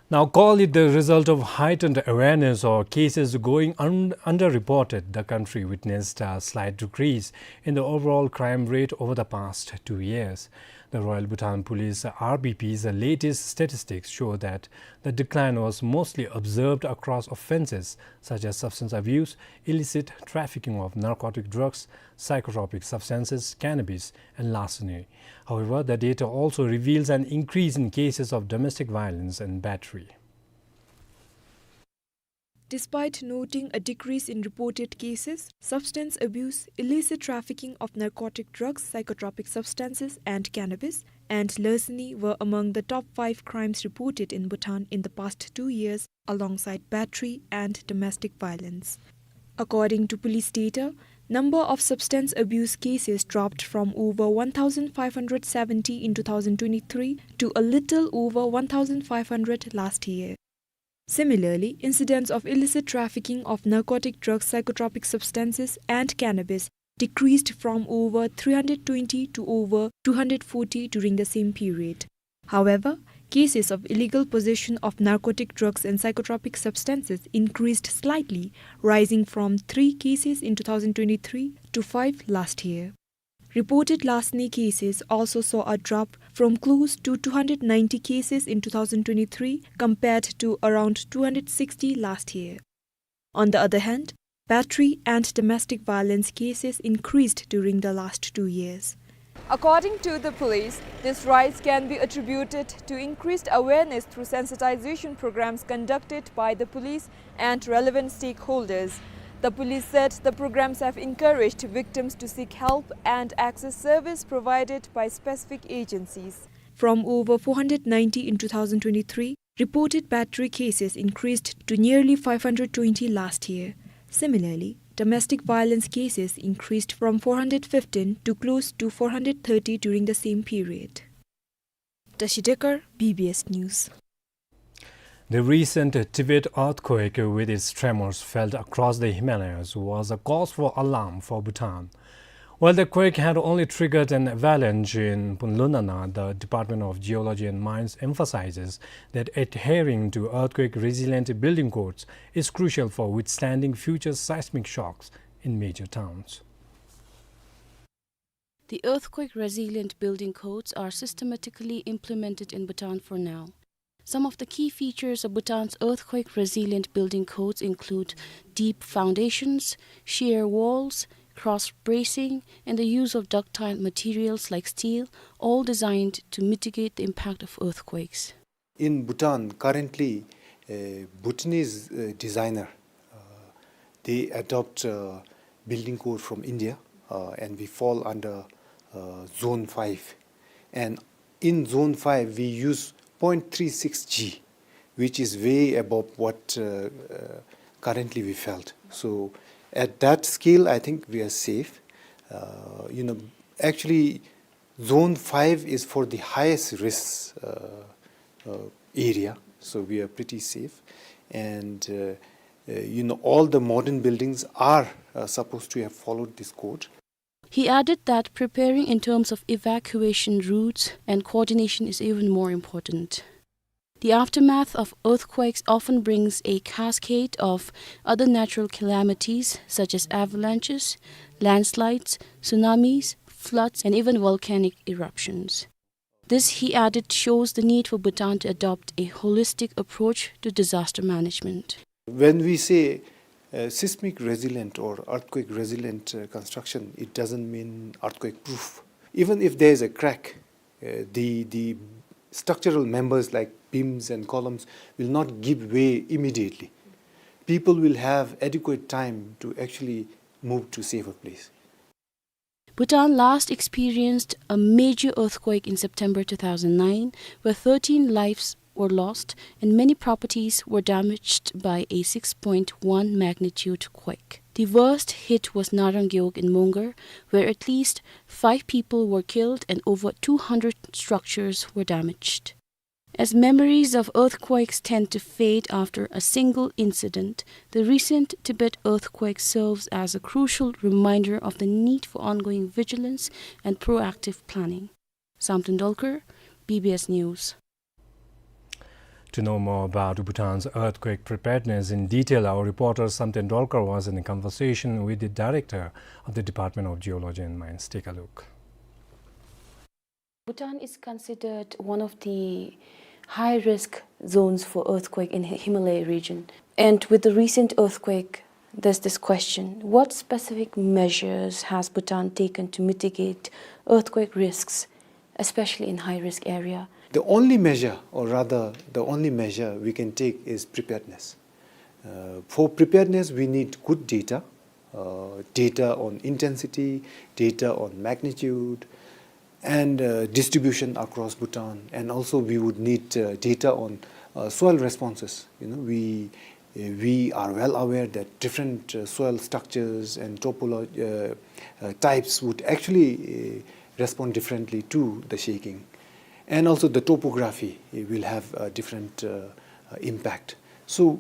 Now, call it the result of heightened awareness or cases going un- underreported, the country witnessed a slight decrease in the overall crime rate over the past two years. The Royal Bhutan Police, R B P's, latest statistics show that the decline was mostly observed across offenses such as substance abuse, illicit trafficking of narcotic drugs, psychotropic substances, cannabis, and larceny. However, the data also reveals an increase in cases of domestic violence and battery. Despite noting a decrease in reported cases, substance abuse, illicit trafficking of narcotic drugs, psychotropic substances, and cannabis, and larceny were among the top five crimes reported in Bhutan in the past two years, alongside battery and domestic violence. According to police data, number of substance abuse cases dropped from over one thousand five hundred seventy in two thousand twenty-three to a little over one thousand five hundred last year. Similarly, incidents of illicit trafficking of narcotic drugs, psychotropic substances, and cannabis decreased from over three hundred twenty to over two hundred forty during the same period. However, cases of illegal possession of narcotic drugs and psychotropic substances increased slightly, rising from three cases in two thousand twenty-three to five last year. Reported larceny cases also saw a drop from close to two hundred ninety cases in two thousand twenty-three compared to around two hundred sixty last year. On the other hand, battery and domestic violence cases increased during the last two years. According to the police, this rise can be attributed to increased awareness through sensitization programs conducted by the police and relevant stakeholders. The police said the programs have encouraged victims to seek help and access service provided by specific agencies. From over four hundred ninety in two thousand twenty-three, reported battery cases increased to nearly five hundred twenty last year. Similarly, domestic violence cases increased from four hundred fifteen to close to four hundred thirty during the same period. Tashi Dekar, B B S News. The recent Tibet earthquake, with its tremors felt across the Himalayas, was a cause for alarm for Bhutan. While the quake had only triggered an avalanche in Lunana, the Department of Geology and Mines emphasizes that adhering to earthquake-resilient building codes is crucial for withstanding future seismic shocks in major towns. The earthquake-resilient building codes are systematically implemented in Bhutan for now. Some of the key features of Bhutan's earthquake-resilient building codes include deep foundations, shear walls, cross bracing, and the use of ductile materials like steel, all designed to mitigate the impact of earthquakes. In Bhutan, currently, uh, Bhutanese, uh, designer, uh, they adopt, uh, building code from India, uh, and we fall under, uh, Zone five. And in Zone five, we use point three six G, which is way above what, uh, uh, currently we felt. So at that scale, I think we are safe. Uh, you know, actually, Zone five is for the highest risk, uh, uh, area, so we are pretty safe. And, uh, uh, you know, all the modern buildings are, uh, supposed to have followed this code. He added that preparing in terms of evacuation routes and coordination is even more important. The aftermath of earthquakes often brings a cascade of other natural calamities such as avalanches, landslides, tsunamis, floods, and even volcanic eruptions. This, he added, shows the need for Bhutan to adopt a holistic approach to disaster management. When we say, uh, seismic resilient or earthquake resilient, uh, construction, it doesn't mean earthquake proof. Even if there is a crack, uh, the, the structural members like beams and columns will not give way immediately. People will have adequate time to actually move to safer place. Bhutan last experienced a major earthquake in September two thousand nine, where thirteen lives were lost and many properties were damaged by a six point one magnitude quake. The worst hit was Narang Gewog in Mongar, where at least five people were killed and over two hundred structures were damaged. As memories of earthquakes tend to fade after a single incident, the recent Tibet earthquake serves as a crucial reminder of the need for ongoing vigilance and proactive planning. Samten Dolkar, B B S News. To know more about Bhutan's earthquake preparedness in detail, our reporter Samten Dolkar was in a conversation with the director of the Department of Geology and Mines. Take a look. Bhutan is considered one of the high-risk zones for earthquake in Hi-, Himalaya region. And with the recent earthquake, there's this question: what specific measures has Bhutan taken to mitigate earthquake risks, especially in high-risk area? The only measure, or rather the only measure we can take, is preparedness. Uh, for preparedness, we need good data, uh, data on intensity, data on magnitude, and, uh, distribution across Bhutan. And also we would need, uh, data on, uh, soil responses. You know, we, uh, we are well aware that different, uh, soil structures and topolo-, uh, uh, types would actually, uh, respond differently to the shaking. And also the topography, uh, will have a different, uh, uh, impact. So,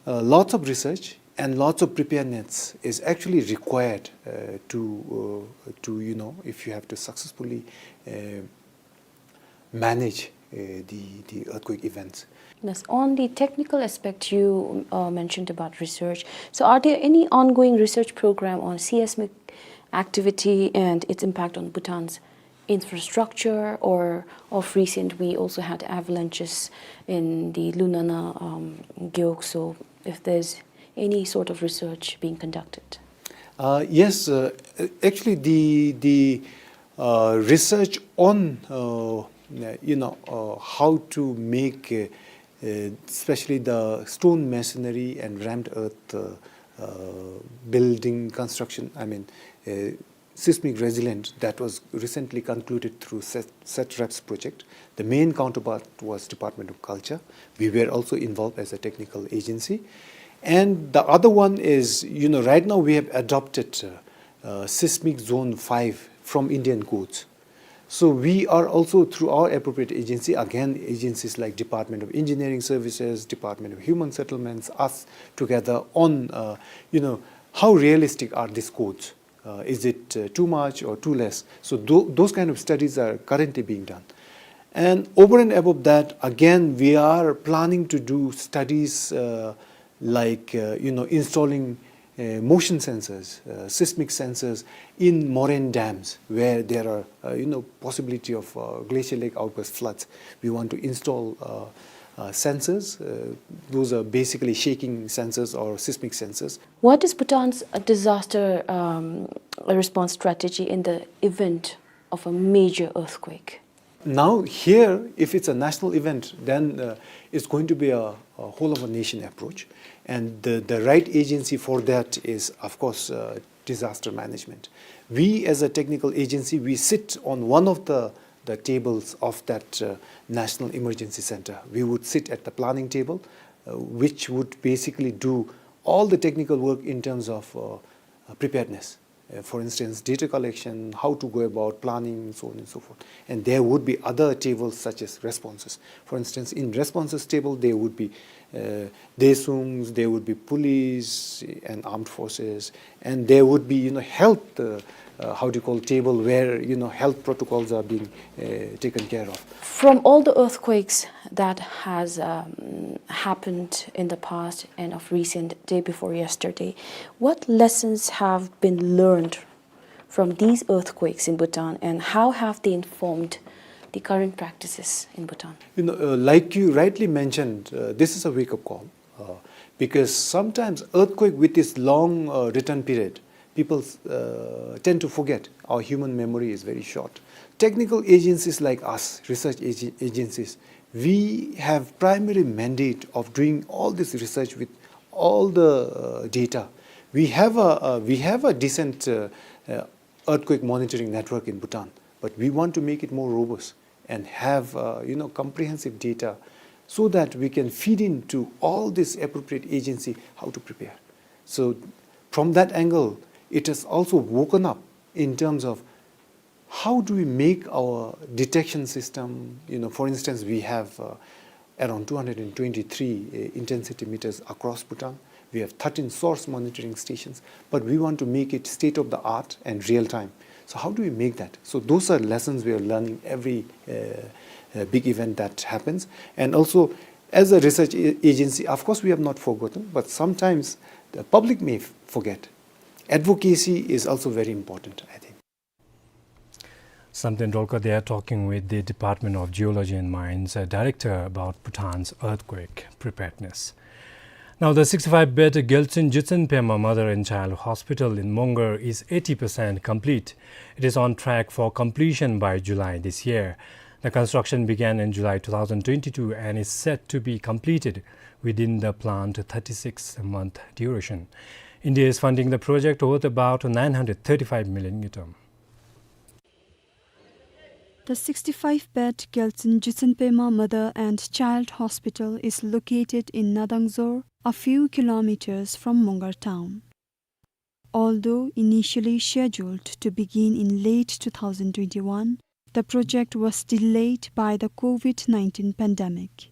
uh, lots of research and lots of preparedness is actually required, uh, to, uh, to, you know, if you have to successfully, uh, manage, uh, the, the earthquake events. Yes, on the technical aspect you, uh, mentioned about research. So are there any ongoing research program on seismic activity and its impact on Bhutan's infrastructure, or of recent we also had avalanches in the Lunana, um, Gewog, so if there's any sort of research being conducted? Uh, yes, uh, actually the, the, uh, research on, uh, you know, uh, how to make, uh, uh, especially the stone masonry and rammed earth, uh, uh, building construction, I mean, uh, seismic resilient, that was recently concluded through SAT-, SATREPS project. The main counterpart was Department of Culture. We were also involved as a technical agency. And the other one is, you know, right now we have adopted, uh, uh, seismic zone five from Indian codes. So we are also, through our appropriate agency, again, agencies like Department of Engineering Services, Department of Human Settlements, us together on, uh, you know, how realistic are these codes? Uh, is it, uh, too much or too less? So tho-, those kind of studies are currently being done. And over and above that, again, we are planning to do studies, uh, like, uh, you know, installing, uh, motion sensors, uh, seismic sensors in moraine dams where there are, uh, you know, possibility of, uh, glacial lake outburst floods. We want to install, uh, uh, sensors. Uh, those are basically shaking sensors or seismic sensors. What is Bhutan's, uh, disaster, um, response strategy in the event of a major earthquake? Now here, if it's a national event, then, uh, it's going to be a, a whole of a nation approach. And the, the right agency for that is, of course, uh, disaster management. We as a technical agency, we sit on one of the, the tables of that, uh, National Emergency Center. We would sit at the planning table, uh, which would basically do all the technical work in terms of, uh, uh, preparedness. Uh, for instance, data collection, how to go about planning, so on and so forth. And there would be other tables such as responses. For instance, in responses table, there would be, uh, Desungs, there would be police and armed forces, and there would be, you know, health, uh, uh, how do you call, table where, you know, health protocols are being, uh, taken care of. From all the earthquakes that has, um, happened in the past and of recent, day before yesterday, what lessons have been learned from these earthquakes in Bhutan, and how have they informed the current practices in Bhutan? You know, uh, like you rightly mentioned, uh, this is a wake-up call, uh, because sometimes earthquake with this long, uh, return period, people, uh, tend to forget. Our human memory is very short. Technical agencies like us, research ag-, agencies, we have primary mandate of doing all this research with all the, uh, data. We have a, a, we have a decent, uh, uh, earthquake monitoring network in Bhutan, but we want to make it more robust and have, uh, you know, comprehensive data so that we can feed into all this appropriate agency how to prepare. So from that angle, it has also woken up in terms of how do we make our detection system, you know, for instance, we have, uh, around two hundred and twenty-three, uh, intensity meters across Bhutan. We have thirteen source monitoring stations, but we want to make it state of the art and real time. So how do we make that? So those are lessons we are learning every, uh, uh, big event that happens. And also, as a research a-, agency, of course, we have not forgotten, but sometimes the public may f-, forget. Advocacy is also very important, I think. Samten Dolkar there talking with the Department of Geology and Mines, uh, director about Bhutan's earthquake preparedness. Now, the sixty-five bed Gyaltsuen Jutsen Pema Mother and Child Hospital in Mongar is eighty percent complete. It is on track for completion by July this year. The construction began in July two thousand twenty-two and is set to be completed within the planned thirty-six month duration. India is funding the project worth about nine hundred thirty-five million ngultrum. The sixty-five bed Gyaltsuen Jutsen Pema Mother and Child Hospital is located in Nadangzor, a few kilometers from Mongar town. Although initially scheduled to begin in late two thousand twenty-one, the project was delayed by the COVID nineteen pandemic.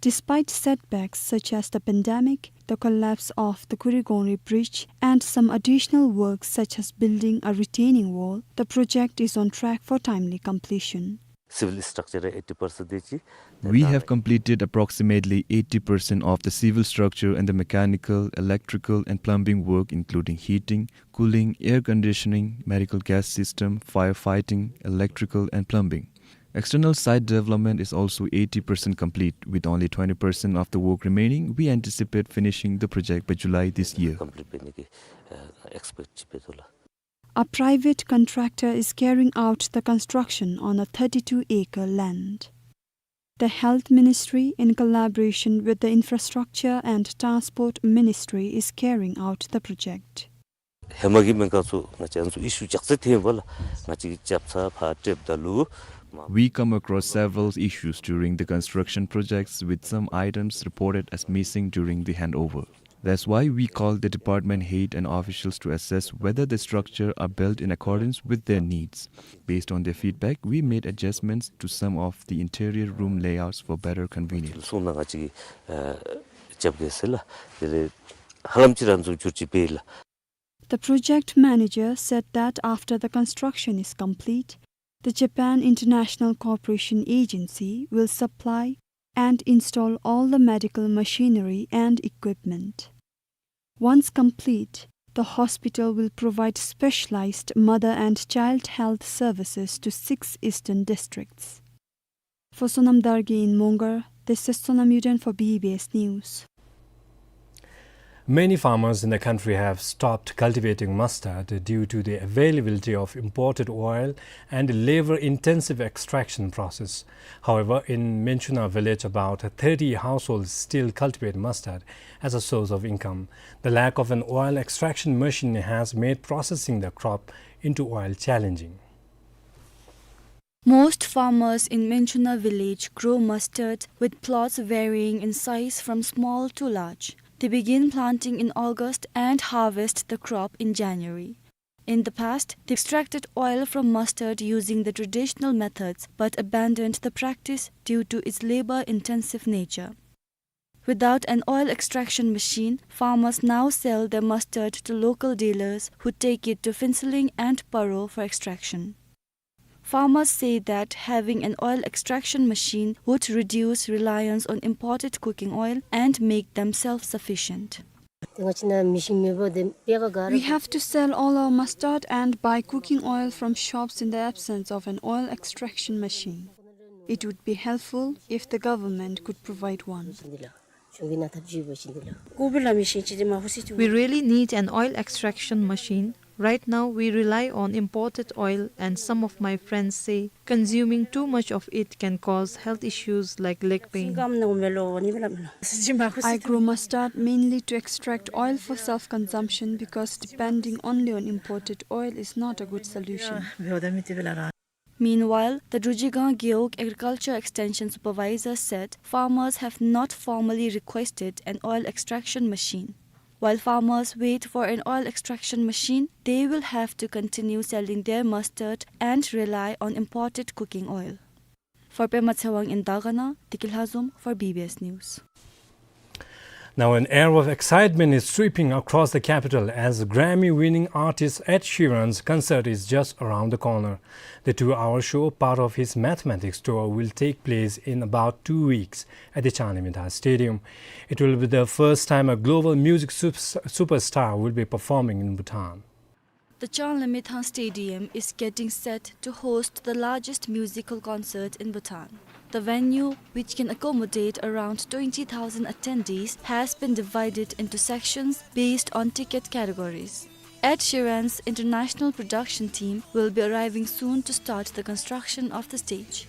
Despite setbacks such as the pandemic, the collapse of the Kurigongri Bridge, and some additional works such as building a retaining wall, the project is on track for timely completion. Civil structure eighty percent de chi. We have completed approximately eighty percent of the civil structure and the mechanical, electrical, and plumbing work, including heating, cooling, air conditioning, medical gas system, firefighting, electrical, and plumbing. External site development is also eighty percent complete, with only twenty percent of the work remaining. We anticipate finishing the project by July this year. Complete pene ki, uh, expect chi pe tola. A private contractor is carrying out the construction on a thirty-two acre land. The Health Ministry, in collaboration with the Infrastructure and Transport Ministry, is carrying out the project. Hema gi menka tsu nga chi an tsu issue chak se them bala nga chi chap sa pha tep da lu. We come across several issues during the construction projects, with some items reported as missing during the handover. That's why we called the department head and officials to assess whether the structure are built in accordance with their needs. Based on their feedback, we made adjustments to some of the interior room layouts for better convenience. Sung na nga chi, eh, chap ge se la. Dele halam chi ran zu jur chi pe la. The project manager said that after the construction is complete, the Japan International Cooperation Agency will supply and install all the medical machinery and equipment. Once complete, the hospital will provide specialized mother and child health services to six eastern districts. For Sonam Dargay in Mongar, this is Sonam Yuden for B B S News. Many farmers in the country have stopped cultivating mustard due to the availability of imported oil and labor-intensive extraction process. However, in Menchuna village, about thirty households still cultivate mustard as a source of income. The lack of an oil extraction machine has made processing the crop into oil challenging. Most farmers in Menchuna village grow mustard, with plots varying in size from small to large. They begin planting in August and harvest the crop in January. In the past, they extracted oil from mustard using the traditional methods but abandoned the practice due to its labor-intensive nature. Without an oil extraction machine, farmers now sell their mustard to local dealers who take it to Phuentsholing and Paro for extraction. Farmers say that having an oil extraction machine would reduce reliance on imported cooking oil and make them self-sufficient. We have to sell all our mustard and buy cooking oil from shops in the absence of an oil extraction machine. It would be helpful if the government could provide one. We really need an oil extraction machine. Right now, we rely on imported oil, and some of my friends say consuming too much of it can cause health issues like leg pain. I grow mustard mainly to extract oil for self-consumption because depending only on imported oil is not a good solution. Meanwhile, the Drujigang Gewog Agriculture Extension Supervisor said farmers have not formally requested an oil extraction machine. While farmers wait for an oil extraction machine, they will have to continue selling their mustard and rely on imported cooking oil. For Pema Tshewang in Dagana, Tiki Lhazom for B B S News. Now, an air of excitement is sweeping across the capital as Grammy-winning artist Ed Sheeran's concert is just around the corner. The two-hour show, part of his Mathematics tour, will take place in about two weeks at the Changlimithang Stadium. It will be the first time a global music sups-, superstar will be performing in Bhutan. The Changlimithang Stadium is getting set to host the largest musical concert in Bhutan. The venue, which can accommodate around twenty thousand attendees, has been divided into sections based on ticket categories. Ed Sheeran's international production team will be arriving soon to start the construction of the stage.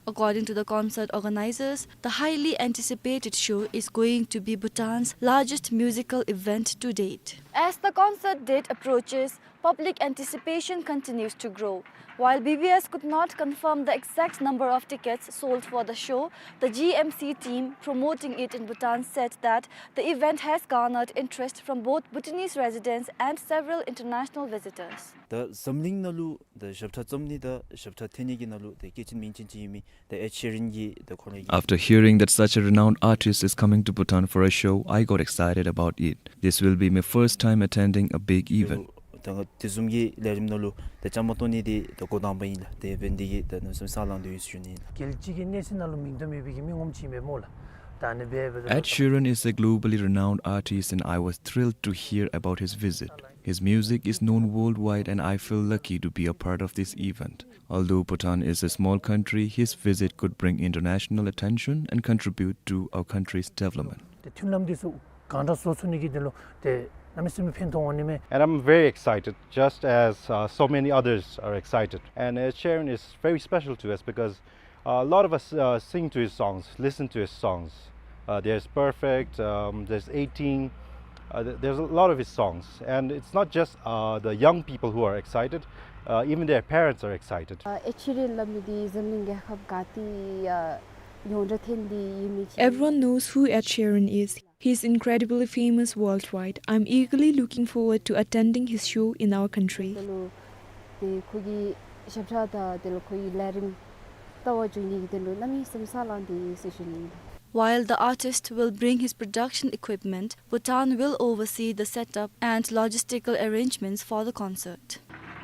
According to the concert organizers, the highly anticipated show is going to be Bhutan's largest musical event to date. As the concert date approaches, public anticipation continues to grow. While B B S could not confirm the exact number of tickets sold for the show, the G M C team promoting it in Bhutan said that the event has garnered interest from both Bhutanese residents and several international visitors. ད་འཛམ་གླིང་ནང་ལུ་ད་ཞབས་ཁྲ་རྩོམ་ནི་དང་ཞབས་ཁྲ་འཐེན་ནི་གི་ནང་ལུ་ད་སྐྱེས་ཆེན་མིང་ཆེན་ཅིག་ཨིན་མི་ད་Ed Sheeran གི་ད་ཁོ་ར་གི། After hearing that such a renowned artist is coming to Bhutan for a show, I got excited about it. This will be my first time attending a big event. ད་ང་དེ་བཟུམ་གྱི་ལས་རིམ་ནང་ལུ་ད་བཅའ་མར་གཏོགས་ནི་འདི་ད་འགོ་དང་པ་ཨིན་ལགས། དེ་འབད་ནི་འདི་གིས་ད་གནམ་མེད་ས་མེད་སེམས་ལང་སྟེ་ཡོད་ཟེར་ཞུ་ནི་ཨིན་ལགས། རྒྱལ་སྤྱི་གི་གནས་ཚད་ནང་ལུ་མིང་དོན་མེད་པའི་གི་མི་ངོམ་ཅིག་ཨིན་པས་སྨོ་ལགས། ད་ཨ་ནི་སྦེ་འབདཝ་ད། Ed Sheeran is a globally renowned artist and I was thrilled to hear about his visit. His music is known worldwide and I feel lucky to be a part of this event. Although Bhutan is a small country, his visit could bring international attention and contribute to our country's development. ཏེ་མཐུན་ལམ་འདི་ཚུ་གང་དྲག་བཟོ་ཚུགས་ནི་གི་དོན་ལུ་ཏེ་གནམ་མེད་ས་མེད་ཕན་ཐོགས་འོང་ནི་མས། And I'm very excited, just as, uh, so many others are excited. And Ed Sheeran is very special to us because, uh, a lot of us, uh, sing to his songs, listen to his songs. Uh, there's Perfect, um, there's eighteen, uh, th-, there's a lot of his songs. And it's not just, uh, the young people who are excited, uh, even their parents are excited. ཨེཌ་ཤི་རན་སླབ་མི་འདི་འཛམ་གླིང་རྒྱལ་ཁབ་ག་ཏེ་ཡང་ཡོངས་གྲགས་ཐོན་ཏེ་ཡོད་མི་ཅིག། Everyone knows who Ed Sheeran is. He is incredibly famous worldwide. I'm eagerly looking forward to attending his show in our country. ད་ལུ་ཏེ་ཁོ་གི་ཞབས་ཁྲ་དང་དེ་ལས་ཁོ་གི་ལས་རིམ་ལྟ་བར་འགྱོ་ནི་གི་དོན་ལུ་གནམ་མེད་ས་མེད་སེམས་ལང་སྟེ་ཡོད་ཟེར་ཞུ་ནི་ཨིན། While the artist will bring his production equipment, Bhutan will oversee the setup and logistical arrangements for the concert.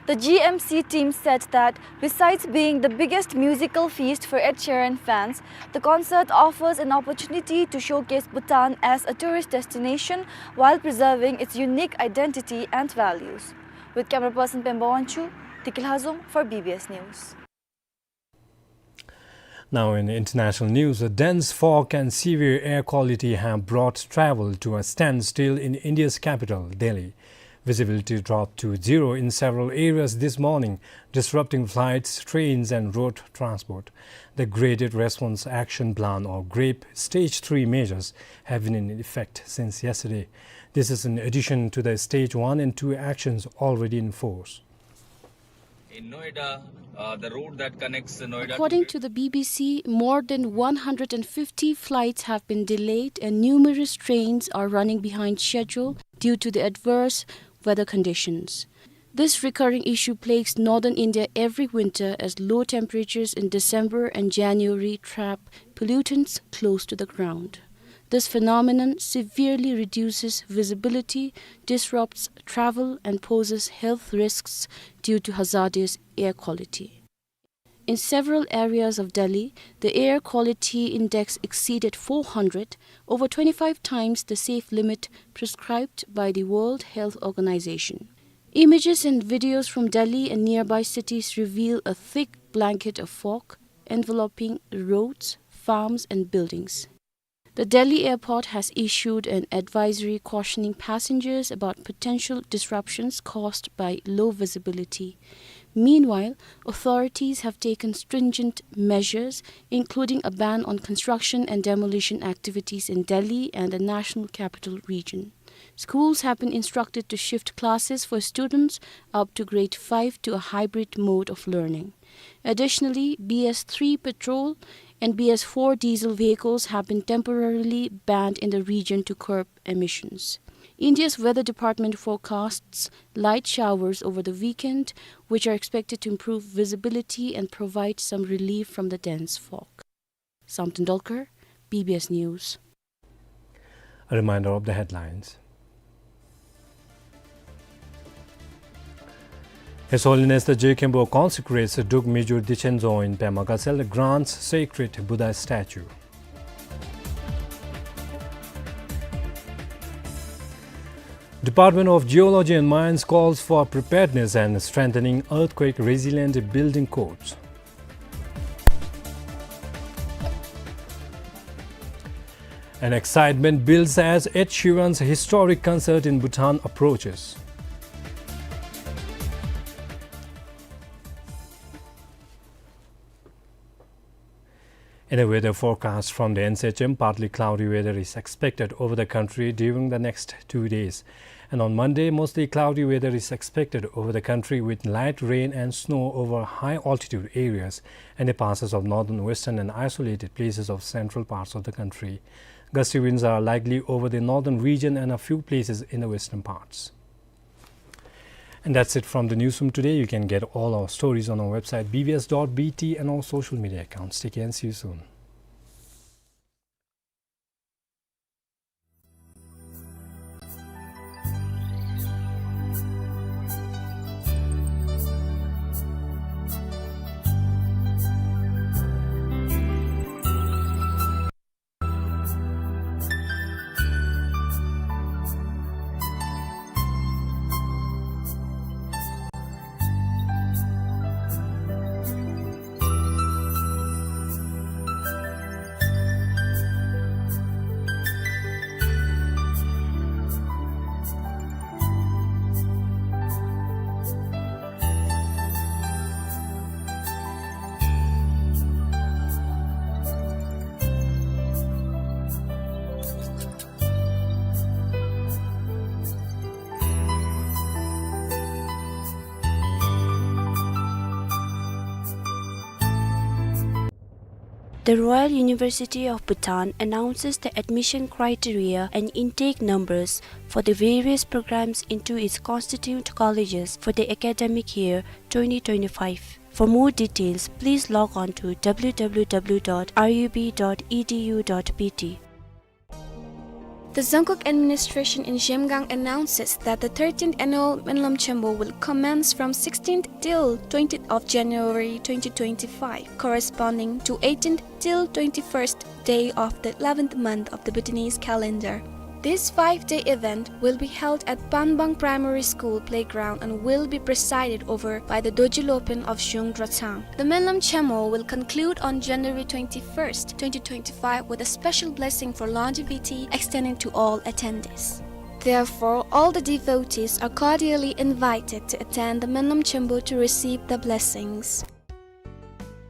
The G M C team said that besides being the biggest musical feast for Ed Sheeran fans, the concert offers an opportunity to showcase Bhutan as a tourist destination while preserving its unique identity and values. With camera person Pemba Wangchuk, Tiki Lhazom for B B S News. Now in international news, a dense fog and severe air quality have brought travel to a standstill in India's capital, Delhi. Visibility dropped to zero in several areas this morning, disrupting flights, trains and road transport. The Graded Response Action Plan, or GRAP, Stage three measures have been in effect since yesterday. This is in addition to the Stage one and two actions already in force. In Noida, uh, the road that connects Noida to According to the B B C, more than one hundred and fifty flights have been delayed and numerous trains are running behind schedule due to the adverse weather conditions. This recurring issue plagues northern India every winter, as low temperatures in December and January trap pollutants close to the ground. This phenomenon severely reduces visibility, disrupts travel, and poses health risks due to hazardous air quality. In several areas of Delhi, the air quality index exceeded four hundred, over twenty-five times the safe limit prescribed by the World Health Organization. Images and videos from Delhi and nearby cities reveal a thick blanket of fog enveloping roads, farms, and buildings. The Delhi airport has issued an advisory cautioning passengers about potential disruptions caused by low visibility. Meanwhile, authorities have taken stringent measures, including a ban on construction and demolition activities in Delhi and the National Capital Region. Schools have been instructed to shift classes for students up to grade five to a hybrid mode of learning. Additionally, B S three petrol and B S four diesel vehicles have been temporarily banned in the region to curb emissions. India's Weather Department forecasts light showers over the weekend, which are expected to improve visibility and provide some relief from the dense fog. Samten Dolkar, B B S News. A reminder of the headlines. His Holiness the Je Khenpo consecrates Druk Mijur Dichen Dzong in Pema Kasel, grants sacred Buddha statue. Department of Geology and Mines calls for preparedness and strengthening earthquake resilient building codes. And excitement builds as Ed Sheeran's historic concert in Bhutan approaches. In a weather forecast from the N C H M, partly cloudy weather is expected over the country during the next two days. And on Monday, mostly cloudy weather is expected over the country with light rain and snow over high altitude areas and the passes of northern, western and isolated places of central parts of the country. Gusty winds are likely over the northern region and a few places in the western parts. And that's it from the newsroom today. You can get all our stories on our website B B S dot B T and our social media accounts. Take care and see you soon. The Royal University of Bhutan announces the admission criteria and intake numbers for the various programs into its constituent colleges for the academic year twenty twenty-five. For more details, please log on to W W W dot R U B dot E D U dot B T. The Dzongkhag administration in Zhemgang announces that the thirteenth annual Menlam Chenmo will commence from sixteenth till twentieth of January twenty twenty-five, corresponding to eighteenth till twenty-first day of the eleventh month of the Bhutanese calendar. This five-day event will be held at Panbang Primary School playground and will be presided over by the Dorji Lopen of Zhung Drachang. The Menlam Chenmo will conclude on January twenty-first, twenty twenty-five, with a special blessing for longevity extending to all attendees. Therefore, all the devotees are cordially invited to attend the Menlam Chenmo to receive the blessings.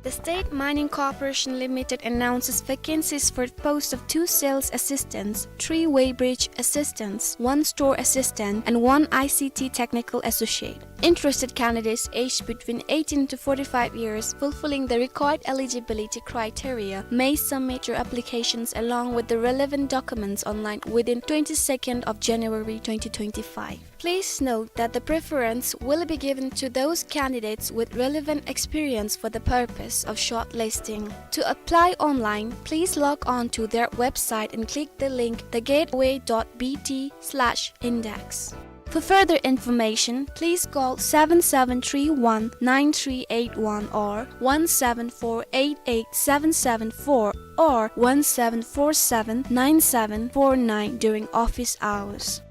The State Mining Corporation Limited announces vacancies for posts of two sales assistants, three weighbridge assistants, one store assistant, and one I C T technical associate. Interested candidates aged between eighteen to forty-five years fulfilling the required eligibility criteria may submit your applications along with the relevant documents online within twenty-second of January twenty twenty-five. Please note that the preference will be given to those candidates with relevant experience for the purpose of shortlisting. To apply online, please log on to their website and click the link the gateway dot B T slash index. For further information, please call seven seven three one nine three eight one or one seven four eight eight seven seven four or one seven four seven nine seven four nine during office hours.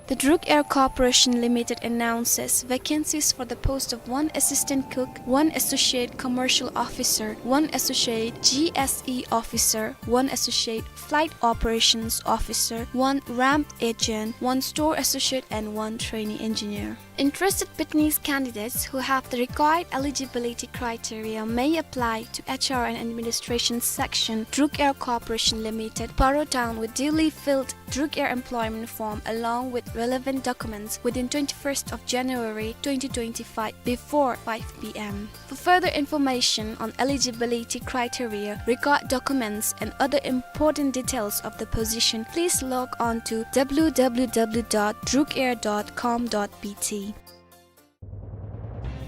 The Druk Air Corporation Limited announces vacancies for the post of one assistant cook, one associate commercial officer, one associate G S E officer, one associate flight operations officer, one ramp agent, one store associate, and one trainee engineer. Interested Bhutanese candidates who have the required eligibility criteria may apply to H R and Administration Section, Druk Air Corporation Limited, Paro Town, with duly filled Druk Air employment form along with relevant documents within twenty-first of January twenty twenty-five before five P M. For further information on eligibility criteria, required documents, and other important details of the position, please log on to W W W dot drukair dot com dot B T.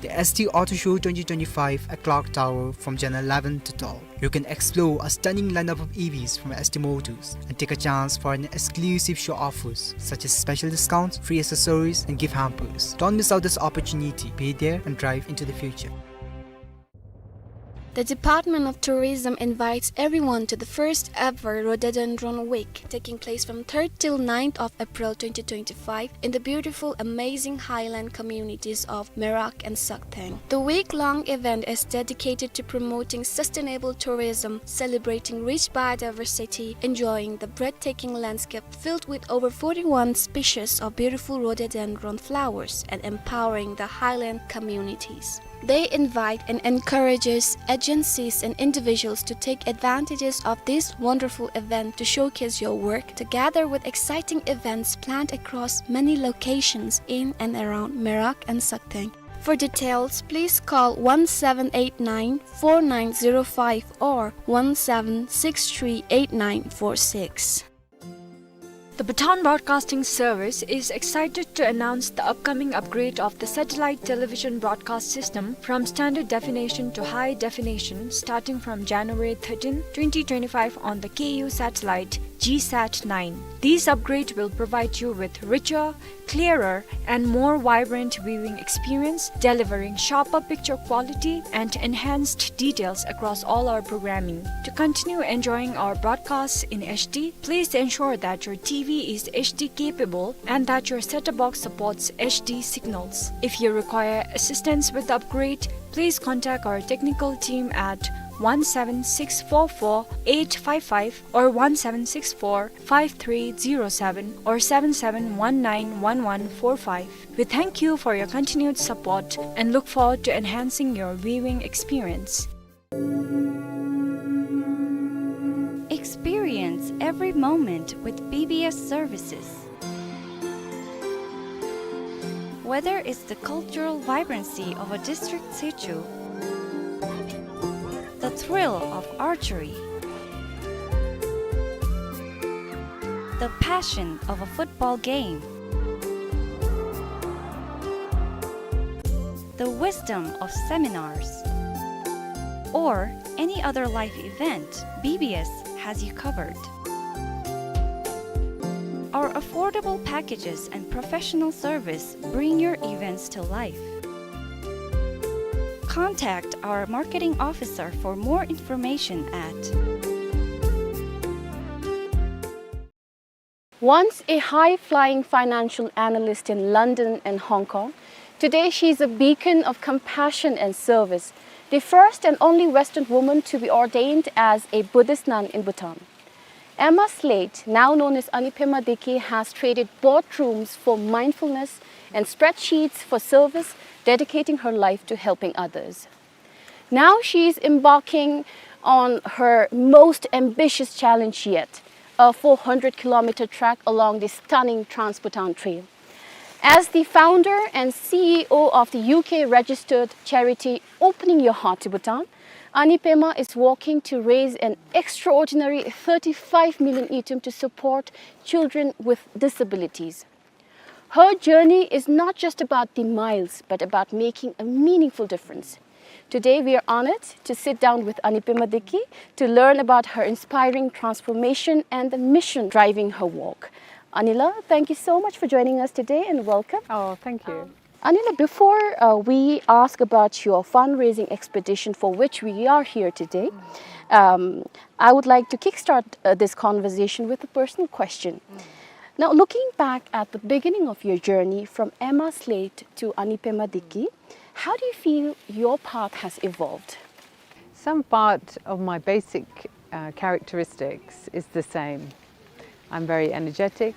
The S T Auto Show twenty twenty-five at Clock Tower from January eleven to twelve. You can explore a stunning lineup of E Vs from S T Motors and take a chance for an exclusive show offers such as special discounts, free accessories, and gift hampers. Don't miss out this opportunity. Be there and drive into the future. The Department of Tourism invites everyone to the first ever Rhododendron Week, taking place from third till ninth of April twenty twenty-five in the beautiful, amazing highland communities of Merak and Saktheng. The week-long event is dedicated to promoting sustainable tourism, celebrating rich biodiversity, enjoying the breathtaking landscape filled with over forty-one species of beautiful rhododendron flowers, and empowering the highland communities. They invite and encourages agencies and individuals to take advantages of this wonderful event to showcase your work, together with exciting events planned across many locations in and around Merak and Saktheng. For details, please call one seven eight nine four nine zero five or one seven six three eight nine four six. The Bhutan Broadcasting Service is excited to announce the upcoming upgrade of the satellite television broadcast system from standard definition to high definition starting from January thirteenth, twenty twenty-five on the K U satellite G sat nine. This upgrade will provide you with richer, clearer, and more vibrant viewing experience, delivering sharper picture quality and enhanced details across all our programming. To continue enjoying our broadcasts in H D, please ensure that your T V is H D capable and that your set-top box supports H D signals. If you require assistance with the upgrade, please contact our technical team at one seven six four four eight five five or one seven six four five three zero seven or seven seven one nine one one four five. We thank you for your continued support and look forward to enhancing your viewing experience. Experience every moment with B B S services. Whether it's the cultural vibrancy of a district situ, the thrill of archery, the passion of a football game, the wisdom of seminars, or any other life event, B B S has you covered. Our affordable packages and professional service bring your events to life. Contact our marketing officer for more information at Once a high-flying financial analyst in London and Hong Kong, today she is a beacon of compassion and service, the first and only Western woman to be ordained as a Buddhist nun in Bhutan. Emma Slate, now known as Anipema Deke, has traded boardrooms for mindfulness and spreadsheets for service, dedicating her life to helping others. Now she is embarking on her most ambitious challenge yet, a four hundred kilometer trek along the stunning Trans-Bhutan Trail. As the founder and C E O of the U K registered charity Opening Your Heart to Bhutan, Ani Pema is working to raise an extraordinary thirty-five million ngultrum to support children with disabilities. Her journey is not just about the miles, but about making a meaningful difference. Today, we are honored to sit down with Ani Pema Deki to learn about her inspiring transformation and the mission driving her work. Anila, thank you so much for joining us today and welcome. Oh, thank you. Anila, before uh, we ask about your fundraising expedition for which we are here today, um, I would like to kickstart uh, this conversation with a personal question. Now, looking back at the beginning of your journey from Emma Slate to Ani Pema Deki, how do you feel your path has evolved? Some part of my basic uh, characteristics is the same. I'm very energetic,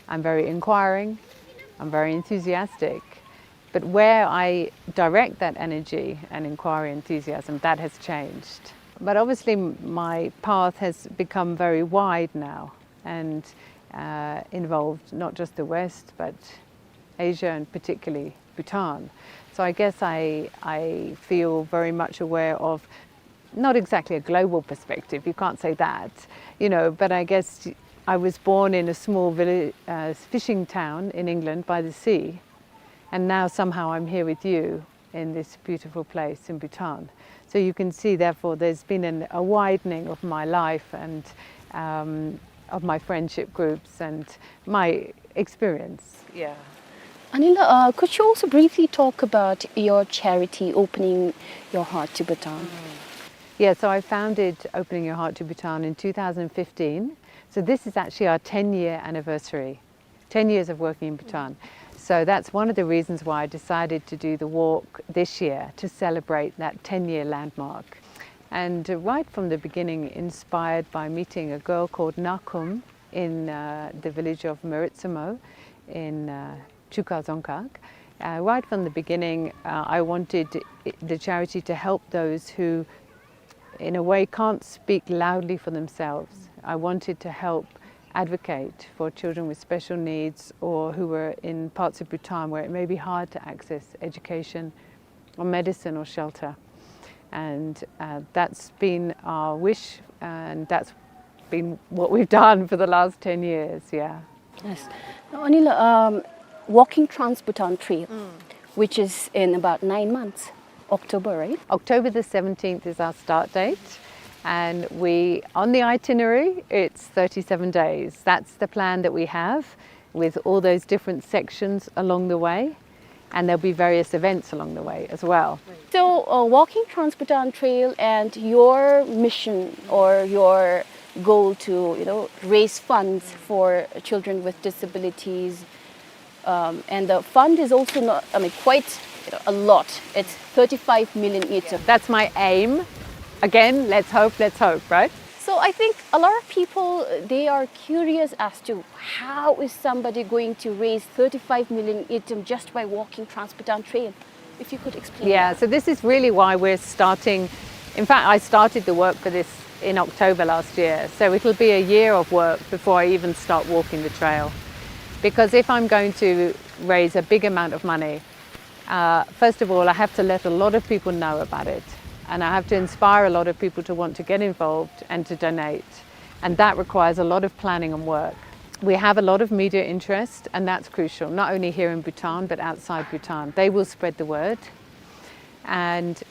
I'm very inquiring, I'm very enthusiastic. But where I direct that energy and inquiry, enthusiasm, that has changed. But obviously, my path has become very wide now and uh, involved not just the West, but Asia and particularly Bhutan. So I guess I, I feel very much aware of not exactly a global perspective, you can't say that, you know, but I guess I was born in a small village, uh, fishing town in England by the sea, and now somehow I'm here with you in this beautiful place in Bhutan. So you can see, therefore, there's been an, a widening of my life and um, of my friendship groups and my experience. Yeah. Anila, uh, could you also briefly talk about your charity, Opening Your Heart to Bhutan? Yeah, so I founded Opening Your Heart to Bhutan in two thousand fifteen. So this is actually our ten year anniversary, ten years of working in Bhutan. So that's one of the reasons why I decided to do the walk this year, to celebrate that ten year landmark. And uh, right from the beginning, inspired by meeting a girl called Nakum in uh, the village of Meritsumo in uh, Chuka Dzongkhag. Uh, right from the beginning, uh, I wanted i- the charity to help those who, in a way, can't speak loudly for themselves. I wanted to help advocate for children with special needs or who were in parts of Bhutan where it may be hard to access education or medicine or shelter. And uh, that's been our wish, and that's been what we've done for the last ten years, yeah. Yes. Now, Anila, um, walking Trans Bhutan Trail, which is in about nine months, October, right? October the seventeenth is our start date, and we, on the itinerary, it's thirty-seven days. That's the plan that we have, with all those different sections along the way, and there'll be various events along the way as well. So, uh, walking Trans Bhutan Trail and your mission or your goal to, you know, raise funds for children with disabilities, um, and the fund is also not, I mean, quite, you know, a lot. It's thirty-five million ngultrum. That's my aim. Again, let's hope, let's hope, right? So I think a lot of people, they are curious as to how is somebody going to raise thirty-five million ngultrum just by walking Trans Bhutan Trail. If you could explain. Yeah, That. So this is really why we're starting. In fact, I started the work for this in October last year. So it'll be a year of work before I even start walking the trail. Because if I'm going to raise a big amount of money, uh, first of all, I have to let a lot of people know about it. And I have to inspire a lot of people to want to get involved and to donate. And that requires a lot of planning and work. We have a lot of media interest, and that's crucial, not only here in Bhutan, but outside Bhutan. They will spread the word. And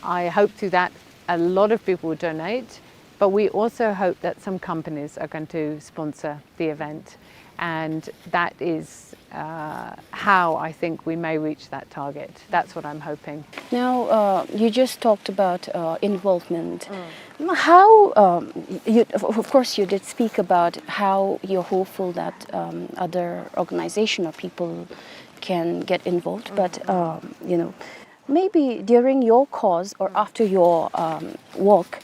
I hope through that a lot of people will donate, but we also hope that some companies are going to sponsor the event. And that is uh, how I think we may reach that target. That's what I'm hoping. Now, uh, you just talked about uh, involvement. How, um, you, of, of course, you did speak about how you're hopeful that um, other organization or people can get involved, but um, you know, maybe during your cause or after your um, work,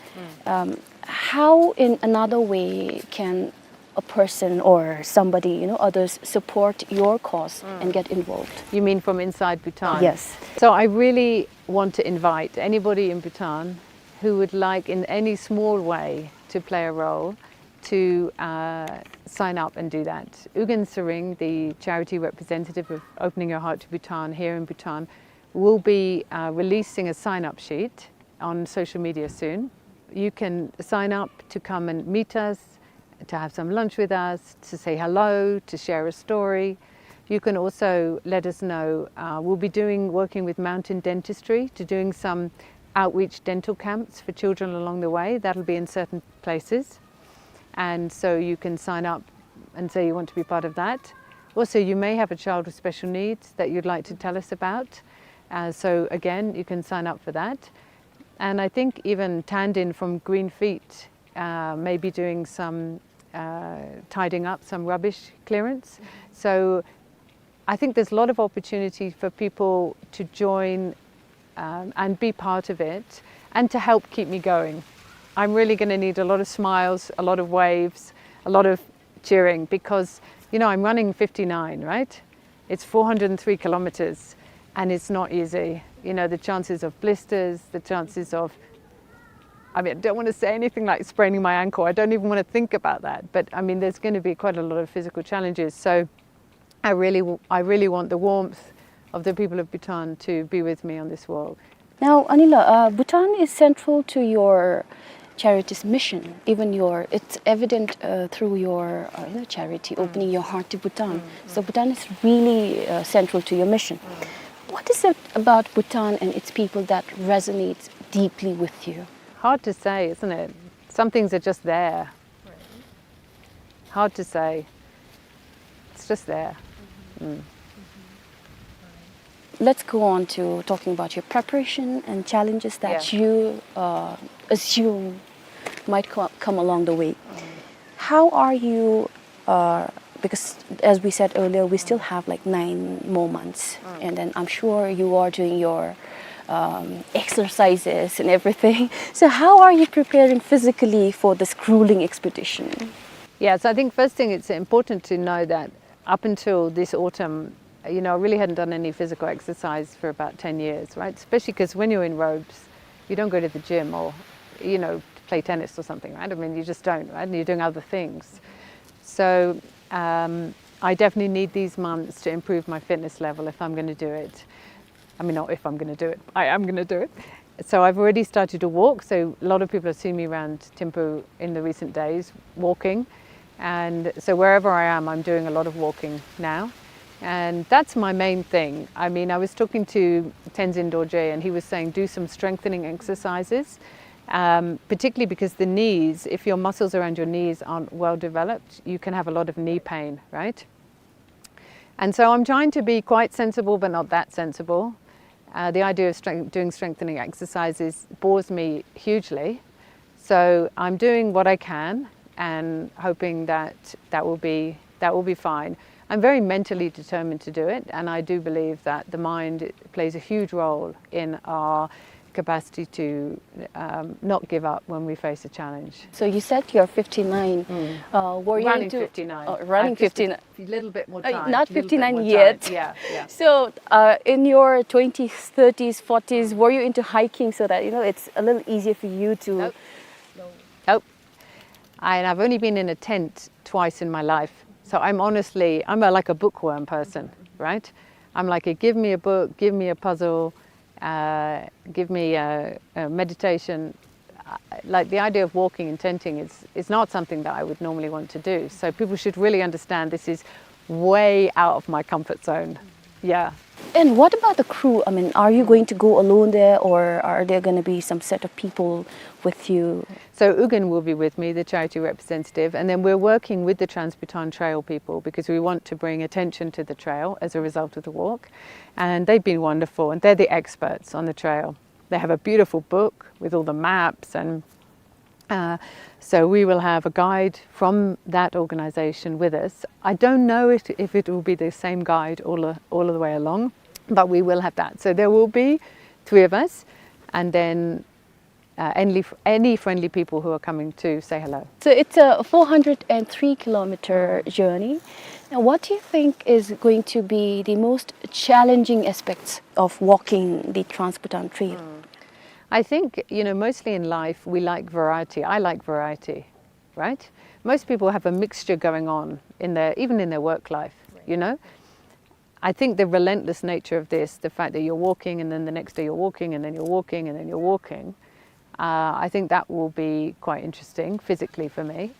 um, how in another way can a person or somebody, you know, others support your cause and get involved? You mean from inside Bhutan? Yes. So I really want to invite anybody in Bhutan who would like in any small way to play a role to uh, sign up and do that. Ugyen Tshering, the charity representative of Opening Your Heart to Bhutan here in Bhutan, will be uh, releasing a sign-up sheet on social media soon. You can sign up to come and meet us, to have some lunch with us, to say hello, to share a story. You can also let us know. Uh, we'll be doing working with Mountain Dentistry to doing some outreach dental camps for children along the way. That'll be in certain places. And so you can sign up and say you want to be part of that. Also, you may have a child with special needs that you'd like to tell us about. Uh, so again, you can sign up for that. And I think even Tandin from Green Feet uh, may be doing some uh, tidying up, some rubbish clearance. So I think there's a lot of opportunity for people to join um, and be part of it and to help keep me going. I'm really going to need a lot of smiles, a lot of waves, a lot of cheering because, you know, I'm running fifty-nine, right? It's four hundred three kilometers and it's not easy. You know, the chances of blisters, the chances of, I mean, I don't want to say anything like spraining my ankle. I don't even want to think about that. But I mean, there's going to be quite a lot of physical challenges. So I really, w- I really want the warmth of the people of Bhutan to be with me on this walk. Now, Anila, uh, Bhutan is central to your charity's mission. Even your, it's evident uh, through your uh, you know, charity, opening your heart to Bhutan. So Bhutan is really uh, central to your mission. What is it about Bhutan and its people that resonates deeply with you? Hard to say, isn't it? Some things are just there. Hard to say. It's just there. Mm. Let's go on to talking about your preparation and challenges that Yeah. you uh, assume might co- come along the way. How are you? Uh, because as we said earlier, we still have like nine more months, and then I'm sure you are doing your um, exercises and everything. So how are you preparing physically for this grueling expedition? Yeah, so I think first thing it's important to know that up until this autumn, you know, I really hadn't done any physical exercise for about ten years, right? Especially because when you're in robes, you don't go to the gym or, you know, play tennis or something, right? I mean, you just don't, right? And you're doing other things. So um, I definitely need these months to improve my fitness level if I'm going to do it. I mean, not if I'm going to do it. I am going to do it. So I've already started to walk. So a lot of people have seen me around Thimphu in the recent days walking. And so wherever I am, I'm doing a lot of walking now. And that's my main thing. I mean, I was talking to Tenzin Dorje and he was saying do some strengthening exercises, um, particularly because the knees, if your muscles around your knees aren't well developed, you can have a lot of knee pain, right? And so I'm trying to be quite sensible, but not that sensible. Uh, the idea of strength, doing strengthening exercises bores me hugely. So I'm doing what I can and hoping that that will be, that will be fine. I'm very mentally determined to do it, and I do believe that the mind plays a huge role in our capacity to um, not give up when we face a challenge. So you said you're fifty-nine. Uh, were you Running into fifty-nine. Oh, running I've just a fifty-nine. Little bit more Uh, time. Not Little bit fifty-nine more yet. Time. Yeah, yeah. So uh, in your twenties, thirties, forties, were you into hiking so that, you know, it's a little easier for you to Nope. Nope. And I've only been in a tent twice in my life. So I'm honestly, I'm a, like a bookworm person, right? I'm like, give me a book, give me a puzzle, uh, give me a, a meditation. Uh, Like the idea of walking and tenting is, is not something that I would normally want to do. So people should really understand this is way out of my comfort zone. Yeah. And what about the crew? I mean, are you going to go alone there, or are there going to be some set of people with you? So Ugyen will be with me, the charity representative, and then we're working with the Trans-Bhutan Trail people because we want to bring attention to the trail as a result of the walk. And they've been wonderful, and they're the experts on the trail. They have a beautiful book with all the maps, and uh, so we will have a guide from that organization with us. I don't know if, if it will be the same guide all, the- all of the way along, but we will have that. So there will be three of us, and then uh, any, any friendly people who are coming to say hello. So it's a four hundred and three kilometer journey. Now, what do you think is going to be the most challenging aspects of walking the Trans-Bhutan Trail? I think, you know, mostly in life we like variety. I like variety. right? Most people have a mixture going on in their, even in their work life, you know? I think the relentless nature of this, the fact that you're walking and then the next day you're walking and then you're walking and then you're walking, uh, I think that will be quite interesting physically for me.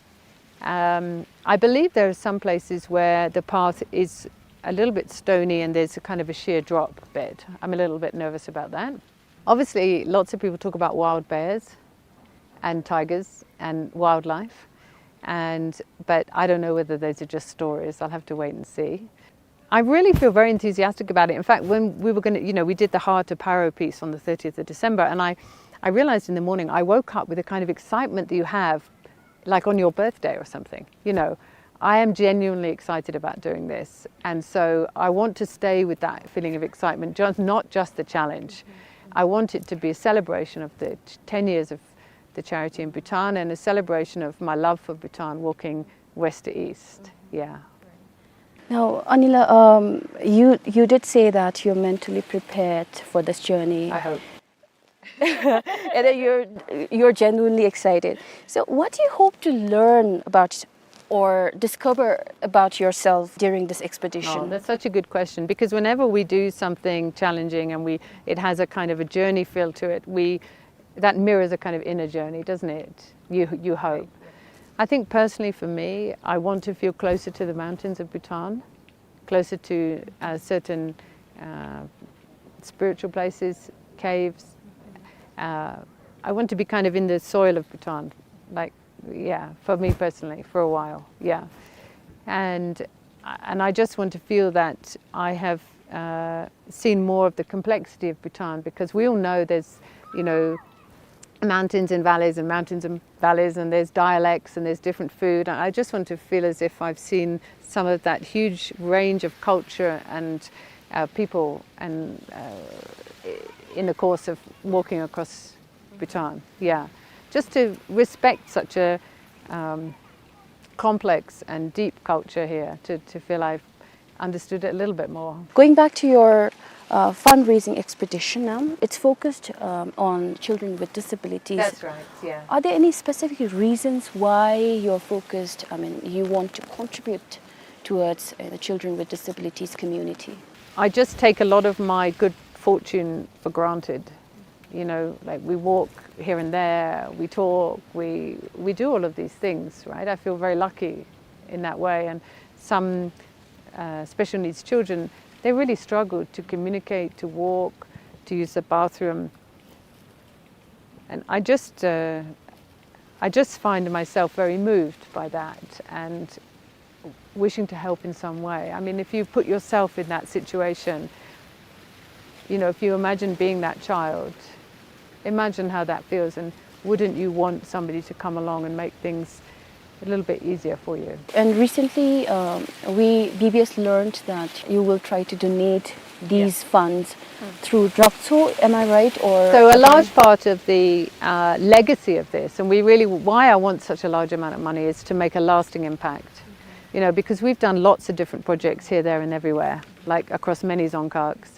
Um, I believe there are some places where the path is a little bit stony and there's a kind of a sheer drop bed. I'm a little bit nervous about that. Obviously, lots of people talk about wild bears and tigers and wildlife, and, but I don't know whether those are just stories. I'll have to wait and see. I really feel very enthusiastic about it. In fact, when we were gonna, you know, we did the Heart of Paro piece on the thirtieth of December, and I, I realized in the morning, I woke up with the kind of excitement that you have, like, on your birthday or something, you know. I am genuinely excited about doing this, and so I want to stay with that feeling of excitement, just, not just the challenge. I want it to be a celebration of the t-, ten years of the charity in Bhutan and a celebration of my love for Bhutan, walking west to east. Yeah. Now, Anila, um, you, you did say that you're mentally prepared for this journey. I hope. And that you're, you're genuinely excited. So what do you hope to learn about or discover about yourself during this expedition? Oh, that's such a good question, because whenever we do something challenging and we, it has a kind of a journey feel to it, we, that mirrors a kind of inner journey, doesn't it? You, you hope. I think personally for me, I want to feel closer to the mountains of Bhutan, closer to, uh, certain, uh, spiritual places, caves. Uh, I want to be kind of in the soil of Bhutan, like, yeah, for me personally, for a while, yeah. And, and I just want to feel that I have, uh, seen more of the complexity of Bhutan, because we all know there's, you know, mountains and valleys and mountains and valleys, and there's dialects and there's different food. And I just want to feel as if I've seen some of that huge range of culture and, uh, people and, uh, i-, in the course of walking across Bhutan. Yeah, just to respect such a, um, complex and deep culture here, to, to feel I've understood it a little bit more. Going back to your, uh, fundraising expedition now, it's focused, um, on children with disabilities. That's right, yeah. Are there any specific reasons why you're focused, I mean, you want to contribute towards, uh, the children with disabilities community? I just take a lot of my good fortune for granted. You know, like, we walk here and there, we talk, we, we do all of these things, right? I feel very lucky in that way. And some, uh, special needs children, they really struggle to communicate, to walk, to use the bathroom. And I just, uh, I just find myself very moved by that and wishing to help in some way. I mean, if you put yourself in that situation, you know, if you imagine being that child, imagine how that feels, and wouldn't you want somebody to come along and make things a little bit easier for you? And recently, um, we, B B S learned that you will try to donate these funds through Drakso, am I right? Or so a large part of the, uh, legacy of this, and we really, why I want such a large amount of money is to make a lasting impact. You know, because we've done lots of different projects here, there, and everywhere, like, across many Dzongkhags.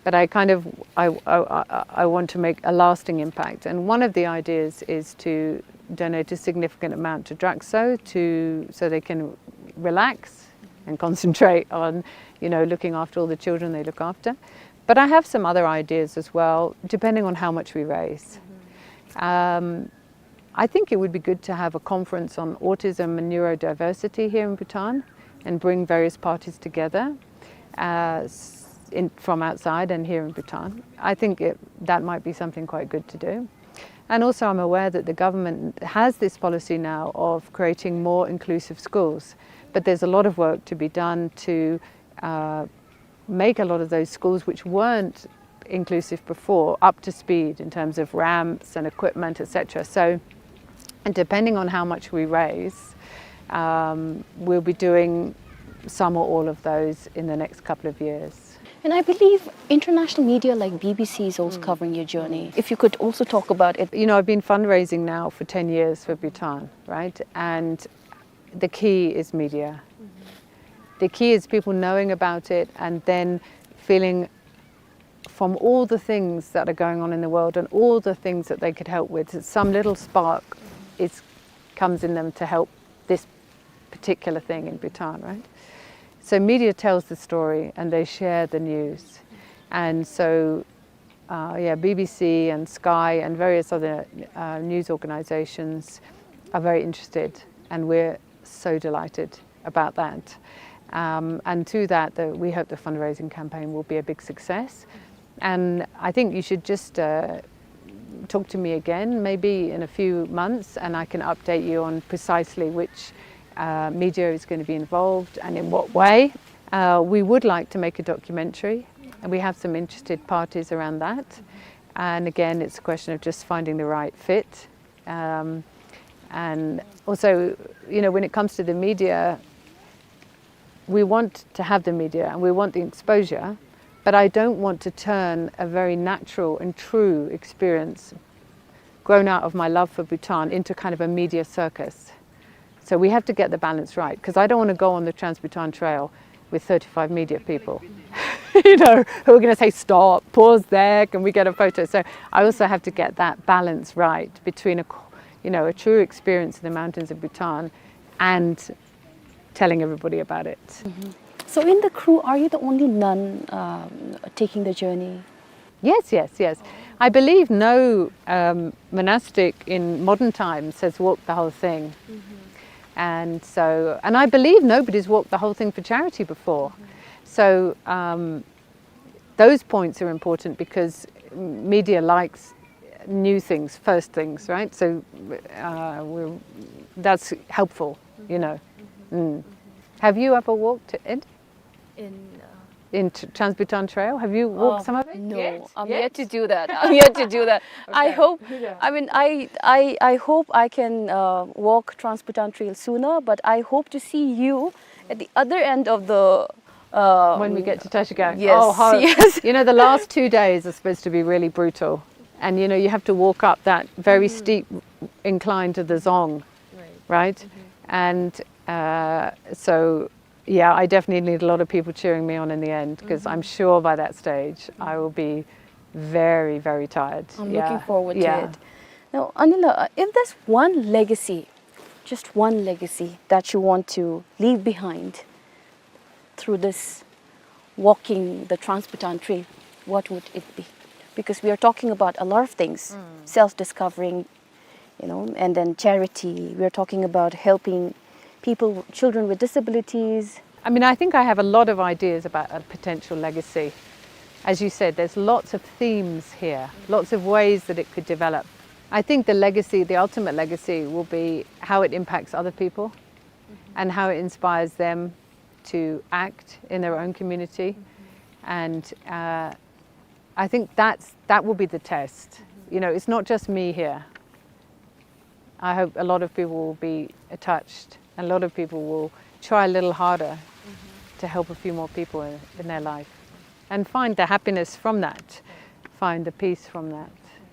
But I kind of, I, I, I, I want to make a lasting impact. And one of the ideas is to donate a significant amount to Drakso to, so they can relax and concentrate on, you know, looking after all the children they look after. But I have some other ideas as well, depending on how much we raise. Um, I think it would be good to have a conference on autism and neurodiversity here in Bhutan and bring various parties together, uh, s-, in, from outside and here in Bhutan. I think it, that might be something quite good to do. And also, I'm aware that the government has this policy now of creating more inclusive schools, but there's a lot of work to be done to, uh, make a lot of those schools which weren't inclusive before up to speed in terms of ramps and equipment, et cetera. So, and depending on how much we raise, um, we'll be doing some or all of those in the next couple of years. And I believe international media like B B C is also covering your journey. If you could also talk about it. You know, I've been fundraising now for ten years for Bhutan, right? And the key is media. The key is people knowing about it and then feeling, from all the things that are going on in the world and all the things that they could help with, some little spark is comes in them to help this particular thing in Bhutan, right? So media tells the story and they share the news. And so, uh, yeah, B B C and Sky and various other, uh, news organizations are very interested, and we're so delighted about that. Um, and through that, the, we hope the fundraising campaign will be a big success. And I think you should just, uh, talk to me again, maybe in a few months, and I can update you on precisely which, uh, media is gonna be involved and in what way. Uh, we would like to make a documentary, and we have some interested parties around that. And again, it's a question of just finding the right fit. Um, and also, you know, when it comes to the media, we want to have the media and we want the exposure, but I don't want to turn a very natural and true experience grown out of my love for Bhutan into kind of a media circus. So we have to get the balance right, 'cause I don't wanna go on the Trans-Bhutan Trail with thirty-five media people, you know, who are gonna say, "Stop, pause there, can we get a photo?" So I also have to get that balance right between a, co-, you know, a true experience of the mountains of Bhutan and telling everybody about it. So in the crew, are you the only nun, um, taking the journey? Yes, yes, yes. I believe no, um, monastic in modern times has walked the whole thing. And so, and I believe nobody's walked the whole thing for charity before. So, um, those points are important because media likes new things, first things, right? So, uh, we're, that's helpful, you know. Mm. Have you ever walked it? In, uh, in Tr-, Trans-Bhutan Trail? Have you walked, uh, some of it? No, yet? I'm yet? Yet to do that. I'm yet to do that. I, okay, hope, yeah, I mean, I, I, I hope I can, uh, walk Trans-Bhutan Trail sooner, but I hope to see you at the other end of the, uh, when we get to Trashigang. Yes, oh, how, yes. You know, the last two days are supposed to be really brutal. And, you know, you have to walk up that very, mm, steep incline to the Dzong, right? Right? Mm-hmm. And, uh, so yeah, I definitely need a lot of people cheering me on in the end, 'cause I'm, mm-hmm, sure by that stage I will be very, very tired. I'm, yeah, looking forward to, yeah, it. Now, Anila, uh, if there's one legacy, just one legacy that you want to leave behind through this walking the Trans-Bhutan Trail, what would it be? Because we are talking about a lot of things, mm, self-discovering, you know, and then charity. We're talking about helping people, children with disabilities. I mean, I think I have a lot of ideas about a potential legacy. As you said, there's lots of themes here, lots of ways that it could develop. I think the legacy, the ultimate legacy, will be how it impacts other people, mm-hmm, and how it inspires them to act in their own community. Mm-hmm. And, uh, I think that's, that will be the test. Mm-hmm. You know, it's not just me here. I hope a lot of people will be touched, and a lot of people will try a little harder, mm-hmm, to help a few more people in, in their life and find the happiness from that, find the peace from that.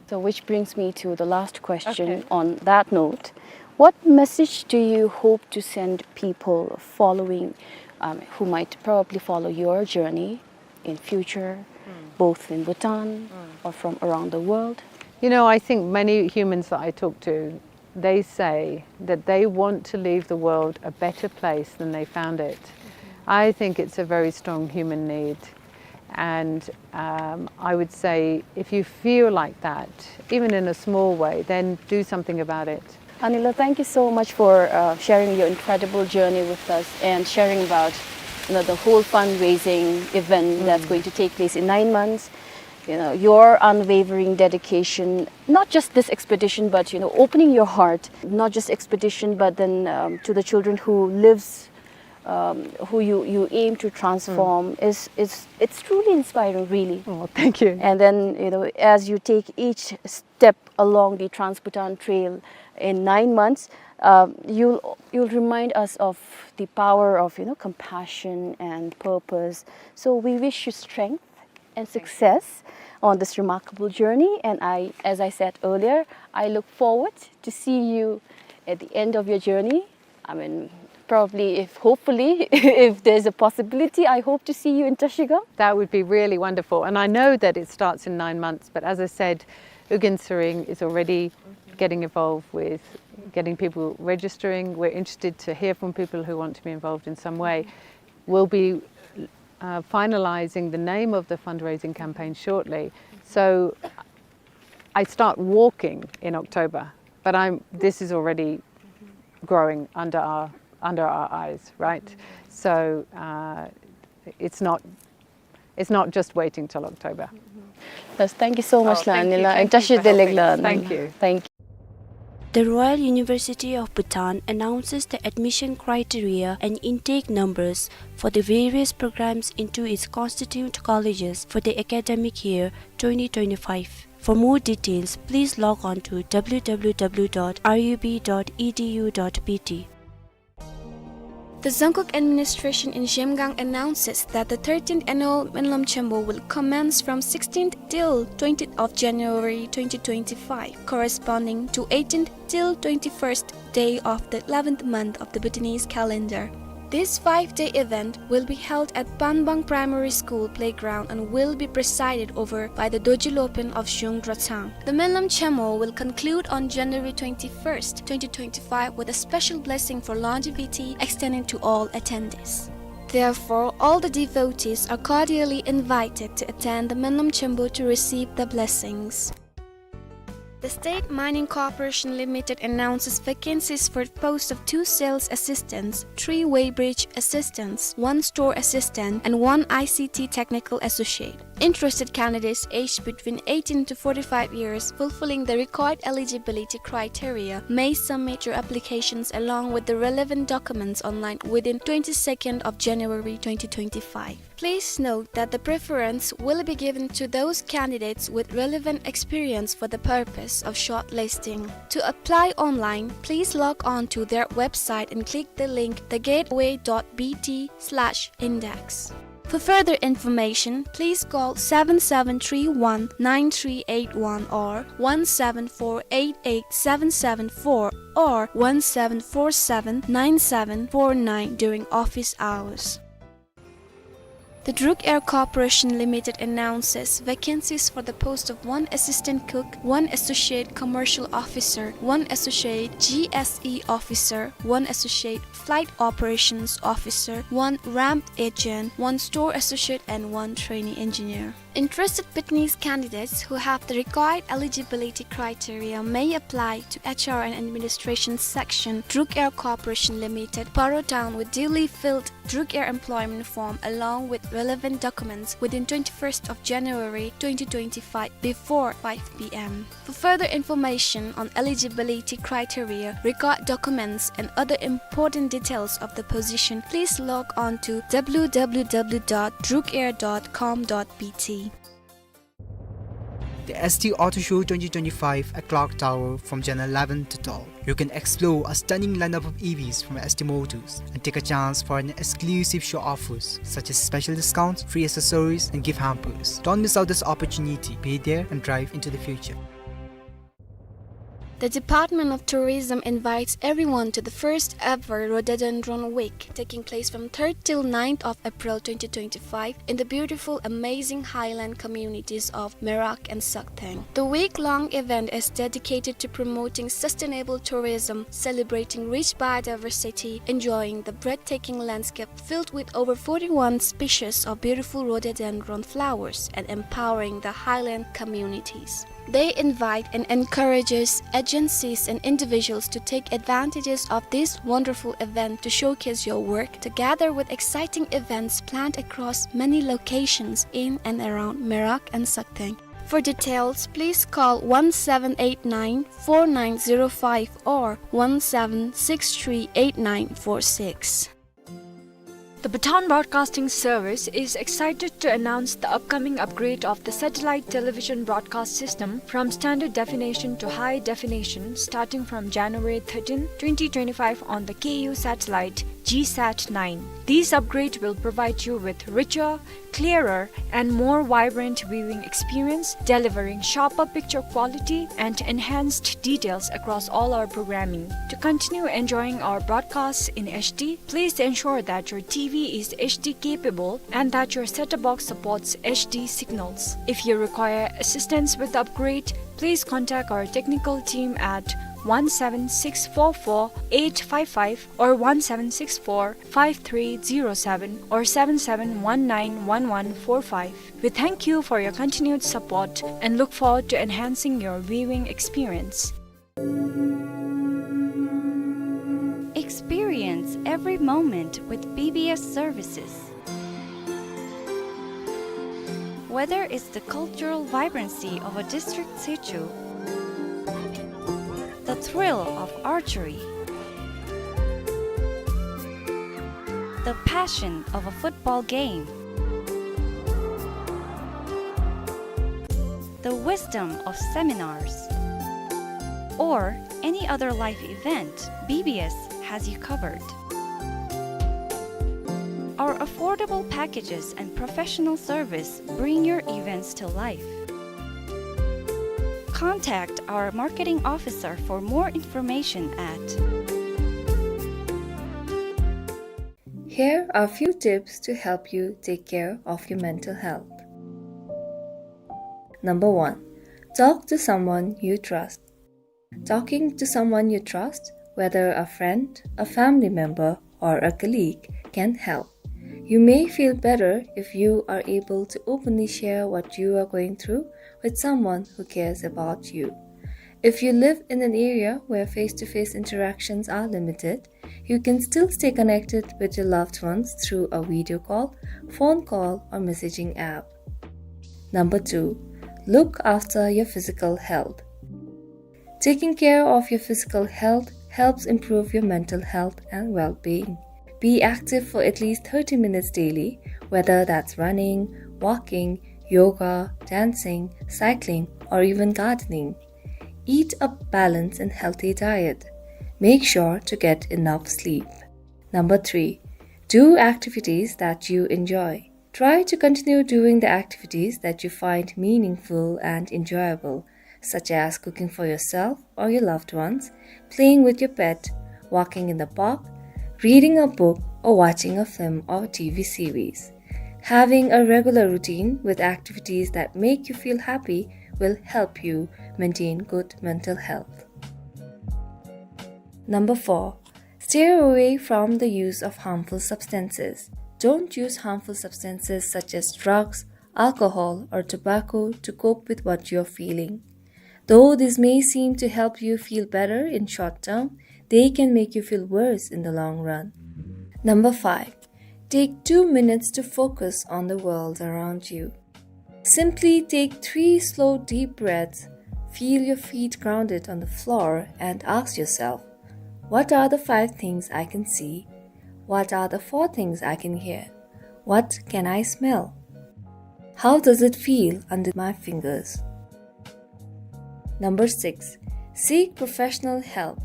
So, which brings me to the last question, okay, on that note. What message do you hope to send people following, um, who might probably follow your journey in future, mm, both in Bhutan, mm, or from around the world? You know, I think many humans that I talk to, they say that they want to leave the world a better place than they found it. Mm-hmm. I think it's a very strong human need. And, um, I would say, if you feel like that, even in a small way, then do something about it. Anila, thank you so much for, uh, sharing your incredible journey with us and sharing about, you know, the whole fundraising event, mm, that's going to take place in nine months. You know, your unwavering dedication, not just this expedition, but, you know, opening your heart, not just expedition, but then, um, to the children who lives, um, who you, you aim to transform, mm, is, is, it's truly inspiring, really. Oh, thank you. And then, you know, as you take each step along the Trans-Bhutan Trail in nine months, um, you'll, you'll remind us of the power of, you know, compassion and purpose. So we wish you strength and success on this remarkable journey. And I, as I said earlier, I look forward to see you at the end of your journey. I mean, probably, if, hopefully, if there's a possibility, I hope to see you in Trashigang. That would be really wonderful. And I know that it starts in nine months, but as I said, Ugyen Tshering is already getting involved with getting people registering. We're interested to hear from people who want to be involved in some way. We'll be, uh, finalizing the name of the fundraising campaign shortly. So I start walking in October, but I'm, this is already growing under our, under our eyes, right? So, uh, it's not, it's not just waiting till October. Yes, thank you so much, Lanila, and tashi delek la. Thank you. Thank you. The Royal University of Bhutan announces the admission criteria and intake numbers for the various programs into its constituent colleges for the academic year twenty twenty-five. For more details, please log on to W W W dot R U B dot E D U dot B T. The Dzongkhag Administration in Zhemgang announces that the thirteenth annual Menlam Chenpo will commence from sixteenth till twentieth of January twenty twenty-five, corresponding to eighteenth till twenty-first day of the eleventh month of the Bhutanese calendar. This five-day event will be held at Panbang Primary School playground and will be presided over by the Dorji Lopen of Zhung Drachang. The Menlam Chenpo will conclude on January twenty-first, twenty twenty-five, with a special blessing for longevity extended to all attendees. Therefore, all the devotees are cordially invited to attend the Menlam Chenpo to receive the blessings. The State Mining Corporation Limited announces vacancies for post of two sales assistants, three weighbridge assistants, one store assistant, and one I C T technical associate. Interested candidates aged between eighteen to forty-five years, fulfilling the required eligibility criteria, may submit your applications along with the relevant documents online within twenty-second of January twenty twenty-five. Please note that the preference will be given to those candidates with relevant experience for the purpose of shortlisting. To apply online, please log on to their website and click the link the gateway dot B T slash index. For further information, please call seven seven three one nine three eight one or one seven four eight eight seven seven four or one seven four seven nine seven four nine during office hours. The Druk Air Corporation Limited announces vacancies for the post of one assistant cook, one associate commercial officer, one associate G S E officer, one associate flight operations officer, one ramp agent, one store associate, and one trainee engineer. Interested Bhutanese candidates who have the required eligibility criteria may apply to H R and Administration Section, Druk Air Corporation Limited, Paro Town, with duly filled Druk Air employment form along with relevant documents within twenty-first of January twenty twenty-five before five P M. For further information on eligibility criteria, required documents, and other important details of the position, please log on to W W W dot drukair dot com dot B T. The S T Auto Show twenty twenty-five at Clock Tower from January eleven to twelve. You can explore a stunning lineup of E Vs from S T Motors and take a chance for an exclusive show offers such as special discounts, free accessories, and gift hampers. Don't miss out this opportunity. Be there and drive into the future. The Department of Tourism invites everyone to the first ever Rhododendron Week, taking place from third till ninth of April twenty twenty-five in the beautiful, amazing highland communities of Merak and Saktheng. The week-long event is dedicated to promoting sustainable tourism, celebrating rich biodiversity, enjoying the breathtaking landscape filled with over forty-one species of beautiful rhododendron flowers, and empowering the highland communities. They invite and encourages agencies and individuals to take advantages of this wonderful event to showcase your work, together with exciting events planned across many locations in and around Merak and Saktheng. For details, please call one seven eight nine four nine zero five or one seven six three eight nine four six. The Bhutan Broadcasting Service is excited to announce the upcoming upgrade of the satellite television broadcast system from standard definition to high definition, starting from January thirteenth, twenty twenty-five, on the K U satellite G sat nine. These upgrades will provide you with richer, clearer, and more vibrant viewing experience, delivering sharper picture quality and enhanced details across all our programming. To continue enjoying our broadcasts in H D, please ensure that your T V is H D capable and that your set-top box supports H D signals. If you require assistance with the upgrade, please contact our technical team at one seven six four four eight five five or one seven six four five three zero seven or seven seven one nine one one four five. We thank you for your continued support and look forward to enhancing your viewing experience. Experience every moment with B B S services. Whether it's the cultural vibrancy of a district situ, the thrill of archery, the passion of a football game, the wisdom of seminars, or any other life event, B B S has you covered. Our affordable packages and professional service bring your events to life. Contact our marketing officer for more information at Here are few tips to help you take care of your mental health. Number one, talk to someone you trust. Talking to someone you trust, whether a friend, a family member, or a colleague, can help. You may feel better if you are able to openly share what you are going through with someone who cares about you. If you live in an area where face-to-face interactions are limited, you can still stay connected with your loved ones through a video call, phone call, or messaging app. Number two, look after your physical health. Taking care of your physical health helps improve your mental health and well-being. Be active for at least thirty minutes daily, whether that's running, walking, yoga, dancing, cycling, or even gardening. Eat a balanced and healthy diet. Make sure to get enough sleep. Number three, do activities that you enjoy. Try to continue doing the activities that you find meaningful and enjoyable, such as cooking for yourself or your loved ones, playing with your pet, walking in the park, reading a book, or watching a film or T V series. Having a regular routine with activities that make you feel happy will help you maintain good mental health. Number four, stay away from the use of harmful substances. Don't use harmful substances such as drugs, alcohol, or tobacco to cope with what you're feeling. Though this may seem to help you feel better in short term, they can make you feel worse in the long run. Number five, take two minutes to focus on the world around you. Simply take three slow, deep breaths, feel your feet grounded on the floor, and ask yourself, "What are the five things I can see? What are the four things I can hear? What can I smell? How does it feel under my fingers?" Number six, seek professional help.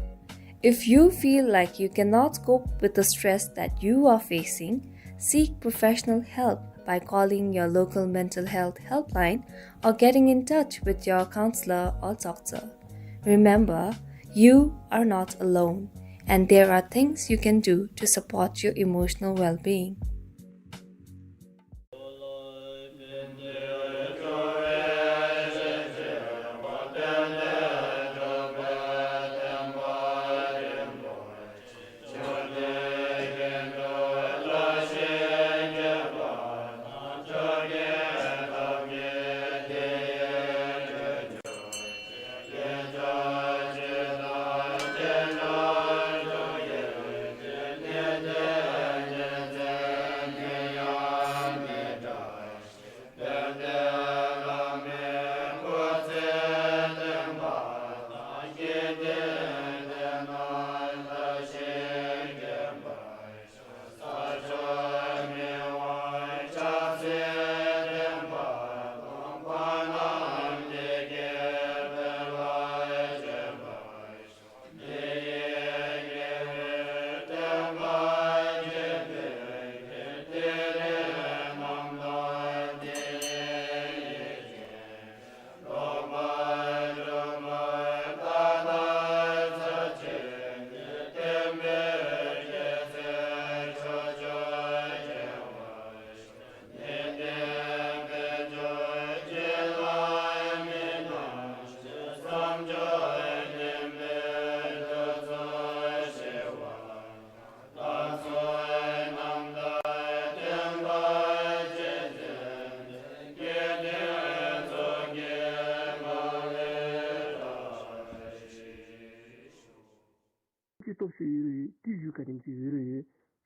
If you feel like you cannot cope with the stress that you are facing, seek professional help by calling your local mental health helpline or getting in touch with your counselor or doctor. Remember, you are not alone, and there are things you can do to support your emotional well-being.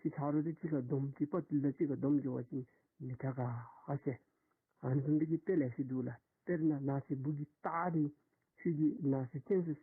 ཅིག་ཆ་རོགས་དེ་གཅིག་ཁར་སྡོམ་གཅིག་པ་དེ་ལ་གཅིག་ཁར་སྡོམ་འགྱོ་བ་ཅིན་མི་དྲག་ག་ཟེར། ཨ་ནི་བཟུམ་སྦེ་གི་དཔེ་ལེ་ཤ་འདུག་ལགས། དཔེར་ན་ནགས་ཚལ་སྦུག་གི་སྟག་དེ་ཁྱོད་ཀྱིས་ནགས་ཚལ་བཙན་ས་